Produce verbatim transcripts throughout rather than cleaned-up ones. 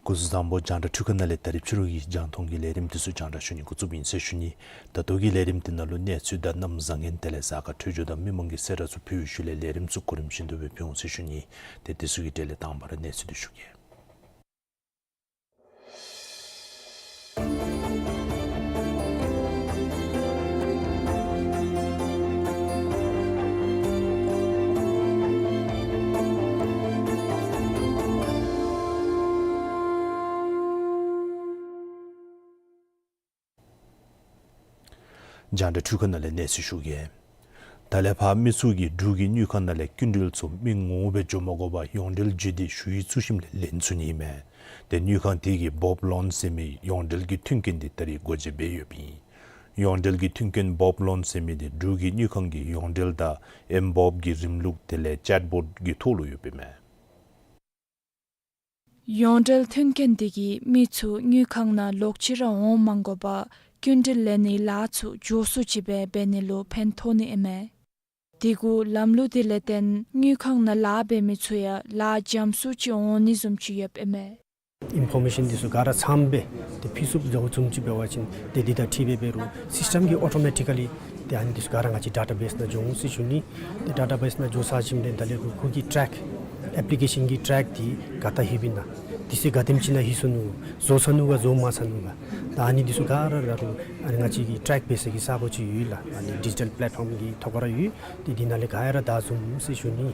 སྐུ་གཟུགས་བཟང་པོ། རྒྱང་བསྒྲགས་འཕྲུལ་ཁང་ནང་ལས་ད་རིས་ཕྱི་རུ་གི་རྒྱང་མཐོང་གི་ལས་རིམ་འདི་ཚུ་རྒྱང་བསྒྲགས་ཞུ་ནི་འགོ་བཙུགསཔ་ཨིན་ཟེར་ཞུ་ནི། ད་ལྟོ་གི་ལས་རིམ་འདི་ནང་ལུ་གནས་ཚུལ་དང་གནམ་བཟང་ངན་དེ་ལས་གཟའ་སྐར་འཕྲོད་སྦྱོར་དང་མི་མང་གི་གསལ་བསྒྲགས་ཚུ་ཕུལ་བའི་ཤུལ་ལས་ལས་རིམ་ཚུ་གོ་རིམ་བཞིན་དུ་སྦེ་ཕུལ་འོང་ཟེར་ཞུ་ནི། ཏེ་འདི་ཚུ་གི་གྲས་ལས་དང་པ་ར་གནས་ཚུལ་འདི་ཞུ་གེ། རྒྱང་བསྒྲགས་འཕྲུལ་ཁང་ནང་ལས་གནས་ཚུལ་ཞུ་གེ། ད་ལས་ཕར་མི་ཚུ་གིས་འབྲུག་གི་དངུལ་ཁང་ནང་ལས་སྐྱིན་འགྲུལ་ཚུ་མི་ངོ་མ་སྦེ་འགྱོ་མ་དགོ་པར་ཡོངས་འབྲེལ་བརྒྱུད་དེ་ཞུ་ཡིག་བཙུགས་ཞིནམ་ལས་ལེན་ཚུགས་ནི་ཨིན་མས། ཏེ་དངུལ་ཁང་དེ་གིས་བོབ་ལོན་ཟེར་མི་ཡོངས་འབྲེལ་གྱི་མཐུན་རྐྱེན་འདི་ད་རིས་སྒོ་འབྱེད་འབད་ཡོདཔ་ཨིན། ཡོངས་འབྲེལ་གྱི་མཐུན་རྐྱེན་བོབ་ལོན་ཟེར་མི་འདི་འབྲུག་གི་དངུལ་ཁང་གི་ཡོངས་འབྲེལ་དང་ཨེམ་བོབ་ཀྱི་རིམ་ལུགས་དེ་ལས་ཅེཊ་བོཊ་ཀྱི་ཐོག་ལུ་ཡོདཔ་ཨིན་མས། ཡོངས་འབྲེལ་མཐུན་རྐྱེན་འདི་གིས་མི་ཚུ་དངུལ་ཁང་ནང་ལོག་ཅི་ར་འོང་མ་དགོ་པར་སྐྱིན་འགྲུལ་ལེན་ནིའི་ལཱ་ཚུ་མགྱོགས་སུ་ཅིག་སྦེ་འབད་ནི་ལུ་ཕན་ཐོགས་ནི་ཨིན་མས། དེ་གུ་ལམ་ལུགས་དེ་ལས་བརྟེན་དངུལ་ཁང་ནང་ལཱ་འབད་མི་ཚུ་ཡང་ལཱ་འཇམ་སུ་ཅིག་འོང་ནི་བཟུམ་ཅིག་ཡོདཔ་ཨིན་མས། ཨིན་ཕོར་མེ་ཤཱན་འདི་ཚུ་ག་ར་ཚངམ་སྦེ་ཏེ་ཕུལ་ཚུགསཔ་འགྱོཝ་བཟུམ་ཅིག་འབད་བ་ཅིན་ཏེ་འདི་དང་འཁྲིལ་སྦེ་འབད་རུང་སིསི་ཊེམ་གྱིས་ཨོ་ཊོ་མེ་ཊི་ཀ་ལི་ཏེ་ཨ་ནི་འདི་ཚུ་ག་ར་ང་བཅས་ཌེ་ཊ་བེསི་ནང་འགྱོ་འོང་ཟེར་ཞུ་ནི། ཏེ་ཌེ་ཊ་བེསི་ནང་འགྱོ་ཚར་ཞིནམ་ལས་ད་ལས་ཁོ་ཁོ་གི་ཊེག་ཨེཔ་ལི་ཀེ་ཤཱན་གྱི་ཊེག་འདི་ག་ཏེ་ལྷོདཔ་ཨིན་ན། དུས་ཚོད་ག་དེམ་ཅིག་ནང་ལྷོད་སོ་ནུག། བཟོ་ཚར་ནུག་ག་བཟོ་མ་ཚར་ནུག་ག། ད་ཨ་ནི་འདི་ཚུ་ག་ར་ར་རུང་ཨ་ནི་ང་བཅས་ཀྱིས་ཊེག་འབད་ས་གི་ས་སྒོ་ཅིག་ཡོད་ལགས། ཨ་ནི་ཌི་ཇི་ཊལ་པེ་ལེཊ་ཕོརམ་གྱི་ཐོག་ཁར་ཡོད། ཏེ་འདི་ནང་ལས་ག་ར་བལྟ་ཚུགས་འོང་ཟེར་ཞུ་ནི།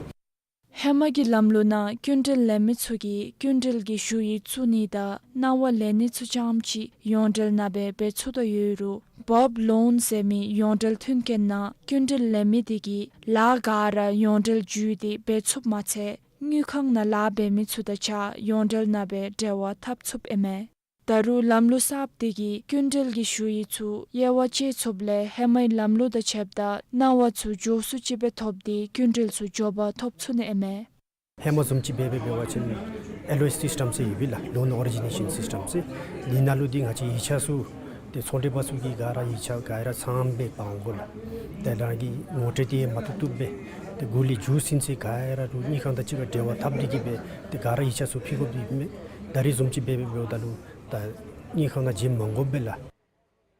ཧེ་མ་གི་ལམ་ལུགས་ནང་སྐྱིན་འགྲུལ་ལེན་མི་ཚུ་གིས་སྐྱིན་འགྲུལ་གྱི་ཞུ་ཡིག་བཙུགས་ནི་དང་གནང་བ་ལེན་ནི་ཚུ་རྐྱངམ་ཅིག་ཡོངས་འབྲེལ་ནང་སྦེ་འབད་ཚུགས་དོ་ཡོད་རུང་བོབ་ལོན་ཟེར་མི་ཡོངས་འབྲེལ་མཐུན་རྐྱེན་ནང་སྐྱིན་འགྲུལ་ལེན་མི་དེ་གིས་ལཱ་ག་ར་ཡོངས་འབྲེལ་བརྒྱུད་དེ་འབད་ཚུགསཔ་མ་ཚད་དངུལ་ཁང་ནང་ལཱ་འབད་མི་ཚུ་དང་གཅིག་ཁར་ཡོངས་འབྲེལ་ནང་སྦེ་འབྲེལ་བ་འཐབ་ཚུགསཔ་ཨིན་མས། ད་རུང་ལམ་ལུགས་གསརཔ་དེ་གིས་སྐྱིན་འགྲུལ་གྱི་ཞུ་ཡིག་ཚུ་དབྱེ་བ་ཕྱེ་ཚུགསཔ་ལས་ཧེ་མའི་ལམ་ལུགས་དང་ཕྱདཔ་ད་གནང་བ་ཚུ་མགྱོགས་སུ་ཅིག་སྦེ་ཐོབ་སྟེ་སྐྱིན་འགྲུལ་ཚུ་མགྱོགས་པར་ཐོབ་ཚུགས་ནི་ཨིན་མས། ཧེ་མ་བཟུམ་ཅིག་འབད་འབད་འབད་བ་ཅིན་ཨེལ་ཨོ་ཨེསི་སིསི་ཊེམ་ཟེར་ཡོད་པས་ལགས། ལོན་ཨོ་རི་ཇི་ནེ་ཤཱན་སིསི་ཊེམ་ཟེར། འདི་ནང་ལུ་འདི་ང་བཅས་ཡིག་ཆ་ཚུ་ཏེ་ཚོང་འབྲེལ་པ་ཚུ་གིས་ག་ར་ཡིག་ཆ་ག་ར་ཚངམ་སྦེ་འབག་འོང་དགོ་ལགས། ཏེ་རང་གི་ངོ་སྤྲོད་འདི་མ་བཏུབ་བཏུབ་སྦེ་ཏེ་གུ་ལས་མཇུག་ཟིན་ཚེ་ག་ར་རུང་དངུལ་ཁང་དང་གཅིག་ཁར་འབྲེལ་བ་འཐབ་སྟེ་གི་སྦེ་ཏེ་ག་ར་ཡིག་ཆ་ཚུ་ཕུལ་དགོཔ་འདི་མས། ད་རིས་བཟུམ་ཅིག་འབད་འབད་འབདཝ་ད་ལུ་ད་དངུལ་ཁང་ནང་བྱིན་མ་དགོ་པས་ལགས།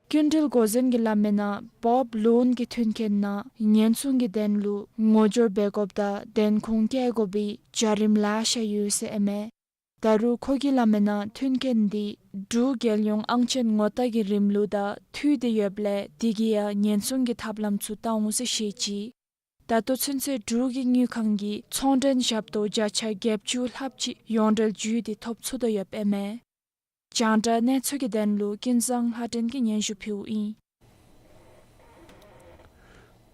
སྐྱིན་འགྲུལ་འགོ་འཛིན་གྱིས་སླབ་མི་ནང་བོབ་ལོན་གྱི་མཐུན་རྐྱེན་ནང་ཉེན་སྲུང་གི་དོན་ལུ་ངོ་སྦྱོར་འབད་དགོཔ་དང་བདེན་ཁུངས་བཀལ་དགོ་པའི་བྱ་རིམ་ལེ་ཤ་ཡོད་ཟེར་ཨིན་མས། ད་རུང་ཁོ་གིས་སླབ་མི་ནང་མཐུན་རྐྱེན་འདི་འབྲུག་རྒྱལ་ཡོངས་ཨང་ཅན་ངོ་རྟགས་ཀྱི་རིམ་ལུགས་དང་མཐུད་དེ་ཡོདཔ་ལས་དེ་གིས་ཡང་ཉེན་སྲུང་གི་ཐབས་ལམ་ཚུ་བལྟ་འོང་ཟེར་བཤད་ཅི། ད་ལྟོ་ཚུན་ཚོད་འབྲུག་གི་དངུལ་ཁང་གིས་ཚོང་མགྲོན་ཞབས་ཏོག་བརྒྱ་ཆ་བརྒྱད་ཅུ་ལྷགཔ་ཅིག་ཡོངས་འབྲེལ་བརྒྱུད་དེ་ཐོབ་ཚུགས་དོ་ཡོདཔ་ཨིན་མས། རྒྱང་བསྒྲགས་གནས་ཚུལ་གྱི་དོན་ལུ་ཀུན་བཟང་ལྷ་སྒྲོན་གྱིས་སྙན་ཞུ་ཕུལཝ་ཨིན།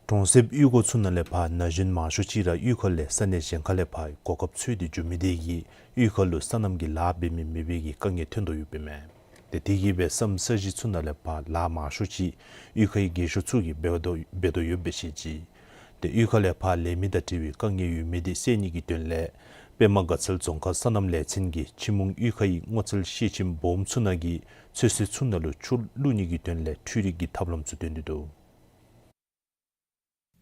གྲོང་གསེབ་གཡུས་སྒོ་ཚུ་ནང་ལས་ཕར་ན་གཞོན་མང་ཤོས་ཅིག་ར་གཡུས་ཁ་ལས་ས་གནས་གཞན་ཁ་ལས་ཕར་གོ་སྐབས་འཚོལ་ཏེ་འགྱོ་མི་དེ་གིས་གཡུས་ཁ་ལུ་སོ་ནམ་གྱི་ལཱ་འབད་མི་མེད་པའི་གི་དཀའ་ངལ་ཐོན་དོ་ཡོདཔ་ཨིན་མས། ཏེ་དེ་གིས་སྦེ་ས་གོ་ས་གཞི་ཚུ་ནང་ལས་ཕར་ལཱ་མང་ཤོས་ཅིག་གཡུས་ཁའི་རྒས་ཤོས་ཚུ་གིས་འབད་དོ་འབད་དོ་ཡོདཔ་སྦེ་བཤད་ཅི། ཏེ་གཡུས་ཁ་ལས་ཕར་ལས་མི་དང་འབྲེལ་བའི་དཀའ་ངལ་ཡོད་མི་དེ་སེལ་ནི་གི་དོན་ལས་པདྨ་དགའ་ཚལ་རྫོང་ཁག་སོ་ནམ་ལས་ཚན་གྱིས་ཆི་མོང་གཡུས་ཁའི་སྔོ་ཚལ་ཤེལ་ཁྱིམ་སྦོམ་ཚུ་ནང་གི་ཚོད་བསྲེ་ཚུ་ནང་ལུ་ཆུ་བླུག་ནི་གི་དོན་ལས་འཕྲུལ་རིག་གི་ཐབས་ལམ་ཚུ་སྟོན་ཏེ་འདུག།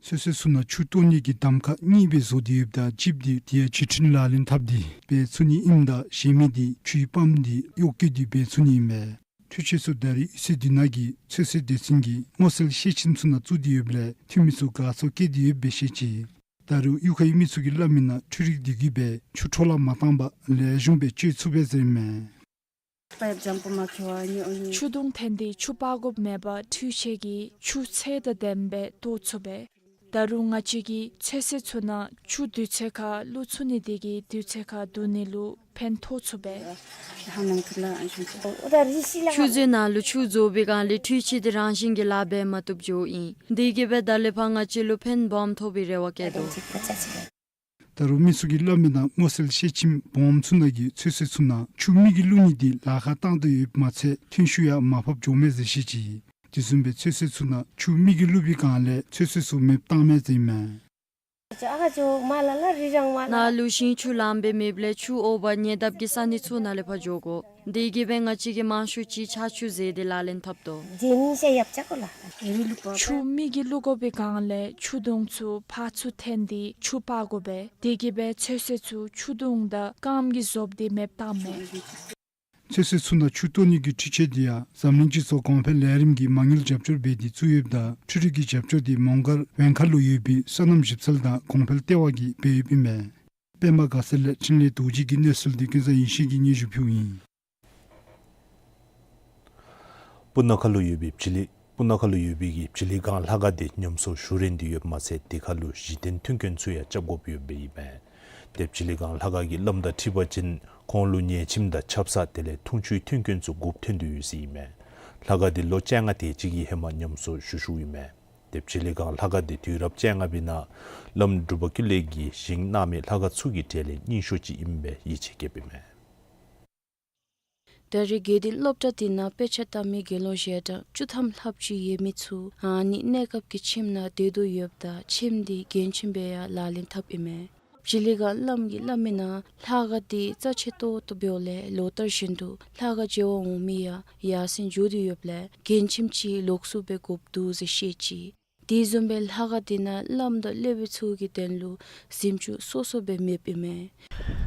ཚོད་བསྲེ་ཚུ་ནང་ཆུ་གཏོར་ནི་གི་གདམ་ཁ་གཉིས་སྦེ་བཟོ་སྟེ་ཡོདཔ་ད་གཅིག་འདི་དེ་ཡང་བརྒྱུད་འཕྲིན་ལག་ལེན་འཐབ་སྟེ་འབད་ཚུགས་ནི་ཨིནམ་ད་གཞན་མི་འདི་ཆུའི་པམཔ་འདི་གཡོག་བཀོལ་ཏེ་འབད་ཚུགས་ནི་ཨིན་མས། འཕྲུལ་ཆས་ཚུ་ད་རེས་གཡུས་ཚན་འདི་ནང་གི་ཚོད་བསྲེ་སྡེ་ཚན་གྱིས་སྔོ་ཚལ་ཤེལ་ཁྱིམ་ཚུ་ནང་བཙུགས་ཏེ་ཡོདཔ་ལས་འཐུས་མི་ཚུ་དགའ་ཚོར་སྐྱེས་ཏེ་ཡོདཔ་སྦེ་བཤད་ཅི། ད་རུང་གཡུས་ཁའི་མི་ཚུ་གིས་སླབ་མི་ནང་འཕྲུལ་རིག་འདི་གིས་སྦེ་ཆུ་འཕྲོ་བརླག་མ་བཏང་པར་ལེགས་ཤོམ་སྦེ་སྤྱོད་ཚུགས་པས་ཟེར་ཨིན་མས། ཆུ་དུང་འཐེན་ཏེ་ཆུ་སྤར་དགོཔ་མེད་པར་འཕྲུལ་ཆས་ཀྱིས་ཆུ་ཚད་དང་ལྡནམ་སྦེ་གཏོར་ཚུགས་པས། ད་རུང་ང་བཅས་ཀྱིས་ཚོད་བསྲེ་ཚུ་ནང་ཆུ་དུས་ཚོད་ཁར་བླུག་ཚུགས་ནི་དེ་གིས་དུས་ཚོད་ཁར་བསྡུ་ནི་ལུ་ཕན་ཐོགས་ཚུགས་པས། ཆུ་མཛོད་ནང་ལུ་ཆུ་བཟོ་བའི་སྒང་ལས་འཕྲུལ་ཆས་དེ་རང་བཞིན་གྱིས་ལཱ་འབད་མ་བཏུབ་འགྱོཝ་ཨིན། དེ་གིས་སྦེ་ད་ལས་ཕར་ང་བཅས་ལུ་ཕན་སྦོམ་ཐོགས་པའི་རེ་བ་བསྐྱེད་དོ། ད་རུང་མི་ཚུ་གིས་སླབ་མི་ནང་སྔོ་ཚལ་ཤེལ་ཁྱིམ་སྦོམ་ཚུ་ནང་གི་ཚོད་བསྲེ་ཚུ་ནང་ཆུ་མི་གིས་བླུག་ནི་དེ་ལཱ་ཁག་བཏང་དོ་ཡོདཔ་མ་ཚད་ཐོན་ཤུགས་ཡང་མར་ཕབ་འགྱོཝ་མས་ཟེར་བཤད་ཅི། དེ་བཟུམ་སྦེ་ཚོད་བསྲེ་ཚུ་ནང་ཆུ་མི་གིས་བླུག་པའི་སྒང་ལས་ཚོད་བསྲེ་ཚུ་མེདཔ་བཏངམ་མས་ཟེར་ཨིན་མས། ནཱ་ལུ་ཞིང་ཆུ་ལངམ་སྦེ་མེདཔ་ལས་ཆུ་འོག་པ་ཉེ་འདབས་ཀྱི་ས་གནས་ཚུ་ནང་ལས་ཕར་འགྱོ་དགོ། དེ་གིས་སྦེ་ང་བཅས་ཀྱིས་མང་ཤོས་ཅིག་ཆར་ཆུ་བཟེད་དེ་ལག་ལེན་འཐབ་དོ། ཆུ་མི་གིས་བླུག་དགོ་པའི་སྒང་ལས་ཆུ་དུང་ཚུ་ཕར་ཚུར་འཐེན་ཏེ་ཆུ་སྤར་དགོ་པས། དེ་གིས་སྦེ་ཚོད་བསྲེ་ཚུ་ཆུ་དུང་དང་སྐམ་གྱིས་བཟོ་སྟེ་མེདཔ་བཏངམ་མས། ཚོད་བསྲེ་ཚུ་ནང་ཆུ་གཏོར་ནི་གི་འཕྲུལ་ཆས་དེ་ཡང་འཛམ་གླིང་སྤྱི་ཚོགས་གོང་འཕེལ་ལས་རིམ་གྱིས་མ་དངུལ་རྒྱབ་སྐྱོར་འབད་དེ་བཙུགས་ཡོདཔ་ད་འཕྲུལ་རིག་གི་རྒྱབ་སྐྱོར་དེ་མོང་སྒར་ཝེང་ཁ་ལུ་ཡོད་པའི་སོ་ནམ་ཞིབ་འཚོལ་དང་གོང་འཕེལ་ལྟེ་བ་གིས་འབད་ཡོདཔ་ཨིན་མས། པདྨ་དགའ་ཚལ་ལས་འཕྲིན་ལས་རྡོ་རྗེ་གིས་གནས་ཚུལ་དེ་ཀུན་བཟང་ཡེ་ཤེས་ཀྱིས་སྙན་ཞུ་ཕུལཝ་ཨིན། སྤུ་ན་ཁ་ལུ་ཡོད་པའི་བྱི་ལི་སྤུ་ན་ཁ་ལུ་ཡོད་པའི་གི་བྱི་ལི་སྒང་ལྷ་ཁང་དེ་ཉམས་གསོ་ཞུ་རན་ཏེ་ཡོདཔ་མ་ཚད་དེ་ཁར་ལུ་གཞི་རྟེན་མཐུན་རྐྱེན་ཚུ་ཡང་རྐྱབ་དགོཔ་ཡོདཔ་ཨིན་མས། དེ་བྱི་ལི་སྒང་ལྷ་ཁང་གི་བླམ་དང་འཁྲིལ་བ་ཅིན་ཁོང་ལུ་ཉལ་ཁྱིམ་དང་ཆབ་གསང་དེ་ལས་འཐུང་ཆུའི་མཐུན་རྐྱེན་ཚུ་དགོཔ་ཐོན་ཏེ་ཡོད་ཟེར་ཨིན་མས། ལྷ་ཁང་དེ་ལོ་བཅོ་ལྔ་དེ་ཅིག་གི་ཧེ་མ་ཉམས་གསོ་ཞུ་ཞུཝ་ཨིན་མས། དེ་བྱི་ལི་སྒང་ལྷ་ཁང་དེ་དུས་རབས་བཅོ་ལྔ་པའི་ནང་བླམ་འབྲུག་པ་ཀུན་ལེགས་ཀྱིས་བཞེངས་གནང་མི་ལྷ་ཁང་ཚུ་གི་གྲས་ལས་རྙིང་ཤོས་ཅིག་ཨིནམ་སྦེ་ཡིད་ཆེས་བསྐྱེདཔ་ཨིན་མས། ད་རེས་དགེ་ལྡན་སློབ་གྲྭ་དེ་ནང་དཔེ་ཆ་ལྟ་མི་དགེ་སློང་ཞལ་གྲངས་བཅུ་ཐམ་ལྷགཔ་ཅིག་ཡོད་མི་ཚུ་ཨ་ནི་གནས་སྐབས་ཀྱི་ཁྱིམ་ནང་སྡོད་དོ་ཡོདཔ་ད་ཁྱིམ་དེ་རྒན་ཁྱིམ་སྦེ་ཡང་ལག་ལེན་འཐབ་ཨིན་མས། བྱི་ལི་སྒང་བླམ་གིས་སླབ་མི་ནང་ལྷ་ཁང་དེ་རྩ་ཆེ་ཏོག་ཏོ་འབདཝ་ལས་ལོ་ལྟར་བཞིན་དུ་ལྷ་ཁང་མཇལ་བར་འོང་མི་ཡང་ཡར་སེང་འགྱོ་སྟེ་ཡོདཔ་ལས་རྒན་ཁྱིམ་ཅིག་ལོགས་སུ་སྦེ་དགོཔ་འདུག་ཟེར་བཤད་ཅི། དེ་བཟུམ་སྦེ་ལྷ་ཁང་དེ་ནང་བླམ་དང་སློབ་དཔོན་ཚུ་གི་དོན་ལུ་གཟིམ་ཅུང་སོ་སོ་སྦེ་མེདཔ་ཨིན་མས།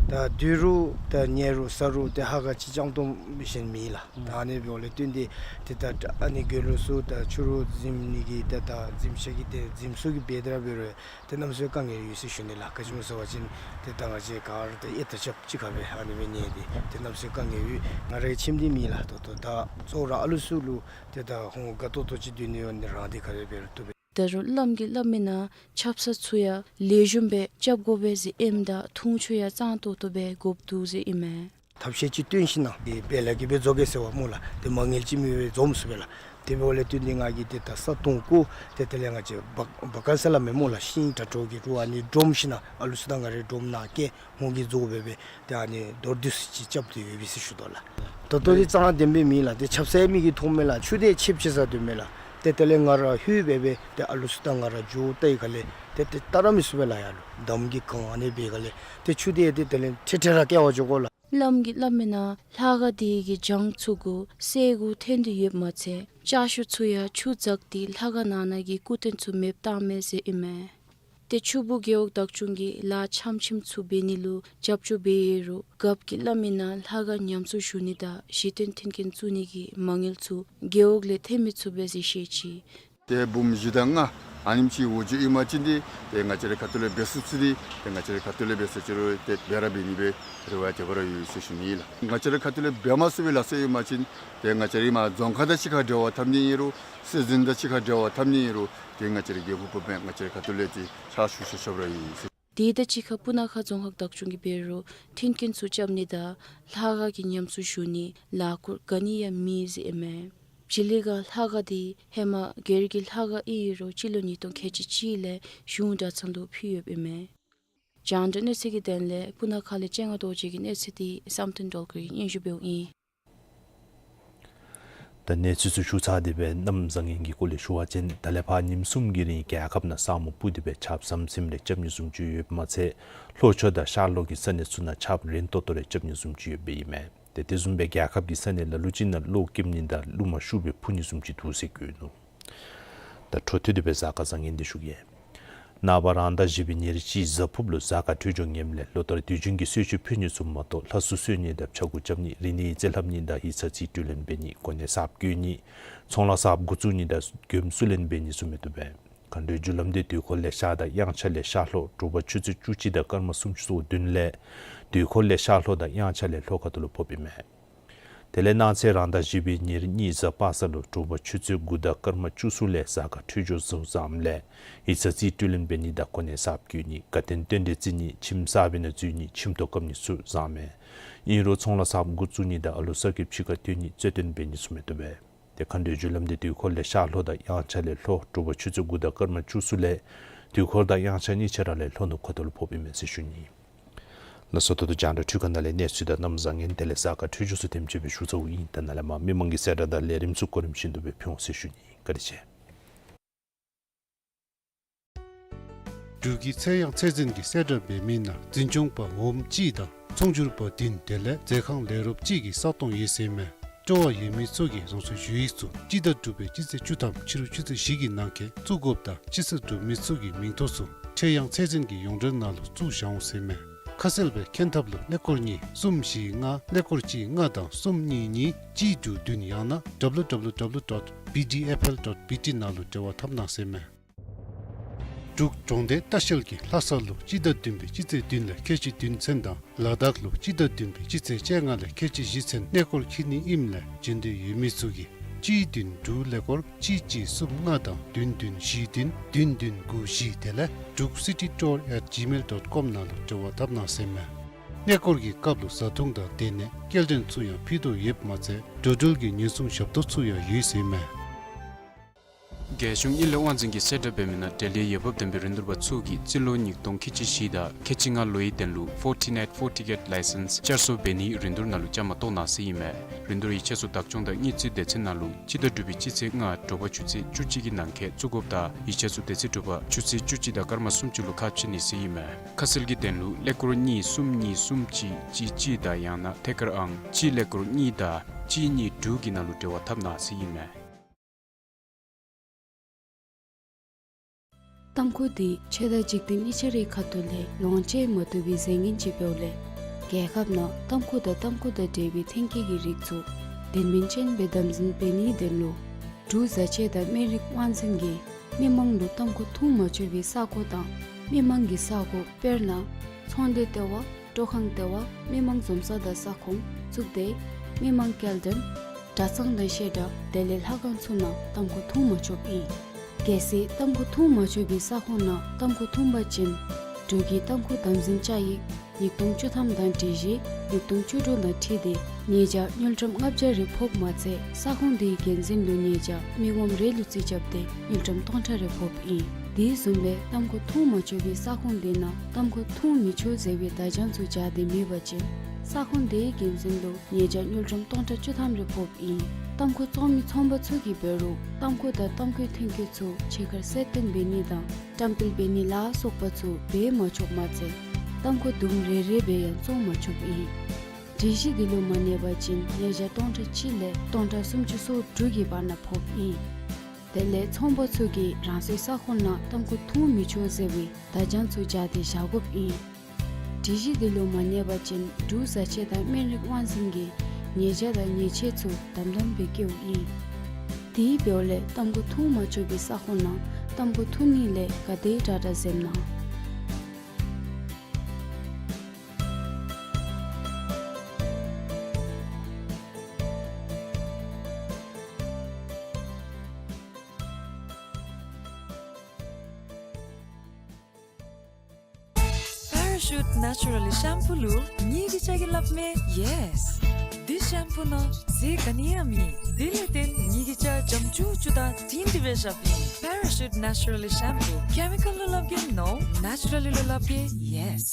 ད་དུས་རུ་ད་ཉེ་རུ་ས་རུ་ཏེ་ལྷ་ཁང་ཅིག་རྐྱངམ་གཏོགས་གཞན་མེད་ལགས། ད་ཨ་ནི་འབདཝ་ལས་བརྟེན་ཏེ་ཏེ་ད་ཨ་ནི་དགེ་ལུགས་ཚུ་ད་ཕྱི་རུ་གཟིམ་ནི་གི་ཏེ་ད་གཟིམ་ཤག་གི་ཏེ་གཟིམ་ས་གི་སྦེ་ད་ར་འབད་རུང་ཏེ་གནམ་སའི་དཀའ་ངལ་ཡོད་ཟེར་ཞུ་ནི་ལགས། ག་ཅི་སྨོ་ཟེར་བ་ཅིན་ཏེ་ད་ང་བཅས་ག་ར་ཏེ་གཡས་དང་རྐྱབ་གཅིག་ཁར་སྦེ་ཨ་ནི་སྦེ་ཉལ་ཏེ་ཏེ་གནམ་སའི་དཀའ་ངལ་ཡོད། ང་རའི་ཁྱིམ་འདི་མེད་ལགས། ད་ལྟོ་ད་གཙོ་བོ་ར་ཨ་ལུ་ཚུ་ལུ་ཏེ་ད་ཁོང་དགའ་ཏོག་ཏོ་ཅིག་སྡོད་ནི་ཡོད་ནི་རང་སྡེ་ཁར་སྦེ་འབད་རུང་བཏུབ་པས། ད་རུང་བླམ་གིས་སླབ་མི་ནང་ཆབ་གསང་ཚུ་ཡང་ལེགས་ཤོམ་སྦེ་རྐྱབ་དགོ་པས་ཟེར་ཨིནམ་ད་འཐུང་ཆུ་ཡང་གཙང་ཏོག་ཏོ་སྦེ་དགོཔ་འདུག་ཟེར་ཨིན་མས། ཐབས་ཤེས་ཅིག་བཏོན་ཞིན་ན་དེ་སྦེ་ལཱ་གིས་སྦེ་བཟོ་གེ་ཟེར་བ་སྨོ་ལགས། ཏེ་མ་དངུལ་ཅིག་མེད་པར་འཛོམས་ཟེར་སྦེ་ལགས། དེ་འབདཝ་ལས་བརྟེན་ཏེ་ང་གིས་ཏེ་ད་ས་སྟོང་བརྐོ་ཏེ་དེ་ལས་ང་བཅས་བ་བ་ཀན་ས་ལ་མེན་སྨོ་ལགས། ཤིང་དྲ་གྲོགས་ཀྱི་རུ་ཨ་ནི་སྒྲོམ་ཞིན་ན་ཨ་ལུ་ཚུ་དང་ང་རའི་སྒྲོམ་ནང་བཀལ་ཧོང་གི་བཟོ་སྦེ་སྦེ་ཏེ་ཨ་ནི་མདོར་བསྡུས་ཅིག་རྐྱབ་སྟེ་ཡོད་པས་ཟེར་ཞུ་དོ་ལགས། ད་ལྟོ་འདི་གཙང་ལྡེམ་སྦེ་མེད་ལགས། ཏེ་ཆབ་གསང་མིག་གིས་མཐོངམ་མས་ལགས། ཆུ་དེ་ཆིབས་ཆིབས་ས་སྡོདཔ་མས་ལགས། ཏེ་དེ་ལས་ང་ར་ལྷོད་སྦེ་སྦེ་ཏེ་ཨ་ལུ་ཚུ་དང་ང་ར་འགྱོ་བལྟ་བའི་ཁ་ལས་ཏེ་ཏེ་བལྟ་ར་མི་ཚུགས་པས་ལགས། ཡར་ལུ་འདམ་གྱིས་གང་ཨ་ནི་སྦེ་ཁ་ལས་ཏེ་ཆུ་དེ་ཏེ་དེ་ལས་ཁྲེ་ཁྲེ་ར་བཀལ་བར་འགྱོ་དགོ་ལགས། བླམ་གིས་སླབ་མི་ནང་ལྷ་ཁང་དེ་གི་གྱང་ཚུ་གུ་སེར་ཀ་ཐོན་ཏེ་ཡོདཔ་མ་ཚད་ཅ་ཆས་ཚུ་ཡང་ཆུ་འཛགས་ཏེ་ལྷ་ཁང་ནང་ན་གི་སྐུ་རྟེན་ཚུ་མེདཔ་བཏངམ་མས་ཟེར་ཨིན་མས། ཏེ་ཆུ་སྦུག་རྒེད་འོག་བདག་སྐྱོང་གིས་ལཱ་འཆམ་འཆམ་ཚུ་འབད་ནི་ལུ་རྒྱབ་སྐྱོར་འབད་ཡོད་རུང་རྒཔོ་གིས་སླབ་མི་ནང་ལྷ་ཁང་ཉམས་གསོ་ཞུ་ནི་དང་གཞི་རྟེན་མཐུན་རྐྱེན་བཙུགས་ནི་གི་མ་དངུལ་ཚུ་རྒེད་འོག་ལས་ཐོན་མི་ཚུགས་པས་ཟེར་བཤད་ཅི། ཏེ་འབུམ་བཞི་དང་ལྔ་ཨ་ནེམ་ཅིག་འོང་ཚུགས་ཡོད་པ་ཅིན་ཏེ་ཏེ་ང་བཅས་རའི་ཁ་ཐུག་ལས་འབད་ཚུགས་ཚུགས་ཏེ་ཏེ་ང་བཅས་རའི་ཁ་ཐུག་ལས་འབད་ཚུགས་ཅི་རུང་ཏེ་འབད་ར་འབད་ནི་སྦེ་རེ་བ་རྐྱབ་པར་ཡོད་ཟེར་ཞུ་ནི་ཨིན་ལགས། ང་བཅས་རའི་ཁ་ཐུག་ལས་འབད་མ་ཚུགས་པའི་ལཱ་ཚུ་ཡོད་པ་ཅིན་ཏེ་ང་བཅས་རའི་མར་རྫོང་ཁག་དང་གཅིག་ཁར་འབྲེལ་བ་འཐབ་ནི་ཨིན་རུང་སྲིད་འཛིན་དང་གཅིག་ཁར་འབྲེལ་བ་འཐབ་ནི་ཨིན་རུང་ཏེ་ང་བཅས་རའི་རྒྱལ་ཁབ་བུད་མེད་ང་བཅས་རའི་ཁ་ཐུག་ལས་ཏེ་ཕྱག་ཞུ་ཞུ་ཞུ་བར་ཡོད་ཟེར། དེ་དང་གཅིག་ཁར་སྤུ་ན་ཁ་རྫོང་ཁག་བདག་སྐྱོང་གིས་འབད་རུང་མཐུན་རྐྱེན་ཚུ་རྐྱབ་ནི་དང་ལྷ་ཁང་གི་ཉམས་གསོ་ཞུ་ནི་ལཱ་འཁོར་ག་ནི་ཡང་མེད་ཟེར་ཨིན་མས། བྱི་ལི་སྒང་ལྷ་ཁང་དེ་ཧེ་མ་སྒེར་གྱི་ལྷ་ཁང་ཨིན་རུང་སྤྱི་ལོ་ཉིས་སྟོང་ཁལ་གཅིག་གཅིག་ལས་གཞུང་གྲྭ་ཚང་ལུ་ཕུལ་ཡོདཔ་ཨིན་མས། རྒྱང་བསྒྲགས་གནས་ཚུལ་གྱི་དོན་ལས་སྤུ་ན་ཁ་ལས་སྤྱན་སྔ་རྡོ་རྗེ་གི་གནས་ཚུལ་དེ་བསམ་གཏན་སྒྲོལ་དཀར་གྱིས་སྙན་ཞུ་འབདཝ་ཨིན། ད་གནས་ཚུལ་ཚུ་ཞུ་ཚར་ཏེ་སྦེ་གནམ་བཟང་ངན་གྱི་སྐོར་ལས་ཞུ་བ་ཅིན་ད་ལས་ཕར་ཉིནམ་གསུམ་གྱི་རིང་རྒྱལ་ཁབ་ནང་ས་སྨུག་སྤུབས་ཏེ་སྦེ་ཆརཔ་ཟམ་ཟིམ་རེ་རྐྱབ་ནི་བཟུམ་ཅིག་ཡོདཔ་མ་ཚད་ལྷོ་ཕྱོགས་དང་ཤར་ལྷོ་གི་ས་གནས་ཚུ་ནང་ཆརཔ་རན་ཏོག་ཏོ་རེ་རྐྱབ་ནི་བཟུམ་ཅིག་ཡོདཔ་ཨིན་མས། ཏེ་དེ་བཟུམ་སྦེ་རྒྱལ་ཁབ་ཀྱི་ས་གནས་ལ་ལུ་ཅིག་ནང་གློག་རྐྱབ་ནི་དང་རླུང་མ་ཤུགས་སྦེ་འཕུ་ནི་བཟུམ་ཅིག་འདུག་ཟེར་བཀོད་ནུག། ད་འཕྲོ་མཐུད་དེ་སྦེ་གཟའ་སྐར་བཟང་ངན་འདི་ཞུ་གེ། ནངས་པ་རང་ཟླ་བཞི་པའི་ཉེར་གཅིག་གཟའ་ཕུརཔ་ལུ་གཟའ་སྐར་འཕྲོད་སྦྱོར་ངནམ་ལས་ལོ་ལྟར་དུས་རྒྱུན་གྱི་གསོལ་མཆོད་ཕུལ་ནི་ཚུ་མ་གཏོགས་ལྷ་གསོལ་གསོལ་ནི་དང་ཕྱྭ་འགུགས་རྐྱབ་ནི་རིག་གནས་ཡིག་རྩིས་ལྷབ་ནི་དང་ཡིག་ཚང་རྩིས་སྤྲོད་ལེན་འབད་ནི་གོ་གནས་གསརཔ་བསྐོ་ནི་ཚོང་ལཱ་གསརཔ་འགོ་བཙུགས་ནི་དང་མགྱོནམ་བསུ་ལེན་འབད་ནི་ཚུ་མི་བཏུབ་པས། མཁའ་འགྲོའི་རྒྱུ་ལམ་འདི་དུས་འཁོར་ལས་ཤར་དང་དབྱངས་འཆར་ལས་ཤར་ལྷོ་དྲོ་པ་ཆུ་ཚོད་བཅུ་གཅིག་དང་སྐར་མ་སུམ་ཅུ་སོ་བདུན་ལས་དུས་འཁོར་ལས་ཤར་ལྷོ་དང་དབྱངས་འཆར་ལས་ལྷོ་ཁ་ཐུག་ལུ་ཕོགཔ་ཨིན་མས། དེ་ལས་གནངས་ཚེ་རང་ཟླ་བཞི་པའི་ཉེར་གཉིས་གཟའ་པ་སངས་ལུ་དྲོ་པ་ཆུ་ཚོད་དགུ་དང་སྐར་མ་བཅུ་གསུམ་ལས་གཟའ་སྐར་འཕྲོད་སྦྱོར་ཚུ་བཟངམ་ལས་ཡིག་ཚང་རྩིས་སྤྲོད་ལེན་འབད་ནི་དང་གོ་གནས་གསརཔ་བསྐོ་ནི་དགའ་སྟོན་རྟེན་འབྲེལ་བརྩི་ནི་ཁྱིམ་གསར་པའི་ནང་འཛུལ་ནི་ཁྱིམ་ཐོག་བཀབ་ནི་ཚུ་བཟངམ་མས། ཨིན་རུང་ཚོང་ལཱ་གསརཔ་འགོ་བཙུགས་ནི་དང་ཨ་ལོ་གསར་གྱི་ཕྱི་ཁར་བཏོན་ནི་རྩོད་དོན་འབད་ནི་ཚུ་མི་བཏུབ་པས། ཏེ་མཁའ་འགྲོའི་རྒྱུ་ལམ་འདི་དུས་འཁོར་ལས་ཤར་ལྷོ་དང་དབྱངས་འཆར་ལས་ལྷོ་དྲོ་པ་ཆུ་ཚོད་དགུ་དང་སྐར་མ་བཅུ་གསུམ་ལས་དུས་འཁོར་དང་དབྱངས་འཆར་གཉིས་ཆ་ར་ལས་ལྷོ་ནུབ་ཁ་ཐུག་ལུ་ཕོགཔ་ཨིན་མས་ཟེར་ཞུ་ནི། ལགས་སོ། ད་ལྟོ་རྒྱང་བསྒྲགས་འཕྲུལ་ཁང་ནང་ལས་གནས་ཚུལ་དང་གནམ་བཟང་ངན་དེ་ལས་གཟའ་སྐར་འཕྲོད་སྦྱོར་ཚུ་དེམ་ཅིག་སྦེ་ཞུ་ཚརཝ་ཨིན། ད་ནཱ་ལས་མར་མི་མང་གི་གསལ་བསྒྲགས་དང་ལས་རིམ་ཚུ་གོ་རིམ་བཞིན་དུ་སྦེ་ཕུལ་འོང་ཟེར་ཞུ་ནི། བཀའ་དྲིན་ཆེ། འབྲུག་གི་ཚལ་གཡང་ཚལ་འཛིན་གྱི་གསལ་བསྒྲགས་འབད་མི་ནང་འཛིན་སྐྱོང་པ་འོགམ་གཅིག་དང་ཚོང་སྒྱུར་པ་བདུན་དེ་ལས་མཛོད་ཁང་ལས་རོགསཔ་གཅིག་གི་ས་སྟོང་ཡོད་ཟེར་མས། སྤྲོ་བ་ཡོད་མི་ཚུ་གིས་རང་སོའི་ཞུ་ཡིག་ཚུ་སྤྱི་ཟླ་དྲུག་པའི་སྤྱི་ཚེས་བཅུ་ཐམ་ཕྱི་རུ་ཆུ་ཚོད་བཞི་གི་ནང་འཁོད་བཙུགས་དགོཔ་དང་སྤྱི་ཚེས་དྲུག་མི་ཚུ་གི་མིང་ཐོ་ཚུ་ཚལ་གཡང་ཚལ་འཛིན་གྱི་ཡོངས་འབྲེལ་ནང་ལུ་བཙུགས་བཞག་འོང་ཟེར་མས། ཁ་གསལ་སྦེ་མཁྱེན་ཐབས་ལུ་ཀླད་ཀོར་གཉིས་གསུམ་བཞི་ལྔ་ཀླད་ཀོར་གཅིག་ལྔ་དང་གསུམ་གཉིས་གཉིས་གཅིག་དྲུག་བདུན་ཡང་ན་W W W dot B D F L dot B T ནང་ལུ་འབྲེལ་བ་འཐབ་གནང་ཟེར་མས། འབྲུག་གྲོང་སྡེ་ལྟ་བཤལ་གྱིས་ལྷ་ས་ལུ་སྤྱི་ཟླ་བདུན་པའི་སྤྱི་ཚེས་བདུན་ལས་ཁལ་གཅིག་བདུན་ཚུན་དང་ལ་དྭགས་ལུ་སྤྱི་ཟླ་བདུན་པའི་སྤྱི་ཚེས་བཅོ་ལྔ་ལས་ཁལ་གཅིག་བཞི་ཚུན་གནས་སྐོར་འཁྱིད་ནི་ཨིནམ་ལས་འབྱོན་འདོད་ཡོད་མི་ཚུ་གིས་གཅིག་བདུན་དྲུག་ཀླད་ཀོར་གཅིག་གཅིག་གསུམ་ལྔ་དང་བདུན་བདུན་བཞི་བདུན་བདུན་བདུན་དགུ་བཞི་དེ་ལས་Druk city tour at gmail dot com ནང་ལུ་འབྲེལ་བ་འཐབ་གནང་ཟེར་མས། གནས་སྐོར་གྱི་སྐབས་ལུ་བཟའ་འཐུང་དང་སྡོད་གནས་སྐྱེལ་འདྲེན་ཚུ་ཡང་ཕུལ་དོ་ཡོདཔ་མ་ཚད་འགྲོ་འགྲུལ་གྱི་ཉེན་སྲུང་ཞབས་ཏོག་ཚུ་ཡང་ཡོད་ཟེར་མས། རྒྱལ་གཞུང་དངུལ་ལས་དབང་འཛིན་གྱི་གསལ་བསྒྲགས་འབད་མི་ནང་འབྲེལ་ཡོད་འོས་འབབ་ལྡན་པའི་རིན་བསྡུར་པ་ཚུ་གིས་རྩིས་ལོ་ཉིས་སྟོང་ཁལ་གཅིག་བཞི་དང་ཁལ་གཅིག་ལྔ་ལོའི་དོན་ལུ་Fortinet FortiGate license བསྐྱར་གསོ་འབད་ནིའི་རིན་བསྡུར་ནང་ལུ་བཅའ་མར་གཏོགས་གནང་ཟེར་ཨིན་མས། རིན་བསྡུར་ཡིག་ཆ་ཚུ་བདག་སྐྱོང་དང་དངུལ་རྩིས་སྡེ་ཚན་ནང་ལུ་སྤྱི་ཟླ་དྲུག་པའི་སྤྱི་ཚེས་ལྔ་དྲོ་པ་ཆུ་ཚོད་བཅུ་གཅིག་གི་ནང་འཁོད་བཙུགས་དགོཔ་དང་ཡིག་ཆ་ཚུ་དེ་ཚེ་དྲོ་པ་ཆུ་ཚོད་བཅུ་གཅིག་དང་སྐར་མ་སུམ་ཅུ་ལུ་ཁ་ཕྱེ་ནི་ཟེར་ཨིན་མས། ཁ་གསལ་གྱི་དོན་ལུ་ཀླད་ཀོར་གཉིས་གསུམ་གཉིས་གསུམ་གཅིག་གཅིག་གཅིག་དང་ཡང་ན་ཐད་ཀར་ཨང་གཅིག་ཀླད་ཀོར་གཉིས་དང་གཅིག་གཉིས་དྲུག་གི་ནང་ལུ་འབྲེལ་བ་འཐབ་གནང་ཟེར་ཨིན་མས། ཏམ་ཁུ་འདི་ཆོས་དང་འཇིག་རྟེན་གཉིས་ཆ་རའི་ཁ་ཐུག་ལས་ལོངས་སྤྱོད་མ་བཏུབ་པའི་རྫས་ངན་ཅིག་འབདཝ་ལས་རྒྱལ་ཁབ་ནང་ཏམ་ཁུ་དང་ཏམ་ཁུ་དང་འབྲེལ་བའི་ཐོན་སྐྱེད་ཀྱི་རིགས་ཚུ་དོན་སྨིན་ཅན་སྦེ་དམ་འཛིན་འབད་ནིའི་དོན་ལུ་འབྲུག་བཟའ་ཆས་དང་སྨན་རིགས་དབང་འཛིན་གྱིས་མི་མང་ལུ་ཏམ་ཁུ་འཐུང་མ་ཆོག་པའི་ས་གོ་དང་མི་མང་གི་ས་གོ་དཔེར་ན་ཚོང་སྡེ་ལྟེ་བ། སྤྲོ་ཁང་ལྟེ་བ། མི་མང་འཛོམས་ས་དང་ས་ཁོངས་བཙུགས་ཏེ་མི་མང་སྐྱེལ་འདྲེན་གྲྭ་ཚང་དང་བཤད་གྲྭ་དེ་ལས་ལྷ་ཁང་ཚུ་ནང་ཏམ་ཁུ་འཐུང་མ་ཆོགཔ་ཨིན། གལ་སྲིད་ཏམ་ཁུ་འཐུང་མ་ཆོག་པའི་ས་ཁོངས་ནང་ཏམ་ཁུ་འཐུང་པ་ཅིན་འབྲུག་གི་ཏམ་ཁུ་དམ་འཛིན་བཅའ་ཡིག་ཉིས་སྟོང་བཅུ་ཐམ་དང་སྒྲིག་གཞི་ཉིས་སྟོང་བཅུ་དྲུག་དང་འཁྲིལ་ཏེ་ཉེས་བྱ་དངུལ་ཀྲམ་ལྔ་བརྒྱ་རེ་ཕོགཔ་མ་ཚད་ས་ཁོངས་དེའི་འགན་འཛིན་ལུ་ཉེས་བྱ་མི་ངོམ་རེ་ལུ་རྩིས་རྐྱབ་སྟེ་དངུལ་ཀྲམ་སྟོང་ཕྲག་རེ་ཕོགཔ་ཨིན། དེ་བཟུམ་སྦེ་ཏམ་ཁུ་འཐུང་མ་ཆོག་པའི་ས་ཁོངས་དེ་ནང་ཏམ་ཁུ་འཐུང་མི་ཆོག་ཟེར་བའི་བརྡ་བྱང་ཚུ་སྦྱར་ཏེ་མེད་པ་ཅིན་ས་ཁོངས་དེའི་འགན་འཛིན་ལུ་ཉེས་བྱ་དངུལ་ཀྲམ་སྟོང་ཕྲག་བཅུ་ཐམ་རེ་ཕོགཔ་ཨིན། ཏམ་ཁུ་བཙོང་མི་ཚོང་པ་ཚུ་གིས་འབད་རུང་ཏམ་ཁུ་དང་ཏམ་ཁུའི་ཐོན་སྐྱེད་ཚུ་ཕྱི་ཁར་གསལ་སྟོན་འབད་ནི་དང་བཀྲམ་སྤེལ་འབད་ནི་ལ་སོགས་པ་ཚུ་འབད་མ་ཆོགཔ་མ་ཚད་ཏམ་ཁུ་དུམ་རེ་རེ་སྦེ་ཡང་བཙོང་མ་ཆོགཔ་ཨིན། སྒྲིག་གཞི་འདི་ལུ་མ་གནས་པ་ཅིན་ཉེས་བྱ་སྟོང་ཕྲག་གཅིག་ལས་སྟོང་ཕྲག་སུམ་ཅུ་སོ་དྲུག་གི་བར་ན་ཕོགཔ་ཨིན། དེ་ལས་ཚོང་པ་ཚུ་གིས་རང་སོའི་ས་ཁོངས་ནང་ཏམ་ཁུ་འཐུང་མི་ཆོག་ཟེར་བའི་བརྡ་བྱང་ཚུ་སྦྱར་ཏེ་བཞག་དགོཔ་ཨིན། སྒྲིག་གཞི་འདི་ལུ་མ་གནས་པ་ཅིན་འབྲུག་བཟའ་ཆས་དང་སྨན་རིགས་དབང་འཛིན་གྱིས་ཉེས་བྱ་དང་ཉེས་ཆད་ཚུ་དམ་དམ་སྦེ་བཀལཝ་ཨིན། དེ་འབདཝ་ལས་ཏམ་ཁུ་འཐུང་མ་ཆོག་པའི་ས་ཁོངས་ནང་ཏམ་ཁུ་འཐུང་ནི་ལས་ག་དེ་དྲག་དྲག་འཛེམ་གནང་། Parachute Naturally Shampoo ལུ་ངེ་གི་ཅ་གིས་སླབ་མས་yes། འདི་ཤེམ་པུ་ནང་རྫས་ག་ནི་ཡང་མེད། དེ་ལས་བརྟེན་ངེ་གི་ཅ་འཇམ་ཅུག་ཅུ་དང་དྲིང་སྒྲི་སྦེ་ཤརཝ་ཨིན། Parachute Naturally Shampoo ཀེ་མི་ཀཱལ་ལུ་སླབ་གེ་no། ནེ་ཅུ་ར་ལི་ལུ་སླབ་གེ་yes།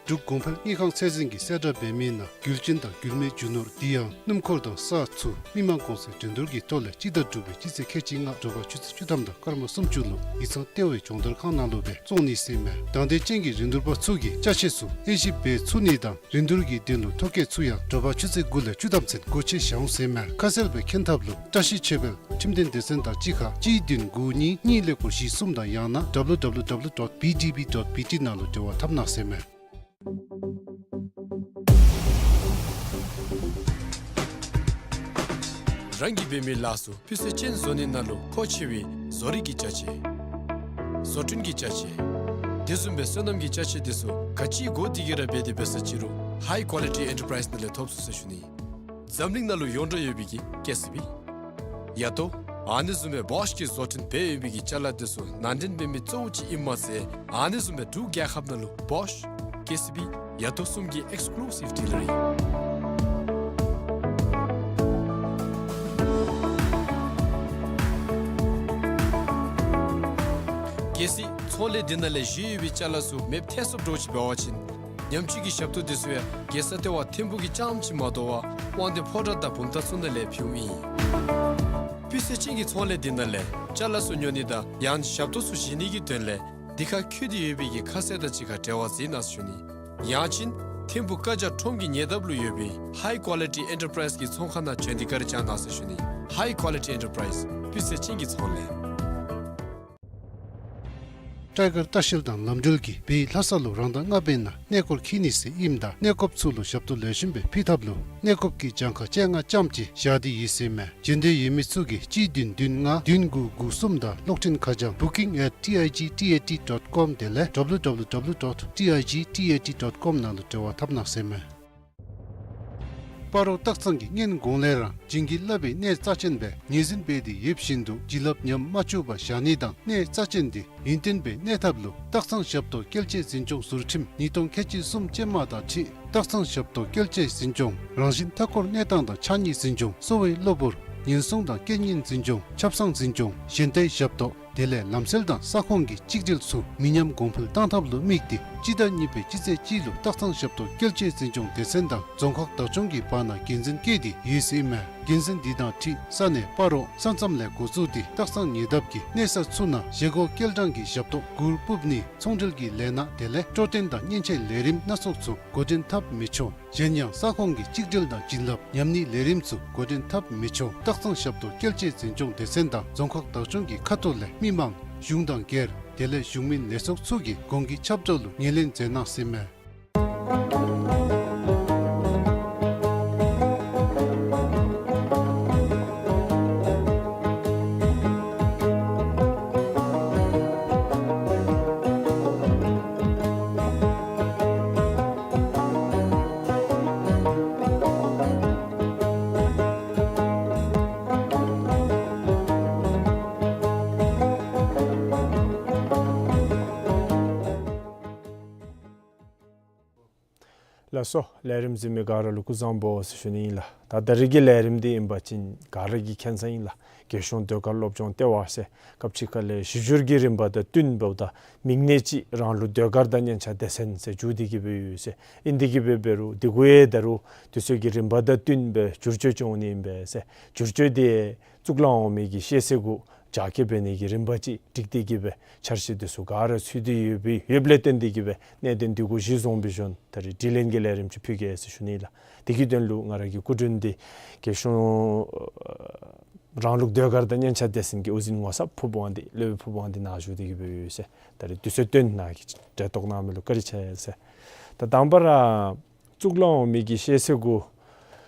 འབྲུག་གོང་འཕེལ་དངུལ་ཁང་ཚད་འཛིན་གྱིས་གསལ་བསྒྲགས་འབད་མི་ནང་རྒྱུ་ཅན་དང་རྒྱུ་མེད་རྒྱུ་ནོར་དེ་ཡང་སྣུམ་འཁོར་དང་ས་ཚུ་མི་མང་གོང་ཚད་འགྲན་བསྡུར་གྱི་ཐོག་ལས་སྤྱི་ཟླ་དྲུག་པའི་སྤྱི་ཚེས་ཁལ་གཅིག་ལྔ་དྲོ་པ་ཆུ་ཚོད་བཅུ་ཐམ་དང་སྐར་མ་སུམ་ཅུ་ལུ་ཡིག་ཚང་ལྟེ་བའི་སྦྱོང་བརྡར་ཁང་ནང་ལུ་སྦེ་བཙོང་ནི་ཟེར་ཨིན་མས། དང་འདོད་ཅན་གྱི་རིན་བསྡུར་པ་ཚུ་གིས་ཅ་ཆས་ཚུ་དབྱེ་ཞིབ་འབད་ཚུགས་ནི་དང་རིན་བསྡུར་གྱི་དོན་ལུ་ཐོ་བཀོད་ཚུ་ཡང་དྲོ་པ་ཆུ་ཚོད་དགུ་ལས་བཅུ་ཐམ་ཚུན་སྒོ་ཕྱེ་བཞག་འོང་ཟེར་ཨིན་མས། ཁ་གསལ་སྦེ་མཁྱེན་ཐབས་ལུ་བཀྲ་ཤིས་ཆོས་འཕེལ་ཁྲིམས་དོན་སྡེ་ཚན་དང་གཅིག་ཁར་གཅིག་བདུན་དགུ་གཉིས་གཉིས་ཀླད་ཀོར་བཞི་གསུམ་དང་ཡང་ན་W W W dot B D B dot B T ནང་ལུ་འབྲེལ་བ་འཐབ་གནང་ཟེར་ཨིན་མས། རང་གིས་འབད་མི་ལཱ་ཚུ་སྤུས་ཚད་ཅན་བཟོ་ནི་ནང་ལུ་མཁོ་ཆེ་བའི་བཟོ་རིག་གི་ཅ་ཆས། བཟོ་སྐྲུན་གྱི་ཅ་ཆས། དེ་བཟུམ་སྦེ་སོ་ནམ་གྱི་ཅ་ཆས་དེ་ཚུ་ག་ཅི་དགོ་དེ་གིས་ར་འབད་དེ་འབད་ས་ཅི་རུང་High Quality Enterprise ནང་ལས་ཐོབ་ཚུགས་ཟེར་ཞུ་ནི། འཛམ་གླིང་ནང་ལུ་ཡོངས་གྲགས་ཡོད་པའི་གི་ཀེ་སི་བི། ཡ་ཏོ། ཨ་ནི་བཟུམ་སྦེ་བོཤ་གིས་བཟོ་སྐྲུན་འབད་ཡོད་པའི་གི་ཅ་ལ་དེ་ཚུ་ནང་འདྲེན་འབད་མི་གཙོ་བོ་ཅིག་ཨིནམ་མ་ཚད་ཨ་ནི་བཟུམ་སྦེ་འབྲུག་རྒྱལ་ཁབ་ནང་ལུ་བོཤ་ཀེ་སི་བི་ཡ་ཏོ་གསུམ་གྱི་ཨེགསི་ཀུ་ལུ་སིབ་ཌི་ལར་ཨིན། གལ་སྲིད་ཚོང་ལས་འདི་ནང་ལས་བཞེས་ཡོད་པའི་ཅ་ལ་ཚུ་མེདཔ་ཐལ་སོངམ་འདྲཝ་ཅིག་འབད་བ་ཅིན་ཉམས་བཅོས་ཀྱི་ཞབས་ཏོག་དེ་ཚུ་ཡང་རྒྱལ་ས་ལྟེ་བ་ཐིམ་ཕུག་གི་རྐྱངམ་ཅིག་མ་དོ་བར་དབང་འདུས་ཕོ་བྲང་དང་བུམ་ཐང་ཚུ་ནང་ལས་ཕུལཝ་ཨིན། སྤུས་ཚད་ཅན་གྱི་ཚོང་ལས་འདི་ནང་ལས་ཅ་ལ་ཚུ་ཉོ་ནི་དང་ཡང་ཞབས་ཏོག་ཚུ་བཞེས་ནི་གི་དོན་ལས་འདི་ཁར་བཀོད་དེ་ཡོད་པའི་གི་ཁ་གསལ་དང་གཅིག་ཁར་འབྲེལ་བ་འཛིན་གནང་ཟེར་ཞུ་ནི། ཡང་ཅིན་ཐིམ་ཕུག་བཀའ་རྒྱ་ཁྲོམ་གྱི་ཉེ་འདབས་ལུ་ཡོད་པའི་High Quality Enterprise གི་ཚོང་ཁང་ནང་བྱོན་ཏེ་བཀའ་དྲིན་བསྐྱང་གནང་ཟེར་ཞུ་ནི། High Quality Enterprise སྤུས་ཚད་ཅན་གྱི་ཚོང་ལས། ཊའི་གར་ལྟ་བཤལ་དང་ལམ་འགྲུལ་གྱིས་བོད་ལྷ་ས་ལུ་རང་ཟླ་ལྔ་པའི་ནང་གནས་སྐོར་འཁྱིད་ནི་ཟེར་ཨིནམ་ད་གནས་སྐོརཔ་ཚུ་ལུ་ཞབས་ཏོག་ལེགས་ཤོམ་སྦེ་ཕུལ་ཐབས་ལུ་གནས་སྐོརཔ་གི་གྱངས་ཁ་བཅོ་ལྔ་ཙམ་ཅིག་བཞག་སྟེ་ཡོད་ཟེར་ཨིན་མས། འབྱོན་འདོད་ཡོད་མི་ཚུ་གིས་གཅིག་བདུན་བདུན་ལྔ་བདུན་དགུ་དགུ་གསུམ་དང་གློག་འཕྲིན་ཁ་བྱང་booking at T I G T A T dot com དེ་ལས་W W W dot T I G T A T dot com ནང་ལུ་འབྲེལ་བ་འཐབ་གནང་ཟེར་ཨིན་མས། སྤ་རོ་སྟག་ཚང་གིས་སྔོན་གོང་ལས་ར་བྱིན་གྱིས་བརླབས་པའི་གནས་རྩ་ཅན་སྦེ་ངོས་འཛིན་འབད་དེ་ཡོདཔ་བཞིན་དུ་བྱིན་རླབས་ཉམས་མ་བཅུག་པར་བཞག་ནི་དང་གནས་རྩ་ཅན་དེ་ཡུན་བརྟན་སྦེ་གནས་ཐབས་ལུ་སྟག་ཚང་ཞབས་ཏོག་བཀོལ་སྤྱོད་འཛིན་སྐྱོང་ཟུར་ཁྲིམས་ཉིས་སྟོང་ཁལ་གཅིག་གསུམ་ཅན་མ་དང་འཁྲིལ་སྟག་ཚང་ཞབས་ཏོག་བཀོལ་སྤྱོད་འཛིན་སྐྱོང་རང་བཞིན་མཐའ་འཁོར་གནས་སྟངས་དང་ཕྱགས་སྙིགས་འཛིན་སྐྱོང་གསོ་བའི་གློ་བུར་ཉེན་སྲུང་དང་རྐྱེན་ངན་འཛིན་སྐྱོང་ཆབ་གསང་འཛིན་སྐྱོང་གཞན་དོའི་ཞབས་ཏོག་དེ་ལས་ལམ་སེལ་དང་ས་ཁོངས་ཀྱི་གཅིག་སྒྲིལ་ཚུ་མི་ཉམས་གོང་འཕེལ་གཏང་ཐབས་ལུ་དམིགས་ཏེ་སྤྱི་ཟླ་གཉིས་པའི་སྤྱི་ཚེས་གཅིག་ལུ་སྟག་ཚང་ཞབས་ཏོག་བཀོལ་སྤྱོད་འཛིན་སྐྱོང་སྡེ་ཚན་དང་རྫོང་ཁག་བདག་སྐྱོང་གི་བར་ན་འགན་འཛིན་བཀོད་དེ་ཡོད་ཟེར་ཨིན་མས། འགན་འཛིན་འདི་དང་འཁྲིལ་ས་གནས་སྤ་རོ་ས་མཚམས་ལས་འགོ་བཙུགས་ཏེ་སྟག་ཚང་ཉེ་འདབས་ཀྱི་གནས་ས་ཚུ་ནང་བཞེས་སྒོ་བཀལ་གྲངས་ཀྱི་ཞབས་ཏོག་གུར་ཕུབ་ནི་ཚོང་འབྲེལ་གྱི་ལས་སྣ་དེ་ལས་སྤྲོ་སྟོན་དང་མཉེན་ཆས་ལས་རིམ་སྣ་ཚོགས་ཚུ་འགོ་འདྲེན་འཐབ་མི་ཆོག། གཞན་ཡང་ས་ཁོངས་ཀྱི་གཅིག་སྒྲིལ་དང་བྱིན་རླབས་ཉམས་ནིའི་ལས་རིམ་ཚུ་འགོ་འདྲེན་འཐབ་མི་ཆོག། སྟག་ཚང་ཞབས་ཏོག་བཀོལ་སྤྱོད་འཛིན་སྐྱོང་སྡེ་ཚན་དང་རྫོང་ཁག་བདག་སྐྱོང་གི་ཁ་ཐུག་ལས་མི་མང་གཞུང་དང་སྒེར་དེ་ལས་གཞུང་མིན་ལས་ཚོགས་ཚུ་གིས་གོང་གི་ཁྱབ་བསྒྲགས་ལུ་ངོས་ལེན་མཛད་གནང་ཟེར་ཨིན་མས། ལགས་སོ། ལས་རིམ་གཟིགས་མི་ག་ར་ལུ་སྐུ་གཟུགས་བཟང་པོ་ཟེར་ཞུ་ནི་ཨིན་ལགས། ད་ད་རིས་ཀྱི་ལས་རིམ་འདི་ཨིན་པ་ཅིན་ག་ར་གིས་མཁྱེན་ས་ཨིན་ལགས། རྒྱལ་གཞུང་ཟློས་གར་སློབ་སྦྱོང་ལྟེ་བ་ཟེར་སྐབས་ཅིག་ཁ་ལས་བཞི་འགྱུར་གྱི་རིམ་པ་དང་བསྟུན་འབདཝ་ད་མིང་གནས་ཅིག་རང་ལུགས་ཟློས་གར་དང་སྙན་ཆ་སྡེ་ཚན་ཟེར་བསྒྱུར་ཏེ་གི་སྦེ་ཡོད་ཟེར། ཨིན་ཏེ་གི་སྦེ་འབད་རུང་འདི་གུ་ཡང་ད་རུང་དུས་ཚོད་ཀྱི་རིམ་པ་དང་བསྟུན་སྦེ་བསྒྱུར་བཅོས་འབྱུང་ནི་ཨིན་པས་ཟེར། བསྒྱུར་བཅོས་འདི་གཙུག་ལག་འོག་མའི་གི་ཤེས་ཚད་གུ་རྒྱ་སྐྱེད་འབད་ནི་གི་རིམ་པ་ཅིག་སྒྲིག་སྟེ་གི་སྦེ་འཆར་གཞི་འདི་ཚུ་ག་ར་ཚུད་དེ་ཡོདཔ་ཡོདཔ་ལས་བརྟེན་ཏེ་གི་སྦེ་གནད་དོན་འདི་གུ་གཞི་བཟུང་སྦེ་ཞིནམ་ད་རིས་དྲི་ལན་གྱི་ལས་རིམ་ཅིག་ཕུལ་གེ་ཟེར་ཞུ་ནི་ལགས། དེ་གི་དོན་ལུ་ང་ར་གི་སྐུ་མགྲོན་འདི་རྒྱལ་གཞུང་རང་ལུགས་ཟློས་གར་དང་སྙན་ཆ་སྡེ་ཚན་གྱི་དབུ་འཛིན་ངོ་ཚབ་ཕུར་བུ་དབང་འདུས་སློབ་དཔོན་ཕུར་བུ་དབང་འདུས་ནཱ་བཞུགས་ཏེ་གི་སྦེ་ཡོད་ཟེར། ད་རིས་དུས་ཚོད་བཏོན་ནཱ་གིས་འབྲེལ་གཏོགས་གནང་མི་ལུ་བཀའ་དྲིན་ཆེ་ཟེར། ད་དང་པ་ར་གཙུག་ལག་འོག་མའི་གི་ཤེས་ཚད་གུ་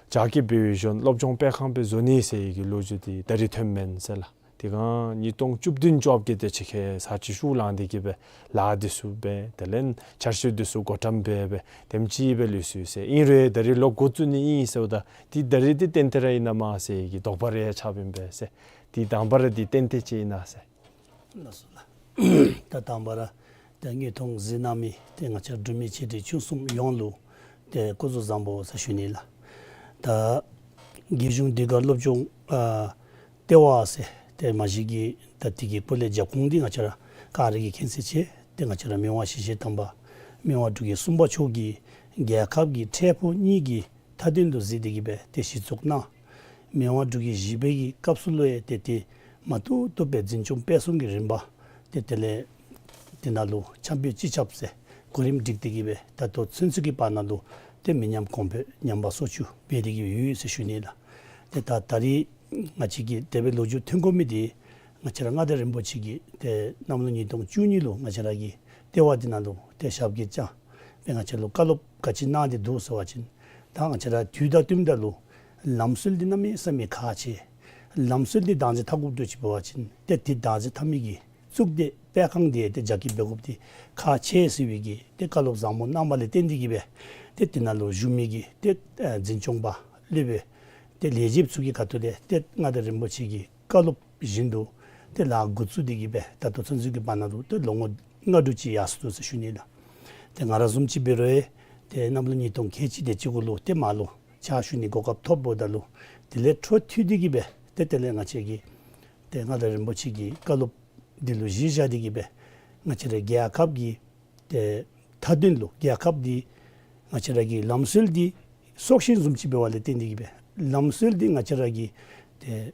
རྒྱ་སྐྱེད་འབད་ཞིནམ་སློབ་སྦྱོང་སྤེལ་ཁང་སྦེ་བཟོ་ནི་ཟེར་བའི་གི་ལོ་རྒྱུས་འདི་ད་རིས་ཐོནམ་མེན་ཟེར་ལགས། དེ་སྒང་ཉིས་སྟོང་བཅུ་བདུན་བཅོ་བརྒྱད་དེ་ཅིག་ཁར་ཚར་གཅིག་ཤུགས་ལངས་ཏེ་གི་སྦེ་ལཱ་འདི་ཚུ་འབད་དེ་ལས་འཆར་གཞི་འདི་ཚུ་བགོ་བཀྲམ་འབད་སྦེ་དེམ་ཅིག་སྦེ་ལུས་སོ་ཡི་ཟེར། ཨིན་རུང་ད་རིས་ལོག་འགོ་བཙུགས་ནི་ཨིན་ཟེརཝ་ད་འདི་ད་རིས་འདི་ཏན་ཏན་ར་ཨིན་ན་མེན་ན་ཟེར་བའི་གི་དོགས་པ་རེ་ཡང་ཆགསཔ་ཨིན་པས་ཟེར། འདི་དང་པ་ར་འདི་ཏན་ཏན་ཅིག་ཨིན་ན་ཟེར། ལགས་སོ་ལགས། ད་དང་པ་ར་ཏེ་དངོས་མཐོང་གཟིགས་གནང་མི་ཏེ་ང་བཅས་འབྲུག་མི་ཆེ་འབྲིང་ཆུང་གསུམ་ཡོངས་ལུ་ཏེ་སྐུ་གཟུགས་བཟང་པོ་ཟེར་ཞུ་ནི་ལགས། ད་རྒྱལ་གཞུང་ཟློས་གར་སློབ་སྦྱོང་ཨ་ལྟེ་བ་ཟེར་ཏེ་མ་གཞི་གི་ད་དེ་གི་སྐོར་ལས་རྒྱབ་ཁུངས་འདི་ང་བཅས་ར་ག་ར་གིས་མཁྱེན་གསལ་ཅིག་ཏེ་ང་བཅས་ར་མི་དབང་ཞི་བྱེད་དམ་པ་ མི་དབང་འབྲུག་རྒྱལ་གསུམ་པ་མཆོག་གིས་རྒྱལ་ཁབ་ཀྱི་འཕྲལ་ཕུགས་གཉིས་ཀྱི་མཐའ་དོན་ལུ་གཟིགས་ཏེ་གི་སྦེ་ཏེ་གཞི་བཙུགས་གནང་། མི་དབང་འབྲུག་རྒྱལ་བཞི་པའི་གི་སྐབས་སུ་ལུ་ཡང་ཏེ་ཏེ་མ་བཏུབ་བཏུབ་སྦེ་འཛིན་སྐྱོང་སྤེལ་གསུམ་གྱི་རིམ་པ་ཏེ་དེ་ལས་དེ་ནང་ལུ་འཆམ་སྤེལ་སྤྱི་ཁྱབ་ཟེར་གོ་རིམ་སྒྲིག་སྟེ་གི་སྦེ་ད་ལྟོ་ཚུན་ཚོད་ཀྱི་བར་ན་ལུ་ཏེ་མི་ཉམས་གོང་འཕེལ་ཉམས་པ་སོར་ཆུད་འབད་དེ་གི་ཡོད་ཟེར་ཞུ་ནི་ལགས། ཏེ་ད་ད་རིས་ང་བཅས་ཀྱི་དེ་སྦེ་ལོ་རྒྱུས་ཐོན་དགོ་མི་འདི་ང་བཅས་ར་མངའ་བདག་རིན་པོ་ཆེ་གིས་ཏེ་གནམ་ལོ་ཉིས་སྟོང་བཅུ་གཉིས་ལུ་ང་བཅས་ར་གི་ལྟེ་བ་འདི་ནང་ལུ་ཏེ་ཞབས་སྐྱེལ་བསྐྱངས་སྦེ་ང་བཅས་ལུ་བཀའ་སློབ་ག་ཅི་གནང་སྟེ་འདུག་ཟེར་བ་ཅིན་ད་ང་བཅས་ར་དུས་དང་བསྟུན་ད་ལུ་ལམ་སྲོལ་འདི་གནམ་མེད་ས་མེད་ཁག་ཆེ། ལམ་སྲོལ་འདི་བདག་འཛིན་འཐབ་དགོཔ་འདྲཝ་ཅིག་འབད་བ་ཅིན་ཏེ་འདི་བདག་འཛིན་འཐབ་མི་གི་གཙུག་སྡེ་སྤེལ་ཁང་འདི་ཏེ་རྒྱ་སྐྱེད་འབད་དགོཔ་འདི་ཁག་ཆེ་ཟེར་བའི་གི་ཏེ་བཀའ་སློབ་བཟང་པོ་གནང་བ་ལས་བརྟེན་ཏེ་གི་སྦེ་ཏེ་དེ་ནང་ལུ་བཞུགས་མི་གི་ཏེ་ཨ་འཛིན་སྐྱོང་པ་སློབ་དཔོན་ཏེ་ལས་བྱེདཔ་ཚུ་གི་ཁ་ཐུག་ལས་ཏེ་མངའ་བདག་རིན་པོ་ཆེ་གི་བཀའ་སློབ་བཞིན་དུ་ཏེ་ལཱ་འགོ་བཙུགས་ཏེ་གི་སྦེ་ད་ལྟོ་ཚུན་ཚོད་ཀྱི་བར་ན་ལུ་ཏེ་ལོ་ངོ་ལྔ་དྲུག་ཅིག་ཡར་སོ་ནུག་ཟེར་ཞུ་ནི་ལགས། ཏེ་ང་ར་བཟུམ་ཅིག་འབད་རུང་ཡང་ཏེ་གནམ་ལོ་ཉིས་སྟོང་ཁལ་གཅིག་དེ་ཅིག་གུ་ལུ་ཏེ་མར་ལུ་ཕྱག་ཞུ་ནི་གོ་སྐབས་ཐོབ་འབདཝ་ད་ལུ་དེ་ལས་འཕྲོ་མཐུད་དེ་གི་སྦེ་ཏེ་དེ་ལས་ང་བཅས་ཀྱི་ཏེ་མངའ་བདག་རིན་པོ་ཆེ་གི་བཀའ་སློབ་འདི་ལུ་གཞི་བཞག་སྟེ་གི་སྦེ་ང་བཅས་ར་རྒྱལ་ཁབ་ཀྱི་ཏེ་མཐའ་དོན་ལུ་རྒྱལ་ཁབ་འདི་ང་བཅས་ར་གི་ལམ་སྲོལ་འདི་སྲོག་ཤིང་བཟུམ་ཅིག་འབདཝ་ལས་བརྟེན་ཏེ་གི་སྦེ་ལམ་སྲོལ་འདི་ང་བཅས་ར་གི་ཏེ་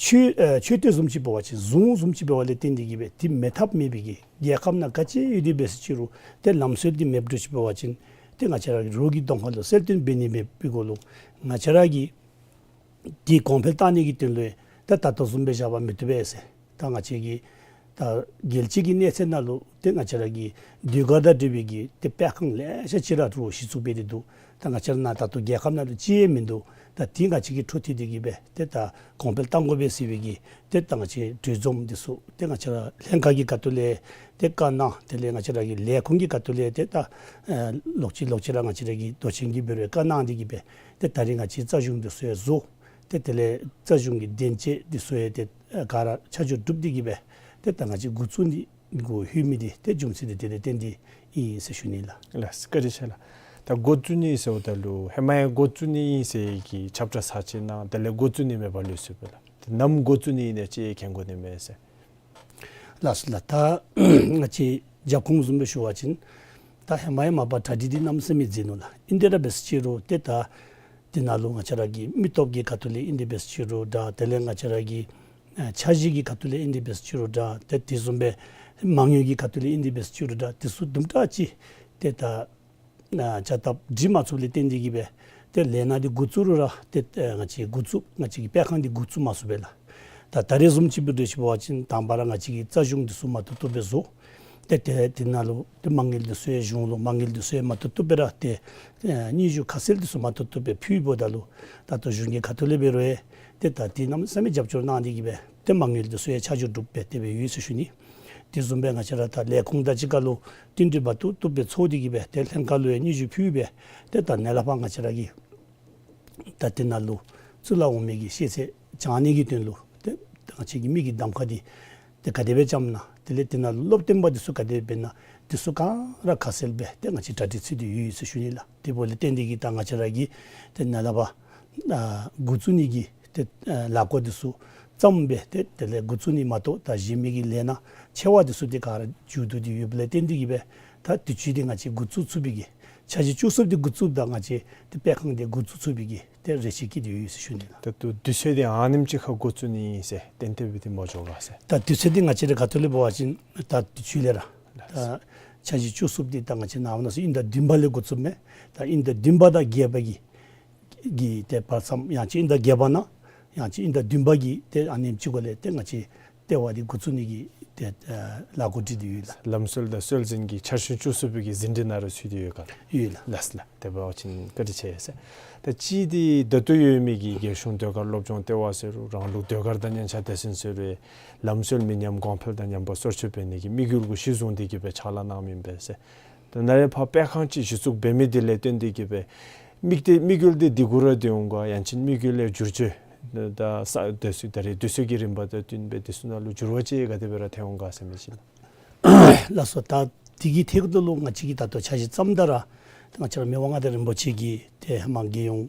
མཆོད་ཨ་མཆོད་རྟེན་བཟུམ་ཅིག་འབད་བ་ཅིན་གཟུངས་བཟུམ་ཅིག་འབདཝ་ལས་བརྟེན་ཏེ་གི་སྦེ་འདི་མེད་ཐབས་མེད་པའི་གི་རྒྱལ་ཁབ་ནང་ག་ཅི་ཡོད་དེ་འབད་ཟེར་ཅི་རུང་ཏེ་ལམ་སྲོལ་འདི་མེདཔ་འདྲཝ་ཅིག་འབད་བ་ཅིན་ཏེ་ང་བཅས་ར་གི་རོགས་ཀྱི་གདོང་ཁ་ལུ་གསལ་སྟོན་འབད་ནི་མེད་པའི་སྒོ་ལུ་ང་བཅས་ར་གི་འདི་གོང་འཕེལ་བཏང་ནི་གི་དོན་ལུ་ཡང་ད་ད་ལྟོ་བཟུམ་སྦེ་བཞག་པ་མི་བཏུབ་པས་ཟེར། ད་ང་བཅས་ཀྱི་ད་རྒྱལ་སྤྱི་གི་གནས་ཚད་ནང་ལུ་ཏེ་ང་བཅས་ར་གི་ཟློས་གར་དང་འབྲེལ་བའི་གི་ཏེ་སྤེལ་ཁང་ལེ་ཤ་ཅིག་ར་རུང་གཞི་བཙུགས་འབད་དེ་འདུག། ད་ང་བཅས་ར་ནཱ་ད་ལྟོ་རྒྱལ་ཁབ་ནང་ལུ་ཅིག་ཡང་མིན་འདུག། ད་འདི་ང་བཅས་ཀྱིས་འཕྲོ་མཐུད་དེ་གི་སྦེ་ཏེ་ད་གོང་འཕེལ་གཏང་དགོ་པས་ཟེར་བའི་གི་ཏེ་ད་ང་བཅས་གྲོས་འཛོམས་འདི་ཚུ་ཏེ་ང་བཅས་ར་ལྷན་ཁག་གི་ཁ་ཐུག་ལས་ཏེ་བཀའ་གནང་། དེ་ལས་ང་བཅས་ར་གི་ལས་ཁུངས་ཀྱི་ཁ་ཐུག་ལས་ཏེ་ད་ཨ་ལོག་ཅི་ལོག་ཅི་ར་ང་བཅས་ར་གི་མདོ་ཆེན་གྱིས་འབད་རུང་བཀའ་གནང་སྟེ་གི་སྦེ་ཏེ་ད་རིས་ང་བཅས་རྩ་གཞུང་འདི་ཚུ་ཡང་བཟོ། ཏེ་དེ་ལས་རྩ་གཞུང་གི་དོན་གཅོད་འདི་ཚུ་ཡང་ཏེ་ཨ་ག་ར་ཆ་འཇོག་གྲུབ་སྟེ་གི་སྦེ་ཏེ་ད་ང་བཅས་འགོ་བཙུགས་ནི་གུ་ལྷོད་མི་འདི་ཏེ་རྒྱུ་མཚན་འདི་དེ་ལས་བརྟེན་ཏེ་ཨིན་ཟེར་ཞུ་ནི་ལགས། ལགས་སོ། བཀའ་དྲིན་ཆེ་ལགས། ད་འགོ་བཙུགས་ནི་ཟེརཝ་ད་ལུ་ཧེ་མ་ཡང་འགོ་བཙུགས་ནི་ཨིན་ཟེར་གྱི་ཁྱབ་བསྒྲགས་ཚར་ཅིག་གནང་། དེ་ལས་འགོ་བཙུགས་ནི་མེད་པར་ལུས་སོང་པས་ལགས། ཏེ་ནམ་འགོ་བཙུགས་ནི་ཨིན་ན་ཅིག་མཁྱེན་དགོ་ནི་མས་ཟེར། ལགས་སོ་ལགས། ད་ང་བཅས་རྒྱབ་ཁུངས་བཟུམ་སྦེ་ཞུ་བ་ཅིན་ད་ཧེ་མ་ཡང་མ་པ་གྲ་སྒྲིག་འདི་གནམ་མེད་ས་མེད་མཛད་ནུག་ལགས། ཨིན་ཏེ་ར་འབད་ཟེར་ཅི་རུང་ཏེ་ད་འདི་ནང་ལུ་ང་བཅས་ར་གི་མི་སྟོབས་ཀྱི་ཁ་ཐུག་ལས་ཨིན་ཏེ་འབད་ཟེར་ཅི་རུང་འདྲ། དེ་ལས་ང་བཅས་ར་གི་ཨ་འཆར་གཞི་གི་ཁ་ཐུག་ལས་ཨིན་ཏེ་འབད་ཟེར་ཅི་རུང་འདྲ། ཏེ་དེ་བཟུམ་སྦེ་མ་དངུལ་གྱི་ཁ་ཐུག་ལས་ཨིན་ཏེ་འབད་ཟེར་ཅི་རུང་འདྲ། དེ་ཚུ་དུམ་གྲ་ཅིག་ཏེ་ད་ཨ་བྱ་སྟབས་སྒྲིག་མ་ཚུགསཔ་ལས་བརྟེན་ཏེ་གི་སྦེ་ཏེ་ལས་སྣ་འདི་འགོ་བཙུགས་རུང་ར་ཏེ་ཨ་ང་བཅས་འགོ་བཙུགས་ང་བཅས་ཀྱི་སྤེལ་ཁང་འདི་འགོ་བཙུགས་མ་ཚུགས་པས་ལགས། ད་ད་རེས་བཟུམ་ཅིག་འབད་དེ་ཅིག་འབད་བ་ཅིན་དང་པ་ར་ང་བཅས་ཀྱི་རྩ་གཞུང་འདི་ཚུ་མ་བཏུབ་བཏུབ་སྦེ་བཟོ། ཏེ་ཏེ་དེ་ནང་ལུ་ཏེ་མ་དངུལ་འདི་ཚུ་ཡང་གཞུང་ལུ་མ་དངུལ་འདི་ཚུ་ཡང་མ་བཏུབ་བཏུབ་སྦེ་ར་ཏེ་ཨ་སྙན་ཞུ་ཁ་གསལ་འདི་ཚུ་མ་བཏུབ་བཏུབ་སྦེ་ཕུལཝ་ད་ལུ་ད་ལྟོ་གཞུང་གི་ཁ་ཐུག་ལས་འབད་རུང་ཡང་ཏེ་ད་འདི་གནམ་མེད་ས་མེད་རྒྱབ་སྐྱོར་གནང་སྟེ་གི་སྦེ་ཏེ་མ་དངུལ་འདི་ཚུ་ཡང་ཆ་འཇོག་གྲུབ་སྦེ་དེ་སྦེ་ཡོད་ཟེར་ཞུ་ནི། དེ་བཟུམ་སྦེ་ང་བཅས་ར་ད་ལས་ཁུངས་དང་གཅིག་ཁར་ལུ་བསྟུན་གྲོས་མ་བཏུབ་བཏུབ་སྦེ་ཚོགས་ཏེ་གི་སྦེ་ཏེ་ལྷན་ཁག་ལུ་ཡང་སྙན་ཞུ་ཕུལ་སྦེ་ཏེ་ད་ནཱ་ལས་ཕར་ང་བཅས་ར་གི་ད་དེ་ནང་ལུ་གཙུག་ལག་འོག་མའི་གི་ཤེས་ཚད་སྦྱང་ནི་གི་དོན་ལུ་ཏེ་ད་ང་བཅས་ཀྱི་མི་གི་གདམ་ཁ་འདི་ཏེ་ག་དེ་སྦེ་བཅངམ་ན་དེ་ལས་དེ་ནང་ལུ་སློབ་སྟོན་པ་འདི་ཚུ་ག་དེ་སྦེ་འབད་ན་འདི་ཚུ་ག་ར་ཁ་གསལ་སྦེ་ཏེ་ང་བཅས་གྲ་སྒྲིག་ཚུད་དེ་ཡོད་ཟེར་ཞུ་ནི་ལགས། དེ་འབདཝ་ལས་བརྟེན་ཏེ་གི་ད་ང་བཅས་ར་གིས་ཏེ་ནཱ་ལས་ཕར་ཨ་འགོ་བཙུགས་ནི་གི་ཏེ་ཨ་ལས་འགུལ་འདི་ཚུ་བརྩམས་སྦེ་ཏེ་དེ་ལས་འགོ་བཙུགས་ནི་མ་གཏོགས་ད་གཞན་མི་གི་ལས་སྣ་ཆེ་བ་འདི་ཚུ་ཏེ་ག་ར་མཇུག་བསྡུ་སྟེ་ཡོདཔ་ལས་བརྟེན་ཏེ་གི་སྦེ་ད་དུས་ཅི་འདི་ང་བཅས་འགོ་བཙུགས་ཚུགས་པའི་གི་འཆར་གཞི་བཅུ་གསུམ་འདི་འགོ་བཙུགསཔ་ད་ང་བཅས་ཏེ་སྤེལ་ཁང་འདི་འགོ་བཙུགས་ཚུགས་པའི་གི་ཏེ་རེ་ཆེ་བསྐྱེད་དེ་ཡོད་ཟེར་ཞུ་ནི་ལགས། ད་ལྟོ་དུས་ཚོད་འདི་ཨ་ནེམ་ཅིག་ཁར་འགོ་བཙུགས་ནི་ཨིན་ཟེར་གཏན་གཏན་སྦེ་འདི་མ་འགྱོ་ག་ཟེར། ད་དུས་ཚོད་འདི་ང་བཅས་རའི་ཁ་ཐུག་ལས་འབད་བ་ཅིན་ད་དུས་ཅི་ལས་ར་ད་འཆར་གཞི་བཅུ་གསུམ་འདི་ད་ང་བཅས་ནངས་པ་གནངས་ཚེ་དབྱིན་ཟླ་བདུན་པ་ལས་འགོ་བཙུགསཔ་མས། ད་དབྱིན་ཟླ་བདུན་པ་དང་བརྒྱད་པ་གི་གི་ཏེ་བར་མཚམས་ཡང་ཅིན་དབྱིན་ཟླ་བརྒྱད་པ་ནང་ཡང་ཅིན་དབྱིན་ཟླ་བདུན་པ་གི་ཏེ་ཨ་ནེམ་ཅིག་གུ་ལས་ཏེ་ང་བཅས་ལྟེ་བ་འདི་འགོ་བཙུགས་ནི་གི་ཏེ་ཨ་ལས་འགུལ་སྒྲིག་སྟེ་ཡོད་ལགས། ལམ་སྲོལ་དང་སྲོལ་འཛིན་གྱི་འཆར་གཞི་བཅུ་གསུམ་པའི་གི་ཟིན་བྲིས་ནང་ར་ཚུད་དེ་ཡོད་ག་ལགས། ཡོད་ལགས། ལགས་ལགས། དེ་འབད་བ་ཅིན་བཀའ་དྲིན་ཆེ་ཟེར། ད་ཅི་འདི་ད་ལྟོ་ཡོད་མི་གི་རྒྱལ་གཞུང་ཟློས་གར་སློབ་སྦྱོང་ལྟེ་བ་ཟེར་རུང་རང་ལུགས་ཟློས་གར་དང་སྙན་ཆ་སྡེ་ཚན་ཟེར་རུང་ལམ་སྲོལ་མི་ཉམས་གོང་འཕེལ་དང་ཉམས་པ་སོར་ཆུད་འབད་ནི་གི་དམིགས་ཡུལ་གུ་གཞི་བཟུང་སྟེ་གི་སྦེ་ཕྱག་ལཱ་གནང་མི་ཨིན་པས་ཟེར། ད་ནཱ་ལས་ཕར་སྤེལ་ཁང་ཅིག་གཞི་བཙུགས་འབད་མི་འདི་ལས་བརྟེན་ཏེ་གི་སྦེ་དམིགས་གཏད་དམིགས་ཡུལ་འདི་འདི་གུ་ར་སྡོད་འོང་ག་ཡང་ཅིན་དམིགས་ཡུལ་ལས་བསྒྱུར་བཅོས་ད་ས་དེ་ཚུ་ད་རེས་དུས་ཚོད་ཀྱི་རིམ་པ་དང་བསྟུན་སྦེ་དེ་ཚུ་ནང་ལུ་འགྱུར་བ་ཅིག་ག་དེ་སྦེ་ར་ཐོན་འོང་ག་ཟེར་མི་ཅིག་ལགས། ལགས་སོ། ད་འདི་གི་ཐད་ཁར་ལུ་ང་བཅས་ཀྱིས་ད་ལྟོ་འཆར་གཞི་བརྩམ་ད་ར་ད་ང་བཅས་ར་མི་དབང་མངའ་བདག་རིན་པོ་ཆེ་གིས་ཏེ་ཧེ་མ་རྒྱལ་ཡོངས་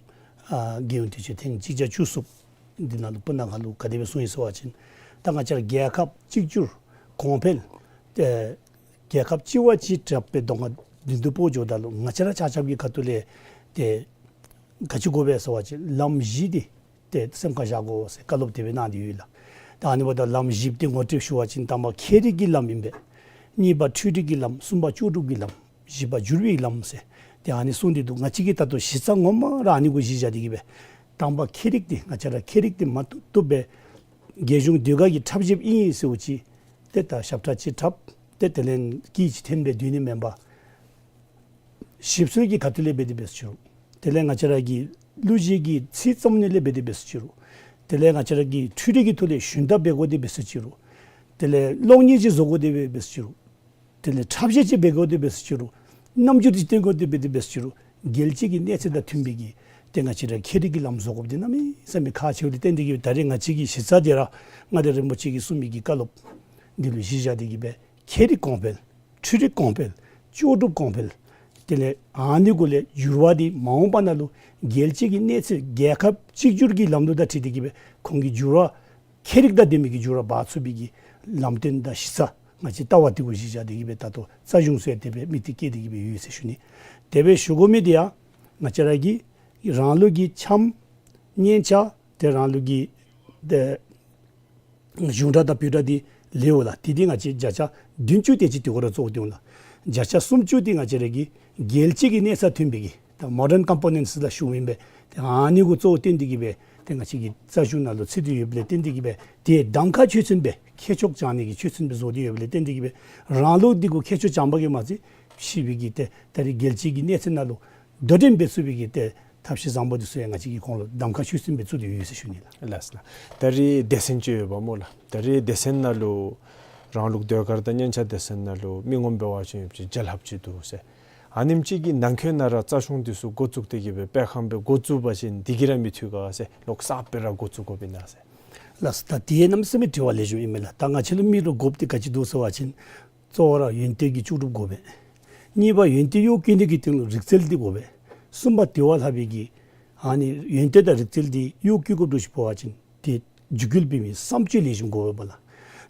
ཨ་རྒྱལ་ཡོངས་དུས་ཆེན་ཐེངས་གཅིག་བརྒྱ་བཅུ་གསུམ་འདི་ནང་ལུ་སྤུ་ན་ཁ་ལུ་ག་དེ་སྦེ་གསུངས་ཡི་ཟེར་བ་ཅིན་ད་ང་བཅས་ར་རྒྱལ་ཁབ་གཅིག་གྱུར་གོང་འཕེལ་ཏེ་ རྒྱལ་ཁབ་གཅིག་བ་གཅིག་དྲག་སྦེ་གདོང་ཁར་མདུན་དུ་སྤོ་འགྱོཝ་ད་ལུ་ང་བཅས་ར་ཆ་ཁྱབ་ཀྱི་ཁ་ཐུག་ལས་ཏེ་ག་ཅི་དགོ་པས་ཟེར་བ་ཅིན་ལམ་བཞི་འདི་ཏེ་སེམས་ཁར་བཞག་དགོ་ཟེར་བཀའ་སློབ་དེ་སྦེ་གནང་སྟེ་ཡོད་ལགས། ད་ཨ་ནི་འབདཝ་ད་ལམ་བཞི་འདི་ངོ་སྤྲོད་ཞུ་བ་ཅིན་དང་པ་ཁྱད་རིག་གི་ལམ་ཨིན་པས། གཉིས་པ་འཕྲུལ་རིག་གི་ལམ། གསུམ་པ་ལྕོགས་གྲུབ་ཀྱི་ལམ། བཞི་པ་འགྱུར་བའི་ལམ་ཟེར་ཏེ་ཨ་ནི་གསུངས་ཏེ་འདུག། ང་བཅས་ཀྱིས་ད་ལྟོ་གཞི་རྩ་ངོ་མ་ར་ཨ་ནི་གུ་གཞི་བཞག་སྟེ་གི་སྦེ་དང་པ་ཁྱད་རིག་འདི་ང་བཅས་ར་ཁྱད་རིག་འདི་མ་བཏུབ་བཏུབ་སྦེ་རྒྱལ་གཞུང་ཟློས་གར་གྱི་འཁྲབ་གཞས་ཨིན་ཟེརཝ་ཅིག་ཏེ་ད་ཞབས་ཁྲ་ཅིག་འཁྲབ་ཏེ་དེ་ལས་སྐད་ཅིག་འཐེན་སྦེ་སྡོད་ནི་མེན་པར་ཞིབ་འཚོལ་གྱི་ཁ་ཐུག་ལས་འབད་དེ་འབད་སོ་ཅི་རུང་། དེ་ལས་ང་བཅས་ར་གི་གླུ་གཞས་ཀྱི་ཚིག་རྩོམ་ནི་ལས་འབད་དེ་འབད་སོ་ཅི་རུང་། དེ་ལས་ང་བཅས་ར་གི་འཕྲུལ་རིག་གི་ཐོག་ལས་ཞུན་དག་འབད་དགོ་དེ་འབད་སོ་ཅི་རུང་། དེ་ལས་གློག་བརྙན་ཅིག་བཟོ་དགོ་དེ་འབད་སོ་ཅི་རུང་། དེ་ལས་འཁྲབ་གཞས་ཅིག་འབད་དགོ་དེ་འབད་སོ་ཅི་རུང་། རྣམ་འགྱུར་ཅིག་སྟོན་དགོ་དེ་འབད་དེ་འབད་སོ་ཅི་རུང་། རྒྱལ་སྤྱི་གི་གནས་ཚད་དང་མཐུན་པའི་གི་ཏེ་ང་བཅས་ར་ཁྱད་རིག་གི་ལམ་བཟོ་དགོཔ་འདི་གནམ་མེད་ས་མེད་ཁག་ཆེཝ་ལས་བརྟེན་ཏེ་གི་ད་རེས་ང་བཅས་ཀྱི་གཞི་རྩ་འདི་ར་མངའ་བདག་རིན་པོ་ཆེ་གིས་གསུངས་མི་གི་བཀའ་སློབ་འདི་ལུ་གཞི་བཞག་སྟེ་གི་སྦེ་ཁྱད་རིག་གོང་འཕེལ། འཕྲུལ་རིག་གོང་འཕེལ། ལྕོགས་གྲུབ་གོང་འཕེལ། དེ་ལས་ཨ་ནི་གུ་ལས་འགྱུར་བ་འདི་མ་འོངས་པ་ནང་ལུ་རྒྱལ་སྤྱི་གི་གནས་ཚད་རྒྱལ་ཁབ་གཅིག་གྱུར་གྱི་ལམ་ལུགས་དང་འཁྲིལ་ཏེ་གི་སྦེ་ཁོང་གིས་འགྱུར་བ་ཁྱད་རིག་དང་ལྡན་མི་གི་འགྱུར་བ་འབག་ཚུགས་པའི་གི་ལམ་སྟོན་དང་གཞི་རྩ་ང་བཅས་ལྟ་བ་འདི་གུ་གཞི་བཞག་སྟེ་གི་སྦེ་ད་ལྟོ་རྩ་གཞུང་ཟེར་དེ་སྦེ་མིང་འདི་བཀོད་དེ་གི་སྦེ་ཡོད་ཟེར་ཞུ་ནི། དེ་སྦེ་ཞུ་དགོ་མི་འདི་ཡང་ང་བཅས་ར་གི་རང་ལུགས་ཀྱི་འཆམ་སྙན་ཆ་དེ་རང་ལུགས་ཀྱི་དེ་གཞུང་སྒྲ་དང་བོད་སྒྲ་འདི་ལེའུ་ལགས། དེ་འདི་ང་བཅས་བརྒྱ་ཆ་བདུན་ཅུ་དེ་ཅིག་དེ་གུ་ར་གཙོ་བོ་བཏོན་ལགས། བརྒྱ་ཆ་སུམ་ཅུ་དེ་ང་བཅས་ར་གི་རྒྱལ་སྤྱི་གི་གནས་ས་མཐུན་པའི་གི་ད་མོ་ཌརན་ཀམ་པོ་ནེནཊསི་ལགས་ཞུཝ་ཨིན་པས། ཏེ་ཨ་ནི་གུ་གཙོ་བོ་བཏོན་ཏེ་གི་སྦེ་ཏེ་ང་བཅས་ཀྱི་རྩ་གཞུང་ནང་ལུ་ཚུད་དེ་ཡོདཔ་ལས་བརྟེན་ཏེ་གི་སྦེ་ཏེ་གདམ་ཁ་ཆོས་ཚན་སྦེ་ཁྱད་ཆོས་སྦྱང་ནི་གི་ཆོས་ཚན་སྦེ་བཟོ་སྟེ་ཡོདཔ་ལས་བརྟེན་ཏེ་གི་སྦེ་རང་ལུགས་འདི་གུ་ཁྱད་ཆོས་སྦྱང་པ་གིས་མ་ཚད་ཕྱི་པའི་གི་ཏེ་ད་རེས་རྒྱལ་སྤྱི་གི་གནས་ཚད་ནང་ལུ་དོ་འགྲན་འབད་ཚུགས་པའི་གི་ཏེ་ཐབས་ཤེས་བཟང་པོ་འདི་ཚུ་ཡང་ང་བཅས་ཀྱིས་ཁོང་ལུ་གདམ་ཁ་ཆོས་ཚན་སྦེ་བཙུགས་ཏེ་ཡོད་ཟེར་ཞུ་ནི་ལགས། ལགས་སོ་ལགས། ད་རེས་སྡེ་ཚན་ཅིག་ཡོདཔ་སྨོ་ལགས། ད་རེས་སྡེ་ཚན་ནང་ལུ་རང་ལུགས་ཟློས་གར་དང་སྙན་ཆ་སྡེ་ཚན་ནང་ལུ་མི་ངོམ་འབད་བ་ཅིན་ཡོད་ཅིག་བརྒྱ་ལྷགཔ་ཅིག་འདུག་ཟེར། ཨ་ནེམ་ཅིག་གི་ནང་འཁོད་ནང་ར་རྩ་གཞུང་འདི་ཚུ་འགོ་བཙུགས་ཏེ་གི་སྦེ་དཔེ་ཁང་སྦེ་འགོ་བཙུགས་པ་ཅིན་འདི་གིས་ར་མི་ཐུབ་ག་ཟེར། ལོག་གསརཔ་སྦེ་ར་འགོ་བཙུགས་དགོཔ་ཨིན་ན་ཟེར། ལགས་སོ། ད་དེ་གནམ་མེད་ས་མེད་དྲི་བ་ལེགས་ཤོམ་ཨིན་མས་ལགས། ད་ང་བཅས་ལུ་མི་ལུ་དགོཔ་འདི་ག་ཅི་འདུག་ཟེར་བ་ཅིན་གཙོ་བོ་ར་ཡོན་ཏན་གྱི་ལྕོགས་གྲུབ་དགོ་པས། གཉིས་པ་ཡོན་ཏན་གཡོག་བཀོལ་ནི་གི་དོན་ལུ་རིག་རྩལ་འདི་དགོ་པས། གསུམ་པ་དེ་བ་ལྷག་པའི་གི་ཨ་ནི་ཡོན་ཏན་དང་རིག་རྩལ་འདི་གཡོག་བཀོལ་དགོཔ་འདྲཝ་ཅིག་འབད་བ་ཅིན་ཏེ་འཇུག་སྐུལ་འབད་མི་བསམ་སྤྱོད་ལེགས་ཤོམ་དགོ་པས་ལགས།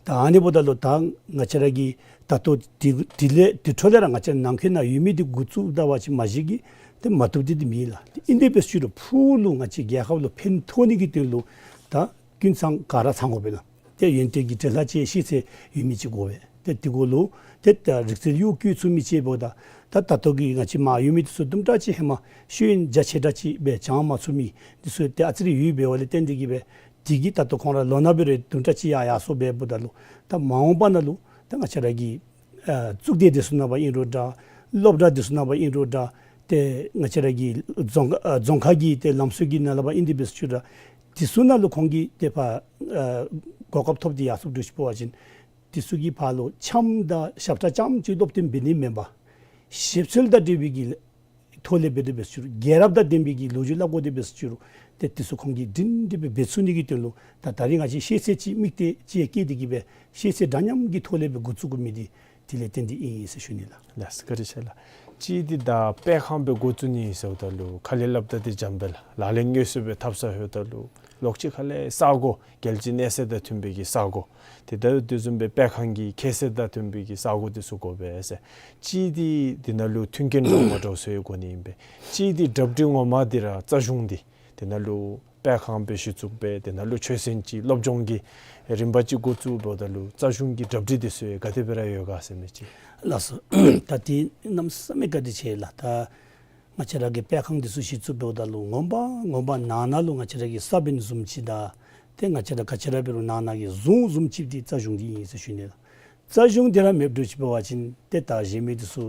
ད་ཨ་ནི་འབདཝ་ད་ལུ་ད་ང་བཅས་ར་གི་ད་ལྟོ་དེ་དེ་ལས་དེ་འཕྲོ་ལས་ར་ང་བཅས་ནང་འཁོད་ནང་ཡོད་མི་འདི་འགོ་བཙུགས་ད་པ་ཅིན་མ་གཞི་གིས་ཏེ་མ་བཏུབ་འདི་འདི་མེད་ལགས། ཏེ་ཨིན་དེ་འབད་ཞུ་རུང་ཕུགས་ལུ་ང་བཅས་རྒྱལ་ཁབ་ལུ་ཕན་ཐོགས་ནི་གི་དོན་ལུ་ད་ཀུན་ཚང་ག་ར་ཚང་དགོ་པས་ལགས། ཏེ་ཡོན་ཏན་གྱི་འབྲེལ་ལྷག་ཅིག་ཤེས་ཚད་ཡོད་མི་ཅིག་དགོ་པས། ཏེ་དེ་གུ་ལུ་ཏེ་ད་རིག་རྩལ་གཡོག་བཀོལ་ཚུགས་མི་ཅིག་འབདཝ་ད་ད་ད་ལྟོ་གི་ང་བཅས་མར་ཡོད་མི་འདི་ཚུ་དུམ་གྲ་ཅིག་ཧེ་མ་ཤེས་ཡོན་རྒྱ་ཆེ་དྲགས་ཅིག་སྦེ་སྦྱང་མ་ཚུགས་མི་འདི་ཚུ་ཏེ་ཨ་ཙི་རེ་ཡོདཔ་འབདཝ་ལས་བརྟེན་ཏེ་གི་སྦེ་དེ་གིས་ད་ལྟོ་ཁོང་ར་ལོ་ན་སྦེ་རེ་དུམ་གྲ་ཅིག་ཡར་ཡར་སོངམ་འབདཝ་ད་ལུ་ད་མ་འོངས་པ་ནང་ལུ་ད་ང་བཅས་ར་གི་ཨ་གཙུག་སྡེ་འདི་ཚུ་ནང་པ་ཨིན་རུང་འདྲ། སློབ་གྲྭ་འདི་ཚུ་ནང་པ་ཨིན་རུང་འདྲ། ཏེ་ང་བཅས་ར་གི་རྫོང་ཨ་རྫོང་ཁག་གི་ཏེ་ལམ་སྲོལ་གྱི་ནང་ལས་པ་ཨིན་དེ་འབད་ཞུ་རུང་འདི་ཚུ་ནང་ལུ་ཁོང་གིས་ཏེ་ཕར་ཨ་གོ་སྐབས་ཐོབ་སྟེ་ཡར་སོངམ་འདྲཝ་ཅིག་འབད་བ་ཅིན་འདི་ཚུ་གི་ཕར་ལུ་འཆམ་དང་ཞབས་ཁྲ་རྐྱངམ་ཅིག་སློབ་སྟོན་འབད་ནི་མེན་པར་ཞིབ་འཚོལ་དང་འབྲེལ་བའི་གི་ཐོག་ལས་འབད་དེ་འབད་ཞུ་རུང་རྒྱལ་རབས་དང་ལྡན་པའི་གི་ལོ་རྒྱུས་སླབ་དགོ་དེ་འབད་ཞུ་རུང་ཏེ་འདི་ཚུ་ཁོང་གིས་སྒྲིང་སྒྲི་སྦེ་འབད་ཚུགས་ནི་གི་དོན་ལུ་ད་ད་རེས་ང་བཅས་ཤེས་ཚད་ཅིག་དམིགས་གཏད་ཅིག་བསྐྱེད་དེ་གི་སྦེ་ཤེས་ཚད་འདྲ་མཉམ་གྱི་ཐོག་ལས་སྦེ་འགོ་བཙུགས་དགོ་མི་འདི་དེ་ལས་བརྟེན་ཏེ་ཨིན་ཟེར་ཞུ་ནི་ལགས། ལགས་སོ་བཀའ་དྲིན་ཆེ་ལགས། གཅིག་འདི་ད་དཔེ་ཁང་སྦེ་འགོ་བཙུགས་ནི་ཟེརཝ་ད་ལུ་ཁ་ལས་སླབ་ད་འདི་འཇམ་པས་ལགས། ལག་ལེན་དངོས་སུ་སྦེ་འཐབ་ས་ལྷོདཔ་ད་ལུ་ལོག་ཅིག་ཁ་ལས་ས་གོ་རྒྱལ་སྤྱིའི་གནས་ཚད་དང་མཐུན་པའི་གི་ས་གོ་ཏེ་ད་དེ་བཟུམ་སྦེ་དཔེ་ཁང་གི་ཁྱད་ཚད་དང་མཐུན་པའི་གི་ས་གོ་འདི་ཚུ་དགོ་པས་ཟེར། གཅིག་འདི་འདི་ནང་ལུ་མཐུན་རྐྱེན་འདྲཝ་མ་འདྲཝ་ཚུ་ཡང་དགོ་ནི་ཨིན་པས། གཅིག་འདི་གྲ་སྒྲིག་ངོ་མ་འདི་ར་རྩ་གཞུང་འདི་འདི་ནང་ལུ་དཔེ་ཁང་སྦེ་གཞི་བཙུགས་འབད་དེ་ནང་ལུ་ཆོས་ཚན་ཅིག་སློབ་སྦྱོང་གི་རིམ་པ་ཅིག་འགོ་བཙུགས་འབདཝ་ད་ལུ་རྩ་གཞུང་གི་གྲ་སྒྲིག་འདི་ཚུ་ཡང་ག་དེ་སྦེ་ར་ཡོད་ག་ཟེར་མི་ཅིག། ལགས་སོ། ད་འདི་གནམ་མེད་ས་མེད་བཀའ་དྲིན་ཆེ་ལགས། ད་ང་བཅས་ར་གི་དཔེ་ཁང་འདི་ཚུ་གཞི་བཙུགས་འབདཝ་ད་ལུ་ངོ་མ་ངོ་མ་ནང་ན་ལུ་ང་བཅས་ར་གི་ས་བོན་བཟུམ་ཅིག་དང་ཏེ་ང་བཅས་ར་ག་ཅི་ར་འབད་རུང་ནང་ན་གི་གཟུངས་བཟུམ་ཅིག་འདི་རྩ་གཞུང་འདི་ཨིན་ཟེར་ཞུ་ནི་ལགས། རྩ་གཞུང་འདི་ར་མེདཔ་འདྲཝ་ཅིག་འབད་བ་ཅིན་ཏེ་ད་གཞན་མི་འདི་ཚུ་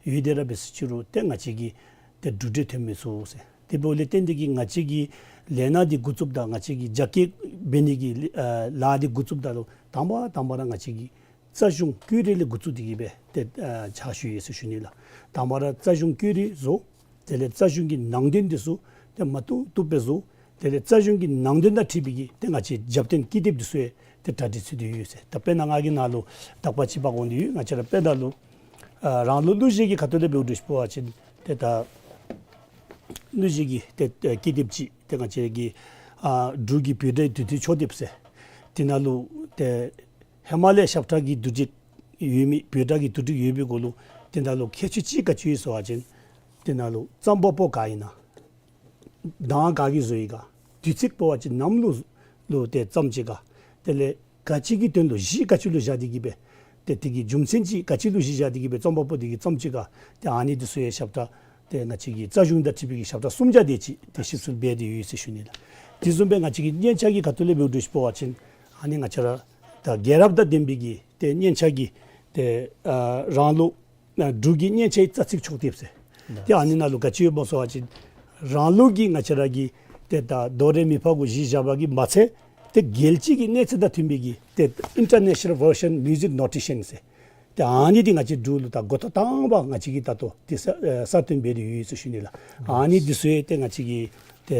ཡོད་དེ་ར་འབད་ཞུ་རུང་ཏེ་ང་བཅས་ཀྱིས་ཏེ་འགྲུབ་འབྲས་ཐོན་མི་ཚུགས་ཟེར། དེ་འབདཝ་ལས་བརྟེན་ཏེ་གི་ང་བཅས་ཀྱི་ལས་སྣ་འདི་འགོ་བཙུགསཔ་ད་ང་བཅས་ཀྱི་རྒྱ་སྐྱེད་འབད་ནི་གི་ཨ་ལཱ་འདི་འགོ་བཙུགསཔ་ད་ལུ་དང་པ་དང་པ་ར་ང་བཅས་ཀྱིས་རྩ་གཞུང་བཀོད་སྒྲིག་ལས་འགོ་བཙུགས་ཏེ་གི་སྦེ་ཏེ་ཨ་ཕྱག་ཞུ་ཡི་ཟེར་ཞུ་ནི་ལགས། དང་པ་ར་རྩ་གཞུང་བཀོད་སྒྲིག་བཟོ། དེ་ལས་རྩ་གཞུང་གི་ནང་དོན་འདི་ཚུ་ཏེ་མ་བཏུབ་བཏུབ་སྦེ་བཟོ། དེ་ལས་རྩ་གཞུང་གི་ནང་དོན་དང་འཁྲིལ་བའི་གི་ཏེ་ང་བཅས་རྒྱབ་རྟེན་ཀི་དེབ་འདི་ཚུ་ཡང་ཏེ་གྲ་སྒྲིག་ཚུད་དེ་ཡོད་ཟེར། ད་དཔེར་ན་ང་གིས་ནཱ་ལུ་དག་པ་ཅིག་འབག་འོང་དོ་ཡོད། ང་བཅས་ར་དཔེར་ན་ལུ་ཨ་རང་ལུགས་གླུ་གཞས་ཀྱི་ཁ་ཐུག་ལས་འབདཝ་འདྲཝ་ཅིག་འབད་བ་ཅིན་ཏེ་ད་གླུ་གཞས་ཀྱི་ཏེ་ཏེ་ཀི་དེབ་ཅིག་ཏེ་ང་བཅས་ཀྱི་ཨ་འབྲུག་གི་བོད་སྒྲའི་དུས་མཐུན་ཕྱོགས་དེབ་ཟེར། དེ་ནང་ལུ་ཏེ་ཧེ་མ་ལས་ཞབས་ཁྲ་གི་བསྡུ་སྒྲིག་ ཡོད་མི་བོད་སྒྲ་གི་བསྡུ་སྒྲིག་ཡོད་པའི་སྐོར་ལུ་དེ་ནང་ལུ་ཁྱད་ཆོས་ཅིག་ག་ཅི་ཡོད་ཟེར་བ་ཅིན་དེ་ནང་ལུ་རྩོམ་པ་པོ་ག་ཨིན་ན། གདངས་ག་གིས་བཟོ་ཡི་ག། དུས་ཚིགས་འབད་བ་ཅིན་ནམ་ལུ་ལུ་ཏེ་རྩོམ་ཅི་ག། དེ་ལས་ག་ཅི་གི་དོན་ལུ་གཞི་ག་ཅི་ལུ་བཞག་སྟེ་གི་སྦེ་ཏེ་དེ་གི་རྒྱུ་མཚན་ཅིག་ག་ཅི་ལུ་གཞི་བཞག་སྟེ་གི་སྦེ་རྩོམ་པ་པོ་དེ་གིས་རྩོམ་ཅི་ག། ཏེ་ཨ་ནི་འདི་ཚུ་ཡང་ཞབས་ཁྲ་ཏེ་ང་བཅས་ཀྱི་རྩ་གཞུང་དང་འཁྲིལ་བའི་གི་ཞབས་ཁྲ་སུམ་བརྒྱ་དེ་ཅིག་ཏེ་ཞིབ་འཚོལ་འབད་དེ་ཡོད་ཟེར་ཞུ་ནི་ལགས། དེ་བཟུམ་སྦེ་ང་བཅས་ཀྱི་སྙན་ཆ་གི་ཁ་ཐུག་ལས་འབདཝ་འདྲཝ་ཅིག་འབད་བ་ཅིན་ཨ་ནི་ང་བཅས་ར་ད་རྒྱལ་རབས་དང་ལྡན་པའི་གི་ཏེ་སྙན་ཆ་གི་ཏེ་ཨ་རང་ལུགས་ཨ་འབྲུག་གི་སྙན་ཆའི་རྩ་ཚིག་ཕྱོགས་སྡེབ་ཟེར། ཏེ་ཨ་ནི་ནང་ལུ་ག་ཅི་ཡོདཔ་སྨོ་ཟེར་བ་ཅིན་རང་ལུགས་ཀྱི་ང་བཅས་ར་གི་ཏེ་ད་དོ་རེ་མི་ཕ་གུ་གཞི་བཞག་པ་གིས་མ་ཚད་ཏེ་རྒྱལ་སྤྱི་གི་གནས་ཚད་དང་མཐུན་པའི་གི་ཏེ་International Version Music Notation ཟེར། ཏེ་ཨ་ནི་འདི་ང་བཅས་འབྲུག་ལུ་ད་འགོ་ཐོག་དང་པ་ང་བཅས་ཀྱིས་ད་ལྟོ་ཏེ་གསར་ཨེ་གསར་བཏོན་འབད་དེ་ཡོད་ཟེར་ཞུ་ནི་ལགས། ཨ་ནི་འདི་ཚུ་ཡང་ཏེ་ང་བཅས་ཀྱི་ཏེ་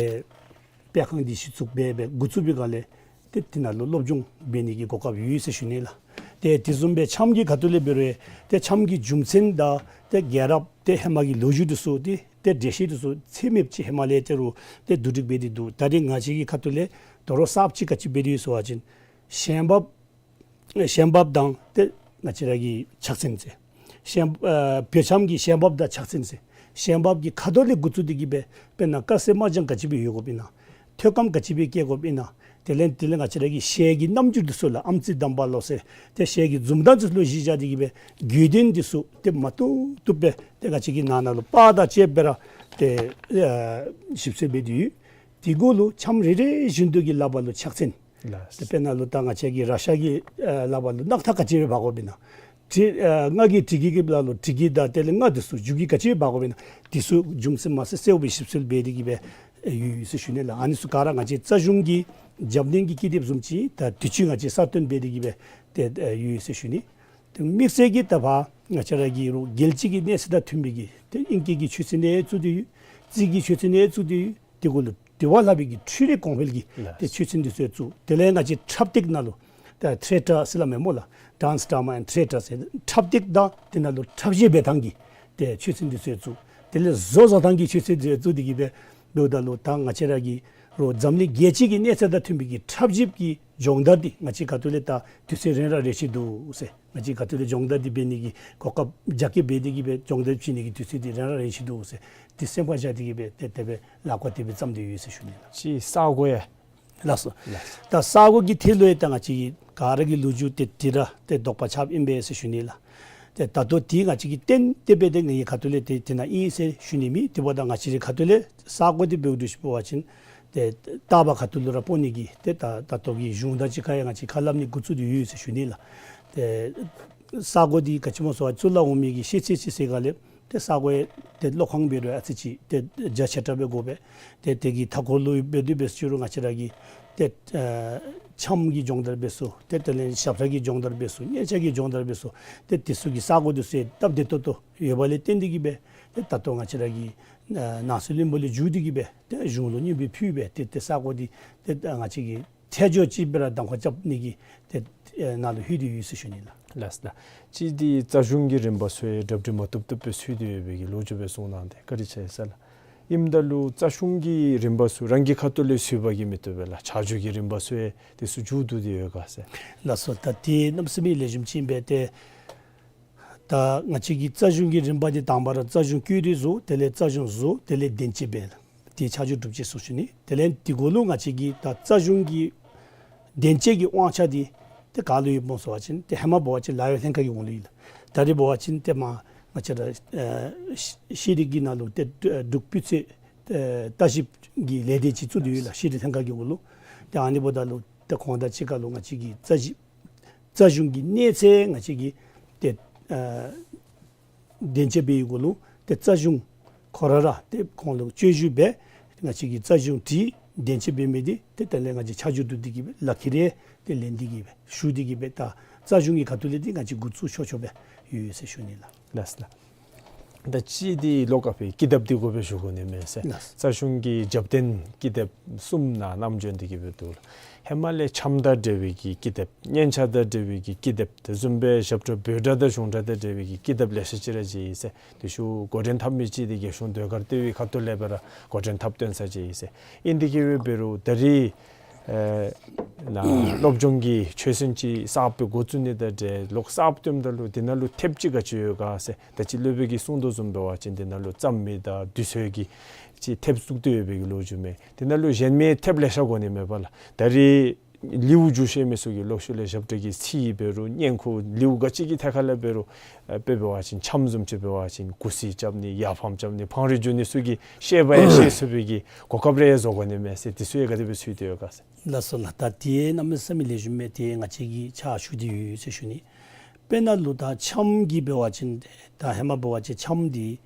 དཔེ་ཁང་འདི་གཞི་བཙུགས་འབད་འབད་འགོ་བཙུགས་པའི་སྒང་ལས་ཏེ་དེ་ནང་ལུ་སློབ་སྦྱོང་འབད་ནི་གི་གོ་སྐབས་ཡོད་ཟེར་ཞུ་ནི་ལགས། ཏེ་དེ་བཟུམ་སྦེ་འཆམ་གྱི་ཁ་ཐུག་ལས་འབད་རུང་ཏེ་འཆམ་གྱི་རྒྱུ་མཚན་དང་ཏེ་རྒྱལ་རབས་ཏེ་ཧེ་མ་གི་ལོ་རྒྱུས་འདི་ཚུ་ཏེ་ཏེ་འགྲེལ་བཤད་འདི་ཚུ་ཚད་མེདཔ་ཅིག་ཧེ་མ་ལས་ཏེ་རུང་ཏེ་བསྡུ་སྒྲིག་འབད་དེ་འདུག། ད་རེས་ང་བཅས་ཀྱི་ཁ་ཐུག་ལས་དོ་རུང་གསརཔ་ཅིག་ག་ཅི་འབད་དེ་ཡོད་ཟེར་བ་ཅིན་ཞེན་འབབ་ཞེན་འབབ་དང་ཏེ་ང་བཅས་ར་གི་ཕྱག་མཚན་ཟེར། ཞེན་ཨ་བོད་འཆམ་གྱི་ཞེན་འབབ་དང་ཕྱག་མཚན་ཟེར། ཞེན་འབབ་ཀྱི་ཁ་དོག་ལས་འགོ་བཙུགས་ཏེ་གི་སྦེ་དཔེར་ན་དཀར་ཟས་དམར་ལྗང་ག་ཅི་སྦེ་ཡོད་དགོཔ་ཨིན་ན། ཐོད་སྐམ་ག་ཅི་སྦེ་བཀལ་དགོཔ་ཨིན་ན། དེ་ལས་དེ་ལས་ང་བཅས་ར་གི་ཞལ་གྱི་རྣམ་འགྱུར་འདི་ཚུ་ལགས་ཨམ་ཙི་དམ་པ་ལོ་ཟེར་ཏེ་ཞལ་གྱི་འཛུམ་མདངས་འདི་ཚུ་ལུ་གཞི་བཞག་སྟེ་གི་སྦེ་དགོས་དོན་འདི་ཚུ་ཏེ་མ་བཏུབ་བཏུབ་སྦེ་ཏེ་ང་བཅས་ཀྱི་ནང་ན་ལུ་པར་དང་བཅས་པ་ར་ཏེ་ཨ་ཞིབ་འཚོལ་འབད་དེ་ཡོད། དེ་གུ་ལུ་འཆམ་རེ་རེ་བཞིན་དུ་གི་ལག་པ་ལུ་ཕྱག་མཚན། ལགས། ཏེ་དཔེར་ན་ལུ་ད་ང་བཅས་ཀྱི་ར་ཤ་གི་ཨ་ལག་པ་ལུ་རྣག་ཐག་ག་ཅི་སྦེ་འབག་དགོཔ་ཨིན་ན། དྲི་ཨ་རྔ་གི་དྲི་གི་གི་ལ་ལུ་དྲི་གི་དང་དེ་ལས་རྔ་འདི་ཚུ་རྒྱུག་གི་ག་ཅི་སྦེ་འབག་དགོཔ་ཨིན་ན། འདི་ཚུ་རྒྱུ་མཚན་མ་ཚད་གསལ་བའི་ཞིབ་འཚོལ་འབད་དེ་གི་སྦེ་ཡོད་ཡོད་ཟེར་ཞུ་ནི་ལགས། ཨ་ནི་ཚུ་ག་ར་ང་བཅས་རྩ་གཞུང་གི་རྒྱབ་སྣོན་གྱི་ཀི་དེབ་བཟུམ་ཅིག་ད་དུས་ཅི་ང་བཅས་གསར་བཏོན་འབད་དེ་གི་སྦེ་ཏེ་ཡོད་ཡོད་ཟེར་ཞུ་ནི། ཏེ་དམིགས་བསལ་གྱིས་ད་ཕར་ང་བཅས་ར་གི་རུང་རྒྱལ་སྤྱི་གི་གནས་ཚད་དང་མཐུན་པའི་གི་ཏེ་ཨིང་སྐད་ཀྱི་ཆོས་ཚན་ནང་བཙུགས་ཏེ་ཡོད། རྩིས་ཀྱི་ཆོས་ཚན་ནང་བཙུགས་ཏེ་ཡོད། དེ་གུ་ལུ་དེ་བ་ལྷག་པའི་གི་འཕྲུལ་རིག་གོང་འཕེལ་གྱི་ཏེ་ཆོས་ཚན་འདི་ཚུ་བཙུགས། དེ་ལས་ང་བཅས་འཁྲབ་སྟེགས་ནང་ལུ་ད་ཐི་ཡེ་ཊར་ཟེར་སླབ་མས་སྨོ་ལགས། Dance, Drama and Theatre ཟེར་འཁྲབ་སྟེགས་དང་དེ་ནང་ལུ་འཁྲབ་གཞས་འབད་ཐངས་ཀྱི་ཏེ་ཆོས་ཚན་འདི་ཚུ་བཙུགས། དེ་ལས་བཟོ་བཟའ་ཐངས་ཀྱི་ཆོས་ཚན་འདི་ཚུ་བཙུགས་ཏེ་གི་སྦེ་འབདཝ་ད་ལུ་ད་ང་བཅས་ར་གི་རུང་འཛམ་གླིང་རྒྱལ་སྤྱི་གི་གནས་ཚད་དང་མཐུན་པའི་གི་འཁྲབ་གཞས་ཀྱི་སྦྱོང་བརྡར་འདི་ང་བཅས་ཁ་ཐུག་ལས་ད་དུས་ཚོད་རན་ར་རན་ཅི་འདུག་ཟེར། ང་བཅས་ཁ་ཐུག་ལས་སྦྱོང་བརྡར་འདི་འབད་ནི་གི་གོ་སྐབས་རྒྱ་སྐྱེད་འབད་དེ་གི་སྦེ་སྦྱོང་བརྡར་བྱིན་ནི་གི་དུས་ཚོད་འདི་རན་ར་རན་ཅི་འདུག་ཟེར། འདི་སེམས་ཁར་བཞག་སྟེ་གི་སྦེ་ཏེ་དེ་སྦེ་ལག་པ་དེ་སྦེ་བརྩམས་ཏེ་ཡོད་ཟེར་ཞུ་ནི་ལགས། ཅིག་ས་གོ་ཡང་ལགས་སོ། ལགས། ད་ས་གོ་གི་ཐད་ལུ་ཡང་ད་ང་བཅས་ཀྱི་ག་ར་གི་ལོ་རྒྱུས་ཏེ་དེ་ར་ཏེ་དོགས་པ་ཆགསཔ་ཨིན་པས་ཟེར་ཞུ་ནི་ལགས། ཏེ་ད་ལྟོ་འདི་ང་བཅས་ཀྱིས་གཏན་གཏན་འབད་དེ་ངེའི་ཁ་ཐུག་ལས་ཏེ་དེ་ནང་ཨིན་ཟེར་ཞུ་ནི་མེད། དེ་འབདཝ་ད་ང་བཅས་རའི་ཁ་ཐུག་ལས་ས་གོ་འདི་འབདཝ་འདྲཝ་ཅིག་འབད་བ་ཅིན་ཏེ་ལྟ་བ་ཁ་ཐུག་ལུ་ར་སྤོ་ནི་གི་ཏེ་ད་ད་ལྟོ་གི་གཞུང་དང་གཅིག་ཁར་ཡང་ང་བཅས་ཁ་སླབ་ནི་འགོ་བཙུགས་ཏེ་ཡོད་ཟེར་ཞུ་ནི་ལགས། ཏེ་ས་གོ་འདི་ག་ཅི་སྨོ་ཟེར་བ་ཅིན་གཙུག་ལག་འོག་མའི་གི་ཤེས་ཚད་ཅིག་ཟེར་ག་ལས་ཏེ་ས་གོ་ཡང་ཏེ་ཀློག་ཁང་འབད་རུང་ཨ་ཙི་ཅིག་ཏེ་རྒྱ་ཆེ་དྲགས་སྦེ་དགོ་པས། ཏེ་དེ་གི་མཐའ་འཁོར་ལུ་འབད་དེ་འབད་ཟེར་རུང་ང་བཅས་ར་གི་ཏེ་ཨ་འཆམ་གྱི་སྦྱོང་བརྡར་འབད་ཚུགས། ཏེ་དེ་ལས་ཞབས་ཁྲ་གི་སྦྱོང་བརྡར་འབད་ཚུགས། སྙན་ཆ་གི་སྦྱོང་བརྡར་འབད་ཚུགས། ཏེ་དེ་ཚུ་གི་ས་གོ་འདི་ཚུ་ཡང་སྟབས་བདེ་ཏོག་ཏོ་ཡོད་པ་ལས་བརྟེན་ཏེ་གི་སྦེ་ཏེ་ད་ལྟོ་ང་བཅས་ར་གི་ཨ་ནང་སྲིད་བློན་པོ་ལས་བརྒྱུད་དེ་གི་སྦེ་ཏེ་གཞུང་ལུ་སྙན་འབུལ་ཕུལ་སྦེ་ཏེ་ཏེ་ས་གོ་འདི་ཏེ་ང་བཅས་ཀྱིས་ཆ་འཇོག་ཅིག་སྦེ་ར་གདམ་ཁ་རྐྱབ་ནི་གི་ཏེ་ཨེ་ནང་ལུ་ལྷོད་དེ་ཡོད་ཟེར་ཞུ་ནི་ལགས། ལགས་སོ། ད་ཅི་འདི་རྩ་གཞུང་གི་རིམ་པ་ཚུ་ཡང་གྲ་སྒྲིག་མ་བཏུབ་བཏུབ་སྦེ་ཚུད་དེ་ཡོད་པའི་གི་ལོ་རྒྱུས་སྦེ་གསུངས་གནང་སྟེ་བཀའ་དྲིན་ཆེ་ཟེར་ལགས། ཨིནམ་ད་ལུ་རྩ་གཞུང་གི་རིམ་པ་ཚུ་རང་གི་ཁ་ཐུག་ལས་ཚུད་པ་གིས་མི་བཏུབ་པས་ལགས། ཆ་འཇོག་གི་རིམ་པ་ཚུ་ཡང་དེ་ཚུ་མཇུག་བསྡུ་སྟེ་ཡོད་ག་ཟེར། ལགས་སོ། ད་དེ་གནམ་མེད་ས་མེད་ལེགས་ཤོམ་ཅིག་ཨིན་པས། ཏེ་ད་ང་བཅས་ཀྱི་རྩ་གཞུང་གི་རིམ་པ་འདི་དང་པ་ར་རྩ་གཞུང་བཀོད་སྒྲིག་བཟོ། དེ་ལས་རྩ་གཞུང་བཟོ། དེ་ལས་དོན་གཅོད་འབད། དེ་ཆ་འཇོག་གྲུབ་རྗེས་སུ་ཞུ་ནི། དེ་ལས་དེ་གུ་ལུ་ང་བཅས་ཀྱི་ད་རྩ་གཞུང་གི་དོན་གཅོད་ཀྱི་དབང་ཆ་འདི་ཏེ་ག་ལུ་ཡོདཔ་སྨོ་ཟེར་བ་ཅིན་ཏེ་ཧེ་མ་འབད་བ་ཅིན་ལཱ་གཡོག་ལྷན་ཁག་གི་འོག་ལུ་ཨིན་ལགས། ད་རེས་འབད་བ་ཅིན་ཏེ་མ་ང་བཅས་ར་ཨེ་ཤེས་རིག་གི་ནང་ལུ་ཏེ་འབྲུག་སྤུས་ཚད་ཨེ་ལྟ་ཞིབ་ཀྱི་ལས་སྡེ་ཅིག་བཙུགས་ཏེ་ཡོད་ལགས། ཤེས་རིག་ལྷན་ཁག་གི་འོག་ལུ། ཏེ་ཨ་ནི་འབདཝ་ད་ལུ་ཏེ་ཁོང་དང་གཅིག་ཁར་ལུ་ང་བཅས་ཀྱི་རྩ་ཞིབ་རྩ་གཞུང་གི་གནས་ཚད་ང་བཅས་ཀྱིས་ཏེ་ཨ་དོན་གཅོད་འབད་བའི་གུ་ལུ་ཏེ་རྩ་གཞུང་ཁོ་ར་ར་ཏེ་ཁོང་ལུ་བཅོལ་ཞུ་འབད། ང་བཅས་ཀྱིས་རྩ་གཞུང་བྲིས། དོན་གཅོད་འབད་མི་འདི་ཏེ་དེ་ལས་ང་བཅས་ཆ་འཇོག་བསྡུ་སྟེ་གི་སྦེ་ལག་ཁྱེར་རེ་ཏེ་ལེན་ཏེ་གི་སྦེ་ཞུ་སྟེ་གི་སྦེ་ད་རྩ་གཞུང་གི་ཁ་ཐུག་ལས་འདི་ང་བཅས་འགོ་བཙུགས་ཆོག་ཆོག་སྦེ་ཡོད་ཟེར་ཞུ་ནི་ལགས། ལགས་ལགས། ད་ཅི་འདི་ལོག་ཁར་སྦེ་ཀི་དེབ་འདི་གུ་སྦེ་ཞུ་དགོ་ནི་མས་ཟེར། ལགས། རྩ་གཞུང་གི་རྒྱབ་རྟེན་ཀི་དེབ་གསུམ་ནང་བསྣམས་བྱོན་ཏེ་གི་སྦེ་འདུག་ལགས། ཧེ་མ་ལས་འཆམ་དང་འབྲེལ་བའི་གི་ཀི་དེབ། སྙན་ཆ་དང་འབྲེལ་བའི་གི་ཀི་དེབ། དེ་བཟུམ་སྦེ་ཞབས་བྲོ་བོད་སྒྲ་དང་གཞུང་སྒྲ་དང་འབྲེལ་བའི་གི་ཀི་དེབ་ལེ་ཤ་ཅིག་ར་མཇལ་ཡི་ཟེར། དེ་ཤུལ་འགོ་འདྲེན་འཐབ་མི་ཅིག་འདི་རྒྱལ་གཞུང་ཟློས་གར་ལྟེ་བའི་ཁ་ཐུག་ལས་སྦེ་ར་འགོ་འདྲེན་འཐབ་བཏོན་ས་ཅིག་ཨིན་ཟེར། ཨིན་དེ་གི་སྦེ་འབད་རུང་ད་རེས་ ཨེ་ནཱ་སློབ་སྦྱོང་གི་ཆོས་ཚན་ཅིག་གསརཔ་སྦེ་འགོ་བཙུགས་ནི་དང་འབྲེལ་ལོག་གསརཔ་བཏོནམ་ད་ལུ་དེ་ནང་ལུ་ཐེབས་ཅིག་ག་ཅི་ཡོད་ག་ཟེར་ད་ཅི་སློབ་དཔོན་གྱིས་གསུང་དོ་བཟུམ་འབད་བ་ཅིན་དེ་ནང་ལུ་རྩོམ་མི་དང་དུས་ཚོད་ཀྱི་ཅིག་ཐེབས་བཙུགས་ཏེ་ཡོད་པའི་གི་ལོ་རྒྱུས་མས། དེ་ནང་ལུ་གཞན་མི་ཐེབས་ལེ་ཤ་དགོ་ནི་མས་པ་ལགས། ད་རེས་ལེའུ་བསྒྱུར་ཤེས་མི་ཚུ་གིས་ལོག་ཤུལ་ལས་ཞབས་ཁྲ་གི་ཚིག་འབད་རུང་སྙན་ཁུ་ལེའུ་ག་ཅི་གི་ཐད་ཁར་ལས་འབད་རུང་ཨ་དཔེ་འབད་བ་ཅིན་འཆམ་བཟུམ་ཅིག་འབད་བ་ཅིན་གུ་སི་རྐྱབ་ནི་ཡར་ཕམ་རྐྱབ་ནི་འཕང་རིས་བསྒྱུར་ནི་ཚུ་གིས་ཤེས་པ་ཡང་ཤེས་ཚུགས་པའི་གི་གོ་སྐབས་རེ་ཡང་བཟོ་དགོ་ནི་མས་ཟེར་དེ་ཚུ་ཡང་ག་དེ་སྦེ་ཚུད་དེ་ཡོད་ག་ཟེར། ལགས་སོ་ལགས། ད་དེ་གནམ་མེད་ས་མེད་ལེགས་ཤོམ་མས། དེ་ང་བཅས་ཀྱིས་ཕྱག་ཞུ་སྟེ་ཡོད་ཟེར་ཞུ་ནི། དཔེར་ན་ལུ་ད་འཆམ་གྱི་འབད་བ་ཅིན་ད་ཧེ་མ་འབད་བ་ཅིན་འཆམ་འདི་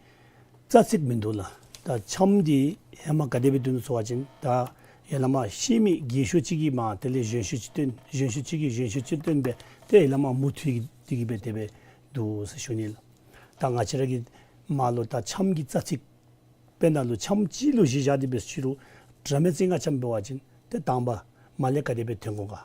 རྩ་ཚིག་མིན་འདུག་ལགས། ད་འཆམ་འདི་ཧེ་མ་ག་དེ་སྦེ་འདུག་ཟེར་བ་ཅིན་ད་ཡར་ལས་མར་ཤེས་མི་རྒས་ཤོས་ཅིག་གིས་མར་དེ་ལས་གཞོན་ཤོས་ཅིག་བཏོན། གཞོན་ཤོས་ཅིག་གིས་གཞོན་ཤོས་ཅིག་བཏོན་སྦེ་ཏེ་ཡར་ལས་མར་མུ་མཐུད་དེ་གིས་སྦེ་དེ་སྦེ་འདུག་ཟེར་ཞུ་ནི་ལགས། ད་ང་བཅས་ར་གི་མར་ལུ་ད་འཆམ་གྱི་རྩ་ཚིག་དཔེར་ན་ལུ་འཆམ་གཅིག་ལུ་གཞི་བཞག་སྟེ་འབད་ཞུ་རུང་སྒྲ་མི་རྩི་ང་འཆམ་འབད་བ་ཅིན་ཏེ་དང་པ་མར་ལས་ག་དེ་སྦེ་འཐེན་དགོ་ག།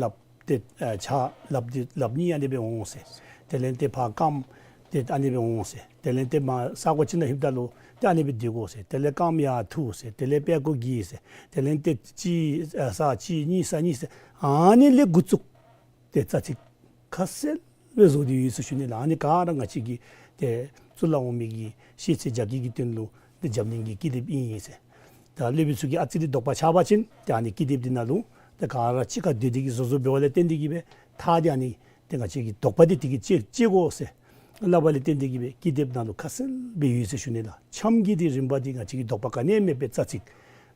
ལགཔ་ཏེ་ཨ་ཕྱག་ལགཔ་འདི་ལགཔ་གཉིས་ཨ་ནི་སྦེ་འོང་ཟེར། དེ་ལས་ཏེ་ཕར་རྐངམ་ཏེ་ཨ་ནི་སྦེ་འོང་ཟེར། དེ་ལས་ཏེ་མར་ས་གོ་ཅིག་ནང་ལྷོདཔ་ད་ལུ་ཏེ་ཨ་ནི་སྦེ་སྡོད་དགོ་ཟེར། དེ་ལས་རྐངམ་ཡར་འཐུ་ཟེར། དེ་ལས་པད་ཀོ་བསྒྱིར་ཟེར། དེ་ལས་ཏེ་གཅིག་ཨ་ས་གཅིག་གཉིས་ས་གཉིས་ཟེར་ཨ་ནི་ལས་འགོ་བཙུགས། ཏེ་རྩ་ཚིག་ཁ་གསལ་སྦེ་བཟོ་སྟེ་ཡོད་ཟེར་ཞུ་ནི་ལགས། ཨ་ནི་ག་ར་ང་བཅས་ཀྱི་ཏེ་གཙུག་ལག་འོག་མའི་གི་ཤེས་ཚད་རྒྱ་སྐྱེད་ཀྱི་དོན་ལུ་ཏེ་འཛམ་གླིང་གི་ཀི་དེབ་ཨིན་ཟེར། ད་སློབ་དཔོན་ཚུ་གིས་ཨ་ཙི་རེ་དོགས་པ་ཆགས་པ་ཅིན་ཏེ་ཨ་ནི་ཀི་དེབ་འདི་ནང་ལུ་ཏེ་ག་ར་གཅིག་ཁར་སྡོད་དེ་གིས་བཟོ་བཟོཝ་འབདཝ་ལས་བརྟེན་ཏེ་གིས་སྦེ་ད་ཏེ་ཨ་ནི་ཏེ་ང་བཅས་ཀྱི་དོགས་པ་འདི་དེ་གིས་བཅད་བཅད་དགོ་ཟེར་སླབ་པ་ལས་བརྟེན་ཏེ་གིས་སྦེ་ཀི་དེབ་ནང་ལུ་ཁ་གསལ་སྦེ་ཡོད་ཟེར་ཞུ་ནི་ལགས། འཆམ་གྱི་འདི་རིམ་པ་འདི་ང་བཅས་ཀྱིས་དོགས་པ་ག་ནི་ཡང་མེད་པའི་རྩ་ཚིག་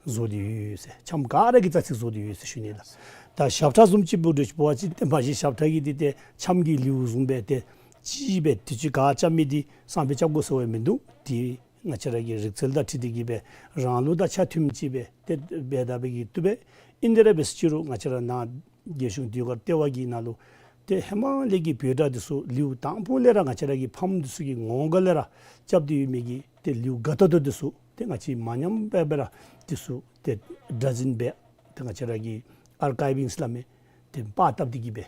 བཟོ་སྟེ་ཡོད་ཟེར། འཆམ་ག་ར་གི་རྩ་ཚིག་བཟོ་སྟེ་ཡོད་ཟེར་ཞུ་ནི་ལགས། ད་ཞབས་ཁྲ་བཟུམ་ཅིག་འབད་དེ་འབད་བ་ཅིན་ཏེ་མ་གཞི་ཞབས་ཁྲ་གི་འདི་ཏེ་འཆམ་གྱི་ལེའུ་བཟུམ་སྦེ་ཏེ་གཅིག་སྦེ་དུས་ཅི་ག་རྐྱབ་མི་འདི་སང་ཕོད་རྐྱབ་དགོ་ཟེར་བ་མིན་འདུག། ཏེ་ང་བཅས་ར་གི་རིག་རྩལ་དང་འཁྲིལ་ཏེ་གིས་སྦེ་རང་ལུགས་དང་ཆ་མཐུནམ་ཅིག་སྦེ་ཏེ་འབད་ད་འབད་གི་བཏུབ་པས། ཨིན་ཏེ་ར་འབད་ཟེར་ཅི་རུང་ང་བཅས་ར་ནཱ་རྒྱལ་གཞུང་ཟློས་གར་ལྟེ་བ་གི་ནང་ལུ་ཏེ་ཧེ་མ་ལས་ཀྱི་བོད་སྒྲ་འདི་ཚུ་ལེའུ་དང་པོ་ལས་ར་ང་བཅས་ར་གི་ཕམ་འདི་ཚུ་གི་ངོ་ག་ལས་ར་རྐྱབ་སྟེ་ཡོད་མི་གི་ཏེ་ལེའུ་ག་ཏོག་ཏོ་འདི་ཚུ་ཏེ་ང་བཅས་མ་ཉམས་པར་སྦེ་ར་འདི་ཚུ་ཏེ་སྒྲ་འཛིན་འབད་ཏེ་ང་བཅས་ར་གི་ཨར་ཀའིབ་ཨིང་ཟེར་སླབ་མི་འདི་པར་བཏབ་སྟེ་གིས་སྦེ་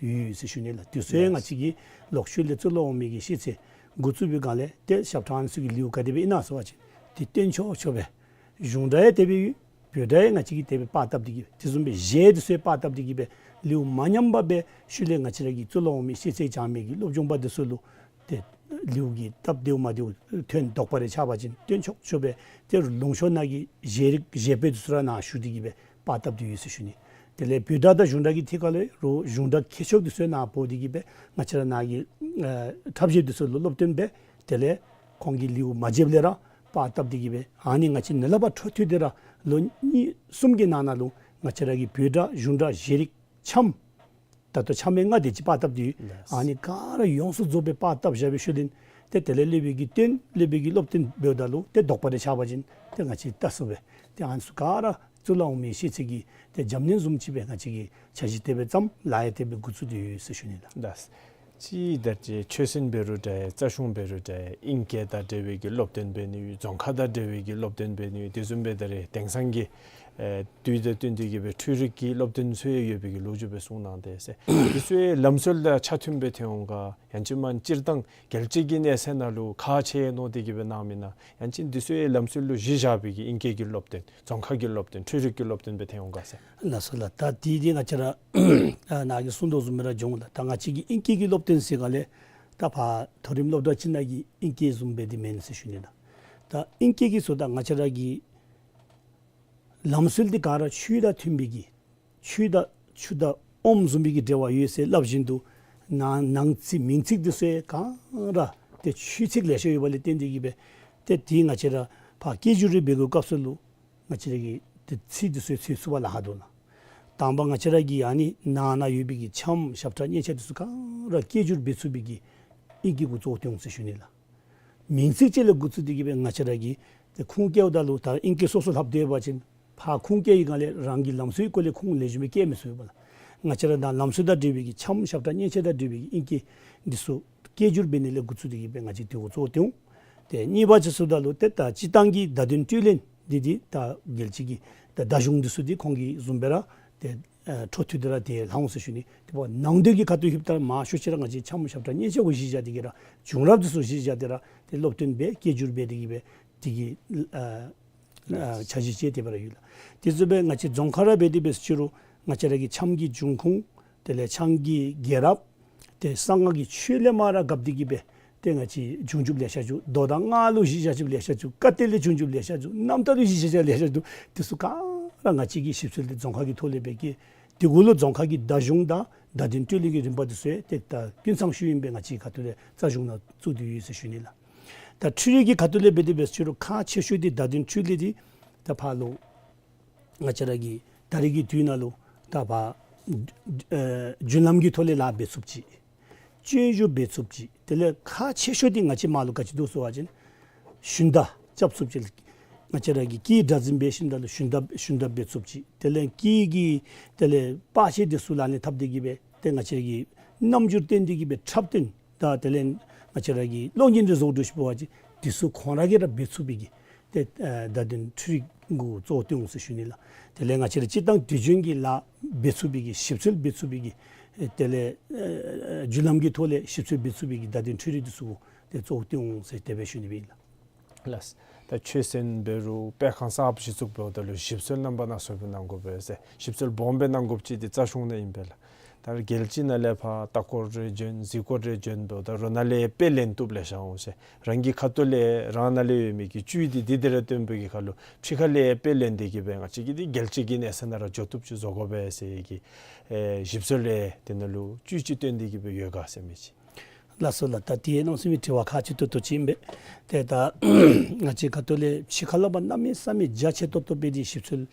ཡོད་ཟེར་ཞུ་ནི་ལགས། དེ་ཚུ་ཡང་ང་བཅས་ཀྱིས་ལོག་ཤུལ་ལས་གཙུག་ལག་འོག་མའི་གི་ཤེས་ཚད་འགོ་བཙུགས་པའི་སྒང་ལས་ཏེ་ཞབས་ཁྲ་ཨ་ནི་ཚུ་གི་ལེའུ་ག་དེ་སྦེ་ཨིན་ན་ཟེར་བ་ཅིན་ཏེ་སྟོན་ཆོག་ཆོག་སྦེ་གཞུང་སྒྲ་ཡང་དེ་སྦེ་ཡོད། བོད་སྒྲ་ཡང་ང་བཅས་ཀྱིས་དེ་སྦེ་པར་བཏབ་སྟེ་གིས་དེ་བཟུམ་སྦེ་གཞས་འདི་ཚུ་ཡང་པར་བཏབ་སྟེ་གིས་སྦེ་ལེའུ་མ་ཉམས་པར་སྦེ་ཤུལ་ལས་ང་བཅས་ར་གི་གཙུག་ལག་འོག་མའི་ཤེས་ཚད་སྦྱང་མི་གི་སློབ་སྦྱོང་པ་འདི་ཚུ་ལུ་ཏེ་ལེའུ་གི་སྟབས་བདེཝ་མ་བདེཝ་ཐོན་དོགས་པ་རེ་ཆགས་པ་ཅིན་སྟོན་ཆོག་ཆོག་སྦེ་ཏེ་ལུང་ཕྱོགས་ནང་གི་གཞས་རིགས་གཞས་པོད་འདི་ཚུ་ར་ནཱ་ཞུ་སྟེ་གིས་སྦེ་པར་བཏབ་སྟེ་ཡོད་ཟེར་ཞུ་ནི། དེ་ལས་བོད་སྒྲ་དང་གཞུང་སྒྲ་གི་ཐད་ཁར་ལས་རུང་གཞུང་སྒྲ་མཁས་མཆོག་འདི་ཚུ་ཡང་ནཱ་འབོ་སྟེ་གིས་སྦེ་ང་བཅས་ར་ནཱ་གི་ཨ་འཁྲབ་གཞས་འདི་ཚུ་ལུ་སློབ་སྟོན་འབད། དེ་ལས་ཁོང་གི་ལེའུ་མ་བརྗེདཔ་ལས་ར་པར་བཏབ་སྟེ་གིས་སྦེ་ཨ་ནི་ང་བཅས་ནཱ་ལས་ཕར་འཕྲོ་མཐུད་དེ་ར་ལོ་གཉིས་གསུམ་གྱི་ནང་ན་ལུ་ང་བཅས་ར་གི་བོད་སྒྲ་གཞུང་སྒྲ་གཞས་རིགས་འཆམ་ད་ལྟོ་འཆམ་ཡང་ལྔ་དེ་ཅིག་པར་བཏབ་སྟེ་ཡོད། ལགས། ཨ་ནི་ག་ར་ཡོངས་སུ་རྫོགསཔ་སྦེ་པར་བཏབ་བཞག་པའི་ཤུལ་ལས་ཏེ་དེ་ལས་སློབ་དཔོན་གྱིས་སྟོན། སློབ་དཔོན་གྱིས་སློབ་སྟོན་འབདཝ་ད་ལུ་ཏེ་དོགས་པ་རེ་ཆགས་པ་ཅིན་ཏེ་ང་བཅས་ལྟ་ཚུགས་པས། ཏེ་ཨ་ནི་ཚུ་ག་ར་གཙུག་ལག་འོག་མའི་ཤེས་ཚད་ཀྱི་ཏེ་འཇམ་ནེམ་བཟུམ་ཅིག་སྦེ་ང་བཅས་ཀྱིས་འཆར་གཞི་དེ་སྦེ་བརྩམས། ལཱ་ཡང་དེ་སྦེ་འགོ་བཙུགས་ཏེ་ཡོད་ཟེར་ཞུ་ནི་ལགས། ལགས། ཅིག་ད་ཅི་ཆོས་ཚན་འབད་རུང་འདྲ་ཡི་རྩ་གཞུང་འབད་རུང་འདྲ་ཡི་ཨིང་སྐད་དང་འབྲེལ་བའི་གི་སློབ་སྟོན་འབད་ནི་ཡོད། རྫོང་ཁ་དང་འབྲེལ་བའི་གི་སློབ་སྟོན་འབད་ནི་ཡོད། དེ་བཟུམ་སྦེ་ད་རེས་དེང་སང་གི་ཨེ་དུས་དང་བསྟུན་ཏེ་གིས་སྦེ་འཕྲུལ་རིག་གི་སློབ་སྟོན་ཚུ་ཡང་ཡོད་པའི་གི་ལོ་རྒྱུས་སྦེ་གསུངས་གནང་དེས་ཟེར། དེ་ཚུ་ཡང་ལམ་སྲོལ་དང་ཆ་མཐུནམ་སྦེ་ཐོན་འོང་ག། ཡང་ཅིན་མ་སྤྱིར་བཏང་རྒྱལ་སྤྱི་གི་གནས་ཚད་ནང་ལུ་ཁག་ཆེ་མནོ་སྟེ་གིས་སྦེ་གནང་མི་ན། ཡང་ཅིན་དེ་ཚུ་ཡང་ལམ་སྲོལ་ལུ་གཞི་བཞག་པའི་གི་ཨིང་སྐད་ཀྱི་སློབ་སྟོན་རྫོང་ཁ་གི་སློབ་སྟོན་འཕྲུལ་རིག་གི་སློབ་སྟོན་སྦེ་ཐོན་འོང་ག་ཟེར། ལགས་སོ་ལགས། ད་དེ་འདི་ང་བཅས་ར་ཨ་ནཱ་གིས་གསུངས་དོ་བཟུམ་སྦེ་ར་འགྱོ་འོང་ལགས། ད་ང་བཅས་ཀྱི་ཨིང་སྐད་ཀྱི་སློབ་སྟོན་ཟེར་ག་ལས་ད་ཕར་མཐོ་རིམ་སློབ་གྲྭ་ཅིག་ནང་གི་ཨིང་སྐད་བཟུམ་སྦེ་འདི་མེན་ཟེར་ཞུ་ནི་ལགས། ད་ཨིང་སྐད་ཀྱི་ཟེརཝ་ད་ང་བཅས་ར་གི་ལམ་སྲོལ་འདི་ག་ར་ཆོས་དང་མཐུན་པའི་གི་ཆོས་དང་ཆུ་དང་ཨོམ་བཟུམ་མའི་གི་འབྲེལ་བ་ཡོད་ཟེར་སླབ་བཞིན་དུ་ནང་ནང་ཚིག་མིང་ཚིག་འདི་ཚུ་ཡང་ག་ར་ཏེ་ཆོས་ཚིག་ལེ་ཤ་ཡོད་པ་ལས་བརྟེན་ཏེ་གིས་སྦེ་ཏེ་དེ་ང་བཅས་ར་ཕར་སྐད་སྒྱུར་རེ་འབད་དགོ་སྐབས་སུ་ལུ་ང་བཅས་ར་གིས་ཏེ་ཚིག་འདི་ཚུ་ཡང་འཚོལ་ཚུགས་པར་ལཱ་ཁག་འདུག་ལགས། དང་པ་ང་བཅས་ར་གི་ཨ་ནི་ནང་ན་ཡོད་པའི་གི་འཆམ་ཞབས་ཁྲ་སྙན་ཆ་འདི་ཚུ་ག་ར་སྐད་སྒྱུར་འབད་ཚུགས་པའི་གི་ཨིང་སྐད་གུ་གཙོ་བོ་བཏོན་འོང་ཟེར་ཞུ་ནི་ལགས། མིང་ཚིག་ཅིག་ལས་འགོ་བཙུགས་ཏེ་གིས་སྦེ་ང་བཅས་ར་གིས་ཏེ་ཁུངས་བཀལཝ་ད་ལུ་ད་ཨིང་སྐད་སོ་སོ་ལྷབ་སྡོད་པ་ཅིན་ཕར་ཁུངས་བཀལ་བའི་སྒང་ལས་རང་གི་ལམ་སྲོལ་སྐོར་ལས་ཁུངས་ལེགས་ཤོམ་སྦེ་བཀལ་མི་ཚུགས་པས་ལགས། ང་བཅས་ར་ད་ལམ་སྲོལ་དང་འབྲེལ་བའི་གི་འཆམ་ཞབས་ཁྲ་སྙན་ཆ་དང་འབྲེལ་བའི་གི་ཨིང་སྐད་འདི་ཚུ་སྐད་སྒྱུར་འབད་ནི་ལས་འགོ་བཙུགས་ཏེ་གིས་སྦེ་ང་བཅས་དེ་གུ་གཙོ་བོ་བཏོན་འོང་། ཏེ་གཉིས་པ་ཅིག་ཟེརཝ་ད་ལུ་ཏེ་ད་སྤྱིར་བཏང་གི་བརྡ་དོན་སྤྲོད་ལེན་འདི་འདི་ད་རྒྱལ་སྤྱི་གི་ད་བརྡ་གཞུང་འདི་ཚུ་འདི་ཁོང་གིས་བཟུམ་སྦེ་ར་ཏེ་ཨ་འཕྲོ་མཐུད་དེ་ར་ཏེ་ལྷག་འོང་ཟེར་ཞུ་ནི། ཏེ་འབདཝ་ནང་དོན་གྱི་ཁ་ཐུག་ལྷོདཔ་ད་མང་ཤོས་ཅིག་ར་ང་བཅས་འཆམ་ཞབས་ཁྲ་སྙན་ཆ་གུ་གཞི་བཞག་སྟེ་གིས་ར་བྱུང་རབས་འདི་ཚུ་གཞི་བཞག་སྟེ་ར་ཏེ་སློབ་སྟོན་འབད་སྐད་སྒྱུར་འབད་དེ་གིས་སྦེ་དེ་གི་ཨ་ ཨ་འཆར་གཞི་ཅིག་དེ་སྦེ་ར་ཡོད་ལགས། དེ་བཟུམ་སྦེ་ང་བཅས་རྫོང་ཁག་ར་འབད་དེ་འབད་ཟེར་ཅི་རུང་ང་བཅས་ར་གི་ཆམ་གྱི་འབྱུང་ཁུངས་དེ་ལས་ཆང་གི་རྒྱལ་རབས་ཏེ་གསང་སྔགས་ཀྱི་ཆོས་ལས་མར་ར་བཀབ་སྟེ་གི་སྦེ་ཏེ་ང་བཅས་བྱུང་བྱུངམ་ལེ་ཤ་བྱུང་། མདོ་དང་སྔགས་ལུ་གཞི་བཞག་བྱུངམ་ལེ་ཤ་བྱུང་། བཀའ་གཏེར་ལས་བྱུང་བྱུངམ་ལེ་ཤ་བྱུང་། རྣམ་ཐར་ལུ་གཞི་བཞག་བྱུངམ་ལེ་ཤ་བྱུང་། དེ་ཚུ་ག་ར་ང་བཅས་ཀྱི་ཞིབ་འཚོལ་འདི་རྫོང་ཁག་གི་ཐོག་ལས་འབད་གེ། དེ་གུ་ལུ་རྫོང་ཁག་གི་བརྡ་གཞུང་དང་བརྡ་དོན་འཕྲུལ་ལས་ཀྱི་རིམ་པ་འདི་ཚུ་ཡང་ཏེ་ད་ཀུན་ཚང་ཞུ་ཨིན་པས། ང་བཅས་ཁ་ཐུག་ལས་རྩ་གཞུང་ནང་བཙུགས་ཏེ་ཡོད་ཟེར་ཞུ་ནི་ལགས། ད་འཕྲུལ་རིག་གི་ཁ་ཐུག་ལས་འབད་དེ་འབད་ཟེར་ཅི་རུང་ཁག་ཆེ་ཤོས་འདི་བརྡ་དོན་འཕྲུལ་ལས་འདི་ད་ཕར་ལུ་ང་བཅས་ར་གི་ད་རེས་ཀྱི་དུས་ནང་ལུ་ད་ཕར་ཨེ་རྒྱུན་ལམ་གྱི་ཐོག་ལས་ལཱ་འབད་ཚུགསཔ་ཅིག། སྤྱོད་འཇུག་འབད་ཚུགསཔ་ཅིག། དེ་ལས་ཁག་ཆེ་ཤོས་འདི་ང་བཅས་མར་ལུ་ག་ཅི་འདུག་ཟེར་བ་ཅིན་ཞུན་དག་རྐྱབ་ཚུགསཔ་ཅིག། ང་བཅས་ར་གི་སྐད་སྒྲ་འཛིན་འབད་ཞིནམ་ད་ལུ་ཞུན་དག་ཞུན་དག་འབད་ཚུགསཔ་ཅིག། དེ་ལས་སྐད་ཀྱི་དེ་ལས་པར་ཆས་འདི་ཚུ་ལག་ལེན་འཐབ་སྟེ་གི་སྦེ་ཏེ་ང་བཅས་ར་གི་རྣམ་འགྱུར་བསྟན་ཏེ་གི་སྦེ་འཁྲབ་སྟོན་དང་དེ་ལས་ང་བཅས་ར་གི་གློག་བརྙན་འདི་བཟོ་སྒྲུབ་ཞིནམ་ལས་འབད་བ་ཅིན་འདི་ཚུ་ཁོང་ར་གིས་ར་འབད་ཚུགས་པའི་གི་ཏེ་ཨ་བརྡ་དོན་འཕྲུལ་རིག་གུ་གཙོ་བོ་བཏོན་འོང་ཟེར་ཞུ་ནི་ལགས། དེ་ལས་ང་བཅས་ར་སྤྱིར་བཏང་དུས་རྒྱུན་གྱི་ལཱ་འབད་ཚུགས་པའི་གི་ཞིབ་འཚོལ་འབད་ཚུགས་པའི་གི་ཨེ་དེ་ལས་ཨ་རྒྱུན་ལམ་གྱི་ཐོག་ལས་ཞིབ་འཚོལ་འབད་ཚུགས་པའི་གི་བརྡ་དོན་འཕྲུལ་རིག་འདི་ཚུ་གུ་ཏེ་གཙོ་བོ་བཏོན་འོང་ཟེར་དེ་སྦེ་ཞུ་ནི་སྦེ་ཨིན་ལགས། ལགས། ད་ཆོས་ཚན་འབད་རུང་སྤེལ་ཁང་གསརཔ་གཞི་བཙུགས་འབདཝ་ད་ལུ་ཞིབ་འཚོལ་རྣམ་པ་སྣ་ཚོགས་སྦེ་གནང་དགོ་པས་ཟེར། ཞིབ་འཚོལ་སྦོམ་སྦེ་གནང་དགོཔ་ཅིག་འདི་རྩ་གཞུང་ནང་ཨིན་པས་ལགས། ད་རྒྱལ་སྤྱི་ནང་ལས་ཕར་ལྟ་སྐོར་རེ་བྱོན་གཟིགས་སྐོར་རེ་བྱོན་འབདཝ་ད་རོགས་ནཱ་ལས་དཔེ་ལེན་བཏུབ་ལེ་ཤ་འོང་ཟེར། རང་གི་ཁ་ཐུག་ལས་རང་ནཱ་ལས་ཡོད་མི་གི་བཅུད་འདི་འདི་དེ་ར་སྟོན་པའི་གི་ཁར་ལུ་ཕྱི་ཁ་ལས་དཔེ་ལེན་ཏེ་གི་སྦེ་ང་བཅས་ཀྱི་འདི་རྒྱལ་སྤྱི་གི་གནས་ཚད་ནང་ར་འགྱོ་བཏུབ་ཅིག་བཟོ་དགོ་པས་ཟེར་གི་ཨེ་ཞིབ་འཚོལ་ལས་དེ་ནང་ལུ་བཅུད་ཅིག་བཏོན་ཏེ་གི་སྦེ་ཡོད་ག་ཟེར་མི་ཅིག། ལགས་སོ་ལགས། ད་དེ་གནམ་མེད་ས་མེད་དྲི་བ་ཁག་ཆེ་ཏོག་ཏོ་ཅིག་ཨིན་པས། ཏེ་ད་ང་བཅས་ཁ་ཐུག་ལས་ཕྱི་ཁ་ལས་ཕར་གནམ་མེད་ས་མེད་རྒྱ་ཆེ་ཏོག་ཏོ་སྦེ་འདི་ཞིབ་འཚོལ་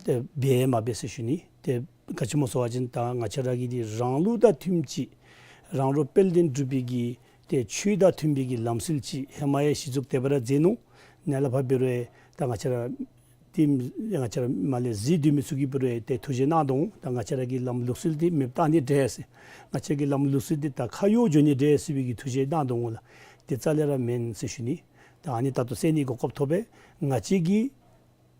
ཏེ་འབད་མ་འབད་ཟེར་ཞུ་ནི། ཏེ་ག་ཅི་སྨོ་ཟེར་བ་ཅིན་ད་ང་བཅས་ར་གི་འདི་རང་ལུགས་དང་མཐུནམ་ཅིག་རང་རོགས་དཔལ་ལྡན་འབྲུག་པའི་གི་ཏེ་ཆོས་དང་མཐུན་པའི་གི་ལམ་སྲོལ་ཅིག་ཧེ་མ་ཡང་གཞི་བཙུགས་དེ་སྦེ་ར་མཛད་ནུག། ནཱ་ལས་ཕར་འབད་རུང་ད་ང་བཅས་ར་ཏེ་ང་བཅས་ར་མར་ལས་གཟིགས་སྡོད་མི་ཚུ་གིས་འབད་རུང་ཏེ་ཐུགས་བཞེད་གནང་དོ་འོང་། ད་ང་བཅས་ར་གི་ལམ་ལུགས་སྲོལ་འདི་མེདཔ་བཏང་ནི་འདྲས་ཟེར། ང་བཅས་ཀྱི་ལམ་ལུགས་སྲོལ་འདི་ད་ཁ་གཡོག་འགྱོ་ནི་འདྲས་ཟེར་བའི་གི་ཐུགས་བཞེད་གནང་དོ་འོང་ལགས། དེ་རྩ་ལས་ར་མེན་ཟེར་ཞུ་ནི། ད་ཨ་ནི་ད་ལྟོ་གསན་ནི་གོ་སྐབས་ཐོབ་པས། ང་བཅས་ཀྱིས་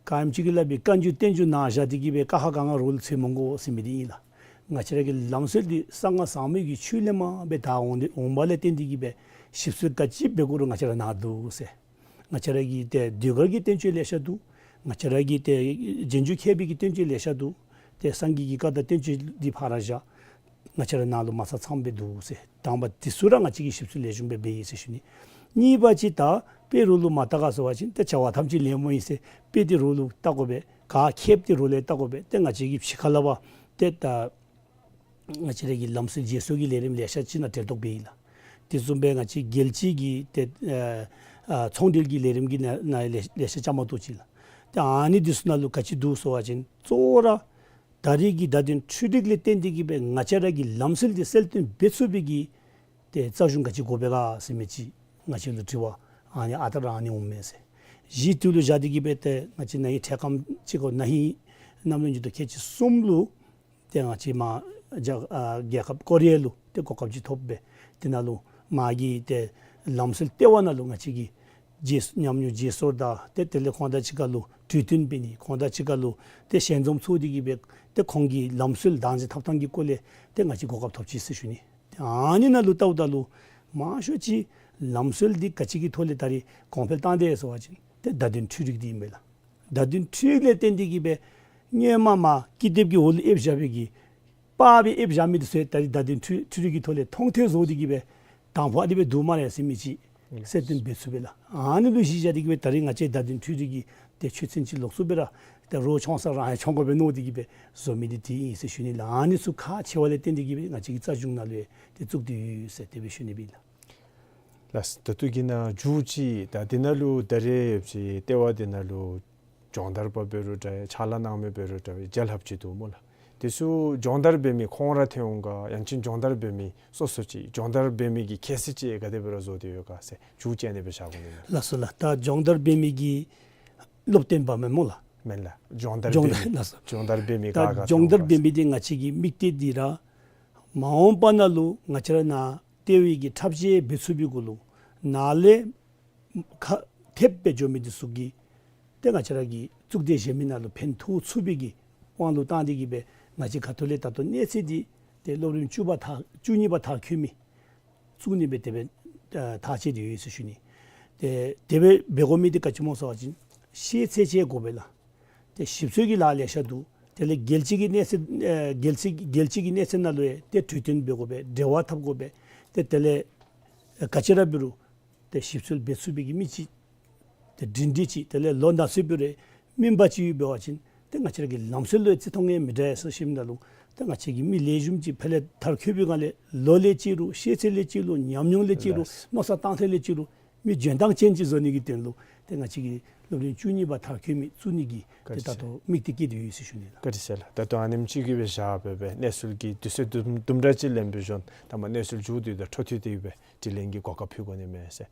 ག་ཨིནམ་ཅིག་གི་སླབ་པའི་བཀའ་འགྱུར་བསྟན་འགྱུར་ནང་བཞག་སྟེ་གི་སྦེ་ཀ་ཁ་ག་ང་རོགས་ལུ་འཚོལ་མི་དགོ་ཟེར་མི་འདི་ཨིན་ལགས། ང་བཅས་ར་གི་ལམ་སྲོལ་འདི་གསང་སྔགས་ཟབ་མོའི་གི་ཆོས་ལས་མར་སྦེ་དར་འོང་འདི་འོངམ་ལས་བརྟེན་ཏེ་གི་སྦེ་ཞིབ་འཚོལ་ག་ཅི་འབད་དགོ་རུང་ང་བཅས་ར་ནཱ་འདུག་ཟེར། ང་བཅས་ར་གི་ཏེ་ཟློས་གར་གྱི་བསྟན་བཅོས་ལེ་ཤ་འདུག། ང་བཅས་ར་གི་ཏེ་རྗེས་འཇུག་མཁས་པའི་གི་བསྟན་བཅོས་ལེ་ཤ་འདུག། ཏེ་སངས་རྒྱས་ཀྱི་བཀའ་དང་བསྟན་བཅོས་འདི་ཕར་ར་བཞག། ང་བཅས་ར་ནཱ་ལུ་མ་ཚང་ཚངམ་སྦེ་འདུག་ཟེར། དང་པ་འདི་ཚུ་ར་ང་བཅས་ཀྱིས་ཞིབ་འཚོལ་ལེགས་ཤོམ་སྦེ་འབད་ཡི་ཟེར་ཞུ་ནི། གཉིས་པ་ཅིག་ད་དཔེ་རོགས་ལུ་མ་བལྟ་ག་ཟེར་བ་ཅིན་ཏེ་བྱ་བ་ཐམས་ཅད་ལེགས་སྨོ་ཨིན་ཟེར། དཔེ་འདི་རོགས་ལུ་བལྟ་དགོ་པས། ག་མཁསཔ་འདི་རོགས་ལས་བལྟ་དགོ་པས། ཏེ་ང་བཅས་ཀྱིས་ཕྱི་ཁ་ལས་ཕར་ཏེ་ད་ང་བཅས་ར་གི་ལམ་སྲོལ་བརྗེ་སོར་གྱི་ལས་རིམ་ལེ་ཤ་ཅིག་ནང་གྲལ་གཏོགས་འབད་ཡི་ལགས། དེ་བཟུམ་སྦེ་ང་བཅས་རྒྱལ་སྤྱི་གི་ཏེ་ཨ་ཨ་ཚོང་འབྲེལ་གྱི་ལས་རིམ་གྱི་ནང་ནང་ལེ་ལེ་ཤ་བཅའ་མར་གཏོགས་ཅི་ལགས། ཏེ་ཨ་ནི་འདི་ཚུ་ནང་ལུ་ག་ཅི་འདུག་ཟེར་བ་ཅིན་གཙོ་བོ་ར་ད་རེས་ཀྱི་བརྡ་དོན་འཕྲུལ་རིག་ལས་བརྟེན་ཏེ་གི་སྦེ་ང་བཅས་ར་གི་ལམ་སྲོལ་འདི་གསལ་སྟོན་འབད་ཚུགས་པའི་གི་ཏེ་རྩ་གཞུང་ག་ཅི་དགོ་པས་ག་ཟེར་མི་ཅིག་ང་བཅས་ལུ་དྲི་བ་ཨ་ནི་ཨ་རྟག་ར་ཨ་ནི་འོང་མས་ཟེར། གཞི་དེ་ལུ་བཞག་སྟེ་གི་སྦེ་ཏེ་ང་བཅས་ན་ཧིང་འཕྲལ་ཁམས་ཅིག་གོ་ན་ཧིང་གནམ་ལོ་ཉིས་སྟོང་ཁལ་གཅིག་གསུམ་ལུ་ཏེ་ང་བཅས་མར་རྒྱ་ཨ་རྒྱལ་ཁབ་ཀོ་རི་ཡ་ལུ་ཏེ་གོ་སྐབས་ཅིག་ཐོབ་སྦེ་དེ་ནང་ལུ་མར་གྱི་ཏེ་ལམ་སྲོལ་ལྟེ་བ་ནང་ལུ་ང་བཅས་ཀྱིས་བརྗེ་ཉམས་མྱོང་བརྗེ་སོར་དང་ཏེ་དེ་ལས་ཁོང་དང་གཅིག་ཁར་ལུ་གྲོས་བསྟུན་འབད་ནི་ཁོང་དང་གཅིག་ཁར་ལུ་ཏེ་ཞལ་འཛོམས་ཚོགས་ཏེ་གི་སྦེ་ཏེ་ཁོང་གི་ལམ་སྲོལ་བདག་འཛིན་འཐབ་ཐངས་ཀྱི་སྐོར་ལས་ཏེ་ང་བཅས་གོ་སྐབས་ཐོབ་ཅི་ཟེར་ཞུ་ནི། ཏེ་ཨ་ནི་ནང་ལུ་བལྟཝ་ད་ལུ་མང་ཤོས་ཅིག་ལམ་སྲོལ་འདི་ག་ཅི་གི་ཐོག་ལས་ད་རེས་གོང་འཕེལ་བཏང་དེས་ཟེར་བ་ཅིན་ཏེ་བརྡ་དོན་འཕྲུལ་རིག་འདི་ཨིན་པས་ལགས། བརྡ་དོན་འཕྲུལ་རིག་ལས་བརྟེན་ཏེ་གི་སྦེ་སྔོན་མ་མར་ཀི་དེབ་ཀྱི་འོག་ལུ་ཨེབ་བཞག་པའི་གི་པར་སྦེ་ཨེབ་བཞག་མི་འདི་ཚུ་ད་རེས་བརྡ་དོན་འཕྲུལ་འཕྲུལ་རིག་གི་ཐོག་ལས་མཐོང་ཐོས་བཟོ་སྟེ་གི་སྦེ་དང་ཕུ་ཨ་ནི་སྦེ་འདུག་སྨ་རེ་ཟེར་མི་ཅིག་གསལ་སྟོན་འབད་ཚུགས་པས་ལགས། ཨ་ནི་ལུ་གཞི་བཞག་སྟེ་གི་སྦེ་ད་རེས་ང་བཅས་བརྡ་དོན་འཕྲུལ་རིག་གི་ཏེ་ཆོས་ཚན་ཅིག་ལོགས་སུ་སྦེ་ར་ཏེ་རོགས་འཆང་ས་རང་ཡང་འཆང་དགོ་པས་མནོ་སྟེ་གི་སྦེ་བཟོ་མི་འདི་དེ་ཨིན་ཟེར་ཞུ་ནི་ལགས། ཨ་ནི་ཚུ་ཁག་ཆེ་བ་ལས་བརྟེན་ཏེ་གི་སྦེ་ང་བཅས་ཀྱི་རྩ་གཞུང་ནང་ལུ་ཡང་ཏེ་བཙུགས་ཏེ་ཡོད་ཟེར་དེ་སྦེ་ཞུ་ནི་སྦེ་ལགས། ལགས། ད་ལྟོ་གི་ནང་མཇུག་ཅིག་ད་འདི་ནང་ལུ་ད་རེས་ཡོད་ཅིག་ལྟེ་བ་འདི་ནང་ལུ་སྦྱོང་བརྡར་པ་འབད་རུང་འདྲ་ཕྱག་ལཱ་གནང་མི་འབད་རུང་འདྲ་བརྒྱ་ལྷགཔ་ཅིག་འདུག་སྨོ་ལགས། དེ་ཚུ་སྦྱོང་བརྡར་འབད་མི་ཁོང་ར་ཐོན་འོང་ག་ཡང་ཅིན་སྦྱོང་བརྡར་འབད་མི་སོ་སོ་ཅིག་སྦྱོང་བརྡར་འབད་མི་གི་ཁྱད་ཚད་ཅིག་ག་དེ་སྦེ་ར་བཟོ་སྟེ་ཡོད་ག་ཟེར་མཇུག་ཅིག་ཨ་ནི་སྦེ་བཞག་དགོ་ནི་ལགས། ལགས་སོ་ལགས། ད་སྦྱོང་བརྡར་འབད་མི་གི་སློབ་སྟོན་པ་མེན་སྨོ་ལགས། མེན་ལགས། སྦྱོང་བརྡར་སྦྱོང་འབད་བརྡར་མི་ལགས་སོ། སྦྱོང་བརྡར་འབད་མི་ད་ག་ག་སྦྱོང་བརྡར་ཐོན་འོང་ག་འབད་མི་འདི་ང་བཅས་ཀྱི་དམིགས་གཏད་འདི་ར་མ་འོངས་པ་ནང་ལུ་ང་བཅས་ར་ནཱ་ལྟེ་བའི་གི་འཁྲབ་ཆས་འབད་ཚུགས་པའི་གུ་ལུ་ནཱ་ལས་ཁ་ཐེབས་སྦེ་འགྱོ་མི་འདི་ཚུ་གིས་ཏེ་ང་བཅས་ར་གི་གཙུག་སྡེ་གཞན་མི་ནང་ལུ་ཕན་ཐོགས་ཚུགས་པའི་གི་དབང་ལུ་བཏང་སྟེ་གི་སྦེ་ང་བཅས་ཁ་ཐུག་ལས་ད་ལྟོ་གནས་ཚད་འདི་ཏེ་སློབ་རིམ་བཅུ་པ་མཐར་བཅུ་གཉིས་པ་མཐར་འཁྱོལ་མི་བཙུགས་ནི་སྦེ་དེ་སྦེ་ཨ་ཐག་བཅད་དེ་ཡོད་ཟེར་ཞུ་ནི། ཏེ་དེ་སྦེ་འབད་དགོ་མི་འདི་ག་ཅི་སྨོ་ཟེར་བ་ཅིན་ ཤེས་ཚད་ཅིག་དགོ་པས་ལགས། ཏེ་ཞིབ་འཚོལ་གྱི་ལཱ་ལེ་ཤ་འདུག། དེ་ལས་རྒྱལ་སྤྱི་གི་གནས་ཚད་ཨེ་རྒྱལ་སྤྱི་རྒྱལ་སྤྱི་གི་གནས་ཚད་ནང་ལུ་ཡང་ཏེ་གྲོས་བསྟུན་འབད་དགོ་པས། འབྲེལ་བ་འཐབ་དགོ་པས། ཏེ་དེ་ལས་ཨེ་ག་ཅི་ར་འབད་རུང་ཏེ་ཞིབ་འཚོལ་འབད་ཚུགས་པའི་གི་མི་ཅིག་ཏེ་སྒྲིང་སྒྲི་ཅིག་དེ་ལས་ལོ་ན་ཚོད་འབད་རུང་སྨིན་པ་ཅིག་ཡོདཔ་འབད་བ་ཅིན་ཏེ་ང་བཅས་ར་གི་ལམ་སྲོལ་ལུ་བརྩི་མཐོང་ཡང་མི་འདྲ་ཡི་ཟེར་ཞུཝ་ད་ལུ་ཏེ་ང་བཅས་ཀྱི་མི་ལེགས་ཤོམ་ཅིག་ཕར་ལས་མཐར་འཁྱོལ་བའི་སྒང་ལས་ལོ་ལས་ཅིག་རུང་ཤེས་ཚད་ལས་ཅིག་རུང་ཉམས་མྱོང་ལས་ཅིག་རུང་ལགས། མནོ་བསམ་གཏང་ཐངས་ལས་ཅིག་རུང་མི་འཇོན་ཐང་ཅན་ཅིག་བཟོ་ནི་གི་དོན་ལུ་ཏེ་ང་བཅས་ཀྱི་སློབ་རིམ་བཅུ་གཉིས་པ་མཐར་འཁྱོལ་མི་བཙུགས་ནི་གི་ཏེ་ད་ལྟོ་དམིགས་གཏད་བསྐྱེད་དེ་ཡོད་ཟེར་ཞུ་ནི་ལགས། བཀའ་དྲིན་ཆེ་ལགས། ད་ལྟོ་ཨ་ནེམ་ཅིག་གི་སྦེ་བཞག་སྦེ་སྦེ་གནས་ཚུལ་གྱི་དུས་ཚོད་དུམ་དུམ་གྲ་ཅིག་ལེན་པའི་གཞོན་ད་མ་གནས་ཚུལ་མཇུག་བསྡུ་དང་འཕྲོ་མཐུད་དེ་སྦེ་དྲི་ལན་གྱི་གོ་སྐབས་ཕུལ་དགོ་ནི་མས་ཟེར།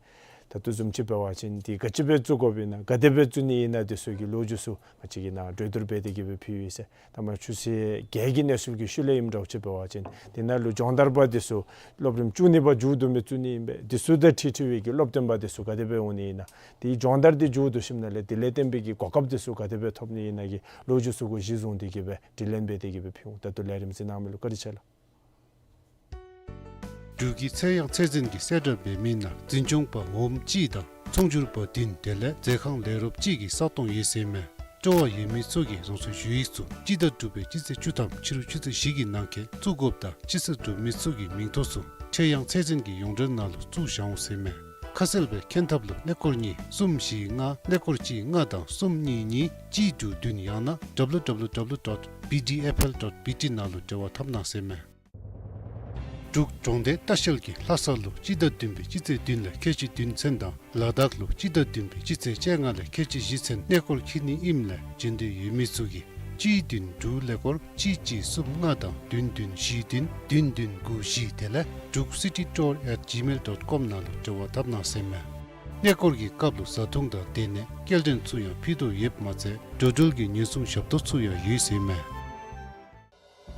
ད་ལྟོ་བཟུམ་ཅིག་འབད་བ་ཅིན་འདི་ག་ཅི་སྦེ་བཙུགས་དགོཔ་ཨིན་ན་ག་དེ་སྦེ་བཙུགས་ནི་ཨིན་ན་འདི་ཚུ་གི་ལོ་རྒྱུས་ཚུ་ང་བཅས་ཀྱིས་ནཱ་གྲོས་བསྡུར་འབད་དེ་གི་སྦེ་ཕུལ་ཡི་ཟེར། ད་མ་ཆུ་ཚོད་བརྒྱད་ཀྱི་གནས་ཚུལ་གྱི་ཤུལ་ལས་ཨིནམ་འདྲཝ་ཅིག་འབད་བ་ཅིན་འདི་ནང་ལུ་སྦྱོང་བརྡར་པ་འདི་ཚུ་སློབ་རིམ་བཅུ་གཉིས་པ་མཇུག་བསྡུ་མི་བཙུགས་ནི་ཨིན་པས། འདི་ཚུ་དང་འཁྲིལ་འཁྲིལ་བའི་གི་སློབ་སྟོན་པ་འདི་ཚུ་ག་དེ་སྦེ་འོང་ནི་ཨིན་ན། དེའི་སྦྱོང་བརྡར་འདི་མཇུག་བསྡུ་ཞིནམ་ལས་དེ་ལས་བརྟེན་པའི་གི་གོ་སྐབས་འདི་ཚུ་ག་དེ་སྦེ་ཐོབ་ནི་ཨིན་ན་གི་ལོ་རྒྱུས་ཚུ་གུ་གཞི་བཟུང་སྟེ་གི་སྦེ་དྲི་ལན་འབད་དེ་གི་སྦེ་ཕུལ་འོང་། ད་ལྟོ་ལས་རིམ་གཟིགས་གནང་མི་ལུ་བཀའ་དྲིན་ཆེ་ལགས། འབྲུག་གི་ཚད་ཡངས་ཚད་འཛིན་གྱི་གསལ་བསྒྲགས་འབད་མི་ནང་འཛིན་སྐྱོང་པ་འོགམ་གཅིག་དང་ཚོང་སྒྱུར་པ་བདུན་དེ་ལས་མཛོད་ཁང་ལས་རོགསཔ་གཅིག་གི་ས་སྟོང་ཡོད་ཟེར་མས། སྤྲོ་བ་ཡོད་མི་ཚུ་གིས་རང་སོའི་ཞུ་ཡིག་ཚུ་སྤྱི་ཟླ་དྲུག་པའི་སྤྱི་ཚེས་བཅུ་ཐམ་ཕྱི་རུ་ཆུ་ཚོད་བཞི་གི་ནང་འཁོད་བཙུགས་དགོཔ་དང་སྤྱི་ཚེས་གྲུབ་མི་ཚུ་གི་མིང་ཐོ་ཚུ་ཚད་ཡངས་ཚད་འཛིན་གྱི་ཡོངས་འབྲེལ་ནང་ལུ་བཙུགས་བཞག་འོང་ཟེར་མས། ཁ་གསལ་སྦེ་མཁྱེན་ཐབས་ལུ་ཀླད་ཀོར་གཉིས་གསུམ་བཞི་ལྔ་ཀླད་ཀོར་གཅིག་ལྔ་དང་གསུམ་གཉིས་གཉིས་གཅིག་དྲུག་བདུན་ཡང་ན་W W W dot B D F L dot B T ནང་ལུ་འབྲེལ་བ་འཐབ་གནང་ཟེར་མས། འབྲུག་གྲོང་སྡེ་ལྟ་བཤལ་གྱིས་ལྷ་ས་ལུ་སྤྱི་ཟླ་བདུན་པའི་སྤྱི་ཚེས་བདུན་ལས་ཁལ་གཅིག་བདུན་ཚུན་དང་ལ་དྭགས་ལུ་སྤྱི་ཟླ་བདུན་པའི་སྤྱི་ཚེས་བཅོ་ལྔ་ལས་ཁལ་གཅིག་བཞི་ཚུན་གནས་སྐོར་འཁྱིད་ནི་ཨིནམ་ལས་འབྱོན་འདོད་ཡོད་མི་ཚུ་གིས་གཅིག་བདུན་དྲུག་ཀླད་ཀོར་གཅིག་གཅིག་གསུམ་ལྔ་དང་བདུན་བདུན་བཞི་བདུན་བདུན་བདུན་དགུ་བཞི་དེ་ལས་འབྲུག་city tour at gmail dot com ནང་ལུ་འབྲེལ་བ་འཐབ་གནང་ཟེར་མས། གནས་སྐོར་གྱི་སྐབས་ལུ་བཟའ་འཐུང་དང་སྡོད་གནས་སྐྱེལ་འདྲེན་ཚུ་ཡང་ཕུལ་དོ་ཡོདཔ་མ་ཚད་འགྲོ་འགྲུལ་གྱི་ཉེན་སྲུང་ཞབས་ཏོག་ཚུ་ཡང་ཡོད་ཟེར་མས།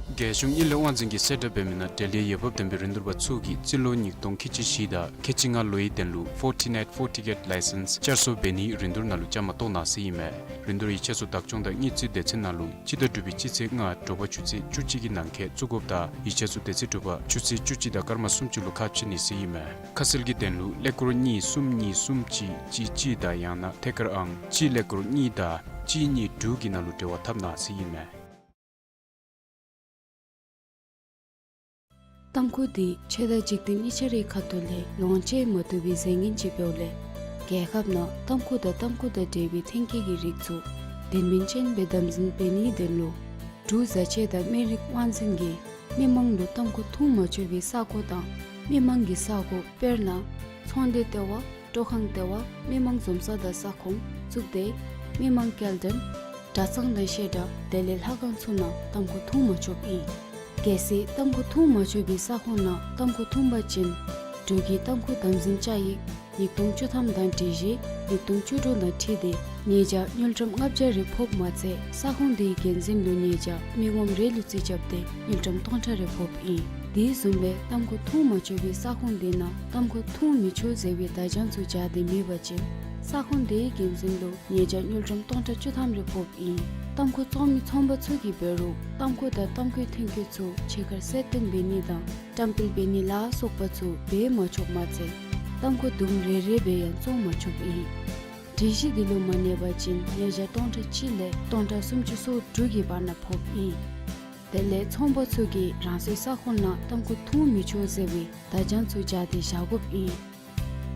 རྒྱལ་གཞུང་དངུལ་ལས་དབང་འཛིན་གྱིས་གསལ་བསྒྲགས་འབད་མི་ནང་འབྲེལ་ཡོད་འོས་འབབ་ལྡན་པའི་རིན་བསྡུར་པ་ཚུ་གིས་རྩིས་ལོ་ཉིས་སྟོང་ཁལ་གཅིག་བཞི་དང་ཁལ་གཅིག་ལྔ་ལོའི་དོན་ལུ་Fortinet Fortigate License བསྐྱར་གསོ་འབད་ནིའི་རིན་བསྡུར་ནང་ལུ་བཅའ་མར་གཏོགས་གནང་ཟེར་ཨིན་མས། རིན་བསྡུར་ཡིག་ཆ་ཚུ་བདག་སྐྱོང་དང་དངུལ་རྩིས་སྡེ་ཚན་ནང་ལུ་སྤྱི་ཟླ་དྲུག་པའི་སྤྱི་ཚེས་ལྔ་དྲོ་པ་ཆུ་ཚོད་བཅུ་གཅིག་གི་ནང་འཁོད་བཙུགས་དགོཔ་དང་ཡིག་ཆ་ཚུ་དེ་ཚེ་དྲོ་པ་ཆུ་ཚོད་བཅུ་གཅིག་དང་སྐར་མ་སུམ་ཅུ་ལུ་ཁ་ཕྱེ་ནི་ཟེར་ཨིན་མས། ཁ་གསལ་གྱི་དོན་ལུ་ཀླད་ཀོར་གཉིས་གསུམ་གཉིས་གསུམ་གཅིག་གཅིག་གཅིག་དང་ཡང་ན་ཐད་ཀར་ཨང་གཅིག་ཀླད་ཀོར་གཉིས་དང་གཅིག་གཉིས་དྲུག་གི་ནང་ལུ་འབྲེལ་བ་འཐབ་གནང་ཟེར་ཨིན་མས། ཏམ་ཁུ་འདི་ཆོས་དང་འཇིག་རྟེན་གཉིས་ཆ་རའི་ཁ་ཐུག་ལས་ལོངས་སྤྱོད་མ་བཏུབ་པའི་རྫས་ངན་ཅིག་འབདཝ་ལས་རྒྱལ་ཁབ་ནང་ཏམ་ཁུ་དང་ཏམ་ཁུ་དང་འབྲེལ་བའི་ཐོན་སྐྱེད་ཀྱི་རིགས་ཚུ་དོན་སྨིན་ཅན་སྦེ་དམ་འཛིན་འབད་ནིའི་དོན་ལུ་འབྲུག་བཟའ་ཆས་དང་སྨན་རིགས་དབང་འཛིན་གྱིས་མི་མང་ལུ་ཏམ་ཁུ་འཐུང་མ་ཆོག་པའི་ས་གོ་དང་མི་མང་གི་ས་གོ་དཔེར་ན་ཚོང་སྡེ་ལྟེ་བ་སྤྲོ་ཁང་ལྟེ་བ་མི་མང་འཛོམས་ས་དང་ས་ཁོངས་བཙུགས་ཏེ་མི་མང་སྐྱེལ་འདྲེན་གྲྭ་ཚང་དང་བཤད་གྲྭ་དེ་ལས་ལྷ་ཁང་ཚུ་ནང་ཏམ་ཁུ་འཐུང་མ་ཆོགཔ་ཨིན། གལ་སྲིད་ཏམ་ཁུ་འཐུང་མ་ཆོག་པའི་ས་ཁོངས་ནང་ཏམ་ཁུ་འཐུང་པ་ཅིན་འབྲུག་གི་ཏམ་ཁུ་དམ་འཛིན་བཅའ་ཡིག་ཉིས་སྟོང་བཅུ་ཐམ་དང་སྒྲིག་གཞི་ཉིས་སྟོང་བཅུ་དྲུག་དང་འཁྲིལ་ཏེ་ཉེས་བྱ་དངུལ་ཀྲམ་ལྔ་བརྒྱ་རེ་ཕོགཔ་མ་ཚད་ས་ཁོངས་དེའི་འགན་འཛིན་ལུ་ཉེས་བྱ་མི་ངོམ་རེ་ལུ་རྩིས་རྐྱབ་སྟེ་དངུལ་ཀྲམ་སྟོང་ཕྲག་རེ་ཕོགཔ་ཨིན། དེ་བཟུམ་སྦེ་ཏམ་ཁུ་འཐུང་མ་ཆོག་པའི་ས་ཁོངས་དེ་ནང་ཏམ་ཁུ་འཐུང་མི་ཆོག་ཟེར་བའི་བརྡ་བྱང་ཚུ་སྦྱར་ཏེ་མེད་པ་ཅིན་ས་ཁོངས་དེའི་འགན་འཛིན་ལུ་ཉེས་བྱ་དངུལ་ཀྲམ་སྟོང་ཕྲག་བཅུ་ཐམ་རེ་ཕོགཔ་ཨིན། ཏམ་ཁུ་བཙོང་མི་ཚོང་པ་ཚུ་གིས་འབད་རུང་ཏམ་ཁུ་དང་ཏམ་ཁུའི་ཐོན་སྐྱེད་ཚུ་ཕྱི་ཁར་གསལ་སྟོན་འབད་ནི་དང་བཀྲམ་སྤེལ་འབད་ནི་ལ་སོགས་པ་ཚུ་འབད་མ་ཆོགཔ་མ་ཚད་ཏམ་ཁུ་དུམ་རེ་རེ་སྦེ་ཡང་བཙོང་མ་ཆོགཔ་ཨིན། སྒྲིག་གཞི་འདི་ལུ་མ་གནས་པ་ཅིན་ཉེས་བྱ་སྟོང་ཕྲག་གཅིག་ལས་སྟོང་ཕྲག་སུམ་ཅུ་སོ་དྲུག་གི་བར་ན་ཕོགཔ་ཨིན། དེ་ལས་ཚོང་པ་ཚུ་གིས་རང་སོའི་ས་ཁོངས་ནང་ཏམ་ཁུ་འཐུང་མི་ཆོག་ཟེར་བའི་བརྡ་བྱང་ཚུ་སྦྱར་ཏེ་བཞག་དགོཔ་ཨིན།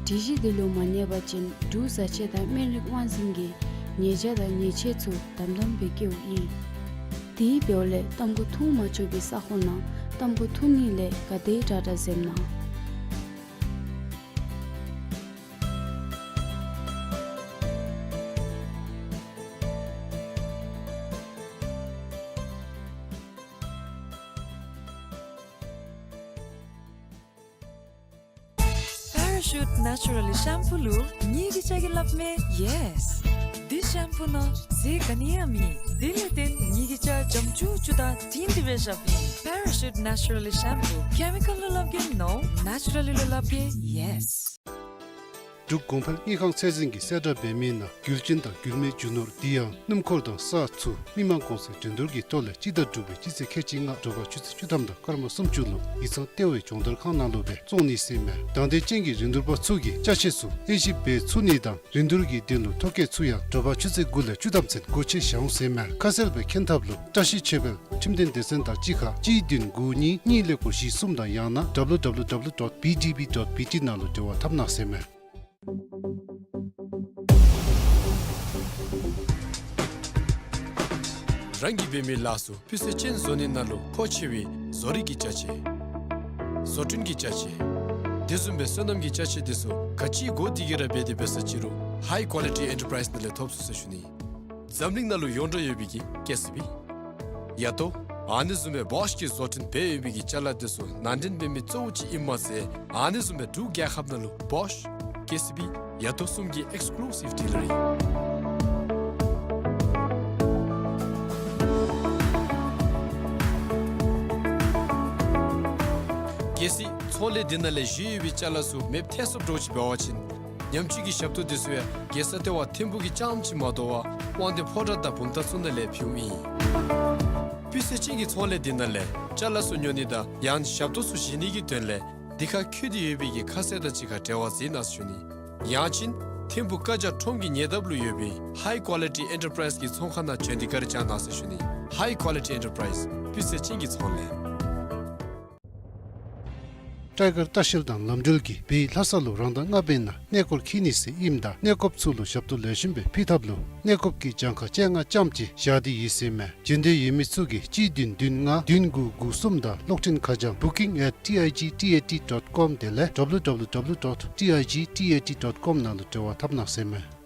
སྒྲིག་གཞི་འདི་ལུ་མ་གནས་པ་ཅིན་འབྲུག་བཟའ་ཆས་དང་སྨན་རིགས་དབང་འཛིན་གྱིས་ཉེས་བྱ་དང་ཉེས་ཆད་ཚུ་དམ་དམ་སྦེ་བཀལཝ་ཨིན། དེ་འབདཝ་ལས་ཏམ་ཁུ་འཐུང་མ་ཆོག་པའི་ས་ཁོངས་ནང་ཏམ་ཁུ་འཐུང་ནི་ལས་ག་དེ་དྲག་དྲག་འཛེམ་གནང་། Parachute Naturally Shampoo ལུ་ངེ་གི་ཅ་གི་སླབ་མས་yes། འདི་ཤེམ་པུ་ནང་རྫས་ག་ནི་ཡང་མེད། དེ་ལས་བརྟེན་ངེ་གི་ཅ་འཇམ་ཅུག་ཅུ་དང་དྲིང་དྲི་བའི་ཞབས་ཨིན། Parachute Naturally Shampoo། ཁེ་མི་ཀཱལ་ལུ་སླབ་གེ་no། ནེ་ཅུ་ར་ལི་ལུ་སླབ་གེ་yes། འབྲུག་གོང་འཕེལ་དངུལ་ཁང་ཚད་འཛིན་གྱིས་གསལ་བསྒྲགས་འབད་མི་ནང་རྒྱུ་ཅན་དང་རྒྱུ་མེད་རྒྱུ་ནོར་དེ་ཡང་སྣུམ་འཁོར་དང་ས་ཚུ་མི་མང་གོང་ཚད་འགྲན་བསྡུར་གྱི་ཐོག་ལས་སྤྱི་ཟླ་དྲུག་པའི་སྤྱི་ཚེས་ཁལ་གཅིག་ལྔ་དྲོ་པ་ཆུ་ཚོད་བཅུ་ཐམ་དང་སྐར་མ་སུམ་ཅུ་ལུ་ཡིག་ཚང་ལྟེ་བའི་སྦྱོང་བརྡར་ཁང་ནང་ལུ་སྦེ་བཙོང་ནི་ཟེར་མས། དང་འདོད་ཅན་གྱི་རིན་བསྡུར་པ་ཚུ་གིས་ཅ་ཆས་ཚུ་དབྱེ་ཞིབ་འབད་ཚུགས་ནི་དང་རིན་བསྡུར་གྱི་དོན་ལུ་ཐོ་བཀོད་ཚུ་ཡང་དྲོ་པ་ཆུ་ཚོད་དགུ་ལས་བཅུ་ཐམ་ཚུན་སྒོ་ཕྱེ་བཞག་འོང་ཟེར་མས། ཁ་གསལ་སྦེ་མཁྱེན་ཐབས་ལུ་བཀྲ་ཤིས་ཆོས་འཕེལ་ཁྲིམས་དོན་སྡེ་ཚན་དང་གཅིག་ཁར་གཅིག་བདུན་དགུ་གཉིས་གཉིས་ཀླད་ཀོར་བཞི་གསུམ་དང་ཡང་ན་W W W dot B D B dot B T ནང་ལུ་འབྲེལ་བ་འཐབ་གནང་ཟེར་མས། རང་གིས་འབད་མི་ལཱ་ཚུ་སྤུས་ཚད་ཅན་བཟོ་ནི་ནང་ལུ་མཁོ་ཆེ་བའི་བཟོ་རིག་གི་ཅ་ཆས། བཟོ་སྐྲུན་གྱི་ཅ་ཆས། དེ་བཟུམ་སྦེ་སོ་ནམ་གྱི་ཅ་ཆས་དེ་ཚུ་ག་ཅི་དགོ་དེ་གི་ར་འབད་དེ་འབད་ས་ཅི་རུང་High Quality Enterprise ནང་ལས་ཐོབ་ཚུགས་ཟེར་ཞུ་ནི། འཛམ་གླིང་ནང་ལུ་ཡོངས་གྲགས་ཡོད་པའི་གི་ཀེ་སི་བི། ཡ་ཏོ། ཨ་ནི་བཟུམ་སྦེ་བོཤ་གིས་བཟོ་སྐྲུན་འབད་ཡོད་པའི་གི་ཅ་ལ་དེ་ཚུ་ནང་འདྲེན་འབད་མི་གཙོ་བོ་ཅིག་ཨིནམ་མ་ཚད་ཨ་ནི་བཟུམ་སྦེ་འབྲུག་རྒྱལ་ཁབ་ནང་ལུ་བོཤ་ཀེ་སི་བི་ཡ་ཏོ་གསུམ་གྱི་ཨེགསི་ཀུ་ལུ་སིབ་ཌི་ལར་ཨིན། གལ་སྲིད་ཚོང་ལས་འདི་ནང་ལས་བཞེས་ཡོད་པའི་ཅ་ལ་ཚུ་མེདཔ་ཐལ་སོངམ་འདྲཝ་ཅིག་འབད་བ་ཅིན་ཉམས་བཅོས་ཀྱི་ཞབས་ཏོག་འདི་ཚུ་ཡང་རྒྱལ་ས་ལྟེ་བ་ཐིམ་ཕུག་གི་རྐྱངམ་ཅིག་མ་དོ་བར་དབང་འདུས་ཕོ་བྲང་དང་བུམ་ཐང་ཚུ་ནང་ལས་ཕུལཝ་ཨིན། སྤུས་ཚད་ཅན་གྱི་ཚོང་ལས་འདི་ནང་ལས་ཅ་ལ་ཚུ་ཉོ་ནི་དང་ཡང་ཞབས་ཏོག་ཚུ་བཞེས་ནི་གི་དོན་ལས་འདི་ཁར་བཀོད་དེ་ཡོད་པའི་གི་ཁ་གསལ་དང་གཅིག་ཁར་འབྲེལ་བ་མཛད་གནང་ཟེར་ཞུ་ནི། ཡང་ཅིན་ཐིམ་ཕུག་བཀའ་རྒྱ་ཁྲོམ་གྱི་ཉེ་འདབས་ལུ་ཡོད་པའི་High Quality Enterprise གི་ཚོང་ཁང་ནང་བྱོན་ཏེ་བཀའ་དྲིན་བསྐྱང་གནང་ཟེར་ཞུ་ནི། High Quality Enterprise སྤུས་ཚད་ཅན་གྱི་ཚོང་ལས། སྤྲེལ་དཀར་ལྟ་བཤལ་དང་ལམ་འགྲུལ་གྱིས་བོད་ལྷ་ས་ལུ་རང་ཟླ་ལྔ་པའི་ནང་གནས་སྐོར་འཁྱིད་ནི་ཟེར་ཨིནམ་ད་གནས་སྐོརཔ་ཚུ་ལུ་ཞབས་ཏོག་ལེགས་ཤོམ་སྦེ་ཕུལ་ཐབས་ལུ་གནས་སྐོརཔ་གི་གྱངས་ཁ་སྤྱན་སྔ་ཙམ་ཅིག་བཞག་སྟེ་ཡོད་ཟེར་མས། འབྱོན་འདོད་ཡོད་མི་ཚུ་གིས་གཅིག་བདུན་བདུན་ལྔ་བདུན་དགུ་དགུ་གསུམ་དང་གློག་འཕྲིན་ཁ་བྱང་booking at T I G T A T dot com དེ་ལས་W W W dot T I G T A T dot com ནང་ལུ་འབྲེལ་བ་འཐབ་གནང་ཟེར་མས།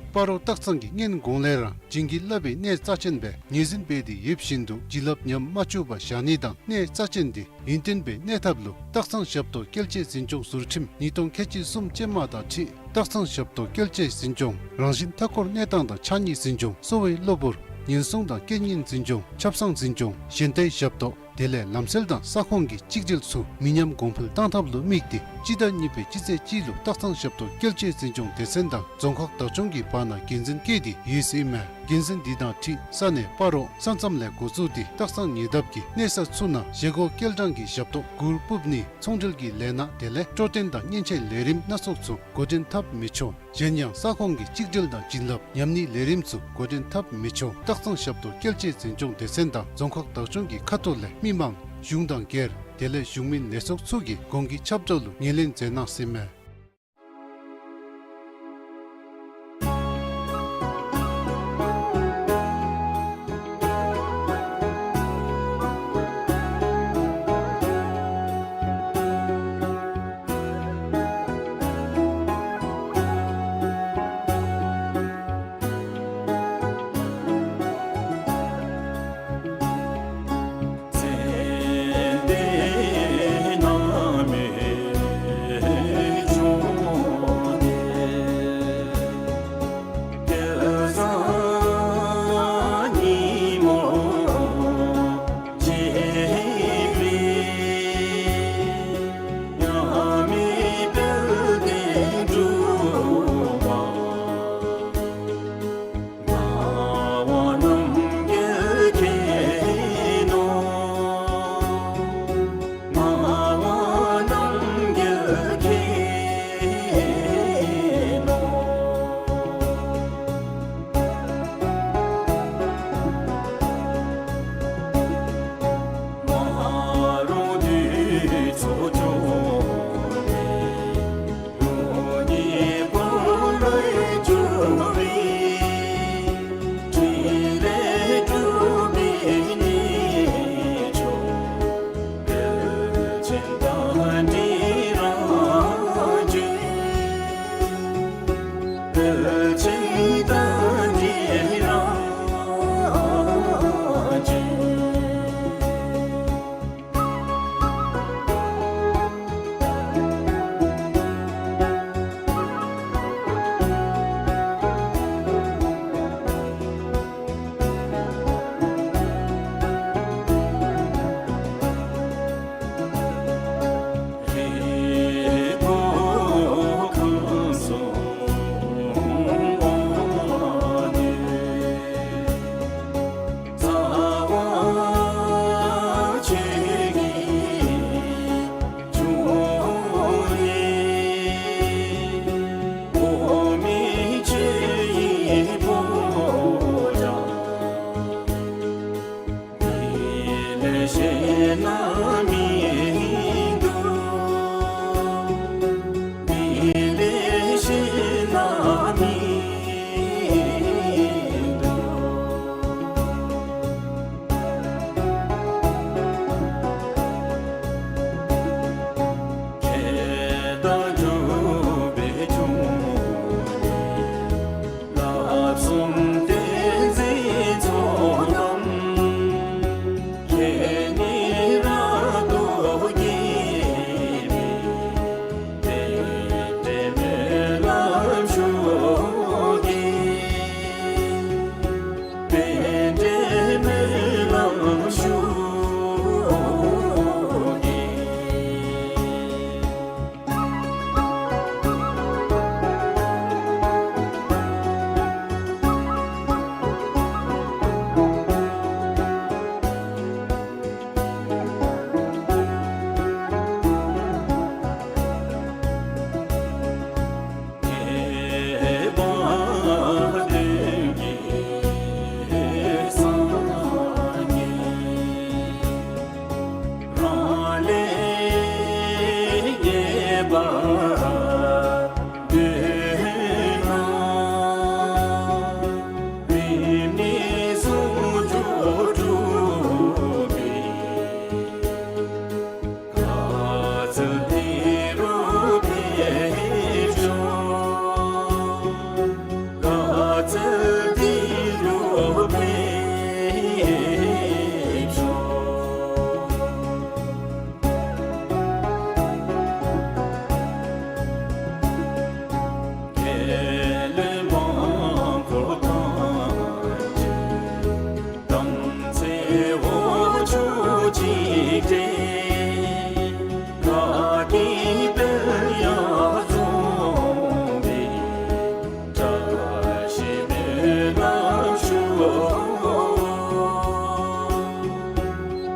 སྤ་རོ་སྟག་ཚང་གིས་སྔོན་གོང་ལས་ར་བྱིན་གྱིས་བརླབས་པའི་གནས་རྩ་ཅན་སྦེ་ངོས་འཛིན་འབད་དེ་ཡོདཔ་བཞིན་དུ་བྱིན་རླབས་ཉམས་མ་བཅུག་པར་བཞག་ནི་དང་གནས་རྩ་ཅན་དེ་ཡུན་བརྟན་སྦེ་གནས་ཐབས་ལུ་སྟག་ཚང་ཞབས་ཏོག་སྐྱེལ་ཆེད་འཛིན་སྐྱོང་ཟུར་ཁྲིམས་ཉིས་སྟོང་ཁལ་གཅིག་གསུམ་ཅན་མ་དང་འཁྲིལ་སྟག་ཚང་ཞབས་ཏོག་སྐྱེལ་ཆེད་འཛིན་སྐྱོང་རང་བཞིན་མཐའ་འཁོར་གནས་སྟངས་དང་ཕྱགས་སྙིགས་འཛིན་སྐྱོང་གསོ་བའི་གློ་བུར་ཉེན་སྲུང་དང་རྐྱེན་ངན་འཛིན་སྐྱོང་ཆབ་གསང་འཛིན་སྐྱོང་གཞན་དོན་ཞབས་ཏོག་དེ་ལས་ལམ་སེལ་དང་ས་ཁོངས་ཀྱི་གཅིག་སྒྲིལ་ཚུ་མི་ཉམས་གོང་འཕེལ་གཏང་ཐབས་ལུ་དམིགས་ཏེ་སྤྱི་ཟླ་གཉིས་པའི་སྤྱི་ཚེས་གཅིག་ལུ་སྟག་ཚང་ཞབས་ཏོག་སྐྱེལ་ཆེད་འཛིན་སྐྱོང་སྡེ་ཚན་དང་རྫོང་ཁག་བདག་སྐྱོང་གི་བར་ན་དགེ་མཚན་བཀོད་དེ་ཡོད་ཟེར་ཨིན་མས། དགེ་མཚན་འདི་དང་འཁྲིལ་ས་གནས་སྤ་རོ་ས་མཚམས་ལས་འགོ་བཙུགས་ཏེ་སྟག་ཚང་ཉེ་འདབས་ཀྱི་གནས་ས་ཚུ་ནང་བཞེས་སྒོ་སྐྱེལ་གྲངས་ཀྱི་ཞབས་ཏོག་གུར་ཕུབ་ནི་ཚོང་འབྲེལ་གྱི་ལས་སྣ་དེ་ལས་སྤྲོ་སྟོན་དང་མཉེན་ཆས་ལས་རིམ་སྣ་ཚོགས་ཚུ་འགོ་འདྲེན་འཐབ་མི་ཆོག། གཞན་ཡང་ས་ཁོངས་ཀྱི་གཅིག་སྒྲིལ་དང་བྱིན་རླབས་ཉམས་ནིའི་ལས་རིམ་ཚུ་འགོ་འདྲེན་འཐབ་མི་ཆོག། སྟག་ཚང་ཞབས་ཏོག་སྐྱེལ་ཆེད་འཛིན་སྐྱོང་སྡེ་ཚན་དང་རྫོང་ཁག་བདག་སྐྱོང་གི་ཁ་ཐུག་ལས་མི་མང་གཞུང་དང་སྒེར་དེ་ལས་གཞུང་མིན་ལས་ཚོགས་ཚུ་གིས་གོང་གི་ཁྱབ་བསྒྲགས་ལུ་ངོས་ལེན་མཛད་གནང་ཟེར་མས།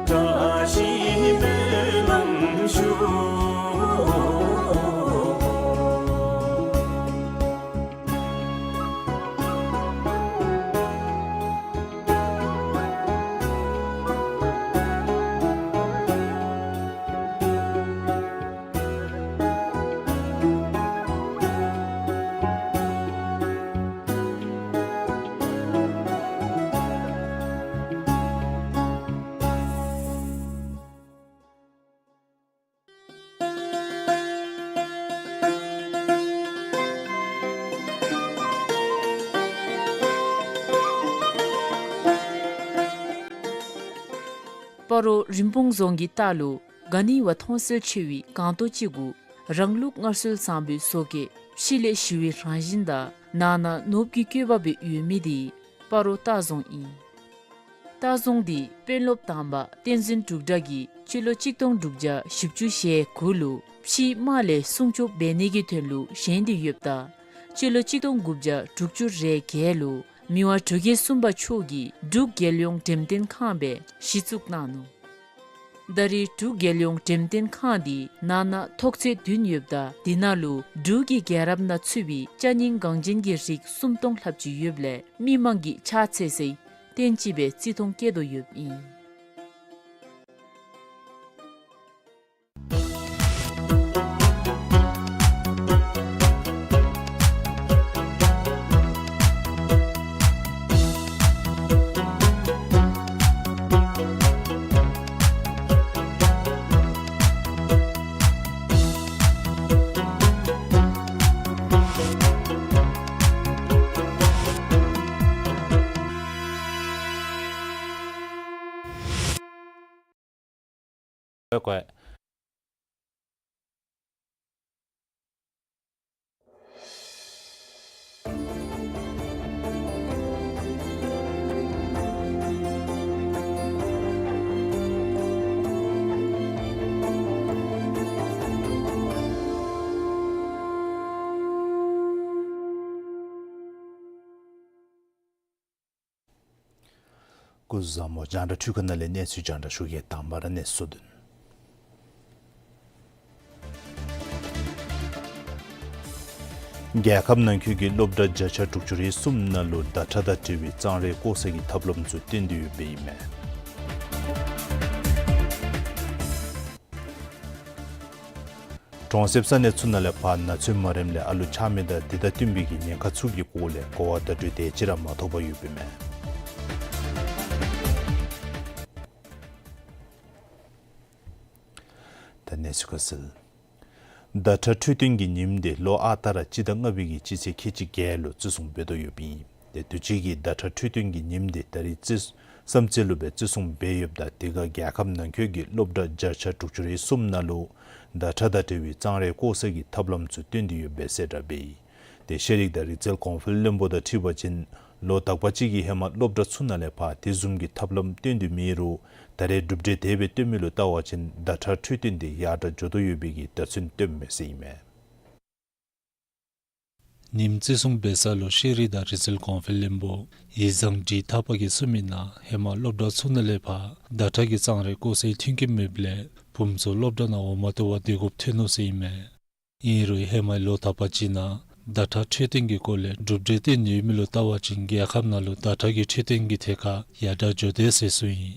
བཀྲ་ཤིས་སྨོན་ལམ་ཞུ། སྤ་རོ་རིན་སྤུངས་རྫོང་གི་ལྟག་ལུ་ག་ནི་བ་མཐོང་གསལ་ཆེ་བའི་སྒང་ཏོ་ཅིག་གུ་རང་ལུགས་སྔར་སྲོལ་བཟང་པོའི་བཟོ་བཀོད་ཕྱི་ལས་ཞི་བའི་རང་བཞིན་དང་ནང་ན་ནོར་བུ་གི་བཀོད་པ་སྦེ་ཡོད་མི་དེ་སྤ་རོ་ལྟ་རྫོང་ཨིན། ལྟ་རྫོང་འདི་དཔོན་སློབ་དང་པ་བསྟན་འཛིན་འབྲུག་སྒྲ་གིས་སྤྱི་ལོ་གཅིག་སྟོང་དྲུག་བརྒྱ་བཞི་བཅུ་ཞེ་དགུ་ལུ་ཕྱིའི་དམག་ལས་སྲུང་སྐྱོབ་འབད་ནི་གི་དོན་ལུ་བཞེངས་ཏེ་ཡོདཔ་ད་སྤྱི་ལོ་གཅིག་སྟོང་དགུ་བརྒྱ་དྲུག་ཅུ་རེ་བརྒྱད་ལུ་མི་དབང་འབྲུག་རྒྱལ་གསུམ་པ་མཆོག་གིས་འབྲུག་རྒྱལ་ཡོངས་འགྲེམས་སྟོན་ཁང་སྦེ་གཞི་བཙུགས་གནང་ནུག། ད་རེས་འབྲུག་རྒྱལ་ཡོངས་འགྲེམས་སྟོན་ཁང་འདི་ནང་ན་ཐོག་ཚད་བདུན་ཡོདཔ་ད་དེ་ནང་ལུ་འབྲུག་གི་རྒྱལ་རབས་ནང་ཚུད་པའི་ཅ་རྙིང་འགངས་ཅན་གྱི་རིགས་སུམ་སྟོང་ལྷགཔ་ཅིག་ཡོདཔ་ལས་མི་མང་གིས་ཕྱག་འཚལ་སའི་རྟེན་ཅིག་སྦེ་བརྩི་མཐོང་བསྐྱེད་དོ་ཡོདཔ་ཨིན། སྐུ་གཟུགས་བཟང་པོ། རྒྱང་བསྒྲགས་འཕྲུལ་ཁང་ནང་ལས་གནས་ཚུལ་རྒྱང་བསྒྲགས་ཞུ་གེ། དང་པ་ར་གནས་ཚུལ་བསྡུ་ནི། རྒྱལ་ཁབ་ནང་འཁོད་ཀྱི་སློབ་གྲྭ་བརྒྱ་ཆ་དྲུག་ཅུ་རེ་གསུམ་ནང་ལུ་ཟླ་ཁྲག་དང་འབྲེལ་བའི་གཙང་རས་བཀོག་སའི་ཐབས་ལམ་ཚུ་བཏོན་ཏེ་ཡོདཔ་ཨིན་མས། གྲོང་གསེབ་ས་གནས་ཚུ་ནང་ལས་ཕར་ན་ཚོད་མ་རནམ་ལས་ཨ་ལུ་ཆགས་མི་དང་དེ་དང་བསྟུན་པའི་གི་ཉེན་ཁ་ཚུ་གི་སྐོར་ལས་གོ་བ་བརྡ་སྤྲོད་དེ་ཅིག་ར་མ་ཐོབ་པར་ཡོདཔ་ཨིན་མས། ད་གནས་ཚུལ་ཁ་གསལ། ཟླ་ཁྲག་འཕྲོད་བསྟེན་གྱི་ཉིནམ་དེ་ལོ་ཨ་རྟག་ར་སྤྱི་ཟླ་ལྔ་པའི་གི་སྤྱི་ཚེས་ཁལ་གཅིག་བརྒྱད་ལུ་བརྩི་སྲུང་འབད་དོ་ཡོདཔ་ཨིན། དེ་དུས་ཅི་གི་ཟླ་ཁྲག་འཕྲོད་བསྟེན་གྱི་ཉིནམ་དེ་ད་རིས་བརྩི་བསམ་རྩེ་ལུ་སྦེ་བརྩི་སྲུང་འབད་ཡོདཔ་ད་དེ་ཁར་རྒྱལ་ཁབ་ནང་འཁོད་ཀྱི་སློབ་གྲྭ་བརྒྱ་ཆ་དྲུག་ཅུ་རེ་གསུམ་ནང་ལུ་ཟླ་ཁྲག་དང་འབྲེལ་བའི་གཙང་རས་བཀོག་སའི་ཐབས་ལམ་ཚུ་བཏོན་ཏེ་ཡོདཔ་སྦེ་གསལ་བསྒྲགས་འབད་ཡི། དེ་ཤེས་རིག་དང་རིག་རྩལ་གོང་འཕེལ་བློན་པོ་དང་འཁྲིལ་བ་ཅིན་ལོ་དག་པ་ཅིག་གི་ཧེ་མ་སློབ་གྲྭ་ཚུ་ནང་ལས་ཕར་དེ་བཟུམ་གྱི་ཐབས་ལམ་བཏོན་ཏེ་མེད་རུང་ད་རེས་གྲུབ་འབྲས་དེ་སྦེ་བཏོན་མི་ལུ་བལྟ་བ་ཅིན་ཟླ་ཁྲག་འཕྲོད་བསྟེན་དེ་ཡར་དྲག་འགྱོ་དོ་ཡོད་པའི་གི་བརྡ་མཚོན་སྟོནམ་མས་ཟེར་ཨིན་མས། ཉིནམ་བརྩི་སྲུང་འབད་ས་ལུ་ཤེས་རིག་དང་རིག་རྩལ་གོང་འཕེལ་བློན་པོ་ཡིག་བཟང་བཀྲིས་ཐར་པ་གིས་གསུངས་མི་ནང་ཧེ་མ་སློབ་གྲྭ་ཚུ་ནང་ལས་ཕར་ཟླ་ཁྲག་གི་གཙང་རས་བཀོག་སའི་མཐུན་རྐྱེན་མེདཔ་ལས་བུམོ་ཚུ་སློབ་གྲྭ་ནང་འོང་མ་བཏུབ་པར་སྡོད་དགོཔ་ཐོན་ནུག་ཟེར་ཨིན་མས། ཨིན་རུང་ཧེ་མའི་ལོ་དག་པ་ཅིག་ནང་ཟླ་ཁྲག་འཕྲོད་བསྟེན་གྱི་སྐོར་ལས་གྲུབ་འབྲས་བཏོན་ཡོད་མི་ལུ་བལྟ་བ་ཅིན་རྒྱལ་ཁབ་ནང་ལུ་ཟླ་ཁྲག་གི་འཕྲོད་བསྟེན་གྱི་ཐད་ཁར་ཡར་དྲག་འགྱོ་དེས་ཟེར་གསུངས་ཡི།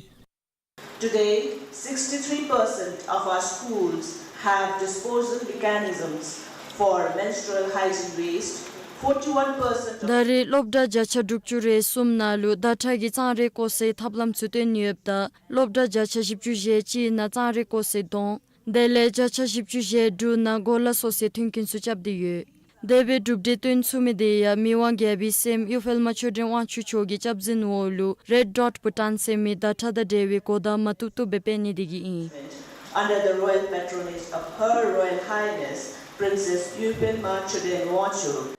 Today, sixty-three percent of our schools have disposal mechanisms for menstrual hygiene waste. Forty-one percent of ད་རེས་སློབ་གྲྭ་བརྒྱ་ཆ་དྲུག་ཅུ་རེ་གསུམ་ནང་ལུ་ཟླ་ཁྲག་གི་གཙང་རས་བཀོག་སའི་ཐབས་ལམ་ཚུ་བཏོན་ཡོདཔ་ད་སློབ་གྲྭ་བརྒྱ་ཆ་བཞི་བཅུ་ཞེ་གཅིག་ནང་གཙང་རས་བཀོག་སའི་དོང་དེ་ལས་བརྒྱ་ཆ་བཞི་བཅུ་ཞེ་དྲུག་ནང་གོ་ལ་བཟོ་སའི་མཐུན་རྐྱེན་ཚུ་རྐྱབ་སྟེ་ཡོད། དེ་སྦེ་གྲུབ་འབྲས་བཏོན་ཚུགས་མི་དེ་ཡང་མི་དབང་རྒྱལ་པོའི་སྲསམོ་གཡུ་འཕེལ་མ་ཆོས་སྒྲོན་དབང་ཕྱུག་མཆོག་གི་སྐྱབས་འཛིན་འོག་ལུ་Red Dot Bhutan ཟེར་མི་ཟླ་ཁྲག་དང་འབྲེལ་བའི་གོ་བརྡ་མ་བཏུབ་བཏུབ་སྦེ་སྤེལ་ནི་དེ་གིས་ཨིན། Under the royal patronage of Her Royal Highness Princess Yu Pin Ma Choden Wangchuck.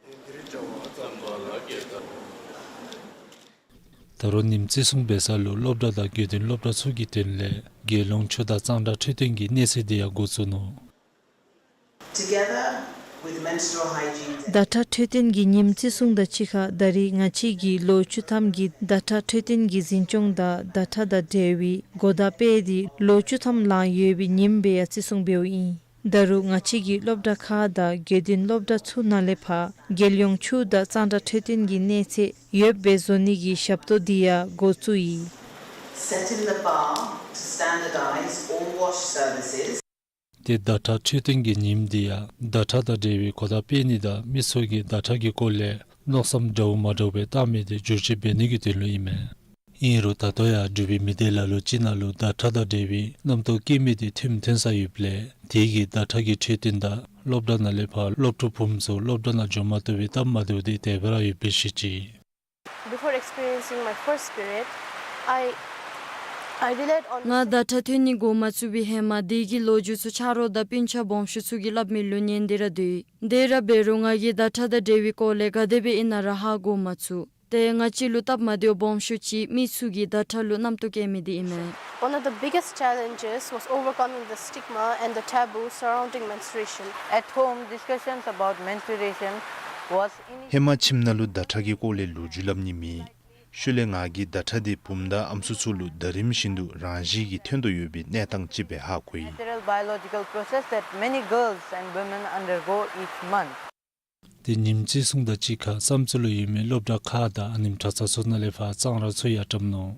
ད་རུང་ཉིནམ་བརྩི་སྲུང་འབད་ས་ལུ་སློབ་གྲྭ་དང་དགེ་འདུན་སློབ་གྲྭ་ཚུ་གི་དོན་ལས་དགེ་སློང་ཆོས་དང་གཙང་སྦྲ་འཕྲོད་བསྟེན་གྱི་གནས་ཚད་དེ་ཡང་འགོ་བཙུགས་ནུག། Together, with menstrual hygiene. ཟླ་ཁྲག་འཕྲོད་བསྟེན་གྱི་ཉིནམ་བརྩི་སྲུང་དང་གཅིག་ཁར་ད་རེས་ང་བཅས་ཀྱིས་ལོ་བཅུ་ཐམ་གྱི་ཟླ་ཁྲག་འཕྲོད་བསྟེན་གྱི་འཛིན་སྐྱོང་དང་ཟླ་ཁྲག་དང་འབྲེལ་བའི་གོ་བརྡ་སྤེལ་ཏེ་ལོ་བཅུ་ཐམ་ལང་ཡོད་པའི་ཉིནམ་སྦེ་ཡང་བརྩི་སྲུང་འབདཝ་ཨིན། ད་རུང་ང་བཅས་ཀྱི་སློབ་གྲྭ་ཁག་དང་དགེ་འདུན་སློབ་གྲྭ་ཚུ་ནང་ལས་ཕར་རྒྱལ་ཡོངས་ཕྱུགས་དང་གཙང་སྦྲ་འཕྲོད་བསྟེན་གྱི་གནས་ཚད་ཡོདཔ་སྦེ་བཟོ་ནི་གི་ཞབས་ཏོག་འདི་ཡང་འགོ་བཙུགས་ཡི། Setting the bar to standardize all wash services. ཏེ་ཟླ་ཁྲག་འཕྲོད་བསྟེན་གྱི་ཉིནམ་འདི་ཡང་ཟླ་ཁྲག་དང་འབྲེལ་བའི་གོ་བརྡ་སྤེལ་ནི་དང་མི་ཚུ་གིས་ཟླ་ཁྲག་གི་སྐོར་ལས་མནོ་བསམ་འདྲཝ་མ་འདྲཝ་སྦེ་བཏང་མི་དེ་བསྒྱུར་བཅོས་འབད་ནི་གི་དོན་ལུ་ཨིན་མས། ཨིན་རུང་ད་ལྟོ་ཡང་འབྲུག་པའི་མི་སྡེ་ལ་ལུ་ཅིག་ནང་ལུ་ཟླ་ཁྲག་དང་འབྲེལ་བའི་རྣམ་རྟོག་སྐྱེ་མི་དེ་ཐོནམ་ཐོན་ས་ཡོདཔ་ལས་དེ་གིས་ཟླ་ཁྲག་གི་འཕྲོད་བསྟེན་དང་སློབ་གྲྭ་ནང་ལས་ཕར་སློབ་ཕྲུག་བུམོ་ཚུ་སློབ་གྲྭ་ནང་འགྱོ་མ་བཏུབ་པའི་སྟབས་མ་བདེཝ་དེ་དེ་སྦེ་ར་ཡོདཔ་སྦེ་བཤད་ཅི། Before experiencing my first period, I, I relied on ང་ཟླ་ཁྲག་ཐོན་ནི་འགོ་མ་བཙུགས་པའི་ཧེ་མ་དེ་གི་ལོ་རྒྱུས་ཚུ་ཆ་རོགས་དང་སྤུན་ཆ་སྦོམ་ཤོས་ཚུ་གིས་སླབ་མི་ལུ་ཉན་ཏེ་ར་སྡོད་ཡི། དེ་ར་འབད་རུང་ང་གིས་ཟླ་ཁྲག་དང་འབྲེལ་བའི་སྐོར་ལས་ག་དེ་སྦེ་ཨིན་ན་ར་ཧ་གོ་མ་ཚུགས། ཏེ་ང་བཅས་ལུ་སྟབས་མ་བདེཝ་སྦོམ་ཤོས་ཅིག་མི་ཚུ་གིས་ཟླ་ཁྲག་ལུ་རྣམ་རྟོག་སྐྱེ་མི་དེ་ཨིན་མས། One of the biggest challenges was overcoming the stigma and the taboo surrounding menstruation. At home, discussions about menstruation was initially ཧེ་མ་ཁྱིམ་ནང་ལུ་ཟླ་ཁྲག་གི་སྐོར་ལས་ལོ་རྒྱུས་སླབ་ནི་མེད། ཤུལ་ལས་ང་གིས་ཟླ་ཁྲག་དེ་བུམོ་དང་ཨམ་སྲུ་ཚུ་ལུ་ཟླ་རིམ་བཞིན་དུ་རང་བཞིན་གྱིས་ཐོན་དོ་ཡོད་པའི་གནས་སྟངས་ཅིག་སྦེ་ཧ་གོ་ཡི། Natural biological process that many girls and women undergo each month. ཏེ་ཉིནམ་བརྩི་སྲུང་དང་གཅིག་ཁར་བསམ་རྩེ་ལུ་ཡོད་མི་སློབ་གྲྭ་ཁག་དང་ཨ་ནེམ་གྲྭ་ཚང་ཚུ་ནང་ལས་ཕར་གཙང་ར་ཚུ་ཡང་བཀྲམ་ནུག།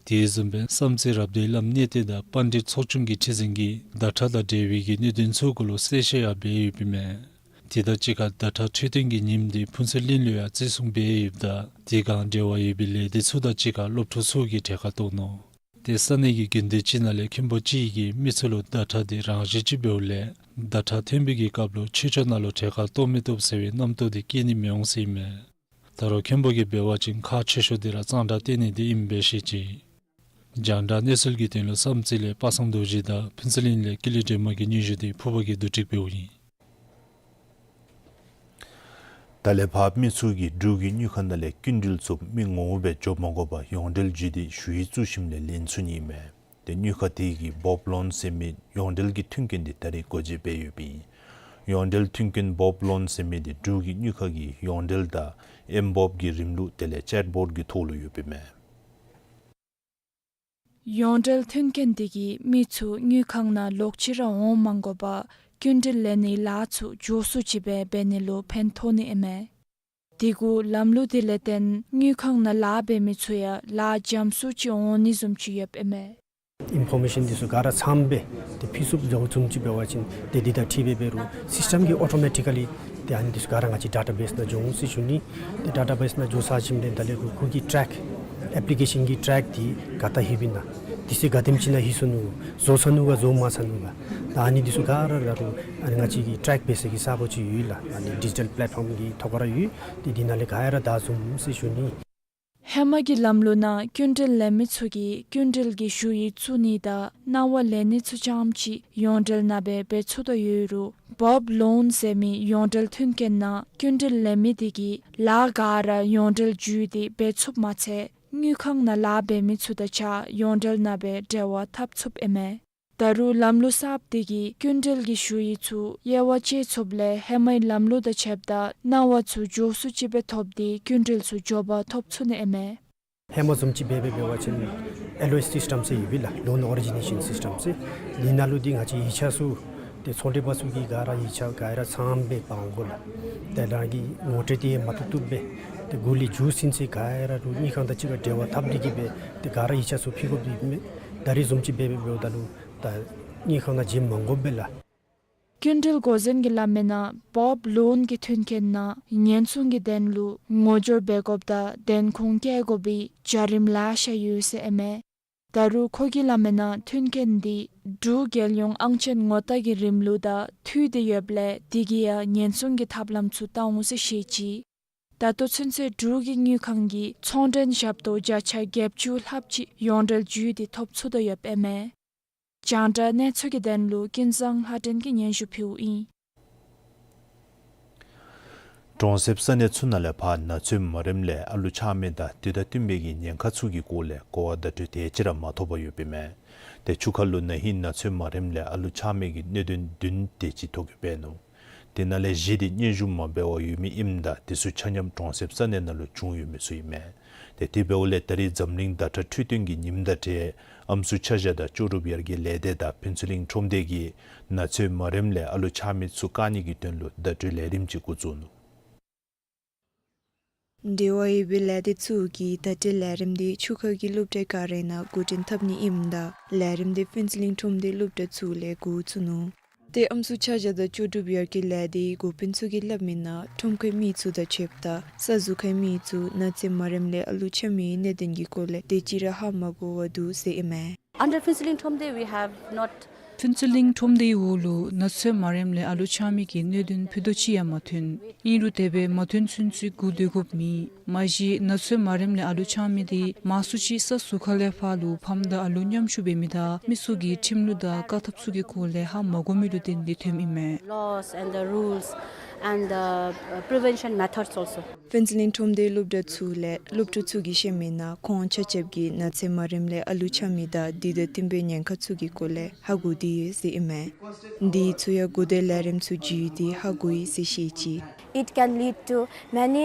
དེ་བཟུམ་སྦེ་བསམ་རྩེ་རབ་སྡེའི་བླམ་གནས་བརྟན་དང་པཎྜི་ཏ་ཚོགས་ཆུང་གི་ཁྲི་འཛིན་གྱིས་ཟླ་ཁྲག་དང་འབྲེལ་བའི་གི་གནད་དོན་ཚུ་གུ་ལུ་གསལ་བཤད་ཡང་འབད་ཡོདཔ་ཨིན་མས། དེ་དང་གཅིག་ཁར་ཟླ་ཁྲག་འཕྲོད་བསྟེན་གྱི་ཉིནམ་དེ་ཕུན་ཚོགས་གླིང་ལུ་ཡང་བརྩི་སྲུང་འབད་ཡོདཔ་ད་དེ་གང་འབྲེལ་བ་ཡོད་པའི་ལས་སྡེ་ཚུ་དང་གཅིག་ཁར་སློབ་ཕྲུག་ཚུ་གིས་གྲལ་ཁར་གཏོགས་ནུག། ཏེ་ས་གནས་ཀྱི་དགོན་སྡེ་ཅིག་ནང་ལས་མཁན་པོ་ཅིག་གིས་མི་ཚུ་ལུ་ཟླ་ཁྲག་དེ་རང་བཞིན་ཅིག་འབདཝ་ལས་ཟླ་ཁྲག་ཐོན་པའི་གི་སྐབས་ལུ་ཆོས་ཕྱོགས་ནང་ལུ་གྲལ་ཁར་གཏོགས་མི་བཏུབ་ཟེར་བའི་རྣམ་རྟོག་དེ་སྐྱེ་ནི་མི་འོང་ཟེར་ཨིན་མས། ད་རུང་མཁན་པོ་གིས་འབད་བ་ཅིན་ཁག་ཆེ་ཤོས་དེ་ར་གཙང་སྦྲ་བསྟེན་ནི་དེ་ཨིནམ་སྦེ་བཤད་ཅི། རྒྱང་བསྒྲགས་གནས་ཚུལ་གྱི་དོན་ལུ་བསམ་རྩེ་ལས་པ་སངས་རྡོ་རྗེ་དང་ཕུན་ཚོགས་གླིང་ལས་ཀུན་ལེགས་སྒྲོལ་མ་གི་སྙན་ཞུ་དེ་ཕུར་པ་གིས་བསྡུ་སྒྲིག་འབདཝ་ཨིན། ད་ལས་ཕར་མི་ཚུ་གིས་འབྲུག་གི་དངུལ་ཁང་ནང་ལས་སྐྱིན་འགྲུལ་བཙུགས་མི་ངོ་བོ་སྦེ་འགྱོ་མ་དགོ་པར་ཡོངས་འབྲེལ་བརྒྱུད་དེ་ཞུ་ཡིག་བཙུགས་ཞིནམ་ལས་ལེན་ཚུགས་ནི་ཨིན་མས། ཏེ་དངུལ་ཁང་དེ་གིས་བོབ་ལོན་ཟེར་མི་ཡོངས་འབྲེལ་གྱི་མཐུན་རྐྱེན་དེ་ད་རེས་འགོ་འབྱེད་འབད་ཡོདཔ་ཨིན། ཡོངས་འབྲེལ་མཐུན་རྐྱེན་བོབ་ལོན་ཟེར་མི་དེ་འབྲུག་གི་དངུལ་ཁང་གི་ཡོངས་འབྲེལ་དང་ཨེམ་བོབ་ཀྱི་རིམ་ལུགས་དེ་ལས་ཅེཊ་བོཊ་ཀྱི་ཐོག་ལུ་ཡོདཔ་ཨིན་མས། ཡོངས་འབྲེལ་མཐུན་རྐྱེན་དེ་གིས་མི་ཚུ་དངུལ་ཁང་ནང་ལོག་ཅི་ར་འོང་མ་དགོ་པར་སྐྱིན་འགྲུལ་ལེན་ནིའི་ལཱ་ཚུ་མགྱོགས་སུ་ཅིག་སྦེ་འབད་ནི་ལུ་ཕན་ཐོགས་ནི་ཨིན་མས། དེ་གུ་ལམ་ལུགས་དེ་ལས་བརྟེན་དངུལ་ཁང་ནང་ལཱ་འབད་མི་ཚུ་ཡང་ལཱ་འཇམ་སུ་ཅིག་འོང་ནི་བཟུམ་ཅིག་ཡོདཔ་ཨིན་མས། ཨིན་ཕོར་མེ་ཤཱན་འདི་ཚུ་ག་ར་ཚངམ་སྦེ་ཏེ་ཕུལ་ཚུགསཔ་འགྱོ་བཟུམ་ཅིག་འབད་བ་ཅིན་ཏེ་འདི་དང་འཁྲིལ་སྦེ་འབད་རུང་སིསི་ཊམ་གིས་ཨོ་ཊོ་མེ་ཊི་ཀ་ལི་ཏེ་ཨ་ནི་འདི་ཚུ་ག་ར་ང་བཅས་ཌེ་ཊ་བེསི་ནང་འགྱོ་འོང་ཟེར་ཞུ་ནི། ཏེ་ཌེ་ཊ་བེསི་ནང་འགྱོ་ཚར་ཞིནམ་ལས་ད་ལས་ཁོ་ཁོ་གི་ཊེག་ཨེཔ་ལི་ཀེ་ཤཱན་གྱི་ཊེག་འདི་ག་ཏེ་ལྷོདཔ་ཨིན་ན། དུས་ཚོད་ག་དེམ་ཅིག་ནང་ལྷོད་སོ་ནུག། བཟོ་ཚར་ནུག་ག་བཟོ་མ་ཚར་ནུག་ག། ད་ཨ་ནི་འདི་ཚུ་ག་ར་ར་རུང་ཨ་ནི་ང་བཅས་ཀྱིས་ཊེག་འབད་ས་གི་གསརཔ་ཅིག་ཡོད་ལགས། ཨ་ནི་ཌི་ཇི་ཊལ་པེ་ལེཊ་ཕོརམ་གི་ཐོག་ཁར་ར་ཡོད། ཏེ་འདི་ནང་ལས་ག་ར་བལྟ་ཚུགས་འོང་ཟེར་ཞུ་ནི། ཧེ་མ་གི་ལམ་ལུགས་ནང་སྐྱིན་འགྲུལ་ལེན་མི་ཚུ་གིས་སྐྱིན་འགྲུལ་གྱི་ཞུ་ཡིག་བཙུགས་ནི་དང་གནང་བ་ལེན་ནི་ཚུ་རྐྱངམ་ཅིག་ཡོངས་འབྲེལ་ནང་སྦེ་འབད་ཚུགས་དོ་ཡོད་རུང་བོབ་ལོན་ཟེར་མི་ཡོངས་འབྲེལ་མཐུན་རྐྱེན་ནང་སྐྱིན་འགྲུལ་ལེན་མི་དེ་གིས་ལཱ་ག་ར་ཡོངས་འབྲེལ་བརྒྱུད་དེ་འབད་ཚུགསཔ་མ་ཚད་དངུལ་ཁང་ནང་ལཱ་འབད་མི་ཚུ་དང་གཅིག་ཁར་ཡོངས་འབྲེལ་ནང་སྦེ་འབྲེལ་བ་འཐབ་ཚུགསཔ་ཨིན་མས། ད་རུང་ལམ་ལུགས་གསརཔ་དེ་གིས་སྐྱིན་འགྲུལ་གྱི་ཞུ་ཡིག་ཚུ་དབྱེ་བ་ཕྱེ་ཚུགསཔ་ལས་ཧེ་མའི་ལམ་ལུགས་དང་ཕྱདཔ་ད་གནང་བ་ཚུ་མགྱོགས་སུ་ཅིག་སྦེ་ཐོབ་སྟེ་སྐྱིན་འགྲུལ་ཚུ་མགྱོགས་པར་ཐོབ་ཚུགས་ནི་ཨིན་མས། ཧེ་མ་བཟུམ་ཅིག་འབད་འབད་འབད་བ་ཅིན་ཨེལ་ཨོ་ཨེསི་སིསི་ཊམ་ཟེར་ཡོད་པས་ལགས། ལོན་ཨོ་རི་ཇི་ནེ་ཤཱན་སིསི་ཊམ་ཟེར། འདི་ནང་ལུ་འདི་ང་བཅས་ཡིག་ཆ་ཚུ་ཏེ་ཚོང་འབྲེལ་པ་ཚུ་གིས་ག་ར་ཡིག་ཆ་ག་ར་ཚངམ་སྦེ་འབག་འོང་དགོ་ལགས། ཏེ་རང་གི་ངོ་སྤྲོད་དེ་མ་བཏུབ་བཏུབ་སྦེ་ཏེ་མགུ་ལས་མཇུག་ཟིན་ཚེ་ག་ར་རུང་དངུལ་ཁང་དང་གཅིག་ཁར་འབྲེལ་བ་འཐབ་སྟེ་གི་སྦེ་ཏེ་ག་ར་ཡིག་ཆ་ཚུ་ཕུལ་དགོཔ་འདི་ཨིན་མས། ད་རེས་བཟུམ་ཅིག་འབད་འབད་འབདཝ་ད་ལུ་ད་དངུལ་ཁང་ནང་བྱིན་མ་དགོ་པས་ལགས། སྐྱིན་འགྲུལ་འགོ་འཛིན་གྱིས་སླབ་མི་ནང་བོབ་ལོན་གྱི་མཐུན་རྐྱེན་ནང་ཉེན་སྲུང་གི་དོན་ལུ་ངོ་སྦྱོར་འབད་དགོཔ་དང་བདེན་ཁུངས་བཀལ་དགོ་པའི་བྱ་རིམ་ལེ་ཤ་ཡོད་ཟེར་ཨིན་མས། ད་རུང་ཁོ་གིས་སླབ་མི་ནང་མཐུན་རྐྱེན་འདི་འབྲུག་རྒྱལ་ཡོངས་ཨང་ཅན་ངོ་རྟགས་ཀྱི་རིམ་ལུགས་དང་མཐུད་དེ་ཡོདཔ་ལས་དེ་གིས་ཡང་ཉེན་སྲུང་གི་ཐབས་ལམ་ཚུ་བཏང་འོང་ཟེར་བཤད་ཅི། ད་ལྟོ་ཚུན་ཚོད་འབྲུག་གི་དངུལ་ཁང་གིས་ཚོང་འབྲེལ་ཞབས་ཏོག་བརྒྱ་ཆ་བརྒྱད་ཅུ་ལྷགཔ་ཅིག་ཡོངས་འབྲེལ་བརྒྱུད་དེ་ཐོབ་ཚུགས་དོ་ཡོདཔ་ཨིན་མས། རྒྱང་བསྒྲགས་གནས་ཚུལ་གྱི་དོན་ལུ་ཀུན་བཟང་ལྷ་སྒྲོན་གྱིས་སྙན་ཞུ་ཕུལཝ་ཨིན། གྲོང་གསེབ་ས་གནས་ཚུ་ནང་ལས་ཕར་ནག་ཚོད་མ་རནམ་ལས་ཨ་ལུ་ཆགས་མི་དང་དེ་དང་བསྟུན་པའི་གི་ཉེན་ཁ་ཚུ་གི་སྐོར་ལས་གོ་བ་བརྡ་སྤྲོད་དེ་ཅིག་ར་མ་ཐོབ་པར་ཡོདཔ་ཨིན་མས། ཏེ་ཆུ་ཁ་ལུ་ན་ཧིང་ནག་ཚོད་མ་རནམ་ལས་ཨ་ལུ་ཆགས་མི་གི་གནད་དོན་བདུན་དེ་ཅིག་ཐོ་བཀོད་འབད་ནུག། དེ་ནང་ལས་བཞི་དེ་སྙན་ཞུ་མ་འབད་བར་ཡོད་མི་ཨིནམ་ད་དེ་ཚུ་ཆ་མཉམ་གྲོང་གསེབ་ས་གནས་ནང་ལུ་བྱུང་ཡོད་མི་ཚུ་ཨིན་མས། ཏེ་དེ་འབདཝ་ལས་ད་རེས་འཛམ་གླིང་ཟླ་ཁྲག་འཕྲོད་བསྟེན་གྱི་ཉིནམ་དང་འབྲེལ་ཨམ་སྲུ་ཆ་བཞག་དང་ལྕོགས་གྲུབ་ཡར་རྒྱས་ལས་སྡེ་དང་ཕུན་ཚོགས་གླིང་ཁྲོམ་སྡེ་གིས་ནག་ཚོད་མ་རེངམ་ལས་ཨ་ལུ་ཆགས་མི་ཚུ་བཀག་ནི་གི་དོན་ལུ་བརྡ་སྤྲོད་ལས་རིམ་ཅིག་འགོ་བཙུགས་ནུག། འབྲེལ་བ་ཡོད་པའི་ལས་སྡེ་ཚུ་གིས་བརྡ་སྤྲོད་ལས་རིམ་དེ་ཆུ་ཁ་གི་སློབ་གྲྭ་ག་ར་ནང་འགོ་འདྲེན་འཐབ་ནི་ཨིནམ་ད་ལས་རིམ་དེ་ཕུན་ཚོགས་གླིང་ཁྲོམ་སྡེ་སློབ་གྲྭ་ཚུ་ལས་འགོ་བཙུགས་ནུག། ཏེ་ཨམ་སྲུ་ཆ་བཞག་དང་ལྕོགས་གྲུབ་ཡར་རྒྱས་ལས་སྡེའི་འགོ་དཔོན་ཚུ་གིས་སླབ་མི་ནང་ཁྲོམ་ཁའི་མི་ཚུ་དང་ཕྱདཔ་ད་ས་ཟུར་ཁའི་མི་ཚུ་ནག་ཚོད་མ་རེངམ་ལས་ཨ་ལུ་ཆགས་མིའི་གནད་དོན་གྱི་སྐོར་ལས་དེ་ཅིག་ར་ཧ་མ་གོ་བར་འདུག་ཟེར་ཨིན་མས། Under Phuentsholing Thromde, we have not ཕུན་ཚོགས་གླིང་ཁྲོམ་སྡེའི་འོག་ལུ་ནག་ཚོད་མ་རེངམ་ལས་ཨ་ལུ་ཆགས་མི་གི་གནད་དོན་ཕུད་རྡོག་ཅིག་ཡང་མ་ཐོན། ཨིན་རུང་དེ་སྦེ་མ་ཐོན་ཚུན་ཚོད་སྒུག་སྡོད་དགོཔ་མེད། མ་གཞི་ནག་ཚོད་མ་རེངམ་ལས་ཨ་ལུ་ཆགས་མི་དེ་མང་སུ་ཅིག་ས་ཟུར་ཁ་ལས་ཕར་ལུ་ཕམ་དང་ཨ་ལུ་མཉམ་བཞུགས་འབད་མི་དང་མི་ཚུ་གི་ཁྲིམས་ལུགས་དང་བཀག་ཐབས་ཚུ་གི་སྐོར་ལས་ཧ་མ་གོ་མི་ལུ་བརྟེན་ཏེ་ཐོནམ་ཨིན་མས། Laws and the rules and the, uh, prevention methods also. ཕུན་ཚོགས་གླིང་ཁྲོམ་སྡེའི་སློབ་གྲྭ་ཚུ་ལས་སློབ་ཕྲུག་ཚུ་གིས་བཤད་མི་ནང་ཁོང་ཆ་ཁྱབ་ཀྱིས་ནག་ཚོད་མ་རེངམ་ལས་ཨ་ལུ་ཆགས་མི་དང་དེ་དང་བསྟུན་པའི་ཉེན་ཁ་ཚུ་གི་སྐོར་ལས་ཧ་གོ་སྟེ་ཡོད་ཟེར་ཨིན་མས། དེ་ཚུ་ཡང་གོ་བརྡའི་ལས་རིམ་ཚུ་བརྒྱུད་དེ་ཧ་གོ་ཡི་ཟེར་བཤད་ཅི། It can lead to many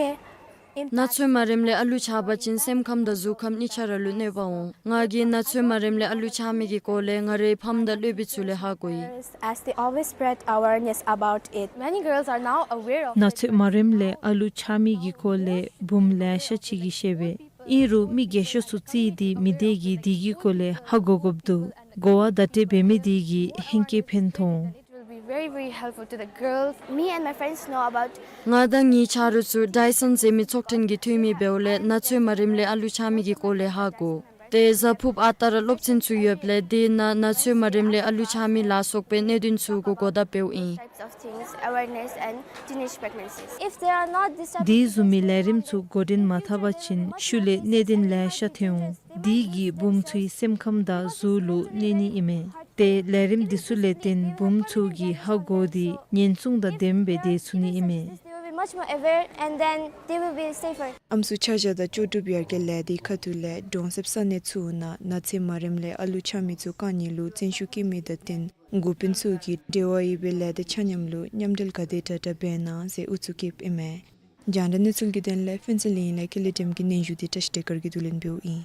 ནག་ཚོད་མ་རེངམ་ལས་ཨ་ལུ་ཆགས་པ་ཅིན་སེམས་ཁམས་དང་གཟུགས་ཁམས་གཉིས་ཆ་ར་ལུ་གནོད་པ་འོང་། ང་གིས་ནག་ཚོད་མ་རེངམ་ལས་ཨ་ལུ་ཆགས་མི་གི་སྐོར་ལས་ང་རའི་ཕམ་དང་སློབ་དཔོན་ཚུ་ལས་ཧ་གོ་ཡི། As they always spread awareness about it. Many girls are now aware of it. ནག་ཚོད་མ་རེངམ་ལས་ཨ་ལུ་ཆགས་མི་གི་སྐོར་ལས་བུམོ་ལེ་ཤ་ཅིག་གིས་བཤད་པས། ཨིན་རུང་མི་རྒས་ཤོས་ཚུ་རྩིས་ཏེ་མི་བདེ་གི་དེ་གི་སྐོར་ལས་ཧ་གོ་དགོཔ་འདུག། གོ་བ་བརྡ་སྤྲོད་འབད་མི་དེ་གིས་ཧེང་སྐལ་ཕན་ཐོགས་འོང་། It will be very, very helpful to the girls. Me and my friends know about ང་དང་ངེའི་ཆ་རོགས་ཚུ་ཌའི་སཱན་ཟེར་མི་ཚོགས་ཐེངས་ཀྱི་འཐུས་མི་འབདཝ་ལས་ནག་ཚོད་མ་རེངམ་ལས་ཨ་ལུ་ཆགས་མི་གི་སྐོར་ལས་ཧ་གོ། ཏེ་གཟའ་ཕུརཔ་ཨ་རྟག་ར་སློབ་ཚན་ཚུ་ཡོདཔ་ལས་དེ་ནང་ནག་ཚོད་མ་རེངམ་ལས་ཨ་ལུ་ཆགས་མི་ལ་སོགས་པའི་གནད་དོན་ཚུ་གུ་གོ་བརྡ་སྤྲོདཔ་ཨིན། Types of things, awareness and teenage pregnancies. If they are not disturb- དེ་བཟུམ་མའི་ལས་རིམ་ཚུ་འགོ་འདྲེན་མ་འཐབ་པ་ཅིན་ཤུལ་ལས་གནད་དོན་ལེ་ཤ་ཐོན་འོང་། དེ་གིས་བུམོ་ཚུའི་སེམས་ཁམས་དང་གཟུགས་ལུ་གནོད་ནི་ཨིན་མས། ཏེ་ལས་རིམ་འདི་ཚུ་ལས་བརྟེན་བུམོ་ཚུ་གིས་ཧ་གོ་སྟེ་ཉེན་སྲུང་དང་ལྡནམ་སྦེ་སྡོད་ཚུགས་ནི་ཨིན་མས། They will be much more aware and then they will be safer. ཨམ་སྲུ་ཆ་བཞག་དང་ལྕོགས་གྲུབ་ཡར་རྒྱས་ལས་སྡེ་ཁ་ཐུག་ལས་གྲོང་གསེབ་ས་གནས་ཚུ་ནང་ནག་ཚོད་མ་རེངམ་ལས་ཨ་ལུ་ཆགས་མི་ཚུ་བཀག་ནི་ལུ་བརྩོན་ཤུགས་བསྐྱེད་མི་དང་བསྟུན་འགོ་དཔོན་ཚུ་གིས་འབྲེལ་བ་ཡོད་པའི་ལས་སྡེ་ཆ་མཉམ་ལུ་མཉམ་འབྲེལ་ག་དེ་དྲག་དྲག་འབད་གནང་ཟེར་ཨུ་ཚུགས་བསྐྱེདཔ་ཨིན་མས། རྒྱང་བསྒྲགས་གནས་ཚུལ་གྱི་དོན་ལས་ཕུན་ཚོགས་གླིང་ལས་ཀེ་ལི་ཊེམ་གྱི་སྙན་ཞུ་དེ་བཀྲ་ཤིས་བདེ་སྐར་གྱིས་བསྡུ་ལེན་འབདཝ་ཨིན།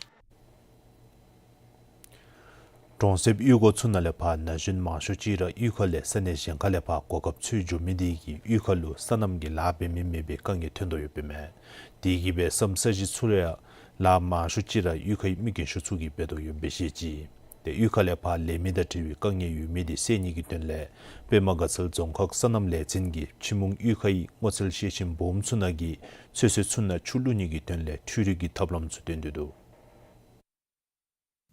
གྲོང་གསེབ་གཡུས་སྒོ་ཚུ་ནང་ལས་ཕར་ན་གཞོན་མང་ཤོས་ཅིག་ར་གཡུས་ཁ་ལས་ས་གནས་གཞན་ཁ་ལས་ཕར་གོ་སྐབས་འཚོལ་འགྱོ་མི་དེ་གིས་གཡུས་ཁ་ལུ་སོ་ནམ་གྱི་ལཱ་འབད་མི་མེད་པའི་དཀའ་ངལ་ཐོན་དོ་ཡོདཔ་ཨིན་མས། དེ་གིས་སྦེ་ས་ཧམ་ས་གཞི་ཚུ་ལུ་ཡང་ལཱ་མང་ཤོས་ཅིག་ར་གཡུས་ཁའི་མི་རྒན་ཤོས་ཚུ་གིས་འབད་དོ་ཡོདཔ་སྦེ་བཤད་ཅི། ཏེ་གཡུས་ཁ་ལས་ཕར་ལེན་མི་དང་འབྲེལ་བའི་དཀའ་ངལ་ཡོད་མི་དེ་སེལ་ནི་གི་དོན་ལས་པདྨ་དགའ་ཚལ་རྫོང་ཁག་སོ་ནམ་ལས་ཚན་གྱིས་ཕྱི་མུང་གཡུས་ཁའི་སྔོ་ཚལ་ཤེལ་ཕྱེ་སྦོམ་ཚུ་ནང་གི་ཚོད་བསྲེ་ཚུ་ནང་ཆུ་བླུག་ནི་གི་དོན་ལས་འཕྲུལ་རིག་གི་ཐབས་ལམ་ཚུ་སྟོན་ཏེ་འདུག།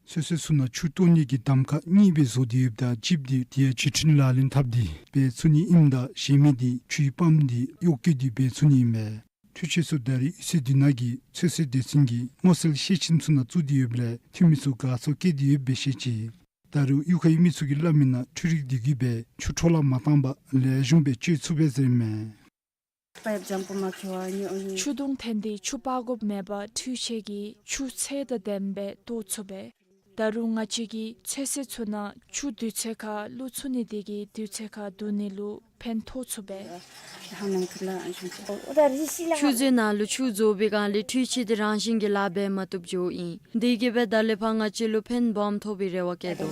ཚོད་བསྲེ་ཚུ་ནང་ཆུ་གཏོར་ནི་གི་གདམ་ཁ་གཉིས་སྦེ་བཟོ་སྟེ་ཡོདཔ་ད་གཅིག་དེ་དེ་ཡང་བརྒྱུད་འཕྲིན་ལག་ལེན་འཐབ་སྟེ་འབད་ཚུགས་ནི་ཨིནམ་ད་གཞན་མི་དེ་ཆུའི་པམཔ་དེ་གཡོག་བཀོལ་ཏེ་འབད་ཚུགས་ནི་ཨིན་མས། འཕྲུལ་ཆས་ཚུ་ད་རེས་གཡུས་ཚན་དེ་ནང་གི་ཚོད་བསྲེ་སྡེ་ཚན་གྱིས་སྔོ་ཚལ་ཤེལ་ཕྱེ་ཚུ་ནང་བཙུགས་ཏེ་ཡོདཔ་ལས་འཐུས་མི་ཚུ་དགའ་ཚོར་བསྐྱེད་དེ་ཡོདཔ་སྦེ་བཤད་ཅི། ད་རུང་གཡུས་ཁའི་མི་ཚུ་གིས་སླབ་མི་ནང་འཕྲུལ་རིག་དེ་གིས་འབད་ཆུ་འཕྲོ་བརླག་མ་བཏང་པར་ལེགས་ཤོམ་སྦེ་སྤྱོད་ཚུགས་པས་ཟེར་ཨིན་མས། ཆུ་དུང་འཐེན་ཏེ་ཆུ་སྤར་དགོཔ་མེད་པར་འཕྲུལ་ཆས་ཀྱིས་ཆུ་ཚད་དང་ལྡནམ་སྦེ་གཏོར་ཚུགས་པས། ད་རུང་ང་བཅས་ཀྱིས་ཚོད་བསྲེ་ཚུ་ནང་ཆུ་དུས་ཚོད་ཁར་བླུག་ཚུགས་ནི་དེ་གིས་དུས་ཚོད་ཁར་བསྡུ་ནི་ལུ་ཕན་ཐོགས་ཚུགས་པས། ཆུ་མཛོད་ནང་ལུ་ཆུ་བཟོ་བའི་སྒང་ལས་འཕྲུལ་ཆས་དེ་རང་བཞིན་གྱིས་ལཱ་འབད་མ་བཏུབ་འགྱོཝ་ཨིན། དེ་གིས་འབད་ད་ལས་ཕར་ང་བཅས་ལུ་ཕན་སྦོམ་ཐོགས་པའི་རེ་བ་བསྐྱེད་དོ།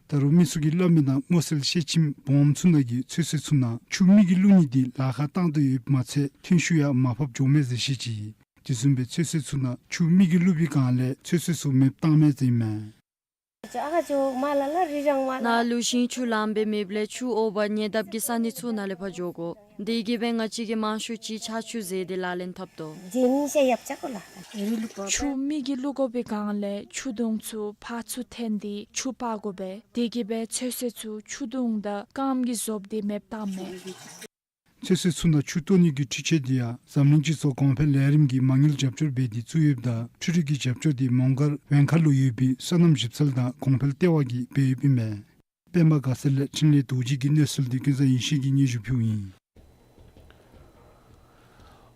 ད་རུང་མི་ཚུ་གིས་སླབ་མི་ནང་སྔོ་ཚལ་ཤེལ་ཕྱེ་སྦོམ་ཚུ་ནང་གི་ཚོད་བསྲེ་ཚུ་ནང་ཆུ་མི་གིས་བླུག་ནི་དེ་ལཱ་ཁག་བཏང་དོ་ཡོདཔ་མ་ཚད་ཐོན་ཤུགས་ཡང་མར་ཕབ་འགྱོཝ་མས་ཟེར་བཤད་ཅི། དེ་བཟུམ་སྦེ་ཚོད་བསྲེ་ཚུ་ནང་ཆུ་མི་གིས་བླུག་པའི་སྒང་ལས་ཚོད་བསྲེ་ཚུ་མེདཔ་བཏངམ་མས་ཟེར་ཨིན་མས། ནཱ་ལུ་ཞིང་ཆུ་ལངམ་སྦེ་མེདཔ་ལས་ཆུ་འོ་བར་ཉེ་འདབས་ཀྱི་ས་གནས་ཚུ་ནང་ལས་ཕར་འགྱོ་དགོ། དེ་གིས་འབད་ང་བཅས་ཀྱིས་མང་ཤོས་ཅིག་ཆར་ཆུ་བཟེད་དེ་ལག་ལེན་འཐབ་དོ། ཆུ་མི་གིས་བླུག་དགོ་པའི་སྒང་ལས་ཆུ་དུང་ཚུ་ཕར་ཚུར་འཐེན་ཏེ་ཆུ་སྤར་དགོ་པས། དེ་གིས་འབད་ཚོད་བསྲེ་ཚུ་ཆུ་དུང་དང་སྐམ་གྱིས་བཟོ་སྟེ་མེདཔ་བཏངམ་མས། ཚོད་བསྲེ་ཚུ་ནང་ཆུ་གཏོར་ནི་གི་འཕྲུལ་ཆས་དེ་ཡང་འཛམ་གླིང་སྤྱི་ཚོགས་གོང་འཕེལ་ལས་རིམ་གྱིས་མ་དངུལ་རྒྱབ་སྐྱོར་འབད་དེ་བཙུགས་ཡོདཔ་ད་འཕྲུལ་རིག་གི་རྒྱབ་སྐྱོར་དེ་མོང་སྒར་ཝེང་ཁ་ལུ་ཡོད་པའི་སོ་ནམ་ཞིབ་འཚོལ་དང་གོང་འཕེལ་ལྟེ་བ་གིས་འབད་ཡོདཔ་ཨིན་མས། པདྨ་དགའ་ཚལ་ལས་འཕྲིན་ལས་རྡོ་རྗེ་གི་གནས་ཚུལ་དེ་ཀུན་བཟང་ཡེ་ཤེས་ཀྱིས་སྙན་ཞུ་ཕུལཝ་ཨིན།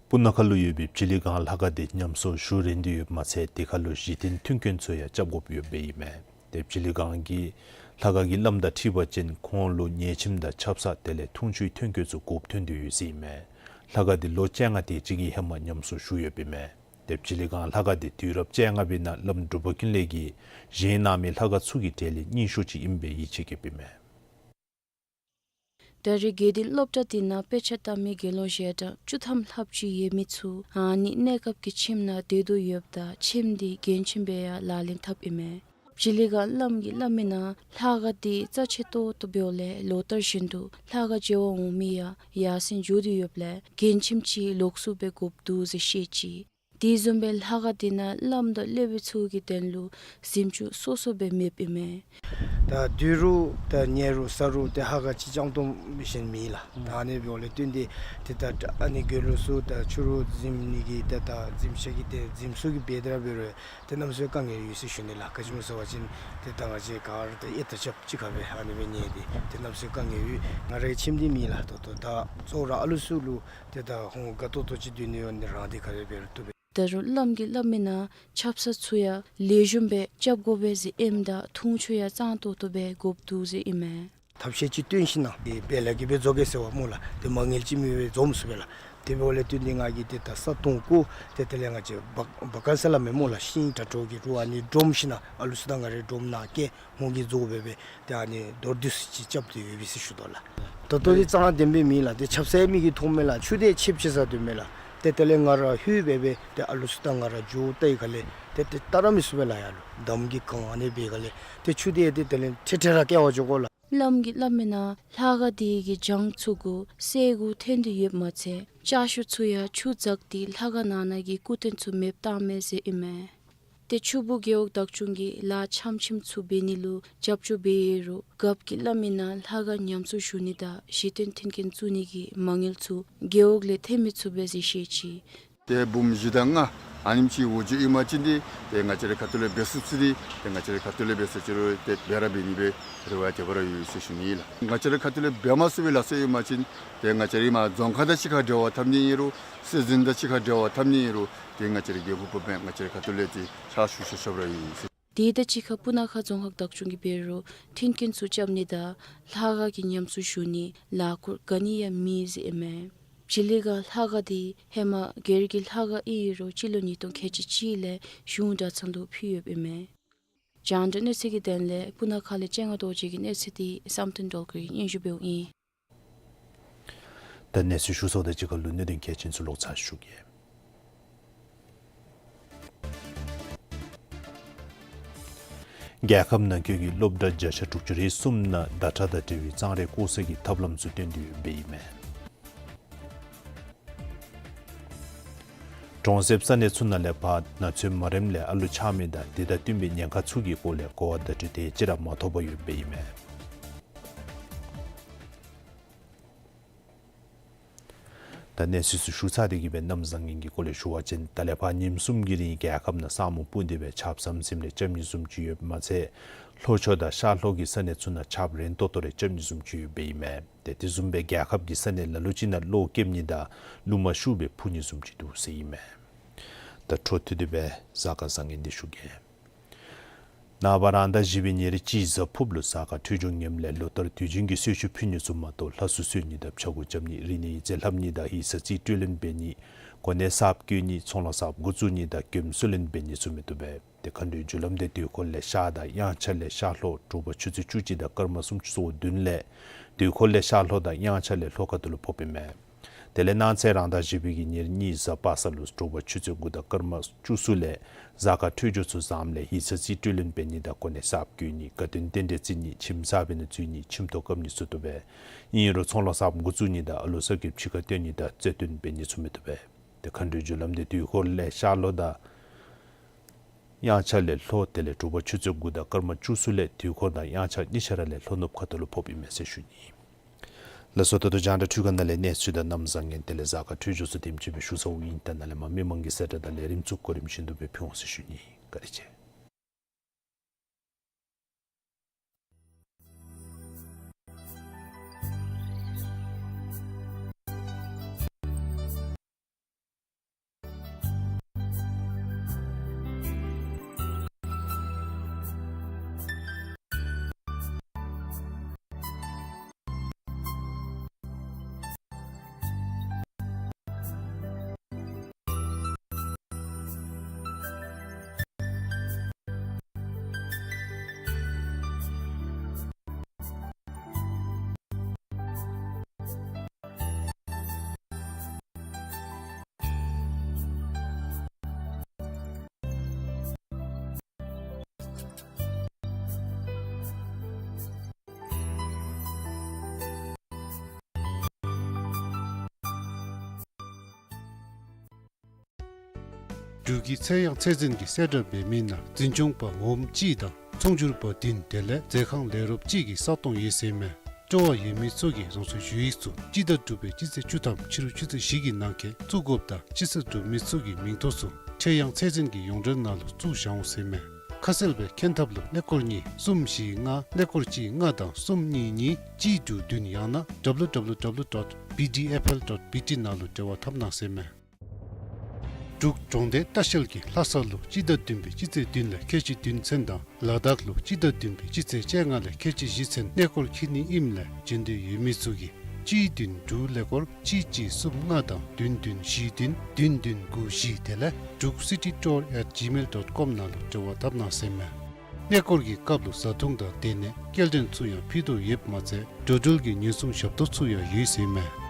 སྤུ་ན་ཁ་ལུ་ཡོད་པའི་སྤྱི་ལེ་སྒང་ལྷ་ཁང་དེ་ཉམས་གསོ་ཞུ་རན་ཏེ་ཡོདཔ་མ་ཚད་དེ་ཁ་ལུ་གཞི་རྟེན་མཐུན་རྐྱེན་ཚུ་ཡང་རྐྱབ་དགོཔ་ཡོདཔ་ཨིན་མས། ཏེ་སྤྱི་ལེ་སྒང་གི་ ལྷ་ཁང་གི་བླམ་དང་འཁྲིལ་བ་ཅིན་ཁོང་ལུ་ཉེས་ཁྲིམས་དང་ཆབ་གསང་དེ་ལས་འཐུང་ཆུའི་ཐོན་སྐྱེད་ཚུ་དགོཔ་ཐོན་ཏེ་ཡོད་ཟེར་ཨིན་མས། ལྷ་ཁང་འདི་ལོ་བཅོ་ལྔ་དེ་ཅིག་གི་ཧེ་མ་ཉམས་གསོ་ཞུ་ཡོདཔ་ཨིན་མས། དེ་སྦྱིས་ལི་སྒང་ལྷ་ཁང་འདི་དུས་རབས་བཅོ་ལྔ་པའི་ནང་བླམ་འབྲུག་པ་ཀུན་ལེགས་ཀྱིས་བཞེངས་གནང་མི་ལྷ་ཁང་ཚུ་གི་གྲས་ལས་རྙིང་ཤོས་ཅིག་ཨིན་པའི་ཡིད་ཆེས་བསྐྱེདཔ་ཨིན་མས། ད་རེས་དགེ་ལྡན་སློབ་གྲྭ་འདི་ནང་དཔེ་ཆ་ལྟ་མི་དགེ་སློང་ཞལ་གྲངས་བཅུ་ཐམ་ལྷགཔ་ཅིག་ཡོད་མི་ཚུ་ཨ་ནི་གནས་སྐབས་ཀྱི་ཁྱིམ་ནང་སྡོད་དོ་ཡོདཔ་ད་ཁྱིམ་འདི་རྒྱུན་ཁྱིམ་སྦེ་ཡང་ལག་ལེན་འཐབ་ཨིན་མས། སྦྱིས་ལི་སྒང་བླམ་གྱིས་སླབ་མི་ནང་ལྷ་ཁང་འདི་རྩ་ཆེ་ཏོག་ཏོ་འབདཝ་ལས་ལོ་ལྟར་བཞིན་དུ་ལྷ་ཁང་མཇལ་བར་འོང་མི་ཡང་ཡར་སེང་འགྱོ་སྟེ་ཡོདཔ་ལས་རྒྱུན་ཁྱིམ་ཅིག་ལོགས་སུ་སྦེ་དགོཔ་འདུག་ཟེར་བཤད་ཅི། དེ་བཟུམ་སྦེ་ལྷ་ཁང་འདི་ནང་བླམ་དང་སློབ་དཔོན་ཚུ་གི་དོན་ལུ་གཟིམ་ཅུང་སོ་སོ་སྦེ་མེདཔ་ཨིན་མས། ད་སྡོད་རུང་ད་ཉལ་རུང་ཟ་རུང་ཏེ་ལྷ་ཁང་ཅིག་རྐྱངམ་གཏོགས་བཞིན་མེད་ལགས། ད་ཨ་ནི་འབདཝ་ལས་བརྟེན་ཏེ་ཏེ་ད་ཨ་ནི་དགེ་སློང་ཚུ་ད་ཕྱི་རུ་གཟིམ་ནི་གི་ཏེ་ད་གཟིམ་ཤག་གི་ཏེ་གཟིམ་ས་གི་སྦེ་ཏེ་ར་འབད་རུང་ཏེ་གནམ་མེད་ས་མེད་དཀའ་ངལ་ཡོད་ཟེར་ཞུ་ནི་ལགས། ག་ཅི་སྨོ་ཟེར་བ་ཅིན་ཏེ་ད་ང་བཅས་ག་ར་ད་གཡས་དང་རྐྱབ་གཅིག་ཁར་སྦེ་ཨ་ནི་སྦེ་ཉལ་ཏེ་ཏེ་གནམ་མེད་ས་མེད་དཀའ་ངལ་ཡོད། ང་རའི་ཁྱིམ་འདི་མེད་ལགས། ད་ལྟོ་ད་གཙོ་བོ་ར་ཨ་ལུ་ཚུ་ལུ་ཏེ་ད་ཧོང་དགའ་ཏོག་ཏོ་ཅིག་སྡོད་ནི་ཡོད་ནི་རང་འདི་ག་ར་འབད་རུང་བཏུབ་པས། ད་རུང་བླམ་གྱིས་སླབ་མི་ནང་ཆབ་གསང་ཚུ་ཡང་ལེགས་ཤོམ་སྦེ་རྐྱབ་དགོ་པས་ཟེར་ཨིནམ་ད་འཐུང་ཆུ་ཡང་གཙང་ཏོག་ཏོ་སྦེ་དགོཔ་འདུག་ཟེར་ཨིན་མས། ཐབས་ཤེས་ཅིག་བཏོན་ཞིན་ན་ཏེ་འབད་ལ་གིས་འབད་རྫོགས་གེ་ཟེར་བ་སྨོ་ལགས། ཏེ་མ་དངུལ་ཅིག་མེད་པར་འཛོམས་སོ་སྦེ་ལགས། དེ་འབདཝ་ལས་བརྟེན་ཏེ་ང་གིས་ཏེ་ད་ས་སྟོང་བརྐོ་ཏེ་དེ་ལས་ང་བཅས་བ་བ་ཀ་ས་སླབ་མི་སྨོ་ལགས། ཤིང་དྲ་གྲོགས་ཀྱི་རུ་ཨ་ནི་སྒྲོམ་ཞིན་ན་ཨ་ལུ་ཚུ་དང་ང་རའི་སྒྲོམ་ནང་བཀལ་ཧོང་གིས་རྫོགས་སྦེ་སྦེ་ཏེ་ཨ་ནི་མདོར་བསྡུས་ཅིག་རྐྱབ་སྟེ་ཡོད་པས་ཟེར་ཞུ་དོ་ལགས། ད་ལྟོ་འདི་གཙང་ལྟེམ་སྦེ་མེད་ལགས། ཏེ་ཆབ་གསང་མིག་གིས་མཐོངམ་མས་ལགས། ཆུ་དེ་ཆད་ཆད་ས་སྡོདཔ་མས་ལགས། ཏེ་དེ་ལས་ང་ར་ལྷོད་སྦེ་སྦེ་ཏེ་ཨ་ལུ་ཚུ་དང་ང་ར་འགྱོ་ད་ཡི་ག་ལས་ཏེ་ཏེ་ད་ར་མི་ཚུགས་པས་ལགས། ཡར་ལུ་འདམ་གྱིས་གང་ཨ་ནི་སྦེ་ག་ལས་ཏེ་ཆུ་དེ་ཏེ་དེ་ལས་ཁྲེ་ཁྲེ་ར་བཀལ་བར་འགྱོ་དགོ་ལགས། བླམ་གྱིས་སླབ་མི་ནང་ལྷ་ཁང་འདི་གི་གྱང་ཚུ་གུ་སེར་གུ་ཐོན་ཏེ་ཡོདཔ་མ་ཚད་ལྕགས་ཤོག་ཚུ་ཡང་ཆུ་འཛགས་ཏེ་ལྷ་ཁང་ནང་ན་གི་སྐུ་རྟེན་ཚུ་མེདཔ་བཏངམ་མས་ཟེར་ཨིན་མས། ཏེ་ཆུ་སྦུག་རྒེད་འོག་བདག་སྐྱོང་གིས་ལཱ་འཆམ་འཆམ་ཚུ་འབད་ནི་ལུ་རྒྱབ་སྐྱོར་འབད་ཡོད་རུང་རྒཔོ་གིས་སླབ་མི་ནང་ལྷ་ཁང་ཉམས་གསོ་ཞུ་ནི་དང་གཞི་རྟེན་མཐུན་རྐྱེན་བཙུགས་ནི་གི་མ་དངུལ་ཚུ་རྒེད་འོག་ལས་ཐོན་མི་ཚུགས་པས་ཟེར་བཤད་ཅི། ཏེ་འབུམ་བཞི་དང་ལྔ་ཨ་ནེམ་ཅིག་འོང་ཚུགས་ཡོད་པ་ཅིན་ཏེ་ཏེ་ང་བཅས་རའི་ཁ་ཐུག་ལས་འབད་ཚུགས་ཚུགས་ཏེ་ཏེ་ང་བཅས་རའི་ཁ་ཐུག་ལས་འབད་ཚུགས་ཅི་རུང་ཏེ་འབད་ར་འབད་ནི་སྦེ་རེ་བ་དེ་སྦེ་ར་ཡོད་ཟེར་ཞུ་ནི་ལགས། ང་བཅས་རའི་ཁ་ཐུག་ལས་འབད་མ་ཚུགས་པའི་ལགས་ཟེར་ཡོད་པ་ཅིན་ཏེ་ང་བཅས་རའི་མར་རྫོང་ཁག་དང་གཅིག་ཁར་འབྲེལ་བ་འཐབ་ནི་ཨིན་རུང་སྲིད་འཛིན་དང་གཅིག་ཁར་འབྲེལ་བ་འཐབ་ནི་ཨིན་རུང་ཏེ་ང་བཅས་རའི་རྒྱལ་ཁབ་བུ་སྦེ་ང་བཅས་རའི་ཁ་ཐུག་ལས་ཏེ་ཕྱག་ཞུ་ཤ་ཤབ་ར་ཡོད་ཟེར། དེ་དང་གཅིག་ཁར་སྤུ་ན་ཁ་རྫོང་ཁག་བདག་སྐྱོང་གིས་འབད་རུང་མཐུན་རྐྱེན་ཚུ་རྐྱབ་ནི་དང་ལྷ་ཁང་གི་ཉམས་གསོ་ཞུ་ནི་ལཱ་འཁོར་ག་ནི་ཡང་མེད་ཟེར་ཨིན་མས། བྱི་ལི་སྒང་ལྷ་ཁང་འདི་ཧེ་མ་སྒེར་གྱི་ལྷ་ཁང་ཨིན་རུང་སྤྱི་ལོ་ཉིས་སྟོང་ཁལ་གཅིག་གཅིག་ལས་གཞུང་གྲྭ་ཚང་དུ་ཕུལ་ཡོདཔ་ཨིན་མས། རྒྱང་བསྒྲགས་གནས་ཚུལ་གྱི་དོན་ལས་སྤུ་ན་ཁ་ལས་སྤྱན་སྔ་རྡོ་རྗེ་གི་གནས་ཚུལ་འདི་བསམ་གཏན་སྒྲོལ་དཀར་གྱིས་སྙན་ཞུ་འབདཝ་ཨིན། ད་གནས་ཚུལ་ཞུ་ཚརཝ་དང་གཅིག་ཁར་ལུ་གནད་དོན་གལ་ཆེན་ཚུ་ལོག་ཚར་ཞུ་གེ། རྒྱལ་ཁབ་ནང་འཁོད་ཀྱི་སློབ་གྲྭ་བརྒྱ་ཆ་དྲུག་ཅུ་རེ་གསུམ་ནང་ཟླ་ཁྲག་དང་འབྲེལ་བའི་གཙང་རས་བཀོག་སའི་ཐབས་ལམ་ཚུ་བཏོན་ཏེ་ཡོདཔ་ཨིན་མས། གྲོང་གསེབ་ས་གནས་ཚུ་ནང་ལས་ཕར་ན་ཚོད་མ་རནམ་ལས་ཨ་ལུ་ཆགས་མི་དང་དེ་དང་བསྟུན་པའི་ཉེན་ཁ་ཚུ་གི་སྐོར་ལས་གོ་བ་བརྡ་སྤྲོད་དེ་ཅིག་ར་མ་ཐོབ་པར་ཡོདཔ་ཨིན་མས། ད་གནས་ཚུལ་ཚུ་ཞུ་ཚར་ཏེ་གི་སྦེ་གནམ་བཟང་ངན་གྱི་སྐོར་ལས་ཞུ་བ་ཅིན་ད་ལས་ཕར་ཉིནམ་གསུམ་གྱི་རིང་རྒྱལ་ཁབ་ནང་ས་སྨུག་སྤུབས་ཏེ་སྦེ་ཆརཔ་ཟམ་ཟིམ་ལས་རྐྱབ་ནི་བཟུམ་ཅིག་ཡོདཔ་མ་ཚད་ལྷོ་ཕྱོགས་དང་ཤར་ལྷོ་གི་ས་གནས་ཚུ་ནང་ཆརཔ་རན་ཏོག་ཏོ་རེ་རྐྱབ་ནི་བཟུམ་ཅིག་ཡོདཔ་ཨིན་མས། ཏེ་དེ་བཟུམ་སྦེ་རྒྱལ་ཁབ་ཀྱི་ས་གནས་ལ་ལུ་ཅིག་ནང་གློག་ཀེམ་ནི་དང་རླུང་མ་ཤུགས་སྦེ་འཕུ་ནི་བཟུམ་ཅིག་འདུག་ཟེར་ཨིན་མས། ད་འཕྲོ་མཐུད་དེ་སྦེ་གཟའ་སྐར་བཟང་ངན་འདི་ཞུ་གེ། ནངས་པ་རང་ཟླ་བཞི་པའི་ཉེར་གཅིག་གཟའ་ཕུརཔ་ལུ་གཟའ་སྐར་འཕྲོད་སྦྱོར་ངནམ་ལས་ལོ་ལྟར་དུས་རྒྱུན་གྱི་གསོལ་མཆོད་ཕུལ་ནི་ཚུ་མ་གཏོགས་ལྷ་གསོལ་གསོལ་ནི་དང་ཕྱག་གུ་རྐྱབ་ནི་རིག་གནས་ཡིག་རྩིས་ལྷབ་ནི་དང་ཡིག་ཚང་རྩིས་སྤྲོད་ལེན་འབད་ནི་གོ་གནས་གསརཔ་བསྐོ་ནི་ཚོང་ལཱ་གསརཔ་འགོ་བཙུགས་ནི་དང་གྱོདཔ་གསོལ་ལེན་འབད་ནི་ཚུ་མི་བཏུབ་པས། ཏེ་མཁའ་འགྲོའི་རྒྱུ་ལམ་འདི་དུས་འཁོར་ལས་ཤར་དང་དབྱངས་འཆར་ལས་ཤར་ལྷོ་དྲོ་པ་ཆུ་ཚོད་བཅུ་གཅིག་དང་སྐར་མ་སུམ་ཅུ་སོ་བདུན་ལས་དུས་འཁོར་ལས་ཤར་ལྷོ་དང་དབྱངས་འཆར་ལས་ལྷོ་ཁ་ཐུག་ལུ་ཕོགཔ་ཨིན་མས། དེ་ལས་གནངས་ཚེ་རང་ཟླ་བཞི་པའི་གི་ཉེར་གཉིས་གཟའ་པ་སངས་ལུ་དྲོ་པ་ཆུ་ཚོད་དགུ་དང་སྐར་མ་བཅུ་གསུམ་ལས་གཟའ་སྐར་འཕྲོད་སྦྱོར་ཚུ་བཟངམ་ལས་ཡིག་ཚང་རྩིས་སྤྲོད་ལེན་འབད་ནི་དང་གོ་གནས་གསརཔ་བསྐོ་ནི་དགའ་སྟོན་རྟེན་འབྲེལ་བརྩི་ནི་ཁྱིམ་གསར་པའི་ནང་འཛུལ་ནི་ཁྱིམ་ཐོག་བཀབ་ནི་ཚུ་བཏུབ་པས། ཨིན་རུང་ཚོང་ལཱ་གསརཔ་འགོ་བཙུགས་ནི་དང་ཨ་ལོ་གསར་གྱི་ཕྱི་ཁར་བཏོན་ནི་དང་རྩེ་བཏོན་འབད་ནི་ཚུ་མི་བཏུབ་པས། ཏེ་མཁའ་འགྲོའི་རྒྱུ་ལམ་འདི་དུས་འཁོར་ལས་ཤར་ལྷོ་དང་དབྱངས་འཆར་ལས་ལྷོ་དེ་ལས་དྲོ་པ་ཆུ་ཚོད་དགུ་དང་སྐར་མ་བཅུ་གསུམ་ལས་དུས་འཁོར་དང་དབྱངས་འཆར་གཉིས་ཆ་ར་ལས་ལྷོ་ནུབ་ཁ་ཐུག་ལུ་ཕོགཔ་ཨིན་མས་ཟེར་ཞུ་ནི། ལགས་སོ། ད་ལྟོ་རྒྱང་བསྒྲགས་འཕྲུལ་ཁང་ནང་ལས་གནས་ཚུལ་དང་གནམ་བཟང་ངན་དེ་ལས་གཟའ་སྐར་འཕྲོད་སྦྱོར་ཚུ་དེམ་ཅིག་སྦེ་ཞུ་ཚརཝ་ཨིན། ད་ནཱ་ལས་མར་མི་མང་གི་གསལ་བསྒྲགས་དང་ལས་རིམ་ཚུ་གོ་རིམ་བཞིན་དུ་སྦེ་ཕུལ་འོང་ཟེར་ཞུ་ནི། བཀའ་དྲིན་ཆེ། འབྲུག་གི་ཚལ་ཡང་ཚད་འཛིན་གྱིས་གསལ་བསྒྲགས་འབད་མི་ནང་འཛིན་སྐྱོང་པ་འོགམ་གཅིག་དང་ཚོང་སྒྱུར་པ་བདུན་དེ་ལས་མཛོད་ཁང་ལས་རོགསཔ་གཅིག་གི་ས་སྟོང་ཡོད་ཟེར་མས། སྤྲོ་བ་ཡོད་མི་ཚུ་གིས་རང་སོའི་ཞུ་ཡིག་ཚུ་སྤྱི་ཟླ་དྲུག་པའི་སྤྱི་ཚེས་བཅུ་ཐམ་ཕྱི་རུ་ཆུ་ཚོད་བཞི་གི་ནང་འཁོད་བཙུགས་དགོཔ་དང་ཕྱི་སེལ་གྲུབ་མི་ཚུ་གི་མིང་ཐོ་ཚུ་ཚལ་ཡང་ཚད་འཛིན་གྱི་ཡོངས་འབྲེལ་ནང་ལུ་བཙུགས་བཞག་འོང་ཟེར་མས། ཁ་གསལ་སྦེ་མཁྱེན་ཐབས་ལུ་ཀླད་ཀོར་གཉིས་གསུམ་བཞི་ལྔ་ཀླད་ཀོར་གཅིག་ལྔ་དང་གསུམ་གཉིས་གཉིས་གཅིག་དྲུག་བདུན་ཡང་ན་W W W dot B D F L dot B T ནང་ལུ་འབྲེལ་བ་འཐབ་གནང་ཟེར་མས། འབྲུག་གྲོང་སྡེ་ལྟ་བཤལ་གྱིས་ལྷ་ས་ལུ་སྤྱི་ཟླ་བདུན་པའི་སྤྱི་ཚེས་བདུན་ལས་ཁལ་གཅིག་བདུན་ཚུན་དང་ལ་དྭགས་ལུ་སྤྱི་ཟླ་བདུན་པའི་སྤྱི་ཚེས་བཅོ་ལྔ་ལས་ཁལ་གཅིག་བཞི་ཚུན་གནས་སྐོར་འཁྱིད་ནི་ཨིནམ་ལས་འབྱོན་འདོད་ཡོད་མི་ཚུ་གིས་གཅིག་བདུན་དྲུག་ཀླད་ཀོར་གཅིག་གཅིག་གསུམ་ལྔ་དང་བདུན་བདུན་བཞི་བདུན་བདུན་བདུན་དགུ་བཞི་དེ་ལས་Druk city tour at gmail dot com ནང་ལུ་འབྲེལ་བ་འཐབ་གནང་ཟེར་མས། གནས་སྐོར་གྱི་སྐབས་ལུ་བཟའ་འཐུང་དང་སྡོད་གནས་སྐྱེལ་འདྲེན་ཚུ་ཡང་ཕུལ་དོ་ཡོདཔ་མ་ཚད་འགྲོ་འགྲུལ་གྱི་ཉེན་སྲུང་ཞབས་ཏོག་ཚུ་ཡང་ཡོད་ཟེར་མས།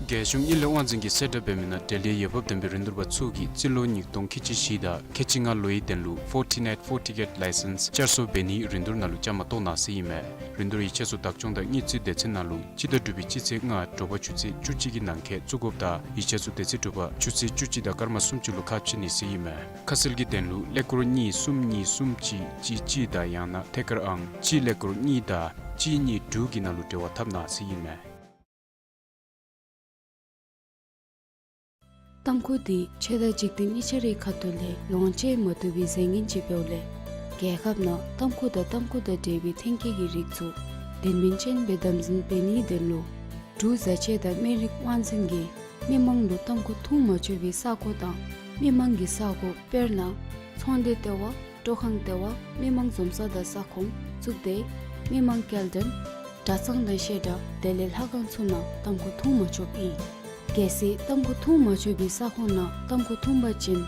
རྒྱལ་གཞུང་དངུལ་ལས་དབང་འཛིན་གྱིས་གསལ་བསྒྲགས་འབད་མི་ནང་འབྲེལ་ཡོད་འོས་འབབ་ལྡན་པའི་རིན་བསྡུར་པ་ཚུ་གིས་རྩིས་ལོ་ཉིས་སྟོང་ཁལ་གཅིག་བཞི་དང་ཁལ་གཅིག་ལྔ་ལོའི་དོན་ལུ་Fortinet Fortigate License བསྐྱར་གསོ་འབད་ནིའི་རིན་བསྡུར་ནང་ལུ་བཅའ་མར་གཏོགས་གནང་ཟེར་ཨིན་མས། རིན་བསྡུར་ཡིག་ཆ་ཚུ་བདག་སྐྱོང་དང་དངུལ་རྩིས་སྡེ་ཚན་ནང་ལུ་སྤྱི་ཟླ་དྲུག་པའི་སྤྱི་ཚེས་ལྔ་དྲོ་པ་ཆུ་ཚོད་བཅུ་གཅིག་གི་ནང་འཁོད་བཙུགས་དགོཔ་དང་ཡིག་ཆ་ཚུ་དེ་ཚེ་དྲོ་པ་ཆུ་ཚོད་བཅུ་གཅིག་དང་སྐར་མ་སུམ་ཅུ་ལུ་ཁ་ཕྱེ་ནི་ཟེར་ཨིན་མས། ཁ་གསལ་གྱི་དོན་ལུ་ཀླད་ཀོར་གཉིས་གསུམ་གཉིས་གསུམ་གཅིག་གཅིག་གཅིག་དང་ཡང་ན་ཐད་ཀར་ཨང་གཅིག་ཀླད་ཀོར་གཉིས་དང་གཅིག་གཉིས་དྲུག་གི་ནང་ལུ་འབྲེལ་བ་འཐབ་གནང་ཟེར་ཨིན་མས། ཏམ་ཁུ་འདི་ཆོས་དང་འཇིག་རྟེན་གཉིས་ཆ་རའི་ཁ་ཐུག་ལས་ལོངས་སྤྱོད་མ་བཏུབ་པའི་རྫས་ངན་ཅིག་འབདཝ་ལས་རྒྱལ་ཁབ་ནང་ཏམ་ཁུ་དང་ཏམ་ཁུ་དང་འབྲེལ་བའི་ཐོན་སྐྱེད་ཀྱི་རིགས་ཚུ་དོན་སྨིན་ཅན་སྦེ་དམ་འཛིན་འབད་ནིའི་དོན་ལུ་འབྲུག་བཟའ་ཆས་དང་སྨན་རིགས་དབང་འཛིན་གྱིས་མི་མང་ལུ་ཏམ་ཁུ་འཐུང་མ་ཆོག་པའི་ས་གོ་དང་མི་མང་གི་ས་གོ་དཔེར་ན་ཚོང་སྡེ་ལྟེ་བ། སྤྲོ་ཁང་ལྟེ་བ། མི་མང་འཛོམས་ས་དང་ས་ཁོངས། གཙུག་སྡེ། མི་མང་སྐྱེལ་འདྲེན། གྲྭ་ཚང་དང་བཤད་གྲྭ། དེ་ལས་ལྷ་ཁང་ཚུ་ནང་ཏམ་ཁུ་འཐུང་མ་ཆོགཔ་ཨིན། གལ་སྲིད་ཏམ་ཁུ་འཐུང་མ་ཆོག་པའི་ས་ཁོངས་ནང་ཏམ་ཁུ་འཐུང་པ་ཅིན་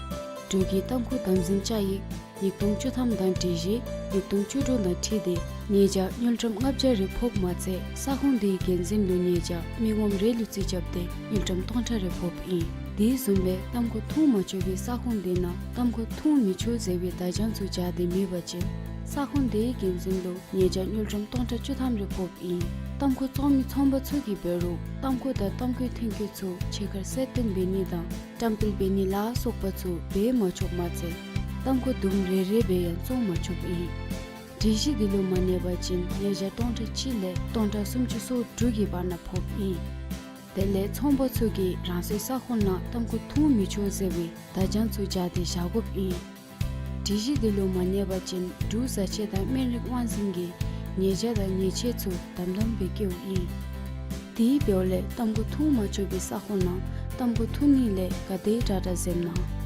འབྲུག་གི་ཏམ་ཁུ་དམ་འཛིན་བཅའ་ཡིག་ཉིས་སྟོང་བཅུ་ཐམ་དང་སྒྲིག་གཞི་ཉིས་སྟོང་བཅུ་དྲུག་དང་འཁྲིལ་ཏེ་ཉེས་བྱ་དངུལ་ཀྲམ་ལྔ་བརྒྱ་རེ་ཕོགཔ་མ་ཚད་ས་ཁོངས་དེའི་འགན་འཛིན་ལུ་ཉེས་བྱ་མི་ངོམ་རེ་ལུ་རྩིས་རྐྱབ་སྟེ་དངུལ་ཀྲམ་སྟོང་ཕྲག་རེ་ཕོགཔ་ཨིན། དེ་བཟུམ་སྦེ་ཏམ་ཁུ་འཐུང་མ་ཆོག་པའི་ས་ཁོངས་དེ་ནང་ཏམ་ཁུ་འཐུང་མི་ཆོག་ཟེར་བའི་བརྡ་བྱང་ཚུ་སྦྱར་ཏེ་མེད་པ་ཅིན་ས་ཁོངས་དེའི་འགན་འཛིན་ལུ་ཉེས་བྱ་དངུལ་ཀྲམ་སྟོང་ཕྲག་བཅུ་ཐམ་རེ་ཕོགཔ་ཨིན། ཏམ་ཁུ་བཙོང་མི་ཚོང་པ་ཚུ་གིས་འབད་རུང་ཏམ་ཁུ་དང་ཏམ་ཁུའི་ཐོན་སྐྱེད་ཚུ་ཕྱི་ཁར་གསལ་སྟོན་འབད་ནི་དང་བཀྲམ་སྤེལ་འབད་ནི་ལ་སོགས་པ་ཚུ་འབད་མ་ཆོགཔ་མ་ཚད་ཏམ་ཁུ་དུམ་རེ་རེ་སྦེ་ཡང་བཙོང་མ་ཆོགཔ་ཨིན། སྒྲིག་གཞི་འདི་ལུ་མ་གནས་པ་ཅིན་ཉེས་བྱ་སྟོང་ཕྲག་གཅིག་ལས་སྟོང་ཕྲག་སུམ་ཅུ་སོ་དྲུག་གི་བར་ན་ཕོགཔ་ཨིན། དེ་ལས་ཚོང་པ་ཚུ་གིས་རང་སོའི་ས་ཁོངས་ནང་ཏམ་ཁུ་འཐུང་མི་ཆོག་ཟེར་བའི་བརྡ་བྱང་ཚུ་སྦྱར་ཏེ་བཞག་དགོཔ་ཨིན། སྒྲིག་གཞི་འདི་ལུ་མ་གནས་པ་ཅིན་འབྲུག་བཟའ་ཆས་དང་སྨན་རིགས་དབང་འཛིན་གྱིས་ཉེས་བྱ་དང་ཉེས་ཆད་ཚུ་དམ་དམ་སྦེ་བཀལཝ་ཨིན། དེ་འབདཝ་ལས་ཏམ་ཁུ་འཐུང་མ་ཆོག་པའི་ས་ཁོངས་ནང་ཏམ་ཁུ་འཐུང་ནི་ལས་ག་དེ་དྲག་དྲག་འཛེམ་གནང་།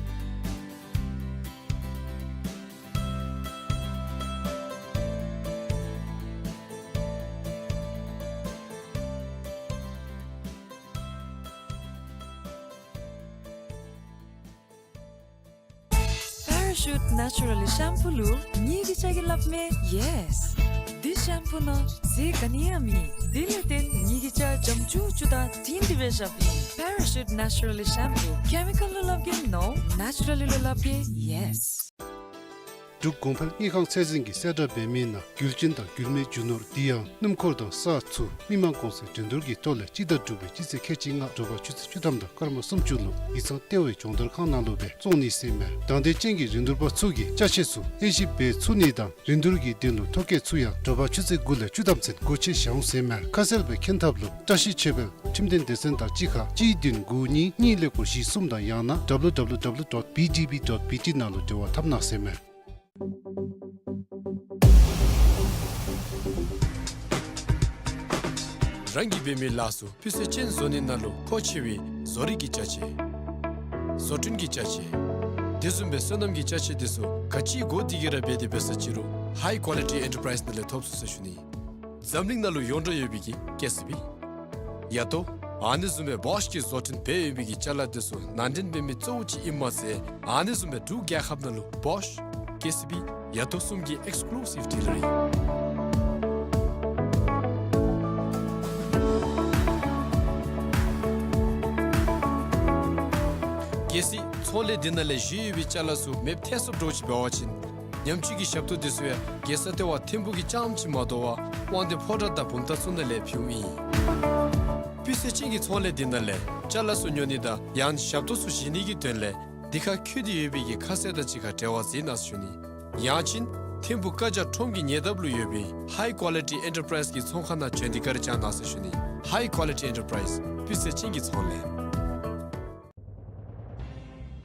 Parachute Naturally Shampoo ལུ་ངེ་གི་ཅ་གི་སླབ་མས་ཡེས། འདི་ཤེམ་པུ་ནང་རྫས་ག་ནི་ཡང་མེད། དེ་ལས་བརྟེན་ངེ་གི་ཅ་འཇམ་ཅུག་ཅུ་དང་དྲིང་དྲི་སྦེ་ཤརཝ་ཨིན། Parachute Naturally Shampoo། ཀེ་མི་ཀཱལ་ལུ་སླབ་གེ་ནོ། ནེ་ཅུ་ར་ལི་ལུ་སླབ་གེ་ཡེས། འབྲུག་གོང་འཕེལ་དངུལ་ཁང་ཚད་འཛིན་གྱིས་གསལ་བསྒྲགས་འབད་མི་ནང་རྒྱུ་ཅན་དང་རྒྱུ་མེད་རྒྱུ་ནོར་དེ་ཡང་སྣུམ་འཁོར་དང་ས་ཚུ་མི་མང་གོང་ཚད་འགྲན་བསྡུར་གྱི་ཐོག་ལས་སྤྱི་ཟླ་དྲུག་པའི་སྤྱི་ཚེས་ཁལ་གཅིག་ལྔ་དྲོ་པ་ཆུ་ཚོད་བཅུ་ཐམ་དང་སྐར་མ་སུམ་ཅུ་ལུ་ཡིག་ཚང་ལྟེ་བའི་སྦྱོང་བརྡར་ཁང་ནང་ལུ་སྦེ་བཙོང་ནི་ཟེར་མས། དང་འདོད་ཅན་གྱི་རིན་བསྡུར་པ་ཚུ་གིས་ཅ་ཆས་ཚུ་དབྱེ་ཞིབ་འབད་ཚུགས་ནི་དང་རིན་བསྡུར་གྱི་དོན་ལུ་ཐོ་བཀོད་ཚུ་ཡང་དྲོ་པ་ཆུ་ཚོད་དགུ་ལས་བཅུ་ཐམ་ཚུན་སྒོ་ཕྱེ་བཞག་འོང་ཟེར་མས། ཁ་གསལ་སྦེ་མཁྱེན་ཐབས་ལུ་བཀྲ་ཤིས་ཆོས་འཕེལ་ཁྲིམས་དོན་སྡེ་ཚན་དང་གཅིག་ཁར་གཅིག་བདུན་དགུ་གཉིས་གཉིས་ཀླད་ཀོར་བཞི་གསུམ་དང་ཡང་ན་W W W dot B D B dot B T ནང་ལུ་འབྲེལ་བ་འཐབ་གནང་ཟེར་མས། རང་གིས་འབད་མི་ལཱ་ཚུ་སྤུས་ཚད་ཅན་བཟོ་ནི་ནང་ལུ་མཁོ་ཆེ་བའི་བཟོ་རིག་གི་ཅ་ཆས། བཟོ་སྐྲུན་གྱི་ཅ་ཆས། དེ་བཟུམ་སྦེ་སོ་ནམ་གྱི་ཅ་ཆས་དེ་ཚུ་ག་ཅི་དགོ་དེ་གི་ར་འབད་དེ་འབད་ས་ཅི་རུང་High Quality Enterprise ནང་ལས་ཐོབ་ཚུགས་ཟེར་ཞུ་ནི། འཛམ་གླིང་ནང་ལུ་ཡོངས་གྲགས་ཡོད་པའི་གི་ཀེ་སི་བི། ཡ་ཏོ། ཨ་ནི་བཟུམ་སྦེ་བོཤ་གིས་བཟོ་སྐྲུན་འབད་ཡོད་པའི་གི་ཅ་ལ་དེ་ཚུ་ནང་འདྲེན་འབད་མི་གཙོ་བོ་ཅིག་ཨིནམ་མ་ཚད་ཨ་ནི་བཟུམ་སྦེ་འབྲུག་རྒྱལ་ཁབ་ནང་ལུ་བོཤ་ཀེ་སི་བི་ཡ་ཏོ་གསུམ་གྱི་ཨེགསི་ཀུ་ལུ་སིབ་ཌི་ལར་ཨིན། གལ་སྲིད་ཚོང་ལས་འདི་ནང་ལས་བཞེས་ཡོད་པའི་ཅ་ལ་ཚུ་མེདཔ་ཐལ་སོཔ་འདྲཝ་ཅིག་འབད་བ་ཅིན་ཉམས་བཅོས་ཀྱི་ཞབས་ཏོག་དེ་ཚུ་ཡང་རྒྱལ་ས་ལྟེ་བ་ཐིམ་ཕུག་གི་རྐྱངམ་ཅིག་མ་དོ་བར་དབང་འདུས་ཕོ་བྲང་དང་བུམ་ཐང་ཚུ་ནང་ལས་ཕུལཝ་ཨིན། སྤུས་ཚད་ཅན་གྱི་ཚོང་ལས་འདི་ནང་ལས་ཅ་ལ་ཚུ་ཉོ་ནི་དང་ཡང་ཞབས་ཏོག་ཚུ་བཞེས་ནི་གི་དོན་ལས་ འདི་ཁར་འཁོད་དེ་ཡོད་པའི་གི་ཁ་གསལ་དང་གཅིག་ཁར་འབྲེལ་བ་མཛད་གནང་ཟེར་ཞུ་ནི། ཡང་ཅིན་ཐིམ་ཕུག་ཀ་ཇ་ཁྲོམ་གྱི་ཉེ་འདབས་ལུ་ཡོད་པའི་High Quality Enterprise གི་ཚོང་ཁང་ནང་བྱོན་ཏེ་བཀའ་དྲིན་བསྐྱང་གནང་ཟེར་ཞུ་ནི། High Quality Enterprise སྤུས་ཚད་ཅན་གྱི་ཚོང་ལས།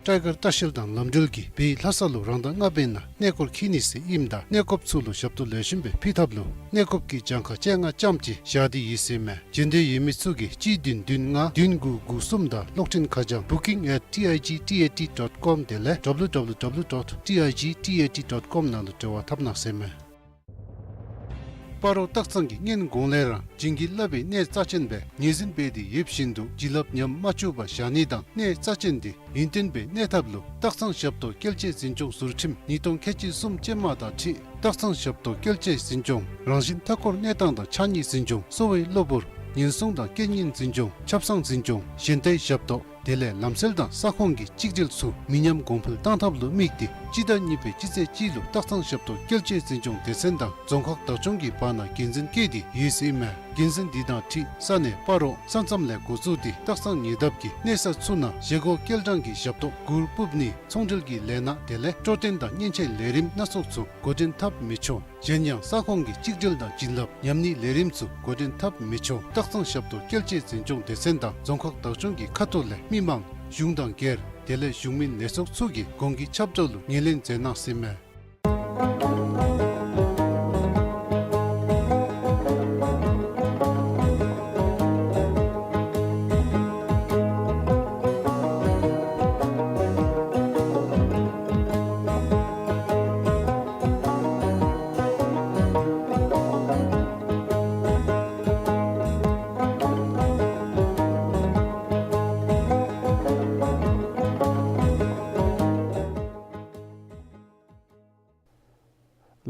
སྤྲེལ་དཀར་ལྟ་བཤལ་དང་ལམ་འགྲུལ་གྱིས་བོད་ལྷ་ས་ལུ་རང་ཟླ་ལྔ་པའི་ནང་གནས་སྐོར་འཁྱིད་ནི་ཟེར་ཨིནམ་ད་གནས་སྐབས་ཚུ་ལུ་ཞབས་ཏོག་ལེགས་ཤོམ་སྦེ་ཕུལ་ཐབས་ལུ་གནས་སྐབས་ཀྱི་གྱངས་ཁ་བཅོ་ལྔ་ཙམ་ཅིག་བཞག་སྟེ་ཡོད་ཟེར་མས། འབྱོན་འདོད་ཡོད་མི་ཚུ་གིས་གཅིག་བདུན་བདུན་ལྔ་བདུན་དགུ་དགུ་གསུམ་དང་གློག་འཕྲིན་ཁ་བྱང་booking at T I G T A T dot com དེ་ལས W W W dot T I G T A T dot com ནང་ལུ་འབྲེལ་བ་འཐབ་གནང་ཟེར་མས། སྤ་རོ་སྟག་ཚང་གིས་སྔོན་གོང་ལས་ར་བྱིན་གྱིས་བརླབས་པའི་གནས་རྩ་ཅན་སྦེ་ངོས་འཛིན་འབད་དེ་ཡོད་བཞིན་དུ་བྱིན་རླབས་ཉམས་མ་བཅུག་པར་བཞག་ནི་དང་གནས་རྩ་ཅན་དེ་ཡུན་བརྟན་སྦེ་གནས་ཐབས་ལུ་སྟག་ཚང་ཞབས་ཏོག་སྐྱེལ་ཆས་འཛིན་སྐྱོང་ཟུར་ཁྲིམས་ཉིས་སྟོང་ཁལ་གཅིག་གསུམ་ཅན་མ་དང་འཁྲིལ་སྟག་ཚང་ཞབས་ཏོག་སྐྱེལ་ཆས་འཛིན་སྐྱོང་རང་བཞིན་མཐའ་འཁོར་གནས་སྟངས་དང་ཕྱགས་སྙིགས་འཛིན་སྐྱོང་གསོ་བའི་གློ་བུར་ཉེན་སྲུང་དང་རྐྱེན་ངན་འཛིན་སྐྱོང་ཆབ་གསང་འཛིན་སྐྱོང་གཞན་དའི་ཞབས་ཏོག་དེ་ལས་ལམ་སེལ་དང་ས་ཁོངས་ཀྱི་གཅིག་སྒྲིལ་ཚུ་མི་ཉམས་གོང་འཕེལ་བཏང་ཐབས་ལུ་དམིགས་ཏེ་སྤྱི་ཟླ་གཉིས་པའི་སྤྱི་ཚེས་གཅིག་ལུ་སྟག་ཚང་ཞབས་ཏོག་སྐྱེལ་ཆས་འཛིན་སྐྱོང་སྡེ་ཚན་དང་རྫོང་ཁག་བདག་སྐྱོང་གི་བར་ན་འགན་འཛིན་བཀལ་ཏེ་ཡོད་ཟེར་ཨིན་མས། འགན་འཛིན་འདི་དང་འཁྲིལ་ས་གནས་སྤ་རོ་ས་མཚམས་ལས་འགོ་བཙུགས་ཏེ་སྟག་ཚང་ཉེ་འདབས་ཀྱི་གནས་ས་ཚུ་ནང་བཞེས་སྒོ་སྐྱེལ་གྲངས་ཀྱི་ཞབས་ཏོག་གུར་སྤུབ་ནི་ཚོང་འབྲེལ་གྱི་ལས་སྣ་དེ་ལས་སྤྲོ་སྟོན་དང་མཉེན་ཆས་ལས་རིམ་སྣ་ཚོགས་ཚུ་འགོ་འདྲེན་འཐབ་མི་ཆོག། གཞན་ཡང་ས་ཁོངས་ཀྱི་གཅིག་སྒྲིལ་དང་བྱིན་རླབས་ཉམས་ནིའི་ལས་རིམ་ཚུ་འགོ་འདྲེན་འཐབ་མི་ཆོག། སྟག་ཚང་ཞབས་ཏོག་སྐྱེལ་ཆས་འཛིན་སྐྱོང་སྡེ་ཚན་དང་རྫོང་ཁག་བདག་སྐྱོང་གི་ཁ་ཐུག་ལས་མི་མང་གཞུང་དང་སྒེར་དེ་ལས་གཞུང་མིན་ལས་ཚོགས་ཚུ་གིས་གོང་གི་ཁྱབ་བསྒྲགས་ལུ་ངོས་ལེན་མཛད་གནང་ཟེར་མས།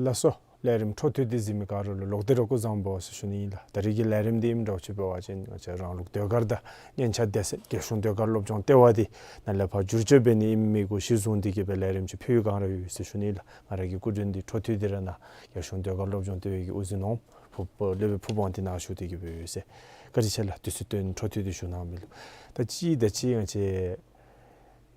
ལགས་སོ། ལས་རིམ་འཕྲོ་མཐུད་དེ་གཟིགས་མི་ག་ར་ལུ་ལོག་སྟེ་ར་སྐུ་གཟུགས་བཟང་པོ་ཟེར་ཞུ་ནི་ཨིན་ལགས། ད་རིས་ཀྱི་ལས་རིམ་འདི་ཨིནམ་འདྲཝ་ཅིག་འབད་བ་ཅིན་ང་བཅས་རང་ལུགས་ཟློས་གར་དང་སྙན་ཆ་སྡེ་ཚན་རྒྱལ་གཞུང་ཟློས་གར་སློབ་སྦྱོང་ལྟེ་བ་འདི་ནཱ་ལས་ཕར་བསྒྱུར་བཅོས་འབད་ནི་ཨིནམ་གུ་གཞི་བཟུང་སྟེ་གི་སྦེ་ལས་རིམ་ཅིག་ཕུལ་བའི་བསྒང་ར་ཡོད་ཟེར་ཞུ་ནི་ཨིན་ལགས། ང་ར་གི་སྐུ་མགྲོན་འདི་འཕྲོ་མཐུད་དེ་ར་ནཱ་རྒྱལ་གཞུང་ཟློས་གར་སློབ་སྦྱོང་ལྟེ་བའི་གི་དབུ་འཛིན་ནོར་བུ་སློབ་དཔོན་ཕུར་བུ་དབང་འདུས་ནཱ་བཞུགས་ཏེ་གི་སྦེ་ཡོད་ཟེར། བཀའ་དྲིན་ཆེ་ལགས། དུས་ཚོད་བཏོན་འཕྲོ་མཐུད་དེ་ཞུ་གནང་མི་ལུ། ད་ཅི་ད་ཅི་ང་བཅས་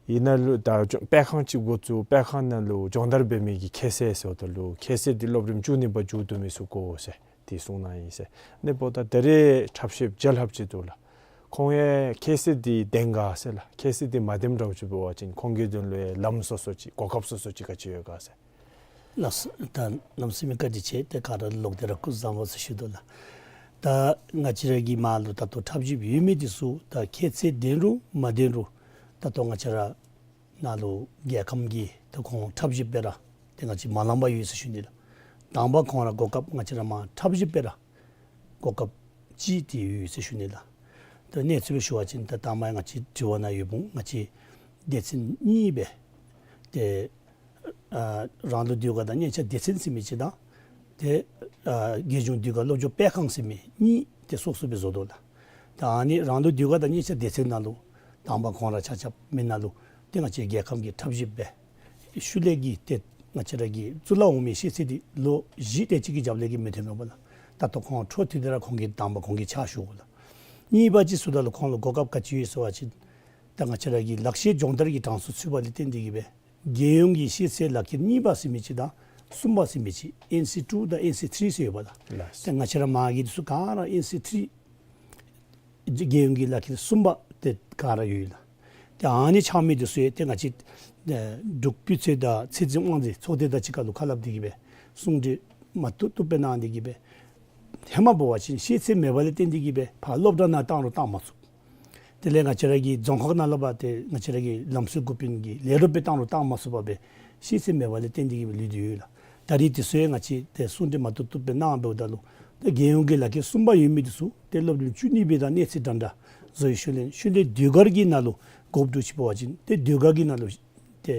ཨིན་ན་ལུ་ད་སྦྱོང་དཔེ་ཁང་ཅིག་འགོ་བཙུགས་དཔེ་ཁང་ནང་ལུ་སྦྱོང་བརྡར་འབད་མི་གི་ཁྱད་ཚད་ཟེརཝ་ད་ལུ་ཁྱད་ཚད་འདི་སློབ་རིམ་བཅུ་གཉིས་པ་མཇུག་བསྡུ་མི་ཚུ་དགོ་ཟེར་དེ་གསུངས་གནང་ཡི་ཟེར། ཨ་ནི་འབདཝ་ད་ད་རེས་འཁྲབ་གཞས་རྒྱལ་ཁབ་ཅིག་འདུག་ལགས། ཁོང་ཡང་ཁྱད་ཚད་འདི་ལྡན་ག་ཟེར་ལགས། ཁྱད་ཚད་འདི་མ་ལྡནམ་འདྲཝ་ཅིག་འབད་བ་ཅིན་ཁོང་གི་དོན་ལུ་ཡང་ལམ་སོ་སོ་ཅིག་གོ་སྐབས་སོ་སོ་ཅིག་ག་ཅི་ཡོད་ག་ཟེར། ལགས་སོ། ད་གནམ་མེད་ས་མེད་བཀའ་དྲིན་ཆེ། ཏེ་ག་ར་ལོག་སྟེ་ར་སྐུ་གཟུགས་བཟང་པོ་ཟེར་ཞུ་དོ་ལགས། ད་ང་བཅས་ར་གི་མར་ལུ་ད་ལྟོ་འཁྲབ་གཞས་ཡོད་མི་འདི་ཚུ་ད་ཁྱད་ཚད་ལྡན་རུང་མ་ལྡན་རུང་ད་ལྟོ་ང་བཅས་ར་ནཱ་ལུ་རྒྱལ་ཁམས་ཀྱི་ད་ཁོང་འཁྲབ་གཞས་སྦེ་ར་ཏེ་ང་བཅས་མ་ལངམ་ཡོད་ཟེར་ཞུ་ནི་ལགས། དང་པ་ཁོང་ར་གོ་སྐབས་ང་བཅས་ར་མར་འཁྲབ་གཞས་སྦེ་ར་གོ་སྐབས་ཅིག་ཏེ་ཡོད་ཟེར་ཞུ་ནི་ལགས། ད་གནས་ཚུལ་སྦེ་ཞུ་བ་ཅིན་ད་དང་པ་ང་བཅས་དྲི་བ་ནང་ཡོད་འོང་། ང་བཅས་སྡེ་ཚན་གཉིས་སྦེ་ཏེ་ཨ་རང་ལུགས་ཟློས་གར་དང་སྙན་ཆ་སྡེ་ཚན་ཟེར་མི་ཅིག་དང་ཏེ་ཨ་རྒྱལ་གཞུང་ཟློས་གར་སློབ་སྦྱོང་སྤེལ་ཁང་ཟེར་མི་གཉིས་ཏེ་སོ་སོ་སྦེ་བཟོ་དོ་ལགས། ད་ཨ་ནི་རང་ལུགས་ཟློས་གར་དང་སྙན་ཆ་སྡེ་ཚན་ནང་ལུ་དང་པ་ཁོང་ར་ཆ་ཁྱབ་མི་ནང་ལུ་ཏེ་ང་བཅས་རྒྱལ་ཁམས་ཀྱི་འཁྲབ་གཞས་སྦེ་ཤུལ་ལས་ཀྱི་ཏེ་ང་བཅས་ར་གི་གཙུག་ལག་འོག་མའི་ཤེས་ཚད་འདི་ལོ་བཞི་དེ་ཅིག་གི་རྒྱབ་ལས་ཀྱི་མི་ཐོན་མས་པ་ལགས། ད་ལྟོ་ཁོང་འཕྲོ་མཐུད་དེ་ར་ཁོང་གིས་དང་པ་ཁོང་གིས་ཕྱག་ཞུ་དགོ་ལགས། གཉིས་པ་ཅིག་ཟེརཝ་ད་ལུ་ཁོང་ལུ་གོ་སྐབས་ག་ཅི་ཡོད་ཟེར་བ་ཅིན་ད་ང་བཅས་ར་གི་ལག་ཤེས་སྦྱོང་བརྡར་གྱི་གྲངས་སུ་ཚུད་པ་ལས་བརྟེན་ཏེ་གི་སྦེ་རྒྱལ་ཡོངས་ཀྱི་ཤེས་ཚད་ལག་ཁྱེར་གཉིས་པ་ཟེར་མི་ཅིག་དང་གསུམ་པ་ཟེར་མི་ཅིག་ཨེན་སི་ཊུ་དང་ཨེན་སི་ཐི་རི་ཟེར་ཡོད་པ་ལགས། ལགས། ད་ང་བཅས་ར་མར་གྱི་འདི་ཚུ་ག་ར་ཨེན་སི་ཐི་རི་རྒྱལ་ཡོངས་ཀྱི་ལག་ཁྱེར་གསུམ་པ་དེ་ག་ར་ཡོད་ལགས། ཏེ་ཨ་ནི་ཆགས་མི་འདི་ཚུ་ཡང་ཏེ་ང་བཅས་ཨེ་འབྲུག་སྤུས་ཚད་དང་ཚད་འཛིན་དབང་འཛིན་ཚོགས་སྡེ་དང་གཅིག་ཁར་ལུ་ཁ་སླབ་སྟེ་གི་སྦེ་གསུང་གྲོས་མ་བཏུབ་བཏུབ་སྦེ་གནང་སྟེ་གི་སྦེ་ཧེ་མ་འབད་བ་ཅིན་ཤེས་ཚད་མེད་པ་ལས་བརྟེན་ཏེ་གི་སྦེ་ཕར་སློབ་གྲྭ་ནང་བཏང་རུང་བཏང་མ་ཚུགས། དེ་ལས་ང་བཅས་ར་གི་རྫོང་ཁག་ནང་ལུ་འབད་དེ་ང་བཅས་ར་གི་ལམ་སྲོལ་འགོ་དཔོན་གྱི་ལས་རོགས་སྦེ་བཏང་རུང་བཏང་མ་ཚུགས་པར་སྦེ་ཤེས་ཚད་མེད་པ་ལས་བརྟེན་ཏེ་གི་སྦེ་ལུས་ཏེ་ཡོད་ལགས། ད་རིས་འདི་ཚུ་ཡང་ང་བཅས་ཏེ་གསུང་གྲོས་མ་བཏུབ་བཏུབ་སྦེ་གནང་འབདཝ་ད་ལུ་ཏེ་རྒྱལ་ཡོངས་ཀྱི་ལག་ཁྱེར་གསུམ་པ་ཡོད་མི་འདི་ཚུ་ཏེ་སློབ་རིམ་བཅུ་གཉིས་པའི་དང་གནས་ཚད་འདྲན་འདྲ་བཟོ་བའི་ཤུལ་ལས་ཤུལ་ལས་ཟློས་གར་གྱི་ནང་ལུ་འགོ་བཙུགས་ཅི་འབད་བ་ཅིན་ཏེ་ཟློས་གར་གྱི་ནང་ལུ་ཏེ་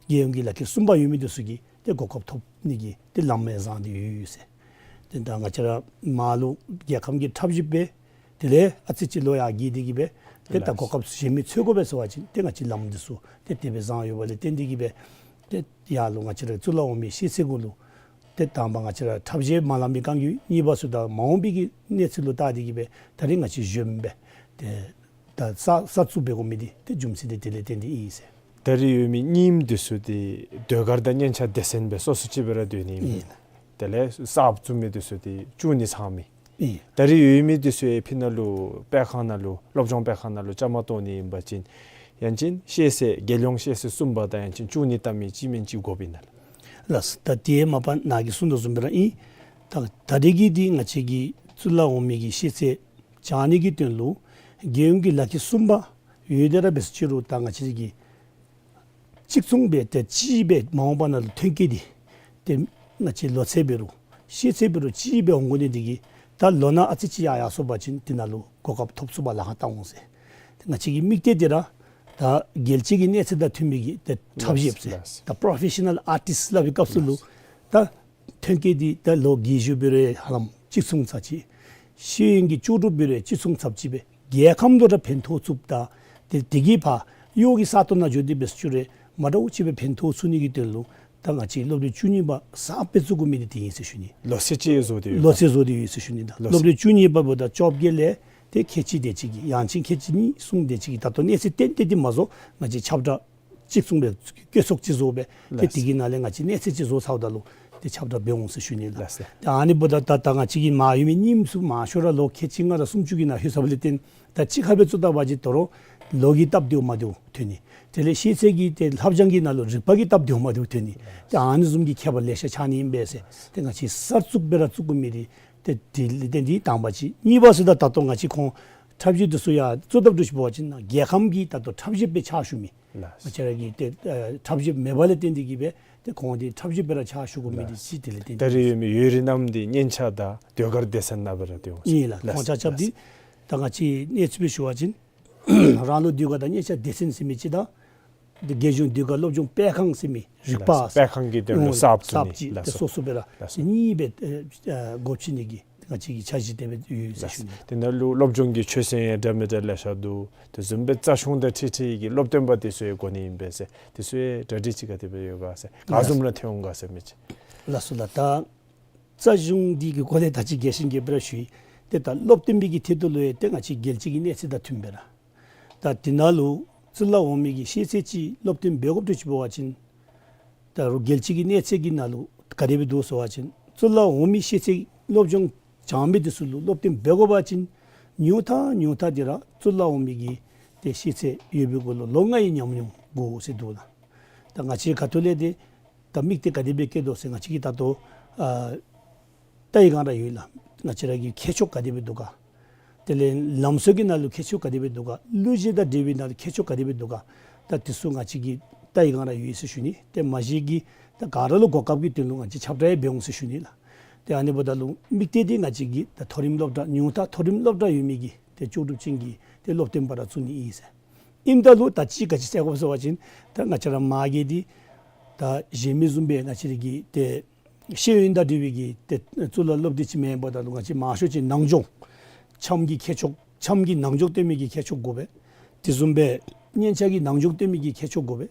རྒྱལ་ཡོངས་ཀྱི་ལག་ཁྱེར་གསུམ་པ་ཡོད་མི་འདི་ཚུ་གིས་ཏེ་གོ་སྐབས་ཐོབ་ནི་གི་ཏེ་ལམ་ཡང་བཟང་སྟེ་ཡོད་ཟེར། ཏེ་ད་ང་བཅས་ར་མར་ལུ་རྒྱལ་ཁམས་ཀྱི་འཁྲབ་གཞས་སྦེ་དེ་ལས་ཨ་ཙི་ཅིག་ལོ་ཡར་རྒྱས་ཏེ་གི་སྦེ་ཏེ་ད་ལགས། གོ་སྐབས་གཞན་མི་འཚོལ་དགོ་པས་ཟེར་བ་ཅིན་ཏེ་ང་བཅས་ལམ་འདི་ཚུ་ཏེ་དེ་སྦེ་བཟང་ཡོད་པ་ལས་བརྟེན་ཏེ་གི་སྦེ་ཏེ་ཡར་ལུ་ང་བཅས་ར་གཙུག་ལག་འོག་མའི་ཤེས་ཚད་གུ་ལུ་ཏེ་དང་པ་ང་བཅས་ར་འཁྲབ་གཞས་མ་ལང་པའི་བསྒང་རྒྱུ་གཉིས་པ་ཟེརཝ་ད་མ་འོངས་པའི་གི་གནས་ཚུལ་ལུ་བལྟ་སྟེ་གི་སྦེ་ད་རིས་ང་བཅས་གཞོནམ་སྦེ་ཏེ་ད་གསར་གསར་བཙུགས་འབད་དགོ་མི་འདི་ཏེ་རྒྱུ་མཚན་འདི་དེ་ལས་བརྟེན་ཏེ་ཨིན་ཟེར། ད་རེས་ཡོད་མི་རྙིངམ་འདི་ཚུ་འདི་ཟློས་གར་དང་སྙན་ཆ་སྡེ་ཚན་སྦེ་སོ་སོ་ཅིག་སྦེ་ར་སྡོད་ནི་ཨིན། ཨིན། དེ་ལས་གསརཔ་བཙུགས་མི་འདི་ཚུ་འདི་བཅུ་གཉིས་ཚང་མི། ཨིན། ད་རེས་ཡོད་མི་འདི་ཚུ་ཡང་ཕི་ནང་ལུ་སྤེལ་ཁང་ནང་ལུ་སློབ་སྦྱོང་སྤེལ་ཁང་ནང་ལུ་བཅའ་མར་གཏོགས་ནི་ཨིན་པ་ཅིན་ཡང་ཅིན་ཤེས་ཚད་རྒྱལ་ཡོངས་ཤེས་ཚད་གསུམ་པ་དང་ཡང་ཅིན་བཅུ་གཉིས་བཏང་མི་གཅིག་མེན་གཅིག་དགོཔ་ཨིན་ན་ལགས། ལགས། ད་དེ་མ་པ་ནཱ་གིས་གསུངས་དོ་བཟུམ་སྦེ་ར་ཨིན། ད་ད་རེས་ཀྱི་འདི་ང་བཅས་ཀྱི་གཙུག་ལག་འོག་མའི་གི་ཤེས་ཚད་སྦྱང་ནི་གི་དོན་ལུ་རྒྱལ་ཡོངས་ཀྱི་ལག་ཁྱེར་གསུམ་པ་ཡོད་དེ་ར་འབད་ཟེར་ཅི་རུང་ད་ང་བཅས་ཀྱི་གཅིག་མཚུངས་སྦེ་ཏེ་གཅིག་སྦེ་མ་འོངས་པ་ནང་ལུ་ཐོན་སྐྱེད་འདི་ཏེ་ང་བཅས་ལོ་ཚད་འབད་རུང་ཤེས་ཚད་འབད་རུང་གཅིག་སྦེ་འོང་དགོ་ནི་འདི་གིས་ད་ལོ་ན་ཨ་ཙི་ཅིག་ཡར་ཡར་སོང་པ་ཅིན་འདི་ནང་ལུ་གོ་སྐབས་ཐོབ་ཚུགས་པར་ལཱ་ཁག་བཏང་འོང་ཟེར། ཏེ་ང་བཅས་ཀྱི་དམིགས་གཏད་འདི་ར་ད་རྒྱལ་སྤྱི་གི་གནས་ཚད་དང་མཐུན་མི་གི་ཏེ་འཁྲབ་གཞས་ཟེར། ལགས། ད་པྲོ་ཕེ་ཤ་ནཱལ་ཨར་ཊིསཊ་སླབ་པའི་སྐབས་སུ་ལུ་ད་ཐོན་སྐྱེད་འདི་ད་ལོ་རྒས་ཤོས་འབད་རུང་ཧ་ལམ་གཅིག་མཚུངས་ཚར་གཅིག། ཤེས་ཡོན་གྱི་ལྕོགས་གྲུབ་འབད་རུང་གཅིག་མཚུངས་ཚར་གཅིག་སྦེ་རྒྱལ་ཁམས་ལུ་ར་ཕན་ཐོགས་ཚུགསཔ་ད་ཏེ་དེ་གིས་ཕར་གཡོག་གི་ས་སྟོང་ནང་འགྱོ་སྟེ་འབད་ཟེར་ཅི་རུང་མ་འདྲཝ་ཅིག་སྦེ་ཕན་ཐོགས་ཚུགས་ནི་གི་དོན་ལུ་ད་ང་བཅས་སློབ་གྲྭ་བཅུ་གཉིས་པ་གསརཔ་སྦེ་བཙུགས་དགོ་མི་འདི་དེ་ཨིན་ཟེར་ཞུ་ནི། ལོ་ཚད་ཅིག་བཟོ་སྟེ་ཡོད། ལོ་ཚད་བཟོ་སྟེ་ཡོད་ཟེར་ཞུ་ནི། ད་ལོ་ཚད། སློབ་གྲྭ་བཅུ་གཉིས་པ་འབདཝ་ད་བཅོ་བརྒྱད་ལས་ཏེ་ཁལ་གཅིག་དེ་ཅིག་གི་ཡང་ཅིན་ཁལ་གཅིག་གཉིས་གསུམ་དེ་ཅིག་གི་ད་ལྟོ་གནས་ཚད་ཏན་ཏན་འདི་མ་བཟོ་ང་བཅས་ཁྱབ་བསྒྲགས་གཅིག་མཚུངས་སྦེ་བཀོད་ཚོགས་ཅིག་བཟོ་སྦེ་ཏེ། ལགས། དེ་གི་ནང་ལས་ང་བཅས་གནས་ཚད་ཅིག་བཟོ་ཚརཝ་ད་ལུ་ཏེ་ཁྱབ་བསྒྲགས་འབད་འོང་ཟེར་ཞུ་ནི་ལགས། ལགས་སོ། ཏེ་ཨ་ནི་འབདཝ་ད་ད་ད་ང་བཅས་ཀྱི་མར་ཡོད་མི་རྙིངམ་ཚུ་མང་ཤོས་ར་ལོ་ཁལ་གཅིག་ལྔ་དང་སུམ་ཅུ་གི་ནང་ལྷོད་ཚརཝ་ལས་བརྟེན་ད་གཅིག་ཁར་སྦེ་བཙུགས་ད་པ་ཅིན་དོ་རུང་ལོ་གིས་སྟབས་བདེཝ་མ་བདེཝ་ཐོན་ནི། དེ་ལས་ཤེས་ཚད་ཀྱི་ཏེ་ལྷབ་སྦྱང་གི་ནང་ལུ་རིག་པ་གི་སྟབས་བདེཝ་མ་བདེཝ་ཐོན་ནི། ཏེ་ཨ་ནི་བཟུམ་གྱི་ཁྱད་པར་ལེ་ཤ་ཆགས་ནི་ཨིན་པས་ཟེར། ཏེ་ང་བཅས་གསར་བཙུགས་སྦེ་ར་བཙུགས་དགོ་མི་འདི་ཏེ་དེ་ལས་བརྟེན་འདི་དང་པ་ཅིག། གཉིས་པ་ཟེརཝ་ད་ད་ལྟོ་ང་བཅས་ཁོང་འཁྲབ་གཞས་འདི་ཚུ་ཡང་བཙུགས་ད་འདྲཝ་ཅིག་འབད་བ་ཅིན་རྒྱལ་ཁམས་ཀྱི་ད་ལྟོ་འཁྲབ་གཞས་སྦེ་ཕྱག་ཞུ་མི། ལགས། ང་བཅས་ར་གི་ཏེ་ཨ་འཁྲབ་གཞས་མེདཔ་ལས་བརྟེན་འདི་གིས་སྦེ་ཏེ་ཁོང་འདི་འཁྲབ་གཞས་སྦེ་ར་ཕྱག་ཞུ་དགོ་མི་འདི། ལགས། ཅིག་དེ་ལས་བརྟེན་ད་རེས་ཡོད་མི་ཡུན་རིང་ནམ་འདི་སྙན་ཆ་དང་ཟློས་གར་སྡེ་ཚན་ནང་སྦེ་ར་སྡོད་འོང་ཟེར། ཨིན་ལགས། ལགས། ཁོང་ཆ་ཁྱབ་འདི་ད་ང་བཅས་གནས་ཚུལ་སྦེ་ཞུ་བ་ཅིན་རང་ལུགས་ཟློས་གར་དང་སྙན་ཆ་སྡེ་ཚན་ཟེར་མི་ཅིག་དང་ཏེ་རྒྱལ་ཡོངས་ཟློས་གར་སློབ་སྦྱོང་སྤེལ་ཁང་ཟེར་མི་རིག་པ། ལགས་སོ། སྤེལ་ཁང་གི་དོན་ལུ་ཨོ་གསརཔ་བཙུགས་ནི། གསརཔ་ཅིག་ཏེ། ལགས་སོ། སོ་སོ་སྦེ་ར། ལགས་སོ། གཉིས་སྦེ་ཨེ་ཨེ་འགོ་ཁྲིད་ནི་གི་ང་བཅས་ཀྱི་འཆར་གཞི་དེ་སྦེ་ཡོད་ཟེར་ཞུ་ནི། དེ་ནང་ལུ་སློབ་སྦྱོང་གི་ཆོས་ཚན་ཡང་འདྲ་མི་འདྲ་ལེ་ཤ་འདུག། དེ་བཟུམ་སྦེ་རྩ་གཞུང་དང་འཁྲིལ་འཁྲིལ་གྱི་སློབ་སྟོན་པ་དེ་ཚུ་ཡང་དགོ་ནི་ཨིན་པས་ཟེར། དེ་ཚུ་ཡང་གྲ་སྒྲིག་ཅིག་ག་དེ་སྦེ་ཡོད་ག་ཟེར། ག་བཟུམ་ར་ཐོན་འོང་ག་ཟེར་མི་ཅིག། ལགས་སོ་ལགས། ད་རྩ་གཞུང་འདི་གི་སྐོར་ལས་ད་ཅི་རྒྱས་ཤིང་རྒྱས་པར་ཞུ་ཡི། ཏེ་ད་སློབ་སྟོན་པའི་གི་ཐད་དུ་ལུ་ཡང་ཏེ་ང་བཅས་རྒྱལ་སྤྱི་གི་གནས་ཚད་དང་མཐུན་པའི་ར། ད་དེ་ནང་ལུ་གཙུག་ལག་འོག་མའི་གི་ཤེས་ཚད་ཅིག་སློབ་སྟོན་འབད་དགོཔ་འདྲཝ་ཅིག་འབད་བ་ཅིན་ད་རུང་རྒྱལ་སྤྱི་གི་གནས་ཚད་ཀྱི་ནང་ལུ་ག་དེ་སྦེ་འདུག་ཟེར་བ་ཅིན་གཙུག་ལག་འོག་མའི་ཤེས་ཚད་སློབ་སྦྱོང་སྦྱང་མི་འདི་ཚུ་ལུ་སློབ་སྟོན་འབད་དགོ་པ་ཅིན་ཉུང་མཐའ་ཉུང་མཐའ་འདི་ར་གཙུག་ལག་འོག་མའི་གི་ཏེ་ཤེས་ཚད་ཡོད་པའི་གུ་ལུ་ལོ་ལྔ་ཡི་ཉམས་མྱོང་དགོ་ཟེར་འདུག་ལགས། ད་ང་བཅས་ཁ་ཐུག་ལས་ཏེ་ད་དམིགས་གཏད་ག་དེ་སྦེ་བསྐྱེད་དོ་ཟེར་ང་བཅས་ཀྱིས་ད་ལྟོ་ཨ་བལྟ་བའི་སྒང་ར་ཡོད་ལགས། ང་བཅས་ར་གི་མཁས་མཆོག་ག་དེ་སྦེ་འདུག་ག། དེ་ལས་ལམ་སྲོལ་གྱི་ནང་ལུ་མཁས་མཆོག་ག་དེ་སྦེ་འདུག་ག། གླུ་གཞས་དང་འབྲེལ་བའི་ནང་ལུ་མཁས་མཆོག་ག་དེ་སྦེ་འདུག་ག། ད་དེ་ཚུ་ང་བཅས་ཀྱིས་བལྟ་བའི་སྒང་ར་ཡོད་ཟེར་ཞུ་ནི། ཏེ་མ་གཞི་གི་ད་ག་ར་ལུ་གོ་སྐབས་ཀྱི་དོན་ལུ་ང་བཅས་ཁྱབ་བསྒྲགས་ཡང་འབད་འོང་ཟེར་ཞུ་ནི་ལགས། ཏེ་ཨ་ནི་འབདཝ་ད་ལུ་དམིགས་གཏད་འདི་ང་བཅས་ཀྱིས་ད་མཐོ་རིམ་སློབ་གྲྭ་ཉུང་མཐའ་མཐོ་རིམ་སློབ་གྲྭ་ཡོད་མི་གི་ཏེ་ལྕོགས་གྲུབ་ཅན་གྱི་ཏེ་སློབ་སྟོན་པ་ར་བཙུགས་ནི་ཨིན་ཟེར། ཨིནམ་ད་ལུ་ད་ཅི་ག་ཅི་ཟེར་དགོཔ་ཟེར་བ་ཅིན་ད་ང་བཅས་ར་མ་གི་འདི་ད་གཞན་མི་བཟུམ་སྦེ་ང་བཅས་ར་གི་ཏེ་ཤེས་ཡོན་དང་འབྲེལ་བའི་གི་ཏེ་གཙུག་ལག་སློབ་སྡེ་ཅིག་མེན་པ་ད་ལུ་ང་བཅས་མང་ཤོས་ཅིག་ནང་སྦྱོང་འཆམ་གྱི་མཁས་མཆོག་འཆམ་གྱི་ནང་སྦྱོང་སྟོན་མི་གི་མཁས་མཆོག་དགོ་པས། དེ་བཟུམ་སྦེ་སྙན་ཆ་གི་ནང་སྦྱོང་སྟོན་མི་གི་མཁས་མཆོག་དགོ་པས།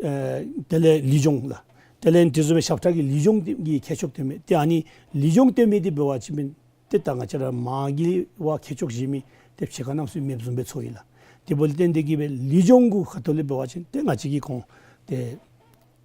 ཨེ་དེ་ལས་ལུས་སྦྱོང་ལགས། དེ་ལས་དེ་བཟུམ་སྦེ་ཞབས་ཁྲ་གི་ལུས་སྦྱོང་གི་མཁས་མཆོག་སྟོན་མི་ཏེ་ཨ་ནི་ལུས་སྦྱོང་སྟོན་མི་འདི་འབད་བ་ཅིན་ཏེ་ད་ང་བཅས་ར་མ་གི་བ་མཁས་མཆོག་གཞན་མི་ཏེ་ཕྱེད་ཀ་རྣམ་གསུམ་མེདཔ་བཟུམ་སྦེ་ཚོར་ཡི་ལགས། དེ་འབདཝ་ལས་བརྟེན་ཏེ་གིས་སྦེ་ལུས་སྦྱོང་གུ་ཁ་ཐུག་ལས་འབད་བ་ཅིན་ཏེ་ང་བཅས་ཀྱིས་ཁོང་ཏེ་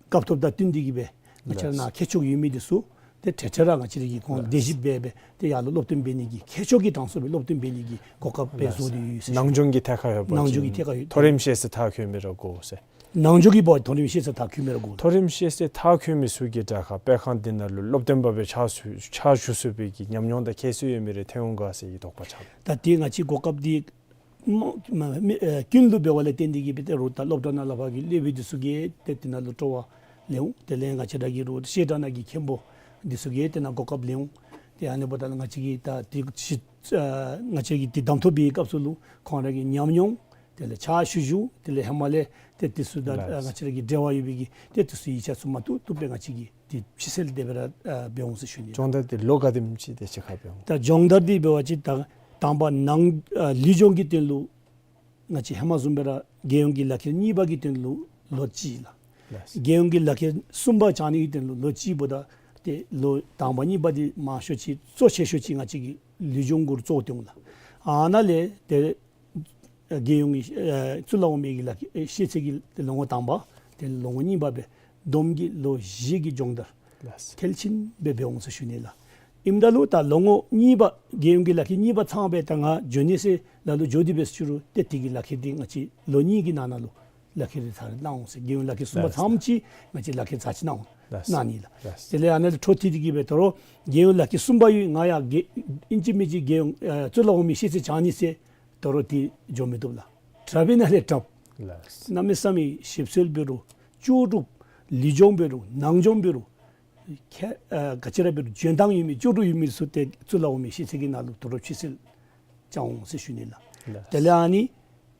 སྐབས་ཐོབ་དང་བསྟུན་ཏེ་གིས་སྦེ་ང་བཅས་ར་ནཱ་མཁས་མཆོག་ཡོད་མི་འདི་ཚུ་ཏེ་ཏེ་ཏེ་ར་ང་བཅས་ར་གིས་ཁོང་ལགས། དེ་བཞིན་སྦེ་སྦེ་ཏེ་ཡར་ལུ་སློབ་སྟོན་འབད་ནི་གི་མཁས་མཆོག་གི་གྲངས་སུ་སྦེ་སློབ་སྟོན་འབད་ནི་གི་གོ་སྐབས་སྦེ་ལགས། བཟོ་སྟེ་ཡོད་ཟེར་ཞུ། ནང་སྦྱོང་གི་ཐད་ཁར་ཡོད་པ་ཅིན་ནང་སྦྱོང་གི་ཐད་ཁར་ཡོད། མཐོ་རིམ་ཤེས་ཚད་མཐར་འཁྱོལ་མི་ར་དགོ་ཟེར། ནང་སྦྱོང་གི་འབད་བ་མཐོ་རིམ་ཤེས་ཚད་མཐར་འཁྱོལ་མི་ར་དགོ། མཐོ་རིམ་ཤེས་ཚད་མཐར་འཁྱོལ་མི་ཚུ་གིས་དྲག་ཁར་སྤེལ་ཁང་འདི་ནང་ལུ་སློབ་སྟོན་པ་སྦེ་ཕྱག་ཞུ་ཕྱག་ཞུ་ཚུགས་པའི་གི་ཉམས་མྱོང་དང་ཁྱད་གསོད་ཡོད་མི་རེ་ཐོན་འོང་ག་ཟེར་གྱི་དོགས་པ་ཆགས། ད་དེ་ང་བཅས་གོ་སྐབས་འདི་མ་མ་མི་ཨེ་ཀུན་ལུ་འབད་བ་ལས་བརྟེན་ཏེ་གིས་སྦེ་ཏེ་རུང་ད་སློབ་གྲྭ་ནང་ལས་ཕར་གྱི་སློབ་དཔོན་འདི་ཚུ་གིས་ཏེ་དེ་ནང་ལུ་སྤྲོ་བ་ལེན་འོང་། དེ་ལས་ང་བཅས་ར་གི་རུང་བཤད་གྲྭ་ནང་གི་མཁན་པོ་འདི་ཚུ་གིས་དེ་ནང་གོ་སྐབས་ལེན་འོང་། ཏེ་ཨ་ནི་འབདཝ་ད་ལུ་ང་བཅས་ཀྱིས་ད་དེ་ཅིག་ཨ་ང་བཅས་ཀྱིས་དེ་གདམ་འཐུ་འབད་བའི་སྐབས་སུ་ལུ་ཁོང་ར་གི་ཉམས་མྱོང་དེ་ལས་ཕྱག་ཞུ་ཞུ་དེ་ལས་ཧེ་མ་ལས་ཏེ་དེ་ཚུ་དང་ལགས། ཨ་ང་བཅས་ར་གི་འབྲེལ་བ་ཡོད་པའི་གི་ཏེ་དེ་ཚུ་ཡིག་ཆ་ཚུ་མ་བཏུབ་བཏུབ་སྦེ་ང་བཅས་ཀྱིས་ཏེ་ཕྱི་སེལ་དེ་སྦེ་ར་ཨ་འབད་འོང་ཟེར་ཞུ་ནི། སྦྱོང་བརྡར་འདི་ལོ་ག་དེམ་ཅིག་ཏེ་ཅིག་ཁར་འབད་འོང་། ད་སྦྱོང་བརྡར་འདི་འབད་བ་ཅིན་ད་དང་པ་ནང་ཨ་ལུས་སྦྱོང་གི་དོན་ལུ་ང་བཅས་ཧེ་མ་བཟུམ་སྦེ་ར་རྒྱལ་ཡོངས་ཀྱི་ལག་ཁྱེར་གཉིས་པ་གི་དོན་ལུ་ལོ་གཅིག་ལགས། ལགས། རྒྱལ་ཡོངས་ཀྱི་ལག་ཁྱེར་གསུམ་པ་སྦྱང་ནི་གི་དོན་ལུ་ལོ་གཅིག་འབདཝ་ད་ཏེ་ལོ་དང་པ་གཉིས་པ་འདི་མང་ཤོས་ཅིག་གཙོ་ཆེ་ཤོས་ཅིག་ང་བཅས་ཀྱིས་ལུས་སྦྱོང་གུ་ར་གཙོ་བོ་བཏོན་འོང་ལགས། ཨ་ནཱ་ལས་ཏེ་ རྒྱལ་ཡོངས་ཀྱི་ཨ་གཙུག་ལག་འོག་མའི་གི་ལག་ཁྱེར་ཤེས་ཚད་ཀྱི་ལོ་ངོ་དང་པ་དེ་ལོ་ངོ་གཉིས་པ་སྦེ་བསྡོམས་ཀྱིས་ལོ་བཞི་གི་སྦྱོང་བརྡར་ལགས། མཐིལ་ཕྱིན་སྦེ་འབད་འོང་ཟེར་ཞུ་ནི་ལགས། ཨིནམ་ད་ལུ་ད་ལོ་ངོ་གཉིས་པ་རྒྱལ་ཡོངས་ཀྱི་ལག་ཁྱེར་གཉིས་པ་ཚང་སྦེ་ད་ང་འགྱོ་ནི་ཟེར་ལ་ལུ་འགྱོ་དེ་སྦེ་ཟེར་རུང་ཏེ་དེ་གི་ལག་ཁྱེར་འདི་ང་བཅས་ལོ་གཉིས་ཀྱི་ནང་ན་ལུ་ལག་ཁྱེར་འདི་ཚར་གནང་འོང་ཟེར། རྒྱལ་ཡོངས་ལག་ཁྱེར་གསུམ་པ་ལགས། ཚངམ་ཅིག་ང་བཅས་ལག་ཁྱེར་ཚར་ཅིག་གནང་འོང་ལགས། གནང་ནི་ལགས། ལགས། དེ་ལས་ཨ་ནཱ་ལས་འཕྲོ་མཐུད་དེ་གི་སྦེ་ད་རུང་རྒྱལ་ཡོངས་ལག་ཁྱེར་གསུམ་པ་ཡོད། ང་ཡང་རྒྱལ་ཨིན་ཅི་མིན་ཅི་རྒྱལ་ཡོངས་ཨ་གཙུག་ལག་འོག་མའི་ཤེས་ཚད་སྦྱང་ནི་ཟེར་ད་རུང་དེ་འགྱོ་མི་བཏུབ་ལགས། དྲགཔ་ཨིན་ན་ལས་དྲགཔ། ལགས། གནམ་མེད་ས་མེད་ཞིབ་འཚོལ་འབད་རུང་ལྕོགས་གྲུབ་ལུས་སྦྱོང་འབད་རུང་ནང་སྦྱོང་འབད་རུང་ཁྱད་ཨ་ག་ཅི་ར་འབད་རུང་འཇོན་ཐང་ཡོད་མི་ལྕོགས་གྲུབ་ཡོད་མི་ཚུ་ཏེ་གཙུག་ལག་འོག་མའི་ཤེས་ཚད་ཀྱི་ནང་ལུ་དོ་རུང་ཕྱི་སེལ་བྱ་འོང་ཟེར་ཞུ་ནི་ལགས། ལགས། དེ་ལས་ཨ་ནི་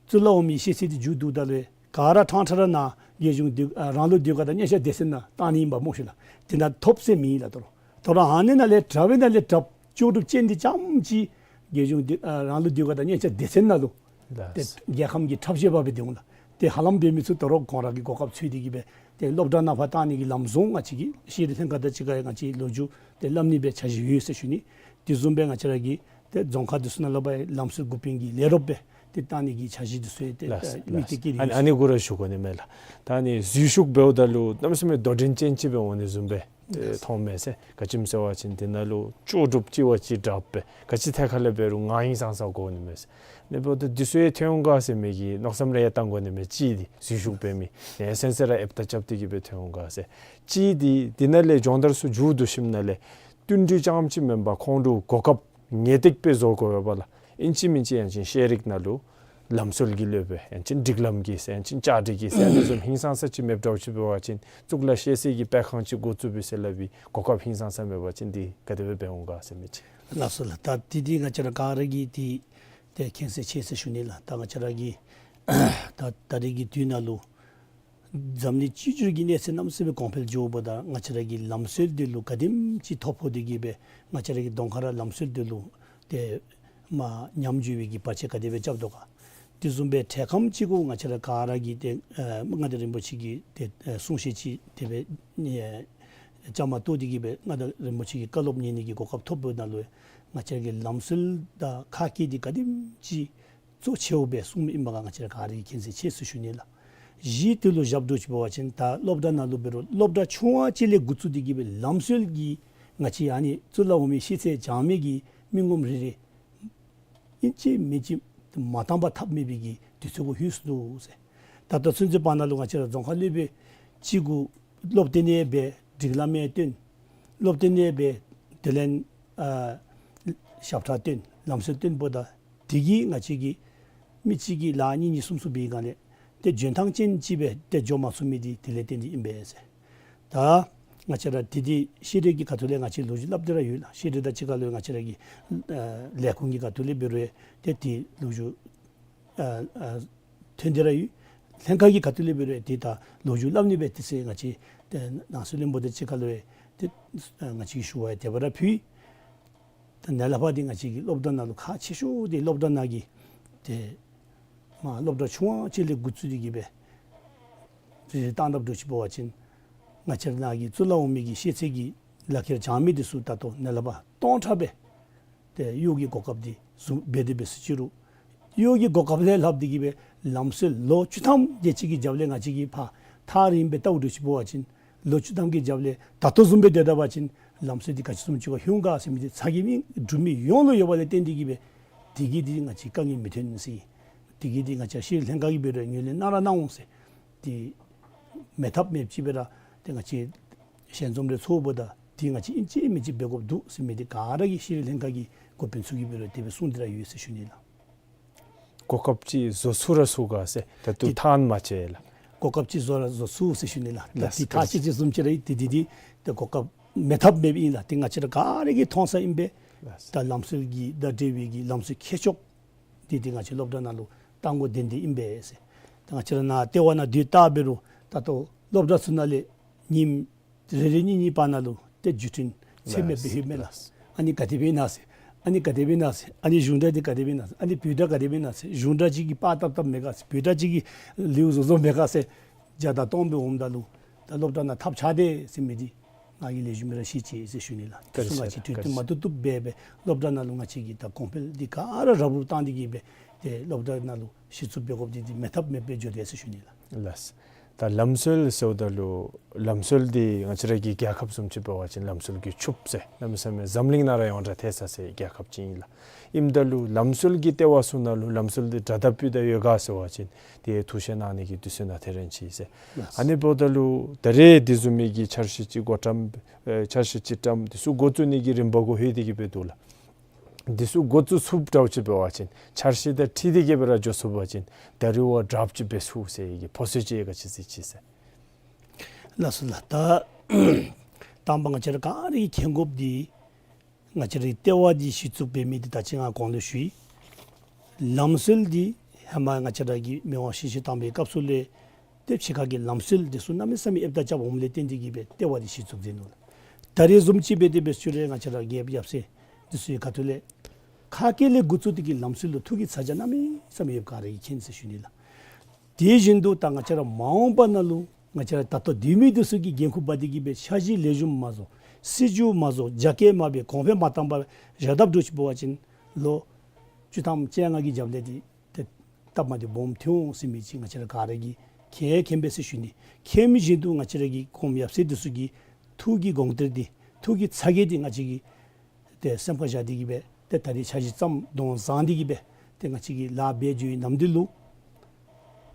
གཙུག་ལག་འོག་མའི་ཤེས་ཚད་འདི་མཇུག་བསྡུཝ་ད་ལུ་ག་ར་ཕྲང་ཕྲང་ར་ནཱ་རྒྱལ་གཞུང་སྡོད་ཨ་རང་ལུགས་ཟློས་གར་དང་སྙན་ཆ་སྡེ་ཚན་ནང་བཏང་ནི་ཨིན་པ་སྨོ་ཤིག་ལགས། དེ་ནང་ཐོབ་ཟེར་མེད་ལགས། ད་རུང་ད་རུང་ཨ་ནི་ནང་ལས་དྲགཔ་ཨིན་ན་ལས་དྲགཔ་ལྕོགས་གྲུབ་ཅན་འདི་རྐྱངམ་ཅིག་རྒྱལ་གཞུང་སྡོད་ཨ་རང་ལུགས་ཟློས་གར་དང་སྙན་ཆ་སྡེ་ཚན་ནང་ལུ་ལགས། ཏེ་རྒྱལ་ཁམས་ཀྱི་འཁྲབ་གཞས་པ་སྦེ་སྡོད་འོང་ལགས། ཏེ་ཧ་ལམ་འབད་མི་ཚུ་ད་རུང་ཁོང་ར་གི་གོ་སྐབས་འཚོལ་ཏེ་གི་སྦེ་ཏེ་སློབ་གྲྭ་ནང་ཕར་བཏང་ནི་གི་ལམ་བཟང་ང་བཅས་ཀྱི་ཤེས་རིག་ལྷན་ཁག་དང་གཅིག་ཁར་ང་བཅས་ལོ་རྒྱུས་ཏེ་སླབ་ནི་སྦེ་འཆར་གཞི་ཡོད་ཟེར་ཞུ་ནི། དེ་བཟུམ་སྦེ་ང་བཅས་ར་གི་ཏེ་རྫོང་ཁག་འདི་ཚུ་ནང་ལུ་འབད་ལམ་སྲོལ་འགོ་དཔོན་གྱི་ལས་རོགསཔ་སྦེ་ཏེ་བཏང་ནི་གི་འཆར་གཞི་འདི་ཚུ་ཡང་ཏེ་ལགས། ཨ་དམིགས་གཏད་བསྐྱེད་ཨ་ནི་ཡོད་ཨ་ནི་གུ་ར་ཞུ་དགོ་ནི་མས་ལགས། ད་ཨ་ནི་འཛུལ་ཞུགས་འབདཝ་ད་ལུ་གནམ་མེད་ས་མེད་དོ་འགྲན་ཅན་ཅིག་སྦེ་འོང་ནི་བཟུམ་སྦེ་ཏེ་མཐོངམ་མས་ཟེར། ག་ཅི་སྨོ་ཟེར་བ་ཅིན་དེ་ནང་ལུ་ལྕོགས་གྲུབ་ཅིག་བ་ཅིན་དྲགཔ་སྦེ་ག་ཅི་ཐད་ཁར་ལས་འབད་རུང་ང་ཧིང་སངས་ས་དགོ་ནི་མས་ཟེར། ཨ་ནི་འབདཝ་ད་འདི་ཚུ་ཡང་ཐོན་འོང་ག་ཟེར་མི་གི་མནོ་བསམ་རེ་ཡང་བཏང་དགོ་ནི་མས། གཅིག་འདི་འཛུལ་ཞུགས་འབད་མི་ཡང་སེམས་ཅན་ར་ཨེབ་ད་རྐྱབ་སྟེ་གི་སྦེ་ཐོན་འོང་ག་ཟེར། གཅིག་འདི་འདི་ནང་ལས་སྦྱོང་བརྡར་ཚུ་མཇུག་བསྡུ་ཞིནམ་ལས་བསྟུན་གྲོས་རྐྱངམ་ཅིག་མེན་པར་ཁོང་ལུ་གོ་སྐབས་ངེས་ཏིག་སྦེ་བཟོ་དགོ་པས་ལགས། ཨིན་ཅི་མིན་ཅི་ཡང་ཅིན་ཤེས་རིག་ནང་ལུ་ལམ་སྲོལ་གྱི་སློབ་དཔོན་ཡང་ཅིན་སྒྲིག་ལམ་གྱི་ཟེར་ཡང་ཅིན་བཅའ་སྒྲིག་གི་ཟེར་ཨ་ནི་བཟུམ་ཧིང་སངས་ས་ཅིག་མེདཔ་འདྲཝ་ཅིག་འབད་བ་ཅིན་གཙུག་ལག་ཤེས་ཚད་ཀྱི་སྤེལ་ཁང་ཅིག་འགོ་བཙུགས་པའི་ཟེར་སླབ་པའི་གོ་སྐབས་ཧིང་སངས་ས་མེད་པ་ཅིན་འདི་ག་དེ་སྦེ་འབད་འོང་ག་ཟེར་མི་ཅིག། ལགས་སོ་ལགས། ད་འདི་འདི་ང་བཅས་ར་ག་ར་གིས་འདི་ཏེ་མཁྱེན་གསལ་ཆེ་ཟེར་ཞུ་ནི་ལགས། ད་ང་བཅས་ར་གི་ད་ད་རེས་ཀྱི་དུས་ནང་ལུ་འཛམ་གླིང་སྤྱི་འབྱོར་གྱི་གནས་ཚད་གནམ་མེད་ས་མེད་གོང་འཕེལ་འགྱོཝ་ད་ང་བཅས་ར་གི་ལམ་སྲོལ་འདི་ལུ་ག་དེམ་ཅིག་ཐོ་ཕོག་སྟེ་གི་སྦེ་ང་བཅས་ར་གི་གདོང་ཁར་ལམ་སྲོལ་འདི་ལུ་ཏེ་མར་ཉམས་འགྱོ་བའི་གི་བར་ཆད་ག་དེ་སྦེ་རྐྱབ་དོ་ག། དེ་བཟུམ་སྦེ་འཕྲལ་ཁམས་ཅིག་གུ་ང་བཅས་ར་ག་ར་གིས་ཏེ་ཨ་མངའ་བདག་རིན་པོ་ཆེ་གི་ཏེ་ཨ་གསུང་བཤད་ཅིག་དེ་སྦེ་ཨེ་བཅའ་མར་གཏོགས་ཏེ་གི་སྦེ་མངའ་བདག་རིན་པོ་ཆེ་གི་བཀའ་སློབ་ཉན་ནི་གི་གོ་སྐབས་ཐོབ་པའི་ནང་ལུ་ང་བཅས་ར་གི་ལམ་སྲོལ་དང་ཁ་སྐད་འདི་ག་དེམ་ཅིག་གཙོ་ཆེཝ་སྦེ་གསུངམ་ཨིན་པ་ག་ང་བཅས་ར་ག་ར་གིས་མཁྱེན་གསལ་ཆེ་ཟེར་ཞུ་ནི་ལགས། གཞི་དེ་ལུ་བཞག་དོ་ཅིག་འབད་བ་ཅིན་ད་སློབ་གྲྭ་ནང་ལུ་འབད་རུང་སློབ་གྲྭ་ཆུང་བ་ཅིག་ལས་འགོ་བཙུགས་ཏེ་གི་སྦེ་ལམ་སྲོལ་གྱི་ང་བཅས་ཨ་ནི་གཙུག་ལག་འོག་མའི་ཤེས་ཚད་སྦྱང་མི་གི་མི་ངོམ་རེ་རེ་ཨིན་ཅི་མིན་ཅི་མ་བཏང་པར་ཐབས་མེད་པའི་གི་དུས་ཚོད་གུ་ལྷོད་སོ་ནུག་ཟེར། ད་ལྟོ་ཚུན་ཚོད་བར་ན་ལུ་ང་བཅས་ར་རྫོང་ཁ་སློབ་དཔོན་གཅིག་གུ་སློབ་སྟོན་ཡང་འབད་སྒྲིག་ལམ་ཡང་སྟོན་སློབ་སྟོན་ཡང་འབད་དེ་ལས་ཨ་ཞབས་ཁྲ་སྟོན་ལམ་སྲོལ་སྟོན་འབདཝ་ད་དེ་གིས་ང་བཅས་ཀྱི་མི་གཅིག་གིས་ལག་གཉིས་གཉིས་གསུམ་གསུམ་འབད་བའི་སྒང་ལས་ཏེ་འཇོན་ཐང་ཅན་ཅིག་སྦེ་ཏེ་འགྱོ་མ་ཚུགས་མི་འདི་དེ་ལས་བརྟེན་ཏེ་ཨིན་པས་ཟེར། ད་ང་བཅས་ར་ཏེ་འདི་ཤེས་རིག་གི་ཁ་ཐུག་ལས་ང་བཅས་ལོ་རྒྱུས་སླབ་སྟེ་ར་ཡོད་ལགས། ཤེས་རིག་དང་གཅིག་ཁར་ལུ་ང་བཅས་ར་གི་ཨ་ལས་ཁུངས་ཀྱི་ཁ་ཐུག་ལས་འབད་རུང་ཏེ་འདི་ལོ་རྒྱུས་ཨ་ཨ་ཐོན་ཏེ་ར་ཡོད། ལྷན་ཁག་གི་ཁ་ཐུག་ལས་འབད་རུང་ཏེ་ད་ལོ་རྒྱུས་སླབ་ནི་སྦེ་ཏེ་ཟེར་ང་བཅས་ཏེ་ནང་སྲིད་བློན་པོ་དང་གཅིག་ཁར་ལུ་ཏེ་ཨ་ང་བཅས་ཀྱིས་ཞུ་བ་ཡང་དེ་སྦེ་ར་ཕུལ། ད་ནཱ་ལས་ཕར་འདི་ང་བཅས་ཀྱི་སློབ་གྲྭ་ནང་ལུ་ཁག་ཆེ་ཤོས་འདི་སློབ་གྲྭ་ནང་གི་ཏེ་མར་སློབ་གྲྭ་ཆུང་བ་ཅིག་ལས་འགོ་བཙུགས་ཏེ་གི་སྦེ་རེ་རེ་བཏང་དཔ་འདྲཝ་ཅིག་འབད་བ་ཅིན་ང་བཅས་ར་ནང་གི་གཙུག་ལག་འོག་མའི་གི་ཤེས་ཚད་ཀྱི་ལག་ཁྱེར་སྦྱང་མི་འདི་ཚུ་ད་ལྟོ་ནཱ་ལས་ཕར་སྟོང་ཕྲག་སྦེ་ཏེ་གཡོག་གི་གོ་སྐབས་འདི་བཟུམ་འབད་དེ་འབད་ཟེར་ཅི་རུང་གཡོག་གི་གོ་སྐབས་ལས་ལྷག་སྟེ་གི་སྦེ་ལམ་སྲོལ་ལོ་བཅུ་ཐམ་དེ་ཅིག་གི་རྒྱབ་ལས་ང་བཅས་ཀྱིས་ཕར་ཐག་རིངམོ་སྦེ་བལྟཝ་འདྲཝ་ཅིག་འབད་བ་ཅིན་ལོ་བཅུ་ཐམ་གྱི་རྒྱབ་ལས་ད་ལྟོ་བཟུམ་སྦེ་སྡོད་ད་པ་ཅིན་ལམ་སྲོལ་འདི་ག་ཅི་བཟུམ་ཅིག་ཁར་ལྷོད་ག་ཟེར་མི་འདི་ཚ་གྱང་མི་འབྲུག་མི་ཡོངས་ལུ་ཡོད་པ་ལས་བརྟེན་ཏེ་གི་སྦེ་དེ་གིས་འདི་ང་བཅས་དཀའ་ངལ་མི་ཐོན་ཟེར། དེ་གིས་འདི་ང་བཅས་ཤེས་རིག་ལྷན་ཁག་གིས་འབད་རུང་ངོས་ལེན་གནང་ར་གནང་འོང་ཟེར། ཏེ་མེད་ཐབས་མེདཔ་ཅིག་སྦེ་ར་ཏེ་ང་བཅས་ཞལ་འཛོམས་རེ་ཚོགསཔ་ད་ཏེ་ང་བཅས་ཨིན་ཅི་མིན་ཅི་འབད་དགོཔ་འདུག་ཟེར་མི་འདི་ག་ར་གིས་ཤེས་རིག་ལྷན་ཁག་གི་འགོ་དཔོན་ཚུ་གིས་འབད་རུང་དེ་སྦེ་གསུངས་ཏེ་ར་ཡོད་ཟེར་ཞུ་ནི་ལགས། གོ་སྐབས་ཅིག་བཟོ་ཚུགས་ར་ཚུགས་ག་ཟེར་ད་ལྟོ་ཏེ་ཐག་མ་བཅད་ལགས། གོ་སྐབས་ཅིག་བཟོ་ར་བཟོ་ཚུགས་ཟེར་ཞུ་ནི་ལགས། ད་ལགས་ཏེ་ཐག་བཅད་ཅི་བཟུམ་ཅིག་ར་ཏེ་འདི་འདི་ཏེ་གོ་སྐབས་མེད་ཐབས་མེདཔ་ཨིན་ལགས། ཏེ་ང་བཅས་ར་ག་ར་གིས་མཐོང་ས་ཨིན་པས། ལགས། ད་ལམ་སྲོལ་གྱི་ད་འབྲེལ་བའི་གི་ལམ་སྲོལ་མཁས་མཆོག་འདི་ཏེ་ང་བཅས་སློབ་གྲྭ་ནང་ལུ་གཏང་དགོ་དོན་འདི་ཨིན་པས་ཟེར། ད་ང་བཅས་ར་ནཱ་ལྟེ་བ་ནང་སྡོད་ད་འབད་རུང་ད་ལྟོ་སློབ་གྲྭ་ཚུ་ནང་ལས་ཉིནམ་རེ་རེ་གཉིས་གཉིས་བར་ན་ལུ་ཏེ་བརྒྱུད་འཕྲིན་ཚད་མེད་སྦེ་ལྷོདཔ་མས་ལགས། ལགས། ཨ་ནི་ག་དེ་སྦེ་ཨིན་ན་ཟེར། ཨ་ནི་ག་དེ་སྦེ་ཨིན་ན་ཟེར། ཨ་ནི་གཞུང་གྲྭ་འདི་ག་དེ་སྦེ་ཨིན་ན་ཟེར། ཨ་ནི་བོད་གྲྭ་ག་དེ་སྦེ་ཨིན་ན་ཟེར། གཞུང་གྲྭ་ཅིག་གིས་པར་བཏབ་བཏབ་མས་ག་ཟེར། བོད་གྲྭ་ཅིག་གིས་ལེའུ་བཟོ་བཟོཝ་མས་ག་ཟེར། བརྒྱ་དང་སྟོང་སྦེ་འོངམ་ད་ལུ་ད་སློབ་གྲྭ་ནང་ཐབས་ཆག་དེས་ཟེར་མི་འདི་ང་གིས་ལེགས་ཤོམ་སྦེ་ར་ཤེས་ཅི་ཟེར་ཞུ་ནི་ལགས། བཀའ་དྲིན་ཆེ་ལགས། བཀའ་དྲིན་ཆེ། ང་བཅས་དུས་མཐུན་མ་བཏུབ་བཏུབ་སྦེ་སྦེ་སློབ་གྲྭ་ནང་ལུ་ང་བཅས་ཀྱིས་ད་གོང་འཕེལ་འདི་ག་ར་རབ་རུབ་བཏང་སྟེ་གི་སྦེ་ ཏེ་སློབ་གྲྭ་ནང་ལུ་གཞི་བཙུགས་འབད་དགོཔ་འདི་འདི་མེད་ཐབས་མེདཔ་སྦེ་འགྱོ་དེས་ཟེར་ཞུ་ནི་ལགས། ལགས། ད་ལམ་སྲོལ་ཟེརཝ་ད་ལུ་ལམ་སྲོལ་འདི་ང་བཅས་ར་གི་རྒྱལ་ཁབ་བཟུམ་ཅིག་འབད་བ་ཅིན་ལམ་སྲོལ་གྱི་ཕྱུགཔོ་ཟེར་གནམ་མེད་ས་མེད་འཛམ་གླིང་ནང་ར་ཡོངས་གྲགས་ཐལ་ས་ཟེར་རྒྱལ་ཁབ་ཅིག་ཨིན་ལགས། ཨིནམ་ད་ལུ་ལམ་སྲོལ་གྱི་ལྟེ་བ་ཚུ་ནང་ལུ་ལམ་སྲོལ་འདི་དྲག་དྲག་སྤུས་དག་ཡོད་ག་ཟེར་བ་ཅིན་ཏེ་ཐུགས་བཞེད་གནང་ནི་གི་དུས་ཚོད་ནང་ཐེ་རན་ཅི་ཟེར། ལགས། ཨ་ནི་འབདཝ་ད་ལུ་ད་རེས་འདི་བཟུམ་མའི་གི་འཆར་གཞི་ཅིག་འགོ་བཀྲམ་ཨེ་འཆར་གཞི་ཅིག་བཀྲམ་འདི་ཚུ་འགོ་བཙུགས་ནི་གི་རིམ་པ་གུ་ལྷོད་དེ་གི་སྦེ་འདུག་ལགས། འདི་ཚུ་འགོ་བཙུགས་ཚུགསཔ་འདྲཝ་ཅིག་འབད་བ་ཅིན་འཆར་གཞི་དང་འཁྲིལ་ཏེ་གི་སྦེ་ར་འགྱོ་ཚུགས་པ་ཅིན་ད་རེས་བ་དྲགཔ་ཅིག་འབད་ཚུགས་ཟེར་གི་ཕོ་སོ་ཅིག་ག་ཅི་ཟེར་ཅི་ཟེར། ལགས་སོ་ལགས། ད་དང་པ་ང་བཅས་ར་ག་ར་གིས་མཁྱེན་དགོཔ་འདི་ང་བཅས་རའི་ལྟེ་བ་འདི་གཞི་བཙུགས་འབད་མི་འདི་ད་ཅི་ང་གོང་ལུ་ཞུ་ཡི། ལམ་སྲོལ་འདི་ཧེ་མ་ང་བཅས་ར་གི་མི་དབང་ཞི་བྱེད་དམ་པའི་སྐབས་སུ་ལས་ཏེ་ཕྱི་ཁ་གི་ལམ་སྲོལ་འདི་ཚུ་གནམ་མེད་ས་མེད་ཨེབ་ད་རྐྱབ་འོངམ་ལས་བརྟེན་ཏེ་གི་སྦེ་ལྟེ་བ་འདི་གཞི་བཙུགས་མཛད་ནུག་ལགས། ད་རེས་བཟུམ་ཅིག་འབད་དེ་འབད་ཞུ་རུང་ང་བཅས་ར་རྒྱལཔོ་ཡབ་སྲས་འདི་ཚུ་གི་ཁ་ཐུག་ལས་ཁ་སྐད་ལས་འགོ་བཙུགས་ཏེ་གི་ལམ་སྲོལ་ལུ་ཐུགས་ཀྱི་ཚ་གྱང་གནམ་མེད་ས་མེད་ཡོདཔ་ག་ར་གིས་མཁྱེན་ཟེར་ཞུ་ནི་ལགས། དེ་བཞིན་དུ་ད་ང་བཅས་ར་མ་འོངས་པ་ནང་ལུ་ང་བཅས་ར་ད་ལྟོ་སྡོད་མི་འདི་ཚུ་གིས་འགན་ཁུར་འབག་སྟེ་གི་སྦེ་འཆར་གཞི་ལེགས་ཤོམ་མ་བཟོ། སྲིད་བྱུས་མ་བཟོ། རྒྱ་སྐྱེད་མ་འབད། གོང་འཕེལ་མ་བཏང་པར་བཞག་དཔ་འདྲཝ་ཅིག་འབད་བ་ཅིན་ལོ་བཅུ་ཐམ་བཅོ་ལྔ་གི་རྒྱབ་ལས་འདི་ཏེ་སྟབས་མ་བདེཝ་སྦོམ་ཐོན་འོང་ཟེར་མི་ཅིག་ང་བཅས་ར་ག་ར་གིས་མཁྱེན་མཁྱེན་པས་ཟེར་ཞུ་ནི། མཁྱེན་མི་བཞིན་དུ་ང་བཅས་ར་གི་གོངམ་ཡབ་སྲས་འདི་ཚུ་གི་ཐུགས་ཀྱི་དགོངས་གཏེར་འདི་ཐུགས་ཀྱི་ཚ་གྱང་འདི་ང་བཅས་ཀྱིས་ཏེ་སེམས་ཁར་བཞག་སྟེ་གི་སྦེ་ཏེ་ད་རེས་འཆར་གཞི་བརྩམས་དོན་བཟང་སྟེ་གི་སྦེ་ཏེ་ང་བཅས་ཀྱིས་ལཱ་འབད་འགྱོ་བའི་ནམ་དུས་ལུ་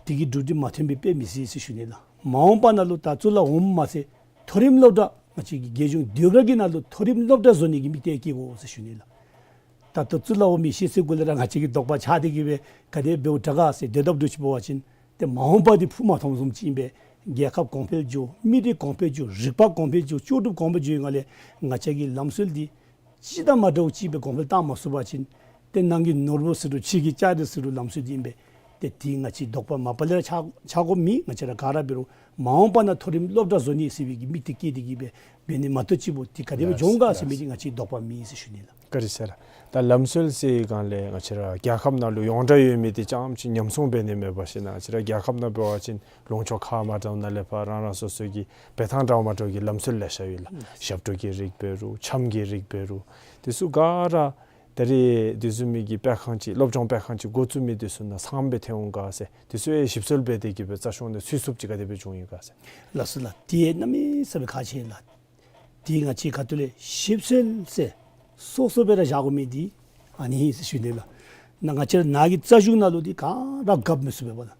དེ་གི་གྲུབ་འབྲས་མ་ཐོན་པའི་དཔེ་མི་སྲིད་ཟེར་ཞུ་ནི་ལགས། མ་འོངས་པ་ནང་ལུ་ད་གཙུག་ལག་འོགམ་མ་ཚད་མཐོ་རིམ་སློབ་གྲྭ་ང་བཅས་ཀྱི་རྒྱལ་གཞུང་ཟློས་གར་གྱི་ནང་ལུ་མཐོ་རིམ་སློབ་གྲྭ་བཟོ་ནི་གི་དམིགས་གཏད་བསྐྱེད་དགོ་ཟེར་ཞུ་ནི་ལགས། ད་ལྟོ་གཙུག་ལག་འོག་མའི་ཤེས་ཚད་གུ་ལས་ར་ང་བཅས་ཀྱི་དོགས་པ་ཆགས་ཏེ་གི་སྦེ་ག་དེ་འབདཝ་དྲག་ག་ཟེར་སྡོད་དཔ་འདྲཝ་ཅིག་འབད་བ་ཅིན་ཏེ་མ་འོངས་པ་འདི་ཕུགས་མ་མཐོངམ་བཟུམ་ཅིག་ཨིན་པས། རྒྱལ་ཁབ་གོང་འཕེལ་འགྱོ། མི་རིགས་གོང་འཕེལ་འགྱོ། རིག་པ་གོང་འཕེལ་འགྱོ། ལྕོགས་གྲུབ་གོང་འཕེལ་འགྱོ་བའི་སྒང་ལས་ང་བཅས་ཀྱི་ལམ་སྲོལ་འདི་སྤྱིར་བཏང་མ་འདྲཝ་ཅིག་སྦེ་གོང་འཕེལ་བཏང་མ་ཚུགས་པ་ཅིན་ཏེ་ནང་གི་ནོར་བུ་ཟེར་རུང་ཕྱི་གི་ལྕགས་རི་ཟེར་རུང་ལམ་སྲོལ་འདི་ཨིན་པས། ཏེ་དེ་ང་བཅས་དོགས་པ་མ་པ་ལས་ར་ཆགས་ཆགས་དགོཔ་མེད། ང་བཅས་ར་ག་ར་འབད་རུང་མ་འོངས་པ་ནང་མཐོ་རིམ་སློབ་གྲྭ་བཟོ་ནི་ཟེར་བའི་གི་དམིགས་གཏད་བསྐྱེད་དེ་གི་སྦེ་འབད་ནི་མ་གཏོགས་ཅིག་འབདཝ་འདི་ག་དེ་སྦེ་ལགས་འགྱོ་འོང་ག་ཟེར་མི་འདི་ང་བཅས་དོགས་པ་མེད་ཟེར་ཞུ་ནི་ལགས། བཀའ་དྲིན་ཆེ་ལགས། ད་ལམ་སྲོལ་ཟེར་བའི་སྒང་ལས་ང་བཅས་ར་རྒྱལ་ཁབ་ནང་ལུ་ཡོངས་གྲགས་ཡོད་མི་འདི་རྐྱངམ་ཅིག་ཉམས་སྲུང་འབད་ནི་མེད་པ་ཅིན་ང་བཅས་ར་རྒྱལ་ཁབ་ནང་འབད་བ་ཅིན་ལུང་ཕྱོགས་ཁ་མ་འདྲཝ་ནང་ལས་ཕར་རང་རང་སོ་སོ་གི་འབད་ཐངས་འདྲཝ་མ་འདྲཝ་གི་ལམ་སྲོལ་ལེ་ཤ་ཡོད་ལགས། ཞབས་བྲོ་གི་རིགས་འབད་རུང་འཆམ་གྱི་རིགས་འབད་རུང་དེ་ཚུ་ག་ར་ད་རེས་དེ་བཟུམ་མའི་གི་སྤེལ་ཁང་ཅིག་སློབ་སྦྱོང་སྤེལ་ཁང་ཅིག་འགོ་བཙུགས་མི་དེ་ཚུ་ནང་ཚངམ་སྦེ་ཐོན་འོང་ག་ཟེར། དེ་ཚུ་ཡང་ཞིབ་འཚོལ་འབད་དེ་གི་སྦེ་རྩ་གཞུང་ནང་ཚུད་ཚུགསཔ་ཅིག་ག་དེ་སྦེ་བྱུང་ཡི་ག་ཟེར། ལགས་སོ་ལགས། དེ་གནམ་མེད་ས་མེད་ཁག་ཆེ་ལགས། དེ་ང་བཅས་ཁ་ཐུག་ལས་ཞིབ་འཚོལ་ཟེར་སོ་སོ་སྦེ་ར་བཞག་དགོ་མི་འདི་ཨ་ནི་ཨིན་ཟེར་ཞུ་ནི་ལགས། ནཱ་ང་བཅས་ར་ནཱ་གི་རྩ་གཞུང་ནང་ལུ་འདི་ག་ར་གབ་མི་ཚུགས་པས་པ་ལགས།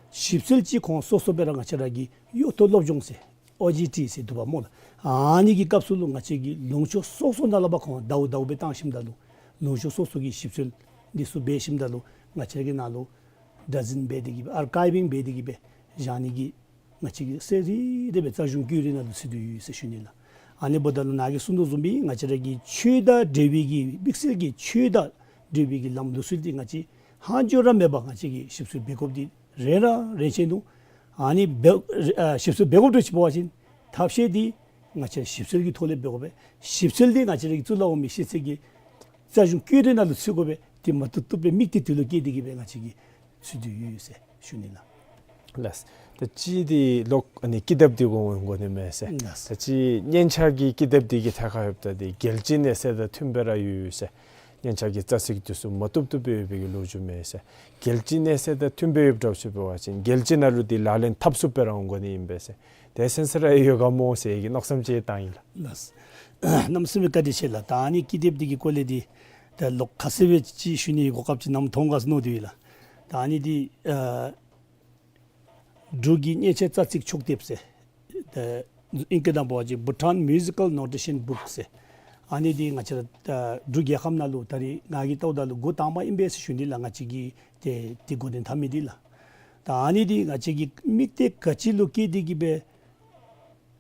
ཞིབ་འཚོལ་ཅིག་ཁོང་སོ་སོ་སྦེ་ར་ང་བཅས་ར་གི་གཡོག་ཐོ་སློབ་སྦྱོང་ཟེར་ཨོ་ཇི་ཊི་ཟེར་འདུག་པ་སྨོ་ལགས། ཨ་ནི་གི་སྐབས་སུ་ལུ་ང་བཅས་ཀྱིས་ལུང་ཕྱོགས་སོ་སོ་ནང་ལས་ཕར་ཁོང་ཟླཝ་ཟླཝ་སྦེ་བཏང་ཞིནམ་ད་ལུ་ལུང་ཕྱོགས་སོ་སོ་གི་ཞིབ་འཚོལ་འདི་ཚུ་འབད་ཞིནམ་ད་ལུ་ང་བཅས་ར་གི་ནང་ལུ་བདག་འཛིན་འབད་དེ་གི་སྦེ་ཨར་ཀའིབ་ཝིང་འབད་དེ་གི་སྦེ་བཞག་ནི་གི་ང་བཅས་ཀྱིས་གསལ་རི་རི་སྦེ་རྩ་གཞུང་བཀོད་རིས་ནང་ལུ་ཚུད་དེ་ཡོད་ཟེར་ཞུ་ནི་ལགས། ཨ་ནི་འབདཝ་ད་ལུ་ནཱ་གིས་གསུངས་དོ་བཟུམ་སྦེ་ང་བཅས་ར་གི་ཆོས་དང་འབྲེལ་བའི་གི་དམིགས་བསལ་གྱི་ཆོས་དང་འབྲེལ་བའི་གི་ལམ་ལུགས་སྲོལ་འདི་ང་བཅས་ཧང་འགྱོ་ར་མེད་པར་ང་བཅས་ཀྱིས་ཞིབ་འཚོལ་འབད་དགོཔ་འདི་རེ་ར་རེ་ཆེ་ནུག། ཨ་ནི་འབད་ཨ་ཞིབ་འཚོལ་འབད་དགོཔ་འདྲཝ་ཅིག་འབད་བ་ཅིན་ཐབས་ཤེས་འདི་ང་བཅས་ཞིབ་འཚོལ་གྱི་ཐོག་ལས་འབད་དགོ་པས། ཞིབ་འཚོལ་འདི་ང་བཅས་ར་གི་གཙུག་ལག་འོག་མའི་ཤེས་ཚད་ཀྱི་རྩ་གཞུང་བཀོད་རིས་ནང་ལུ་ཚུད་དགོ་པས། དེ་མ་བཏུབ་བཏུབ་སྦེ་དམིགས་གཏད་དེ་ལུ་བསྐྱེད་དེ་གི་སྦེ་ང་བཅས་ཀྱིས་ཚུད་དེ་ཡོད་ཟེར་ཞུ་ནི་ལགས། ལགས། ད་ཅི་འདི་ལོག་ཨ་ནི་ཀི་དེབ་འདི་གུ་འོང་དགོ་ནི་མས་ཟེར། ལགས། ད་ཅི་སྙན་ཆ་གི་ཀི་དེབ་འདི་གི་ཐད་ཁར་ཡོདཔ་ད་འདི་རྒྱལ་སྤྱིའི་གནས་ཚད་དང་མཐུན་པ་ར་ཡོད་ཟེར། སྙན་ཆ་གི་རྩ་ཚིག་འདི་ཚུ་མ་བཏུབ་བཏུབ་སྦེ་ཡོད་པའི་གི་ལོ་རྒྱུས་མས་ཟེར། རྒྱལ་སྤྱིའི་གནས་ཚད་དང་མཐུན་པ་ཡོདཔ་འདྲཝ་ཅིག་འབད་བ་ཅིན་རྒྱལ་སྤྱི་ནང་ལུ་འདི་ལག་ལེན་འཐབ་ཚུགསཔ་སྦེ་ར་འོང་དགོ་ནི་ཨིན་པས་ཟེར། དེ་སེམས་སུ་ར་ཡོད་ག་སྨོ་ཟེར་གི་མནོ་བསམ་ཅིག་བཏང་ཡི་ལགས། ལགས། གནམ་མེད་ས་མེད་བཀའ་དྲིན་ཆེ་ལགས། ད་ཨ་ནི་ཀི་དེབ་འདི་གི་སྐོར་ལས་འདི་ད་ལོག་ཁ་གསལ་སྦེ་ཅིག་ཞུ་ནི་གོ་སྐབས་ཅིག་ནམ་ཐོབ་ག་ཟེར་མནོ་སྟེ་ཡོད་ལགས། ད་ཨ་ནི་འདི་ཨ་འབྲུག་གི་སྙན་ཆ་རྩ་ཚིག་ཕྱོགས་དེབ་ཟེར། ད་ཨིང་སྐད་ནང་འབད་བ་ཅིན་Bhutan Musical Notation Book ཟེར། ཨ་ནི་འདི་ང་བཅས་ར་ད་འབྲུག་རྒྱལ་ཁབ་ནང་ལུ་ད་རེས་ང་གིས་བལྟཝ་ད་ལུ་འགོ་དང་པ་ཨིན་པས་ཟེར་ཞུ་ནི་ལགས། ང་བཅས་ཀྱིས་ཏེ་འདི་འགོ་འདྲེན་འཐབ་མི་འདི་ལགས། ད་ཨ་ནི་འདི་ང་བཅས་ཀྱིས་དམིགས་གཏད་ག་ཅི་ལུ་བསྐྱེད་དེ་གི་སྦེ་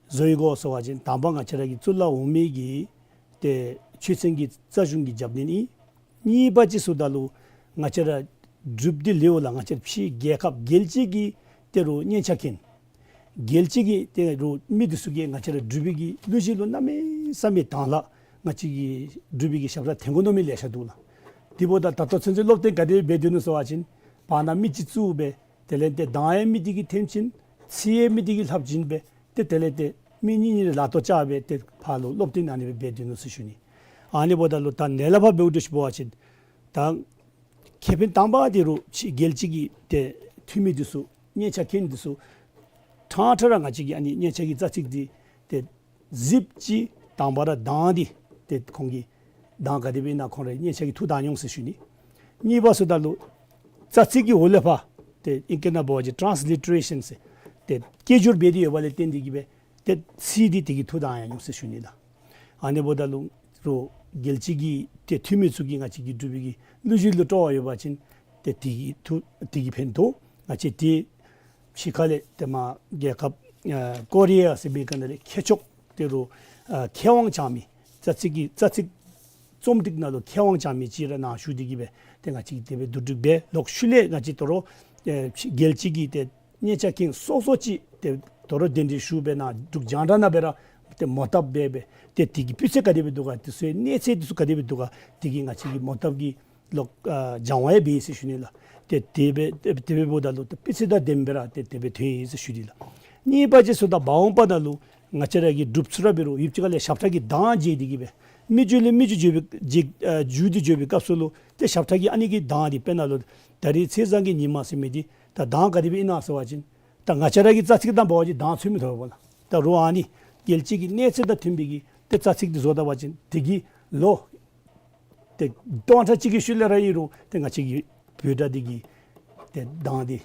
བཟོ་ཡི་གོ་ཟེར་བ་ཅིན་དང་པ་ང་བཅས་ར་གི་གཙུག་ལག་འོག་མའི་གི་ཏེ་ཆོས་ཚན་གྱི་རྩ་གཞུང་གི་རྒྱབ་སྣོན་ཨིན། གཉིས་པ་ཅིག་ཟེརཝ་ད་ལུ་ང་བཅས་ར་འབྲུགཔ་འདི་ལས་འོག་ལས་ང་བཅས་ར་ཕྱི་རྒྱལ་ཁབ་རྒྱལ་སྤྱི་གི་ཏེ་རུང་སྙན་ཆ་མཁན་རྒྱལ་སྤྱི་གི་ཏེ་རུང་མི་འདི་ཚུ་གིས་ང་བཅས་ར་འབྲུག་པའི་གི་གླུ་གཞས་ལུ་གནམ་མེད་ས་མེད་དང་ལགས། ང་བཅས་ཀྱི་འབྲུག་པའི་གི་ཞབས་ཁྲ་འཐེན་དགོ་མནོ་མི་ལེ་ཤ་འདུག་ལགས། དེ་འབདཝ་ད་ད་ལྟོ་ཚུན་ཚོད་སློབ་སྟོན་ག་དེ་འབད་སྡོད་ནུག་ཟེར་བ་ཅིན་བར་ན་མི་ཅིག་བཙུགས་སྦེ་དེ་ལས་ཏེ་གདངས་ཡང་མི་དེ་གིས་འཐེན་བྱིན། ཚིག་ཡང་མི་དེ་གིས་ལྷབ་བྱིན་སྦེ་ཏེ་དེ་ལས་ཏེ་མི་གཉིས་གཉིས་ལག་ཐོག་བཅར་སྦེ་ཏེ་ཕར་ལུ་སློབ་སྟོན་ཨ་ནི་སྦེ་འབད་སྡོད་ནུག་ཟེར་ཞུ་ནི། ཨ་ནི་འབདཝ་ད་ལུ་ད་ནཱ་ལས་ཕར་འབདཝ་འདྲཝ་ཅིག་འབད་བ་ཅིན་ད་ ཁེ་ཕན་དང་པ་འདི་རུ་ཕྱི་རྒྱལ་སྤྱི་གི་ཏེ་འཐུས་མི་འདི་ཚུ་སྙན་ཆ་མཁན་འདི་ཚུ་ཕྲང་ཕྲང་ར་ང་བཅས་ཀྱི་ཨ་ནི་སྙན་ཆ་གི་རྩ་ཚིག་འདི་ཏེ་གཟིགས་ཅི། དང་པ་ར་གདངས་འདི་ཏེ་ཁོང་གི་གདངས་ག་དེ་སྦེ་ཨིན་ན་ཁོང་རའི་སྙན་ཆ་གིས་ཐུགས་དག་འོང་ཟེར་ཞུ་ནི། གཉིས་པ་ཟེརཝ་ད་ལུ་རྩ་ཚིག་གི་འོག་ལས་ཕར་ཏེ་ཨིང་སྐད་ནང་འབད་བ་ཅིན་ཊཱནསི་ལི་ཊ་རེ་ཤཱན་ཟེར་ཏེ་སྐད་སྒྱུར་འབད་དེ་ཡོདཔ་ལས་བརྟེན་ཏེ་གིས་སྦེ་ཏེ་ཚིག་འདི་དེ་གིས་ཐུགས་དག་འོང་ཟེར་ཞུ་ནི་ལགས། ཨ་ནི་འབདཝ་ད་ལུ་རོགས་རྒྱལ་སྤྱི་གི་ཏེ་འཐུས་མི་ཚུ་གིས་ང་བཅས་ཀྱི་འབྲུག་པའི་གི་གླུ་གཞས་ལུ་སྤྲོ་བ་ཡོད་པ་ཅིན་ཏེ་དེ་གིས་ཐུགས་དེ་གིས་ཕན་ཐོགས། ང་བཅས་ཏེ་ཕྱི་ཁ་ལས་ཏེ་མར་རྒྱལ་ཁབ་ཨ་ཀོ་རི་ཡ་ཟེར་མི་ག་ནང་ལས་མཁས་མཆོག་ཏེ་རོགས་ཨ་མཁས་དབང་བྱང་མི་རྩ་ཚིག་གི་རྩ་ཚིག་རྩོམ་སྒྲིག་ནང་ལུ་མཁས་དབང་བྱང་མི་ཅིག་ར་ནཱ་བཞུགས་ཏེ་གིས་སྦེ་ཏེ་ང་བཅས་ཀྱིས་དེ་སྦེ་བསྡུ་སྒྲིག་འབད། ལོག་ཤུལ་ལས་ང་བཅས་དོ་རུང་ཨེ་རྒྱལ་སྤྱི་གི་ཏེ་སྙན་ཆ་མཁན་སོ་སོ་ཅིག་ཏེ་དོ་རུང་གདན་འདྲེན་ཞུ་སྦེ་ནཱ་འབྲུག་རྒྱང་བསྒྲགས་ནང་སྦེ་ར་ཏེ་མོ་བཏབ་འབད་སྦེ་ཏེ་དེ་གི་སྤུས་ཚད་ག་དེ་སྦེ་འདུག་ག། དེ་ཚུ་གནས་ཚད་འདི་ཚུ་ག་དེ་སྦེ་འདུག་ག། དེ་གིས་ང་བཅས་ཀྱི་མོ་བཏབ་ཀྱི་ལོག་ཨ་སྦྱང་བ་ཡང་འབད་ཡི་ཟེར་ཞུ་ནི་ལགས། ཏེ་དེ་སྦེ་དེ་སྦེ་འབདཝ་ད་ལུ་ཏེ་སྤུས་ཚད་དང་ལྡནམ་སྦེ་ར་ཏེ་དེ་སྦེ་ཐོན་ཡི་ཟེར་ཞུ་ནི་ལགས། གཉིས་པ་ཅིག་ཟེརཝ་ད་མ་འོངས་པ་ནང་ལུ་ང་བཅས་ར་གི་འབྲུགཔ་ཚུ་ར་འབད་རུང་ཡུདཔ་ཅིག་ཁ་ལས་ཞབས་ཁྲ་གི་གདངས་བརྗེ་སྟེ་གིས་སྦེ་མི་རྒྱུད་ལས་མི་རྒྱུད་འགྱོ་བའི་གི་ཨ་འགྱུར་ཏེ་འགྱོ་བའི་སྐབས་སུ་ལུ་ཏེ་ཞབས་ཁྲ་གི་ཨ་ནི་གི་གདངས་འདི་དཔེར་ན་ལུ་ད་རིས་ཚེས་བཟང་གི་ཉིན་མ་ཟེར་མི་འདི་ད་གདངས་ག་དེ་སྦེ་ཨིན་ན་ཟེར་བ་ཅིན་ད་ང་བཅས་ར་གི་རྩ་ཚིག་དང་འབད་བ་ཅིན་གདངས་ཚུད་མི་ཐོབ་པས་ལགས། ད་རུང་ཨ་ནི་རྒྱལ་སྤྱི་གི་གནས་ཚད་དང་མཐུན་པའི་གི་ཏེ་རྩ་ཚིག་འདི་བཟོ་ད་པ་ཅིན་དེ་གིས་ལོ་ཏེ་སྟོང་ཕྲག་གཅིག་གི་ཤུལ་ལས་ར་ཨིན་རུང་ཏེ་ང་བཅས་ཀྱི་བོད་སྒྲ་འདི་གི་ཏེ་གདངས་འདི་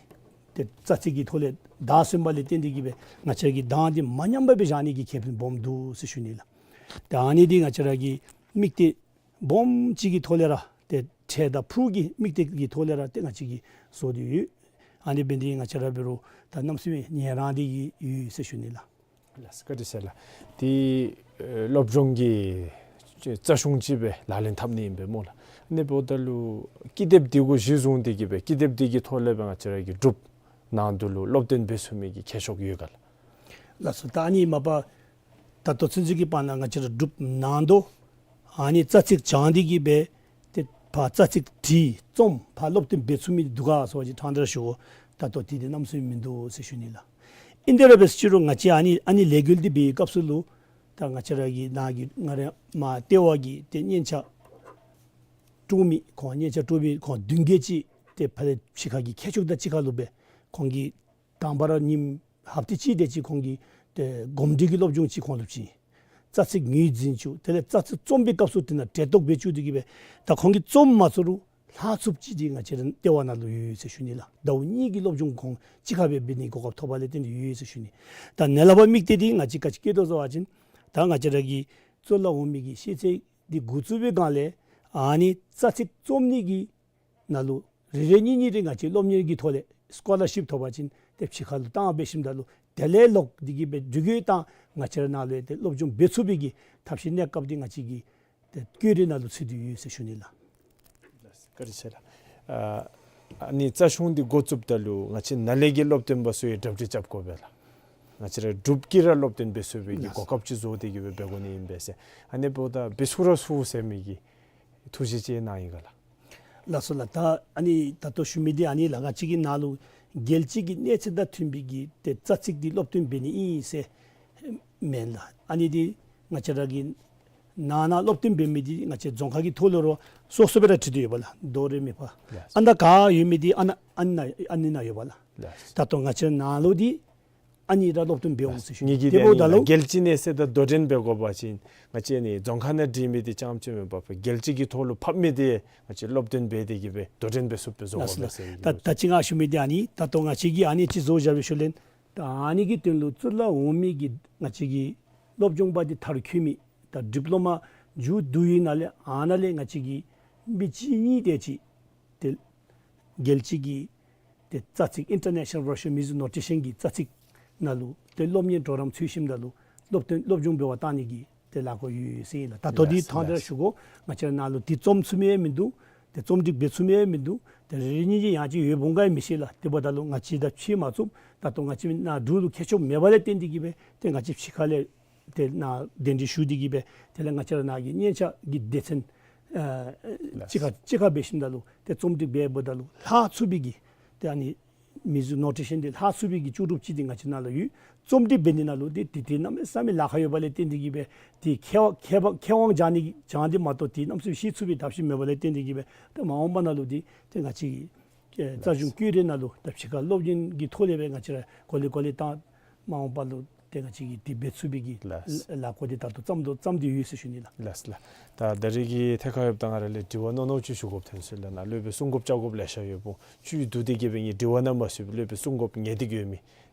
ཏེ་རྩ་ཚིག་གི་ཐོག་ལས་བདའ་སོནམ་ལས་བརྟེན་ཏེ་གིས་སྦེ་ང་བཅས་ཀྱི་གདངས་འདི་མ་ཉམས་པ་སྦེ་བཞག་ནི་གི་ཁེ་ཕན་སྦོམ་འདུག་ཟེར་ཞུ་ནི་ལགས། ཏེ་ཨ་ནི་འདི་ང་བཅས་ར་གི་དམིགས་གཏད་སྦོམ་ཅིག་གི་ཐོག་ལས་ར་ཏེ་འཕྲལ་དང་ཕུགས་ཀྱི་དམིགས་གཏད་ཀྱི་ཐོག་ལས་ར་ཏེ་ང་བཅས་ཀྱིས་བཟོ་སྟེ་ཡོད། ཨ་ནི་འབད་ནི་འདི་ང་བཅས་ར་འབད་རུང་ད་གནམ་མེད་ས་མེད་ཉན་རང་འདི་ཡོད་ཟེར་ཞུ་ནི་ལགས། ལགས་སོ། བཀའ་དྲིན་ཆེ་ལགས། ཏེ་ཨེ་སློབ་སྦྱོང་གི་རྩ་གཞུང་ཅིག་སྦེ་ལག་ལེན་འཐབ་ནི་ཨིན་པས་སྨོ་ལགས། ཨ་ནི་འབདཝ་ད་ལུ་ཀི་དེབ་འདི་གུ་གཞི་བཟུང་སྟེ་གིས་སྦེ་ཀི་དེབ་འདི་གི་ཐོག་ལས་སྦེ་ང་བཅས་ར་གི་འབྲུགཔ་ནང་དུ་ལུ་སློབ་སྟོན་འབད་ཚུགས་མི་གི་ཁྱད་ཆོས་ཡོད་ག་ལགས། ལགས་སོ། ད་ཨ་ནི་མ་པ་ད་ལྟོ་ཚུན་ཚོད་ཀྱི་བར་ན་ང་བཅས་ར་འབྲུགཔ་ནང་དུ་ཨ་ནི་རྩ་ཚིག་སྦྱང་སྟེ་གིས་སྦེ་ཏེ་ཕར་རྩ་ཚིག་བྲིས་རྩོམ་ཕར་སློབ་སྟོན་འབད་ཚུགས་མི་འདུག་ག་ཟེར་བ་ཅིན་ཕྲང་སྟེ་ར་ཞུ་དགོ། ད་ལྟོ་དེ་འདི་གནམ་མེད་ས་མེད་མིན་འདུག་ཟེར་ཞུ་ནི་ལགས། ཨིན་ཏེ་ར་འབད་ཟེར་ཅི་རུང་ང་བཅས་ཨ་ནི་ཨ་ནི་ལས་འགུལ་འདི་འབད་བའི་སྐབས་སུ་ལུ་ད་ང་བཅས་ར་གི་ནཱ་གི་ང་ར་མར་ལྟེ་བ་གི་ཏེ་སྙན་ཆ་དཀྲོག་མི་ཁོང་སྙན་ཆ་དཀྲོག་མི་ཁོང་བདུན་བརྒྱད་ཅིག་ཏེ་ཕར་ཕྱི་ཁ་གི་མཁས་མཆོག་དང་གཅིག་ཁར་ལུ་སྦེ་ཁོང་གིས་དང་པ་ར་ཉིནམ་ཧབ་ཏ་གཅིག་དེ་ཅིག་ཁོང་གིས་ཏེ་གོམས་འདྲིས་ཀྱི་སློབ་སྦྱོང་ཅིག་ཁོང་ལུ་བྱིན། རྩ་ཚིག་ངོས་འཛིན་བཅུག། དེ་ལས་རྩ་ཚིག་རྩོམ་པའི་སྐབས་སུ་དེ་ནང་འབྲེལ་གཏོགས་འབད་བཅུག་སྟེ་གིས་སྦེ་ད་ཁོང་གིས་རྩོམ་མ་ཚུགས་རུང་ལྷག་ཚུགསཔ་ཅིག་འདི་ང་བཅས་ར་ལྟེ་བ་ནང་ལུ་ཡོད་ཟེར་ཞུ་ནི་ལགས། ཟླཝ་གཉིས་ཀྱི་སློབ་སྦྱོང་ཁོང་གཅིག་ཁར་སྦེ་འབད་ནི་གོ་སྐབས་ཐོབ་པ་ལས་བརྟེན་ཏེ་ཡོད་ཟེར་ཞུ་ནི། ད་ནཱ་ལས་ཕར་དམིགས་གཏད་འདི་ང་བཅས་ག་ཅི་བསྐྱེད་དོ་ཟེར་བ་ཅིན་ད་ང་བཅས་ར་གི་གཙུག་ལག་འོག་མའི་གི་ཤེས་ཚད་འདི་འགོ་བཙུགས་པའི་སྒང་ལས་ཨ་ནི་རྩ་ཚིག་རྩོམ་ནི་གི་ནང་ལུ་རེ་རེ་གཉིས་གཉིས་རེ་ང་བཅས་སློབ་གཉེར་གྱི་ཐོག་ལས་སི་ཀོ་ལར་ཤིཔ་ཐོབ་པ་ཅིན་ཏེ་ཕྱི་ཁ་ལུ་བཏང་འབད་ཞིནམ་ད་ལུ་དེ་ལས་ལོག་སྟེ་གིས་སྦེ་འབྲུག་རྒྱལ་དང་ང་བཅས་ར་ནཱ་ལུ་ཏེ་སློབ་སྦྱོང་འབད་ཚུགས་པའི་གི་ཐབས་ཤེས་གནས་སྐབས་འདི་ང་བཅས་ཀྱི་ཏེ་བཀོད་སྒྲིག་ནང་ལུ་ཚུད་དེ་ཡོད་ཟེར་ཞུ་ནི་ལགས། བཀའ་དྲིན་ཆེ་ལགས། ཨ་ཨ་ནི་རྩ་གཞུང་འདི་འགོ་བཙུགསཔ་ད་ལུ་ང་བཅས་ནཱ་ལས་ཀྱི་སློབ་སྟོན་པ་ཚུ་ཡང་གྲ་སྒྲིག་རྐྱབ་དགོ་པས་ལགས། ང་བཅས་ར་འབྲུགཔ་གིས་ར་སློབ་སྟོན་འབད་ཚུགས་པའི་གི་གོ་སྐབས་ཅིག་བཟོ་སྟེ་གིས་སྦེ་འབད་དགོ་ནི་ཨིན་པས་ཟེར། ཨ་ནི་འབདཝ་ད་འབད་ཚུགས་ར་ཚུགས་ཟེར་མི་གི་ཐུགས་བཞེད་ཅིག་གནང་ཡི་ག་ལགས། ལགས་སོ་ལགས། ད་ཨ་ནི་ད་ལྟོ་ཞུ་མི་འདི་ཨ་ནི་ལགས། ང་བཅས་ཀྱིས་ནཱ་ལུ་རྒྱལ་སྤྱི་གི་གནས་ཚད་དང་མཐུན་པའི་གི་ཏེ་རྩ་ཚིག་འདི་སློབ་སྟོན་འབད་ནི་ཨིན་ཟེར་མེན་ལགས། ཨ་ནི་འདི་ང་བཅས་ར་གི་ནང་ན་སློབ་སྟོན་འབད་མི་འདི་ང་བཅས་རྫོང་ཁག་གི་ཐོག་ལུ་ར་སོ་སོ་སྦེ་ར་བྲིས་ཏེ་ཡོད་པས་ལགས། དོ་རེ་མི་ཕ། ལགས། ཨ་ནཱ་ག་ཡོད་མི་འདི་ཨ་ནཱ་ཨ་ནཱ་ཨ་ནི་ནང་ཡོད་པས་ལགས། ལགས། ད་ལྟོ་ང་བཅས་ནཱ་ལུ་འདི་ཨ་ནི་ར་སློབ་སྟོན་འབད་འོང་ཟེར་ཞུ་ནི། ངེ་གི་དེ་འབདཝ་ད་ལུ་རྒྱལ་སྤྱི་གནས་ཚད་དང་དོ་འགྲན་འབད་དགོ་པ་ཅིན་ང་བཅས་ནི་རྫོང་ཁག་ནང་བྲིས་མི་འདི་རྐྱངམ་ཅིག་མེན་པར་རྒྱལ་སྤྱི་གི་ཐོག་ལུ་ཕབ་མི་འདི་ང་བཅས་སློབ་སྟོན་འབད་དེ་གིས་སྦེ་དོ་འགྲན་འབད་ཚུགསཔ་སྦེ་བཟོ་དགོ་པས་ཟེར་ཞུ་ནི། ད་ད་ཅི་ང་ཞུ་མི་འདི་ཨ་ནི་ད་ལྟོ་ང་བཅས་ཀྱིས་ཨ་ནི་ཅིག་བཟོ་བཞག་པའི་ཤུལ་ལས་ད་ཨ་ནི་གི་དོན་ལུ་གཙུག་ལག་འོག་མའི་གི་ང་བཅས་ཀྱི་སློབ་སྦྱོང་པ་འདི་མཐར་འཁྱོལ་མི་ད་ཌིབ་ལོ་མ་མཇུག་བསྡུ་བའི་ནང་ལས་ཨ་ནཱ་ལས་ང་བཅས་ཀྱི་མི་གཅིག་གཉིས་དེ་ཅིག་ཏེ་རྒྱལ་སྤྱི་གི་ཏེ་རྩ་ཚིག་International Version Music Notation གི་རྩ་ཚིག་ནང་ལུ་ཏེ་སློབ་གཉེར་གྲོགས་རམ་ཚུད་ཞིནམ་ད་ལུ་སློབ་སྟོན་སློབ་སྦྱོང་འབད་བར་བཏང་ནི་གི་ཏེ་ལཱ་འགོ་ཡོད་ཟེར་ཨིན་ལགས། ད་ལྟོ་འདི་ལགས་ཐང་ལྟར་ལགས། ཞུ་དགོ། ང་བཅས་ནཱ་ལུ་འདི་རྩོམ་ཚུགས་མི་ཡང་མིན་འདུག། ཏེ་རྩོམ་སྒྲིག་འབད་ཚུགས་མི་ཡང་མིན་འདུག། ཏེ་རེ་རེ་གཉིས་གཉིས་ཡང་ཅིན་ཡོདཔ་འོང་ག་ཡང་མི་ཤེས་ལགས། དེ་འབདཝ་ད་ལུ་ང་བཅས་དང་ཕྱད་མ་ཚུགསཔ། ད་ལྟོ་ང་བཅས་ནཱ་འབྲུག་ལུ་མཁས་མཆོག་མེད་པ་ལས་བརྟེན་ཏེ་གིས་སྦེ་ཏེ་ང་བཅས་ཕྱི་ཁ་ལས་ཏེ་ནཱ་གདན་འདྲེན་ཞུ་སྟེ་གིས་སྦེ་དེ་ལས་ང་བཅས་ར་ནཱ་གི་སྙན་ཆ་གི་སྡེ་ཚན་ཨ་ལགས། གཅིག་ཁར་གཅིག་ཁར་འབད་ཞིནམ་ད་ལུ་ཏེ་རྩོམ་སྒྲིག་འབད་འབདཝ་ད་ལུ་ལྷག་ཚུགས་པའི་གི་ཏེ་ཨ་ནི་ མི་ཚུ་ནོ་ཊེ་ཤཱན་འདི་ལྷག་ཚུགས་པའི་གི་ལྕོགས་གྲུབ་ཅིག་འདི་ང་བཅས་ནང་ལུ་ཡོད། རྩོམ་སྒྲིག་འབད་ནི་ནང་ལུ་འདི་འདི་འདི་གནམ་མེད་ས་མེད་ལཱ་ཁག་ཡོད་པ་ལས་བརྟེན་ཏེ་གིས་སྦེ་འདི་མཁས་དབང་མཁས་དབང་མཁས་དབང་སྦྱང་ནི་སྦྱང་སྟེ་མ་གཏོགས་འདི་གནམ་མེད་ས་མེད་ཤེས་ཚུགས་པའི་ཐབས་ཤེས་མེད་པ་ལས་བརྟེན་ཏེ་གིས་སྦེ་ཏེ་མ་འོངས་པ་ནང་ལུ་འདི་ཏེ་ང་བཅས་ཀྱི་ཨེ་རྩ་གཞུང་བཀོད་སྒྲིག་ནང་ལུ་ད་ཕྱི་ཁ་སློབ་ཡོན་གྱི་ཐོག་ལས་སྦེ་ང་བཅས་ར་གོ་ལེ་གོ་ལེ་བཏང་མ་འོངས་པ་ལུ་ཏེ་ང་བཅས་ཀྱིས་དེ་འབད་ཚུགས་པའི་གི་ལགས། ལ་གོ་དེ་ད་ལྟོ་བརྩམ་དོ་བརྩམས་ཏེ་ཡོད་ཟེར་ཞུ་ནི་ལགས། ལགས་ལགས། ད་ད་རེས་ཀྱི་ཐད་ཁར་ཡོདཔ་ད་ང་ར་ལས་དྲི་བ་རྣོ་རྣོ་ཅིག་ཞུ་དགོཔ་ཐོན་སོང་ལགས། ནཱ་སློབ་དཔོན་གསུང་དགོཔ་བཅར་དགོཔ་ལེ་ཤ་ཡོདཔ་འོང་། ཅིག་བསྡུ་སྟེ་གིས་སྦེ་ངེའི་དྲི་བ་རྣམ་པ་ཚུ་སློབ་དཔོན་གསུང་དགོཔ་ངེས་ཏིག་ཡོད་མི་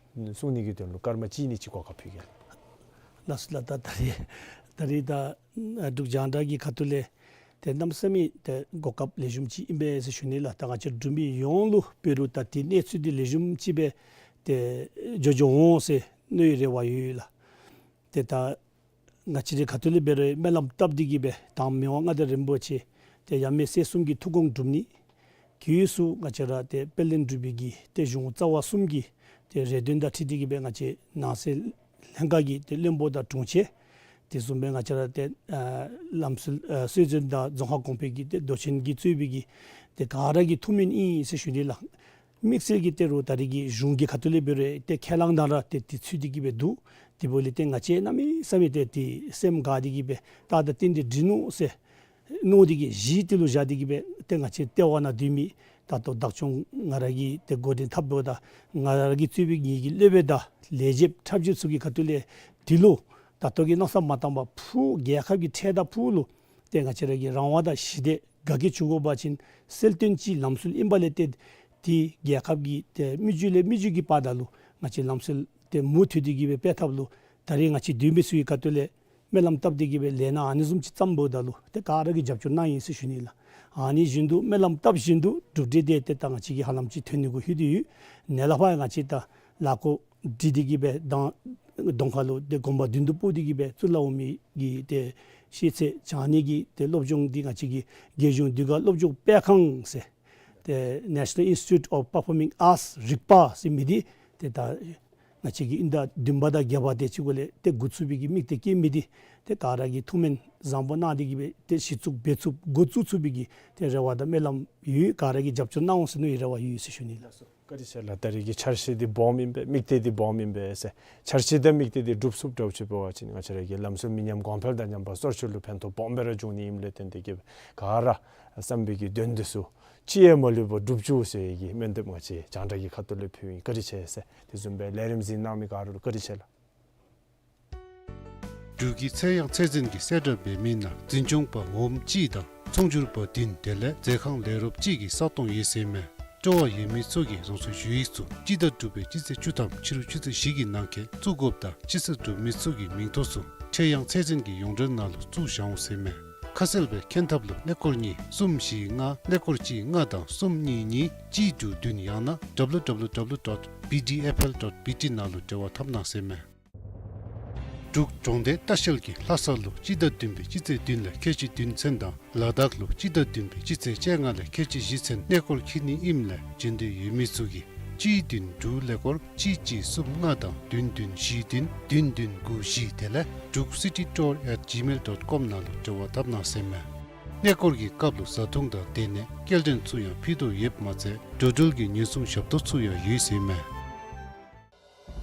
གསུང་ནི་གི་དོན་ལུ་སྐར་མ་གཅིག་གཉིས་ཅིག་གོ་སྐབས་ཕུལ་གེ་ལགས། ལགས་ལགས། ད་ད་རེས་ད་རེས་ད་འབྲུག་རྒྱང་བསྒྲགས་ཀྱི་ཁ་ཐུག་ལས་ཏེ་གནམ་མེད་ས་མེད་ཏེ་གོ་སྐབས་ལེགས་ཤོམ་ཅིག་ཨིན་པས་ཟེར་ཞུ་ནི་ལགས། ད་ང་བཅས་འབྲུག་མི་ཡོངས་ལུ་འབད་རུང་ད་ཏེ་གནས་ཚུལ་འདི་ལེགས་ཤོམ་ཅིག་སྦེ་ཏེ་འགྱོ་འགྱོཝ་འོང་ཟེར་མནོ་བའི་རེ་བ་ཡོད་ལགས། ཏེ་ད་ང་བཅས་རའི་ཁ་ཐུག་ལས་འབད་རུང་སྨོན་ལམ་བཏབ་སྟེ་གིས་སྦེ་དང་མི་དབང་མངའ་བདག་རིན་པོ་ཆེ་ཏེ་ཡབ་མེས་སྲས་གསུམ་གྱི་ཐུགས་དགོངས་འགྲུབ་ནི། གི་ཡུལ་སུ་ང་བཅས་ར་ཏེ་དཔལ་ལྡན་འབྲུག་པའི་གི་ཏེ་གཞུང་རྩ་བ་གསུམ་གྱི་ཏེ་རེ་འདུན་དང་འཁྲིལ་ཏེ་གིས་སྦེ་ང་བཅས་ནང་སྲིད་ལྷན་ཁག་གི་ཏེ་བློན་པོ་དང་དྲུང་ཆེན་དེ་བཟུམ་སྦེ་ང་བཅས་ར་ཏེ་ཨ་ལམ་སྲོལ་ཨ་སྲོལ་འཛིན་དང་རྫོང་ཁག་གོང་འཕེལ་གྱི་ཏེ་མདོ་ཆེན་གྱིས་གཙོས་པའི་གི་ཏེ་ག་ར་གི་ཐུགས་སྨོན་ཨིན་ཟེར་ཞུ་ནི་ལགས། དམིགས་བསལ་གྱིས་ཏེ་རུང་ད་རེས་ཀྱི་གཞུང་གི་ཁ་ཐུག་ལས་འབད་རུང་ཏེ་ཁས་བླངས་དང་ར་ཏེ་དེ་ཚུད་དེ་གིས་སྦེ་འདུག། དེ་འབདཝ་ལས་ཏེ་ང་བཅས་གནམ་མེད་ས་མེད་ཏེ་ཏེ་སེམས་དགའ་སྟེ་གིས་སྦེ་ད་ད་ཏན་ཏན་འགྲིག་ནུག་ཟེར་མནོ་སྟེ་གིས་གཞི་དེ་ལུ་བཞག་སྟེ་གིས་སྦེ་ཏེ་ང་བཅས་ལྟེ་བ་ནང་སྡོད་མི་ད་ལྟོ་བདག་སྐྱོང་ང་ར་གིས་ཏེ་འགོ་འདྲེན་འཐབ་འབདཝ་ད་ང་ར་གིས་གཙོས་པའི་ངེའི་གི་སློབ་དཔོན་དང་ལས་བྱེདཔ་ཁྲབ་རྗེ་ཚུ་གི་ཁ་ཐུག་ལས་དེ་ལུ་ད་ལྟོ་གི་མནོ་བསམ་མ་བཏང་པར་ཕུགས་རྒྱལ་ཁབ་ཀྱི་འཕྲལ་དང་ཕུགས་ལུ་ཏེ་ང་བཅས་ར་གི་རང་དབང་དང་ཞི་བདེ་དགའ་སྐྱིད་བྱུང་དགོ་པ་ཅིན་གསལ་སྟོན་གྱི་ལམ་སྲོལ་ཨིན་པ་ལས་ཏེ་ཏེ་རྒྱལ་ཁབ་ཀྱི་ཏེ་མི་རྒྱུད་ལས་མི་རྒྱུད་ཀྱི་བར་ན་ལུ་ང་བཅས་ལམ་སྲོལ་ཏེ་མུ་མཐུད་དེ་གིས་སྦེ་སྤེལ་ཐབས་ལུ་ད་རེས་ང་བཅས་འདུས་མི་ཚུ་གི་ཁ་ཐུག་ལས་སྨོན་ལམ་བཏབ་སྟེ་གིས་སྦེ་ལས་སྣ་ཨ་ནི་བཟུམ་ཅིག་བརྩམ་འབདཝ་ད་ལུ་ཏེ་ག་ར་གིས་རྒྱབ་སྐྱོར་གནང་ཡི་ཟེར་ཞུ་ནི་ལགས། ཨ་ནི་བཞིན་དུ་སྨོན་ལམ་བཏབ་བཞིན་དུ་གྲུབ་འབྲས་དེ་ཏེ་ད་ང་བཅས་ཀྱིས་ཧ་ལམ་ཅིག་ཐོན་ནི་གུ་ལྷོད་དེ་ཡོད། ནཱ་ལས་ཕར་ང་བཅས་ད་ལཱ་འགོ་འདྲེན་ཏེ་གིས་སྦེ་དང་གདོང་ཁ་ལུ་ཏེ་དགོངས་པ་མདུན་དུ་སྤོ་སྟེ་གིས་སྦེ་གཙུག་ལག་འོག་མའི་གི་ཏེ་ཤེས་ཚད་སྦྱང་ནི་གི་ཏེ་སློབ་སྦྱོང་འདི་ང་བཅས་ཀྱི་རྒྱལ་གཞུང་ཟློས་གར་སློབ་སྦྱོང་སྤེལ་ཁང་ཟེར་ཏེ་National Institute of Performing Arts རིག་པ་ཟེར་མི་འདི་ཏེ་ད་ང་བཅས་ཀྱིས་དབྱིན་ཟླ་བདུན་པ་དང་བརྒྱད་པ་དེ་ཅིག་གུ་ལས་ཏེ་འགོ་བཙུགས་པའི་གི་དམིགས་གཏད་བསྐྱེད་མི་འདི་ཏེ་ག་ར་གིས་ཐུགས་སྨོན་བཟང་པོ་གནང་སྟེ་གིས་སྦེ་ཏེ་གཞི་བཙུགས་འབད་ཚུགསཔ་འགོ་བཙུགས་ཚུགས་པའི་གི་ཏེ་རེ་བ་དང་སྨོན་ལམ་ཡོད། ག་ར་གིས་རྒྱབ་སྐྱོར་གནང་འོང་ཟེར་མནོ་བའི་རེ་བ་ཡོད་ཟེར་ཞུ་ནི་ལགས། བཀའ་དྲིན་ཆེ་ལགས། ད་རེས་ཀྱི་འཆར་གཞི་འདི་སྦོམ་ཨིན་པས། དམིགས་གཏད་འདི་སྦོམ་ཨིན་པས་ཟེར། འཆར་གཞི་དང་དམིགས་གཏད་འདི་འགྲུབ་ཚུགསཔ་འདྲཝ་ཅིག་འབད་བ་ཅིན་ང་བཅས་ར་གི་ལམ་སྲོལ་མི་ཉམས་གོང་འཕེལ་དང་མཉམ་པར་སོར་ཆུད་ལུ་ཕན་ཐོགས་སྦོམ་སྦེ་ར་འབྱུང་ནི་ཨིནམ་ལས་བརྟེན་ཏེ་གིས་ག་ར་བསམ་པའི་གི་དོན་འདི་ཚུ་ཅི་ཡང་མ་ལུས་པར་འགྲུབ་བཅུག་ཟེར་བའི་གི་སྨོན་འདེབས་ང་བཅས་རྒྱང་བསྒྲགས་ཀྱི་ཁ་ཐུག་ལས་ཕུལཝ་ཨིན། བཀའ་དྲིན་ཆེ་ཟེར། དེ་བཟུམ་སྦེ་ལས་རིམ་གཟིགས་གནང་མི་ག་ར་ལུ་བཀའ་དྲིན་ཆེ་ལགས། འབྲུག་གི་ཚད་ཡངས་ཚད་འཛིན་གྱི་གསལ་བསྒྲགས་འབད་མི་ནང་འཛིན་སྐྱོང་པ་འོགམ་གཅིག་དང་ཚོང་སྒྱུར་པ་བདུན་དེ་ལས་མཛོད་ཁང་ལས་རོགསཔ་གཅིག་གི་ས་སྟོང་ཡོད་ཟེར་མས། སྤྲོ་བ་ཡོད་མི་ཚུ་གིས་རང་སོའི་ཞུ་ཡིག་ཚུ་སྤྱི་ཟླ་དྲུག་པའི་སྤྱི་ཚེས་བཅུ་ཐམ་ཕྱི་རུ་ཆུ་ཚོད་བཞི་གི་ནང་འཁོད་བཙུགས་དགོཔ་དང་སྤྱི་ཚེས་དྲུག་མི་ཚུ་གི་མིང་ཐོ་ཚུ་ཚད་ཡངས་ཚད་འཛིན་གྱི་ཡོངས་འབྲེལ་ནང་ལུ་བཙུགས་བཞག་འོང་ཟེར་མས། ཁ་གསལ་སྦེ་མཁྱེན་ཐབས་ལུ་ཀླད་ཀོར་གཉིས་གསུམ་བཞི་ལྔ་ཀླད་ཀོར་གཅིག་ལྔ་དང་གསུམ་གཉིས་གཉིས་གཅིག་དྲུག་བདུན་ཡང་ན་W W W dot B D F L dot B T ནང་ལུ་འབྲེལ་བ་འཐབ་གནང་ཟེར་མས། འབྲུག་གྲོང་སྡེ་ལྟ་བཤལ་གྱིས་ལྷ་ས་ལུ་སྤྱི་ཟླ་བདུན་པའི་སྤྱི་ཚེས་བདུན་ལས་ཁལ་གཅིག་བདུན་ཚུན་དང་ལ་དྭགས་ལུ་སྤྱི་ཟླ་བདུན་པའི་སྤྱི་ཚེས་བཅོ་ལྔ་ལས་ཁལ་གཅིག་བཞི་ཚུན་གནས་སྐོར་འཁྱིད་ནི་ཨིནམ་ལས་འབྱོན་འདོད་ཡོད་མི་ཚུ་གིས་གཅིག་བདུན་དྲུག་ཀླད་ཀོར་གཅིག་གཅིག་གསུམ་ལྔ་དང་བདུན་བདུན་བཞི་བདུན་བདུན་བདུན་དགུ་བཞི་དེ་ལས་Druk city tour at gmail dot com ནང་ལུ་འབྲེལ་བ་འཐབ་གནང་ཟེར་མས། གནས་སྐོར་གྱི་སྐབས་ལུ་བཟའ་འཐུང་དང་སྡོད་གནས་སྐྱེལ་འདྲེན་ཚུ་ཡང་ཕུལ་དོ་ཡོདཔ་མ་ཚད་འགྲོ་འགྲུལ་གྱི་ཉེན་སྲུང་ཞབས་ཏོག་ཚུ་ཡང་ཡོད་ཟེར་མས།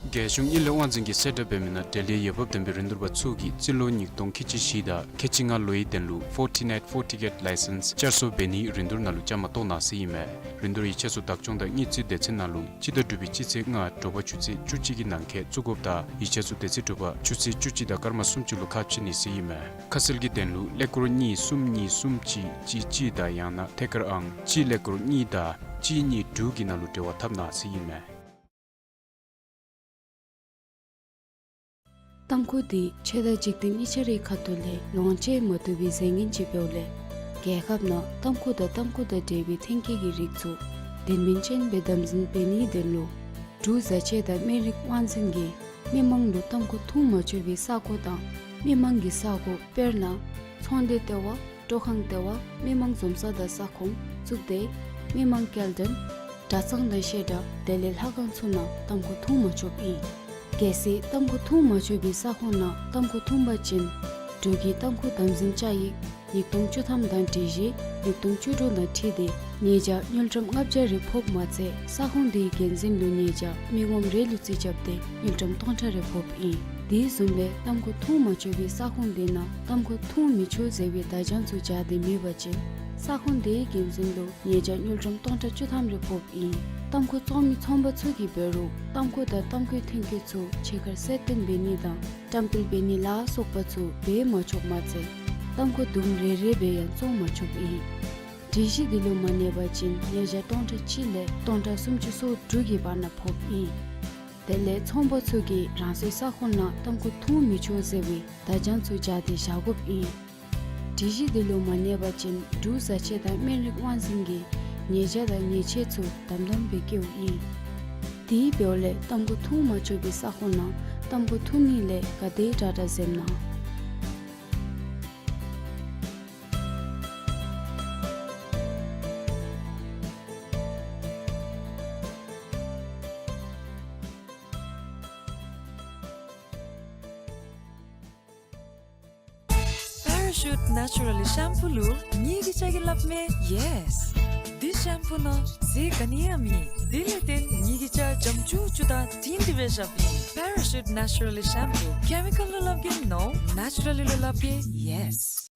རྒྱལ་གཞུང་དངུལ་ལས་དབང་འཛིན་གྱིས་གསལ་བསྒྲགས་འབད་མི་ནང་འབྲེལ་ཡོད་འོས་འབབ་ལྡན་པའི་རིན་བསྡུར་པ་ཚུ་གིས་རྩིས་ལོ་ཉིས་སྟོང་ཁལ་གཅིག་བཞི་དང་ཁལ་གཅིག་ལྔ་ལོའི་དོན་ལུ་Fortinet Fortigate license་བསྐྱར་གསོ་འབད་ནིའི་རིན་བསྡུར་ནང་ལུ་བཅའ་མར་གཏོགས་གནང་ཟེར་ཨིན་མས། རིན་བསྡུར་ཡིག་ཆ་ཚུ་བདག་སྐྱོང་དང་དངུལ་རྩིས་སྡེ་ཚན་ནང་ལུ་སྤྱི་ཟླ་དྲུག་པའི་སྤྱི་ཚེས་ལྔ་དྲོ་པ་ཆུ་ཚོད་བཅུ་གཅིག་གི་ནང་འཁོད་བཙུགས་དགོཔ་དང་ཡིག་ཆ་ཚུ་དེ་ཚེ་དྲོ་པ་ཆུ་ཚོད་བཅུ་གཅིག་དང་སྐར་མ་སུམ་ཅུ་ལུ་ཁ་ཕྱེ་ནི་ཟེར་ཨིན་མས། ཁ་གསལ་གྱི་དོན་ལུ་ཀླད་ཀོར་གཉིས་གསུམ་གཉིས་གསུམ་གཅིག་གཅིག་གཅིག་དང་ཡང་ན་ཐད་ཀར་ཨང་གཅིག་ཀླད་ཀོར་གཉིས་དང་གཅིག་གཉིས་དྲུག་གི་ནང་ལུ་འབྲེལ་བ་འཐབ་གནང་ཟེར་ཨིན་མས། ཏམ་ཁུ་འདི་ཆོས་དང་འཇིག་རྟེན་གཉིས་ཆ་རའི་ཁ་ཐུག་ལས་ལོངས་སྤྱོད་མ་བཏུབ་པའི་རྫས་ངན་ཅིག་འབདཝ་ལས་རྒྱལ་ཁབ་ནང་ཏམ་ཁུ་དང་ཏམ་ཁུ་དང་འབྲེལ་བའི་ཐོན་སྐྱེད་ཀྱི་རིགས་ཚུ་དོན་སྨིན་ཅན་སྦེ་དམ་འཛིན་འབད་ནིའི་དོན་ལུ་འབྲུག་བཟའ་ཆས་དང་སྨན་རིགས་དབང་འཛིན་གྱིས་མི་མང་ལུ་ཏམ་ཁུ་འཐུང་མ་ཆོག་པའི་ས་གོ་དང་མི་མང་གི་ས་གོ་དཔེར་ན་ཚོང་སྡེ་ལྟེ་བ། སྤྲོ་ཁང་ལྟེ་བ། མི་མང་འཛོམས་ས་དང་ས་ཁོངས་བཙུགས་ཏེ་མི་མང་སྐྱེལ་འདྲེན་གྲྭ་ཚང་དང་བཤད་གྲྭ་དེ་ལས་ལྷ་ཁང་ཚུ་ནང་ཏམ་ཁུ་འཐུང་མ་ཆོགཔ་ཨིན། གལ་སྲིད་ཏམ་ཁུ་འཐུང་མ་ཆོག་པའི་ས་ཁོངས་ནང་ཏམ་ཁུ་འཐུང་པ་ཅིན་འབྲུག་གི་ཏམ་ཁུ་དམ་འཛིན་བཅའ་ཡིག་ཉིས་སྟོང་བཅུ་ཐམ་དང་སྒྲིག་གཞི་ཉིས་སྟོང་བཅུ་དྲུག་དང་འཁྲིལ་ཏེ་ ཉེས་བྱ་དངུལ་ཀྲམ་ལྔ་བརྒྱ་རེ་ཕོགཔ་མ་ཚད་ས་ཁོངས་དེའི་འགན་འཛིན་ལུ་ཉེས་བྱ་མི་ངོམ་རེ་ལུ་རྩིས་རྐྱབ་སྟེ་དངུལ་ཀྲམ་སྟོང་ཕྲག་རེ་ཕོགཔ་ཨིན། དེ་བཟུམ་སྦེ་ཏམ་ཁུ་འཐུང་མ་ཆོག་པའི་ས་ཁོངས་དེ་ནང་ཏམ་ཁུ་འཐུང་མི་ཆོག་ཟེར་བའི་བརྡ་བྱང་ཚུ་སྦྱར་ཏེ་མེད་པ་ཅིན་ས་ཁོངས་དེའི་འགན་འཛིན་ལུ་ཉེས་བྱ་དངུལ་ཀྲམ་སྟོང་ཕྲག་བཅུ་ཐམ་རེ་ཕོགཔ་ཨིན། ཏམ་ཁུ་བཙོང་མི་ཚོང་པ་ཚུ་གིས་འབད་རུང་ཏམ་ཁུ་དང་ཏམ་ཁུའི་ཐོན་སྐྱེད་ཚུ་ཕྱི་ཁར་གསལ་སྟོན་འབད་ནི་དང་བཀྲམ་སྤེལ་འབད་ནི་ལ་སོགས་པ་ཚུ་འབད་མ་ཆོགཔ་མ་ཚད་ཏམ་ཁུ་དུམ་རེ་རེ་སྦེ་ཡང་བཙོང་མ་ཆོགཔ་ཨིན། སྒྲིག་གཞི་དེ་ལུ་མ་གནས་པ་ཅིན་ཉེས་བྱ་སྟོང་ཕྲག་གཅིག་ལས་སྟོང་ཕྲག་སུམ་ཅུ་སོ་དྲུག་གི་བར་ན་ཕོགཔ་ཨིན། དེ་ལས་ཚོང་པ་ཚུ་གིས་རང་སོའི་ས་ཁོངས་ནང་ཏམ་ཁུ་འཐུང་མི་ཆོག་ཟེར་བའི་བརྡ་བྱང་ཚུ་སྦྱར་ཏེ་བཞག་དགོཔ་ཨིན། སྒྲིག་གཞི་དེ་ལུ་མ་གནས་པ་ཅིན་འབྲུག་བཟའ་ཆས་དང་སྨན་རིགས་དབང་འཛིན་གྱིས་ཉེས་བྱ་དང་ཉེས་ཆད་ཚུ་དམ་དམ་སྦེ་བཀལཝ་ཨིན། དེ་འབདཝ་ལས་ཏམ་ཁུ་འཐུང་མ་ཆོག་པའི་ས་ཁོངས་ནང་ཏམ་ཁུ་འཐུང་ནི་ལས་ག་དེ་དྲག་དྲག་འཛེམ་གནང་། པེ་ར་ཤུཊ་ནེ་ཅུ་ར་ལི་ཤམ་པུ་ལུ་ངེ་གི་ལྕགས་ཀྱི་ལགཔ་མེ། ཡེས། འདི་ཤམ་པུ་ནང་ཟས་ག་ནི་ཡང་མེད། དེ་ལས་བརྟེན་ངེ་གི་ལྕགས་འཇམ་ཅུག་ཅུ་དང་དྲིང་དྲི་བའི་ཞབས་ཡིན། པེ་ར་ཤུཊ་ནེ་ཅུ་ར་ལི་ཤམ་པུ། ཀེ་མི་ཀཱལ་ལུ་ལབ་གེ་ནོ། ནེ་ཅུ་ར་ལི་ལུ་ལབ་གེ་ཡེས།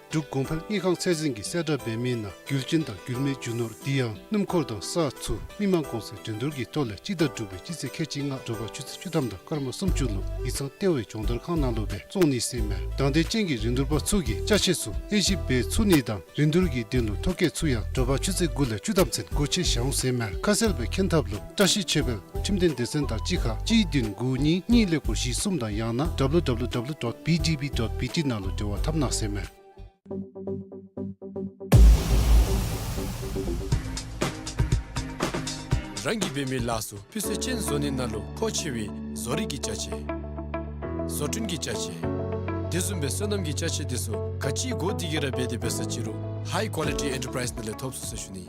འབྲུག་གོང་འཕེལ་དངུལ་ཁང་ཚད་འཛིན་གྱིས་གསལ་བསྒྲགས་འབད་མི་ནང་རྒྱུ་ཅན་དང་རྒྱུ་མེད་རྒྱུ་ནོར་དེ་ཡང་སྣུམ་འཁོར་དང་ས་ཚུ་མི་མང་གོང་ཚད་འགྲན་བསྡུར་གྱི་ཐོག་ལས་སྤྱི་ཟླ་དྲུག་པའི་སྤྱི་ཚེས་ཁལ་གཅིག་ལྔ་དྲོ་པ་ཆུ་ཚོད་བཅུ་ཐམ་དང་སྐར་མ་སུམ་ཅུ་ལུ་ཡིག་ཚང་ལྟེ་བའི་སྦྱོང་བརྡར་ཁང་ནང་ལུ་སྦེ་བཙོང་ནི་ཟེར་མས། དང་འདོད་ཅན་གྱི་རིན་བསྡུར་པ་ཚུ་གིས་ཅ་ཆས་ཚུ་དབྱེ་ཞིབ་འབད་ཚུགས་ནི་དང་རིན་བསྡུར་གྱི་དོན་ལུ་ཐོ་བཀོད་ཚུ་ཡང་དྲོ་པ་ཆུ་ཚོད་དགུ་ལས་བཅུ་ཐམ་ཚུན་སྒོ་ཕྱེ་བཞག་འོང་ཟེར་མས། ཁ་གསལ་སྦེ་མཁྱེན་ཐབས་ལུ་བཀྲ་ཤིས་ཆོས་འཕེལ་ཁྲིམས་དོན་སྡེ་ཚན་དང་གཅིག་ཁར་གཅིག་བདུན་དགུ་གཉིས་གཉིས་ཀླད་ཀོར་བཞི་གསུམ་དང་ཡང་ན་W W W dot B D B dot B T ནང་ལུ་འབྲེལ་བ་འཐབ་གནང་ཟེར་མས། རང་གིས་འབད་མི་ལཱ་ཚུ་སྤུས་ཚད་ཅན་བཟོ་ནི་ནང་ལུ་མཁོ་ཆེ་བའི་བཟོ་རིག་གི་ཅ་ཆས། བཟོ་སྐྲུན་གྱི་ཅ་ཆས། དེ་བཟུམ་སྦེ་སོ་ནམ་གྱི་ཅ་ཆས་དེ་ཚུ་ག་ཅི་དགོ་དེ་གི་ར་འབད་དེ་འབད་ས་ཅི་རུང་High Quality Enterprise ནང་ལས་ཐོབ་ཚུགས་ཟེར་ཞུ་ནི།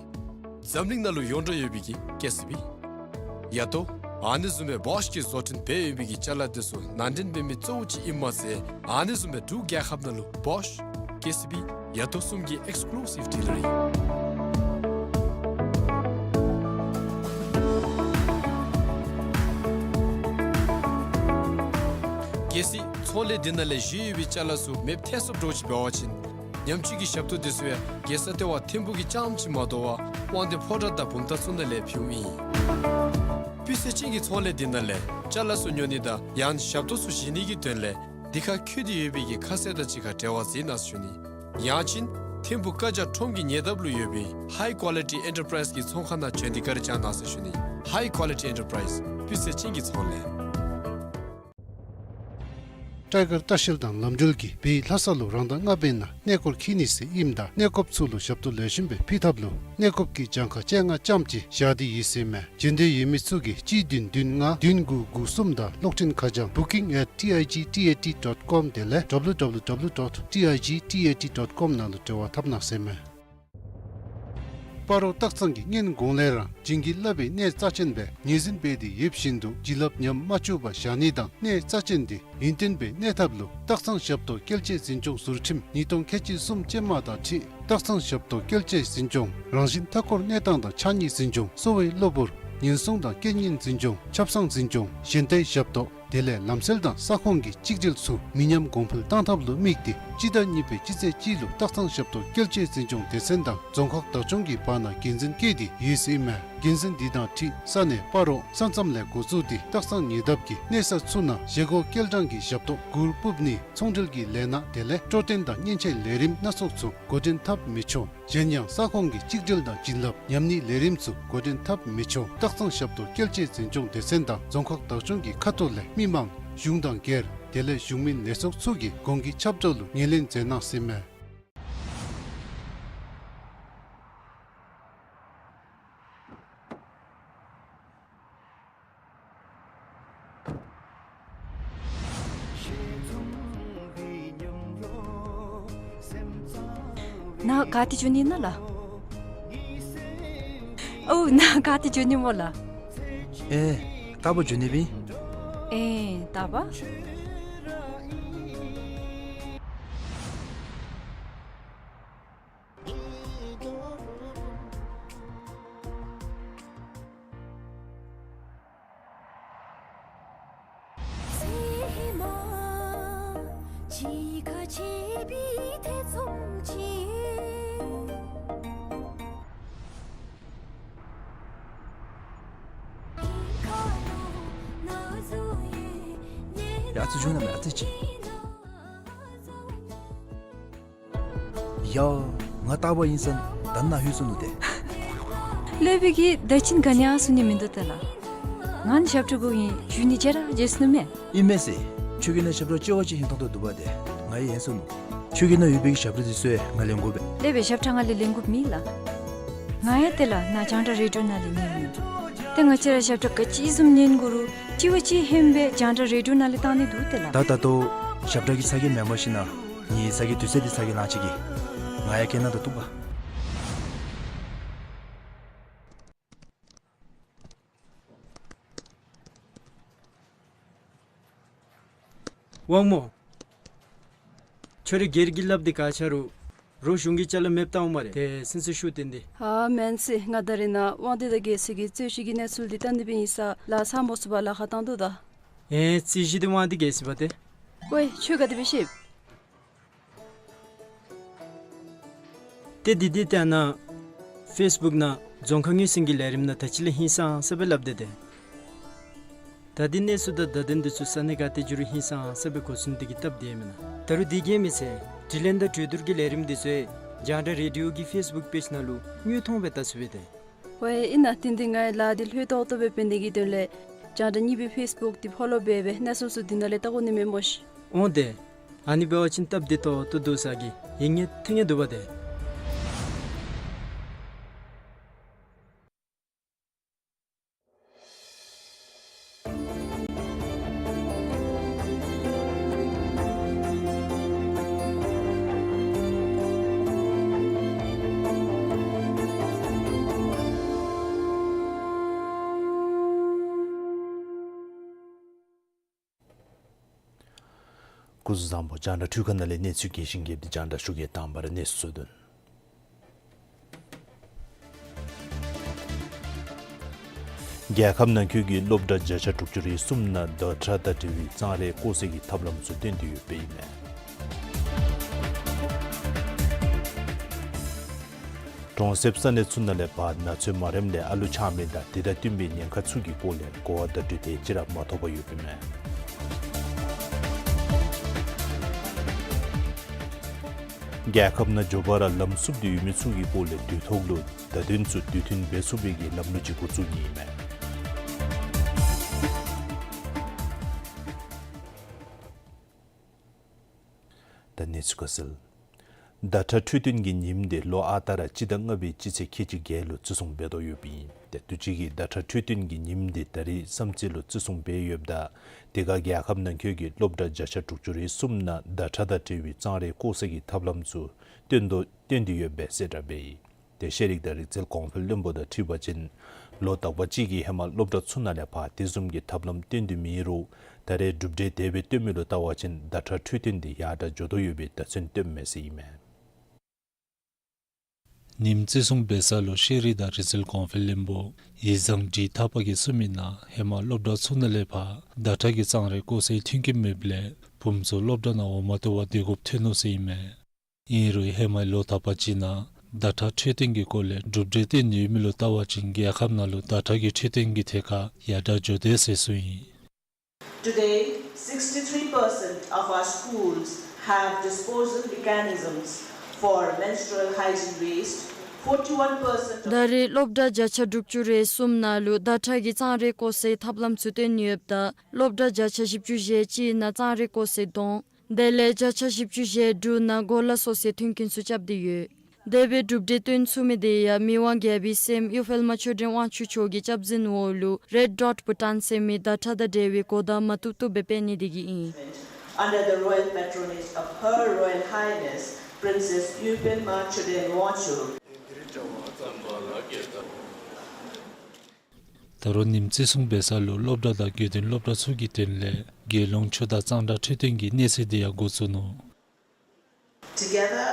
འཛམ་གླིང་ནང་ལུ་ཡོངས་གྲགས་ཡོད་པའི་གི་ཀེ་སི་བི། ཡ་ཏོ། ཨ་ནི་བཟུམ་སྦེ་བོཤ་གིས་བཟོ་སྐྲུན་འབད་ཡོད་པའི་གི་ཅ་ལ་དེ་ཚུ་ནང་འདྲེན་འབད་མི་གཙོ་བོ་ཅིག་ཨིནམ་མ་ཚད་ཨ་ནི་བཟུམ་སྦེ་འབྲུག་རྒྱལ་ཁབ་ནང་ལུ་བོཤ། ཀེ་སི་བི། ཡ་ཏོ་གསུམ་གྱི་ཨེགསི་ཀུ་ལུ་སིབ་ཌི་ལར་ཨིན། གལ་སྲིད་ཚོང་ལས་འདི་ནང་ལས་བཞེས་ཡོད་པའི་གི་ཅ་ལ་ཚུ་མེདཔ་ཐལ་སོངམ་འདྲཝ་ཅིག་འབད་བ་ཅིན་ཉམས་བཅོས་ཀྱི་ཞབས་ཏོག་དེ་ཚུ་ཡང་རྒྱལ་ས་ལྟེ་བ་ཐིམ་ཕུག་གི་རྐྱངམ་ཅིག་མ་དོ་བར་དབང་འདུས་ཕོ་བྲང་དང་བུམ་ཐང་ཚུ་ནང་ལས་ཕུལཝ་ཨིན། སྤུས་ཚད་ཅན་གྱི་ཚོང་ལས་འདི་ནང་ལས་ཅ་ལ་ཚུ་ཉོ་ནི་དང་ཡང་ཞབས་ཏོག་ཚུ་བཞེས་ནི་གི་དོན་ལས་འདི་ཁར་འཁོད་དེ་ཡོད་པའི་གི་ཁ་གསལ་དང་གཅིག་ཁར་འབྲེལ་བ་འཛིན་གནང་ཟེར་ཞུ་ནི། ཡང་ཅིན་ཐིམ་ཕུག་ཀ་ཇ་ཁྲོམ་གྱི་ཉེ་འདབས་ལུ་ཡོད་པའི་High Quality Enterprise གི་ཚོང་ཁང་ནང་བྱོན་ཏེ་བཀའ་དྲིན་བསྐྱང་གནང་ཟེར་ཞུ་ནི། High Quality Enterprise། སྤུས་ཚད་ཅན་གྱི་ཚོང་ལས། ཊའི་གར་ལྟ་བཤལ་དང་ལམ་འགྲུལ་གྱིས་བོད་ལྷ་ས་ལུ་རང་ཟླ་ལྔ་པའི་ནང་གནས་སྐོར་འཁྱིད་ནི་ཟེར་ཨིནམ་ད་གནས་སྐོརཔ་ཚུ་ལུ་ཞབས་ཏོག་ལེགས་ཤོམ་སྦེ་ཕུལ་ཐབས་ལུ་གནས་སྐོརཔ་གི་གྱངས་ཁ་བཅོ་ལྔ་ཙམ་ཅིག་བཞག་སྟེ་ཡོད་ཟེར་མས། འབྱོན་འདོད་ཡོད་མི་ཚུ་གིས་གཅིག་བདུན་བདུན་ལྔ་བདུན་དགུ་དགུ་གསུམ་དང་གློག་འཕྲིན་ཁ་བྱང་booking at T I G T A T dot com དེ་ལས་W W W dot T I G T A T dot com ནང་ལུ་འབྲེལ་བ་འཐབ་གནང་ཟེར་མས། སྤ་རོ་སྟག་ཚང་གིས་སྔོན་གོང་ལས་ར་བྱིན་གྱིས་བརླབས་པའི་གནས་རྩ་ཅན་སྦེ་ངོས་འཛིན་འབད་དེ་ཡོདཔ་བཞིན་དུ་བྱིན་རླབས་ཉམས་མ་བཅུག་པར་བཞག་ནི་དང་གནས་རྩ་ཅན་དེ་ཡུན་བརྟན་སྦེ་གནས་ཐབས་ལུ་སྟག་ཚང་ཞབས་ཏོག་སྐྱེལ་ཆེད་འཛིན་སྐྱོང་ཟུར་ཁྲིམས་ཉིས་སྟོང་ཁལ་གཅིག་གསུམ་ཅན་མ་དང་འཁྲིལ་སྟག་ཚང་ཞབས་ཏོག་སྐྱེལ་ཆེད་འཛིན་སྐྱོང་རང་བཞིན་མཐའ་འཁོར་གནས་སྟངས་དང་ཕྱགས་སྙིགས་འཛིན་སྐྱོང་གསོ་བའི་གློ་བུར་ཉེན་སྲུང་དང་རྐྱེན་ངན་འཛིན་སྐྱོང་ཆབ་གསང་འཛིན་སྐྱོང་གཞན་དོན་ཞབས་ཏོག་དེ་ལས་ལམ་སེལ་དང་ས་ཁོངས་ཀྱི་གཅིག་སྒྲིལ་ཚུ་མི་ཉམས་གོང་འཕེལ་གཏང་ཐབས་ལུ་དམིགས་ཏེ་སྤྱི་ཟླ་གཉིས་པའི་སྤྱི་ཚེས་གཅིག་ལུ་སྟག་ཚང་ཞབས་ཏོག་སྐྱེལ་ཆེད་འཛིན་སྐྱོང་སྡེ་ཚན་དང་རྫོང་ཁག་བདག་སྐྱོང་གི་བར་ན་འགན་འཛིན་བཀོད་དེ་ཡོད་ཟེར་ཨིན་མས། འགན་འཛིན་འདི་དང་འཁྲིལ་ས་གནས་སྤ་རོ་ས་མཚམས་ལས་འགོ་བཙུགས་ཏེ་སྟག་ཚང་ཉེ་འདབས་ཀྱི་གནས་ས་ཚུ་ནང་བཞེས་སྒོ་སྐྱེལ་གྲངས་ཀྱི་ཞབས་ཏོག་གུར་ཕུབ་ནི་ཚོང་འབྲེལ་གྱི་ལས་སྣ་དེ་ལས་སྤྲོ་སྟོན་དང་མཉེན་ཆས་ལས་རིམ་སྣ་ཚོགས་ཚུ་འགོ་འདྲེན་འཐབ་མི་ཆོག། གཞན་ཡང་ས་ཁོངས་ཀྱི་གཅིག་སྒྲིལ་དང་བྱིན་རླབས་ཉམས་ནིའི་ལས་རིམ་ཚུ་འགོ་འདྲེན་འཐབ་མི་ཆོག། སྟག་ཚང་ཞབས་ཏོག་སྐྱེལ་ཆེད་འཛིན་སྐྱོང་སྡེ་ཚན་དང་རྫོང་ཁག་བདག་སྐྱོང་གི་ཁ་ཐུག་ལས་མི་མང་གཞུང་དང་སྒེར་དེ་ལས་གཞུང་མིན་ལས་ཚོགས་ཚུ་གིས་གོང་གི་ཁྱབ་བསྒྲགས་ལུ་ངོས་ལེན་མཛད་གནང་ཟེར་མས། ནཱ་ག་ཏེ་འགྱོ་ནི་ཨིན་ན་ལགས། ཨོ་ནཱ་ག་ཏེ་འགྱོ་ནི་སྨོ་ལགས། ཨེ་རྟག་བུ་འགྱོ་ནི་སྦེ་ཨིན། ཨེ་རྟག་པ། ཡ་ཨ་ཙི་བྱུང་ན་མེད་ཨ་ཙི་ཅིག། ཡ། ང་རྟག་པར་ཨིན་ས་ད་ནཱ་ལྷོད་སོ་ནུག་ཏེ། ལྷོད་པའི་གི་ད་ཅི་ག་ནི་ཡང་གསུང་ནི་མིན་འདུག་ཏེ་ལགས། ང་ནི་ཞབས་ཁྲ་གུ་ཨིན་ཞུ་ནི་བརྗེད་ར་བརྗེད་སོ་ནུག་མས། ཨིན་མས་ཟེར། ཁྱོད་ཀྱིས་ནཱ་ཞབས་ཁྲ་ལྕེ་བ་ཅིག་ཧིང་ཐོང་ཐོང་འདུག་པ་ཏེ། ང་ཡང་ཡེངས་སོ་ནུག། ཁྱོད་ཀྱི་ནཱ་ཡོད་པའི་གི་ཞབས་ཁྲ་འདི་ཚུ་ཡང་ང་ལེན་དགོ་པས། ལེགས་པའི་ཞབས་ཁྲ་ང་ལས་ལེན་དགོཔ་མེད་ལགས། ང་ཡང་ཏེ་ལགས་ནཱ་རྒྱང་བསྒྲགས་རེ་ཌི་ཡོ་ནང་ལས་ཉན་མི་ཏེ་ང་བཅས་ར་ཞབས་ཁྲ་ག་ཅི་བཟུམ་ཉན་དགོ་རུང་ལྕེ་བ་ཅིག་ཧན་སྦེ་རྒྱང་བསྒྲགས་རེ་ཌི་ཡོ་ནང་ལས་བཏང་ནི་འདུག་ཏེ་ལགས། ད་ད་ལྟོ་ཞབས་ཁྲ་གི་ཚ་གྱང་མེན་པར་ཞིན་ན་ངེའི་ཚ་གྱང་དུས་ཚོད་འདི་ཚ་གྱང་ལང་ཅི་གི། ང་ཡང་སྐད་ནང་ད་གཏུག་པ། དབང་མོ། ཁྱོད་རའི་སྒེར་གྱི་ལགཔ་འདི་ག་ཆ་རུང་རོགས་གཞུང་གི་ཅ་ལ་མེདཔ་བཏང་འོང་སྨ་རེ། ཏེ་སེམས་སུ་ཤུགས་བཏོན་ཏེ། ཨ་མེན་ཟེར། ང་ད་རེས་ནཱ་དབང་འདུས་དང་རྒྱལ་སྲས་ཀྱི་རྩོད་གཞི་གི་གནས་ཚུལ་འདི་བལྟ་ནི་སྦེ་ཨིན་ས་ལཱ་ཚར་མ་ཚུགས་པར་ལཱ་ཁག་བཏང་དོ་ད། ཨེ་རྩོད་གཞི་འདི་དབང་འདུས་རྒྱལ་སྲས་པ་ཏེ། ཝའེ་ཁྱོད་ག་དེ་སྦེ་ཤེས། ཏེ་འདི་འདི་ལྟ་ན་ཕེསི་བུཀ་ནང་རྫོང་ཁ་ངོས་ཟིན་གྱི་ལས་རིམ་ནང་ད་ཅི་ལས་ཧིང་སངས་ས་སྦེ་སླབ་སྟེ་ཏེ། ད་འདི་གནས་ཚུལ་དང་བརྡ་དོན་འདི་ཚུ་ས་གནས་ག་ཏེ་འགྱོ་རུང་ཧིང་སངས་ས་སྦེ་གོ་ཚུགས་ནི་འདི་གི་སྟབས་བདེ་མེན་ན། ད་རུང་འདི་གིས་མི་ཚད་དྲི་ལན་དང་གྲོས་བསྡུར་གྱི་ལས་རིམ་འདི་ཚུ་རྒྱང་བསྒྲགས་རེ་ཌི་ཡོ་གི་ཕེསི་བུཀ་པེཇ་ནང་ལུ་དངོས་མཐོང་སྦེ་བལྟ་ཚུགས་པས་ཏེ། ཝའེ་ཨིན་ན། དེ་འདི་ངེའི་ལཱ་འདི་ལྷོད་ཏོག་ཏོ་སྦེ་འབད་ནི་གི་དོན་ལས་རྒྱང་བསྒྲགས་གཉིས་པའི་ཕེསི་བུཀ་འདི་ཕོ་ལོ་འབད་སྦེ་གནས་ཚུལ་ཚུ་འདི་ནང་ལས་བལྟ་དགོ་ནི་མས་སྨོ་ཤིག། འོང་ཏེ། ཨ་ནི་འབད་བ་ཅིན་སྟབས་བདེ་ཏོག་ཏོ་འདུག་ས་གི་ཡིད་ངོ་ཐིང་ངེ་འདུག་པ་ཏེ། སྐུ་གཟུགས་བཟང་པོ། རྒྱང་བསྒྲགས་འཕྲུལ་ཁང་ནང་ལས་གནས་ཚུལ་རྒྱས་ཤིང་རྒྱསཔ་འདི་རྒྱང་བསྒྲགས་ཞུ་གེ། དང་པ་ར་གནས་ཚུལ་གཙོ་དོན། རྒྱལ་ཁབ་ནང་འཁོད་ཀྱི་སློབ་གྲྭ་བརྒྱ་ཆ་དྲུག་ཅུ་རེ་གསུམ་ནང་བརྡ་ཁྲ་དང་འབྲེལ་བའི་གཙང་རས་བརྐོ་སའི་གི་ཐབས་ལམ་ཚུ་བཏོན་ཏེ་ཡོདཔ་ཨིན་མས། གྲོང་གསེབ་ས་གནས་ཚུ་ནང་ལས་ཕར་ན་ཚོད་མ་རནམ་ལས་ཨ་ལུ་ཆགས་མི་དང་དེ་དང་བསྟུན་པའི་ཉེན་ཁ་ཚུ་གི་སྐོར་ལས་གོ་བ་བརྡ་སྤྲོད་དེ་ཅིག་ར་མ་ཐོབ་པར་ཡོདཔ་ཨིན་མས། རྒྱལ་ཁབ་ནང་མགྱོགས་པ་ར་ལམ་བསུབ་སྟེ་ཡོད་མི་ཚུ་གི་སྐོར་ལས་དུས་ཐོག་ལུ་བརྡ་དོན་ཚུ་དུས་མཐུན་འབད་ཚུགས་པའི་གི་ལམ་ལུགས་ཅིག་འགོ་བཙུགས་ནི་ཨིན་མས། ད་གནས་ཚུལ་ཁ་གསལ། བརྡ་ཁྲ་འཕྲོད་བསྟེན་གྱི་ཉིནམ་འདི་ལོ་ཨ་རྟག་ར་སྤྱི་ཟླ་ལྔ་པའི་སྤྱི་ཚེས་ཁལ་གཅིག་བརྒྱད་ལུ་བརྩི་སྲུང་འབད་དོ་ཡོདཔ་ཨིན། ཏེ་དུས་ཅི་གི་བརྡ་ཁྲ་འཕྲོད་བསྟེན་གྱི་ཉིནམ་འདི་ད་རིས་བསམ་རྩེ་ལུ་བརྩི་སྲུང་འབད་ཡོདཔ་ད་དེ་ཁར་རྒྱལ་ཁབ་ནང་འཁོད་ཀྱི་སློབ་གྲྭ་བརྒྱ་ཆ་དྲུག་ཅུ་རེ་གསུམ་ནང་བརྡ་ཁྲ་དང་འབྲེལ་བའི་གཙང་རས་བརྐོ་སའི་གི་ཐབས་ལམ་ཚུ་བཏོན་དོ་བཏོན་ཏེ་ཡོདཔ་སྦེ་གསལ་བསྒྲགས་འབད་ཡི། ཏེ་ཤེས་རིག་དང་རིག་རྩལ་གོང་འཕེལ་བློན་པོ་དང་འཁྲིལ་བ་ཅིན་ལོ་དག་པ་ཅིག་གི་ཧེ་མ་སློབ་གྲྭ་ཚུ་ནང་ལས་ཕར་དེ་བཟུམ་གྱི་ཐབས་ལམ་བཏོན་ཏེ་མེད་རུང་ད་རེས་གྲུབ་འབྲས་དེ་སྦེ་བཏོན་མི་ལུ་བལྟ་བ་ཅིན་བརྡ་ཁྲ་འཕྲོད་བསྟེན་འདི་ཡར་དྲག་འགྱོ་དོ་ཡོད་པའི་བརྡ་མཚོན་སྟོནམ་མས་ཟེར་ཨིན་མས། ཉིནམ་བརྩི་སྲུང་འབད་ས་ལུ་ཤེས་རིག་དང་རིག་རྩལ་གོང་འཕེལ་བློན་པོ་ཡིག་བཟང་འབྲི་ཐར་པ་གིས་གསུངས་མི་ནང་ཧེ་མ་སློབ་གྲྭ་ཚུ་ནང་ལས་ཕར་བརྡ་ཁྲ་གི་གཙང་རས་བརྐོ་སའི་མཐུན་རྐྱེན་མེདཔ་ལས་བུམོ་ཚུ་སློབ་གྲྭ་ནང་འོང་མ་བཏུབ་པར་སྡོད་དགོཔ་ཐོན་ནུག་ཟེར་ཨིན་མས། ཨིན་རུང་ཧེ་མ་ལོ་དག་པ་ཅིག་ནང་བརྡ་ཁྲ་འཕྲོད་བསྟེན་གྱི་སྐོར་ལས་གྲུབ་འབྲས་བཏོན་ཡོད་མི་ལུ་བལྟ་བ་ཅིན་རྒྱལ་ཁབ་ནང་ལུ་བརྡ་ཁྲ་གི་འཕྲོད་བསྟེན་གྱི་ཐད་ཁར་ཡར་དྲག་འགྱོ་དེས་ཟེར་གསུངས་ཡི། Today, sixty-three percent of our schools have disposal mechanisms for menstrual hygiene waste. Forty-one percent of ད་རེས་སློབ་གྲྭ་བརྒྱ་ཆ་དྲུག་ཅུ་རེ་གསུམ་ནང་ལུ་བརྡ་ཁྲ་གི་གཙང་རས་བརྐོ་སའི་ཐབས་ལམ་ཚུ་བཏོན་ཡོདཔ་ད་སློབ་གྲྭ་བརྒྱ་ཆ་བཞི་བཅུ་ཞེ་གཅིག་ནང་གཙང་རས་བརྐོ་སའི་དོང་དེ་ལས་བརྒྱ་ཆ་བཞི་བཅུ་ཞེ་དྲུག་ནང་གོ་ལ་བཟོ་སའི་མཐུན་རྐྱེན་ཚུ་རྐྱབ་སྟེ་ཡོད། དེ་སྦེ་གྲུབ་འབྲས་བཏོན་ཚུགས་མི་དེ་ཡང་མི་དབང་རྒྱལ་པོའི་སྲསམོ་གཡུ་འཕེལ་མ་ཆོས་སྒྲོན་དབང་ཕྱུག་མཆོག་གི་སྐྱབས་འཛིན་འོག་ལུ་Red Dot Bhutan ཟེར་མི་བརྡ་ཁྲ་དང་འབྲེལ་བའི་གོ་བརྡ་མ་བཏུབ་བཏུབ་སྦེ་སྤེལ་ནི་དེ་གིས་ཨིན། Under the royal patronage of Her Royal Highness Princess Yupelma Choden Wangchuck. ད་རུང་ཉིནམ་བརྩི་སྲུང་འབད་ས་ལུ་སློབ་གྲྭ་དང་དགེ་འདུན་སློབ་གྲྭ་ཚུ་གི་དོན་ལས་དགེ་སློང་ཆོས་དང་གཙང་སྦྲ་འཕྲོད་བསྟེན་གྱི་གནས་ཚད་དེ་ཡང་འགོ་བཙུགས་ནུག། Together,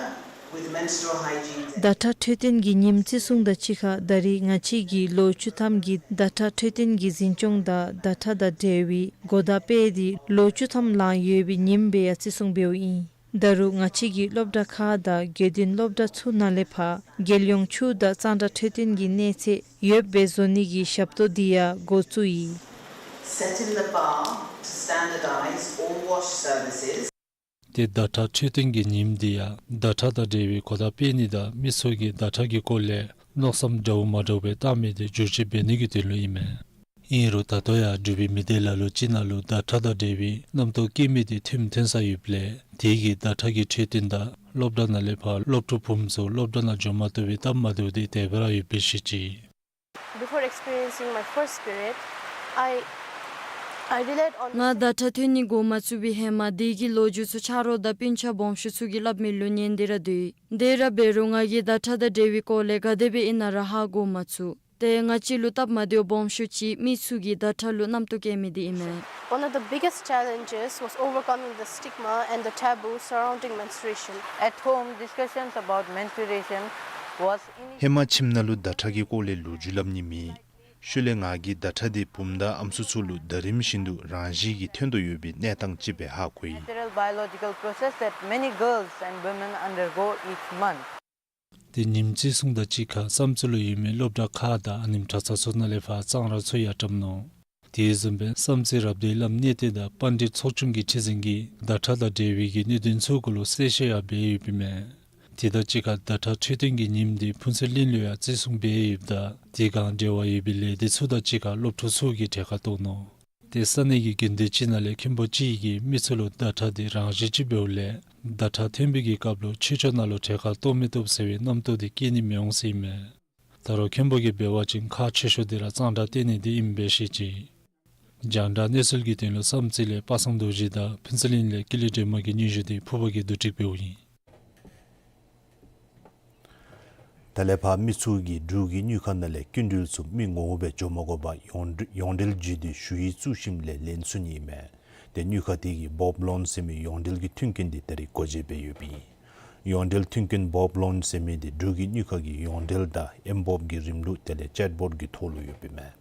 with menstrual hygiene. ཟླ་ཁྲག་འཕྲོད་བསྟེན་གྱི་ཉིནམ་བརྩི་སྲུང་དང་གཅིག་ཁར་ད་རིས་ང་བཅས་ཀྱིས་ལོ་བཅུ་ཐམ་གྱི་ཟླ་ཁྲག་འཕྲོད་བསྟེན་གྱི་འཛིན་སྐྱོང་དང་ཟླ་ཁྲག་དང་འབྲེལ་བའི་གོ་བརྡ་སྤེལ་ཏེ་ལོ་བཅུ་ཐམ་ལང་ཡོད་པའི་ཉིནམ་སྦེ་ཡང་བརྩི་སྲུང་འབདཝ་ཨིན། ད་རུང་ང་བཅས་ཀྱི་སློབ་གྲྭ་ཁག་དང་དགེ་འདུན་སློབ་གྲྭ་ཚུ་ནང་ལས་ཕར་རྒྱལ་ཡོངས་ཕྱུགས་དང་གཙང་སྦྲ་འཕྲོད་བསྟེན་གྱི་གནས་ཚད་ཡོདཔ་སྦེ་བཟོ་ནི་གི་ཞབས་ཏོག་འདི་ཡང་འགོ་བཙུགས་ཡི། Setting the bar to standardize all wash services. ཏེ་ཟླ་ཁྲག་འཕྲོད་བསྟེན་གྱི་ཉིནམ་འདི་ཡང་ཟླ་ཁྲག་དང་འབྲེལ་བའི་གོ་བརྡ་སྤེལ་ནི་དང་མི་ཚུ་གིས་ཟླ་ཁྲག་གི་སྐོར་ལས་མནོ་བསམ་འདྲཝ་མ་འདྲཝ་སྦེ་བཏང་མི་དེ་བསྒྱུར་བཅོས་འབད་ནི་གི་དོན་ལུ་ཨིན་མས། ཨིན་རུང་ད་ལྟོ་ཡང་འབྲུག་པའི་མི་སྡེ་ལ་ལུ་ཅིག་ནང་ལུ་ཟླ་ཁྲག་དང་འབྲེལ་བའི་རྣམ་རྟོག་སྐྱེ་མི་དེ་ཐོནམ་ཐོན་ས་ཡོདཔ་ལས་དེ་གིས་ཟླ་ཁྲག་གི་འཕྲོད་བསྟེན་དང་སློབ་གྲྭ་ནང་ལས་ཕར་སློབ་ཕྲུག་བུམོ་ཚུ་སློབ་གྲྭ་ནང་འགྱོ་མ་བཏུབ་པའི་སྟབས་མ་བདེཝ་དེ་དེ་སྦེ་ར་ཡོདཔ་སྦེ་བཤད་ཅི། Before experiencing my first period, I, I relied on the ང་ཟླ་ཁྲག་ཐོན་ནི་འགོ་མ་བཙུགས་པའི་ཧེ་མ་དེ་གི་ལོ་རྒྱུས་ཚུ་ཆ་རོགས་དང་སྤུན་ཆ་སྦོམ་ཤོས་ཚུ་གིས་སླབ་མི་ལུ་ཉན་ཏེ་ར་སྡོད་ཡི། དེ་ར་འབད་རུང་ང་གིས་ཟླ་ཁྲག་དང་འབྲེལ་བའི་སྐོར་ལས་ག་དེ་སྦེ་ཨིན་ན་ར་ཧ་གོ་མ་ཚུགས། ཏེ་ང་བཅས་ལུ་སྟབས་མ་བདེཝ་སྦོམ་ཤོས་ཅིག་མི་ཚུ་གིས་ཟླ་ཁྲག་ལུ་རྣམ་རྟོག་སྐྱེ་མི་དེ་ཨིན་མས། One of the biggest challenges was overcoming the stigma and the taboo surrounding menstruation. At home, discussions about menstruation was ini- ཧེ་མ་ཁྱིམ་ནང་ལུ་ཟླ་ཁྲག་གི་སྐོར་ལས་ལོ་རྒྱུས་སླབ་ནི་མེད། ཤུལ་ལས་ང་གིས་ཟླ་ཁྲག་དེ་བུམོ་དང་ཨམ་སྲུ་ཚུ་ལུ་ཟླ་རིམ་བཞིན་དུ་རང་བཞིན་གྱིས་ཐོན་དོ་ཡོད་པའི་གནས་སྟངས་ཅིག་སྦེ་ཧ་གོ་ཡི། Natural biological process that many girls and women undergo each month. ཏེ་ཉིནམ་བརྩི་སྲུང་དང་གཅིག་ཁར་བསམ་རྩེ་ལུ་ཡོད་མི་སློབ་གྲྭ་ཁག་དང་ཨ་ནེམ་གྲྭ་ཚང་ཚུ་ནང་ལས་ཕར་གཙང་ར་ཚུ་ཡང་བཀྲམ་ནུག། དེ་བཟུམ་སྦེ་བསམ་རྩེ་རབ་སྡེའི་བླམ་གནས་བརྟན་དང་པཎྜི་ཏ་ཚོགས་ཆུང་གི་ཁྲི་འཛིན་གྱིས་ཟླ་ཁྲག་དང་འབྲེལ་བའི་གི་གནད་དོན་ཚུ་གུ་ལུ་གསལ་བཤད་ཡང་འབད་ཡོདཔ་ཨིན་མས། དེ་དང་གཅིག་ཁར་ཟླ་ཁྲག་འཕྲོད་བསྟེན་གྱི་ཉིནམ་དེ་ཕུན་ཚོགས་གླིང་ལུ་ཡང་བརྩི་སྲུང་འབད་ཡོདཔ་ད་དེ་གང་འབྲེལ་བ་ཡོད་པའི་ལས་སྡེ་ཚུ་དང་གཅིག་ཁར་སློབ་ཕྲུག་ཚུ་གིས་གྲལ་ཁར་གཏོགས་ནུག། ཏེ་ས་གནས་ཀྱི་དགོན་སྡེ་ཅིག་ནང་ལས་མཁན་པོ་ཅིག་གིས་མི་ཚུ་ལུ་ཟླ་ཁྲག་དེ་རང་བཞིན་ཅིག་འབདཝ་ལས་ཟླ་ཁྲག་ཐོན་པའི་གི་སྐབས་ལུ་ཆོས་ཕྱོགས་ནང་ལུ་གྲལ་ཁར་གཏོགས་མི་བཏུབ་ཟེར་བའི་རྣམ་རྟོག་དེ་སྐྱེ་ནི་མི་འོང་ཟེར་ཨིན་མས། ད་རུང་མཁན་པོ་གིས་འབད་བ་ཅིན་ཁག་ཆེ་ཤོས་དེ་ར་གཙང་སྦྲ་བསྟེན་ནི་དེ་ཨིནམ་སྦེ་བཤད་ཅི། རྒྱང་བསྒྲགས་གནས་ཚུལ་གྱི་དོན་ལུ་བསམ་རྩེ་ལས་པ་སངས་རྡོ་རྗེ་དང་ཕུན་ཚོགས་གླིང་ལས་ཀུན་ལེགས་སྒྲོལ་མ་གི་སྙན་ཞུ་དེ་ཕུར་པ་གིས་བསྡུ་སྒྲིག་འབདཝ་ཨིན། ད་ལས་ཕར་མི་ཚུ་གིས་འབྲུག་གི་དངུལ་ཁང་ནང་ལས་སྐྱིན་འགྲུལ་ཚུ་མི་ངོ་མ་སྦེ་འགྱོ་མ་དགོ་པར་ཡོངས་འབྲེལ་ཡོངས་འབྲེལ་བརྒྱུད་དེ་ཞུ་ཡིག་བཙུགས་ཞིནམ་ལས་ལེན་ཚུགས་ནི་ཨིན་མས། ཏེ་དངུལ་ཁང་དེ་གིས་བཱབ་ལོན་ཟེར་མི་ཡོངས་འབྲེལ་གྱི་མཐུན་རྐྱེན་དེ་ད་རིས་སྒོ་འབྱེད་འབད་ཡོདཔ་ཨིན། ཡོངས་འབྲེལ་མཐུན་རྐྱེན་བཱབ་ལོན་ཟེར་མི་དེ་འབྲུག་གི་དངུལ་ཁང་གི་ཡོངས་འབྲེལ་དང་ཨེམ་བཱབ་ཀྱི་རིམ་ལུགས་དེ་ལས་ཅེཊ་བཱོཊ་ཀྱི་ཐོག་ལུ་ཡོདཔ་ཨིན་མས།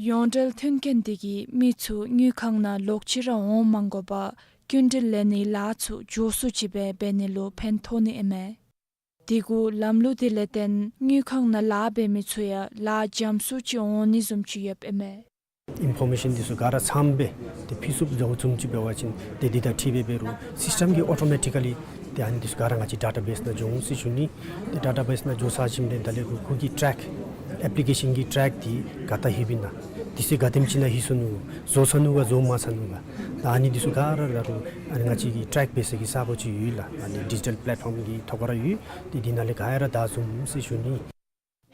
ཡོངས་འབྲེལ་མཐུན་རྐྱེན་དེ་གིས་མི་ཚུ་དངུལ་ཁང་ནང་ལོག་ཅི་ར་འོང་མ་དགོ་པར་སྐྱིན་འགྲུལ་ལེན་ནིའི་ལཱ་ཚུ་མགྱོགས་སུ་ཅིག་སྦེ་འབད་ནི་ལུ་ཕན་ཐོགས་ནི་ཨིན་མས། དེ་གུ་ལམ་ལུགས་དེ་ལས་བརྟེན་དངུལ་ཁང་ནང་ལཱ་འབད་མི་ཚུ་ཡང་ལཱ་འཇམ་སུ་ཅིག་འོང་ནི་བཟུམ་ཅིག་ཡོདཔ་ཨིན་མས། ཨིན་ཕོར་མེ་ཤཱན་འདི་ཚུ་ག་ར་ཚངམ་སྦེ་ཏེ་ཕུལ་ཚུགསཔ་འདྲཝ་བཟུམ་ཅིག་འབད་བ་ཅིན་ཏེ་འདི་དང་འཁྲིལ་སྦེ་འབད་རུང་སིསི་ཊེམ་གྱིས་ཨོ་ཊོ་མེ་ཊི་ཀ་ལི་ཏེ་ཨ་ནི་འདི་ཚུ་ག་ར་ང་བཅས་ཌེ་ཊ་བེསི་ནང་འགྱོ་འོང་ཟེར་ཞུ་ནི། ཏེ་ཌེ་ཊ་བེསི་ནང་འགྱོ་ཚར་ཞིནམ་ལས་ད་ལས་ཁོ་ཁོ་གི་ཊེག་ཨེཔ་ལི་ཀེ་ཤཱན་གྱི་ཊེག་འདི་ག་ཏེ་ལྷོདཔ་ཨིན་ན། དུས་ཚོད་ག་དེམ་ཅིག་ནང་ལྷོད་སོ་ནུག། བཟོ་ཚར་ནུག་ག་བཟོ་མ་ཚར་ནུག་ག། ད་ཨ་ནི་འདི་ཚུ་ག་ར་ར་རུང་ཨ་ནི་ང་བཅས་ཀྱིས་ཊེག་འབད་ས་གི་ས་སྒོ་ཅིག་ཡོད་ལགས། ཨ་ནི་ཌི་ཇི་ཊལ་པེ་ལེཊ་ཕོརམ་གྱི་ཐོག་ཁར་ར་ཡོད། ཏེ་འདི་ནང་ལས་ག་ར་བལྟ་ཚུགས་འོང་ཟེར་ཞུ་ནི།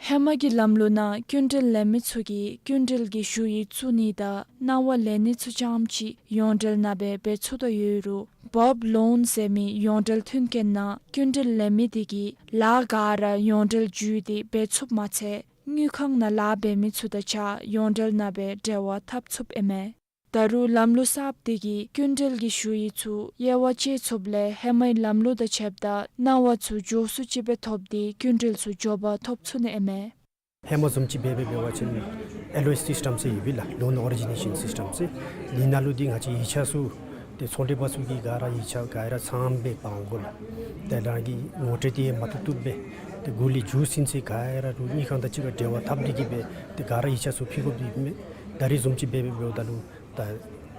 ཧེ་མ་གི་ལམ་ལུགས་ནང་སྐྱིན་འགྲུལ་ལེན་མི་ཚུ་གིས་སྐྱིན་འགྲུལ་གྱི་ཞུ་ཡིག་བཙུགས་ནི་དང་གནང་བ་ལེན་ནི་ཚུ་རྐྱངམ་ཅིག་ཡོངས་འབྲེལ་ནང་སྦེ་འབད་ཚུགས་དོ་ཡོད་རུང་བཱབ་ལོན་ཟེར་མི་ཡོངས་འབྲེལ་མཐུན་རྐྱེན་ནང་སྐྱིན་འགྲུལ་ལེན་མི་དེ་གིས་ལཱ་ག་ར་ཡོངས་འབྲེལ་བརྒྱུད་དེ་འབད་ཚུགསཔ་མ་ཚད་དངུལ་ཁང་ནང་ལཱ་འབད་མི་ཚུ་དང་གཅིག་ཁར་ཡོངས་འབྲེལ་ནང་སྦེ་འབྲེལ་བ་འཐབ་ཚུགསཔ་ཨིན་མས། ད་རུང་ལམ་ལུགས་གསརཔ་དེ་གིས་སྐྱིན་འགྲུལ་གྱི་ཞུ་ཡིག་ཚུ་དབྱེ་བ་ཕྱེ་ཚུགསཔ་ལས་ཧེ་མའི་ལམ་ལུགས་དང་ཕྱདཔ་ད་གནང་བ་ཚུ་མགྱོགས་སུ་ཅིག་སྦེ་ཐོབ་སྟེ་སྐྱིན་འགྲུལ་ཚུ་མགྱོགས་པར་ཐོབ་ཚུགས་ནི་ཨིན་མས། ཧེ་མ་བཟུམ་ཅིག་འབད་འབད་འབད་བ་ཅིན་ཨེལ་ཨོ་ཨེསི་སིསི་ཊེམ་ཟེར་ཡོད་པས་ལགས། ལོན་ཨོ་རི་ཇི་ནེ་ཤཱན་སིསི་ཊེམ་ཟེར། འདི་ནང་ལུ་འདི་ང་བཅས་ཡིག་ཆ་ཚུ་ཏེ་ཚོང་འབྲེལ་པ་ཚུ་གིས་ག་ར་ཡིག་ཆ་ག་ར་ཚངམ་སྦེ་འབག་འོང་དགོ་ལགས། ཏེ་རང་གི་ངོ་སྤྲོད་དེ་མ་བཏུབ་བཏུབ་སྦེ་ཏེ་གུ་ལས་མཇུག་ཟིན་ཚེ་ག་ར་རུང་དངུལ་ཁང་དང་གཅིག་ཁར་འབྲེལ་བ་འཐབ་སྟེ་གིས་སྦེ་ཏེ་ག་ར་ཡིག་ཆ་ཚུ་ཕུལ་དགོཔ་འདི་མས། ད་རིས་བཟུམ་ཅིག་འབད་འབད་འབདཝ་ད་ལུ་ད་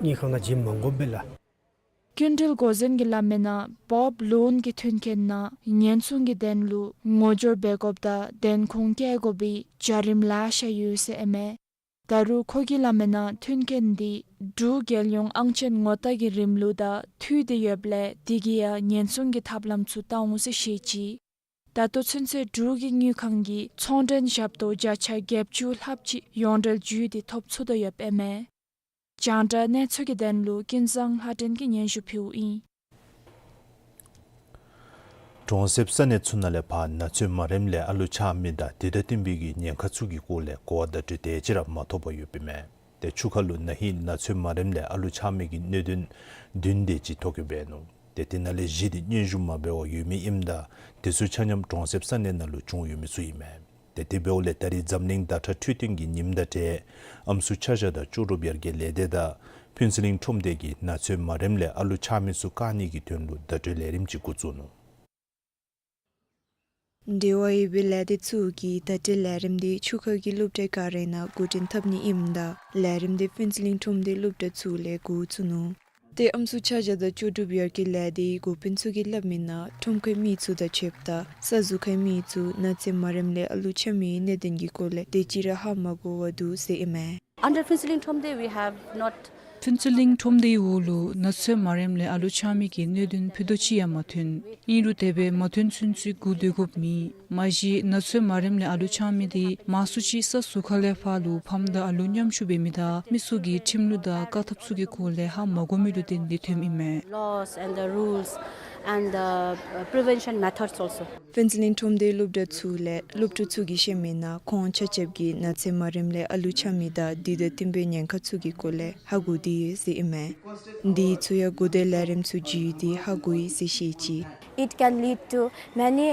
དངུལ་ཁང་ནང་བྱིན་མ་དགོ་པས་ལགས། སྐྱིན་འགྲུལ་འགོ་འཛིན་གྱིས་སླབ་མིའི་ནང་བཱབ་ལོན་གྱི་མཐུན་རྐྱེན་ནང་ཉེན་སྲུང་གི་དོན་ལུ་ངོ་སྦྱོར་འབད་དགོཔ་དང་བདེན་ཁུངས་བཀལ་དགོ་པའི་བྱ་རིམ་ལེ་ཤ་ཡོད་ཟེར་ཨིན་མས། ད་རུང་ཁོ་གིས་སླབ་མིའི་ནང་མཐུན་རྐྱེན་འདི་འབྲུག་རྒྱལ་ཡོངས་ཨང་ཅན་ངོ་རྟགས་ཀྱི་རིམ་ལུགས་དང་འཁྲིལ་ཏེ་ཡོདཔ་ལས་དེ་གིས་ཡང་ཉེན་སྲུང་གི་ཐབས་ལམ་ཚུ་བལྟ་འོང་ཟེར་བཤད་ཅི། ད་ལྟོ་ཚུན་ཚོད་འབྲུག་གི་དངུལ་ཁང་གིས་ཚོང་འབྲེལ་ཞབས་ཏོག་བརྒྱ་ཆ་བརྒྱད་ཅུ་ལྷགཔ་ཅིག་ཡོངས་འབྲེལ་བརྒྱུད་དེ་ཐོབ་ཚུགས་དོ་ཡོདཔ་ཨིན་མས། རྒྱང་བསྒྲགས་གནས་ཚུལ་གྱི་དོན་ལུ་ཀུན་བཟང་ལྷ་སྒྲོན་གྱིས་སྙན་ཞུ་ཕུལཝ་ཨིན། གྲོང་གསེབ་ས་གནས་ཚུ་ནང་ལས་ཕར་ན་ཚོད་མ་རནམ་ལས་ཨ་ལུ་ཆགས་མི་དང་དེ་དང་བསྟུན་པའི་གི་ཉེན་ཁ་ཚུ་གི་སྐོར་ལས་གོ་བརྡ་དེ་ཅིག་ར་མ་ཐོབ་པར་ཡོདཔ་ཨིན་མས། ཏེ་ཆུ་ཁ་ལུ་ན་ཧིང་ན་ཚོད་མ་རནམ་ལས་ཨ་ལུ་ཆགས་མི་གི་གནད་དོན་བདུན་དེ་ཅིག་ཐོ་བཀོད་འབད་ནུག། ཏེ་དེ་ནང་ལས་བཞི་དེ་སྙན་ཞུ་མ་འབད་བར་ཡོད་མི་ཨིནམ་ད་དེ་ཚུ་ཆ་མཉམ་གྲོང་གསེབ་ས་གནས་ནང་ལུ་བྱུང་ཡོད་མི་ཚུ་ཨིན་མས། ཏེ་དེ་འབདཝ་ལས་ད་རིས་འཛམ་གླིང་ཟླ་ཁྲག་འཕྲོད་བསྟེན་གྱི་ཉིནམ་དང་འབྲེལ་ཨམ་སྲུ་ཆ་བཞག་དང་ལྕོགས་གྲུབ་ཡར་རྒྱས་ལས་སྡེ་དང་ཕུན་ཚོགས་གླིང་ཁྲོམ་སྡེ་གིས་ནག་ཚོད་མ་རེངམ་ལས་ཨ་ལུ་ཆགས་མི་ཚུ་བཀག་ནི་གི་དོན་ལུ་བརྡ་སྤྲོད་ལས་རིམ་ཅིག་འགོ་བཙུགས་ནུག། འབྲེལ་བ་ཡོད་པའི་ལས་སྡེ་ཚུ་གིས་བརྡ་སྤྲོད་ལས་རིམ་དེ་ཆུ་ཁ་གི་སློབ་གྲྭ་ག་ར་ནང་འགོ་འདྲེན་འཐབ་ནི་ཨིནམ་ད་ལས་རིམ་དེ་ཕུན་ཚོགས་གླིང་ཁྲོམ་སྡེ་སློབ་གྲྭ་ཚུ་ལས་འགོ་བཙུགས་ནུག། ཏེ་ཨམ་སྲུ་ཆ་བཞག་དང་ལྕོགས་གྲུབ་ཡར་རྒྱས་ལས་སྡེའི་འགོ་དཔོན་ཚུ་གིས་སླབ་མི་ནང་ཁྲོམ་ཁའི་མི་ཚུ་དང་ཕྱདཔ་ད་ས་ཟུར་ཁའི་མི་ཚུ་ནག་ཚོད་མ་རེངམ་ལས་ཨ་ལུ་ཆགས་མི་གནད་དོན་གྱི་སྐོར་ལས་དེ་ཅིག་ར་ཧ་མ་གོ་བར་འདུག་ཟེར་ཨིན་མས། Under Phuentsholing Thromde, we have not ཕུན་ཚོགས་གླིང་ཁྲོམ་སྡེའི་འོག་ལུ་ནག་ཚོད་མ་རེངམ་ལས་ཨ་ལུ་ཆགས་མི་གི་གནད་དོན་ཕུད་རྡོག་ཅིག་ཡང་མ་ཐོན། ཨིན་རུང་དེ་སྦེ་མ་ཐོན་ཚུན་ཚོད་སྒུག་སྡོད་དགོཔ་མེད། མ་གཞི་ནག་ཚོད་མ་རེངམ་ལས་ཨ་ལུ་ཆགས་མི་དེ་མང་སུ་ཅིག་ས་ཟུར་ཁ་ལས་ཕར་ལུ་ཕམ་དང་ཨ་ལུ་མཉམ་བཞུགས་འབད་མི་དང་མི་ཚུ་གིས་ཁྲིམས་ལུགས་དང་བཀག་ཐབས་ཚུ་གི་སྐོར་ལས་ཧ་མ་གོ་མི་ལུ་བརྟེན་ཏེ་ཐོནམ་ཨིན་མས། Laws and the rules and the, uh, prevention methods also. ཕུན་ཚོགས་གླིང་ཁྲོམ་སྡེའི་སློབ་གྲྭ་ཚུ་ལས་སློབ་ཕྲུག་ཚུ་གིས་བཤད་མི་ནང་ཁོང་ཆ་ཁྱབ་ཀྱིས་ནག་ཚོད་མ་རེངམ་ལས་ཨ་ལུ་ཆགས་མི་དང་དེ་དང་བསྟུན་པའི་ཉེན་ཁ་ཚུ་གི་སྐོར་ལས་ཧ་གོ་སྟེ་ཡོད་ཟེར་ཨིན་མས། དེ་ཚུ་ཡང་གོ་བརྡའི་ལས་རིམ་ཚུ་བརྒྱུད་དེ་ཧ་གོ་ཡི་ཟེར་བཤད་ཅི། It can lead to many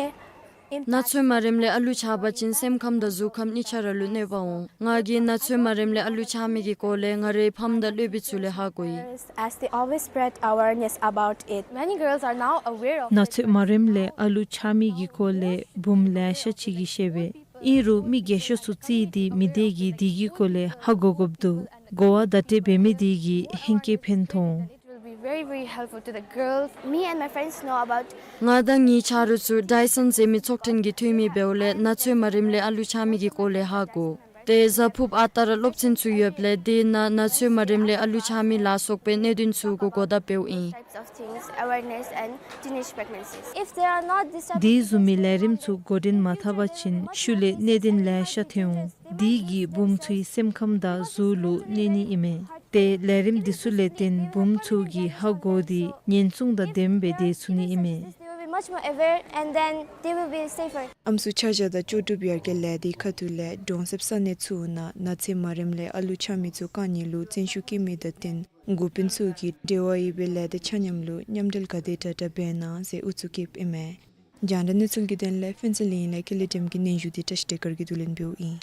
ནག་ཚོད་མ་རེངམ་ལས་ཨ་ལུ་ཆགས་པ་ཅིན་སེམས་ཁམས་དང་གཟུགས་ཁམས་གཉིས་ཆ་ར་ལུ་གནོད་པ་འོང་། ང་གིས་ནག་ཚོད་མ་རེངམ་ལས་ཨ་ལུ་ཆགས་མི་གི་སྐོར་ལས་ང་རའི་ཕམ་དང་སློབ་དཔོན་ཚུ་ལས་ཧ་གོ་ཡི། As they always spread awareness about it. Many girls are now aware of it. ནག་ཚོད་མ་རེངམ་ལས་ཨ་ལུ་ཆགས་མི་གི་སྐོར་ལས་བུམོ་ལེ་ཤ་ཅིག་གིས་བཤད་པས། ཨིན་རུང་མི་རྒས་ཤོས་ཚུ་རྩིས་ཏེ་མི་སྡོད་གི་དེ་གི་སྐོར་ལས་ཧ་གོ་དགོཔ་འདུག། གོ་བ་བརྡ་སྤྲོད་འབད་མི་དེ་གིས་ཧེང་སྐལ་ཕན་ཐོགས་འོང་། It will be very, very helpful to the girls. Me and my friends know about ང་དང་ངེའི་ཆ་རོགས་ཚུ་ཌའི་སཱན་ཟེར་མི་ཚོགས་ཐེངས་ཀྱི་འཐུས་མི་འབདཝ་ལས་ནག་ཚོད་མ་རེངམ་ལས་ཨ་ལུ་ཆགས་མི་གི་སྐོར་ལས་ཧ་གོ། ཏེ་གཟའ་ཕུརཔ་ཨ་རྟག་ར་སློབ་ཚན་ཚུ་ཡོདཔ་ལས་དེ་ནང་ནག་ཚོད་མ་རེངམ་ལས་ཨ་ལུ་ཆགས་མི་ལ་སོགས་པའི་གནད་དོན་ཚུ་གུ་གོ་བརྡ་སྤྲོད་ཨིན། Types of things, awareness and teenage pregnancies. If they are not disturb- དེ་བཟུམ་མའི་ལས་རིམ་ཚུ་འགོ་འདྲེན་མ་འཐབ་པ་ཅིན་ཤུལ་ལས་གནད་དོན་ལེ་ཤ་ཐོན་འོང་། དེ་གིས་བུམོ་ཚུའི་སེམས་ཁམས་དང་གཟུགས་ལུ་གནོད་ནི་ཨིན་མས། ཏེ་ལས་རིམ་འདི་ཚུ་ལས་བརྟེན་བུམོ་ཚུ་གིས་ཧ་གོ་སྟེ་ཉེན་སྲུང་དང་ལྡནམ་སྦེ་སྡོད་ཚུགས་ནི་ཨིན་མས། They will be much more aware and then they will be safer. ཨམ་སྲུ་ཆ་བཞག་དང་ལྕོགས་གྲུབ་ཡར་རྒྱས་ལས་སྡེའི་ཁ་ཐུག་ལས་གྲོང་གསེབ་ས་གནས་ཚུ་ནང་ནག་ཚོད་མ་རེངམ་ལས་ཨ་ལུ་ཆགས་མི་ཚུ་བཀག་ནི་ལུ་བརྩོན་ཤུགས་བསྐྱེད་མི་དང་བསྟུན་འགོ་དཔོན་ཚུ་གིས་འབྲེལ་བ་ཡོད་པའི་ལས་སྡེ་ཆ་མཉམ་ལུ་མཉམ་འབྲེལ་ག་དེ་དྲག་དྲག་འབད་གནང་ཟེར་ཨུ་ཚུགས་བསྐྱེདཔ་ཨིན་མས། རྒྱང་བསྒྲགས་གནས་ཚུལ་གྱི་དོན་ལས་ཕུན་ཚོགས་གླིང་ལས་ཀེ་ལི་ཌེམ་གྱི་སྙན་ཞུ་དེ་བཀྲ་ཤིས་བདེ་སྐར་གྱིས་བསྡུ་ལེན་འབདཝ་ཨིན།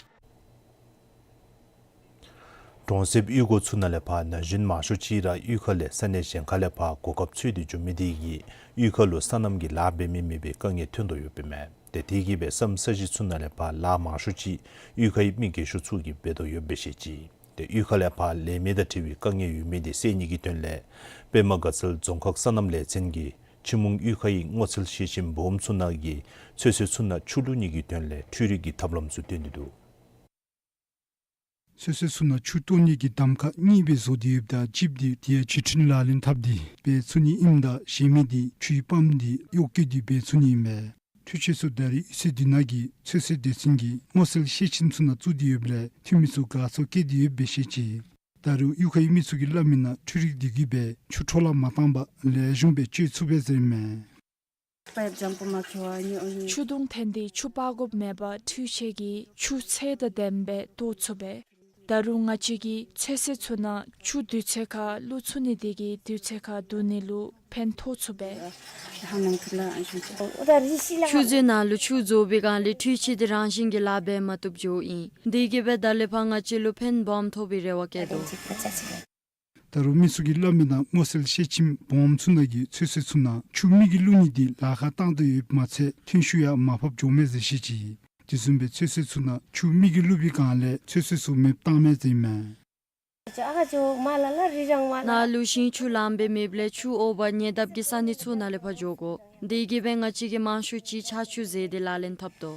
གྲོང་གསེབ་གཡུས་སྒོ་ཚུ་ནང་ལས་ཕར་ན་གཞོན་མང་ཤོས་ཅིག་ར་གཡུས་ཁ་ལས་ས་གནས་གཞན་ཁ་ལས་ཕར་གོ་སྐབས་འཚོལ་ཏེ་འགྱོ་མི་དེ་གིས་གཡུས་ཁ་ལུ་སོ་ནམ་གྱི་ལཱ་འབད་མི་མེད་པའི་དཀའ་ངལ་ཐོན་དོ་ཡོདཔ་ཨིན་མས། ཏེ་དེ་གིས་སྦེ་ས་གོ་ས་གཞི་ཚུ་ནང་ལས་ཕར་ལཱ་མང་ཤོས་ཅིག་གཡུས་ཁའི་མི་རྒས་ཤོས་ཚུ་གིས་འབད་དོ་ཡོདཔ་སྦེ་བཤད་ཅི། ཏེ་གཡུས་ཁ་ལས་ཕར་ལས་མི་དང་འབྲེལ་བའི་དཀའ་ངལ་ཡོད་མི་དེ་སེལ་ནི་གི་དོན་ལས་པདྨ་དགའ་ཚལ་རྫོང་ཁག་སོ་ནམ་ལས་ཚན་གྱིས་ཆུ་མོང་གཡུས་ཁའི་སྔོ་ཚལ་ཤེལ་ཕྱེ་སྦོམ་ཚུ་ནང་གི་ཚོད་བསྲེ་ཚུ་ནང་ཆུ་བླུག་ནི་གི་དོན་ལས་འཕྲུལ་རིག་གི་ཐབས་ལམ་ཚུ་བཏོན་ཏེ་འདུག། ཚོད་བསྲེ་ཚུ་ནང་ཆུ་གཏོར་ནི་གི་གདམ་ཁ་གཉིས་སྦེ་བཟོ་སྟེ་ཡོདཔ་ད་གཅིག་འདི་དེ་ཡང་བརྒྱུད་འཕྲིན་ལག་ལེན་འཐབ་སྟེ་འབད་ཚུགས་ནི་ཨིནམ་ད་གཞན་མི་འདི་ཆུའི་པམཔ་འདི་གཡོག་བཀོལ་ཏེ་འབད་ཚུགས་ནི་ཨིན་མས། འཕྲུལ་ཆས་ཚུ་ད་རེས་གཡུས་ཚན་འདི་ནང་གི་ཚོད་བསྲེ་སྡེ་ཚན་གྱིས་སྔོ་ཚལ་ཤེལ་ཕྱེ་ཚུ་ནང་བཙུགས་ཏེ་ཡོདཔ་ལས་འཐུས་མི་ཚུ་དགའ་ཚོར་བསྐྱེད་དེ་ཡོདཔ་སྦེ་བཤད་ཅི། ད་རུང་གཡུས་ཁའི་མི་ཚུ་གིས་སླབ་མི་ནང་འཕྲུལ་རིག་འདི་གིས་སྦེ་ཆུ་འཕྲོ་བརླག་མ་བཏང་པར་ལེགས་ཤོམ་སྦེ་སྤྱོད་ཚུགས་པས་ཟེར་ཨིན་མས། ཆུ་དུང་འཐེན་ཏེ་ཆུ་སྤར་དགོཔ་མེད་པར་འཕྲུལ་ཆས་ཀྱིས་ཆུ་ཚད་དང་ལྡནམ་སྦེ་གཏོར་ཚུགས་པས། ད་རུང་ང་བཅས་ཀྱིས་ཚོད་བསྲེ་ཚུ་ནང་ཆུ་དུས་ཚོད་ཁར་བླུག་ཚུགས་ནི་དེ་གིས་དུས་ཚོད་ཁར་བསྡུ་ནི་ལུ་ཕན་ཐོགས་ཚུགས་པས། ཆུ་མཛོད་ནང་ལུ་ཆུ་བཟོ་བའི་སྒང་ལས་འཕྲུལ་ཆས་དེ་རང་བཞིན་གྱིས་ལཱ་འབད་མ་བཏུབ་འགྱོཝ་ཨིན། དེ་གིས་སྦེ་ད་ལས་ཕར་ང་བཅས་ལུ་ཕན་སྦོམ་ཐོགས་པའི་རེ་བ་བསྐྱེད་དོ། ད་རུང་མི་ཚུ་གིས་སླབ་མི་ནང་སྔོ་ཚལ་ཤེལ་ཕྱེ་སྦོམ་ཚུ་ནང་གི་ཚོད་བསྲེ་ཚུ་ནང་ཆུ་མི་གིས་བླུག་ནི་དེ་ལཱ་ཁག་བཏང་དོ་ཡོདཔ་མ་ཚད་ཐོན་ཤུགས་ཡང་མར་ཕབ་འགྱོཝ་མས་ཟེར་བཤད་ཅི། དེ་བཟུམ་སྦེ་ཚོད་བསྲེ་ཚུ་ནང་ཆུ་མི་གིས་བླུག་པའི་སྒང་ལས་ཚོད་བསྲེ་ཚུ་མེདཔ་བཏངམ་མས་ཟེར་ཨིན་མས། ནཱ་ལུ་ཞིང་ཆུ་ལངམ་སྦེ་མེདཔ་ལས་ཆུ་འོ་བར་ཉེ་འདབས་ཀྱི་ས་གནས་ཚུ་ནང་ལས་ཕར་འགྱོ་དགོ། དེ་གིས་སྦེ་ང་བཅས་ཀྱིས་མང་ཤོས་ཅིག་ཆར་ཆུ་ཟེར་ཏེ་ལག་ལེན་འཐབ་དོ།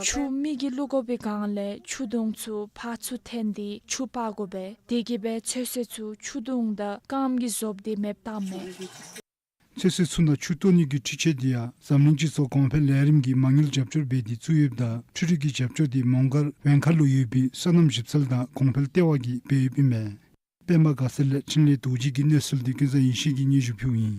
ཆུ་མི་གིས་བླུག་དགོ་པའི་སྒང་ལས་ཆུ་དུང་ཚུ་ཕར་ཚུར་འཐེན་ཏེ་ཆུ་སྤར་དགོ་པས། དེ་གིས་སྦེ་ཚོད་བསྲེ་ཚུ་ཆུ་དུང་དང་སྐམ་གྱིས་བཟོ་སྟེ་མེདཔ་བཏངམ་མས། ཚོད་བསྲེ་ཚུ་ནང་ཆུ་གཏོར་ནི་གི་འཕྲུལ་ཆས་དེ་ཡང་འཛམ་གླིང་སྤྱི་ཚོགས་གོང་འཕེལ་ལས་རིམ་གྱིས་མ་དངུལ་རྒྱབ་སྐྱོར་འབད་དེ་བཙུགས་ཡོདཔ་ད་འཕྲུལ་རིག་གི་རྒྱབ་སྐྱོར་དེ་མོང་སྒར་ཝེང་ཁཱ་ལུ་ཡོད་པའི་སོ་ནམ་ཞིབ་འཚོལ་དང་གོང་འཕེལ་ལྟེ་བ་གིས་འབད་ཡོདཔ་ཨིན་མས། པདྨ་དགའ་ཚལ་ལས་འཕྲིན་ལས་རྡོ་རྗེ་གི་གནས་ཚུལ་འདི་ཀུན་བཟང་ཡེ་ཤེས་ཀྱིས་སྙན་ཞུ་ཕུལཝ་ཨིན།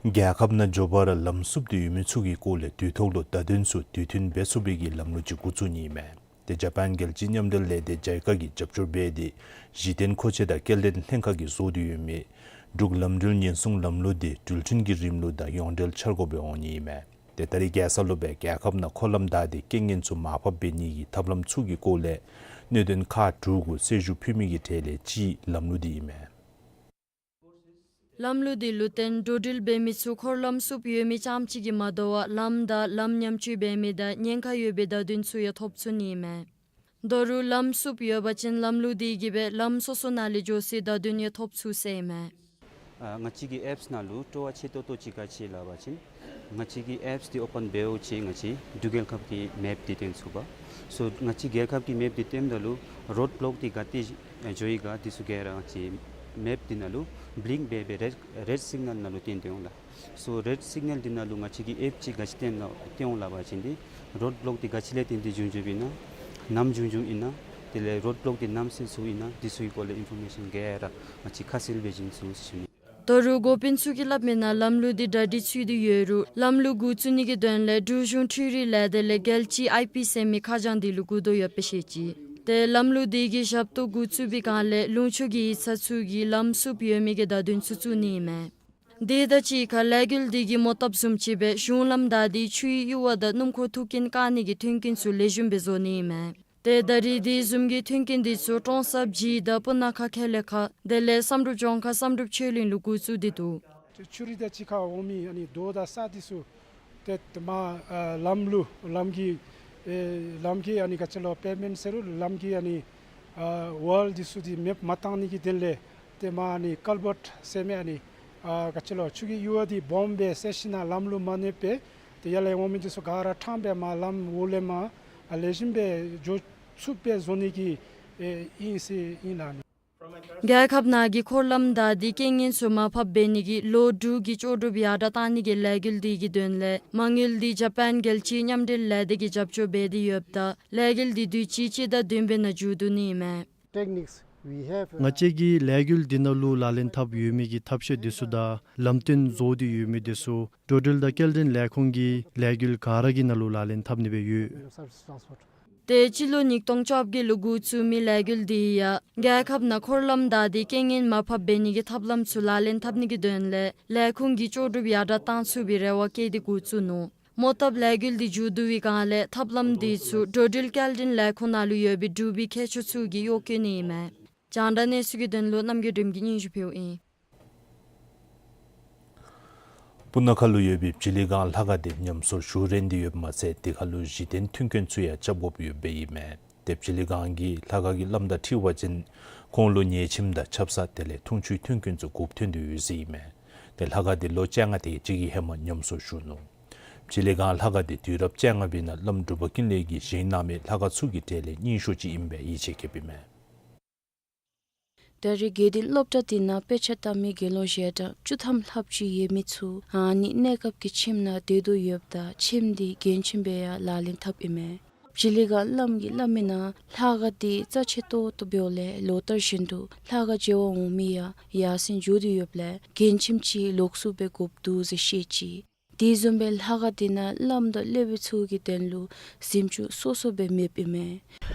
རྒྱལ་ཁབ་ནང་མགྱོགས་པ་ར་ལམ་བསུབ་སྟེ་ཡོད་མི་ཚུ་གི་སྐོར་ལས་དུས་ཐོག་ལུ་བརྡ་དོན་ཚུ་དུས་མཐུན་འབད་ཚུགས་པའི་གི་ལམ་ལུགས་ཅིག་འགོ་བཙུགས་ནི་ཨིན་མས། དེ་ཇ་པཱན་རྒྱལ་སྤྱིའི་མཉམ་འབྲེལ་ལས་སྡེ་ཇའི་ཀ་གིས་རྒྱབ་སྐྱོར་འབད་དེ་གཞི་རྟེན་མཁོ་ཆས་དང་སྐྱེལ་འདྲེན་ལྷན་ཁག་གིས་བཟོ་སྟེ་ཡོད་མི་འབྲུག་ལམ་འགྲུལ་ཉེན་སྲུང་ལམ་ལུགས་དེ་འགྲུལ་འཕྲིན་གྱི་རིམ་ལུགས་དང་ཡོངས་འབྲེལ་འཆར་འགོད་འབད་འོང་ནི་ཨིན་མས། དེ་ད་རིས་རྒྱལ་ས་ལུ་སྦེ་རྒྱལ་ཁབ་ནང་འཁོར་ལམ་བདའ་སྟེ་རྐྱེན་ངན་ཚུ་མར་ཕབ་འབད་ནི་གི་ཐབས་ལམ་ཚུ་གི་སྐོར་ལས་གནད་དོན་ཁག་དྲུག་གུ་གསལ་ཞུ་ཕུལ་མི་གི་གྲས་ལས་གཅིག་ལམ་ལུགས་འདི་ཨིན་མས། ལམ་ལུགས་འདི་ལུ་བརྟེན་འགྲོ་འགྲུལ་འབད་མི་ཚུ་འཁོར་ལམ་བསུབ་ཡོད་མི་རྐྱངམ་ཅིག་གིས་མ་དོ་བར་ལམ་བདའ་ལམ་ཉམས་བཅོས་འབད་མི་དང་ཉེན་ཁ་ཡོད་པའི་བརྡ་དོན་ཚུ་ཡང་ཐོབ་ཚུགས་ནི་ཨིན་མས། ད་རུང་ལམ་བསུབ་ཡོད་པ་ཅིན་ལམ་ལུགས་འདི་གིས་སྦེ་ལམ་སོ་སོ་ནང་ལས་འགྱོ་སའི་བརྡ་དོན་ཡང་ཐོབ་ཚུགས་ཟེར་ཨིན་མས། ཨ་ང་བཅས་ཀྱི་ཨེཔསི་ནང་ལུ་སྤྲོ་བ་ཆེ་ཏོག་ཏོ་ཅིག་ག་ཅི་སླབ་པ་ཅིན་ང་བཅས་ཀྱི་ཨེཔསི་འདི་ཨོ་པཱན་འབད་བའི་ཤུལ་ང་བཅས་འབྲུག་རྒྱལ་ཁབ་ཀྱི་མེཔ་འདི་སྟོན་ཚུགས་པས། སོ་ང་བཅས་རྒྱལ་ཁབ་ཀྱི་མེཔ་འདི་སྟོནམ་ད་ལུ་རོཌ་བློཀ་འདི་ག་ཏེ་འགྱོ་ཡི་ག་འདི་ཚུ་ག་ར་ང་བཅས་མེཔ་འདི་ནང་ལུ་བླིངཀ་འབད་སྦེ་རེཌ་རེཌ་སིག་ནཱལ་ནང་ལུ་སྟོན་ཏེ་འོང་ལགས། སོ་རེཌ་སིག་ནཱལ་འདི་ནང་ལུ་ང་བཅས་ཀྱི་ཨེཔ་ཅིག་ག་ཅི་སྟོན་ན་སྟོན་འོང་སླབ་པ་ཅིན་འདི་རོཌ་བློཀ་འདི་ག་ཅི་ལས་བརྟེན་ཏེ་བྱུང་བྱུངམ་ཨིན་ན་ནམ་བྱུང་བྱུངམ་ཨིན་ན་དེ་ལས་རོཌ་བློཀ་འདི་གནམ་མེད་ས་མེད་ཚུ་ཨིན་ན་འདི་ཚུ་གི་སྐོར་ལས་ཨིན་ཕོར་མེ་ཤཱན་ག་ར་ང་བཅས་ཁ་གསལ་སྦེ་བྱིན་ཚུགས་ཟེར་ཞུ་ནི། ད་རུང་འགོ་དཔོན་ཚུ་གིས་སླབ་མིའི་ནང་ལམ་ལུགས་འདི་གྲ་སྒྲིག་ཚུད་དེ་ཡོད་རུང་ལམ་ལུགས་འགོ་བཙུགས་ནི་གི་དོན་ལས་འབྲུག་གཞུང་འཕྲུལ་རིག་ལས་སྡེ་ལས་རྒྱལ་སྤྱིའི་ཨའི་པི་ཟེར་མི་ཁ་བྱང་འདི་ལུ་བསྒྱུར་དོ་ཡོདཔ་སྦེ་བཤད་ཅི། ཏེ་ལམ་ལུགས་འདི་གི་ཞབས་ཏོག་འགོ་བཙུགས་པའི་སྒང་ལས་ལུང་ཕྱོགས་ཀྱི་ཡིག་ཚང་ཚུ་གིས་ལམ་བསུབ་ཡོད་མི་གི་བརྡ་དོན་ཚུ་བཙུགས་ནི་ཨིན་མས། དེ་དང་གཅིག་ཁར་ལས་འགུལ་འདི་གི་མོ་བཏབ་བཟུམ་ཅིག་སྦེ་གཞུང་ལམ་བདའ་སྟེ་ཆུའི་གཡུར་བ་དང་སྣུམ་འཁོར་ཐུག་རྐྱེན་བཀག་ནི་གི་མཐུན་རྐྱེན་ཚུ་ལེགས་ཤོམ་སྦེ་བཟོ་ནི་ཨིན་མས། ཏེ་ད་རིས་དེ་བཟུམ་གྱི་མཐུན་རྐྱེན་འདི་ཚུ་ཀྲོང་གསར་སྦྱིས་དང་སྤུ་ན་ཁ་ཁེ་ལས་ཁ་དེ་ལས་བསམ་གྲུབ་ལྗོངས་མཁར་བསམ་གྲུབ་ཆོས་གླིང་ལུ་འགོ་བཙུགས་ཏེ་འདུག། ཆུ་རུད་དང་གཅིག་ཁར་འོང་མི་ཨ་ནི་རྡོ་དང་ས་འདི་ཚུ་ཏེ་མར་ཨ་ལམ་ལུ་ལམ་གྱི་ཨེ་ལམ་གྱི་ཨ་ནི་ག་ཅི་ལོ་པེབ་མེནཊ་ཟེར་རུང་ལམ་གྱི་ཨ་ནི་ཨ་ཝཱལ་འདི་ཚུ་འདི་མེདཔ་མ་བཏང་ནི་གི་དོན་ལས་ཏེ་མར་ཨ་ནི་ཀཱལ་བཊ་ཟེར་མི་ཨ་ནི་ཨ་ག་ཅི་ལོ་ཆུ་གི་གཡུར་བ་འདི་སྦོམ་སྦེ་བསལ་ཞིནམ་ལས་ལམ་ལུ་མ་གནོད་པར་ཏེ་ཡར་ལས་འོང་མི་འདི་ཚུ་ག་ར་ཕྲང་སྦེ་མར་ལམ་འོག་ལས་མར་ཨ་ལེགས་ཤོམ་སྦེ་འགྱོ་ཚུགསཔ་སྦེ་བཟོ་ནི་གི་ཨེ་ཨིན་ཟེར་ཨིན་ལགས། རྒྱལ་ཁབ་ནང་གི་འཁོར་ལམ་བདའ་སྟེ་རྐྱེན་ངན་ཚུ་མར་ཕབ་འབད་ནི་གི་ལོ་དྲུག་གི་ལྕོགས་གྲུབ་ཡར་དྲག་བཏང་ནི་གི་ལས་འགུལ་འདི་གི་དོན་ལས་མ་དངུལ་འདི་ཇ་པཱན་རྒྱལ་སྤྱིའི་མཉམ་འབྲེལ་ལས་སྡེ་གིས་རྒྱབ་སྐྱོར་འབད་དེ་ཡོདཔ་ད་ལས་འགུལ་འདི་དུས་ཅི་སྤྱི་ཟླ་བདུན་པའི་ནང་མཇུག་བསྡུ་ནི་ཨིན་མས། Techniques we have, ང་བཅས་ཀྱིས་ལས་འགུལ་འདི་ནང་ལུ་ལག་ལེན་འཐབ་ཡོད་མི་གི་ཐབས་ཤེས་འདི་ཚུ་དང་ལམ་སྟོན་བཟོ་སྟེ་ཡོད་མི་འདི་ཚུ་འགྲོ་འགྲུལ་དང་སྐྱེལ་འདྲེན་ལས་ཁུངས་ཀྱིས་ལས་འགུལ་ག་ར་གི་ནང་ལུ་ལག་ལེན་འཐབ་ནི་སྦེ་ཡོད། ཏེ་སྤྱི་ལོ་ཉིས་སྟོང་བཅོ་བརྒྱད་ལུ་འགོ་བཙུགས་མི་ལས་འགུལ་འདི་ཡང་རྒྱལ་ཁབ་ནང་འཁོར་ལམ་བདའ་སྟེ་རྐྱེན་ངན་མར་ཕབ་འབད་ནི་གི་ཐབས་ལམ་ཚུ་ལག་ལེན་འཐབ་ནི་གི་དོན་ལས་ལས་ཁུངས་ཀྱི་ལྕོགས་གྲུབ་ཡར་དྲག་བཏང་ཚུགས་པའི་རེ་བ་བསྐྱེད་དེ་འགོ་བཙུགས་ནུག། མོ་བཏབ་ལས་འགུལ་འདི་མཇུག་བསྡུ་བའི་སྒང་ལས་ཐབས་ལམ་འདི་ཚུ་འགྲོ་འགྲུལ་སྐྱེལ་འདྲེན་ལས་ཁུངས་ནང་ལུ་ཡོད་པའི་འབྲུག་པའི་མཁས་མཆོག་ཚུ་གིས་གཡོག་བཀོལ་ནི་ཨིན་མས། རྒྱང་བསྒྲགས་གནས་ཚུལ་གྱི་དོན་ལུ་རྣམ་རྒྱལ་སྒྲོལམ་གྱིས་སྙན་ཞུ་ཕུལཝ་ཨིན། སྤུ་ན་ཁ་ལུ་ཡོད་པའི་བྱི་ལི་སྒང་ལྷ་ཁང་འདི་ཉམས་གསོ་ཞུ་རན་ཏེ་ཡོདཔ་མ་ཚད་དེ་ཁར་ལུ་གཞི་རྟེན་མཐུན་རྐྱེན་ཚུ་ཡང་རྐྱབ་དགོཔ་ཡོདཔ་ཨིན་མས། ཏེ་བྱི་ལི་སྒང་གི་ལྷ་ཁང་གི་བླམ་དང་འཁྲིལ་བ་ཅིན་ཁོང་ལུ་ཉལ་ཁྱིམ་དང་ཆབ་གསང་དེ་ལས་འཐུང་ཆུའི་མཐུན་རྐྱེན་ཚུ་དགོཔ་ཐོན་ཏེ་ཡོད་ཟེར་ཨིན་མས། ཏེ་ལྷ་ཁང་འདི་ལོ་བཅོ་ལྔ་དེ་ཅིག་གི་ཧེ་མ་ཉམས་གསོ་ཞུ་ནུག། བྱི་ལི་སྒང་ལྷ་ཁང་འདི་དུས་རབས་བཅོ་ལྔ་པའི་ནང་བླམ་འབྲུག་པ་ཀུན་ལེགས་ཀྱིས་བཞེངས་གནང་མི་ལྷ་ཁང་ཚུ་གི་གྲས་ལས་རྙིང་ཤོས་ཅིག་ཨིནམ་སྦེ་ཡིད་ཆེས་བསྐྱེདཔ་ཨིན་མས། ད་རེས་དགེ་འདུན་སློབ་གྲྭ་འདི་ནང་དཔེ་ཆ་ལྟ་མི་དགེ་སློང་ཞལ་གྲངས་བཅུ་ཐམ་ལྷགཔ་ཅིག་ཡོད་མི་ཚུ་ཨ་ནི་གནས་སྐབས་ཀྱི་ཁྱིམ་ནང་སྡོད་དོ་ཡོདཔ་ད་ཁྱིམ་འདི་རྒྱུན་ཁྱིམ་སྦེ་ཡང་ལག་ལེན་འཐབ་ཨིན་མས། བྱི་ལི་སྒང་བླམ་གིས་སླབ་མིའི་ནང་ལྷ་ཁང་འདི་རྩ་ཆེ་ཏོག་ཏོ་འབདཝ་ལས་ལོ་ལྟར་བཞིན་དུ་ལྷ་ཁང་མཇལ་བར་འོང་མི་ཡང་ཡར་སེང་འགྱོ་དོ་ཡོདཔ་ལས་རྒྱུན་ཁྱིམ་ཅིག་ལོགས་སུ་སྦེ་དགོཔ་འདུག་ཟེར་བཤད་ཅི། དེ་བཟུམ་སྦེ་ལྷ་ཁང་འདི་ནང་བླམ་དང་སློབ་དཔོན་ཚུ་གི་དོན་ལུ་གཟིམ་ཅུང་སོ་སོ་སྦེ་མེདཔ་ཨིན་མས།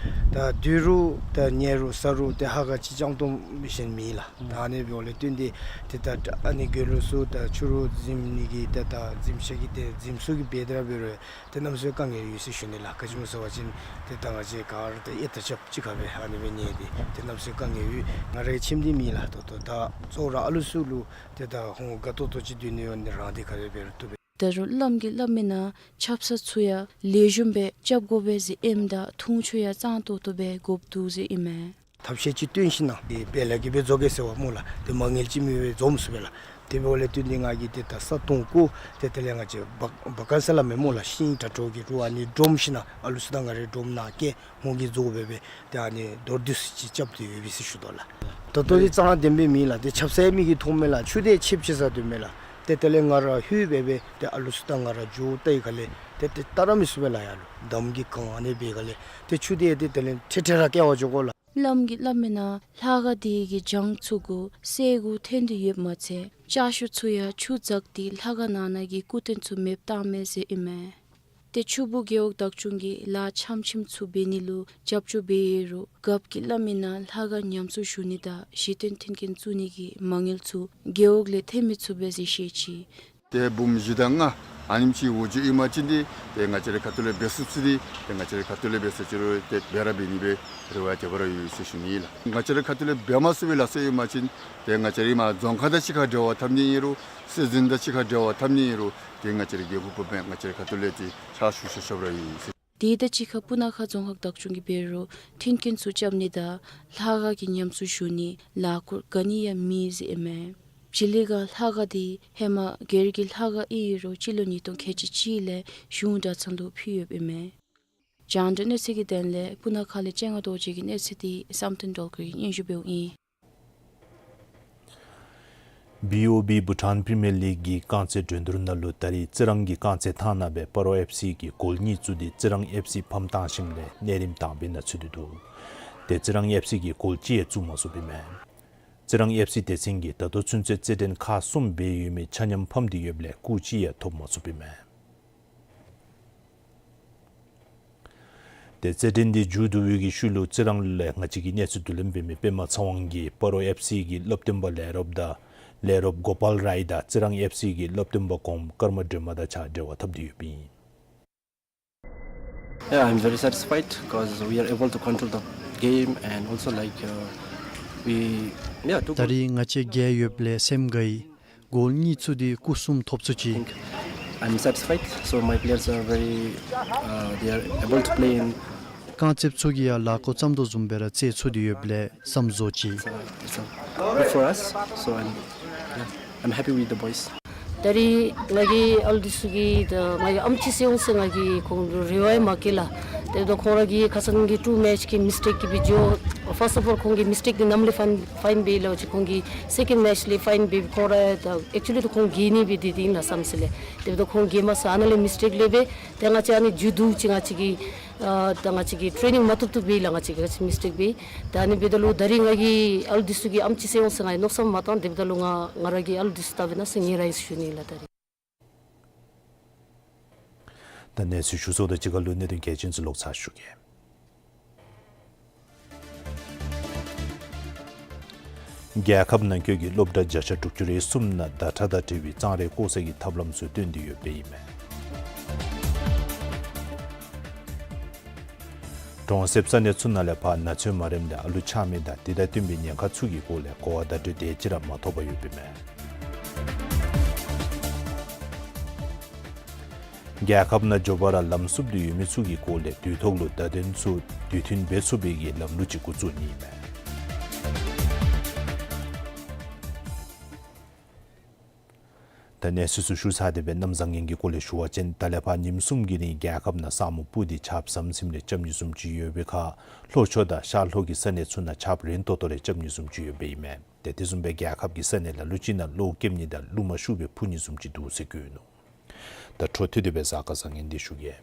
ད་སྡོད་རུང་ད་ཉལ་རུང་ཟ་རུང་ཏེ་ལྷ་ཁང་ཅིག་རྐྱངམ་གཏོགས་བཞིན་མེད་ལགས། ད་ཨ་ནི་འབདཝ་ལས་བརྟེན་ཏེ་ཏེ་ད་ཨ་ནི་དགེ་སློང་ཚུ་ད་ཕྱི་རུ་གཟིམ་ནི་གི་ཏེ་ད་གཟིམ་ཤག་གི་ཏེ་གཟིམ་ས་གི་སྦེ་ད་ར་འབད་རུང་ཏེ་གནམ་མེད་ས་མེད་དཀའ་ངལ་ཡོད་ཟེར་ཞུ་ནི་ལགས། ག་ཅི་སྨོ་ཟེར་བ་ཅིན་ཏེ་ད་ང་བཅས་ག་ར་ཏེ་གཡས་དང་རྐྱབ་གཅིག་ཁར་སྦེ་ཨ་ནི་སྦེ་ཉལ་ཏེ་ཏེ་གནམ་མེད་ས་མེད་དཀའ་ངལ་ཡོད། ང་རའི་ཁྱིམ་འདི་མེད་ལགས། ད་ལྟོ་ད་གཙོ་བོ་ར་ཨ་ལུ་ཚུ་ལུ་ཏེ་ད་ཧོང་དགའ་ཏོག་ཏོ་ཅིག་སྡོད་ནི་ཡོད་ནི་རང་སྡེ་ཁར་སྦེ་འབད་རུང་བཏུབ་པས། ད་རུང་བླམ་གིས་སླབ་མིའི་ནང་ཆབ་གསང་ཚུ་ཡང་ལེགས་ཤོམ་སྦེ་རྐྱབ་དགོ་པས་ཟེར་ཨིནམ་ད་འཐུང་ཆུ་ཡང་གཙང་ཏོག་ཏོ་སྦེ་དགོཔ་འདུག་ཟེར་ཨིན་མས། ཐབས་ཤེས་ཅིག་བཏོན་ཞིན་ན་དེ་སྦེ་ལཱ་གིས་སྦེ་བཟོ་གེ་ཟེར་བ་སྨོ་ལགས། ཏེ་མ་དངུལ་ཅིག་མེད་པར་འཛོམས་སོང་པས་ལགས། དེ་འབདཝ་ལས་བརྟེན་ཏེ་ང་གིས་ཏེ་ད་ས་སྟོང་བརྐོ་ཏེ་དེ་ལས་ང་བཅས་བ་བ་ཀན་ས་སླབ་མས་སྨོ་ལགས། ཤིང་དྲ་གྲོགས་ཀྱི་རུ་ཨ་ནི་སྒྲོམ་ཞིན་ན་ཨ་ལུ་ཚུ་དང་ང་རའི་སྒྲོམ་ནང་བཀལ། ཧོང་གིས་བཟོ་སྦེ་སྦེ་ཏེ་ཨ་ནི་མདོར་བསྡུས་ཅིག་རྐྱབ་སྟེ་ཡོད་པས་ཟེར་ཞུ་དོ་ལགས། ད་ལྟོ་འདི་གཙང་དམ་པའི་མེད་ལགས། ཏེ་ཆབ་གསང་མིག་གིས་མཐོངམ་མས་ལགས། ཆུ་དེ་ཆིབས་ཆིབས་ས་སྡོདཔ་མས་ལགས། ཏེ་དེ་ལས་ང་ར་ལྷོད་སྦེ་སྦེ་ཏེ་ཨ་ལུ་ཚུ་དང་ང་ར་འགྱོ་བལྟ་བའི་སྒང་ལས་ཏེ་ཏེ་བལྟ་ར་མི་ཚུགས་པས་ལགས། ཡར་ལུ་འདམ་གྱིས་གང་ཨ་ནི་སྦེ་སྒང་ལས་ཏེ་ཆུ་དེ་ཏེ་དེ་ལས་ཁྲེ་ཁྲེ་ར་བཀལ་བར་འགྱོ་དགོ་ལགས། བླམ་གིས་སླབ་མིའི་ནང་ལྷ་ཁང་འདི་གི་གྱང་ཚུ་གུ་སེར་གུ་ཐོན་ཏེ་ཡོདཔ་མ་ཚད་ལྕགས་ཤོག་ཚུ་ཡང་ཆུ་འཛགས་ཏེ་ལྷ་ཁང་ནང་ན་གི་སྐུ་རྟེན་ཚུ་མེདཔ་བཏངམ་མས་ཟེར་ཨིན་མས། ཏེ་ཆུ་སྦུག་རྒེད་འོག་བདག་སྐྱོང་གིས་ལཱ་འཆམ་འཆམ་ཚུ་འབད་ནི་ལུ་རྒྱབ་སྐྱོར་འབད་ཡོད་རུང་རྒཔོ་གིས་སླབ་མི་ནང་ལྷ་ཁང་ཉམས་གསོ་ཞུ་ནི་དང་གཞི་རྟེན་མཐུན་རྐྱེན་བཙུགས་ནི་གི་མ་དངུལ་ཚུ་རྒེད་འོག་ལས་ཐོན་མི་ཚུགས་པས་ཟེར་བཤད་ཅི། ཏེ་འབུམ་བཞི་དང་ལྔ་ཨ་ནེམ་ཅིག་འོང་ཅི་ཨིན་པ་ཅིན་འདི་ཏེ་ང་བཅས་རའི་ཁ་ཐུག་ལས་འབད་ཚུགས་ཚུགས་འདི་ཏེ་ང་བཅས་རའི་ཁ་ཐུག་ལས་འབད་ཚུགས་ཅི་རུང་ཏེ་འབད་ར་འབད་ནི་སྦེ་རེ་བ་རྒྱབ་ར་ཡོད་ཟེར་ཞུ་ནི་ཨིན་ལགས། ང་བཅས་རའི་ཁ་ཐུག་ལས་འབད་མ་ཚུགས་པའི་ལཱ་ཚུ་ཨིན་པ་ཅིན་ཏེ་ང་བཅས་རའི་མར་རྫོང་ཁག་དང་གཅིག་ཁར་འབྲེལ་བ་འཐབ་ནི་ཨིན་རུང་སྲིད་འཛིན་དང་གཅིག་ཁར་འབྲེལ་བ་འཐབ་ནི་ཨིན་རུང་ཏེ་ང་བཅས་རའི་རྒེད་འོག་བུད་མེད་ང་བཅས་རའི་ཁ་ཐུག་ལས་ཏེ་ཕྱག་ཞུ་ཤོབ་ཤོབ་ར་ཡོད་ཟེར། དེ་དང་གཅིག་ཁར་སྤུ་ན་ཁ་རྫོང་ཁག་བདག་སྐྱོང་གིས་འབད་རུང་མཐུན་རྐྱེན་ཚུ་རྐྱབ་ནི་དང་ལྷ་ཁང་གི་ཉམས་གསོ་ཞུ་ནི་ལཱ་འཁོར་ག་ནི་ཡང་མེད་ཟེར་ཨིན་མས། སྤྱིར་ལས་ཀ་ལྷ་ཁང་འདི་ཧེ་མ་སྒེར་གྱི་ལྷ་ཁང་ཨིན་རུང་སྤྱི་ལོ་ཉིས་སྟོང་ཁལ་གཅིག་གཅིག་ལས་གཞུང་གྲྭ་ཚང་ལུ་ཕུལ་ཡོདཔ་ཨིན་མས། རྒྱང་བསྒྲགས་གནས་ཚུལ་གྱི་དོན་ལས་སྤུ་ན་ཁ་ལས་སྤྱན་སྔ་རྡོ་རྗེ་གི་གནས་ཚུལ་འདི་བསམ་གཏན་སྒྲོལ་དཀར་གྱིས་སྙན་ཞུ་འབདཝ་ཨིན། བི་ཨོ་བི་བྷུ་ཊཱན་པི་རི་མི་ཡར་ལིག་གི་རྐང་རྩེད་འགྲན་བསྡུར་ནང་ལུ་ད་རིས་རྩི་རང་གི་རྐང་རྩེད་ཐང་ནང་སྦེ་སྤ་རོ་ཨེཕ་སི་གིས་གོལ་གཉིས་བཙུགས་ཏེ་རྩི་རང་ཨེཕ་སི་ཕམ་བཏང་ཞིནམ་ལས་གནས་རིམ་དང་པའི་ནང་ཚུད་དེ་འདུག། ཏེ་རྩི་རང་ཨེཕ་སི་གིས་གོལ་གཅིག་ཡང་བཙུགས་མ་ཚུགསཔ་ཨིན་མས། རྩི་རང་ཨེཕ་སི་སྡེ་ཚན་གྱིས་ད་ལྟོ་ཚུན་ཚོད་རྩེད་འགྲན་ཁག་གསུམ་འབད་ཡོད་མི་ཆ་མཉམ་ཕམ་སྟེ་ཡོདཔ་ལས་སྐུགས་གཅིག་ཡང་ཐོབ་མ་ཚུགསཔ་ཨིན་མས། ཏེ་རྩེད་འགྲན་འདི་མཇུག་བསྡུ་བའི་གི་ཤུལ་ལུ་རྩི་རང་ལས་ང་བཅས་ཀྱི་གནས་ཚུལ་བསྡུ་ལེན་འབད་མི་པདྨ་ཚེ་དབང་གིས་སྤ་རོ་ཨེཕ་སི་གི་སློབ་སྟོན་པ་ལས་རོགསཔ་དང་ལས་རོགསཔ་གོ་པཱལ་རའི་དང་རྩི་རང་ཨེཕ་སི་གི་སློབ་སྟོན་པ་གོངམ་ཀརྨ་སྒྲོལ་མ་དང་གཅིག་ཁར་འབྲེལ་བ་འཐབ་སྟེ་ཡོདཔ་ཨིན། Yeah, I'm very satisfied 'cause we are able to control the game and also, like, uh, we, yeah, took ད་རིས་ང་བཅས་རྒྱལ་ཡོདཔ་ལས་སེམས་དགའ་ཡི། གོལ་གཉིས་བཙུགས་ཏེ་སྐུགས་གསུམ་ཐོབ་ཚུགས་ཅི། I'm satisfied. So my players are very, uh, they are able to play in རྐང་རྩེདཔ་ཚུ་གིས་ཡང་ལཱ་འགོ་བརྩམ་དོ་བཟུམ་སྦེ་ར་རྩེད་ཚུགས་ཏེ་ཡོདཔ་ལས་བསམ་བཟོ་ཅི། It's a, it's a good for us. So I'm, yeah, I'm happy with the boys. ད་རིས་ང་གི་ཨ་ལུ་འདི་ཚུ་གིས་ད་ང་གི་ཨམ་ཅིག་ཟེར་འོང་ཟེར་ང་གིས་ཁོང་ལུ་རེ་བ་ཡང་མ་བསྐྱེད་ལགས། དེ་འབདཝ་ད་ཁོང་ར་གིས་ཁ་སང་གི་ཊུ་མེཆ་གི་མིས་ཊེཀ་གིས་སྦེ་འགྱོ། ཕཱསཊ་ཨོཕ་ཨོལ་ཁོང་གི་མིས་ཊེཀ་འདི་ནམ་ལས་ཕའིན་ཕའིན་འབད་ཡི་ལགས། ཅིག་ཁོང་གི་སེ་ཀེནཌ་མེཆ་ལས་ཕའིན་འབད་ཁོང་ར་ད་ཨེཀ་ཅུ་ལི་ད་ཁོང་རྒྱལ་ནི་སྦེ་སྡོད་དེ་ཨིན་ལགས་བསམ་ཟེར་ལས། དེ་འབདཝ་ད་ཁོང་རྒྱལ་མ་ཚུགས། ཨ་ནཱ་ལས་མིས་ཊེཀ་ལས་སྦེ་ཏེ་ང་བཅས་ཨ་ནི་མཇུག་བསྡུ་ཅིག་ང་བཅས་ཀྱིས་ཨ་ད་ང་བཅས་ཀྱིས་ཊེ་ནིང་མ་བཏུབ་བཏུབ་འབད་ཡི་ལགས། ང་བཅས་ཀྱིས་མིས་ཊེཀ་འབད་ཡི། ད་ཨ་ནི་འབདཝ་ད་ལུ་ད་རིས་ང་གིས་ཨ་ལུ་འདི་ཚུ་གིས་ཨམ་ཅིག་ཟེར་འོང་ཟེར་ང་གིས་མནོ་བསམ་མ་བཏང་། དེ་འབདཝ་ད་ལུ་ང་ང་ར་གིས་ཨ་ལུ་འདི་ཚུ་བལྟ་སྦེ་ན་ཟེར་ངལ་རངས་ཡི་ཟེར་ཞུ་ནི་ལགས། ད་རིས་ད་གནས་ཚུལ་ཞུ་ཚརཝ་དང་གཅིག་ཁར་ལུ་གནད་དོན་གལ་ཆེན་ཚུ་ལོག་ཚར་ཞུ་གེ། རྒྱལ་ཁབ་ནང་འཁོད་ཀྱི་སློབ་གྲྭ་བརྒྱ་ཆ་དྲུག་ཅུ་རེ་གསུམ་ནང་ཟླ་ཁྲག་དང་འབྲེལ་བའི་གཙང་རས་བཀོག་ས་གི་ཐབས་ལམ་ཚུ་བཏོན་ཏེ་ཡོདཔ་ཨིན་མས། གྲོང་གསེབ་ས་གནས་ཚུ་ནང་ལས་ཕར་ནག་ཚོད་མ་རནམ་ལས་ཨ་ལུ་ཆགས་མི་དང་དེ་དང་བསྟུན་པའི་ཉེན་ཁ་ཚུ་གི་སྐོར་ལས་གོ་བ་བརྡ་སྤྲོད་དེ་ཅིག་ར་མ་ཐོབ་པར་ཡོདཔ་ཨིན་མས། རྒྱལ་ཁབ་ནང་འགྱོ་བར་ལམ་སྲུབ་སྟེ་ཡོད་མི་ཚུ་གི་སྐོར་ལས་དུས་ཐོག་ལུ་བརྡ་དོན་ཚུ་དུས་མཐུན་འབད་ཚུགས་པའི་གི་ལམ་ལུགས་ཅིག་འགོ་བཙུགས་ནི་ཨིན་མས། ད་གནས་ཚུལ་ཚུ་ཞུ་ཚར་ཏེ་སྦེ་གནམ་བཟང་ངན་གྱི་སྐོར་ལས་ཞུ་བ་ཅིན་ད་ལས་ཕར་ཉིནམ་གསུམ་གྱི་རིང་རྒྱལ་ཁབ་ནང་ས་སྨུག་སྤུབས་ཏེ་ཆརཔ་ཟམ་ཟིམ་ལས་རྐྱབ་ནི་བཟུམ་ཅིག་ཡོད་པའི་ཁར་ལྷོ་ཕྱོགས་དང་ཤར་ལྷོ་གི་ས་གནས་ཚུ་ནང་ཆརཔ་རན་ཏོག་ཏོ་རེ་རྐྱབ་ནི་བཟུམ་ཅིག་ཡོདཔ་ཨིན་མས། ཏེ་དེ་བཟུམ་སྦེ་རྒྱལ་ཁབ་ཀྱི་ས་གནས་ལ་ལུ་ཅིག་ནང་གློག་རྐྱབ་ནི་དང་རླུང་མ་ཤུགས་སྦེ་འཕུ་ནི་བཟུམ་ཅིག་འདུག་ཟེར་བཀོད་ནུག། ད་འཕྲོ་མཐུད་དེ་སྦེ་གཟའ་སྐར་བཟང་ངན་འདི་ཞུ་གེ།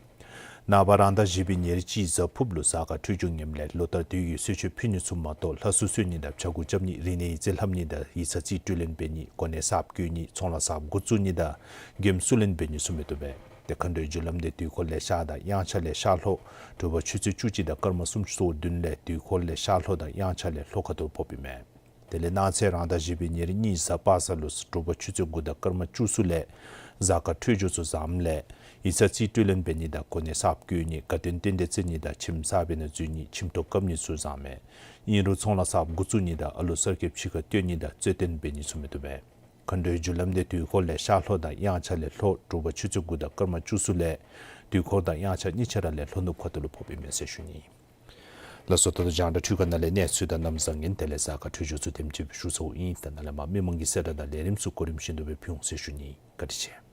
ནངས་པ་རང་ཟླ་བཞི་པའི་ཉེར་གཅིག་གཟའ་ཕུརཔ་ལུ་གཟའ་སྐར་འཕྲོད་སྦྱོར་ངནམ་ལས་ལོ་ལྟར་དུས་ཀྱི་གསོལ་མཆོད་ཕུལ་ནི་ཚུ་མ་གཏོགས་ལྷ་གསོལ་གསོལ་ནི་དང་ཕྱྭ་འགུགས་རྐྱབ་ནི་རིག་གནས་ཡིག་རྩིས་ལྷབ་ནི་དང་ཡིག་ཚང་རྩིས་སྤྲོད་ལེན་འབད་ནི་གོ་གནས་གསརཔ་བསྐོ་ནི་ཚོང་ལཱ་གསརཔ་འགོ་བཙུགས་ནི་དང་མགྱོནམ་བསུ་ལེན་འབད་ནི་ཚུ་མི་བཏུབ་པས། ཏེ་མཁའ་འགྲོའི་རྒྱུ་ལམ་འདི་དུས་འཁོར་ལས་ཤར་དང་དབྱངས་འཆར་ལས་ཤར་ལྷོ་དྲོ་པ་ཆུ་ཚོད་བཅུ་གཅིག་དང་སྐར་མ་སུམ་ཅུ་སོ་བདུན་ལས་དུས་འཁོར་ལས་ཤར་ལྷོ་དང་དབྱངས་འཆར་ལས་ལྷོ་ཁ་ཐུག་ཕོགཔ་ཨིན་མས། དེ་ལས་གནངས་ཚེ་རང་ཟླ་བཞི་པའི་ཉེར་གཉིས་གཟའ་པ་སངས་ལུ་དྲོ་པ་ཆུ་ཚོད་དགུ་དང་སྐར་མ་བཅུ་གསུམ་ལས་གཟའ་སྐར་འཕྲོད་སྦྱོར་ཚུ་བཟངམ་ལས་ཡིག་ཚང་རྩིས་སྤྲོད་ལེན་འབད་ནི་དང་གོ་གནས་གསརཔ་བསྐོ་ནི་དགའ་སྟོན་རྟེན་འབྲེལ་བརྩི་ནི་དང་ཁྱིམ་གསར་པའི་ནང་འཛུལ་ནི་ཁྱིམ་ཐོག་བཀབ་ནི་ཚུ་བཟངམ་མས། ཨིན་རུང་ཚོང་ལཱ་གསརཔ་འགོ་བཙུགས་ནི་དང་ཨ་ལུ་གསར་སྐྱེསཔ་ཕྱི་ཁར་བཏོན་ནི་དང་རྩོད་གཏམ་འབད་ནི་ཚུ་མི་བཏུབ་པས། མཁའ་འགྲོའི་རྒྱུ་ལམ་འདི་དུས་འཁོར་ལས་ཤར་ལྷོ་དང་དབྱངས་འཆར་ལས་ལྷོ་དྲོ་པ་ཆུ་ཚོད་དགུ་དང་སྐར་མ་བཅུ་གསུམ་ལས་དུས་འཁོར་དང་དབྱངས་འཆར་གཉིས་ཆ་ར་ལས་ལྷོ་ནུབ་ཁ་ཐུག་ལུ་ཕོགཔ་ཨིན་མས་ཟེར་ཞུ་ནི། ལགས་སོ། ད་ལྟོ་རྒྱང་བསྒྲགས་འཕྲུལ་ཁང་ནང་ལས་གནས་ཚུལ་དང་གནམ་བཟང་ངན་དེ་ལས་གཟའ་སྐར་འཕྲོད་སྦྱོར་ཚུ་དེམ་ཅིག་ཞུ་ཚརཝ་ཨིན། ད་ནཱ་ལས་མར་མི་མང་གི་གསལ་བསྒྲགས་དང་ལས་རིམ་ཚུ་གོ་རིམ་བཞིན་དུ་སྦེ་ཕུལ་འོང་ཟེར་ཞུ་ནི། བཀའ་དྲིན་ཆེ།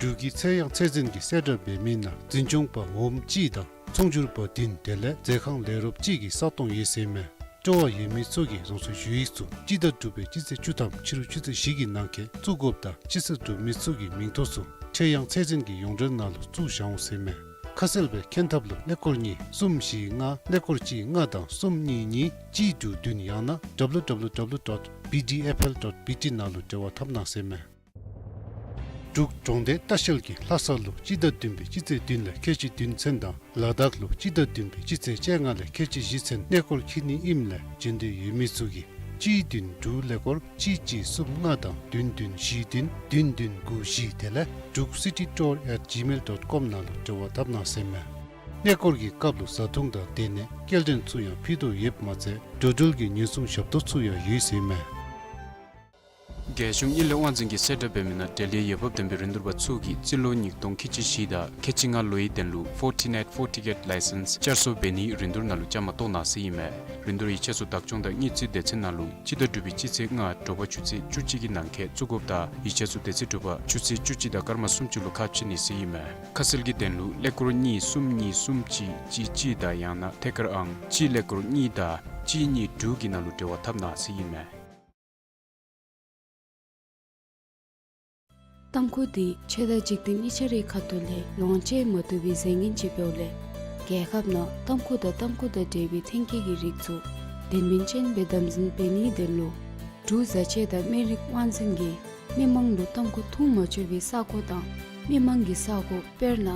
འབྲུག་གི་ཚལ་ཡང་ཚད་འཛིན་གྱིས་གསལ་བསྒྲགས་འབད་མི་ནང་འཛིན་སྐྱོང་པ་འོགམ་གཅིག་དང་ཚོང་སྒྱུར་པ་བདུན་དེ་ལས་མཛོད་ཁང་ལས་རོགསཔ་གཅིག་གི་ས་སྟོང་ཡོད་ཟེར་མས། སྤྲོ་བ་ཡོད་མི་ཚུ་གིས་རང་སོའི་ཞུ་ཡིག་ཚུ་སྤྱི་ཟླ་དྲུག་པའི་སྤྱི་ཚེས་བཅུ་ཐམ་ཕྱི་རུ་ཆུ་ཚོད་བཞི་གི་ནང་འཁོད་བཙུགས་དགོཔ་དང་ཕྱི་བསུ་གྲུབ་མི་ཚུ་གི་མིང་ཐོ་ཚུ་ཚལ་ཡང་ཚད་འཛིན་གྱི་ཡོངས་འབྲེལ་ནང་ལུ་བཙུགས་བཞག་འོང་ཟེར་མས། ཁ་གསལ་སྦེ་མཁྱེན་ཐབས་ལུ་ཀླད་ཀོར་གཉིས་གསུམ་བཞི་ལྔ་ཀླད་ཀོར་གཅིག་ལྔ་དང་གསུམ་གཉིས་གཉིས་གཅིག་དྲུག་བདུན་ཡང་ན་W W W dot B D F L dot B T ནང་ལུ་འབྲེལ་བ་འཐབ་གནང་ཟེར་མས། འབྲུག་གྲོང་སྡེ་ལྟ་བཤལ་གྱིས་ལྷ་ས་ལུ་སྤྱི་ཟླ་བདུན་པའི་སྤྱི་ཚེས་བདུན་ལས་ཁལ་གཅིག་བདུན་ཚུན་དང་ལ་དྭགས་ལུ་སྤྱི་ཟླ་བདུན་པའི་སྤྱི་ཚེས་བཅོ་ལྔ་ལས་ཁལ་གཅིག་བཞི་ཚུན་གནས་སྐོར་འཁྱིད་ནི་ཨིནམ་ལས་འབྱོན་འདོད་ཡོད་མི་ཚུ་གིས་གཅིག་བདུན་དྲུག་ཀླད་ཀོར་གཅིག་གཅིག་གསུམ་ལྔ་དང་བདུན་བདུན་བཞི་བདུན་བདུན་བདུན་དགུ་བཞི་དེ་ལས་འབྲུག་city tour at gmail dot com ནང་ལུ་འབྲེལ་བ་འཐབ་གནང་ཟེར་མས། གནས་སྐོར་གྱི་སྐབས་ལུ་བཟའ་འཐུང་དང་སྡོད་གནས་སྐྱེལ་འདྲེན་ཚུ་ཡང་ཕུལ་དོ་ཡོདཔ་མ་ཚད་འགྲོ་འགྲུལ་གྱི་ཉེན་སྲུང་ཞབས་ཏོག་ཚུ་ཡང་ཡོད་ཟེར་མས། རྒྱལ་གཞུང་དངུལ་ལས་དབང་འཛིན་གྱིས་གསལ་བསྒྲགས་འབད་མི་ནང་འབྲེལ་ཡོད་འོས་འབབ་ལྡན་པའི་རིན་བསྡུར་པ་ཚུ་གིས་རྩིས་ལོ་ཉིས་སྟོང་ཁལ་གཅིག་བཞི་དང་ཁལ་གཅིག་ལྔ་ལོའི་དོན་ལུ་Fortinet Fortigate License་བསྐྱར་གསོ་འབད་ནིའི་རིན་བསྡུར་ནང་ལུ་བཅའ་མར་གཏོགས་གནང་ཟེར་ཨིན་མས། རིན་བསྡུར་ཡིག་ཆ་ཚུ་བདག་སྐྱོང་དང་དངུལ་རྩིས་སྡེ་ཚན་ནང་ལུ་སྤྱི་ཟླ་དྲུག་པའི་སྤྱི་ཚེས་ལྔ་དྲོ་པ་ཆུ་ཚོད་བཅུ་གཅིག་གི་ནང་འཁོད་བཙུགས་དགོཔ་དང་ཡིག་ཆ་ཚུ་དེ་ཚེ་དྲོ་པ་ཆུ་ཚོད་བཅུ་གཅིག་དང་སྐར་མ་སུམ་ཅུ་ལུ་ཁ་ཕྱེ་ནི་ཟེར་ཨིན་མས། ཁ་གསལ་གྱི་དོན་ལུ་ཀླད་ཀོར་གཉིས་གསུམ་གཉིས་གསུམ་གཅིག་གཅིག་གཅིག་དང་ཡང་ན་ཐད་ཀར་ཨང་གཅིག་ཀླད་ཀོར་གཉིས་དང་གཅིག་གཉིས་དྲུག་གི་ནང་ལུ་འབྲེལ་བ་འཐབ་གནང་ཟེར་ཨིན་མས། ཏམ་ཁུ་འདི་ཆོས་དང་འཇིག་རྟེན་གཉིས་ཆ་རའི་ཁ་ཐུག་ལས་ལོངས་སྤྱོད་མ་བཏུབ་པའི་རྫས་ངན་ཅིག་འབདཝ་ལས་རྒྱལ་ཁབ་ནང་ཏམ་ཁུ་དང་ཏམ་ཁུ་དང་འབྲེལ་བའི་ཐོན་སྐྱེད་ཀྱི་རིགས་ཚུ་དོན་སྨིན་ཅན་སྦེ་དམ་འཛིན་འབད་ནིའི་དོན་ལུ་འབྲུག་བཟའ་ཆས་དང་སྨན་རིགས་དབང་འཛིན་གྱིས་མི་མང་ལུ་ཏམ་ཁུ་འཐུང་མ་ཆོག་པའི་ས་གོ་དང་མི་མང་གི་ས་གོ་དཔེར་ན་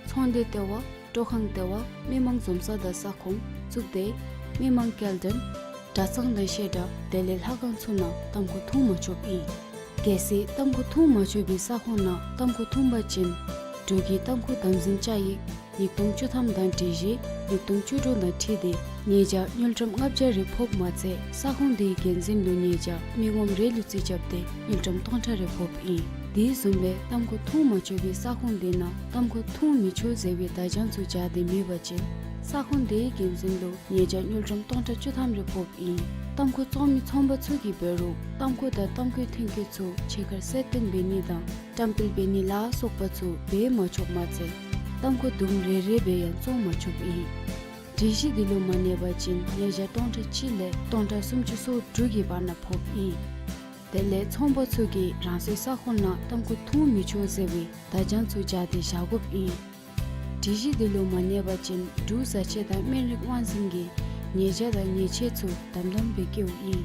ཚོང་སྡེ་ལྟེ་བ། སྤྲོ་ཁང་ལྟེ་བ། མི་མང་འཛོམས་ས་དང་ས་ཁོངས་བཙུགས་ཏེ་མི་མང་སྐྱེལ་འདྲེན་གྲྭ་ཚང་དང་བཤད་གྲྭ་དེ་ལས་ལྷ་ཁང་ཚུ་ནང་ཏམ་ཁུ་འཐུང་མ་ཆོགཔ་ཨིན། གལ་སྲིད་ཏམ་ཁུ་འཐུང་མ་ཆོག་པའི་ས་ཁོངས་ནང་ཏམ་ཁུ་འཐུང་པ་ཅིན་འབྲུག་གི་ཏམ་ཁུ་དམ་འཛིན་བཅའ་ཡིག་ཉིས་སྟོང་བཅུ་ཐམ་དང་སྒྲིག་གཞི་ཉིས་སྟོང་བཅུ་དྲུག་དང་འཁྲིལ་ཏེ་ཉེས་བྱ་དངུལ་ཀྲམ་ལྔ་བརྒྱ་རེ་ཕོགཔ་མ་ཚད་ས་ཁོངས་དེའི་འགན་འཛིན་ལུ་ཉེས་བྱ་མི་ངོམ་རེ་ལུ་རྩིས་རྐྱབ་སྟེ་དངུལ་ཀྲམ་སྟོང་ཕྲག་རེ་ཕོགཔ་ཨིན། དེ་བཟུམ་སྦེ་ཏམ་ཁུ་འཐུང་མ་ཆོག་པའི་ས་ཁོངས་དེ་ནང་ཏམ་ཁུ་འཐུང་མི་ཆོག་ཟེར་བའི་བརྡ་བྱང་ཚུ་སྦྱར་ཏེ་མེད་པ་ཅིན་ས་ཁོངས་དེའི་འགན་འཛིན་ལུ་ཉེས་བྱ་དངུལ་ཀྲམ་སྟོང་ཕྲག་བཅུ་ཐམ་རེ་ཕོགཔ་ཨིན། ཏམ་ཁུ་བཙོང་མི་ཚོང་པ་ཚུ་གིས་འབད་རུང་ཏམ་ཁུ་དང་ཏམ་ཁུའི་ཐོན་སྐྱེད་ཚུ་ཕྱི་ཁར་གསལ་སྟོན་འབད་ནི་དང་བཀྲམ་སྤེལ་འབད་ནི་ལ་སོགས་པ་ཚུ་འབད་མ་ཆོགཔ་མ་ཚད་ཏམ་ཁུ་དུམ་རེ་རེ་སྦེ་ཡང་བཙོང་མ་ཆོགཔ་ཨིན། སྒྲིག་གཞི་འདི་ལུ་མ་གནས་པ་ཅིན་ཉེས་བྱ་སྟོང་ཕྲག་གཅིག་ལས་སྟོང་ཕྲག་སུམ་ཅུ་སོ་དྲུག་གི་བར་ན་ཕོགཔ་ཨིན། དེ་ལས་ཚོང་པ་ཚུ་གིས་རང་སོའི་ས་ཁོངས་ནང་ཏམ་ཁུ་འཐུང་མི་ཆོག་ཟེར་བའི་བརྡ་བྱང་ཚུ་སྦྱར་ཏེ་བཞག་དགོཔ་ཨིན། སྒྲིག་གཞི་འདི་ལུ་མ་གནས་པ་ཅིན་འབྲུག་བཟའ་ཆས་དང་སྨན་རིགས་དབང་འཛིན་གྱིས་ཉེས་བྱ་དང་ཉེས་ཆད་ཚུ་དམ་དམ་སྦེ་བཀལཝ་ཨིན།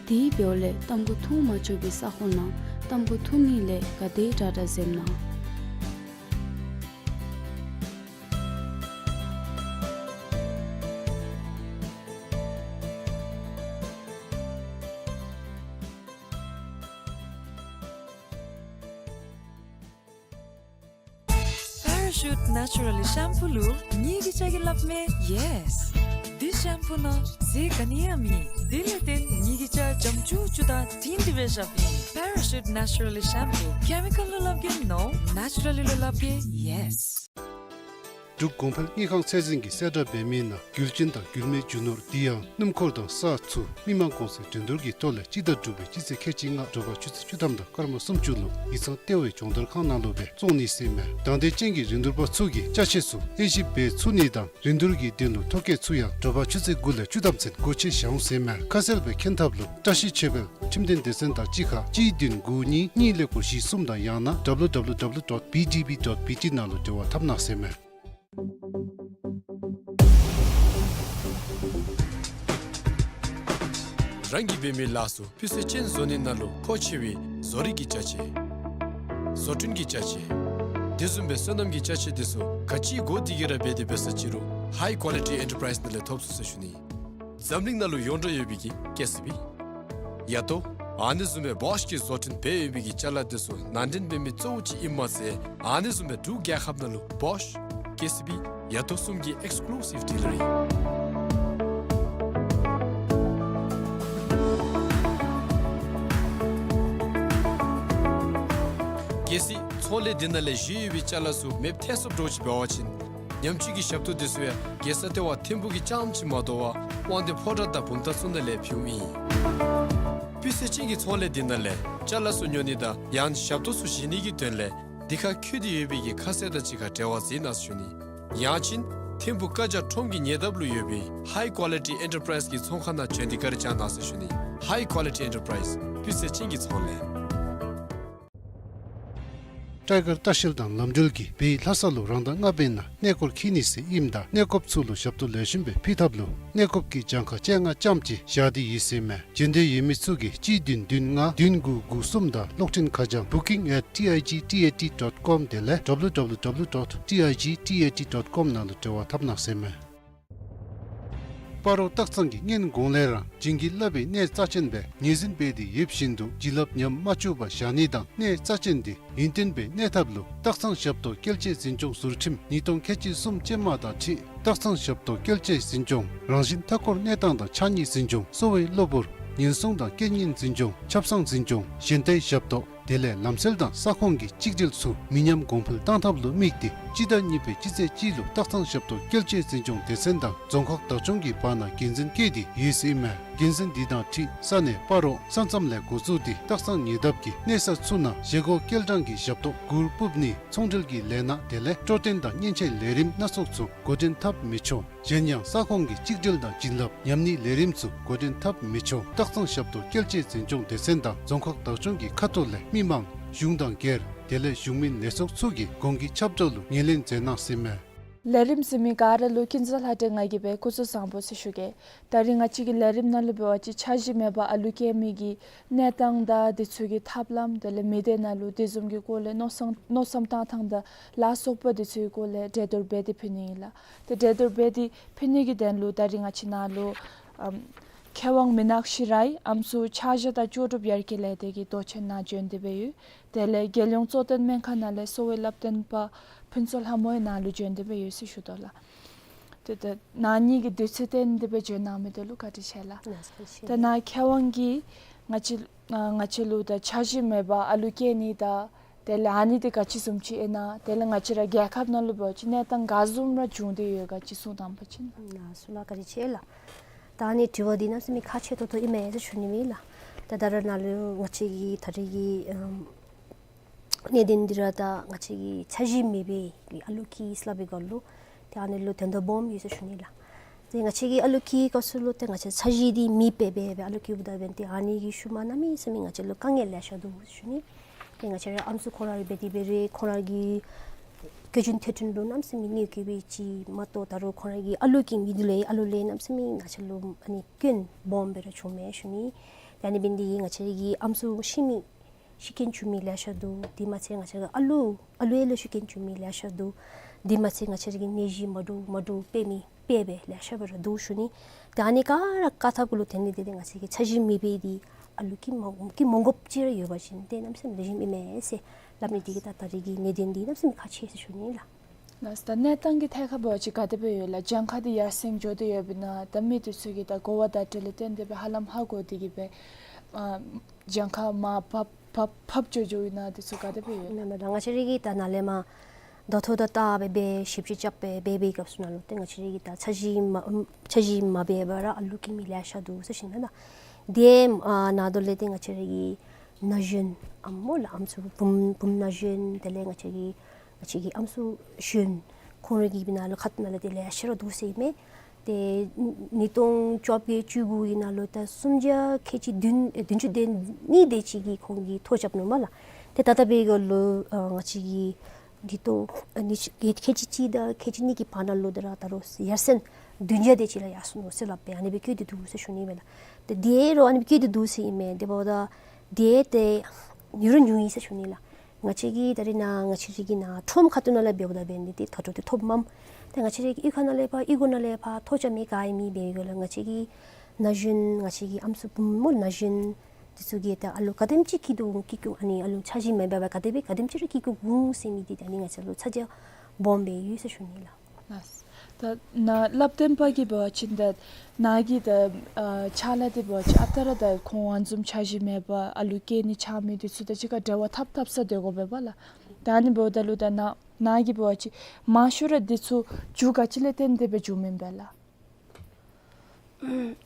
དེ་འབདཝ་ལས་ཏམ་ཁུ་འཐུང་མ་ཆོག་པའི་ས་ཁོངས་ནང་ཏམ་ཁུ་འཐུང་ནི་ལས་ག་དེ་དྲག་དྲག་འཛེམ་གནང་། Parachute Naturally Shampoo ལུ་ངེ་གི་ཅ་གི་སླབ་མས་ཡེས། འདི་ཤེམ་པུ་ནང་རྫས་ག་ནི་ཡང་མེད། དེ་ལས་བརྟེན་ངེ་གི་ཅ་འཇམ་ཅུག་ཅུ་དང་དྲིང་དྲི་བའི་ཞབས་ཨིན། Parachute Naturally Shampoo། ཀེ་མི་ཀཱལ་ལུ་སླབ་གེ་ནོ། ནེ་ཅུ་ར་ལི་ལུ་སླབ་གེ་ཡེས། འབྲུག་གོང་འཕེལ་དངུལ་ཁང་ཚད་འཛིན་གྱིས་གསལ་བསྒྲགས་འབད་མི་ནང་རྒྱུ་ཅན་དང་རྒྱུ་མེད་རྒྱུ་ནོར་དེ་ཡང་སྣུམ་འཁོར་དང་ས་ཚུ་མི་མང་གོང་ཚད་འགྲན་བསྡུར་གྱི་ཐོག་ལས་སྤྱི་ཟླ་དྲུག་པའི་སྤྱི་ཚེས་ཁལ་གཅིག་ལྔ་དྲོ་པ་ཆུ་ཚོད་བཅུ་ཐམ་དང་སྐར་མ་སུམ་ཅུ་ལུ་ཡིག་ཚང་ལྟེ་བའི་སྦྱོང་བརྡར་ཁང་ནང་ལུ་སྦེ་བཙོང་ནི་ཟེར་མས། དང་འདོད་ཅན་གྱི་རིན་བསྡུར་པ་ཚུ་གིས་ཅ་ཆས་ཚུ་དབྱེ་ཞིབ་འབད་ཚུགས་ནི་དང་རིན་བསྡུར་གྱི་དོན་ལུ་ཐོ་བཀོད་ཚུ་ཡང་དྲོ་པ་ཆུ་ཚོད་དགུ་ལས་བཅུ་ཐམ་ཚུན་སྒོ་ཕྱེ་བཞག་འོང་ཟེར་མས། ཁ་གསལ་སྦེ་མཁྱེན་ཐབས་ལུ་བཀྲ་ཤིས་ཆོས་འཕེལ་ཁྲིམས་དོན་སྡེ་ཚན་དང་གཅིག་ཁར་གཅིག་བདུན་དགུ་གཉིས་གཉིས་ཀླད་ཀོར་བཞི་གསུམ་དང་ཡང་ན་W W W dot B D B dot B T ནང་ལུ་འབྲེལ་བ་འཐབ་གནང་ཟེར་མས། རང་གིས་འབད་མི་ལཱ་ཚུ་སྤུས་ཚད་ཅན་བཟོ་ནི་ནང་ལུ་མཁོ་ཆེ་བའི་བཟོ་རིག་གི་ཅ་ཆས། བཟོ་སྐྲུན་གྱི་ཅ་ཆས། དེ་བཟུམ་སྦེ་སོ་ནམ་གྱི་ཅ་ཆས་དེ་ཚུ་ག་ཅི་དགོ་དེ་གི་ར་འབད་དེ་འབད་ས་ཅི་རུང་High Quality Enterprise ནང་ལས་ཐོབ་ཚུགས་ཟེར་ཞུ་ནི། འཛམ་གླིང་ནང་ལུ་ཡོངས་གྲགས་ཡོད་པའི་གི་ཀེ་སི་བི། ཡ་ཏོ། ཨ་ནི་བཟུམ་སྦེ་བོཤ་གིས་བཟོ་སྐྲུན་འབད་ཡོད་པའི་གི་ཅ་ལ་དེ་ཚུ་ནང་འདྲེན་འབད་མི་གཙོ་བོ་ཅིག་ཨིནམ་མ་ཚད་ཨ་ནི་བཟུམ་སྦེ་འབྲུག་རྒྱལ་ཁབ་ནང་ལུ་བོཤ་ཀེ་སི་བི་ཡ་ཏོ་གསུམ་གྱི་ཨེགསི་ཀུ་ལུ་སིབ་ཌི་ལར་ཨིན། གལ་སྲིད་ཚོང་ལས་འདི་ནང་ལས་བཞེས་ཡོད་པའི་ཅ་ལ་ཚུ་མེདཔ་ཐལ་སོཔ་འདྲཝ་ཅིག་འབད་བ་ཅིན་ཉམས་བཅོས་ཀྱི་ཞབས་ཏོག་དེ་ཚུ་ཡང་རྒྱལ་ས་ལྟེ་བ་ཐིམ་ཕུག་གི་རྐྱངམ་ཅིག་མ་དོ་བར་དབང་འདུས་ཕོ་བྲང་དང་བུམ་ཐང་ཚུ་ནང་ལས་ཕུལཝ་ཨིན། སྤུས་ཚད་ཅན་གྱི་ཚོང་ལས་འདི་ནང་ལས་ཅ་ལ་ཚུ་ཉོ་ནི་དང་ཡང་ཞབས་ཏོག་ཚུ་བཞེས་ནི་གི་དོན་ལས་ འདི་ཁར་འཁོད་དེ་ཡོད་པའི་གི་ཁ་གསལ་དང་གཅིག་ཁར་འབྲེལ་བ་མཛད་གནང་ཟེར་ཞུ་ནི། ཡང་ཅིན་ཐིམ་ཕུག་ཀ་ཇ་ཁྲོམ་གྱི་ཉེ་འདབས་ལུ་ཡོད་པའི་High Quality Enterprise གི་ཚོང་ཁང་ནང་བྱོན་ཏེ་བཀའ་དྲིན་བསྐྱང་གནང་ཟེར་ཞུ་ནི། High Quality Enterprise སྤུས་ཚད་ཅན་གྱི་ཚོང་ལས། སྤྲེལ་དཀར་ལྟ་བཤལ་དང་ལམ་འགྲུལ་གྱིས་བོད་ལྷ་ས་ལུ་རང་ཟླ་ལྔ་པའི་ནང་གནས་སྐོར་འཁྱིད་ནི་ཟེར་ཨིནམ་ད་གནས་སྐོརཔ་ཚུ་ལུ་ཞབས་ཏོག་ལེགས་ཤོམ་སྦེ་ཕུལ་ཐབས་ལུ་གནས་སྐོརཔ་གི་གྱངས་ཁ་བཅོ་ལྔ་ཙམ་ཅིག་བཞག་སྟེ་ཡོད་ཟེར་མས། འབྱོན་འདོད་ཡོད་མི་ཚུ་གིས་གཅིག་བདུན་བདུན་ལྔ་བདུན་དགུ་དགུ་གསུམ་དང་གློག་འཕྲིན་ཁ་བྱང་booking at T I G T A T dot com དེ་ལས W W W dot T I G T A T dot com ནང་ལུ་འབྲེལ་བ་འཐབ་གནང་ཟེར་མས། སྤ་རོ་སྟག་ཚང་གིས་སྔོན་གོང་ལས་ར་བྱིན་གྱིས་བརླབས་པའི་གནས་རྩ་ཅན་སྦེ་ངོས་འཛིན་འབད་དེ་ཡོད་བཞིན་དུ་བྱིན་རླབས་ཉམས་མ་བཅུག་པར་བཞག་ནི་དང་གནས་རྩ་ཅན་དེ་ཡུན་བརྟན་སྦེ་གནས་ཐབས་ལུ་སྟག་ཚང་ཞབས་ཏོག་སྐྱེལ་ཆས་འཛིན་སྐྱོང་ཟུར་ཁྲིམས་ཉིས་སྟོང་ཁལ་གཅིག་གསུམ་ཅན་མ་དང་འཁྲིལ་སྟག་ཚང་ཞབས་ཏོག་སྐྱེལ་ཆས་འཛིན་སྐྱོང་རང་བཞིན་མཐའ་འཁོར་གནས་སྟངས་དང་ཕྱགས་སྙིགས་འཛིན་སྐྱོང་གསོ་བའི་གློ་བུར་ཉེན་སྲུང་དང་རྐྱེན་ངན་འཛིན་སྐྱོང་ཆབ་གསང་འཛིན་སྐྱོང་གཞན་དའི་ཞབས་ཏོག་དེ་ལས་ལམ་སེལ་དང་ས་ཁོངས་ཀྱི་གཅིག་སྒྲིལ་ཚུ་མི་ཉམས་གོང་འཕེལ་བཏང་ཐབས་ལུ་དམིགས་ཏེ་སྤྱི་ཟླ་གཉིས་པའི་སྤྱི་ཚེས་གཅིག་ལུ་སྟག་ཚང་ཞབས་ཏོག་སྐྱེལ་ཆས་འཛིན་སྐྱོང་སྡེ་ཚན་དང་རྫོང་ཁག་བདག་སྐྱོང་གི་བར་ན་འགན་འཛིན་བཀོད་དེ་ཡོད་ཟེར་ཨིན་མས། འགན་འཛིན་འདི་དང་འཁྲིལ་ས་གནས་སྤ་རོ་ས་མཚམས་ལས་འགོ་བཙུགས་ཏེ་སྟག་ཚང་ཉེ་འདབས་ཀྱི་གནས་ས་ཚུ་ནང་བཞེས་སྒོ་སྐྱེལ་གྲངས་ཀྱི་ཞབས་ཏོག་གུར་སྤུབ་ནི་ཚོང་འབྲེལ་གྱི་ལས་སྣ་དེ་ལས་སྤྲོ་སྟོན་དང་མཉེན་ཆས་ལས་རིམ་སྣ་ཚོགས་ཚུ་འགོ་འདྲེན་འཐབ་མི་ཆོག། གཞན་ཡང་ས་ཁོངས་ཀྱི་གཅིག་སྒྲིལ་དང་བྱིན་རླབས་ཉམས་ནིའི་ལས་རིམ་ཚུ་འགོ་འདྲེན་འཐབ་མི་ཆོག། སྟག་ཚང་ཞབས་ཏོག་སྐྱེལ་ཆས་འཛིན་སྐྱོང་སྡེ་ཚན་དང་རྫོང་ཁག་བདག་སྐྱོང་གི་ཁ་ཐུག་ལས་མི་མང་གཞུང་དང་སྒེར་དེ་ལས་གཞུང་མིན་ལས་ཚོགས་ཚུ་གིས་གོང་གི་ཁྱབ་བསྒྲགས་ལུ་ངོས་ལེན་མཛད་གནང་ཟེར་མས། ལས་རིམ་ཟེར་མི་ག་ར་ལུ་ཀུན་བཟང་ལྷ་སྒྲོན་ང་གིས་སྦེ་སྐུ་གཟུགས་བཟང་པོ་ཟེར་ཞུ་གེ། ད་རིས་ང་བཅས་ཀྱི་ལས་རིམ་ནང་ལུ་འབད་བ་ཅིན་འཆར་གཞི་མེད་པར་ཨ་ལུ་སྐྱེ་མི་གི་གནས་སྟངས་དང་དེ་ཚུ་གི་ཐབས་ལམ་དེ་ལས་མི་སྡེ་ནང་ལུ་དེ་བཟུམ་གྱི་སྐོར་ལས་མནོ་བསམ་མནོ་བསམ་བཏང་ཐངས་དང་ལ་སོགས་པ་དེ་ཚུ་གི་སྐོར་ལས་གྲོས་བསྡུར་འབད་དེ་ཕུལ་ནི་ཨིན་ལགས། ཏེ་གྲོས་བསྡུར་འབད་དེ་ཕུལ་ནི་གི་དོན་ལུ་ད་རིས་ང་བཅས་ནཱ་ལུ་ཨམ་མཁས་དབང་མི་ནག་ཤི་ར་ཡི་ཨམ་སྲུ་ཕྱག་བཞེས་དང་ལྕོགས་གྲུབ་ཡར་རྒྱས་ལས་སྡེ་གི་མདོ་ཆེན་ནང་བྱོན་ཏེ་སྦེ་ཡོད། དེ་ལས་རྒྱལ་ཡོངས་གཙོ་བསྟེན་སྨན་ཁང་ནང་ལས་གསོ་བའི་བསླབ་སྟོན་པ་ཕུན་ཚོགས་ལྷ་མོ་ཡང་ནཱ་ལུ་བྱོན་ཏེ་སྦེ་ཡོད་ཟེར་ཞུ་དོ་ལགས། ཏེ་ད་ནཱ་གཉིས་ཀྱིས་དུས་ཚོད་བཏོན་ཏེ་སྦེ་བྱོན་གནང་མི་དེ་ལུ་བཀའ་དྲིན་ཆེ་ལགས། ལགས་སོ། ཏེ་ནཱ་མཁས་དབང་གིས་ང་བཅས་ང་བཅས་ལུ་ད་འཆར་གཞི་མེད་པར་ཨ་ལུ་སྐྱེ་ནི་དང་དེ་ལས་ཨ་ནི་འདི་ག་ཅི་བཟུམ་ཅིག་ཨིན་ན་དེ་ལས་ང་བཅས་ར་རྒྱལ་ཁབ་ནང་ལུ་འབད་བ་ཅིན་གནས་སྟངས་ག་བཟུམ་ར་བྱུང་སྟེ་ཡོད་ག་ཅིག་གསུང་གནང་བ་ཅིན། ལགས་སོ་ལགས། བཀའ་དྲིན་ཆེ་ལགས། ད་ཨ་ནི་དྲི་བ་འདི་གནམ་མེད་ས་མེད་ཁག་ཆེ་ཏོག་ཏོ་ཨིན་མས་ཟེར་ཞུ་ནི་ཨིན་ལགས། ད་ད་རེས་ནཱ་ལུ་ང་བཅས་ཀྱི་ད་རེས་ཀྱི་ཨམ་གནད་དོན་འདི་ར་ད་ང་བཅས་ཀྱི་འཆར་གཞི་མེད་པའི་ཨ་ལུ་སྐྱེ་ནི་ཟེར་སླབ་པའི་སྐོར་ལུ་ཏེ་ཨ་ནི་ལུ་དོན་དག་སྦོམ་ཡོད་ཟེར་ཞུ་ནི་ལགས། ཏེ་ང་བཅས་ཀྱི་ཨ་ལུ་སྐྱེ་བའི་སྐབས་སུ་ལུ་ཏེ་ང་བཅས་འཆར་གཞི་འདི་མེདཔ་སྦེ་སྦེ་ཨ་ལུ་སྐྱེཝ་ད་འབདན་ཏེ་ཨ་ནི་གི་ཤུལ་མ་གནམ་མེད་ས་མེད་ང་བཅས་ལུ་དཀའ་ངལ་ལེ་ཤ་འདུག་ཟེར་ཞུ་ནི། ཏེ་ང་བཅས་ར་ཨམ་སྲུ་ཁོང་ར་ར་འབད་དེ་འབད་རུང་ཁོང་ར་གི་བཀོལ་སྤྱོད་མཐུན་སྒྲིལ་ལུ་གནམ་མེད་ས་མེད་གནོད་སྐྱེལ་བའི་ཅིག་མ་གཏོགས་ད་རུང་ཁོང་ར་གི་ཨ་ལུ་སྐྱེ་མི་འདི་ལས་ཨ་ལུ་ལས་གནམ་མེད་ས་མེད་ང་བཅས་ལུ་ཨ་ནི་སྐྱོན་སྦོམ་སྦེ་ར་བྱུངམ་མས་ཞུ་ནི། ཏེ་ཨ་ནི་འབདན་འདི་ང་བཅས་ཀྱི་ཨམ་སྲུ་ཤི་མི་ཤི་རྐྱེན་བྱུང་མི་ལེ་ཤ་འདུག། དེ་མ་ཚད་ང་བཅས་ཀྱི་ཨ་ལུ་ཨ་ལུ་ཡང་ལུ་ཤི་རྐྱེན་བྱུང་མི་ལེ་ཤ་འདུག། དེ་མ་ཚད་ང་བཅས་ཀྱི་ནད་གཞི་མ་འདྲཝ་མ་འདྲཝ་འཕེལ་མི་འཕེལ་སྦེ་ལེ་ཤ་སྦེ་ར་འདུག་ཞུ་ནི། ཏེ་ཨ་ནི་ག་ར་བཀག་ཐབས་ལུ་དེ་ནི་དེ་ཏེ་ང་བཅས་ཀྱི་འཆར་གཞི་མེད་པའི་འདི་ཨ་ལུ་སྐྱེ་མ་སྐྱེ་མ་དགོཔ་ཅིག་ར་ཡོད་པ་ཅིན་ཏེ་གནམ་མེད་ས་མེད་ལེགས་ཤོམ་ཨིན་མས་ཟེར་སླབ་ནི་འདི་གིས་ད་ད་རེས་ཀྱི་གནད་དོན་འདི་གནམ་མེད་ས་མེད་ཁག་ཆེ་ཟེར་ཞུ་ནི་ལགས། ལགས་སོ། ད་གནས་སྟངས་ཀྱི་ཐད་ཁར་འབད་བ་ཅིན་ག་དེ་སྦེ་ཡོད་ལགས། གྱངས་ཁ་འདི་ཡར་སེང་འགྱོ་སྟེ་ཡོདཔ་ཨིན་ན་ད་མི་འདི་ཚུ་གིས་ད་གོ་བ་བརྡ་སྤྲོད་ལས་བརྟེན་ཏེ་སྦེ་ཧ་ལམ་ཧ་གོ་སྟེ་གིས་སྦེ་ཨ་གྱངས་ཁ་མར་བབས་བབས་བབས་འགྱོ་འགྱོཝ་ཨིན་ན་འདི་ཚུ་ག་དེ་སྦེ་ཡོད། མེན་མེན་ད་ང་བཅས་ར་གིས་ད་ནཱ་ལས་མར་ད་ལྟོ་ད་ལྟ་སྦེ་སྦེ་ཞིབ་དཔྱད་རྐྱབ་སྦེ་འབད་བའི་སྐབས་སུ་ནང་ལུ་ཏེ་ང་བཅས་ར་གིས་ད་འཆར་གཞི་མ་འཆར་གཞི་མ་འབད་བར་ར་ཨ་ལུ་སྐྱེ་མི་ལེ་ཤ་འདུག་ཟེར་ཞུ་ནི་ལགས། དེ་ཨ་ནང་དོག་ལས་ཏེ་ང་བཅས་ར་གི་ན་གཞོན་ཨམ་སྨོ་ལགས་ཨམ་སྲུ་བུམོ་བུམོ་ན་གཞོན་དེ་ལས་ང་བཅས་ཀྱི་ང་བཅས་ཀྱི་ཨམ་སྲུ་གཞོན་ཁོང་ར་གི་སྦེ་ནང་ལུ་ཁ་ཐུག་ནང་ལས་ཏེ་ལེ་ཤ་ར་འདུག་ཟེར་ཨིན་མས། ཏེ་ཉིས་སྟོང་བཅོ་བརྒྱད་བཅུ་དགུ་གི་ནང་ལུ་ད་སུམ་བརྒྱ་ཁལ་གཅིག་བདུན་ཨེ་བདུན་ཅུ་དོན་གཉིས་དེ་ཅིག་གིས་ཁོང་གིས་ཐོ་རྐྱབ་ནུག་སྨོ་ལགས། ཏེ་ད་ལྟོ་འབད་བའི་སྐབས་ལུ་ཨ་ང་བཅས་ཀྱི་འདི་ལྟོ་ཨ་ནི་ཁལ་གཅིག་གཅིག་དང་ཁལ་གཅིག་གཉིས་ཀྱི་བར་ན་ལུ་ད་ར་ད་རུང་ཡར་སེང་བདུན་བརྒྱ་དེ་ཅིག་ལུ་ཡར་སོང་ནུག་ཟེར་སླབ་སྦེ་ཨ་ནི་སྦེ་བཀོད་དེ་འདུག་ཟེར་ཞུ་ནི་ཨིན་མས་ལགས། ཏེ་དེ་རུང་ཨ་ནི་སྦེ་བཀོད་དེ་འདུག་ཟེར་ཨིན་མས། དེ་འབདཝ་ད་དེ་ཏེ་ཉུང་རུང་ཉུང་ཡི་ཟེར་ཞུ་ནི་ལགས། ང་བཅས་ཀྱི་ད་རེས་ནཱ་ང་བཅས་ར་གི་ནཱ་ཁྲོམ་ཁ་ཐུག་ནང་ལས་འབདཝ་ད་འབད་ནི་འདི་ད་ལྟོ་འདི་ཐོབ་མས། ཏེ་ང་བཅས་ར་གི་གཡུས་ཁ་ནང་ལས་ཕར་གཡུས་སྒོ་ནང་ལས་ཕར་ཐོ་རྐྱབ་མི་ག་ཡང་མེད། འབད་བའི་སྐབས་ལུ་ང་བཅས་ཀྱི་ན་གཞོན་ང་བཅས་ཀྱི་ཨམ་སྲུ་བུམོ་ན་གཞོན་འདི་ཚུ་གིས་ད་ཨ་ལུ་ག་དེམ་ཅིག་སྐྱེ་དོ་སྐྱེ་བཅུག་ཨ་ནི་ཨ་ལུ་འཆར་གཞི་མེད་པར་ག་དེ་སྦེ་ག་དེམ་ཅིག་ར་སྐྱེ་བཅུག་འོང་ཟེར་མི་འདི་ད་ཨ་ནི་ང་བཅས་ལུ་ཚ་གྱང་སྦོམ་སྦེ་ཡོད་ཟེར་ཞུ་ནི་ལགས། ལགས། ད་ནཱ་བསླབ་སྟོན་པ་གིས་འབད་བ་ཅིན་ད་ནཱ་གི་ད་ཨ་ཕྱག་ལཱ་འདི་འབད་བ་ཅིན་ཨ་རྟག་ར་ད་ཁོང་ཨ་ནི་བཟུམ་འཆར་གཞི་མེད་པར་ཨ་ལུ་སྐྱེ་ནི་ཆགས་མི་འདི་ཚུ་དང་གཅིག་ཁར་འབྲེལ་བ་འཐབ་འཐབ་ས་སྡོད་དགོ་པས་པ་ལགས། ད་ཨ་ནི་འབདཝ་ད་ལུ་ད་ནཱ་ནཱ་གིས་འབད་བ་ཅིན་མང་ཤོས་ར་འདི་ཚུ་རྒྱུ་ག་ཅི་ལས་བརྟེན་ཏེ་སྦེ་བྱུངམ་ཨིན་པས་ལགས།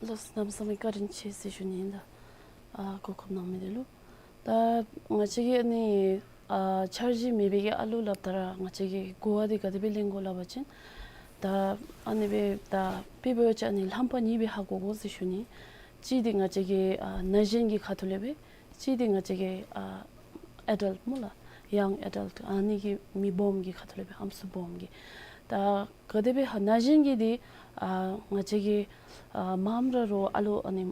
ལགས་སོ། གནམ་མེད་ས་མེད་བཀའ་དྲིན་ཆེ་ཟེར་ཞུ་ནི་ཨིན་ད། ཨ་གོ་སྐབས་གནང་མི་འདི་ལུ། ད་ང་བཅས་ཀྱིས་ཨ་ནི་ ཨ་འཆར་གཞི་མེད་པའི་གི་ཨ་ལུ་ལུ་ད་ར་ང་བཅས་ཀྱིས་གོ་བ་འདི་ག་དེ་སྦེ་ལེན་དགོ་སླབ་པ་ཅིན་ད་ཨ་ནི་སྦེ་ད་དཔེ་འབད་བ་ཅིན་ཨ་ནི་ལྷམ་པ་གཉིས་སྦེ་ཧ་གོ་དགོ་ཟེར་ཞུ་ནི། གཅིག་འདི་ང་བཅས་ཀྱི་ཨ་ན་གཞོན་གྱི་ཁ་ཐུག་ལས་སྦེ། གཅིག་འདི་ང་བཅས་ཀྱི་ཨ་ཨེ་ཌལཊ་སྨོ་ལགས། ཡང་ཨེ་ཌལཊ་ཨ་ནི་གི་མི་སྦོམ་གྱི་ཁ་ཐུག་ལས་སྦེ་ཨམ་སྲུ་སྦོམ་གྱི། ད་ག་དེ་སྦེ་ཧ་ན་གཞོན་གྱི་འདི་ཨ་ང་བཅས་ཀྱིས་ཨ་མངམ་ར་རོགས་ཨ་ལུ་ཨ་ནི་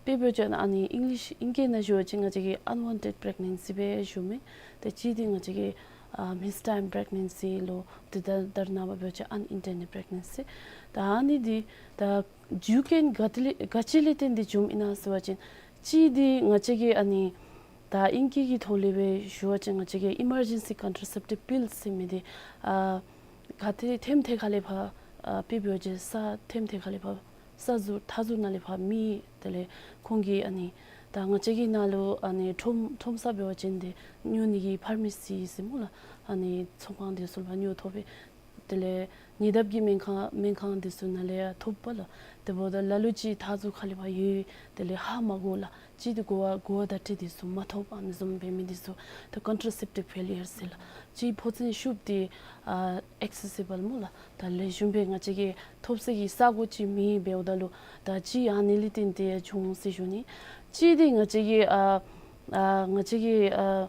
དཔེ་འབད་བ་ཅིན་ཨ་ནི་ཨིང་ལིཤ་ཨིང་སྐད་ནང་ཞུ་བ་ཅིན་ང་བཅས་ཀྱིས་unwanted pregnancy སྦེ་ཞུ་མི། ཏེ་གཅིག་འདི་ང་བཅས་ཀྱིས་ཨ་མིསི་ཊའིམ་པི་རེག་ནེན་སི་ལོ། ཏེ་ད་ད་རེས་ནངས་པ་འབད་བ་ཅིན་ཨན་ཨིན་ཊེན་ཌེཌ་པི་རེག་ནེན་སི། ད་ཨ་ནི་འདི་ད་རྒྱུ་རྐྱེན་ག་ཏེ་ལས་ག་ཅི་ལས་བརྟེན་ཏེ་བྱུངམ་ཨིན་ན་ཟེར་བ་ཅིན་གཅིག་འདི་ང་བཅས་ཀྱིས་ཨ་ནི་ད་ཨིང་སྐད་ཀྱི་ཐོག་ལས་སྦེ་ཞུ་བ་ཅིན་ང་བཅས་ཀྱིས་ཨི་མར་ཇེན་སི་ཀོན་ཊ་ར་སེབ་ཊིབ་པིལ་ཟེར་མི་འདི་ཨ་ག་ཏེ་ཐེམ་ཐེ་ཁ་ལས་ཕར་ཨ་དཔེ་འབད་བ་ཅིན་ས་ཐེམ་ཐེ་ཁ་ལས་ཕར་ས་ཟུར་མཐའ་ཟུར་ནང་ལས་ཕར་མེད། དེ་ལས་ཁོང་གིས་ཨ་ནི་ད་ང་བཅས་ཀྱི་ནང་ལུ་ཨ་ནི་ཁྲོམ་ཁྲོམ་ས་འབད་བ་ཅིན་འདི་ཉོ་ནི་གི་ཕར་མ་སི་ཟེར་སྨོ་ལགས། ཨ་ནི་ཚོང་ཁང་འདི་ཚུ་ལས་ཕར་ཉོ་ཐོབ་པས། དེ་ལས་ཉེ་འདབས་ཀྱི་སྨན་ཁང་སྨན་ཁང་འདི་ཚུ་ནང་ལས་ཡང་ཐོབ་པས་ལགས། དེ་འབདཝ་ད་ལ་ལུ་ཅིག་མཐའ་ཟུར་ཁ་ལས་ཕར་ཡོད། དེ་ལས་ཧ་མ་གོ་ལགས། གཅིག་འདི་གོ་བ་གོ་བ་བརྡ་སྤྲོད་འདི་ཚུ་མ་ཐོབ། ཨ་ནི་བཟུམ་འབད་མི་འདི་ཚུ་ད་ཀོན་ཊ་ར་སེབ་ཊིབ་ཕེ་ལི་ཡར་ཟེར་ལགས། གཅིག་ཕོ་མཚན་ཤུབས་འདི་ཨ་ཨེག་སེ་སི་བཱལ་སྨོ་ལགས། ད་ལེགས་ཤོམ་སྦེ་ང་བཅས་ཀྱིས་ཐོབ་ས་གི་ས་གོ་ཅིག་མེད། འབདཝ་ད་ལུ་ད་གཅིག་ཨ་ནི་ལས་བརྟེན་ཏེ་བྱུང་ཟེར་ཞུ་ནི། གཅིག་འདི་ང་བཅས་ཀྱི་ཨ་ཨ་ང་བཅས་ཀྱི་ཨ་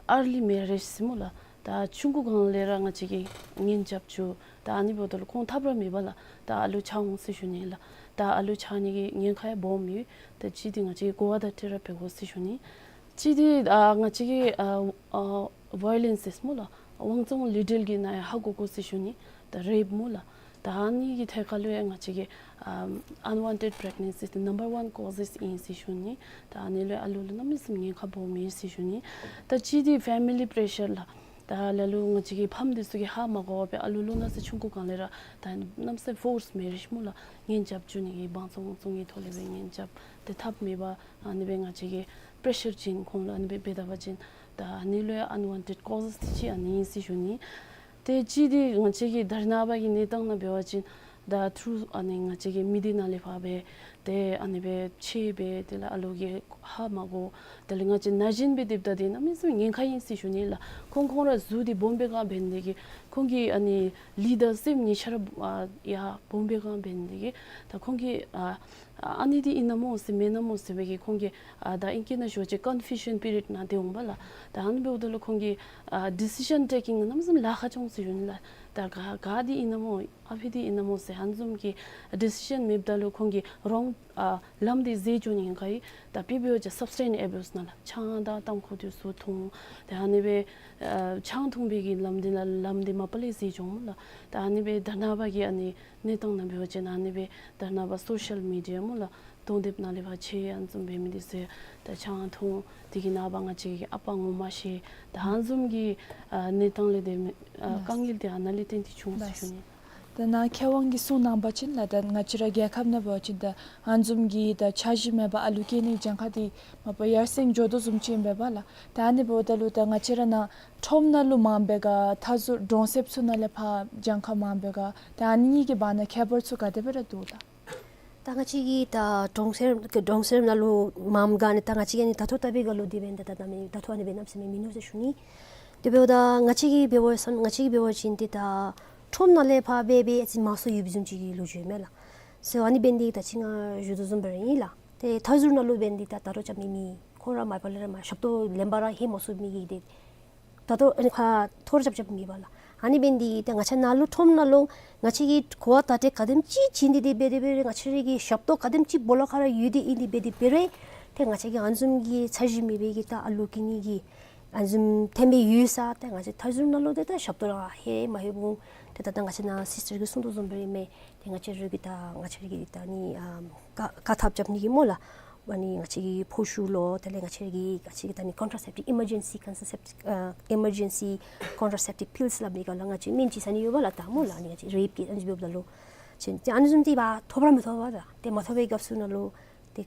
ཨར་ལི་མེ་རེཇ་ཟེར་སྨོ་ལགས། ད་ཆུང་ཀུ་སྒང་ལས་ར་ང་བཅས་ཀྱིས་གཉེན་རྐྱབ་བཅུག། ད་ཨ་ནི་འབདཝ་ད་ལུ་ཁོང་ཐབས་ར་མེད་པས་ལགས། ད་ཨ་ལུ་ཆགས་འོང་ཟེར་ཞུ་ནི་ལགས། ད་ཨ་ལུ་ཆགས་ནི་གི་ཉེན་ཁ་ཡང་སྦོམ་ཡོད། ད་གཅིག་འདི་ང་བཅས་ཀྱིས་གོ་བ་བརྡ་སྤྲོད་ར་འབད་དགོ་ཟེར་ཞུ་ནི། གཅིག་འདི་ཨ་ང་བཅས་ཀྱིས་ཨ་ཨ་ཝའི་ལེནསི་ཟེར་སྨོ་ལགས། དབང་བཙོང་ལུས་འབྲེལ་གྱི་ནང་ཡང་ཧ་གོ་དགོ་ཟེར་ཞུ་ནི། ད་རེཔ་སྨོ་ལགས། ད་ཨ་ནི་གི་ཐད་ཁར་ལུ་ཡང་ང་བཅས་ཀྱིས་ཨ་unwanted pregnancy འདི་number one causes ཨིན་ཟེར་ཞུ་ནི། ད་ཨ་ནི་ལུ་ཡང་ཨ་ལུ་ལུ་གནམ་མེད་ས་མེད་ཉེན་ཁ་སྦོམ་ཨིན་ཟེར་ཞུ་ནི། ད་གཅིག་འདི་ཕེ་མི་ལི་པེ་རེ་ཤར་ལགས། ད་ལ་ལུ་ང་བཅས་ཀྱི་ཕམ་འདི་ཚུ་གིས་ཧ་མ་གོ་བར་སྦེ་ཨ་ལུ་ལུ་ན་ས་ཆུང་ཀུ་སྒང་ལས་ར་ད་གནམ་མེད་ས་མེད་ཕོརསི་མེ་རེཇ་སྨོ་ལགས། གཉེན་རྐྱབ་བཅུག་ནི་གི་དབང་བཙོང་དབང་བཙོང་གི་ཐོག་ལས་སྦེ་གཉེན་རྐྱབ། ཏེ་ཐབས་མེད་པར་ཨ་ནི་སྦེ་ང་བཅས་ཀྱིས་པེ་རེ་ཤར་བྱིན། ཁོང་ལུ་ཨ་ནི་སྦེ་འབད་ད་པ་ཅིན་ད་ཨ་ནི་ལུ་ཡང་unwanted causes འདི་གཅིག་ཨ་ནི་ཨིན་ཟེར་ཞུ་ནི། ཏེ་གཅིག་འདི་ང་བཅས་ཀྱི་ད་རེས་ནངས་པ་གི་གནས་སྟངས་ནང་འབད་བ་ཅིན་ད་ཐུར་ཨ་ནི་ང་བཅས་ཀྱི་མི་སྡེ་ནང་ལས་ཕར་སྦེ་ཏེ་ཨ་ནི་སྦེ་ཆད་སྦེ་དེ་ལས་ཨ་ལུ་གིས་ཧ་མ་གོ། དེ་ལས་ང་བཅས་ན་གཞོན་སྦེ་སྡོདཔ་ད་འདི་གནམ་མེད་ས་མེད་ཉེན་ཁ་ཨིན་ཟེར་ཞུ་ནི་ལགས། ཁོང་ཁོང་ར་གཟུགས་འདི་སྦོམ་པའི་སྒང་འབད་ནི་དེ་གིས་ཁོང་གི་ཨ་ནི་ལུས་དང་སེམས་གཉིས་ཆ་ར་ཨ་ཡར་སྦོམ་པའི་སྒང་འབད་ནི་དེ་གིས་ད་ཁོང་གིས་ཨ་ཨ་ནི་འདི་ཨིན་ན་སྨོ་ཟེར་མེན་ན་སྨོ་ཟེར་བའི་གི་ཁོང་གི་ཨ་ད་ཨིང་སྐད་ནང་ཞུ་བ་ཅིན་ཀོན་ཕིའུ་ཤཱན་པི་རི་ཡོཌ་ནང་སྡོད་འོང་པས་ལགས། ད་ཨ་ནི་འབདཝ་ད་ལུ་ཁོང་གི་ཨ་ཌི་སི་ཤཱན་ཊེ་ཀིང་གནམ་མེད་ས་མེད་ལཱ་ཁག་བྱུང་ཟེར་ཞུ་ནི་ལགས། ད་ག་ག་འདི་ཨིན་ན་སྨོ་ཨ་ཕི་འདི་ཨིན་ན་སྨོ་ཟེར་ཨ་ནི་བཟུམ་གྱི་ཌི་སི་ཤཱན་མེདཔ་ད་ལུ་ཁོང་གིས་རོང་ཨ་ལམ་འདི་འཛོལ་འགྱོ་ནི་ཨིན་ག་ཡི། ད་དཔེ་འབད་བ་ཅིན་སབ་སི་ཊེནསི་ཨེ་བིའུསི་ནང་ལགས། ཆང་དང་ཏམ་ཁུ་འདི་ཚུ་འཐུང་། ད་ཨ་ནི་སྦེ་ཨ་ཆང་འཐུང་པའི་གི་ལམ་འདི་ནང་ལམ་འདི་མ་པ་ལས་འཛོལ་འགྱོ་སྨོ་ལགས། ད་ཨ་ནི་སྦེ་ད་རེས་ནངས་པ་གི་ཨ་ནི་གནས་སྟངས་ནང་འབད་བ་ཅིན་ཨ་ནི་སྦེ་ད་རེས་ནངས་པ་སོ་ཤལ་མི་ཌི་ཡ་སྨོ་ལགས། གདོང་དེབ་ནང་ལས་ཕར་ཆད་ཨ་ནི་བཟུམ་འབད་མི་འདི་ཚུ་ད་ཆང་འཐུང་། དེ་གི་ནངས་པ་ང་བཅས་ཀྱི་ཨ་པ་ངོ་མ་ཤེས། ད་ཨ་ནི་བཟུམ་གྱི་ཨ་གནས་སྟངས་ལས་འདི་ཨ་དཀའ་ངལ་འདི་ཨ་ནཱ་ལས་བརྟེན་ཏེ་བྱུང་ཟེར་ཞུ་ནི། ད་ནཱ་མཁས་དབང་གིས་གསུངས་གནང་པ་ཅིན་ལགས། ད་ང་བཅས་ར་རྒྱལ་ཁབ་ནང་འབད་བ་ཅིན་ད་ཨ་ནི་བཟུམ་གྱི་ད་འཆར་གཞི་མེད་པར་ཨ་ལུ་སྐྱེ་ནི་གྱངས་ཁ་འདི་མ་པ་ཡར་སེང་འགྱོ་དོ་བཟུམ་ཅིག་ཨིན་པས་ལགས། ད་ཨ་ནི་འབདཝ་ད་ལུ་ད་ང་བཅས་ར་ནཱ་ཁྲོམ་ནང་ལུ་མངམ་འབད་ག་མཐའ་ཟུར་གྲོང་གསེབ་ཚུ་ནང་ལས་ཕར་གྱངས་ཁ་མངམ་འབད་ག་ད་ཨ་ནི་གཉིས་ཀྱི་བར་ན་ཁྱད་པར་ཚུ་ག་དེ་སྦེ་ར་འདུག་ལགས། ད་ང་བཅས་ཀྱི་ད་གྲོང་གསེབ་གྲོང་གསེབ་ནང་ལུ་མངམ་ག་ནི་ད་ང་བཅས་ཀྱི་ཨ་ནི་ད་ལྟོ་ལྟ་བའི་སྒང་ལུ་འདི་འབདན་ད་ད་ད་མི་ད་ལྟོ་ཨ་ནི་འབད་གནམ་མེད་ས་མེད་མིན་ནུག་ཟེར་ཞུ་ནི། དེ་འབདཝ་ད་ང་བཅས་ཀྱིས་འབད་བ་ཅིན་ང་བཅས་ཀྱིས་འབད་བ་ཅིན་འདི་ད་ཁྲོམ་ནང་ལས་ཕར་འབད་འབད་ཨ་ཙི་མང་སུ་ཡོད་བཟུམ་ཅིག་གི་ལོ་རྒྱུས་མས་ལགས། ཟེར་ཨ་ནི་འབདན་འདི་ད་ཅི་ང་ཞུ་དོ་བཟུམ་སྦེ་ར་ཨིན་ལགས། ཏེ་མཐའ་ཟུར་ནང་ལུ་འབདན་འདི་ད་ད་རུང་རྐྱབ་མི་མེད། ཁོང་ར་མ་པ་ལས་ར་མ་ཞབས་ཏོག་ལེན་པར་ར་ལྷོད་མ་ཚུགས་མི་གི་འདི་ད་ལྟོ་ཨ་ནི་ཁ་ཐོར་རྐྱབ་རྐྱབ་མེད་པས་ལགས། ཨ་ནི་འབདན་འདི་ད་ང་བཅས་ནཱ་ལུ་ཁྲོམ་ནང་ལུ་ང་བཅས་ཀྱིས་གོ་བ་བརྡ་སྤྲོད་ག་དེམ་ཅིག་བྱིན་ཏེ་འདི་འབད་དེ་འབད་རུང་ང་བཅས་ར་གི་ཞབས་ཏོག་ག་དེམ་ཅིག་སྦོ་ལོགས་ཁར་ར་ཡོད་དེ་ཨིན་དེ་འབད་དེ་འབད་རུང་ཏེ་ང་བཅས་ཀྱི་ཨ་ནི་བཟུམ་གྱི་འཆར་གཞི་མེད་པའི་གི་ད་ཨ་ལུ་སྐྱེ་ནི་གི་ཨ་ནི་བཟུམ་ཐོན་པའི་ཡུལ་ས་ཏེ་ང་བཅས་མཐའ་ཟུར་ནང་ལུ་ཏེ་ད་ཞབས་ཏོག་ར་ཧེ་མ་ཧེ་བུང་ཏེ་ད་ད་ང་བཅས་ནཱ་སིས་ཊར་གྱིས་གསུང་དོ་བཟུམ་སྦེ་ར་མས། ཏེ་ང་བཅས་ར་གི་ད་ང་བཅས་ར་གི་ད་ནི་ཨམ་ཀ་ཀ་ཐབ་རྐྱབ་ནི་གི་སྨོ་ལགས། ཨ་ནི་ང་བཅས་ཀྱི་ཕོ་ཤུ་ལོ་དེ་ལས་ང་བཅས་ར་གི་ང་བཅས་ཀྱི་ད་ནི་ཀོན་ཊ་ར་སེབ་ཊིབ་ཨི་མར་ཇེན་སི་ཀོན་ཊ་ར་སེབ་ཊིབ་ཨ་ཨི་མར་ཇེན་སི་ཀོན་ཊ་ར་སེབ་ཊིབ་པིལསི་སླབ་མི་ག་ལགས། ང་བཅས་སྨན་ཅིག་ཟ་ནི་ཡོད་པས་ལགས། ད་སྨོ་ལགས་ཨ་ནི་ང་བཅས་རེབ་ཀྱི་ཨ་ནི་འབདཝ་ད་ལུ་ཅིན་ཏེ་ཨ་ནི་བཟུམ་འདི་འབད་ཐོབ་ར་མི་ཐོབ་པས་ད། ཏེ་མ་ཐོབ་པའི་སྐབས་སུ་ནང་ལུ་ཏེ་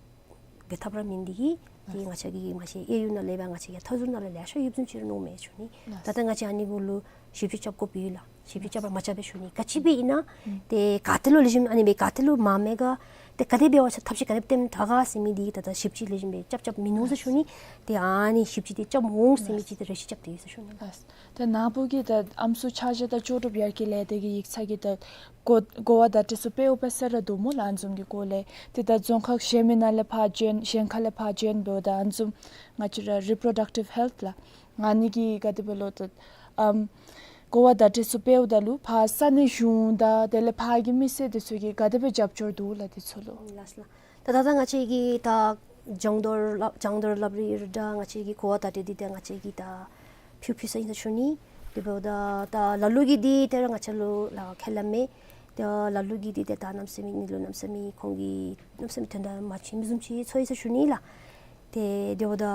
འབད་ཐབས་ར་མེད་འདི་གིས་ཏེ་ང་བཅས་ཀྱི་མ་གཞི་གཡས་གཡོན་ནང་ལས་འབད་ང་བཅས་ཀྱི་མཐའ་ཟུར་ནང་ལས་ལེ་ཤ་ཡོདཔ་བཟུམ་ཅིག་ར་མནོཝ་མས་ཞུ་ནི། ད་ལྟོ་ང་བཅས་ཨ་ནི་གུ་ལུ་ཞིབ་འཇུག་རྐྱབ་དགོཔ་ཡོད་ལགས། ཞིབ་འཇུག་རྐྱབ་ར་མ་རྐྱབ་པས་ཞུ་ནི། ག་ཅི་སྦེ་ཨིན་ན་ཏེ་ག་ཏེ་ལུ་ལེགས་ཤོམ་ཨ་ནི་སྦེ་ག་ཏེ་ལུ་མངམ་མས་ག་ ཏེ་ག་དེ་འབད་བ་ཅིན་ཐབས་ཤེས་ག་དེ་སྟོནམ་དྲག་ག་ཟེར་མི་འདི་ད་ད་ཞིབ་དཔྱད་ལེགས་ཤོམ་སྦེ་རྐྱབ་རྐྱབ་མིན་ནུག་ཟེར་ཞུ་ནི། ཏེ་ཨ་ནི་ཞིབ་དཔྱད་འདི་རྐྱབ་འོང་ཟེར་མི་ཅིག་ཏེ་རེ་ཞིག་རྐྱབ་སྟེ་ཡོད་ཟེར་ཞུ་ནི་ལགས། ཏེ་ནཱ་བུ་གིས་ད་ཨམ་སྲུ་ཆ་བཞག་དང་ལྕོགས་གྲུབ་ཡར་རྒྱས་ལས་སྡེ་གི་ཡིག་ཚང་གི་ད་གོ་གོ་བ་བརྡ་སྤྲོད་ཚུ་སྤེལཝ་སྦེ་ཟེར་ར་འདུག་སྨོ་ལགས། ཨ་ནི་བཟུམ་གྱི་སྐོར་ལས་ཏེ་ད་རྫོང་ཁག་གཞན་མི་ནང་ལས་ཕར་བྱོན་གཞན་ཁ་ལས་ཕར་བྱོན་འབདཝ་ད་ཨ་ནི་བཟུམ་ང་བཅས་ར་རི་པོརོ་ཌག་ཊིབ་ཧེལཐ་ལགས། ཨ་ནི་གི་ག་དེ་སྦེ་ལོ་ད་ཨམ་གོ་བ་བརྡ་སྤྲོད་ཚུ་སྤེལཝ་ད་ལུ་ཕར་ས་གནས་གཞུང་དང་དེ་ལས་ཕར་གྱི་མི་སེར་འདི་ཚུ་གིས་ག་དེ་སྦེ་རྒྱབ་སྐྱོར་འདུག་ལགས་དེ་ཚུ་ལུ། ལགས་ལགས། ད་ད་ལྟོ་ང་བཅས་ཀྱི་ད་སྦྱང་བརྡར་སླབ་སྦྱང་བརྡར་སླབ་རིགས་ར་ད་ང་བཅས་ཀྱི་གོ་བ་བརྡ་སྤྲོད་འདི་ད་ང་བཅས་ཀྱིས་ད་ཕུལ་ཕུལ་ས་ཨིན་ཟེར་ཞུ་ནི། དེ་འབདཝ་ད་ད་ལ་ལུ་གིས་འདི་ཏེ་ར་ང་བཅས་ལུ་ལགས་ཁས་ལེན་མས། ད་ལ་ལུ་གིས་འདི་ཏེ་ད་གནམ་མེད་ས་མེད་ནི་ལུ་གནམ་མེད་ས་མེད་ཁོང་གིས་གནམ་མེད་ས་མེད་དོན་དག་མ་ཆེ་མི་བཟུམ་ཅིག་ཚོར་ཡི་ཟེར་ཞུ་ནི་ལགས། ཏེ་དེ་འབདཝ་ད་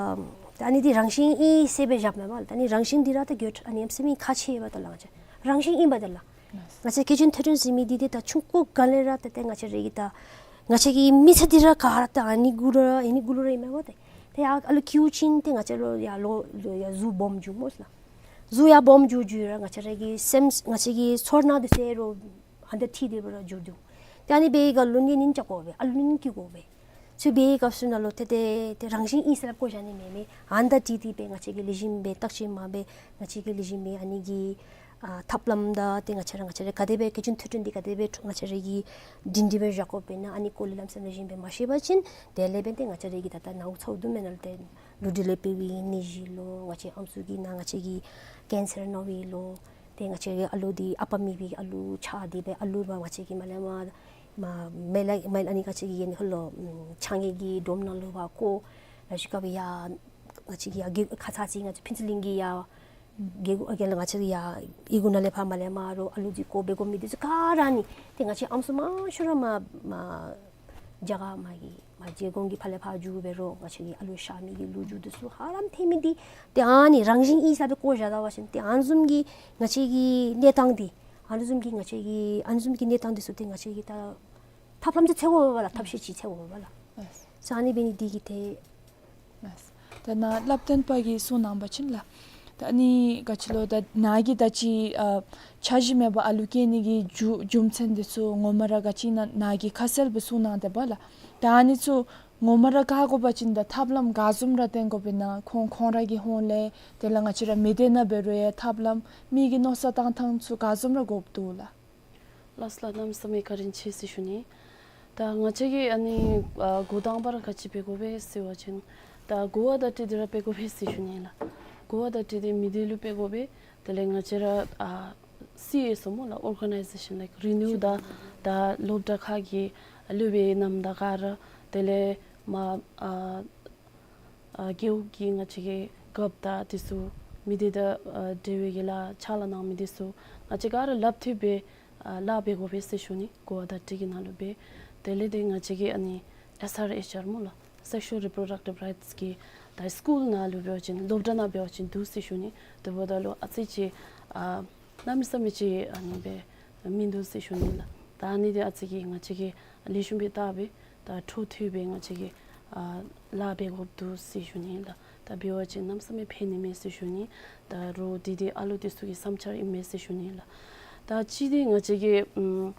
ད་ཨ་ནི་འདི་རང་བཞིན་ཨིན་ཟེར་སྦེ་བཞགཔ་མེན་པ་ལགས། ད་ཨ་ནི་རང་བཞིན་འདི་ར་ད་གྱོད་ཨ་ནི་གནམ་མེད་ས་མེད་ཁག་ཆེ་བས་ད་ལགས། ང་བཅས་རང་བཞིན་ཨིན་པས་ད་ལགས། ང་བཅས་སྐྱེ་ཅན་ཐོས་གྲོལ་ཟེར་མི་འདི་འདི་ད་ཆུང་ཀུ་སྒང་ལས་ར་ད་ཏེ་ང་བཅས་ར་གི་ད་ང་བཅས་ཀྱི་མི་ཚེ་འདི་ར་ག་ར་ད་ཨ་ནི་གུ་ར་ཨ་ནི་གུ་ལུ་ར་ཨིན་མས་པ་ཏེ། ཏེ་ཡར་ཨ་ལུ་སྐྱེས་ཅིན་ཏེ་ང་བཅས་ལུ་ཡར་ལོ་ལོ་ཡར་གཟུགས་སྦོམ་འགྱོཝ་སྨོ་ལགས། གཟུགས་ཡར་སྦོམ་འགྱོ་འགྱོ་ར་ང་བཅས་ར་གི་སེམས་ང་བཅས་ཀྱི་ཚོར་སྣང་འདི་ཚུ་ར་ཨ་ནི་ད་ཐིག་སྟེ་སྦེ་ར་འགྱུར་འགྱོ། ཏེ་ཨ་ནི་འབད་བའི་སྐབས་ལུ་ནི་ནིང་བཅའ་དགོ་པས། ཨ་ལུ་ནི་སྐྱེ་དགོ་པས། ཚུ་འབད་བའི་སྐབས་སུ་ནང་ལུ་ཏེ་ཏེ་ཏེ་རང་བཞིན་ཨིན་ཟེར་སླབ་དགོ་བཞག་ནི་མེད་མས། ཨ་ནི་ད་ཏེ་ཏེ་སྦེ་ང་བཅས་ཀྱིས་ལེགས་ཤོམ་སྦེ་བརྟག་དཔྱད་མ་འབད་ང་བཅས་ཀྱིས་ལེགས་ཤོམ་སྦེ་ཨ་ནི་གི་ཨ་ཐབས་ལམ་དང་ཏེ་ང་བཅས་ར་ང་བཅས་ར་ག་དེ་སྦེ་སྐྱེ་ཅན་ཐོས་གྲོལ་འདི་ག་དེ་སྦེ་ང་བཅས་ར་གིས་སྒྲིང་སྒྲི་སྦེ་བཞག་དགོཔ་ཨིན་ན་ཨ་ནི་སྐོར་ལས་ལམ་སང་ལེགས་ཤོམ་སྦེ་མ་ཤེས་པ་ཅིན་དེ་ལས་འབདན་ཏེ་ང་བཅས་ར་གི་ད་ལྟོ་ནཱ་འུ་ཚོ་བསྡུ་མི་ནང་ལུ་ཏེ་ལུ་འབྲེལ་ལས་འབད་བའི་ནད་གཞི་ལོ་ང་བཅས་ཨམ་སྲུ་གི་ནང་ང་བཅས་ཀྱི་ཀེན་སར་ན་བའི་ལོ་ཏེ་ང་བཅས་ཀྱི་ཨ་ལུ་འདི་ཨ་པ་མེད་པའི་ཨ་ལུ་ཆགས་ཏེ་སྦེ་ཨ་ལུ་འབད་ང་བཅས་ཀྱིས་མར་ལས་མར་མར་མེ་ལ་མེ་ལ་ཨ་ནི་ང་བཅས་ཀྱི་ཡན་ཧོ་ལོ་ཆང་གི་སྒྲོམ་ནང་ལུ་འབད་བཀོ་ལ་ཞུ་སྐབས་ཡར་ང་བཅས་ཀྱི་ཡར་གི་ཁ་ཙ་ཅིག་ང་བཅས་ཕུན་ཚོགས་གླིང་གི་ཡར་གི་གུ་ཨ་གི་ལ་ང་བཅས་ཀྱི་ཡར་ཨི་གུ་ནང་ལས་ཕར་མར་ལས་མར་རོགས་ཨ་ལུ་འདི་བཀོ་སྦེ་བཀོ་མི་འདི་ཚུ་ག་ར་ནི་ཏེ་ང་བཅས་ཨམ་སྲུ་མང་ཤོས་ར་མར་མར་རྒྱ་གར་མར་གྱི་མར་རྗེ་གོང་གི་ཕར་ལས་ཕར་འགྱོ་སྦེ་རོགས་ང་བཅས་ཀྱི་ཨ་ལུ་གཤགས་མི་གི་ལོ་རྒྱུས་འདི་ཚུ་ཧ་ལམ་ཐོན་མི་འདི་ཏེ་ཨ་ནི་རང་བཞིན་ཨིན་ཟེར་སྦེ་བཀོ་བཞག་ད་པ་ཅིན་ཏེ་ཨ་ནི་བཟུམ་གྱི་ང་བཅས་ཀྱི་གནས་སྟངས་འདི་ཨ་ནི་བཟུམ་གྱི་ང་བཅས་ཀྱི་ཨ་ནི་བཟུམ་གྱི་གནས་སྟངས་འདི་ཚུ་ཏེ་ང་བཅས་ཀྱིས་ད་ཐབས་ལམ་ཅིག་འཚོལ་དགོ་པས་ལགས། ཐབས་ཤེས་ཅིག་འཚོལ་དགོ་པས་ལགས། ཨ་ནི་འབད་ནི་འདི་གིས་ཏེ་ལགས། ད་ནཱ་བསླབ་སྟོན་པ་གིས་གསུང་གནང་བ་ཅིན་ལགས། ད་ཨ་ནི་ག་ཅི་ལོ་ད་ནཱ་གིས་ད་ཅི་ཨ་འཆར་གཞི་མེད་པར་ཨ་ལུ་སྐྱེ་ནི་གི་རྒྱུ་རྒྱུ་མཚན་འདི་ཚུ་ངོ་མ་ར་ག་ཅི་ནཱ་ནཱ་གིས་ཁ་གསལ་སྦེ་གསུང་གནང་དེས་པ་ལགས། ད་ཨ་ནི་ཚུ་ངོ་མ་ར་བཀག་དགོ་པ་ཅིན་ད་ཐབས་ལམ་ག་བཟུམ་ར་བསྟེན་དགོ་པས་ན་ཁོང་ཁོང་ར་གི་ཧོངས་ལས་དེ་ལས་ང་བཅས་ར་མི་སྡེ་ནང་འབད་རུང་ཡང་ཐབས་ལམ་མི་གི་མནོ་བསམ་བཏང་ཐངས་ཚུ་ག་བཟུམ་ར་དགོཔ་འདུག་ལགས། ལགས་ལགས། གནམ་མེད་ས་མེད་བཀའ་དྲིན་ཆེ་ཟེར་ཞུ་ནི། ད་ང་བཅས་ཀྱིས་ཨ་ནི་ཨ་འགོ་དང་པ་ར་ག་ཅི་འབད་དགོ་པས་ཟེར་བ་ཅིན་ད་གོ་བ་བརྡ་སྤྲོད་འདི་ར་འབད་དགོ་པས་ཟེར་ཞུ་ནི་ལགས། གོ་བ་བརྡ་སྤྲོད་འདི་མི་སྡེ་ལུ་འབད་དགོ་པས། དེ་ལས་ང་བཅས་ར་ཨ་སི་ཨེསི་ཨོ་སྨོ་ལགས། Organization like Renew ད་ད་སློབ་གྲྭ་ཁག་གི་སློབ་དཔོན་རྣམས་དང་ག་ར་དེ་ལས་མར་ཨ་ཨ་རྒེད་འོག་གི་ང་བཅས་ཀྱི་རྒཔོ་དང་འདི་ཚུ་མི་སྡེ་དང་ཨ་འབྲེལ་བའི་གི་ལཱ་ཕྱག་ལཱ་གནང་མི་འདི་ཚུ་ང་བཅས་ག་ར་ལགཔ་མཐུད་སྦེ་ཨ་ལཱ་འབད་དགོ་པས་ཟེར་ཞུ་ནི། གོ་བ་བརྡ་སྤྲོད་ཀྱི་ནང་ལུ་སྦེ། དེ་ལས་ཏེ་ང་བཅས་ཀྱི་ཨ་ནི་ཨེསི་ཨར་ཨེཆ་ཨར་སྨོ་ལགས། Sexual Reproductive Rights གི་ད་སི་ཀུལ་ནང་ལུ་འབད་བ་ཅིན་སློབ་གྲྭ་ནང་འབད་བ་ཅིན་འདུག་ཟེར་ཞུ་ནི། དེ་འབདཝ་ད་ལུ་ཨ་ཙི་ཅིག་ཨ་གནམ་མེད་ས་མེད་ཅིག་ཨ་ནི་སྦེ་མིན་འདུག་ཟེར་ཞུ་ནི་ལགས། ད་ཨ་ནི་འདི་ཨ་ཙི་ཅིག་ང་བཅས་ཀྱིས་ལེགས་ཤོམ་སྦེ་བལྟ་སྦེ་ད་འཕྲོ་མཐུད་སྦེ་ང་བཅས་ཀྱིས་ཨ་ལཱ་འབད་དགོཔ་འདུག་ཟེར་ཞུ་ནི་ལགས། ད་འབད་བ་ཅིན་གནམ་མེད་ས་མེད་ཕན་ནི་མས་ཟེར་ཞུ་ནི། ད་རོགས་འདི་འདི་ཨ་ལུ་འདི་ཚུ་གི་བསམ་འཆར་ཨིན་མས་ཟེར་ཞུ་ནི་ལགས། ད་གཅིག་འདི་ང་བཅས་ཀྱིས་ཨམ་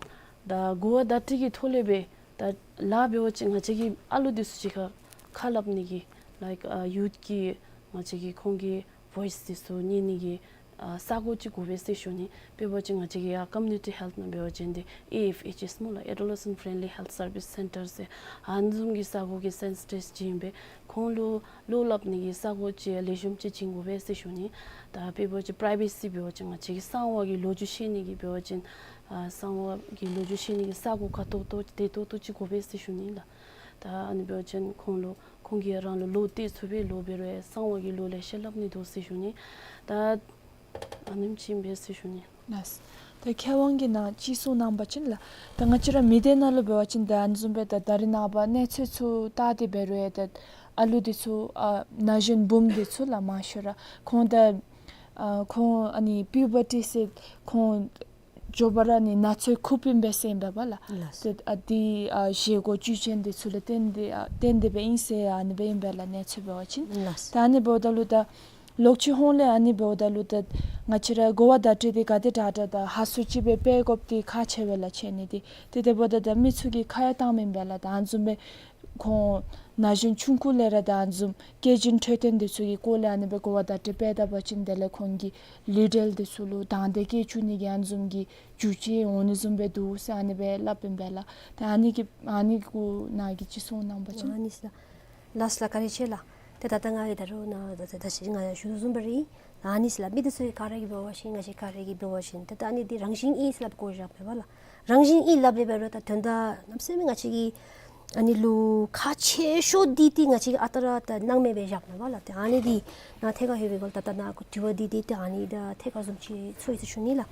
ད་གོ་བ་བརྡ་སྤྲོད་ཀྱི་ཐོག་ལས་སྦེ་ད་ལཱ་འབད་བ་ཅིན་ང་བཅས་ཀྱི་ཨ་ལུ་འདི་ཚུ་གཅིག་ཁར་ཁ་སླབ་ནི་གི་like ཨ་ཡུཐ་ཀྱི་ང་བཅས་ཀྱི་ཁོང་གི་ཝོའིསི་འདི་ཚུ་ཉན་ནི་གི་ཨ་ས་གོ་ཅིག་དགོ་པས་ཟེར་ཞུ་ནི། དཔེ་འབད་བ་ཅིན་ང་བཅས་ཀྱི་ཡར་ཀོ་མིའུ་ནི་ཊི་ཧེལཐ་ནང་འབད་བ་ཅིན་འདི་ཨེ་ཨེཕ་ཨེཆ་ཨེསི་སྨོ་ལགས། Adolescent Friendly Health Service Center ཟེར་ཨ་ནི་བཟུམ་གྱི་ས་གོ་གི་སེན་སི་ཊར་ཅིག་ཨིན་པས། ཁོང་ལུ་བློ་སླབ་ནི་གི་ས་གོ་ཅིག་ལེགས་ཤོམ་ཅིག་བྱིན་དགོ་པས་ཟེར་ཞུ་ནི། ད་དཔེ་འབད་བ་ཅིན་པ་རའི་ཝེ་སི་འབད་བ་ཅིན་ང་བཅས་ཀྱི་གསང་བ་གི་ལོ་རྒྱུས་ཤེས་ནི་གི་འབད་བ་ཅིན་ཨ་གསང་བ་གི་ལོ་རྒྱུས་ཤེས་ནི་གི་ས་གོ་ཁ་ཏོག་ཏོ་བདེ་ཏོག་ཏོ་ཅིག་དགོ་པས་ཟེར་ཞུ་ནི་ལགས། ད་ཨ་ནི་འབད་བ་ཅིན་ཁོང་ལུ་ཁོང་གིས་རང་ལུ་ལོ་བལྟ་ཚུགས་པས། ལོ་འབད་རུང་གསང་བ་གི་ལོ་ལེ་ཤ་སླབ་ནི་འདུག་ཟེར་ཞུ་ནི། ད་ཨ་ནེམ་ཅིག་ཨིན་པས་ཟེར་ཞུ་ནི། ལགས། ད་མཁས་དབང་གིས་ནཱ་ཅིག་གསུང་གནང་བ་ཅིན་ལགས། ད་ང་བཅས་ར་མི་སྡེ་ནང་ལུ་འབད་བ་ཅིན་ད་ཨ་ནི་བཟུམ་སྦེ་ད་ད་རེས་ནངས་པ་གནས་ཚུལ་ཚུ་བལྟ་སྟེ་འབད་རུང་ཡང་ད་ཨ་ལུ་འདི་ཚུ་ཨ་ན་གཞོན་བུམོ་འདི་ཚུ་ལགས་མང་ཤོས་ར་ཁོང་ད་ཨ་ཁོང་ཨ་ནི་པིའུ་བར་ཊི་ཟེར་ཁོང་མགྱོགས་པ་ར་ནི་ན་ཚོད་ཁུག་པའི་འབད་ས་ཨིན་པས་པ་ལགས། ལགས། ཏེ་ཨ་འདི་ཨ་བཞེས་སྒོ་བཅུད་ཅན་འདི་ཚུ་ལུ་བརྟེན་ཏེ་ཨ་བརྟེན་ཏེ་སྦེ་ཨིན་ཟེར་ཨ་ནི་སྦེ་ཨིན་པས་ལགས། གནས་ཚུལ་འབད་བ་ཅིན། ལགས། ད་ཨ་ནི་འབདཝ་ད་ལུ་ད་ ལོག་ཅི་ཧོང་ལས་ཨ་ནི་འབདཝ་ད་ལུ་ད་ང་བཅས་ར་གོ་བ་བརྡ་སྤྲོད་འདི་ག་དེ་དྲག་དྲག་དང་ཧ་སུ་ཅིག་སྦེ་སྤེལ་དགོཔ་འདི་ཁག་ཆེ་བས་ལགས། ཆེ་ནི་འདི་ཏེ་དེ་འབདཝ་ད་ད་མི་ཚུ་གིས་ཁ་ཡང་བཏང་མེན་པས་ལགས། ད་ཨ་བཟུམ་སྦེ་ཁོང་ན་གཞོན་ཆུང་ཀུ་ལས་ར་ད་ཨ་བཟུམ་སྐད་འབྱིན་འཕྲོད་བསྟེན་འདི་ཚུ་གི་སྐོར་ལས་ཨ་ནི་སྦེ་གོ་བ་བརྡ་སྤྲོད་སྤེལ་ད་པ་ཅིན་དེ་ལས་ཁོང་གི་ལུས་འབྲེལ་འདི་ཚུ་ལུ་དང་འདོད་སྐྱེ་བཅུག་ནི་གི་ཨ་བཟུམ་གྱི་རྒྱུ་ཅིག་འོང་ནི་བཟུམ་སྦེ་འདུག་ཟེར་ཨ་ནི་སྦེ་སླབ་ཨིན་པས་ལགས། ད་ཨ་ནི་གི་ཨ་ནི་གུ་ནཱ་གིས་ཅིག་གསུང་གནང་པ་ཅིན། ཨ་ནི་ཟེར་ལགས། ལགས་ལགས། བཀའ་དྲིན་ཆེ་ལགས། ཏེ་ད་ལྟོ་ང་གིས་ད་རུང་ནཱ་ད་ད་ད་ཅི་ང་ཡང་ཞུ་དོ་བཟུམ་སྦེ་ར་ཨིན། ཨ་ནི་ཟེར་ལགས། མི་འདི་ཚུ་གིས་ག་ར་གིས་འབད་བ་ཅིན་ང་བཅས་ག་ར་གིས་འབད་བ་ཅིན་ཏེ་ད་ཨ་ནི་འདི་རང་བཞིན་ཨིན་ཟེར་སླབ་དགོ་བཞག་མས་པ་ལགས། རང་བཞིན་ཨིན་སླབ་སྦེ་འབད་རུང་ད་དོན་དག་གནམ་མེད་ས་མེད་ང་བཅས་ཀྱིས་ཨ་ནི་ལུ་ཁག་ཆེ་ཤོས་འདི་ཏེ་ང་བཅས་ཀྱིས་ཨ་རྟག་ར་ད་སྣང་མེད་སྦེ་བཞག་མས་པ་ལགས། ཏེ་ཨ་ནི་འདི་ནཱ་ཐད་ཀར་ལྷོད་པའི་སྒང་ལུ་ད་ལྟོ་ནཱ་དྲི་བ་འདི་འདི་ཏེ་ཨ་ནི་ད་ཐད་ཀར་བཟུམ་ཅིག་ཚོར་ཡི་ཟེར་ཞུ་ནི་ལགས།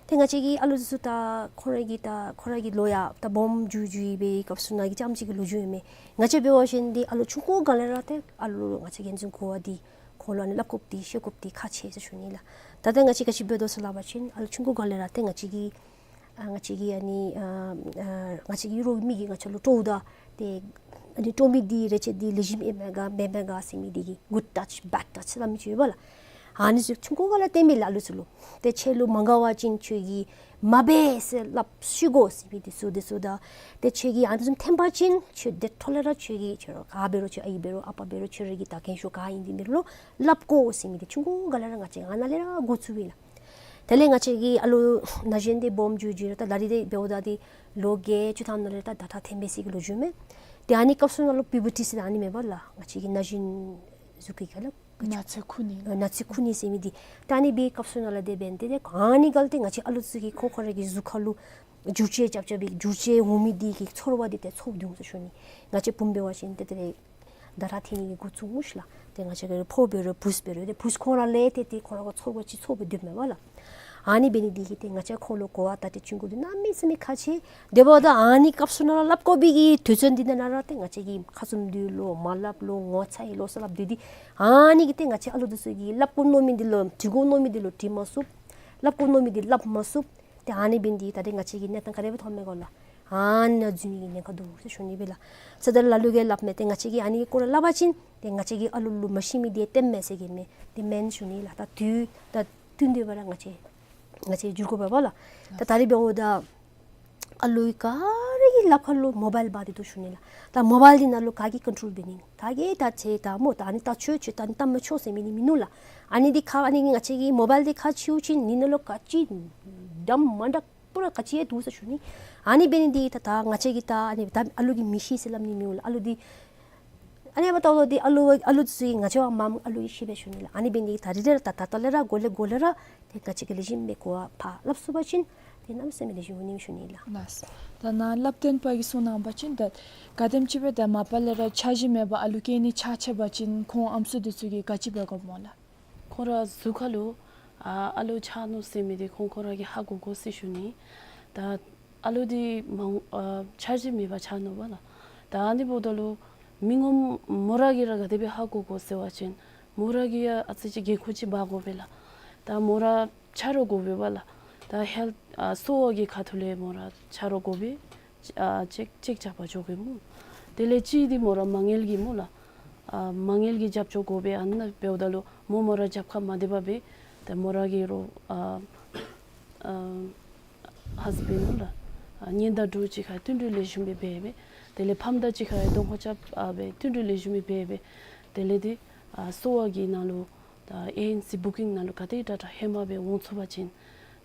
ཏེ་ང་བཅས་ཀྱི་ཨ་ལུ་ཚུ་ད་ཁོང་ར་གི་ད་ཁོང་ར་གི་ལོ་ཡང་ད་སྦོམ་འགྱོ་འགྱོ་བའི་སྐབས་སུ་ནཱ་གི་རྐྱངམ་ཅིག་གི་ལོ་རྒྱུས་ཨིན་མས། ང་བཅས་འབད་བ་ཅིན་འདི་ཨ་ལུ་ཆུང་ཀུ་སྒང་ལས་ར་ཏེ་ཨ་ལུ་ང་བཅས་ཀྱི་གོ་བ་འདི་ཁོང་ལུ་ཨ་ནི་སླབ་དགོཔ་འདི་བཤད་དགོཔ་འདི་ཁག་ཆེ་ཟེར་ཞུ་ནི་ལགས། ད་ལྟོ་ང་བཅས་ག་ཅི་འབད་དོ་ཟེར་སླབ་པ་ཅིན་ཨ་ལུ་ཆུང་ཀུ་སྒང་ལས་ར་ཏེ་ང་བཅས་ཀྱི་ཨ་ང་བཅས་ཀྱི་ཨ་ནི་ཨ་ཨ་ང་བཅས་ཀྱི་རོགས་མི་གིས་ང་བཅས་ལུ་སྤྲོཝ་ད་ཏེ་ཨ་ནི་སྤྲོ་མི་འདི་རེ་ཆེ་འདི་ལེགས་ཤོམ་ཨིན་མས་ག་མེན་མས་ག་ཟེར་མི་འདི་གི་good touch bad touch སླབ་མི་ཅིག་ཡོད་པ་ལགས། ཨ་ནི་ཚུ་ཆུང་ཀུ་སྒང་ལས་སྟོན་མས་ལགས་ཨ་ལུ་ཚུ་ལུ། ཏེ་ཁྱོད་ལུ་མ་དགའ་བ་ཅིན་ཁྱོད་ཀྱིས་མ་འབད་ཟེར་སླབ་ཤི་དགོ་ཟེར་མི་འདི་ཚུ་འདི་ཚུ་ད། ཏེ་ཁྱོད་ཀྱིས་ཨ་ནི་བཟུམ་འཐོན་པ་ཅིན་ཁྱོད་དེ་འཕྲོ་ལས་ར་ཁྱོད་ཀྱིས་ཁྱོད་ར་ག་འབད་རུང་ཁྱོད་ཨའི་འབད་རུང་ཨ་པ་འབད་རུང་ཁྱོད་ར་གི་ད་རྒན་ཤོས་ག་ཨིན་འདི་འབད་རུང་སླབ་དགོ་ཟེར་མི་འདི་ཆུང་ཀུ་སྒང་ལས་ར་ང་བཅས་ཨ་ནཱ་ལས་ར་འགོ་བཙུགས་པས་ལགས། དེ་ལས་ང་བཅས་ཀྱི་ཨ་ལུ་ན་གཞོན་འདི་སྦོམ་འགྱོ་འགྱོ་ར་ད་ད་རིས་འདི་འབདཝ་ད་འདི་ལོ་བརྒྱད་ཅུ་ཐམ་ནང་ལས་ད་ཟླ་ཁྲག་འཐོན་པའི་ཚེ་གི་ལོ་རྒྱུས་མས། ཏེ་ཨ་ནི་སྐབས་སུ་ནང་ལུ་པིའུ་བར་ཊི་ཟེར་ཨ་ནི་མས་པ་ལགས། ང་བཅས་ཀྱི་ན་གཞོན་གཟུགས་ཀྱི་ཁ་ལགས། ན་ཚོད་ཁུ་ནི། ཨ་ན་ཚོད་ཁུ་ནི་ཟེར་མི་འདི། ད་ཨ་ནི་སྦེ་སྐབས་སུ་ནང་ལས་དེ་འབདན་ཏེ་ཏེ་ཨ་ནི་སྒང་ལས་ཏེ་ང་བཅས་ཨ་ལུ་ཚུ་གིས་ཁོ་ཁོ་ར་གི་གཟུགས་ཁར་ལུ་འགྱུར་བཅོས་རྐྱབ་རྐྱབ་པའི་འགྱུར་བཅོས་འོང་མི་འདི་གི་ཚོར་བ་འདི་ཏེ་ཚོར་འོང་ཟེར་ཞུ་ནི། ང་བཅས་བུམོ་འབད་བ་ཅིན་ཏེ་ཏེ་ཟླ་ཁྲག་འཐོན་ནི་གི་འགོ་བཙུགས་འོང་ཤིག་ལགས། ཏེ་ང་བཅས་ཀྱི་ཕོ་འབད་རུང་བུཚ་འབད་རུང་ཏེ་བུཚ་ཁོང་ར་ལས་ཏེ་ཏེ་ཁོང་ར་གི་ཚོར་བ་ཅིག་ཚོར་སྦེ་སྡོདཔ་མས་པ་ལགས། ཨ་ནི་འབད་ནི་འདི་གིས་ཏེ་ང་བཅས་ཁོང་ལུ་གོ་བ་བརྡ་སྤྲོད་བྱིན་དགོཔ་འདི་གནམ་མེད་ས་མེད་ཁག་ཆེ། དེ་འབདཝ་ད་ཨ་ནི་སྐབས་སུ་ནང་ལུ་སླབ་དགོ་པའི་གི་དུས་ཚོད་འདི་ནང་ར་ཏེ་ང་བཅས་ཀྱིས་ཁ་བཙུམ་སྡོད་ལོ་མ་སླབ་ལོ་ངོ་ཚ་ཡི་ལོ་ཟེར་སླབ་སྡོད་དེ། ཨ་ནི་གིས་ཏེ་ང་བཅས་ཨ་ལུ་འདི་ཚུ་གིས་སླབ་དགོ་མནོ་མི་འདི་ལུ་དྲི་དགོ་མནོ་མི་འདི་ལུ་དྲི་མ་ཚུགས། སླབ་དགོ་མནོ་མི་འདི་སླབ་མ་ཚུགས། ཏེ་ཨ་ནི་འབད་ནི་འདི་གིས་ད་ཏེ་ང་བཅས་ཀྱི་གནས་སྟངས་ག་དེ་སྦེ་མཐོངམ་མས་གོ་ལགས། ཨ་ནཱ་འཛུལ་ནི་གི་ཉེན་ཁ་འདུག་ཟེར་ཞུ་ནི་སྦེ་ལགས། ས་ད་ལ་ལུ་གིས་སླབ་མས། ཏེ་ང་བཅས་ཀྱིས་ཨ་ནི་སྐོར་ལས་སླབ་པ་ཅིན་ཏེ་ང་བཅས་ཀྱིས་ཨ་ལུ་ལུ་མ་ཤེས་མི་འདི་སྟོནམ་མས་ཟེར་གྱི་མས། ཏེ་མེན་ཞུ་ནི་ལགས། ད་དུས་ད་བསྟུན་ཏེ་འབད་ར་ང་བཅས་ང་བཅས་འགྱུར་དགོ་པས་པ་ལགས། ད་ད་རིས་འབདཝ་ད་ཨ་ལུ་ག་ར་གི་ལགཔ་ཁར་ལུ་མོ་བཱའིལ་འབག་སྟེ་འདུག་ཞུ་ནི་ལགས། ད་མོ་བཱའིལ་འདི་ནང་ལུ་ག་གིས་ཀོན་ཊོལ་འབད་ནི། ད་གིས་ད་ཅིག་ད་མོ་ད་ཨ་ནི་ལྟ་ཆོག་ཆོག་ད་ཨ་ནི་ལྟ་མི་ཆོག་ཟེར་མི་འདི་མིན་ནུག་ལགས། ཨ་ནི་འདི་ཁ་ཨ་ནི་ང་བཅས་ཀྱི་མོ་བཱའིལ་འདི་ཁ་ཕྱེ་བ་ཅིན་འདི་ནང་ལུ་ག་ཅི་འདྲ་མ་འདྲཝ་པུ་ར་ག་ཅི་ཡང་འདུག་ཟེར་ཞུ་ནི། ཨ་ནི་འབད་ནི་འདི་ད་ད་ང་བཅས་ཀྱིས་ད་ཨ་ནི་ད་ཨ་ལུ་གིས་མི་ཤེས་ཟེར་སླབ་ནི་མེད་ལགས། ཨ་ལུ་འདི་ཨ་ནི་འབདཝ་ད་ལུ་འདི་ཨ་ལུ་ཨ་ལུ་ཚུ་གིས་ང་བཅས་བ་མངམ་ཨ་ལུ་གིས་ཤེས་པས་ཞུ་ནི་ལགས། ཨ་ནི་འབད་ནི་ད་རིས་ར་ད་ད་ལྟོ་ལས་ར་འགོ་ལས་འགོ་ལས་ར་ཏེ་ང་བཅས་ཀྱིས་ལེགས་ཤོམ་སྦེ་གོ་བ་ཕར་སླབ་ཚུགས་པ་ཅིན་ཏེ་གནམ་མེད་ས་མེད་ལེགས་ཤོམ་འོང་ནི་ཞུ་ནི་ལགས། ལགས། ད་ནཱ་བསླབ་སྟོན་པ་གིས་གསུང་གནང་བ་ཅིན་ད་ག་དེམ་ཅིག་སྦེ་ད་མ་པ་ལས་ར་འཆར་གཞི་མེད་པར་ཨ་ལུ་སྐྱེ་ནི་ཆགས་ཆགསཔ་ཅིན་ཁོང་ཨམ་སྲུ་འདི་ཚུ་གིས་ག་ཅི་འབད་དགོཔ་སྨོ་ལགས། ཁོང་ར་གཟུགས་ཁར་ལུ་ཨ་ཨ་ལུ་ཆགས་ནུག་ཟེར་མི་འདི་ཁོང་ཁོང་ར་གིས་ཧ་གོ་དགོ་ཟེར་ཞུ་ནི། ད་ཨ་ལུ་འདི་མང་ཨ་འཆར་གཞི་མེད་པར་ཆགས་ནུག་པ་ལགས། ད་ཨ་ནི་འབདཝ་ད་ལུ་མི་ངོམ་མོ་ར་གིས་ར་ག་དེ་སྦེ་ཧ་གོ་དགོ་ཟེར་བ་ཅིན་མོ་ར་གིས་ཡང་ཨ་ཙི་ཅིག་འགན་ཁུར་ཅིག་འབག་དགོ་པས་ལགས། ད་མོ་ར་ཆ་རོགས་དགོ་པས་པ་ལགས། ད་ཧེལཐ་ཨ་གསོ་བ་གི་ཁ་ཐུག་ལས་མོ་ར་ཆ་རོགས་དགོ་པས། ཨ་ཅེཀ་ཅེཀ་རྐྱབ་པར་འགྱོ་དགོ་སྨོ། དེ་ལས་གཅིག་འདི་མོ་ར་མ་དངུལ་གྱི་སྨོ་ལགས། ཨ་མ་དངུལ་གྱི་རྒྱབ་སྐྱོར་དགོ་པས། ཨ་ནཱ་འབདཝ་ད་ལུ་མོ་མོ་ར་རྒྱབ་ཁར་མ་སྡོད་པར་སྦེ་ཏེ་མོ་ར་གི་རོགས་ཨ་ཨ་ཧཱས་བེནཌ་སྨོ་ལགས། ཨ་གཉེན་དང་གྲོགས་གཅིག་ཁར་བསྟུན་གྲོས་ལེགས་ཤོམ་སྦེ་འབད་སྦེ། དེ་ལས་ཕམ་དང་གཅིག་ཁར་གདོང་ཁར་རྐྱབ་ཨ་སྦེ་བསྟུན་གྲོས་ལེགས་ཤོམ་སྦེ་འབད་སྦེ། དེ་ལས་ཏེ་ཨ་གསོ་བ་གི་ནང་ལུ་ད་ཨེ་ཨེན་སི་བུ་ཀིང་ནང་ལུ་ག་དེ་དྲག་དྲག་ཧེ་མ་སྦེ་འོང་ཚུགས་པ་ཅིན་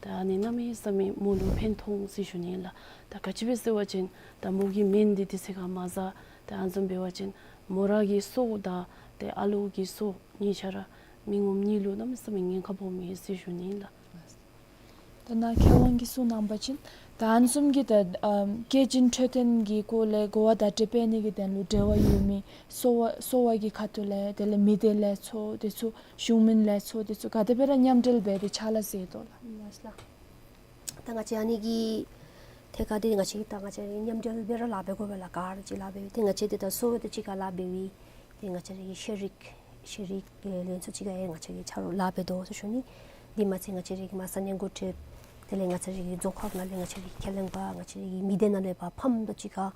ད་ཨ་ནི་གནམ་མེད་ས་མེད་མོ་ལུ་ཕན་ཐོགས་ཟེར་ཞུ་ནི་ལགས། ད་ག་ཅི་སྦེ་ཟེར་བ་ཅིན་ད་མོ་གི་སྨན་འདི་དུས་ཚོད་ཁར་མ་ཟ། ད་ཨ་ནི་བཟུམ་འབད་བ་ཅིན་མོ་ར་གི་གསོ་དང་ཏེ་ཨ་ལུ་གི་གསོ་གཉིས་ཆ་ར་མི་ངོམ་གཉིས་ལུ་གནམ་མེད་ས་མེད་ཉེན་ཁ་སྦོམ་ཨིན་ཟེར་ཞུ་ནི་ལགས། ད་ནཱ་མཁས་དབང་གིས་གསུང་གནང་བ་ཅིན་ད་ཨ་ནི་བཟུམ་གྱི་ད་ཨམ་སྐྱེས་ཆེན་འཕྲོད་བསྟེན་གྱི་སྐོར་ལས་གོ་བ་བརྡ་སྤྲོད་སྤེལ་ནི་གི་དོན་ལུ་འབྲེལ་བ་ཡོད་མི་གསོ་བ་གསོ་བ་གི་ཁ་ཐུག་ལས་དེ་ལས་མི་སྡེ་ལས་ཚོགས་དེ་ཚུ་གཞུང་མིན་ལས་ཚོགས་དེ་ཚུ་ག་དེ་སྦེ་ར་མཉམ་འབྲེལ་འབད་དེ་ཕྱག་ལཱ་མཛད་དོ་ལགས། ལགས་ལགས། ད་ང་བཅས་ཨ་ནི་གི་ཐད་ཁར་འདི་ང་བཅས་ད་ང་བཅས་མཉམ་འབྲེལ་སྦེ་ར་ལཱ་འབད་དགོ་པས་ལགས། ག་ར་གཅིག་ལཱ་འབད་ཏེ་ང་བཅས་འདི་ད་གསོ་བ་དང་གཅིག་ཁར་ལཱ་འབད་བའི་ཏེ་ང་བཅས་ར་གི་ཤེས་རིག་ཤེས་རིག་ལས་ཚོགས་གཅིག་ཁར་ཡང་ང་བཅས་ཀྱིས་ཆ་རོགས་ལཱ་འབད་དོ་ཟེར་ཞུ་ནི། འདི་མ་ཚད་ང་བཅས་ར་གི་མར་ས་གནས་འགོ་ཁྲིདཔ་དེ་ལས་ང་བཅས་ར་གི་རྫོང་ཁག་ནང་ལས་ང་བཅས་ར་གི་ཁས་ལེན་པ་ང་བཅས་ར་གི་མི་སྡེ་ནང་ལས་ཕར་ཕམ་དང་གཅིག་ཁར་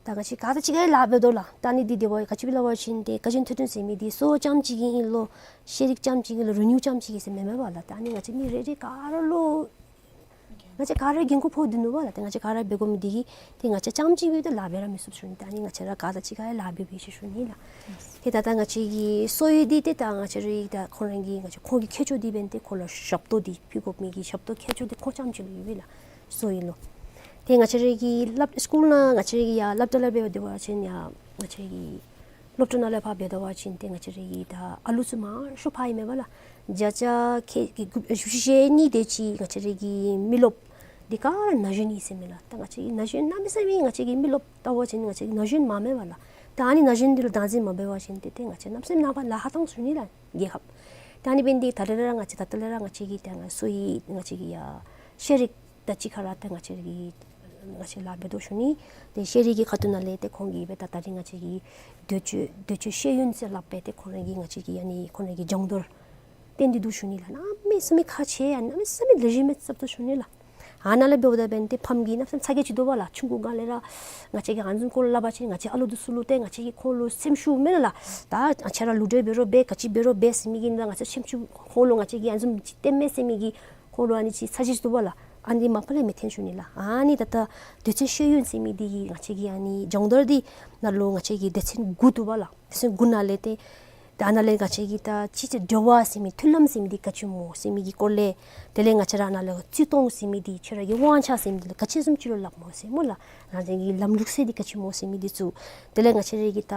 ད་ང་བཅས་ག་དང་གཅིག་ཁར་ལཱ་འབད་དོ་ལགས། ད་ཨ་ནི་འདི་དེ་བ་ག་ཅི་སྦེ་སླབ་པ་ཅིན་ཏེ་དགའ་ཞེན་ཐོས་གྲོལ་ཟེར་མི་འདི་གསོ་བ་རྐྱངམ་གཅིག་གིས་ཨིན་ལོ་ཤེས་རིག་རྐྱངམ་གཅིག་གིས་ལོ་རི་ནིའུ་རྐྱངམ་གཅིག་གིས་ཟེར་མེན་མས་པ་ལགས། ད་ཨ་ནི་ང་བཅས་མི་རེ་རེ་ག་ར་ལུ་ང་བཅས་ག་ར་འགན་ཁུར་ཕོག་སྡོད་ནུག་པ་ལགས། ཏེ་ང་བཅས་ག་ར་འབད་དགོ་མི་འདི་གིས་ཏེ་ང་བཅས་རྐྱངམ་གཅིག་སྦེ་ཏེ་ལཱ་འབད་ར་མི་ཚུགས་ཞུ་ནི། ད་ཨ་ནི་ང་བཅས་ར་ག་དང་གཅིག་ཁར་ལཱ་འབད་འབད་ཞིནམ་ཞུ་ནི་ལགས། ཏེ་ད་ལྟོ་ང་བཅས་ཀྱི་གསོ་ཡོན་འདི་ཏེ་ད་ང་བཅས་ར་ད་ཁོང་ར་གི་ང་བཅས་ཁོང་གི་ཁྱད་ཆོས་འདི་འབདན་ཏེ་ཁོང་ལུ་ཞབས་ཏོག་འདི་ཕུལ་དགོ་མི་གི་ཞབས་ཏོག་ཁྱད་ཆོས་འདི་ཁོང་རྐྱངམ་གཅིག་ལུ་ཡོད་པས་ལགས། གསོ་ཡོན་ལུ། ཏེ་ང་བཅས་ར་གི་སློབ་སི་ཀུལ་ནང་ང་བཅས་ར་གི་ཡ་སློབ་གྲྭ་ལུ་འབད་དེ་འབད་བ་ཅིན་ཡ་ང་བཅས་ར་གི་སློབ་གྲྭ་ནང་ལས་ཕར་འབད་དེ་འབད་བ་ཅིན་ཏེ་ང་བཅས་ར་གི་ད་ཨ་ལུ་ཚུ་མང་ཤོས་ཕར་ཨིན་མས་པ་ལགས། བརྒྱ་ཆ་ཁལ་གཅིག་བཞི་བཅུ་ཞེ་གཉིས་དེ་ཅིག་ང་བཅས་ར་གི་མི་རློབས་འདི་ག་ར་ན་གཞོན་ཨིན་ཟེར་མས་ལགས། ད་ང་བཅས་ཀྱི་ན་གཞོན་གནམ་མེད་ས་མེད་ང་བཅས་ཀྱི་མི་རློབས་ལྟ་བ་ཅིན་ང་བཅས་ཀྱི་ན་གཞོན་མང་མས་པ་ལགས། ད་ཨ་ནི་ན་གཞོན་འདི་ལུ་བདག་འཛིན་མ་འབད་བ་ཅིན་ཏེ་ཏེ་ང་བཅས་གནམ་མེད་ས་མེད་ནངས་པ་ལཱ་ཁག་བཏང་ཞུ་ནི་ལགས་རྒྱལ་ཁབ། ད་ཨ་ནི་འབདན་འདི་ད་རེས་ར་ང་བཅས་ད་ལྟོ་ལས་ར་ང་བཅས་ཀྱི་ཏེ་ང་གསོ་ཡི་ང་བཅས་ཀྱི་ཡ་ཤེས་རིག་དང་གཅིག་ཁར་ལཱ་ཏེ་ང་བཅས་ཀྱི་ང་བཅས་ལཱ་འབད་དོ་ཞུ་ནི། ཏེ་ཤེས་རིག་གི་ཁ་ཐུག་ནང་ལས་ཏེ་ཁོང་གིས་འབད་ད་ད་རིས་ང་བཅས་ཀྱི་འདོད་སྤྱོད་འདོད་སྤྱོད་ཤེས་ཡོན་ཟེར་སླབ་སྦེ་ཏེ་ཁོང་ར་གི་ང་བཅས་ཀྱི་ཨ་ནི་ཁོང་ར་གི་སྦྱོང་བརྡར་བཏོན་ཏེ་འདུག་ཞུ་ནི་ལགས། གནམ་མེད་ས་མེད་ཁག་ཆེ་ཡ་གནམ་མེད་ས་མེད་ལེགས་ཤོམ་སྦེ་རྐྱབ་དོ་ཞུ་ནི་ལགས། ཨ་ནཱ་ལས་འབདཝ་ད་འབདན་ཏེ་ཕམ་གྱི་གནམ་མེད་ས་མེད་ཚ་གྱང་ཅིག་འདུག་པ་ལགས། ཆུང་ཀུ་སྒང་ལས་ར་ང་བཅས་ཀྱིས་ཨ་ནི་བཟུམ་སྐོར་ལས་སླབ་པ་ཅིན་ང་བཅས་ཨ་ལུ་འདི་ཚུ་ལུ་ཏེ་ང་བཅས་ཀྱིས་ཁོང་ལུ་སེམས་ཤུགས་མེད་ལགས། ད་ཁྱེད་ར་ལུས་འབྲེལ་འབད་རུང་འབད་ག་ཅི་འབད་རུང་འབད་ཟེར་མི་གི་ནང་ང་བཅས་སེམས་ཤུགས་ཁོང་ལུ་ང་བཅས་ཀྱིས་ཨ་ནི་བཟུམ་ཅིག་སྟོན་མས་ཟེར་མི་གི་ཁོང་ལུ་ཨ་ནི་ཅིག་ཚ་གྱང་ཅིག་འདུག་པ་ལགས། ཨ་ནི་མ་པ་ལས་མི་འཐོན་ཞུ་ནི་ལགས། ཨ་ནི་ད་ལྟོ་འདོད་སྤྱོད་ཤེས་ཡོན་ཟེར་མི་འདི་གིས་ང་བཅས་ཀྱི་ཨ་ནི་སྦྱོང་བརྡར་འདི་ནང་ལུ་ང་བཅས་ཀྱི་སྡེ་ཚན་དགུ་འདུག་པ་ལགས། སྡེ་ཚན་དགུ་ནང་ལས་ཏེ་ད་ཨ་ནཱ་ལས་ང་བཅས་ཀྱི་ད་སྤྱི་ཚེ་འབྲེལ་བ་ཟེར་མི་མཐུན་ལམ་ཟེར་མི་འདི་ག་ཅི་སྨོ་ཟེར་མི་གི་སྐོར་ལས། དེ་ལས་ང་བཅས་ར་ཨ་ནཱ་ལས་བརྩི་མཐོང་ཟེར་མི་འདི་ཁྱེད་ར་གི་དབང་ཆ་ཟེར་མི་འདི་ལུ་ག་ཅི་བཟུམ་ཅིག་ལུ་སླབ་སྨོ་ཟེར་སྨོ་ལགས། རང་བཞིན་གྱི་ལམ་ལུགས་ཟེར་འདི་ག་ཅི་སྨོ་ཟེར་མི་འདི་ཚུ། དེ་ལས་ང་བཅས་ར་གི་ད་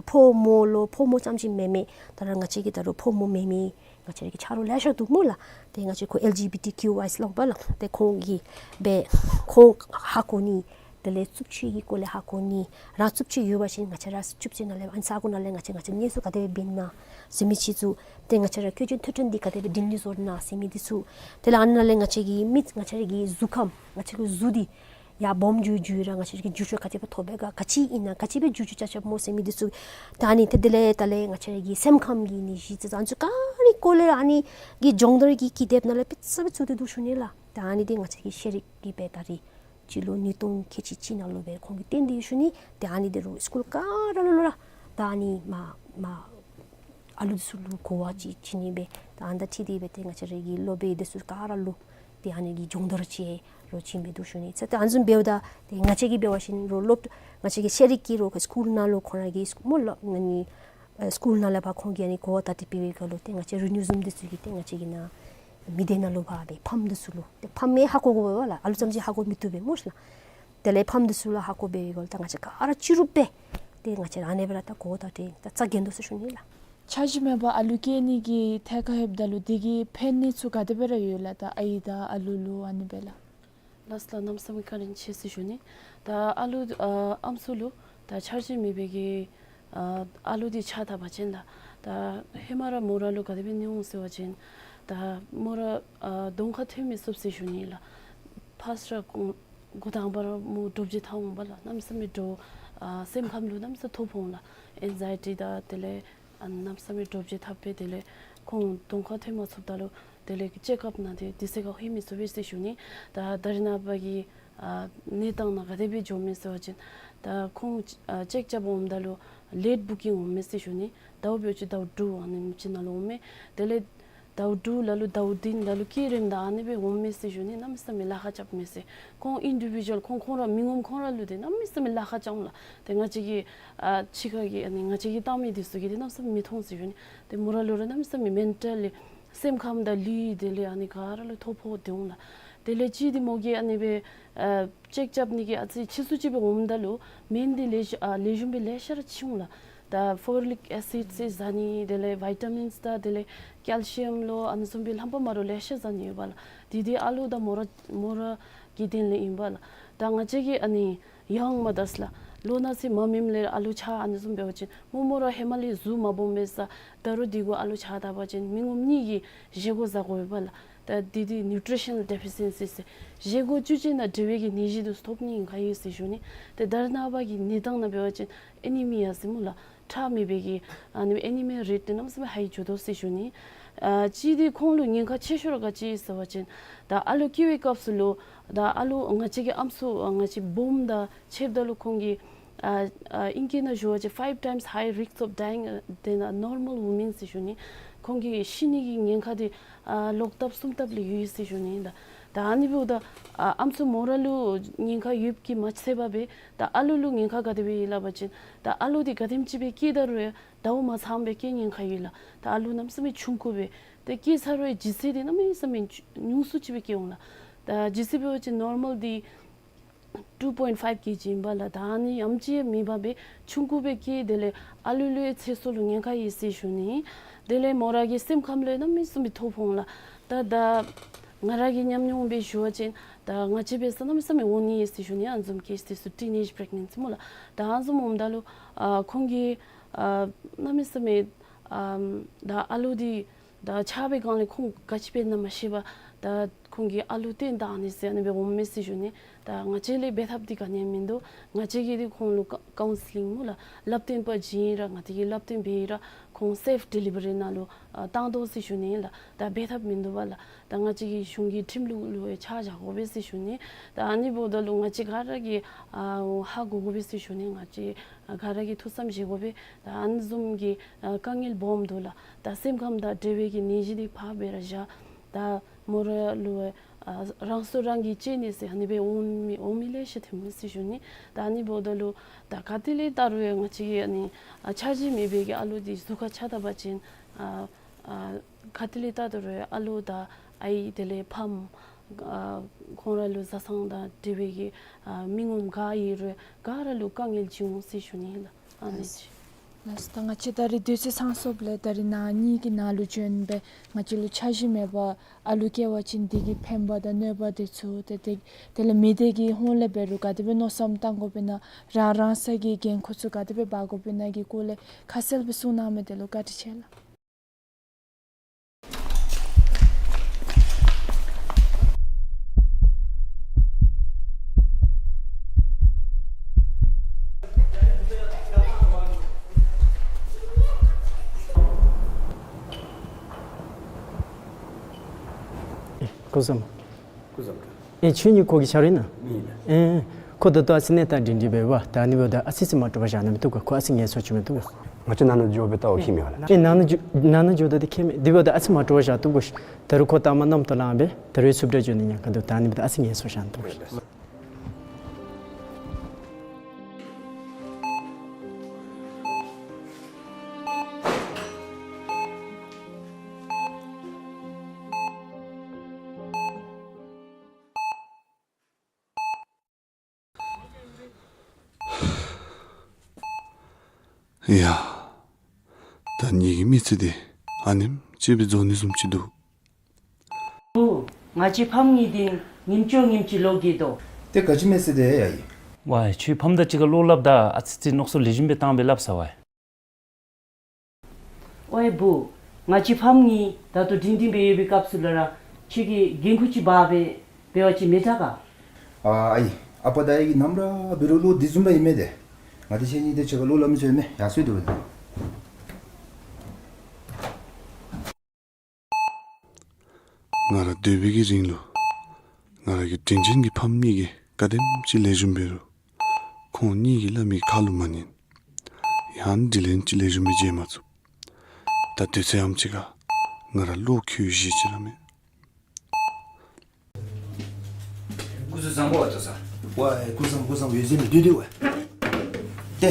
ཕོ་མོ་ལུ་ཕོ་མོ་རྐྱངམ་ཅིག་མེན་མས། ད་རུང་ང་བཅས་ཀྱི་ད་རུང་ཕོ་མོ་མེན་མི་ང་བཅས་ར་གི་ཆ་རོགས་ལེ་ཤ་འདུག་སྨོ་ལགས། ཏེ་ང་བཅས་ཁོ་ཨེལ་ཇི་བི་ཊི་ཀིའུ་ཨའི་ལུ་འབད་ལགས། ཏེ་ཁོང་གིས་འབད་ཁོང་ཧ་གོ་ནི། དེ་ལས་རྩུབ་སྤྱོད་ཀྱི་སྐོར་ལས་ཧ་གོ་ནི། རང་རྩུབ་སྤྱོད་ཡོད་པ་ཅིན་ང་བཅས་ར་རྩུབ་སྤྱོད་ནང་ལས་ཨ་ནི་ས་གོ་ནང་ལས་ང་བཅས་ང་བཅས་གཉེན་སུ་ག་དེ་སྦེ་འབད་ན་ཟེར་མི་ཅིག་ཚུ། ཏེ་ང་བཅས་ར་བཀོལ་སྤྱོད་ཐོབ་ཐང་འདི་ག་དེ་སྦེ་སྒྲིང་སྒྲི་བཟོ་ན་ཟེར་མི་འདི་ཚུ། དེ་ལས་ཨ་ནཱ་ལས་ང་བཅས་ཀྱི་མི་ང་བཅས་ར་གི་གཟུགས་ཁམས་ང་བཅས་ཀྱི་གཟུགས་འདི་ཡར་སྦོམ་འགྱོ་འགྱོ་ར་ང་བཅས་ཀྱི་འགྱུར་བཅོས་ག་དེ་སྦེ་ཐོབ་པས་ག་ག་ཅི་ཨིན་ན་ག་ཅི་སྦེ་འགྱུར་བཅོས་རྐྱབ་རྐྱབ་སྨོ་ཟེར་མི་འདི་ཚུ། ད་ཨ་ནི་ཏེ་དེ་ལས་ད་ལས་ང་བཅས་ར་གི་སེམས་ཁམས་ཀྱི་ནད་གཞི་ཙང་ཙང་ཚུ་ག་ར་སྐོར་ལས་ཨ་ནི་གི་སྦྱོང་བརྡར་གྱི་ཀི་དེབ་ནང་ལས་དཔེ་ཚུ་སྦེ་བཙུགས་ཏེ་འདུག་ཞུ་ནི་ལགས། ད་ཨ་ནི་འདི་ང་བཅས་ཀྱི་ཤེས་རིག་གི་འབད་ད་རིས་སྤྱི་ལོ་ཉིས་སྟོང་ཁལ་གཅིག་གཅིག་ནང་ལུ་འབད་ཁོང་གིས་བཏོན་ཏེ་ཡོད་ཞུ་ནི། ཏེ་ཨ་ནི་འདི་རུང་སི་ཀུལ་ག་ར་ལུ་ལུ་ར་ད་ཨ་ནི་མ་མ་ཨ་ལུ་འདི་ཚུ་ལུ་གོ་བ་ཅིག་བྱིན་ནི་སྦེ་ད་ཨ་ནི་དང་འཁྲིལ་ཏེ་འབད་ཏེ་ང་བཅས་ར་གི་སློབ་དཔོན་འདི་ཚུ་ག་ར་ལུ་ཏེ་ཨ་ནི་གི་སྦྱོང་བརྡར་ཅིག་རུང་བྱིན་སྦེ་འདུག་ཞུ་ནི། ཚེ་ཏེ་ཨ་ནི་བཟུམ་འབདཝ་ད་ཏེ་ང་བཅས་ཀྱིས་འབད་བ་ཅིན་རུང་སློབ་ང་བཅས་ཀྱི་ཤེས་རིག་གི་རུང་གི་སི་ཀུལ་ནང་ལུ་ཁོང་ར་གི་སི་ཀུལ་ནང་ལས་ཕར་ཁོང་གིས་ཨ་ནི་གོ་བ་ད་ཏེ་འབད་བའི་སྐབས་ལུ་ཏེ་ང་བཅས་རི་ནིའུ་བཟུམ་འདི་ཚུ་གིས་ཏེ་ང་བཅས་ཀྱི་ནཱ་མི་སྡེ་ནང་ལུ་ཕར་སྦེ་ཕམ་འདི་ཚུ་ལུ་ཏེ་ཕམ་ཡང་ཧ་གོ་དགོ་པས་ལགས། ཨ་ལུ་ཙམ་ཅིག་ཧ་གོ་མི་བཏུབ་པས་སྨོ་ཤེ་ལགས། དེ་ལས་ཕམ་འདི་ཚུ་ལུ་ཧ་གོ་འབད་བའི་སྐབས་ལུ་ད་ང་བཅས་ག་ར་སྤྱི་རུབ་སྦེ་ཏེ་ང་བཅས་ར་ཨ་ནེ་སྦེ་ར་ད་གོ་བ་ད་ཏེ་ད་རྩ་འགེངས་དོ་ཟེར་ཞུ་ནི་ལགས། འཆར་གཞི་མེད་པར་ཨ་ལུ་སྐྱེ་ནི་གི་ཐད་ཁར་ལྷོདཔ་ད་ལུ་དེ་གི་ཕན་གནོད་ཚུ་ག་དེ་སྦེ་ར་ཡོད་ལགས། ད་ཨའི་དང་ཨ་ལུ་ལུ་ཨ་ནི་སྦེ་ལགས། ལགས་ལགས། གནམ་མེད་ས་མེད་བཀའ་དྲིན་ཆེ་ཟེར་ཞུ་ནི། ད་ཨ་ལུ་ཨ་ཨམ་སྲུ་ལུ་ད་འཆར་གཞི་མེད་པའི་གི་ཨ་ཨ་ལུ་འདི་ཆ་ད་པ་ཅིན་ལགས། ད་ཧེ་མ་ར་མོ་ར་ལུ་ག་དེ་སྦེ་གནོད་འོང་ཟེར་བ་ཅིན་ད་མོ་ར་ཨ་གདོང་ཁར་ཐོན་མི་ཚུགས་ཟེར་ཞུ་ནི་ལགས། ཕར་སྤྲོ་འགོ་དང་པ་ར་མོ་འདྲོག་བྱེལ་ཐལ་འོང་པ་ལགས། གནམ་མེད་ས་མེད་འདྲོག་ཨ་སེམས་ཁམས་ལུ་གནམ་མེད་ས་མེད་ཐོ་ཕོག་འོང་ལགས། ཨེང་ཛའི་ཊི་དང་དེ་ལས་ཨ་གནམ་མེད་ས་མེད་འདྲོག་བྱེལ་ཐལ་པས། དེ་ལས་ཁོང་གདོང་ཁར་ཐོན་མ་ཚུགསཔ་ད་ལུ་དེ་ལས་ཀྱི་ཅེཀ་ཨཔ་ནང་ཏེ་དུས་ཚོད་ཁར་ལྷོད་མི་ཚུགས་པས་ཟེར་ཞུ་ནི། ད་ད་རེས་ནངས་པ་གི་ཨ་གནས་སྟངས་ནང་ག་དེ་སྦེ་འགྱོཝ་མས་ཟེར་བ་ཅིན་ད་ཁོང་ཨ་ཅེཀ་རྐྱབ་འོངམ་ད་ལུ་ལེཊ་བུ་ཀིང་འོངམ་མས་ཟེར་ཞུ་ནི། ཟླཝ་འབདཝ་ཅིན་ཟླཝ་དྲུག་ཨ་ནེམ་ཅིག་ནང་ལུ་འོངམ་མས། དེ་ལས་ཟླཝ་དྲུག་ལ་ལུ་ཟླཝ་བདུན་ལ་ལུ་སྐྱེ་རནམ་ད་ཨ་ནི་སྦེ་འོངམ་མས་ཟེར་ཞུ་ནི། གནམ་མེད་ས་མེད་ལཱ་ཁག་རྐྱབ་མས་ཟེར། ཁོང་ཨིན་ཌི་བི་ཇུ་ཝལ་ཁོང་ཁོང་ར་མི་ངོམ་ཁོང་ར་ལུ་ཏེ་གནམ་མེད་ས་མེད་ལཱ་ཁག་རྐྱབ་འོང་ལགས། ཏེ་ང་བཅས་ཀྱི་ཨ་ཕྱི་ཁ་གི་ཨ་ནི་ང་བཅས་ཀྱི་བཏང་མི་འདི་ཚུ་གིས་ཏེ་གནམ་མེད་ས་མེད་མི་མཐོང་ཟེར་ཞུ་ནི། ཏེ་མོ་ར་ལུ་ར་གནམ་མེད་ས་མེད་མེན་ཊལ་ལི་སེམས་ཁམས་དང་ལུས་དེ་ལས་ཨ་ནི་ག་ར་ལུ་ཐོ་ཕོག་སྟེ་འོང་ལགས། དེ་ལས་གཅིག་འདི་མོ་གིས་ཨ་ནི་སྦེ་ཨ་ཅེཀ་རྐྱབ་ནི་གི་ཨ་ཙི་ཕྱིས་སུ་ཅིག་སྦེ་འོངམ་ད་ལུ་སྨན་འདི་ལེགས་ཤོམ་ཨ་ལེགས་ཤོམ་སྦེ་ལེ་ཤ་ར་ཕྱིན་འོང་ལགས། ད་ཕོ་ལིག་ཨེ་སིཌ་ཟེར་ཟ་ནི་དེ་ལས་བི་ཊ་མིནསི་དང་དེ་ལས་ཀེལ་ཤི་ཡམ་ལོ་ཨ་ནི་བཟུམ་སྦེ་རྣམ་པ་མ་འདྲཝ་ལེ་ཤ་ཟ་ནི་ཡོད་པ་ལགས། དེ་འདི་ཨ་ལུ་དང་མོ་ར་མོ་ར་གི་དོན་ལས་ཨིན་པ་ལགས། ད་ང་བཅས་ཀྱི་ཨ་ནི་ཡང་མ་དར་ལགས། ལོ་ན་ཚོད་མ་སྨིནམ་ལས་ཨ་ལུ་ཆགས་ཨ་ནི་བཟུམ་འབད་བ་ཅིན་མོ་མོ་ར་ཧེ་མ་ལས་གཟུགས་མ་སྦོམ་པས་ས། ད་རུང་དེ་གུ་ཨ་ལུ་ཆགས་ད་པ་ཅིན་མི་ངོམ་གཉིས་ཀྱིས་བཞེས་སྒོ་བཟའ་དགོ་པས་ལགས། ད་དེ་དེ་ནིའུ་ཊི་རི་ཤ་ནལ་ཌེ་ཕི་ཤེན་སི་ཟེར་བཞེས་སྒོ་བཅུད་ཅན་དང་འབྲེལ་བའི་གི་ནད་གཞི་འདི་ཚུ་ཐོབ་ནི་ཨིན་ག་ཡོད་ཟེར་ཞུ་ནི། ཏེ་ད་རེས་ནངས་པ་གི་གནས་སྟངས་ནང་འབད་བ་ཅིན་ཨེ་ནི་མི་ཡ་ཟེར་སྨོ་ལགས། ཁྲག་མེད་པའི་གི་ཨ་ནི་ཨེ་ནི་མི་ཡ་རེཊ་འདི་གནམ་མེད་ས་མེད་ཧའི་འགྱོ་དོ་ཟེར་ཞུ་ནི། ཨ་གཅིག་འདི་ཁོང་ལུ་ཉེན་ཁ་ཆེ་ཤོས་ར་ག་ཅི་ཟེར་བ་ཅིན་ད་ཨ་ལུ་སྐྱེ་བའི་སྐབས་སུ་ལུ་ད་ཨ་ལུ་ང་བཅས་ཀྱི་ཨམ་སྲུ་ཨ་ང་བཅས་སྦོམ་དང་ཕྱདཔ་ད་ལུ་ཁོང་གི་ ཨ་ཨ་ཨིང་སྐད་ནང་ཞུ་བ་ཅིན་five times high risk of dying, ཨ་than a normal woman ཟེར་ཞུ་ནི། ཁོང་གི་ཤི་ནི་གི་ཉེན་ཁ་འདི་ཨ་ལོག་ལྟབ་གསུམ་ལྟབ་ལས་ཡོད་ཟེར་ཞུ་ནི་ལགས། ད་ཨ་ནི་འབདཝ་ད་ཨ་ཨམ་སྲུ་མོ་ར་ལུ་ཉེན་ཁ་ཡོདཔ་གིས་མ་ཚད་པར་སྦེ་ད་ཨ་ལུ་ལུ་ཉེན་ཁ་ག་དེ་སྦེ་ཡོད་སླབ་པ་ཅིན་ད་ཨ་ལུ་འདི་ག་དེམ་ཅིག་སྦེ་སྐྱེ་ད་རུང་ཡང་ཟླཝ་མ་ཚངམ་སྦེ་སྐྱེ་ཉེན་ཁ་ཡོད་ལགས། ད་ཨ་ལུ་གནམ་མེད་ས་མེད་ཆུང་ཀུ་སྦེ་ཏེ་སྐྱེ་ཚར་རུང་ལྗིད་ཚད་འདི་གནམ་མེད་ས་མེད་ཉུང་སུ་ཅིག་སྦེ་སྐྱེ་འོང་ལགས། ད་ལྗིད་ཚད་འབད་བ་ཅིན་ནོར་མཱལ་འདི་two point five kg ཨིན་པས་ལགས། ད་ཨ་ནི་ཡང་ཅིན་མེད་པར་སྦེ་ཆུང་ཀུ་སྦེ་སྐྱེ། དེ་ལས་ཨ་ལུ་ལུ་ཡང་ཚེ་སྲོག་ལུ་ཉེན་ཁ་ཡོད་ཟེར་ཞུ་ནི། དེ་ལས་མོ་ར་གི་སེམས་ཁམས་ལུ་ཡང་གནམ་མེད་ས་མེད་ཐོ་ཕོག་འོང་ལགས། ད་ད་ང་ར་གི་ཉམས་མྱོང་སྦེ་ཞུ་བ་ཅིན་ད་ང་བཅས་འབད་ས་གནམ་མེད་ས་མེད་འོང་ནི་ཡོད་ཟེར་ཞུ་ནི། ཨ་ནི་བཟུམ་ཀེསི་འདི་ཚུ་ཊིན་ཨེཇ་པི་རེག་ནེནཊ་སི་སྨོ་ལགས། ད་ཨ་ནི་བཟུམ་འོངམ་ད་ལུ་ཨ་ཁོང་གིས་ཨ་གནམ་མེད་ས་མེད་ཨ་ད་ཨ་ལུ་འདི་ད་ཆགས་པའི་སྒང་ལས་ཁོང་ག་ཅི་འབད་ན་མ་ཤེས་པར་ད་ཁོང་གིས་ཨ་ལུ་བཏོན་བཏང་ནི་ཟེར་ཨ་ནི་སྦེ་འོངམ་མས་ཟེར་ཞུ་ནི། ད་ང་བཅས་ལས་འབད་ཐབས་འདི་ག་ནི་ཡང་མིན་འདུག། ང་བཅས་ཀྱིས་འདི་ཁོང་ལུ་ཀའུན་སི་ལིང་སྨོ་ལགས། བསླབ་སྟོན་པ་བྱིན་ར་ང་བཅས་ཀྱིས་བསླབ་སྟོན་འབད་ར་ཁོང་སེཕ་ཌི་ལི་བ་རི་ནང་ལུ་ཨ་བཏང་དོ་ཟེར་ཞུ་ནི་ལགས། ད་འབད་ཐབས་མིན་འདུག་པ་ལགས། ད་ང་བཅས་ཀྱི་གཞུང་གི་ཁྲིམས་ལུགས་ལུ་ཡང་ཆ་བཞག་དགོ་པས་ཟེར་ཞུ་ནི། ད་ཨ་ནི་འབདཝ་ད་ལུ་ང་བཅས་ག་ར་གིས་ཨ་ཧ་གོ་དགོ་པས་ཟེར་ཞུ་ནི། ང་བཅས་ཨ་ག་ར་གིས་ཐུགས་བསམ་བཞེས་དགོ་པས། ད་ཨ་ནི་བཟུམ་གྱི་ཨ་དཀའ་ངལ་སྦོམ་འདུག་ལགས། ད་སེམས་ཁམས་དང་འབྲེལ་བའི་གི་ནད་གཞི་འདི་ཕར་སྦེ་ར་བཞག། ད་མོ་ར་ལུ་ཨ་རང་སྲོག་རང་གིས་བཅད་ནི་ཟེར་ཨ་ནི་སྦེ་འོང་མི་འོང་མི་ལེ་ཤ་ཐོན་མས་ཟེར་ཞུ་ནི། ད་ཨ་ནི་འབདཝ་ད་ལུ་ད་ག་ཏེ་ལས་བལྟ་རུང་ཡང་ང་བཅས་ཀྱི་ཨ་ནི་ཨ་འཆར་གཞི་མེད་པའི་གི་ཨ་ལུ་འདི་གཟུགས་ཁར་ཆགས་ད་པ་ཅིན་ཨ་ཨ་ག་ཏེ་ལས་བལྟ་ད་རུང་ཨ་ལུ་དང་ཨའི་དེ་ལས་ཕམ་ཨ་ཁོང་ར་ལུ་བཟའ་ཚང་དང་འབྲེལ་བའི་གི་ཨ་མི་ངོམ་ག་ཡོད་རུང་ག་ར་ལུ་དཀའ་ངལ་ཅིག་འོང་ཟེར་ཞུ་ནི་ལགས། ཨ་ནི་ཅིག། ལགས་སོ། ད་ང་བཅས་ད་རིས་དུས་ཚོད་ཚང་སོངམ་ལས་ད་རིས་ནངས་ཉིན་གྱི་ནང་ལུ་བྱོན་སྦེ་ང་བཅས་ལུ་འཆར་གཞི་མེད་པར་ཨ་ལུ་སྐྱེ་བ་ཅིན་འདི་གི་ཕན་པ་དང་གནོད་པ་འདི་ཚུ་ཏེ་དེ་དེ་ལས་མི་སྡེ་གི་ཧོངས་ལས་འབད་རུང་ག་དེ་སྦེ་མནོ་བསམ་བཏང་དགོ་པས་ན་རང་རང་སོའི་གི་འགན་ཁུར་ཚུ་ག་དེ་སྦེ་འབག་དགོ་པས་ན་གི་སྐོར་ལས་ཁ་གསལ་སྦེ་གསུང་གནང་མི་དེ་ལུ་བཀའ་དྲིན་ཆེ་ལགས། སྐུ་གཟུགས་བཟང་། སྐུ་གཟུགས་བཟང་། ཨེ་ཁྱོད་གཉིས་ཁོ་གི་ཆ་རོགས་ཨིན་ན། ཨིན་ལགས། ཨེ་ཁོ་ད་ལྟོ་ཨ་ཙི་གནས་སྟངས་སྒྲིང་སྒྲིང་སྦེ་འབད་བ། ད་ཨ་ནི་འབདཝ་ད་ཨ་ཙི་ཙི་མ་འདྲོག་པར་བཞག་ན་མི་བཏུབ་ག། ཁོ་ཨ་ཙི་ངལ་གསོ་ཅིག་མི་བཏུབ་ག། ང་བཅས་ནང་ན་འགྱོ་སྦེ་བལྟ་བ་ཁྱད་མེད་པ་ལགས། ཨེ་ནང་ན་འགྱོ་ནང་ན་འགྱོཝ་ད་འདི་ཁྱད་མེད། དེ་འབདཝ་ད་ཨ་ཙི་མ་འདྲོག་པར་བཞག་བཏུབ་ག། ད་རུང་ཁོ་ལྟ་མ་གནམ་ཐོག་ལངས་སྦེ་ད་རུང་སུབ་ཏེ་འགྱོ་ནི་ཉེན་ཁ་འདུག། ད་ཨ་ནི་འབདཝ་ད་ཨ་ཙི་ངལ་གསོ་བཞག་ན་བཏུབ་ག། ཡ། ད་ངེ་གི་མི་ཚེ་འདི་ཨ་ནེམ་ཅིག་སྦེ་རྫོགས་ནི་བཟུམ་ཅིག་འདུག། བུ། ང་བཅས་ཕམ་གཉིས་འདི་ཉིནམ་ཅོག་ཉིནམ་གཅིག་ལོག་གི་དོ། ཏེ་ག་ཅི་མེད་ཟེར་དེ་ཡ་ཡི། ཝའེ་ཁྱོད་ཕམ་དང་གཅིག་ཁར་ལོག་སླབ་ད་ཨ་ཙི་ཙི་མནོ་བསམ་ལེགས་ཤོམ་སྦེ་བཏང་སྦེ་སླབ་ས་ཝའེ། ཝའེ་བུ། ང་བཅས་ཕམ་གཉིས་ད་ལྟོ་སྒྲིང་སྒྲིང་སྦེ་ཡོད་པའི་སྐབས་སུ་ལུ་ར་ཁྱོད་ཀྱིས་འགན་ཁུར་ཅིག་འབག་སྦེ་འབད་བ་ཅིན་མི་དྲག་ག། ཨ་ཨའི། ཨ་པ་དང་ཨའི་གིས་ནམ་ར་འབད་རུང་ལོག་འདི་བཟུམ་ར་ཨིན་མས་ཏེ། ང་དང་ཁྱེད་གཉིས་ཏེ་གཅིག་ཁར་ལོག་སླབ་མི་ཚུགས་མས། ཡར་སོང་སྟེ་འབད་དོ། ང་ར་སྡོད་པའི་གི་རིང་ལུ་ང་ར་གི་དྲིན་ཅན་གྱི་ཕམ་གཉིས་ཀྱིས་ག་དེམ་ཅིག་ལེགས་ཤོམ་འབད་རུང་ཁོང་གཉིས་ཀྱིས་སླབ་མི་ཁ་ལུ་མ་ཉན། ཡང་དྲིན་ལན་ཅིག་ལེགས་ཤོམ་སྦེ་འཇལ་མ་ཚུགས། ད་དུས་ཚོད་ཡང་ཅིག་ཁར་ང་ར་བློ་འགྱོད་ཤེས་ཅིག་ར་མེད། སྐུ་གཟུགས་བཟང་པོ་ཨ་ཏོ་ས། ཝའེ་སྐུ་གཟུགས་བཟང་པོ་ཡོད་ཟེར་མི་འདུག་དེ་ཝའེ། ཏེ་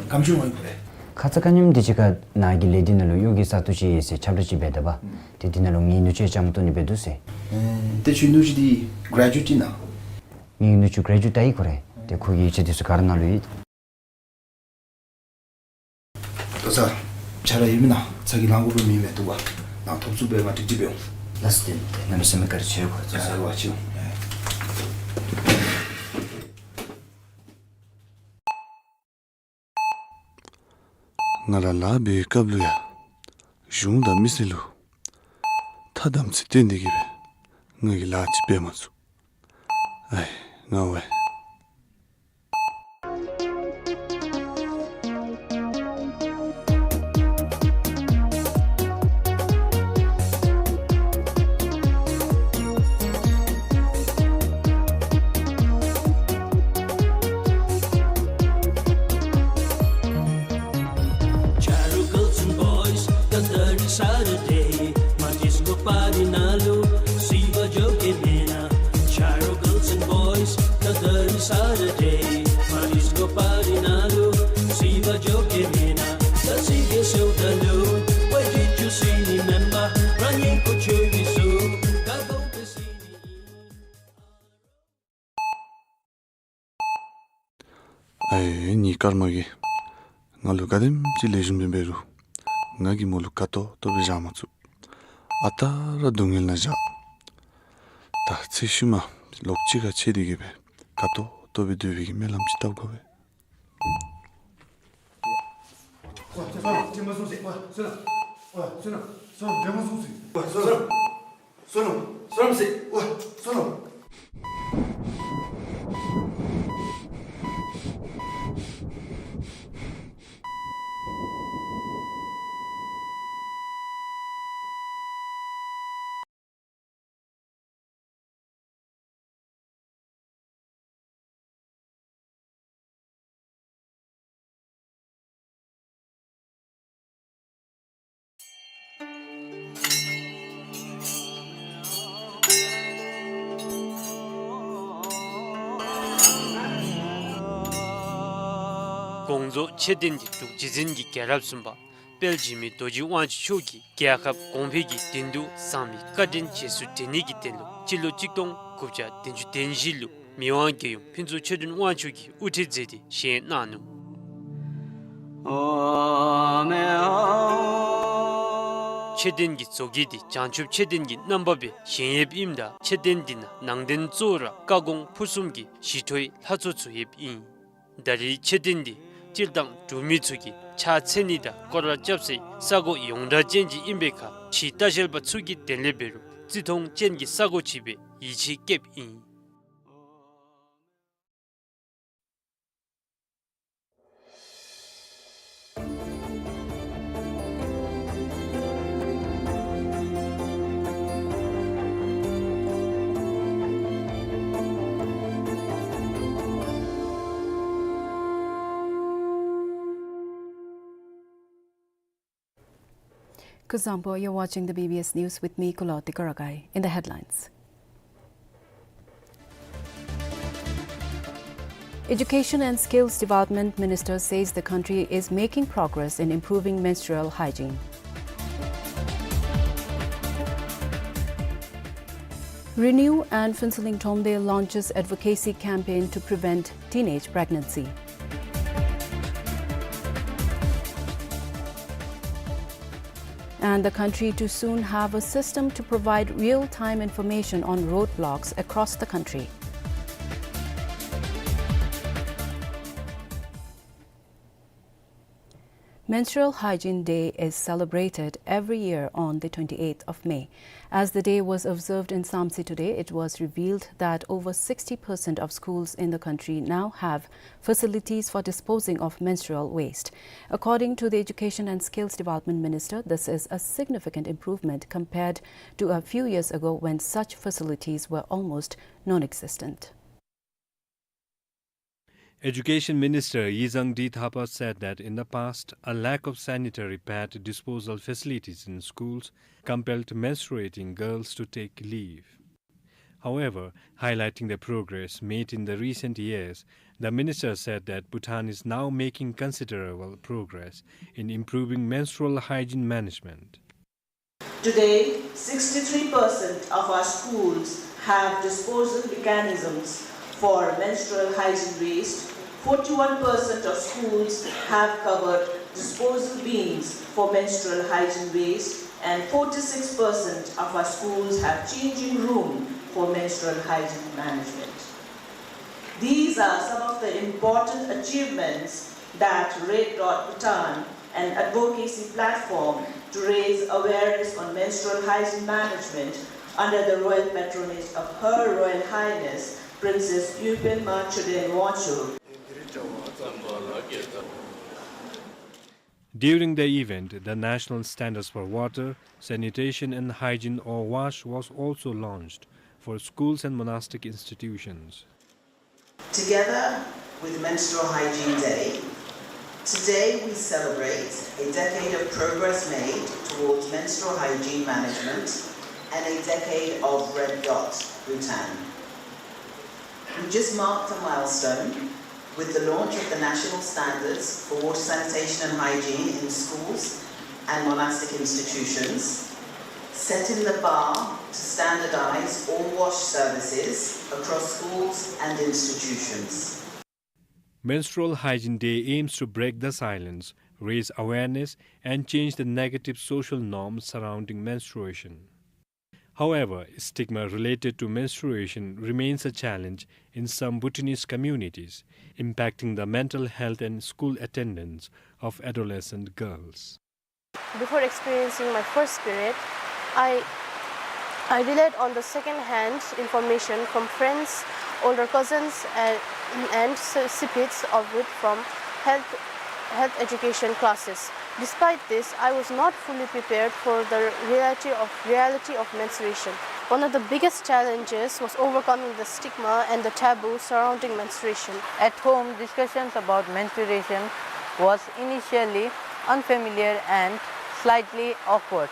གམ་ཆུང་ངོ་ཡི་གོ་རེ། ཁ་ཙ་ཁ་ཉིནམ་འདི་ཅིག་ཁར་ནཱ་གི་ལས་འདི་ནང་ལུ་གཡོག་གི་ས་སྟོང་ཅིག་ཡོད་ཟེར་ཁྱབ་བསྒྲགས་ཅིག་འབད་ད་པ། ཨུམ། ཏེ་འདི་ནང་ལུ་ངེའི་ནུ་གཅུང་ཡང་བཅའ་མར་གཏོགས་ནི་འབད་དོ་ཟེར། ཨེ་ཏེ་ཁྱོད་ནུ་གཅུང་འདི་གྲེ་ཇུ་ཨེཊ་ཨིན་ན། ངེའི་ནུ་གཅུང་གྲེ་ཇུ་ཨེཊ་ཡི་གོ་རེ། ཏེ་ཁོ་གི་ཡིག་ཆ་འདི་ཚུ་ག་ར་ནཱ་ལུ་ཡོད། ཏོ་ས། ཆ་ར་ཡོད་མེན་ན། ཚ་གྱང་ལང་དགོཔ་མེད་མི་འདུག་པ། ནཱ་ཐོབ་ཚུགསཔ་སྦེ་ང་ཏིག་ཏིག་འབད་འོང་། ལགས་སོ། ཏེ་ཏེ་གནམ་མེད་ས་མེད་བཀའ་དྲིན་ཆེ་གོ། ལགས་སོ་ཝའེ་ཆེ་འོང་། ང་ར་ལཱ་འབད་བའི་སྐབས་ལུ་ཡང་གཞུང་དང་མི་སེར་ལུ་ཐ་དམ་ཚིག་བསྟེན་ཏེ་གི་སྦེ་ང་གིས་ལཱ་ཅིག་འབད་མ་ཚུགས། ཨའི་ང་ཝའེ། Saturday, མ་ཌིསི་ཀོ་པར་ཊི་ནང་ལུ་སི་བ་འགྱོ་གེ་མེན་ན། ཆ་རོགས་གཱལསི་ཨེནཌ་བོའིསི་ད་ད་རིས་Saturday, མ་ཌིསི་ཀོ་པར་ཊི་ནང་ལུ་སི་བ་འགྱོ་གེ་མེན་ན། ད་སི་གེ་སོ་ད་ལུ་ཝའི་ཌི་ཅུ་སི་ནི་མེན་པར་རང་ཉིད་ཀོ་ཆོས་བི་སུ་ཀ་གོང་པའི་སི་ནི་ཨིན། ཨའེ་ངེའི་ཀརྨ་གིས་ང་ལུ་ག་དེམ་ཅིག་ལེགས་ཤོམ་སྦེ་འབད་རུང་ང་གིས་མོ་ལུ་དགའ་ཏོག་ཏོ་སྦེ་བཞག་མ་ཚུགས། ཨ་རྟག་ར་སྡུག་བསྔལ་ནང་བཞག། ད་ཚེ་ཤུལ་མ་ལོག་གཅིག་ཁར་ཕྱད་དེ་གི་སྦེ་དགའ་ཏོག་ཏོ་སྦེ་སྡོད་པའི་གི་སྨོན་ལམ་ཅིག་བཏབ་དགོ་པས། བསོད་ནམས། བསོད་ནམས། བསོད་ནམས། བསོད་ནམས། བསོད་ནམས། བསོད་ནམས། བསོད་ནམས། བསོད་ནམས། བསོད་ནམས་ཟེར། ཝ། བསོད་ནམས། དགོངས་རྫོགས་མཆོད་རྟེན་འདི་འབྲུག་རྗེ་བཙུན་གྱི་རྒྱལ་རབས་གསུམ་པ་དཔལ་འཇིགས་མེད་རྡོ་རྗེ་དབང་ཕྱུག་མཆོག་གིས་རྒྱལ་ཁབ་གོང་འཕེལ་གྱི་དོན་དུ་བཟང་མི་བཀའ་དྲིན་རྗེས་སུ་དྲན་ནི་གི་དོན་ལུ་སྤྱི་ལོ་གཅིག་སྟོང་དགུ་བརྒྱ་བདུན་ཅུ་དོན་བཞི་ལུ་མི་དབང་རྒྱལ་ཡུམ་ཕུན་ཚོགས་ཆོས་སྒྲོན་དབང་ཕྱུག་གིས་དབུ་ཁྲིད་མཛད་དེ་བཞེངས་གནང་ནུག། མཆོད་རྟེན་གྱི་བཟོ་བཀོད་འདི་བྱང་ཆུབ་མཆོད་རྟེན་གྱི་རྣམ་པ་སྦེ་བཞེངས་ཡོདཔ་ཨིནམ་ད་མཆོད་རྟེན་འདི་ནང་ནང་རྟེན་གཙོ་བོ་ར་བཀའ་དགོངས་ཕུར་གསུམ་གྱི་ཞི་ཁྲོའི་ལྷ་ཚོགས་ཚུ་ཡོདཔ་ཨིན། ད་རེས་མཆོད་རྟེན་འདི་སྤྱིར་བཏང་འབྲུག་མི་ཚུ་གིས་ཕྱག་འཚལ་ནི་དང་སྐོར་ར་རྐྱབ་སའི་ས་གོ་ཡོངས་གྲགས་ཅན་ཅིག་ཨིན་པའི་ཁར་ཕྱིའི་ལྟ་བཤལ་པ་ཚུ་གི་དོན་ལས་འབད་རུང་རྩིས་མཐོང་ཅན་གྱི་ས་གོ་ཅིག་སྦེ་ཡིད་ཆེས་བསྐྱེདཔ་ཨིན། Kuzuzangpo, you're watching the B B S News with me, Kulo Tikaragai. In the headlines. Education and Skills Development Minister says the country is making progress in improving menstrual hygiene. Renew and Phuentsholing Thromde launches advocacy campaign to prevent teenage pregnancy. And the country to soon have a system to provide real-time information on roadblocks across the country. Menstrual Hygiene Day is celebrated every year on the twenty-eighth of May. As the day was observed in Samtse today, it was revealed that over sixty percent of schools in the country now have facilities for disposing of menstrual waste. According to the Education and Skills Development Minister, this is a significant improvement compared to a few years ago when such facilities were almost non-existent. Education Minister Yizang D Thapa said that in the past, a lack of sanitary pad disposal facilities in schools compelled menstruating girls to take leave. However, highlighting the progress made in the recent years, the minister said that Bhutan is now making considerable progress in improving menstrual hygiene management. Today, sixty-three percent of our schools have disposal mechanisms for menstrual hygiene waste, forty-one percent of schools have covered disposal bins for menstrual hygiene waste, and forty-six percent of our schools have changing room for menstrual hygiene management. These are some of the important achievements that Red Dot Bhutan, an advocacy platform to raise awareness on menstrual hygiene management under the royal patronage of Her Royal Highness Princess Yugyenma Choden Wangchuck. During the event, the National Standards for Water, Sanitation and Hygiene, or WASH, was also launched for schools and monastic institutions. Together with Menstrual Hygiene Day, Today we celebrate a decade of progress made towards menstrual hygiene management and a decade of Red Dot Bhutan. We just marked a milestone with the launch of the national standards for water sanitation and hygiene in schools and monastic institutions, setting the bar to standardize all wash services across schools and institutions. Menstrual Hygiene Day aims to break the silence, raise awareness, and change the negative social norms surrounding menstruation. However, stigma related to menstruation remains a challenge in some Bhutanese communities, impacting the mental health and school attendance of adolescent girls. Before experiencing my first period, I, I relied on the second-hand information from friends, older cousins, and, and s-, snippets of it from health, health education classes. Despite this, I was not fully prepared for the reality of, reality of menstruation. One of the biggest challenges was overcoming the stigma and the taboo surrounding menstruation. At home, discussions about menstruation was initially unfamiliar and slightly awkward.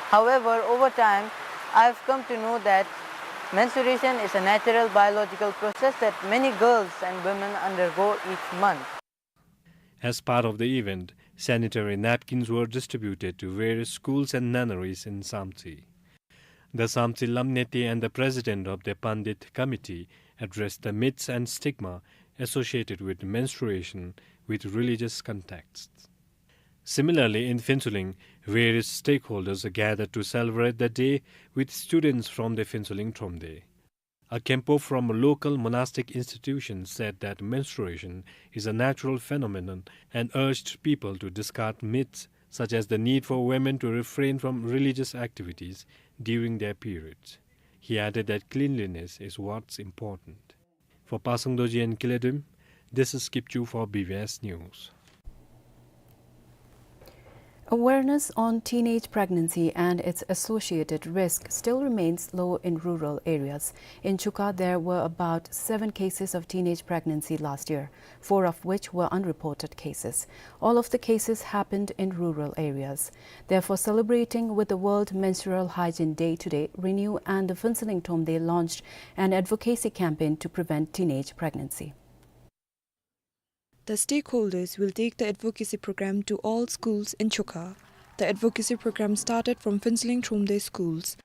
However, over time, I've come to know that menstruation is a natural biological process that many girls and women undergo each month. As part of the event, sanitary napkins were distributed to various schools and nunneries in Samtse. The Samtse Lamnete and the president of the Pandit Committee addressed the myths and stigma associated with menstruation with religious contexts. Similarly, in Phuentsholing, various stakeholders gathered to celebrate the day with students from the Phuentsholing Thromde. A Khenpo from a local monastic institution said that menstruation is a natural phenomenon and urged people to discard myths such as the need for women to refrain from religious activities during their periods. He added that cleanliness is what's important. For Pasang Dorji and Kile Doim, this is Kipchu for B B S News. Awareness on teenage pregnancy and its associated risk still remains low in rural areas. In Chukha, there were about seven cases of teenage pregnancy last year, four of which were unreported cases. All of the cases happened in rural areas. Therefore, celebrating with the World Menstrual Hygiene Day today, RENEW and the Phuentsholing Thromde launched an advocacy campaign to prevent teenage pregnancy. The stakeholders will take the advocacy program to all schools in Chukha. The advocacy program started from Phuentsholing Thromde schools.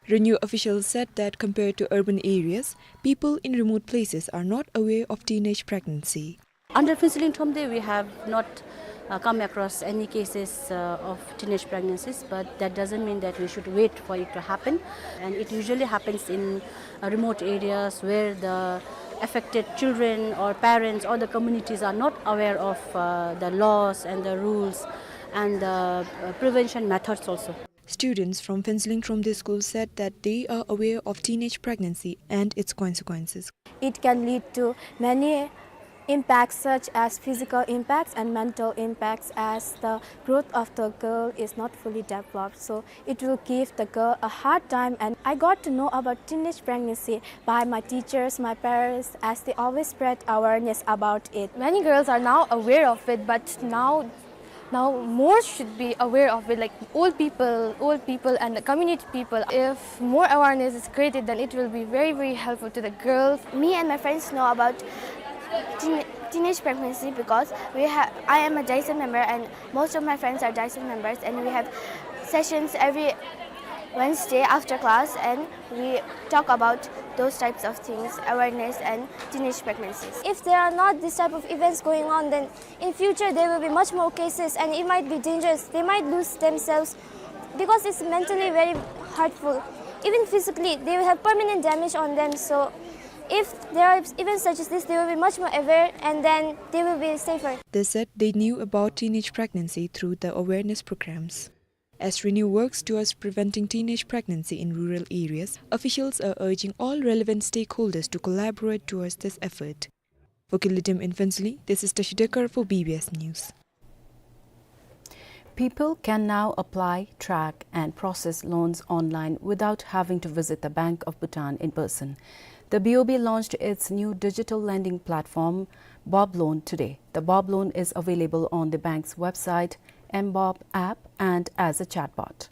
RENEW officials said that compared to urban areas, people in remote places are not aware of teenage pregnancy. Under Phuentsholing Thromde, we have not, uh, come across any cases, uh, of teenage pregnancies, but that doesn't mean that we should wait for it to happen. And it usually happens in, uh, remote areas where the affected children or parents or the communities are not aware of, uh, the laws and the rules and the, uh, prevention methods also. Students from Phuentsholing Thromde School said that they are aware of teenage pregnancy and its consequences. It can lead to many impacts such as physical impacts and mental impacts, as the growth of the girl is not fully developed. So it will give the girl a hard time. And I got to know about teenage pregnancy by my teachers, my parents, as they always spread awareness about it. Many girls are now aware of it, but now now more should be aware of it, like old people, old people and the community people. If more awareness is created, then it will be very, very helpful to the girls. Me and my friends know about teen-, teenage pregnancy because we ha-, I am a DISEN member and most of my friends are DISEN members, and we have sessions every Wednesday after class, and we talk about those types of things, awareness and teenage pregnancies. If there are not this type of events going on, then in future, there will be much more cases and it might be dangerous. They might lose themselves because it's mentally very hurtful. Even physically, they will have permanent damage on them. So if there are events such as this, they will be much more aware and then they will be safer. They said they knew about teenage pregnancy through the awareness programs. As RENEW works towards preventing teenage pregnancy in rural areas, officials are urging all relevant stakeholders to collaborate towards this effort. For Kile Doim in Phuentsholing, this is Tashi Dekar for B B S News. People can now apply, track, and process loans online without having to visit the Bank of Bhutan in person. The B O B launched its new digital lending platform, Bob Loan today. The Bob Loan is available on the bank's website, M Bob app, and as a chatbot.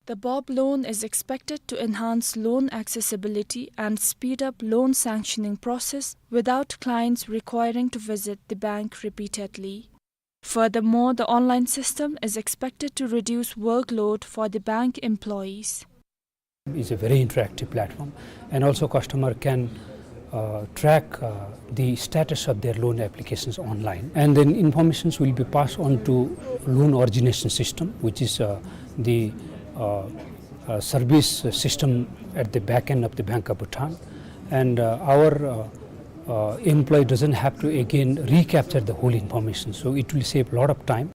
The Bob Loan is expected to enhance loan accessibility and speed up loan sanctioning process without clients requiring to visit the bank repeatedly. Furthermore, the online system is expected to reduce workload for the bank employees. It's a very interactive platform, and also customer can, uh, track, uh, the status of their loan applications online, and then informations will be passed on to loan origination system, which is, uh, the, uh, uh, service system at the back end of the Bank of Bhutan, and, uh, our, uh, uh, employee doesn't have to again recapture the whole information, so it will save a lot of time.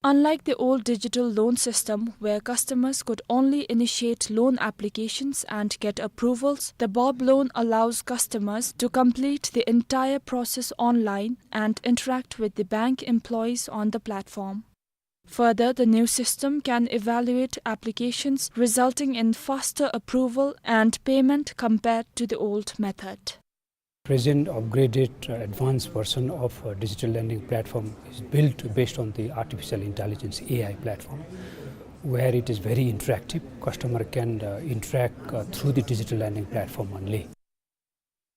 Unlike the old digital loan system, where customers could only initiate loan applications and get approvals, the Bob Loan allows customers to complete the entire process online and interact with the bank employees on the platform. Further, the new system can evaluate applications, resulting in faster approval and payment compared to the old method. Present upgraded, uh, advanced version of, uh, digital lending platform is built based on the artificial intelligence, A I platform, where it is very interactive. Customer can, uh, interact, uh, through the digital lending platform only.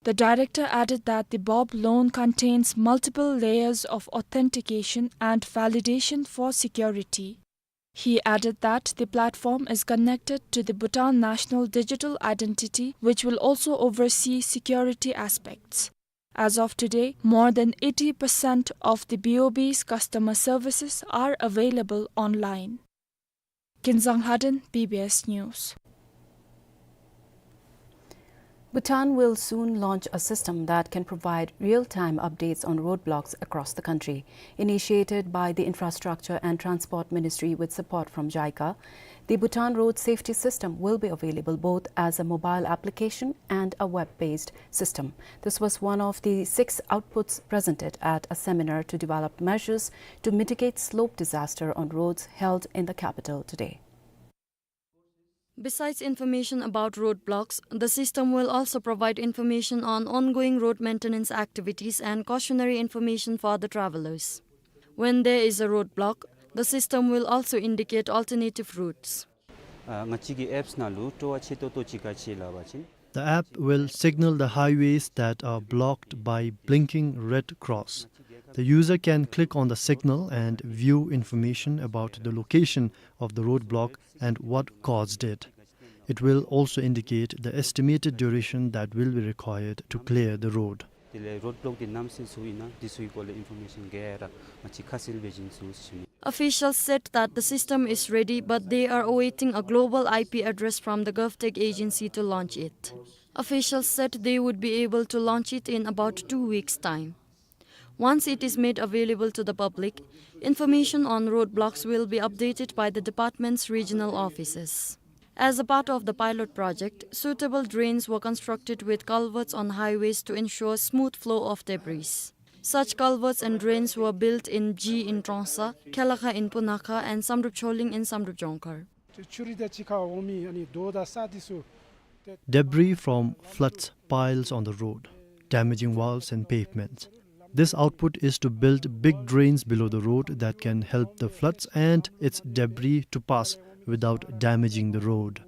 The director added that the Bob Loan contains multiple layers of authentication and validation for security. He added that the platform is connected to the Bhutan National Digital Identity, which will also oversee security aspects. As of today, more than eighty percent of the B O B's customer services are available online. Kinzang Lhaden, B B S News. Bhutan will soon launch a system that can provide real-time updates on roadblocks across the country. Initiated by the Infrastructure and Transport Ministry with support from JICA, the Bhutan Road Safety System will be available both as a mobile application and a web-based system. This was one of the six outputs presented at a seminar to develop measures to mitigate slope disaster on roads held in the capital today. Besides information about roadblocks, the system will also provide information on ongoing road maintenance activities and cautionary information for the travelers. When there is a roadblock, the system will also indicate alternative routes. ཨ་ང་བཅས་ཀྱི་ཨེཔསི་ནང་ལུ་སྤྲོ་བ་ཆེ་ཏོག་ཏོ་ཅིག་ག་ཅི་སླབ་པ་ཅིན། The app will signal the highways that are blocked by blinking red cross. The user can click on the signal and view information about the location of the roadblock and what caused it. It will also indicate the estimated duration that will be required to clear the road. དེ་ལས་རོཌ་བློག་འདི་ནམ་སེ་ཚུ་ཨིན་ན་འདི་ཚུའི་སྐོར་ལས་ཨིན་ཕོར་མེ་ཤཱན་ག་ར་ང་བཅས་ཁ་གསལ་སྦེ་བྱིན་ཚུགས་ཟེར་ཞུ་ནི། Officials said that the system is ready, but they are awaiting a global I P address from the GovTech agency to launch it. Officials said they would be able to launch it in about two weeks' time. Once it is made available to the public, information on roadblocks will be updated by the department's regional offices. As a part of the pilot project, suitable drains were constructed with culverts on highways to ensure smooth flow of debris. Such culverts and drains were built in Ji in Trongsa, Khelakha in Punakha, and Samdrup Choling in Samdrup Jongkhar. Debris from floods piles on the road, damaging walls and pavements. This output is to build big drains below the road that can help the floods and its debris to pass without damaging the road.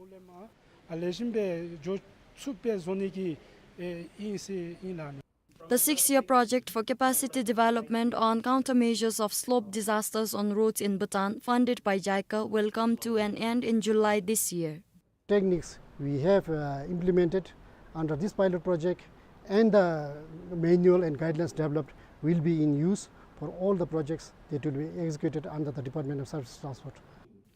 The six-year project for capacity development on countermeasures of slope disasters on roads in Bhutan, funded by JICA, will come to an end in July this year. Techniques we have, uh, implemented under this pilot project and the manual and guidelines developed will be in use for all the projects that will be executed under the Department of Surface Transport.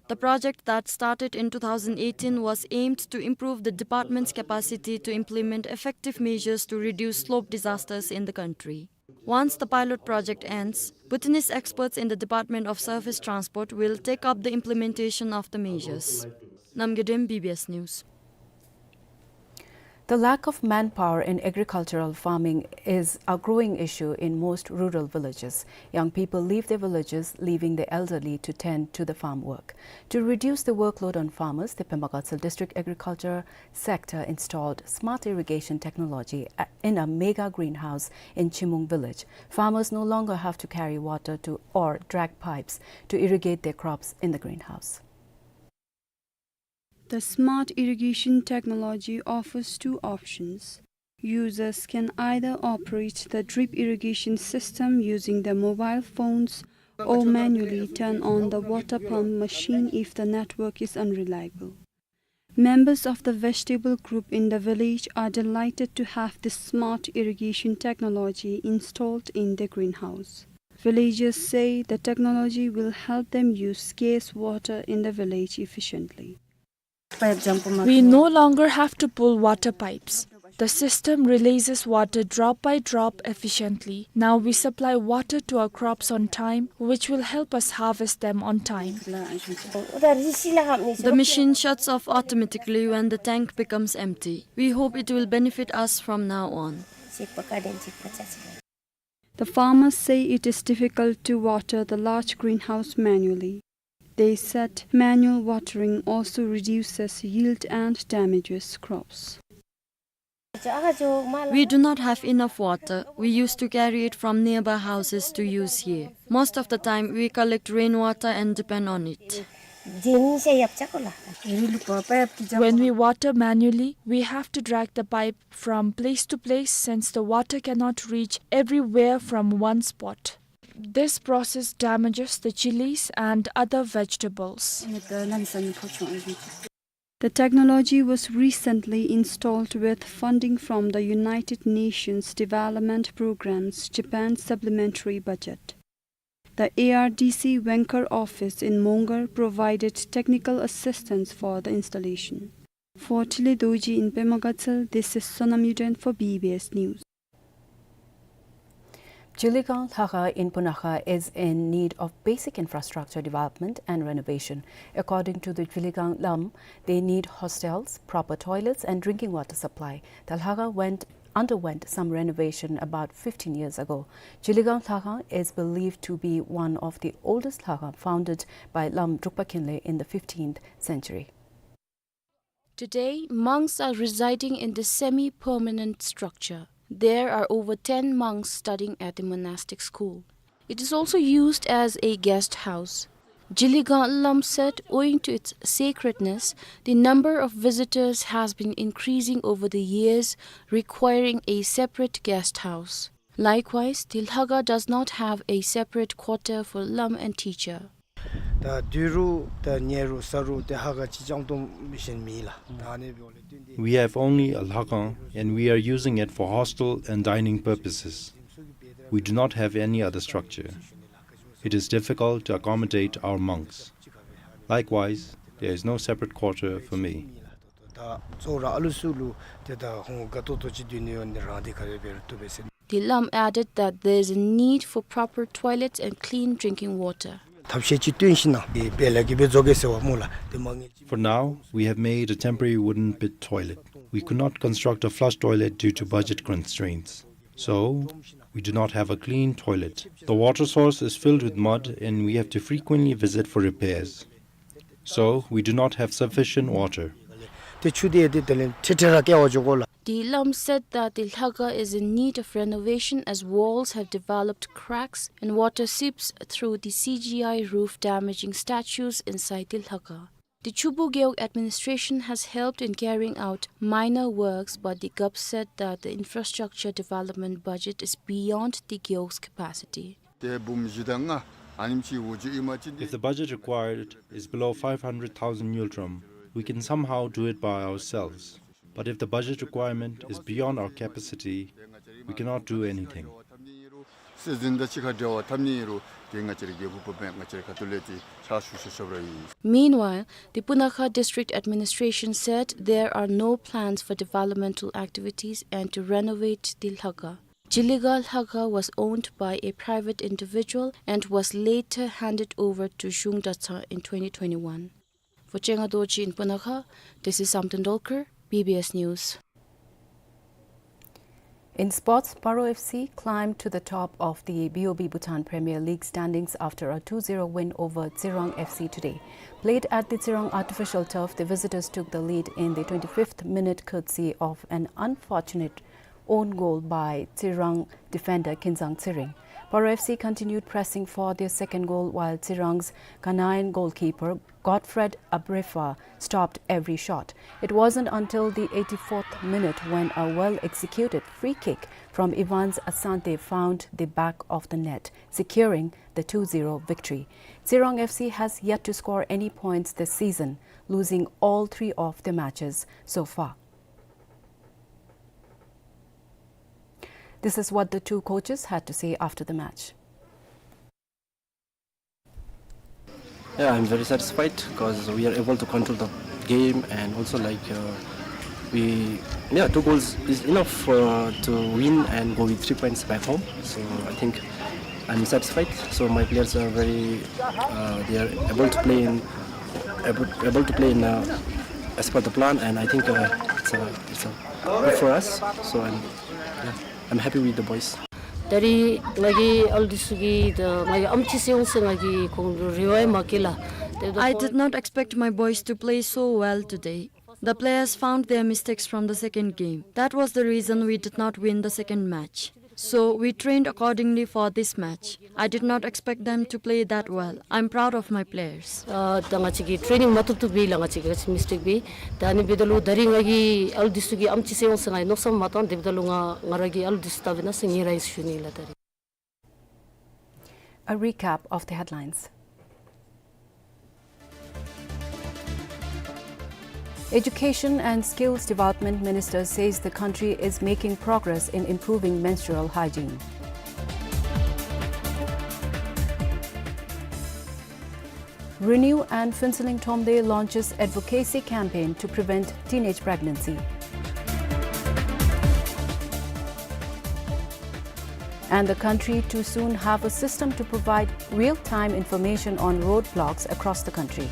The project that started in two thousand eighteen was aimed to improve the department's capacity to implement effective measures to reduce slope disasters in the country. Once the pilot project ends, Bhutanese experts in the Department of Surface Transport will take up the implementation of the measures. Namgay Dem, B B S News. The lack of manpower in agricultural farming is a growing issue in most rural villages. Young people leave their villages, leaving the elderly to tend to the farm work. To reduce the workload on farmers, the Pema Gatshel District Agriculture Sector installed smart irrigation technology a-, in a mega greenhouse in Chimung village. Farmers no longer have to carry water to or drag pipes to irrigate their crops in the greenhouse. The smart irrigation technology offers two options. Users can either operate the drip irrigation system using their mobile phones or manually turn on the water pump machine if the network is unreliable. Members of the vegetable group in the village are delighted to have this smart irrigation technology installed in their greenhouse. Villagers say the technology will help them use scarce water in the village efficiently. We no longer have to pull water pipes. The system releases water drop by drop efficiently. Now we supply water to our crops on time, which will help us harvest them on time. The machine shuts off automatically when the tank becomes empty. We hope it will benefit us from now on. The farmers say it is difficult to water the large greenhouse manually. They said manual watering also reduces yield and damages crops. We do not have enough water. We used to carry it from nearby houses to use here. Most of the time, we collect rainwater and depend on it. When we water manually, we have to drag the pipe from place to place since the water cannot reach everywhere from one spot. This process damages the chilies and other vegetables. The technology was recently installed with funding from the United Nations Development Programme's Japan Supplementary Budget. The A R D C Wencar office in Mongar provided technical assistance for the installation. For Tili Dorji in Pema Gatshel, this is Sonam Yuden for B B S News. Jiligang Lhaga in Punakha is in need of basic infrastructure development and renovation. According to the Jiligang Lam, they need hostels, proper toilets, and drinking water supply. The Lhaga went, underwent some renovation about fifteen years ago. Jiligang Lhaga is believed to be one of the oldest Lhaga, founded by Lam Drukpa Khinle in the fifteenth century. Today, monks are residing in the semi-permanent structure. There are over ten monks studying at the monastic school. It is also used as a guest house. Jiligang Lam said, owing to its sacredness, the number of visitors has been increasing over the years, requiring a separate guest house. Likewise, the Lhaga does not have a separate quarter for Lam and teacher. ད་དུས་རུ་ད་ཉེ་རུ་ས་རུ་ཏེ་ཧ་ག་ཅིག་ཅང་ཏོམ་མི་ཤེས་མི་ལ། ད་ཨ་ནི་བོ་ལེ་བསྟུན་ཏེ། We have only a Lhagang and we are using it for hostel and dining purposes. We do not have any other structure. It is difficult to accommodate our monks. Likewise, there is no separate quarter for me. ད་ཚོགས་ར་ཨ་ལུ་སུ་ལུ་ཏེ་ད་ཧོང་ག་ཏོག་ཏོ་ཅིག་སྡོད་ནི་ཡོད་ནི་རང་དེ་ག་རེ་བེར་ཏུ་བེ་སེ། The Lam added that there is a need for proper toilets and clean drinking water. ཐབས་ཤེས་ཅིག་བཏོན་ཞིན་ན་དེ་དཔེ་ལ་གི་བེ་རྫོགས་གེ་ཟེར་བ་སྨོ་ལ་དེ་མ་ངེས། For now, we have made a temporary wooden pit toilet. We could not construct a flush toilet due to budget constraints. So, we do not have a clean toilet. The water source is filled with mud and we have to frequently visit for repairs. So, we do not have sufficient water. ཏེ་ཆུ་དེ་དེ་དེ་ལེན་ཁྲེ་ཁྲེ་ར་ཀེ་བ་ཇོ་གོ་ལ། The Lam said that the Lhaga is in need of renovation as walls have developed cracks and water seeps through the C G I roof, damaging statues inside the Lhaga. The Chubu Gewog administration has helped in carrying out minor works, but the Gup said that the infrastructure development budget is beyond the Gewog's capacity. If the budget required is below five hundred thousand ngultrum, we can somehow do it by ourselves. But if the budget requirement is beyond our capacity, we cannot do anything. Meanwhile, the Punakha District Administration said there are no plans for developmental activities and to renovate the Lhaga. Jiligang Lhaga was owned by a private individual and was later handed over to Zhung Dratshang in twenty twenty-one. For Chenga Dorji in Punakha, this is Samten Dolkar, B B S News. In sports, Paro F C climbed to the top of the B O B Bhutan Premier League standings after a two zero win over Tsirang F C today. Played at the Tsirang artificial turf, the visitors took the lead in the twenty-fifth minute courtesy of an unfortunate own goal by Tsirang defender Kinzang Tsiring. Paro F C continued pressing for their second goal, while Tsirang's Ghanaian goalkeeper Godfred Abrefa stopped every shot. It wasn't until the eighty-fourth minute when a well-executed free kick from Evans Asante found the back of the net, securing the two zero victory. Tsirang F C has yet to score any points this season, losing all three of their matches so far. This is what the two coaches had to say after the match. Yeah, I'm very satisfied 'cause we are able to control the game and also, like, uh, we, yeah, two goals is enough for, to win and go with three points back home. So I think I'm satisfied. So my players are very, uh, they are able to play in, able, able to play in, uh, as per the plan, and I think, uh, it's a, it's a good for us. So I'm, yeah, I'm happy with the boys. ད་རིས་ང་གིས་ཨ་ལུ་འདི་ཚུ་གི་ད་ང་གི་ཨམ་ཆི་སེ་འོང་ཟེར་ང་གིས་ཁོང་ལུ་རེ་བ་ཡང་མ་བསྐྱེད་ལགས། དེ་འབདཝ་ད། I did not expect my boys to play so well today. The players found their mistakes from the second game. That was the reason we did not win the second match. So we trained accordingly for this match. I did not expect them to play that well. I'm proud of my players. ཨ་ད་ང་བཅས་ཀྱིས་ཊེ་རེ་ནིང་མ་བཏུབ་བཏུབ་སྦེ་ལགས། ང་བཅས་ཀྱིས་ང་བཅས་མིས་ཊེཀ་སྦེ། ད་ཨ་ནི་འབདཝ་ད་ལུ་ད་རིས་ང་གིས་ཨ་ལུ་འདི་ཚུ་གི་ཨམ་ཆི་སེ་འོང་ཟེར་ང་གིས་མནོ་བསམ་མ་བཏང་། དེ་འབདཝ་ད་ལུ་ང་ང་ར་གིས་ཨ་ལུ་འདི་ཚུ་བལྟ་བ་ཅིན་ངལ་རངས་ཞུ་ནི་ལགས་ད་རིས། A recap of the headlines. Education and Skills Development Minister says the country is making progress in improving menstrual hygiene. Renew and Phuentsholing Thromde launches advocacy campaign to prevent teenage pregnancy. And the country to soon have a system to provide real-time information on roadblocks across the country.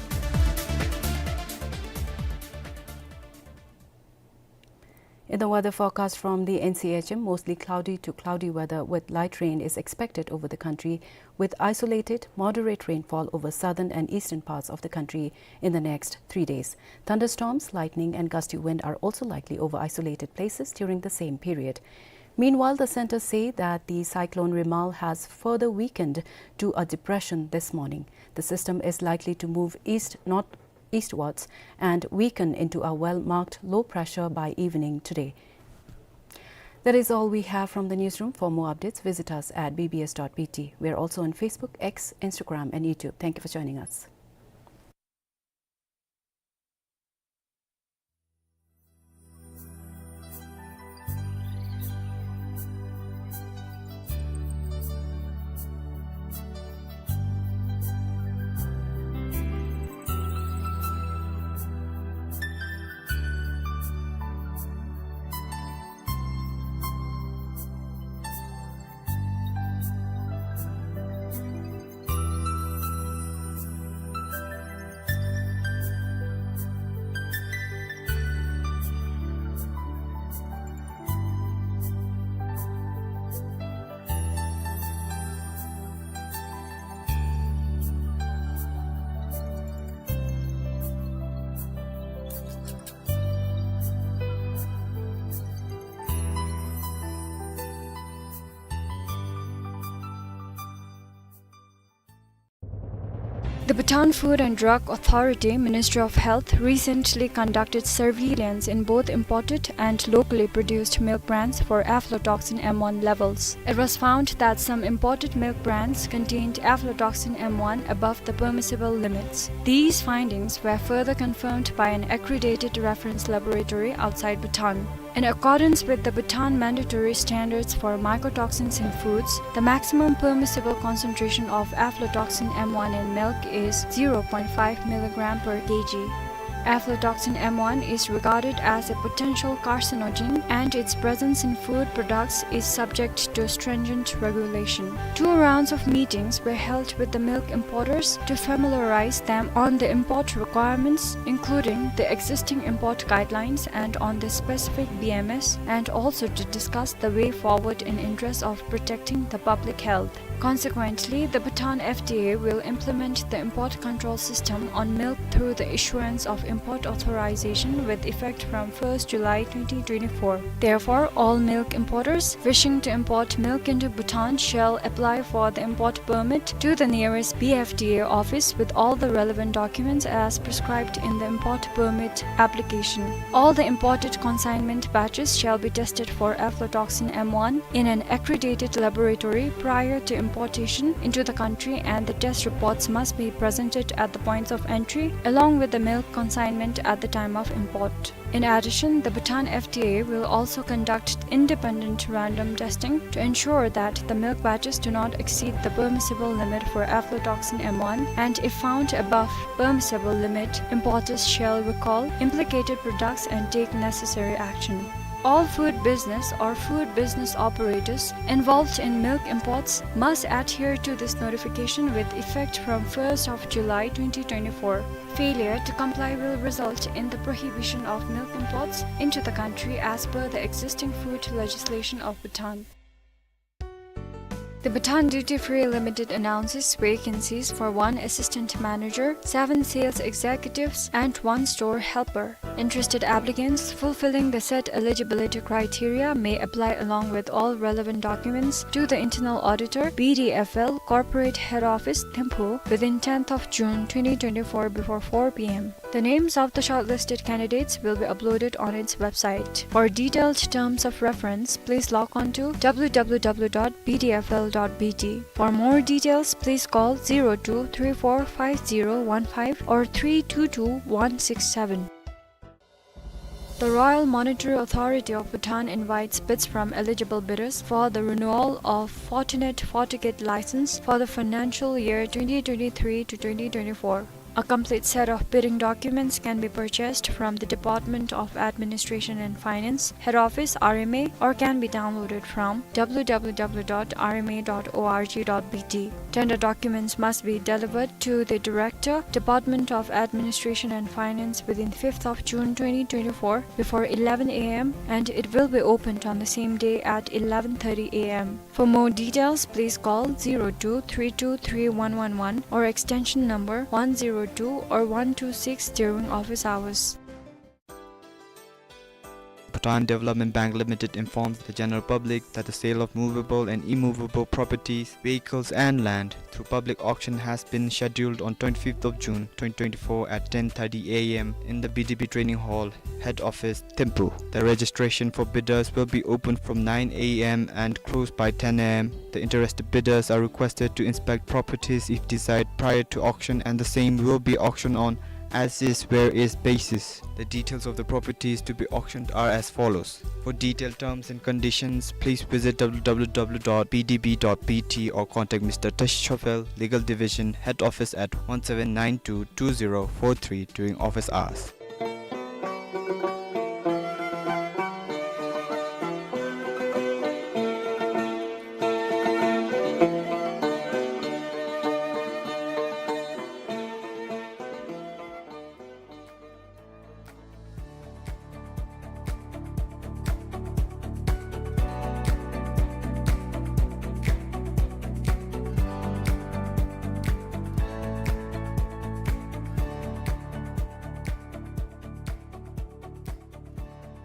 In the weather forecast from the N C H M, mostly cloudy to cloudy weather with light rain is expected over the country, with isolated moderate rainfall over southern and eastern parts of the country in the next three days. Thunderstorms, lightning and gusty wind are also likely over isolated places during the same period. Meanwhile, the center say that the cyclone Remal has further weakened to a depression this morning. The system is likely to move east, north, eastwards and weaken into a well-marked low pressure by evening today. That is all we have from the newsroom. For more updates, visit us at B B S dot B T. We are also on Facebook, X, Instagram, and YouTube. Thank you for joining us. The Bhutan Food and Drug Authority, Ministry of Health, recently conducted surveillance in both imported and locally produced milk brands for aflatoxin M one levels. It was found that some imported milk brands contained aflatoxin M one above the permissible limits. These findings were further confirmed by an accredited reference laboratory outside Bhutan. In accordance with the Bhutan mandatory standards for mycotoxins in foods, the maximum permissible concentration of aflatoxin M one in milk is zero point five milligram per K G. Aflatoxin M one is regarded as a potential carcinogen, and its presence in food products is subject to stringent regulation. Two rounds of meetings were held with the milk importers to familiarize them on the import requirements, including the existing import guidelines and on the specific B M S, and also to discuss the way forward in interest of protecting the public health. Consequently, the Bhutan F D A will implement the import control system on milk through the issuance of import authorization with effect from first July twenty twenty-four. Therefore, all milk importers wishing to import milk into Bhutan shall apply for the import permit to the nearest B F D A office with all the relevant documents as prescribed in the import permit application. All the imported consignment batches shall be tested for aflatoxin M one in an accredited laboratory prior to importation into the country, and the test reports must be presented at the points of entry along with the milk consignment at the time of import. In addition, the Bhutan F D A will also conduct independent random testing to ensure that the milk batches do not exceed the permissible limit for aflatoxin M one, and if found above permissible limit, importers shall recall implicated products and take necessary action. All food business or food business operators involved in milk imports must adhere to this notification with effect from first of July twenty twenty-four. Failure to comply will result in the prohibition of milk imports into the country as per the existing food legislation of Bhutan. The Bhutan Duty Free Limited announces vacancies for one assistant manager, seven sales executives, and one store helper. Interested applicants fulfilling the said eligibility criteria may apply along with all relevant documents to the Internal Auditor, B D F L, Corporate Head Office, Thimphu, within tenth of June twenty twenty-four before four P M. The names of the shortlisted candidates will be uploaded on its website. For detailed terms of reference, please log on to W W W dot B D F L dot B T. For more details, please call zero two three four five zero one five or three two two one six seven. The Royal Monetary Authority of Bhutan invites bids from eligible bidders for the renewal of Fortinet FortiGate license for the financial year twenty twenty-three to twenty twenty-four. A complete set of bidding documents can be purchased from the Department of Administration and Finance, Head Office, R M A, or can be downloaded from W W W dot R M A dot org dot B T. Tender documents must be delivered to the Director, Department of Administration and Finance, within fifth of June twenty twenty-four before eleven A M, and it will be opened on the same day at eleven thirty A M. For more details, please call zero two three two three one one one or extension number one zero two or one two six during office hours. Bhutan Development Bank Limited informs the general public that the sale of movable and immovable properties, vehicles and land through public auction has been scheduled on twenty-fifth of June twenty twenty-four at ten thirty A M in the B D B Training Hall, Head Office, Thimphu. The registration for bidders will be open from nine A M and closed by ten A M. The interested bidders are requested to inspect properties if desired prior to auction, and the same will be auctioned on as is where is basis. The details of the properties to be auctioned are as follows. For detailed terms and conditions, please visit W W W dot B D B dot B T or contact Mister Tashi Chophel, Legal Division, Head Office at one seven nine two two zero four three during office hours.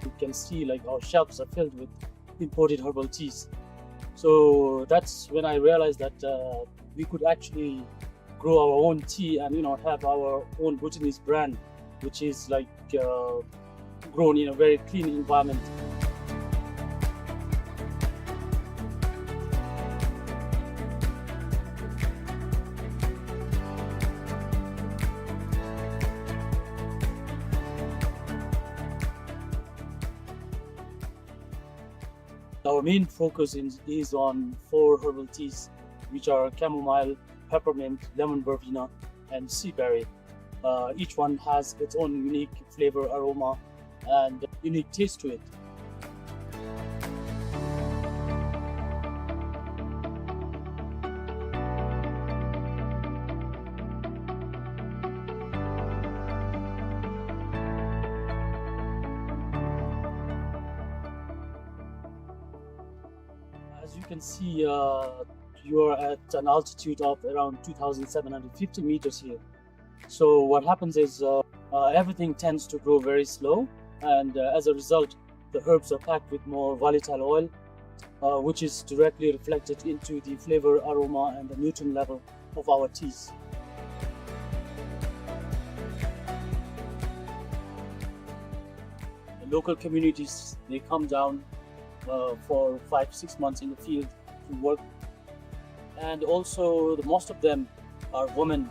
You can see, like, our shelves are filled with imported herbal teas. So that's when I realized that, uh, we could actually grow our own tea and, you know, have our own Bhutanese brand, which is, like, uh, grown in a very clean environment. Our main focus in, is on four herbal teas, which are chamomile, peppermint, lemon verbena, and sea berry. Uh, each one has its own unique flavor, aroma, and unique taste to it. As you can see, uh, you are at an altitude of around two thousand seven hundred fifty meters here. So what happens is, uh, uh, everything tends to grow very slow, and, uh, as a result, the herbs are packed with more volatile oil, uh, which is directly reflected into the flavor, aroma, and the nutrient level of our teas. The local communities, they come down, uh, for five, six months in the field to work. And also, the most of them are women.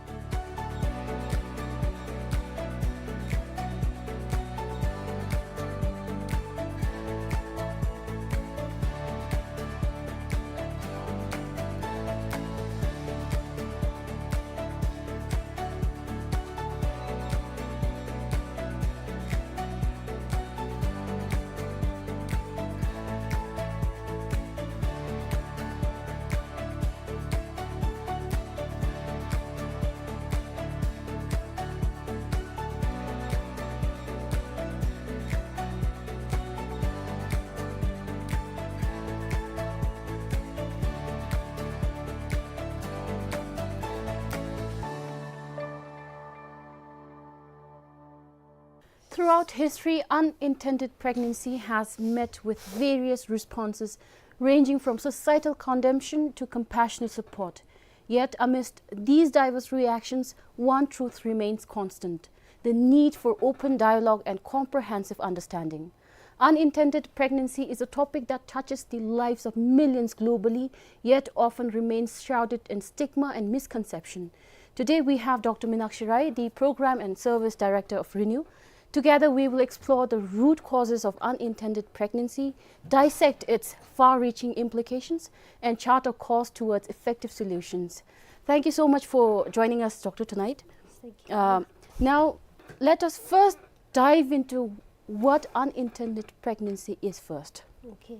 Throughout history, unintended pregnancy has met with various responses, ranging from societal condemnation to compassionate support. Yet, amidst these diverse reactions, one truth remains constant: the need for open dialogue and comprehensive understanding. Unintended pregnancy is a topic that touches the lives of millions globally, yet often remains shrouded in stigma and misconception. Today, we have Doctor Minakshi Rai, the Program and Service Director of RENEW. Together, we will explore the root causes of unintended pregnancy, dissect its far-reaching implications, and chart a course towards effective solutions. Thank you so much for joining us, Doctor, tonight. Thank you. Um, now, let us first dive into what unintended pregnancy is first. Okay.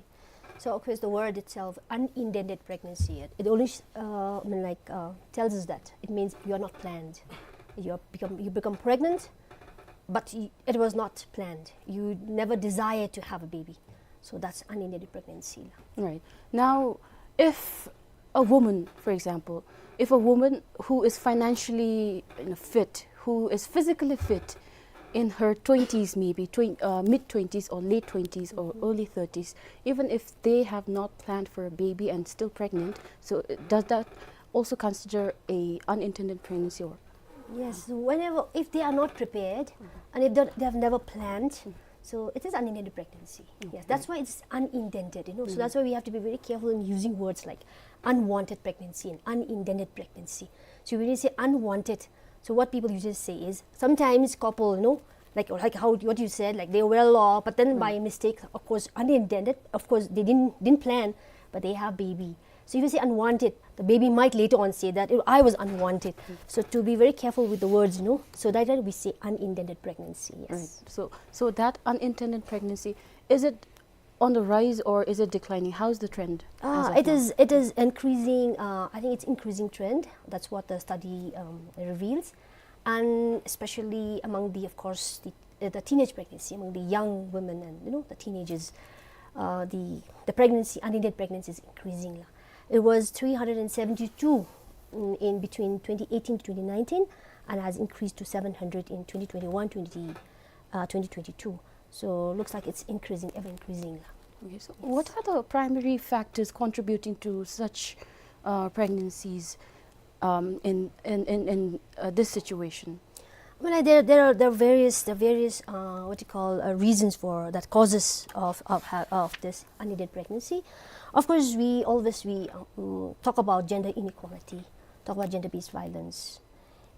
So, of course, the word itself, unintended pregnancy, it, it only, uh, I mean, like, uh, tells us that it means you are not planned. You are become, you become pregnant, but y-, it was not planned. You never desired to have a baby. So that's unintended pregnancy. Right. Now, if a woman, for example, if a woman who is financially, you know, fit, who is physically fit, in her twenties maybe, twen-, uh, mid twenties or late twenties or early thirties, even if they have not planned for a baby and still pregnant, so, uh, does that also consider a unintended pregnancy or? Yes, whenever, if they are not prepared and if they, they have never planned, so it is unintended pregnancy. Yes, okay. That's why it's unintended, you know. So that's why we have to be very careful in using words like unwanted pregnancy and unintended pregnancy. So when you say unwanted, so what people usually say is, sometimes couple, you know, like, like how, what you said, like, they're well off, but then by mistake, of course, unintended, of course, they didn't, didn't plan, but they have baby. So if you say unwanted, the baby might later on say that, "Oh, I was unwanted." So to be very careful with the words, you know, so that, that we say unintended pregnancy, yes. Right. So, so that unintended pregnancy, is it on the rise or is it declining? How's the trend as of now? Ah, it is, it is increasing, uh, I think it's increasing trend. That's what the study, um, reveals. And especially among the, of course, the, uh, the teenage pregnancy, among the young women and, you know, the teenagers, uh, the, the pregnancy, unintended pregnancy is increasing. It was three hundred and seventy-two in, in between twenty eighteen to twenty nineteen and has increased to seven hundred in twenty twenty-one, twenty, uh, twenty twenty-two. So looks like it's increasing, ever increasing. Okay, so what are the primary factors contributing to such, uh, pregnancies, um, in, in, in, in, uh, this situation? Well, there, there are, there are various, there are various, uh, what you call, uh, reasons for that, causes of, of ha-, of this unintended pregnancy. Of course, we always, we, um, talk about gender inequality, talk about gender-based violence,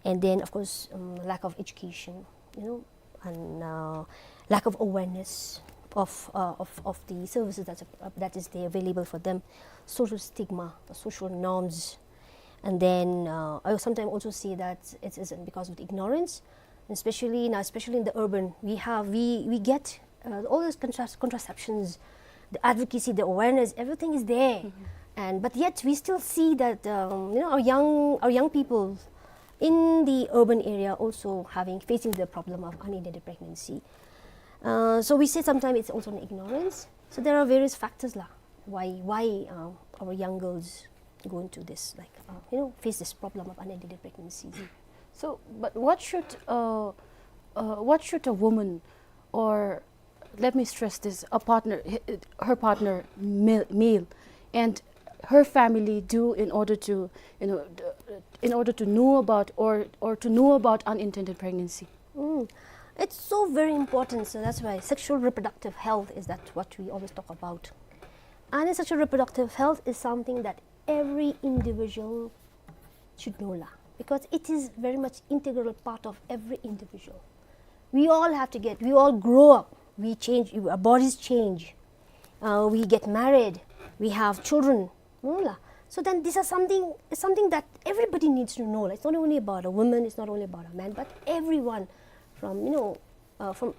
and then, of course, um, lack of education, you know, and, uh, lack of awareness of, uh, of, of the services that's, uh, that is there available for them, social stigma, the social norms, and then, uh, I sometimes also see that it isn't because of the ignorance, Especially now, especially in the urban, we have, we, we get, uh, all those contras-, contraceptions, the advocacy, the awareness, everything is there. And, but yet we still see that, um, you know, our young, our young people in the urban area also having, facing the problem of unintended pregnancy. Uh, so we say sometimes it's also an ignorance. So there are various factors lah, why, why, uh, our young girls go into this, like, uh, you know, face this problem of unintended pregnancies. So, but what should, uh, uh, what should a woman, or let me stress this, a partner, h-, her partner, male, male, and her family do in order to, you know, d-, in order to know about, or, or to know about unintended pregnancy? Mm. It's so very important. So that's why sexual reproductive health is that what we always talk about. And sexual reproductive health is something that every individual should know lah, because it is very much integral part of every individual. We all have to get, we all grow up, we change, our bodies change, uh, we get married, we have children, no lah. So then these are something, something that everybody needs to know lah. It's not only about a woman, it's not only about a man, but everyone from, you know, uh, from,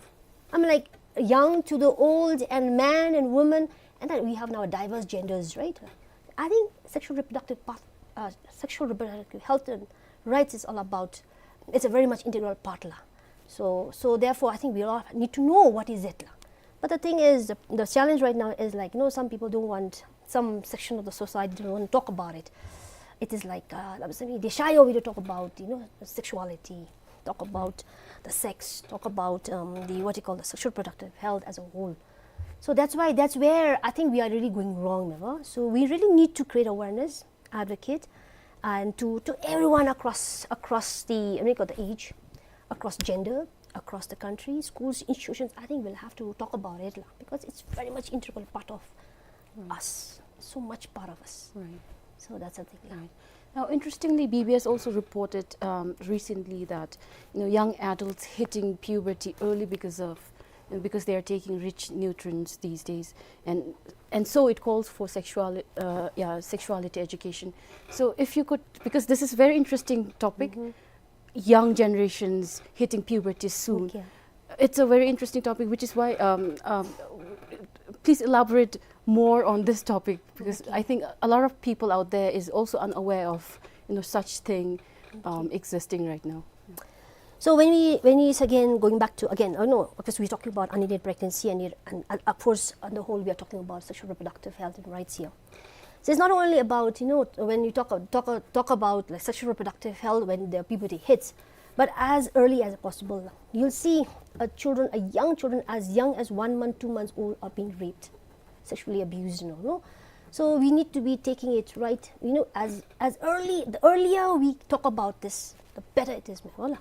I mean, like, young to the old and man and woman, and then we have now diverse genders, right? I think sexual reproductive path, uh, sexual reproductive health and rights is all about, it's a very much integral part lah. So, so therefore, I think we all need to know what is it lah. But the thing is, the, the challenge right now is, like, you know, some people don't want, some section of the society don't want to talk about it. It is like, uh, they shy away to talk about, you know, sexuality, talk about the sex, talk about, um, the, what you call, the sexual reproductive health as a whole. So that's why, that's where I think we are really going wrong, never? So we really need to create awareness, advocate, and to, to everyone across, across the, I mean, the age, across gender, across the country, schools, institutions. I think we'll have to talk about it lah, because it's very much integral part of us, so much part of us. Right. So that's the thing lah. Right. Now, interestingly, B B S also reported, um, recently that, you know, young adults hitting puberty early because of, you know, because they are taking rich nutrients these days, and, and so it calls for sexual-, uh, yeah, sexuality education. So if you could, because this is very interesting topic, young generations hitting puberty soon. Okay. It's a very interesting topic, which is why, um, um, please elaborate more on this topic, because I think a lot of people out there is also unaware of, you know, such thing, um, existing right now. So when we, when we, again, going back to, again, oh no, because we're talking about unintended pregnancy and, it, and, uh, of course, on the whole, we are talking about sexual reproductive health and rights here. So it's not only about, you know, when you talk, talk, talk about, like, sexual reproductive health when the puberty hits, but as early as possible. You'll see, uh, children, uh, young children as young as one month, two months old are being raped, sexually abused, you know, no? So we need to be taking it right, you know, as, as early, the earlier we talk about this, the better it is, ma'am, wala.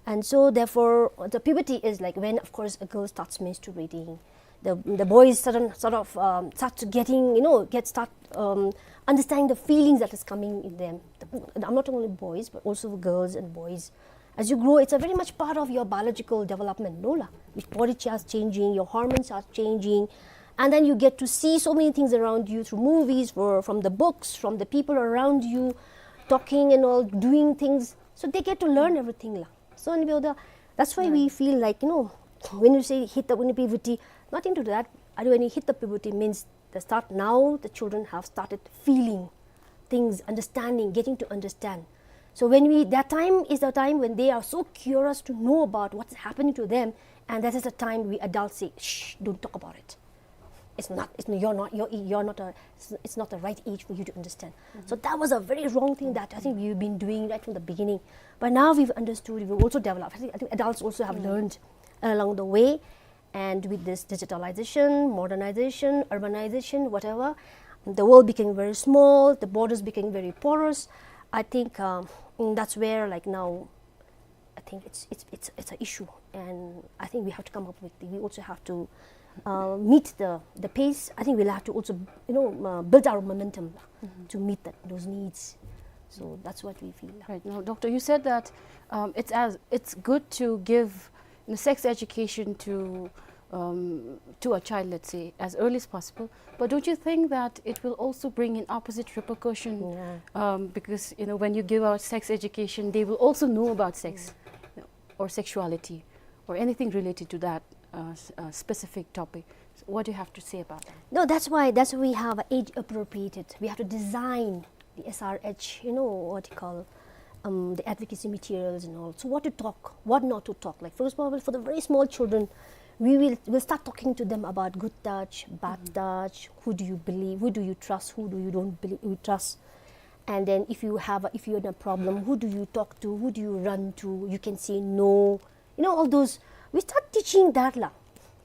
And so therefore, the puberty is, like, when, of course, a girl starts menstruating, the, the boys sort of, sort of, um, start to getting, you know, get, start, um, understanding the feelings that is coming in them. The, I'm not only boys, but also girls and boys. As you grow, it's a very much part of your biological development, no lah? Your body starts changing, your hormones are changing, and then you get to see so many things around you through movies, or from the books, from the people around you, talking and all, doing things. So they get to learn everything lah. So, and we are the, that's why we feel like, you know, when you say hit the, when puberty, not into that. When you hit the puberty means the start now, the children have started feeling things, understanding, getting to understand. So when we, that time is the time when they are so curious to know about what's happening to them, and that is the time we adults say, "Shh, don't talk about it. It's not, it's, you're not, you're, you're not a, it's, it's not the right age for you to understand." So that was a very wrong thing that I think we've been doing right from the beginning. But now we've understood, we've also developed. I think, I think adults also have learned along the way. And with this digitalization, modernization, urbanization, whatever, the world became very small, the borders became very porous. I think, um, mm, that's where, like, now, I think it's, it's, it's, it's an issue, and I think we have to come up with, we also have to, uh, meet the, the pace. I think we'll have to also, you know, uh, build our momentum to meet that, those needs. So that's what we feel. Right. Now, doctor, you said that, um, it's as, it's good to give, you know, sex education to, um, to a child, let's say, as early as possible. But don't you think that it will also bring in opposite repercussion? Yeah. Um, because, you know, when you give out sex education, they will also know about sex. Now, or sexuality or anything related to that uh, s- uh, specific topic. So what do you have to say about that? No, that's why, that's why we have age appropriated. We have to design the S R H, you know, what you call, um, the advocacy materials and all. So what to talk, what not to talk. Like, for example, for the very small children, we will, will start talking to them about good touch, bad touch, who do you believe, who do you trust, who do you don't believe, you trust. And then if you have, a, if you're in a problem, who do you talk to, who do you run to? You can say no. You know, all those, we start teaching that la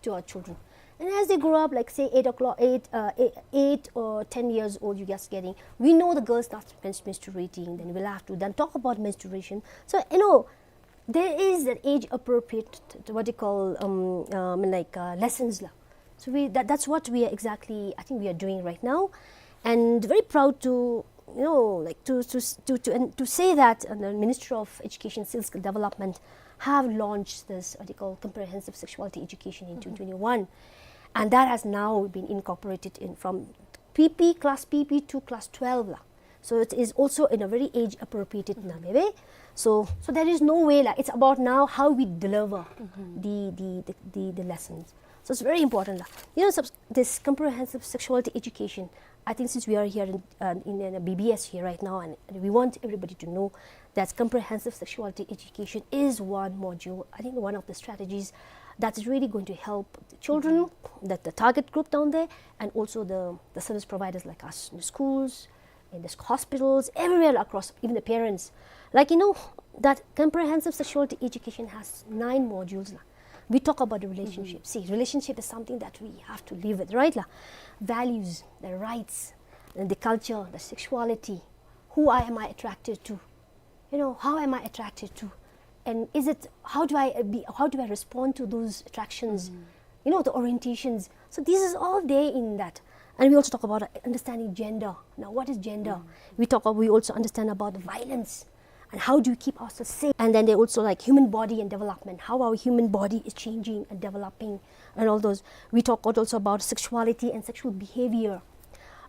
to our children. And as they grow up, like, say, eight o'clock, eight, uh, eight, eight or ten years old, you just getting, we know the girl starts mens- menstruating, then we'll have to then talk about menstruation. So, you know, there is that age appropriate, what you call, um, um, like, uh, lessons la. So we, that, that's what we are exactly, I think, we are doing right now. And very proud to, you know, like, to, to, to, to, and to say that uh, the Ministry of Education Skill Development have launched this, what you call, comprehensive sexuality education in twenty twenty-one. And that has now been incorporated in from P P, class P P to class twelve la. So it is also in a very age appropriated way. So, so there is no way la. It's about now how we deliver the, the, the, the, the lessons. So it's very important la. You know, subs- this comprehensive sexuality education, I think since we are here in, uh, in, in a B B S here right now, and we want everybody to know that comprehensive sexuality education is one module, I think one of the strategies that is really going to help the children, that the target group down there, and also the, the service providers like us in the schools, in the hospitals, everywhere across, even the parents. Like, you know, that comprehensive sexuality education has nine modules la. We talk about the relationship. See, relationship is something that we have to live with, right la? Values, the rights, and the culture, the sexuality. Who I, am I attracted to? You know, how am I attracted to? And is it, how do I, uh, be, how do I respond to those attractions? You know, the orientations. So this is all there in that. And we also talk about, uh, understanding gender. Now, what is gender? We talk, we also understand about the violence. And how do we keep ourselves safe? And then they also, like, human body and development, how our human body is changing and developing, and all those. We talk also about sexuality and sexual behavior,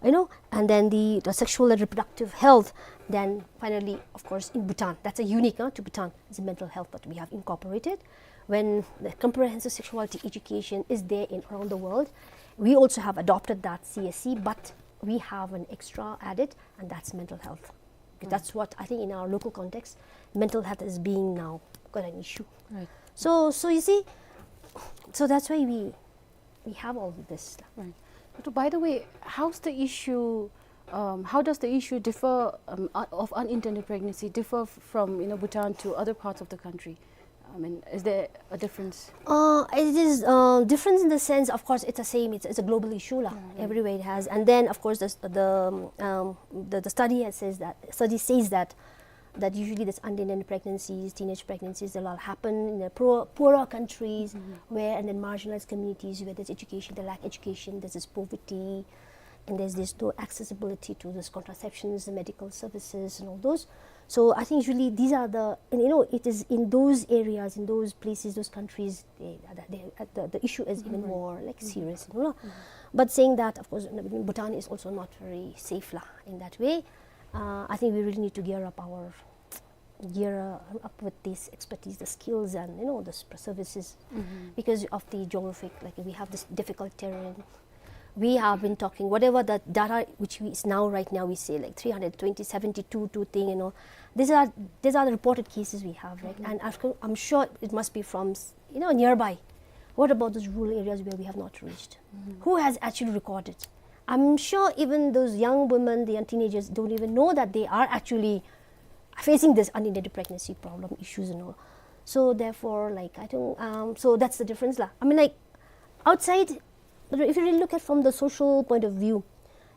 you know, and then the, the sexual and reproductive health. Then finally, of course, in Bhutan, that's a unique, uh, to Bhutan, is the mental health that we have incorporated. When the comprehensive sexuality education is there in around the world, we also have adopted that C S C, but we have an extra added, and that's mental health. Because that's what I think in our local context, mental health is being now quite an issue. Right. So, so you see, so that's why we, we have all this stuff. Right. But by the way, how's the issue, um, how does the issue differ, um, uh, of unintended pregnancy differ f- from, you know, Bhutan to other parts of the country? I mean, is there a difference? Uh, it is, uh, difference in the sense, of course, it's the same. It's, it's a global issue la. Everywhere it has. And then, of course, the, the, um, the, the study has, says that, study says that, that usually this unintended pregnancies, teenage pregnancies, they'll all happen in the poor, poorer countries where, and then marginalized communities where there's education, they lack education, there's this poverty, and there's this no accessibility to this contraceptions, the medical services, and all those. So I think usually these are the, and, you know, it is in those areas, in those places, those countries, they, they, uh, the, the issue is even more, like, serious, you know. But saying that, of course, Bhutan is also not very safe la in that way. Uh, I think we really need to gear up our, gear uh, up with this expertise, the skills, and, you know, the s- services, because of the geographic, like, we have this difficult terrain. We have been talking, whatever the data which we, is now, right now, we say, like, three hundred twenty, seventy-two, two thing, you know. These are, these are the reported cases we have, right? And I've, I'm sure it must be from, s- you know, nearby. What about those rural areas where we have not reached? Who has actually recorded? I'm sure even those young women, the young teenagers, don't even know that they are actually facing this unintended pregnancy problem issues and all. So therefore, like, I think, um, so that's the difference la. I mean, like, outside, but if you really look at from the social point of view,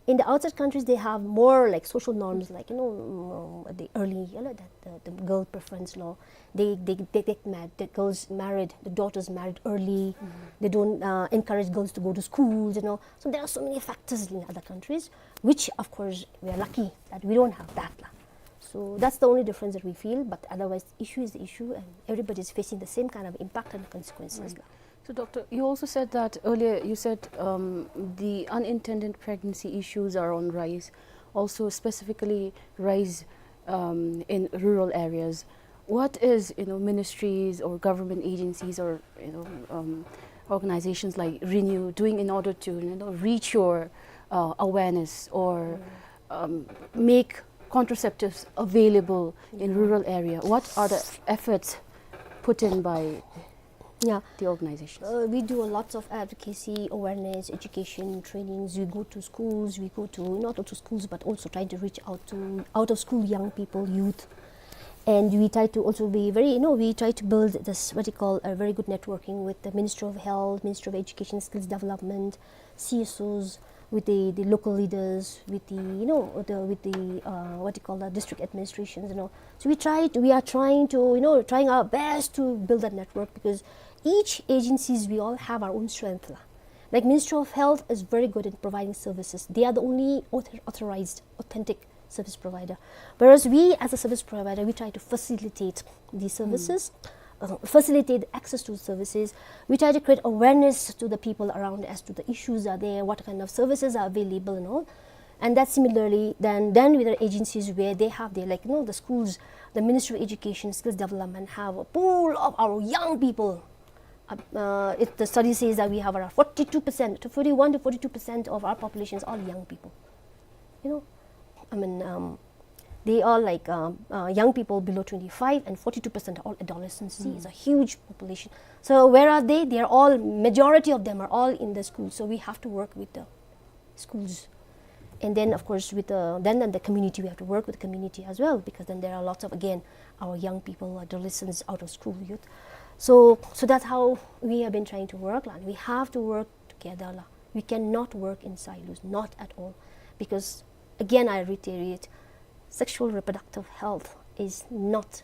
in the outside countries, they have more, like, social norms, like, you know, mm, the early, you know, the, the, the girl preference la. They, they, they get married, the girls married, the daughters married early. They don't uh, encourage girls to go to schools, you know. So there are so many factors in other countries, which, of course, we are lucky that we don't have that la. So that's the only difference that we feel, but otherwise, the issue is the issue, and everybody is facing the same kind of impact and consequences la. So, Doctor, you also said that earlier, you said, um, the unintended pregnancy issues are on rise, also specifically rise, um, in rural areas. What is, you know, ministries or government agencies or, you know, um, organizations like Renew doing in order to, you know, reach your uh, awareness or um, make contraceptives available in rural area? What are the efforts put in by Yeah. the organizations? Uh, we do a lot of advocacy, awareness, education, trainings. We go to schools, we go to, not to schools, but also trying to reach out to out of school young people, youth. And we try to also be very, you know, we try to build this, what you call, a very good networking with the Ministry of Health, Ministry of Education, Skills Development, C S Os, with the, the local leaders, with the, you know, the, with the, uh, what you call, the district administrations, you know. So we try to, we are trying to, you know, trying our best to build that network, because each agencies, we all have our own strength lah. Like Ministry of Health is very good in providing services. They are the only author, authorized, authentic service provider. Whereas we, as a service provider, we try to facilitate these services, uh, facilitate access to services. We try to create awareness to the people around as to the issues are there, what kind of services are available and all. And that similarly, then, then with the agencies where they have their, like, you know, the schools, the Ministry of Education, Skills Development have a pool of our young people. Uh, uh, it, the study says that we have around forty-two percent, to forty-one to forty-two percent of our population is all young people. You know, I mean, um, they are like, um, uh, young people below twenty-five, and forty-two percent are all adolescents. See, it's a huge population. So where are they? They are all, majority of them are all in the school. So we have to work with the schools. And then, of course, with the, then, then the community, we have to work with the community as well, because then there are lots of, again, our young people, adolescents, out of school youth. So, so that's how we have been trying to work lah. We have to work together lah. We cannot work in silos, not at all. Because, again, I reiterate, sexual reproductive health is not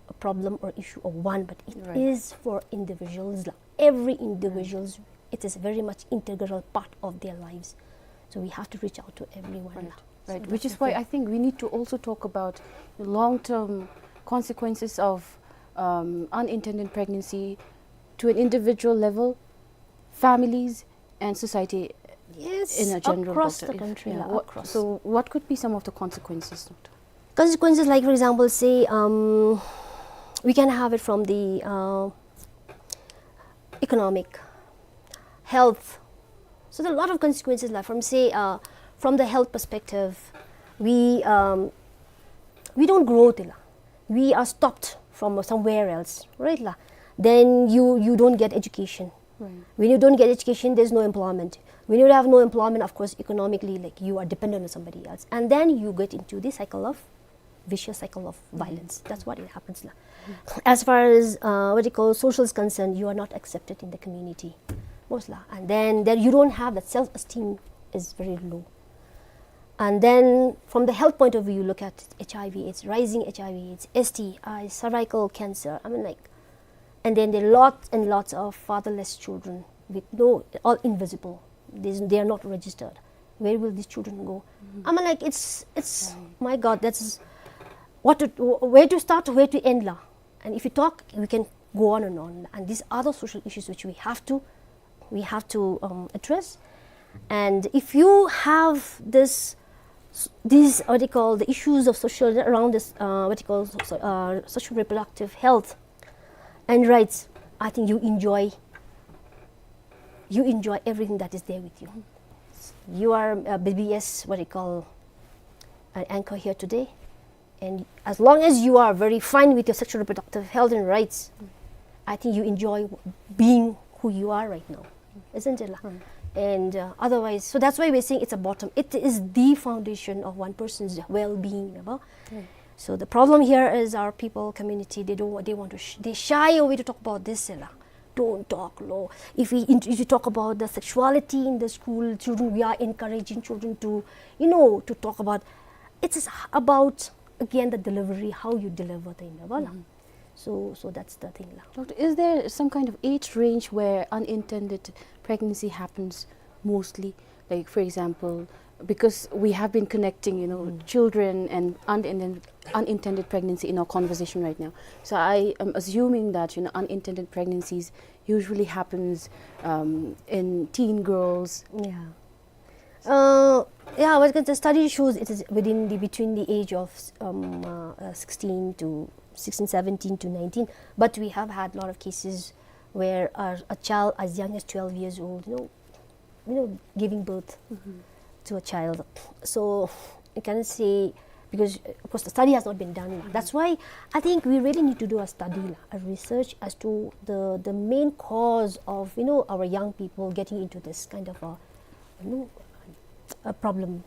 a problem or issue of one, but it is for individuals lah. Every individuals, it is very much integral part of their lives. So we have to reach out to everyone lah. Right, which is why I think we need to also talk about the long-term consequences of um, unintended pregnancy to an individual level, families, and society Yes, in a general, across doctor. The country Yeah, lah, what- across. So what could be some of the consequences, doctor? Consequences, like, for example, say, um, we can have it from the uh, economic, health. So there are a lot of consequences lah, from, say, uh, from the health perspective, we, um, we don't grow, te lah. We are stopped from somewhere else, right lah? Then you, you don't get education. Right. When you don't get education, there's no employment. When you have no employment, of course, economically, like, you are dependent on somebody else. And then you get into the cycle of, vicious cycle of violence. That's what it happens lah. As far as, uh, what you call, social is concerned, you are not accepted in the community. Most lah. And then, then you don't have that self-esteem is very low. And then from the health point of view, you look at H I V, it's rising H I V, it's S T I, cervical cancer. I mean, like, and then there are lots and lots of fatherless children with no, all invisible. There's, they are not registered. Where will these children go? I mean, like, it's, it's, my God, that's what to, where to start, where to end lah. And if you talk, we can go on and on. And these are the social issues which we have to, we have to um, address. And if you have this, these, what you call, the issues of social, around this, uh, what you call, so, uh, social reproductive health and rights, I think you enjoy, you enjoy everything that is there with you. You are a B B S, what you call, an anchor here today. And as long as you are very fine with your sexual reproductive health and rights, I think you enjoy being who you are right now, isn't it lah? And uh, otherwise, so that's why we're saying it's a bottom. It is the foundation of one person's well-being, you know? So the problem here is our people, community, they don't, they want to, sh- they shy away to talk about this, you know? Don't talk low. If we, int- if you talk about the sexuality in the school, children, we are encouraging children to, you know, to talk about. It's about, again, the delivery, how you deliver the, you know, lah. So, so that's the thing lah. Doctor, is there some kind of age range where unintended pregnancy happens mostly? Like, for example, because we have been connecting, you know, children and unintended, unintended pregnancy in our conversation right now. So I am assuming that, you know, unintended pregnancies usually happens um, in teen girls. Yeah. Uh, yeah, well, the study shows it is within the, between the age of um, uh, uh, sixteen to sixteen, seventeen to nineteen. But we have had a lot of cases where a, a child as young as twelve years old, you know, you know, giving birth to a child. So you can say, because, uh, of course, the study has not been done. That's why I think we really need to do a study, la, a research as to the, the main cause of, you know, our young people getting into this kind of a, you know, a problem.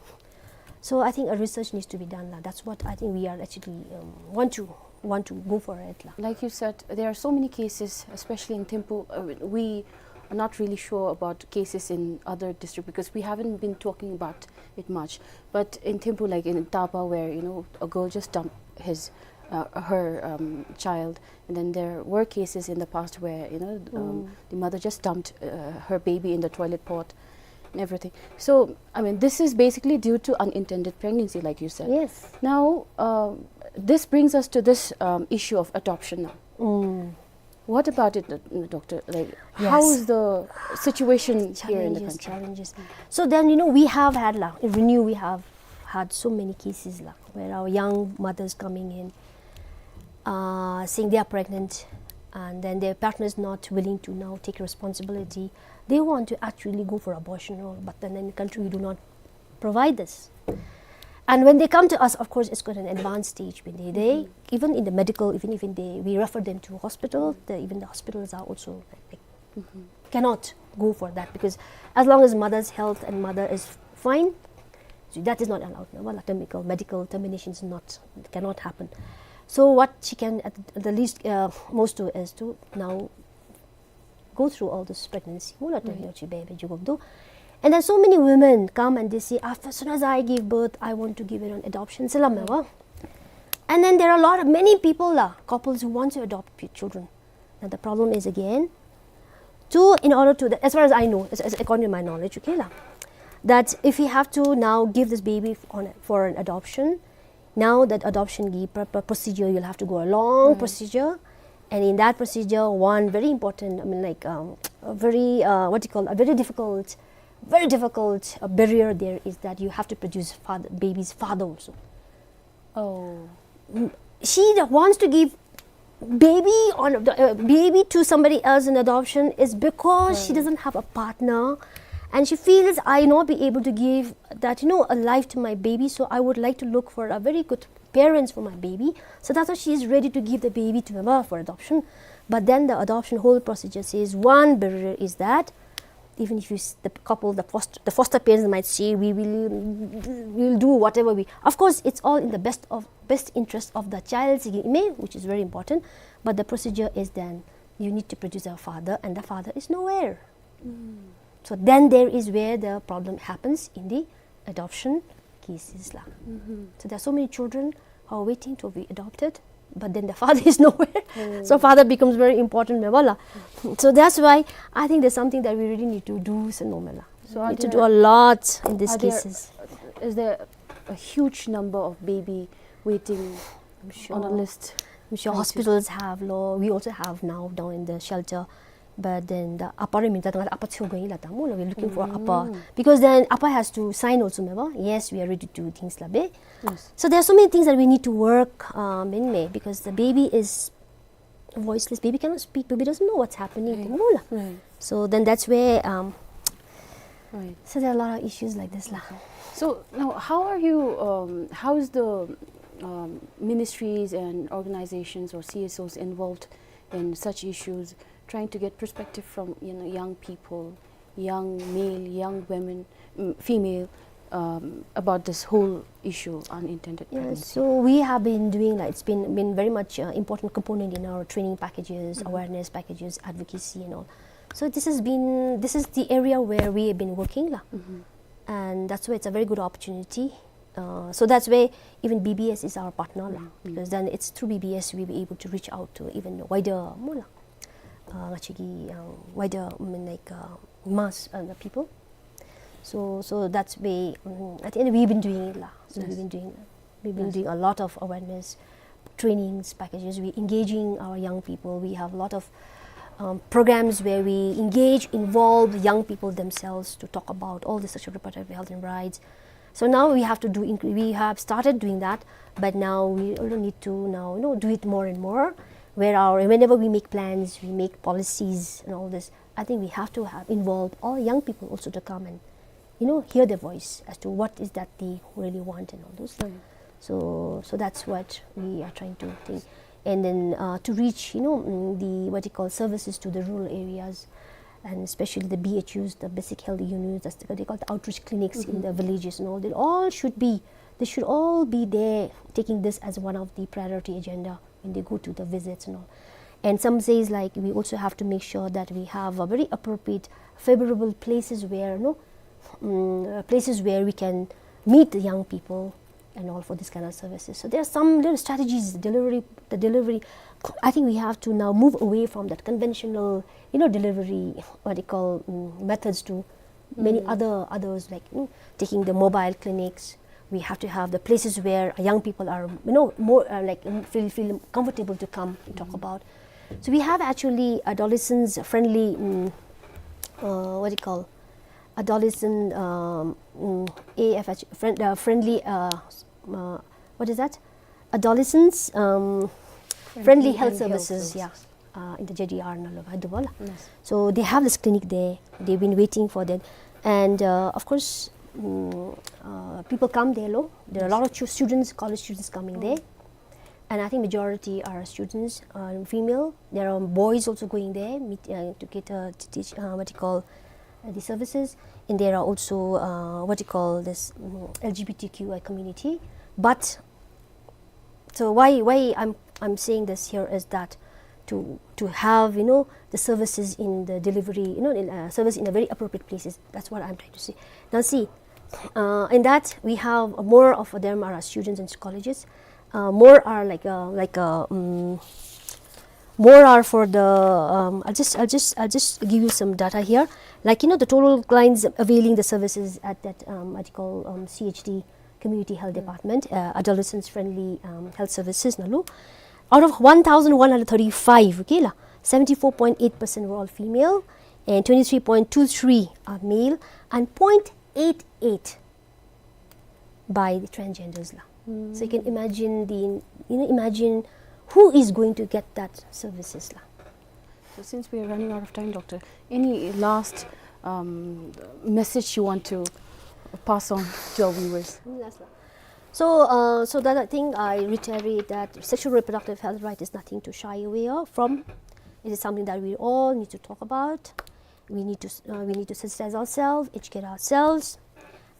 So I think a research needs to be done, la. That's what I think we are actually, um, want to, want to go for it, la. Like you said, there are so many cases, especially in Thimphu. Uh, we are not really sure about cases in other district because we haven't been talking about it much. But in Thimphu, like in Tapa, where, you know, a girl just dumped his, uh, her, um, child, and then there were cases in the past where, you know, um, the mother just dumped, uh, her baby in the toilet pot and everything. So, I mean, this is basically due to unintended pregnancy, like you said. Yes. Now, um, this brings us to this, um, issue of adoption now. What about it, uh, doctor? Like, how is the situation here in the country? Challenges, challenges. So then, you know, we have had, la, in Renew, we have had so many cases, la, where our young mothers coming in, uh, saying they are pregnant, and then their partner is not willing to now take responsibility. They want to actually go for abortion, all, but then in the country we do not provide this. And when they come to us, of course, it's quite an advanced stage. When they, they even in the medical, even, even they, we refer them to hospital. The, even the hospitals are also like, cannot go for that, because as long as mother's health and mother is fine, so that is not allowed. No, well, medical, medical termination is not, cannot happen. So what she can at the least, uh, most do is to now go through all this pregnancy. Mula to yo chi baby jugub do. And then so many women come and they say, "After, as soon as I give birth, I want to give it on adoption." Salam wa. And then there are a lot of, many people, la, couples who want to adopt p-, children. Now the problem is again, to, in order to, as far as I know, as, as according to my knowledge, okay, la, that if we have to now give this baby f-, on, for an adoption, now that adoption gi-, pr-, pr-, procedure, you'll have to go a long procedure. And in that procedure, one very important, I mean, like, um, a very, uh, what do you call, a very difficult, very difficult, uh, barrier there is that you have to produce father, baby's father also. Oh. Mm, she that wants to give baby on the, uh, baby to somebody else in adoption is because she doesn't have a partner, and she feels, "I not be able to give that, you know, a life to my baby, so I would like to look for a very good parents for my baby." So that's why she is ready to give the baby to her for adoption. But then the adoption whole procedure says one barrier is that even if you s-, the couple, the foster, the foster parents might say, "We will, we will do whatever we," of course, it's all in the best of, best interest of the child, which is very important. But the procedure is then you need to produce a father, and the father is nowhere. So then there is where the problem happens in the adoption cases la. So there are so many children who are waiting to be adopted, but then the father is nowhere. So father becomes very important, me bala. So that's why I think there's something that we really need to do, so no me la. So we need to do a lot in these cases. Is there a huge number of baby waiting on a list? I'm sure hospitals have, lo, we also have now down in the shelter. But then the apa re minta tanga apa chu going la ta mo, we're looking for apa. Because then apa has to sign also, me ba? Yes, we are ready to do things la be. So there are so many things that we need to work, um, in me, because the baby is voiceless. Baby cannot speak. Baby doesn't know what's happening. Mo la. So then that's where, um, so there are a lot of issues like this la. So now, how are you, um, how is the, um, ministries and organizations or C S Os involved in such issues, trying to get perspective from, you know, young people, young male, young women, mm, female, um, about this whole issue, unintended pregnancy? So we have been doing, like, it's been, been very much, uh, important component in our training packages, awareness packages, advocacy and all. So this has been, this is the area where we have been working la. And that's why it's a very good opportunity. Uh, so that's why even B B S is our partner la, because then it's through B B S we'll be able to reach out to even wider, mo la, uh, actually, uh, wider, I mean, like, uh, mass, uh, the people. So, so that's why, um, at the end we've been doing it la. So we've been doing, we've been doing a lot of awareness trainings packages. We engaging our young people. We have a lot of, um, programs where we engage, involve young people themselves to talk about all the sexual reproductive health and rights. So now we have to do, inc-, we have started doing that, but now we also need to now, you know, do it more and more, where our, whenever we make plans, we make policies and all this, I think we have to have involve all young people also to come and, you know, hear their voice as to what is that they really want and all those. Mm. So, so that's what we are trying to think. And then, uh, to reach, you know, mm, the, what you call, services to the rural areas, and especially the B H Us, the basic health units, that's what they call the outreach clinics in the villages and all. They all should be, they should all be there, taking this as one of the priority agenda when they go to the visits and all. And some says, like, we also have to make sure that we have a very appropriate, favorable places where, you know, mm, uh, places where we can meet the young people and all for this kind of services. So there are some little strategies, delivery, the delivery. I think we have to now move away from that conventional, you know, delivery, what they call, mm, methods to many other, others, like, you know, taking the mobile clinics. We have to have the places where young people are, you know, more, uh, like, mm, feel, feel comfortable to come and talk about. So we have actually adolescents friendly, mm, uh, what do you call, adolescent, um, mm, A F H, friend, uh, friendly, uh, s-, uh, what is that? Adolescents, um, friendly health services, yeah. Uh, in the J D R ནང་ལུ་བ་འདུག་པ་ལགས། Yes. So they have this clinic there. They've been waiting for that. And, uh, of course, mm, uh, people come there, lo. There are a lot of chu-, students, college students coming there. And I think majority are students, uh, female. There are boys also going there, meet, uh, to get, uh, to teach, uh, what you call, uh, the services. And there are also, uh, what you call this, mm, L G B T Q I community. But so why, why I'm, I'm saying this here is that to, to have, you know, the services in the delivery, you know, in, uh, service in a very appropriate places. That's what I'm trying to say. Now see, uh, in that we have more of them are students in colleges. Uh, more are like, uh, like, uh, mm, more are for the, um, I'll just, I'll just, I'll just give you some data here. Like, you know, the total clients availing the services at that, um, what you call, um, C H D, Community Health Department, uh, Adolescents Friendly, um, Health Services ནང་ལུ. Out of one thousand one hundred thirty-five, okay ལགས, seventy-four point eight percent were all female, and twenty-three point two three are male, and point eight eight by the transgenders ལགས། So you can imagine the, you know, imagine who is going to get that services ལགས། So since we are running out of time, Doctor, any last, um, message you want to pass on to our viewers? Last one. So, uh, so that I think I reiterate that sexual reproductive health right is nothing to shy away of, from. It is something that we all need to talk about. We need to s-, uh, we need to sensitize ourselves, educate ourselves,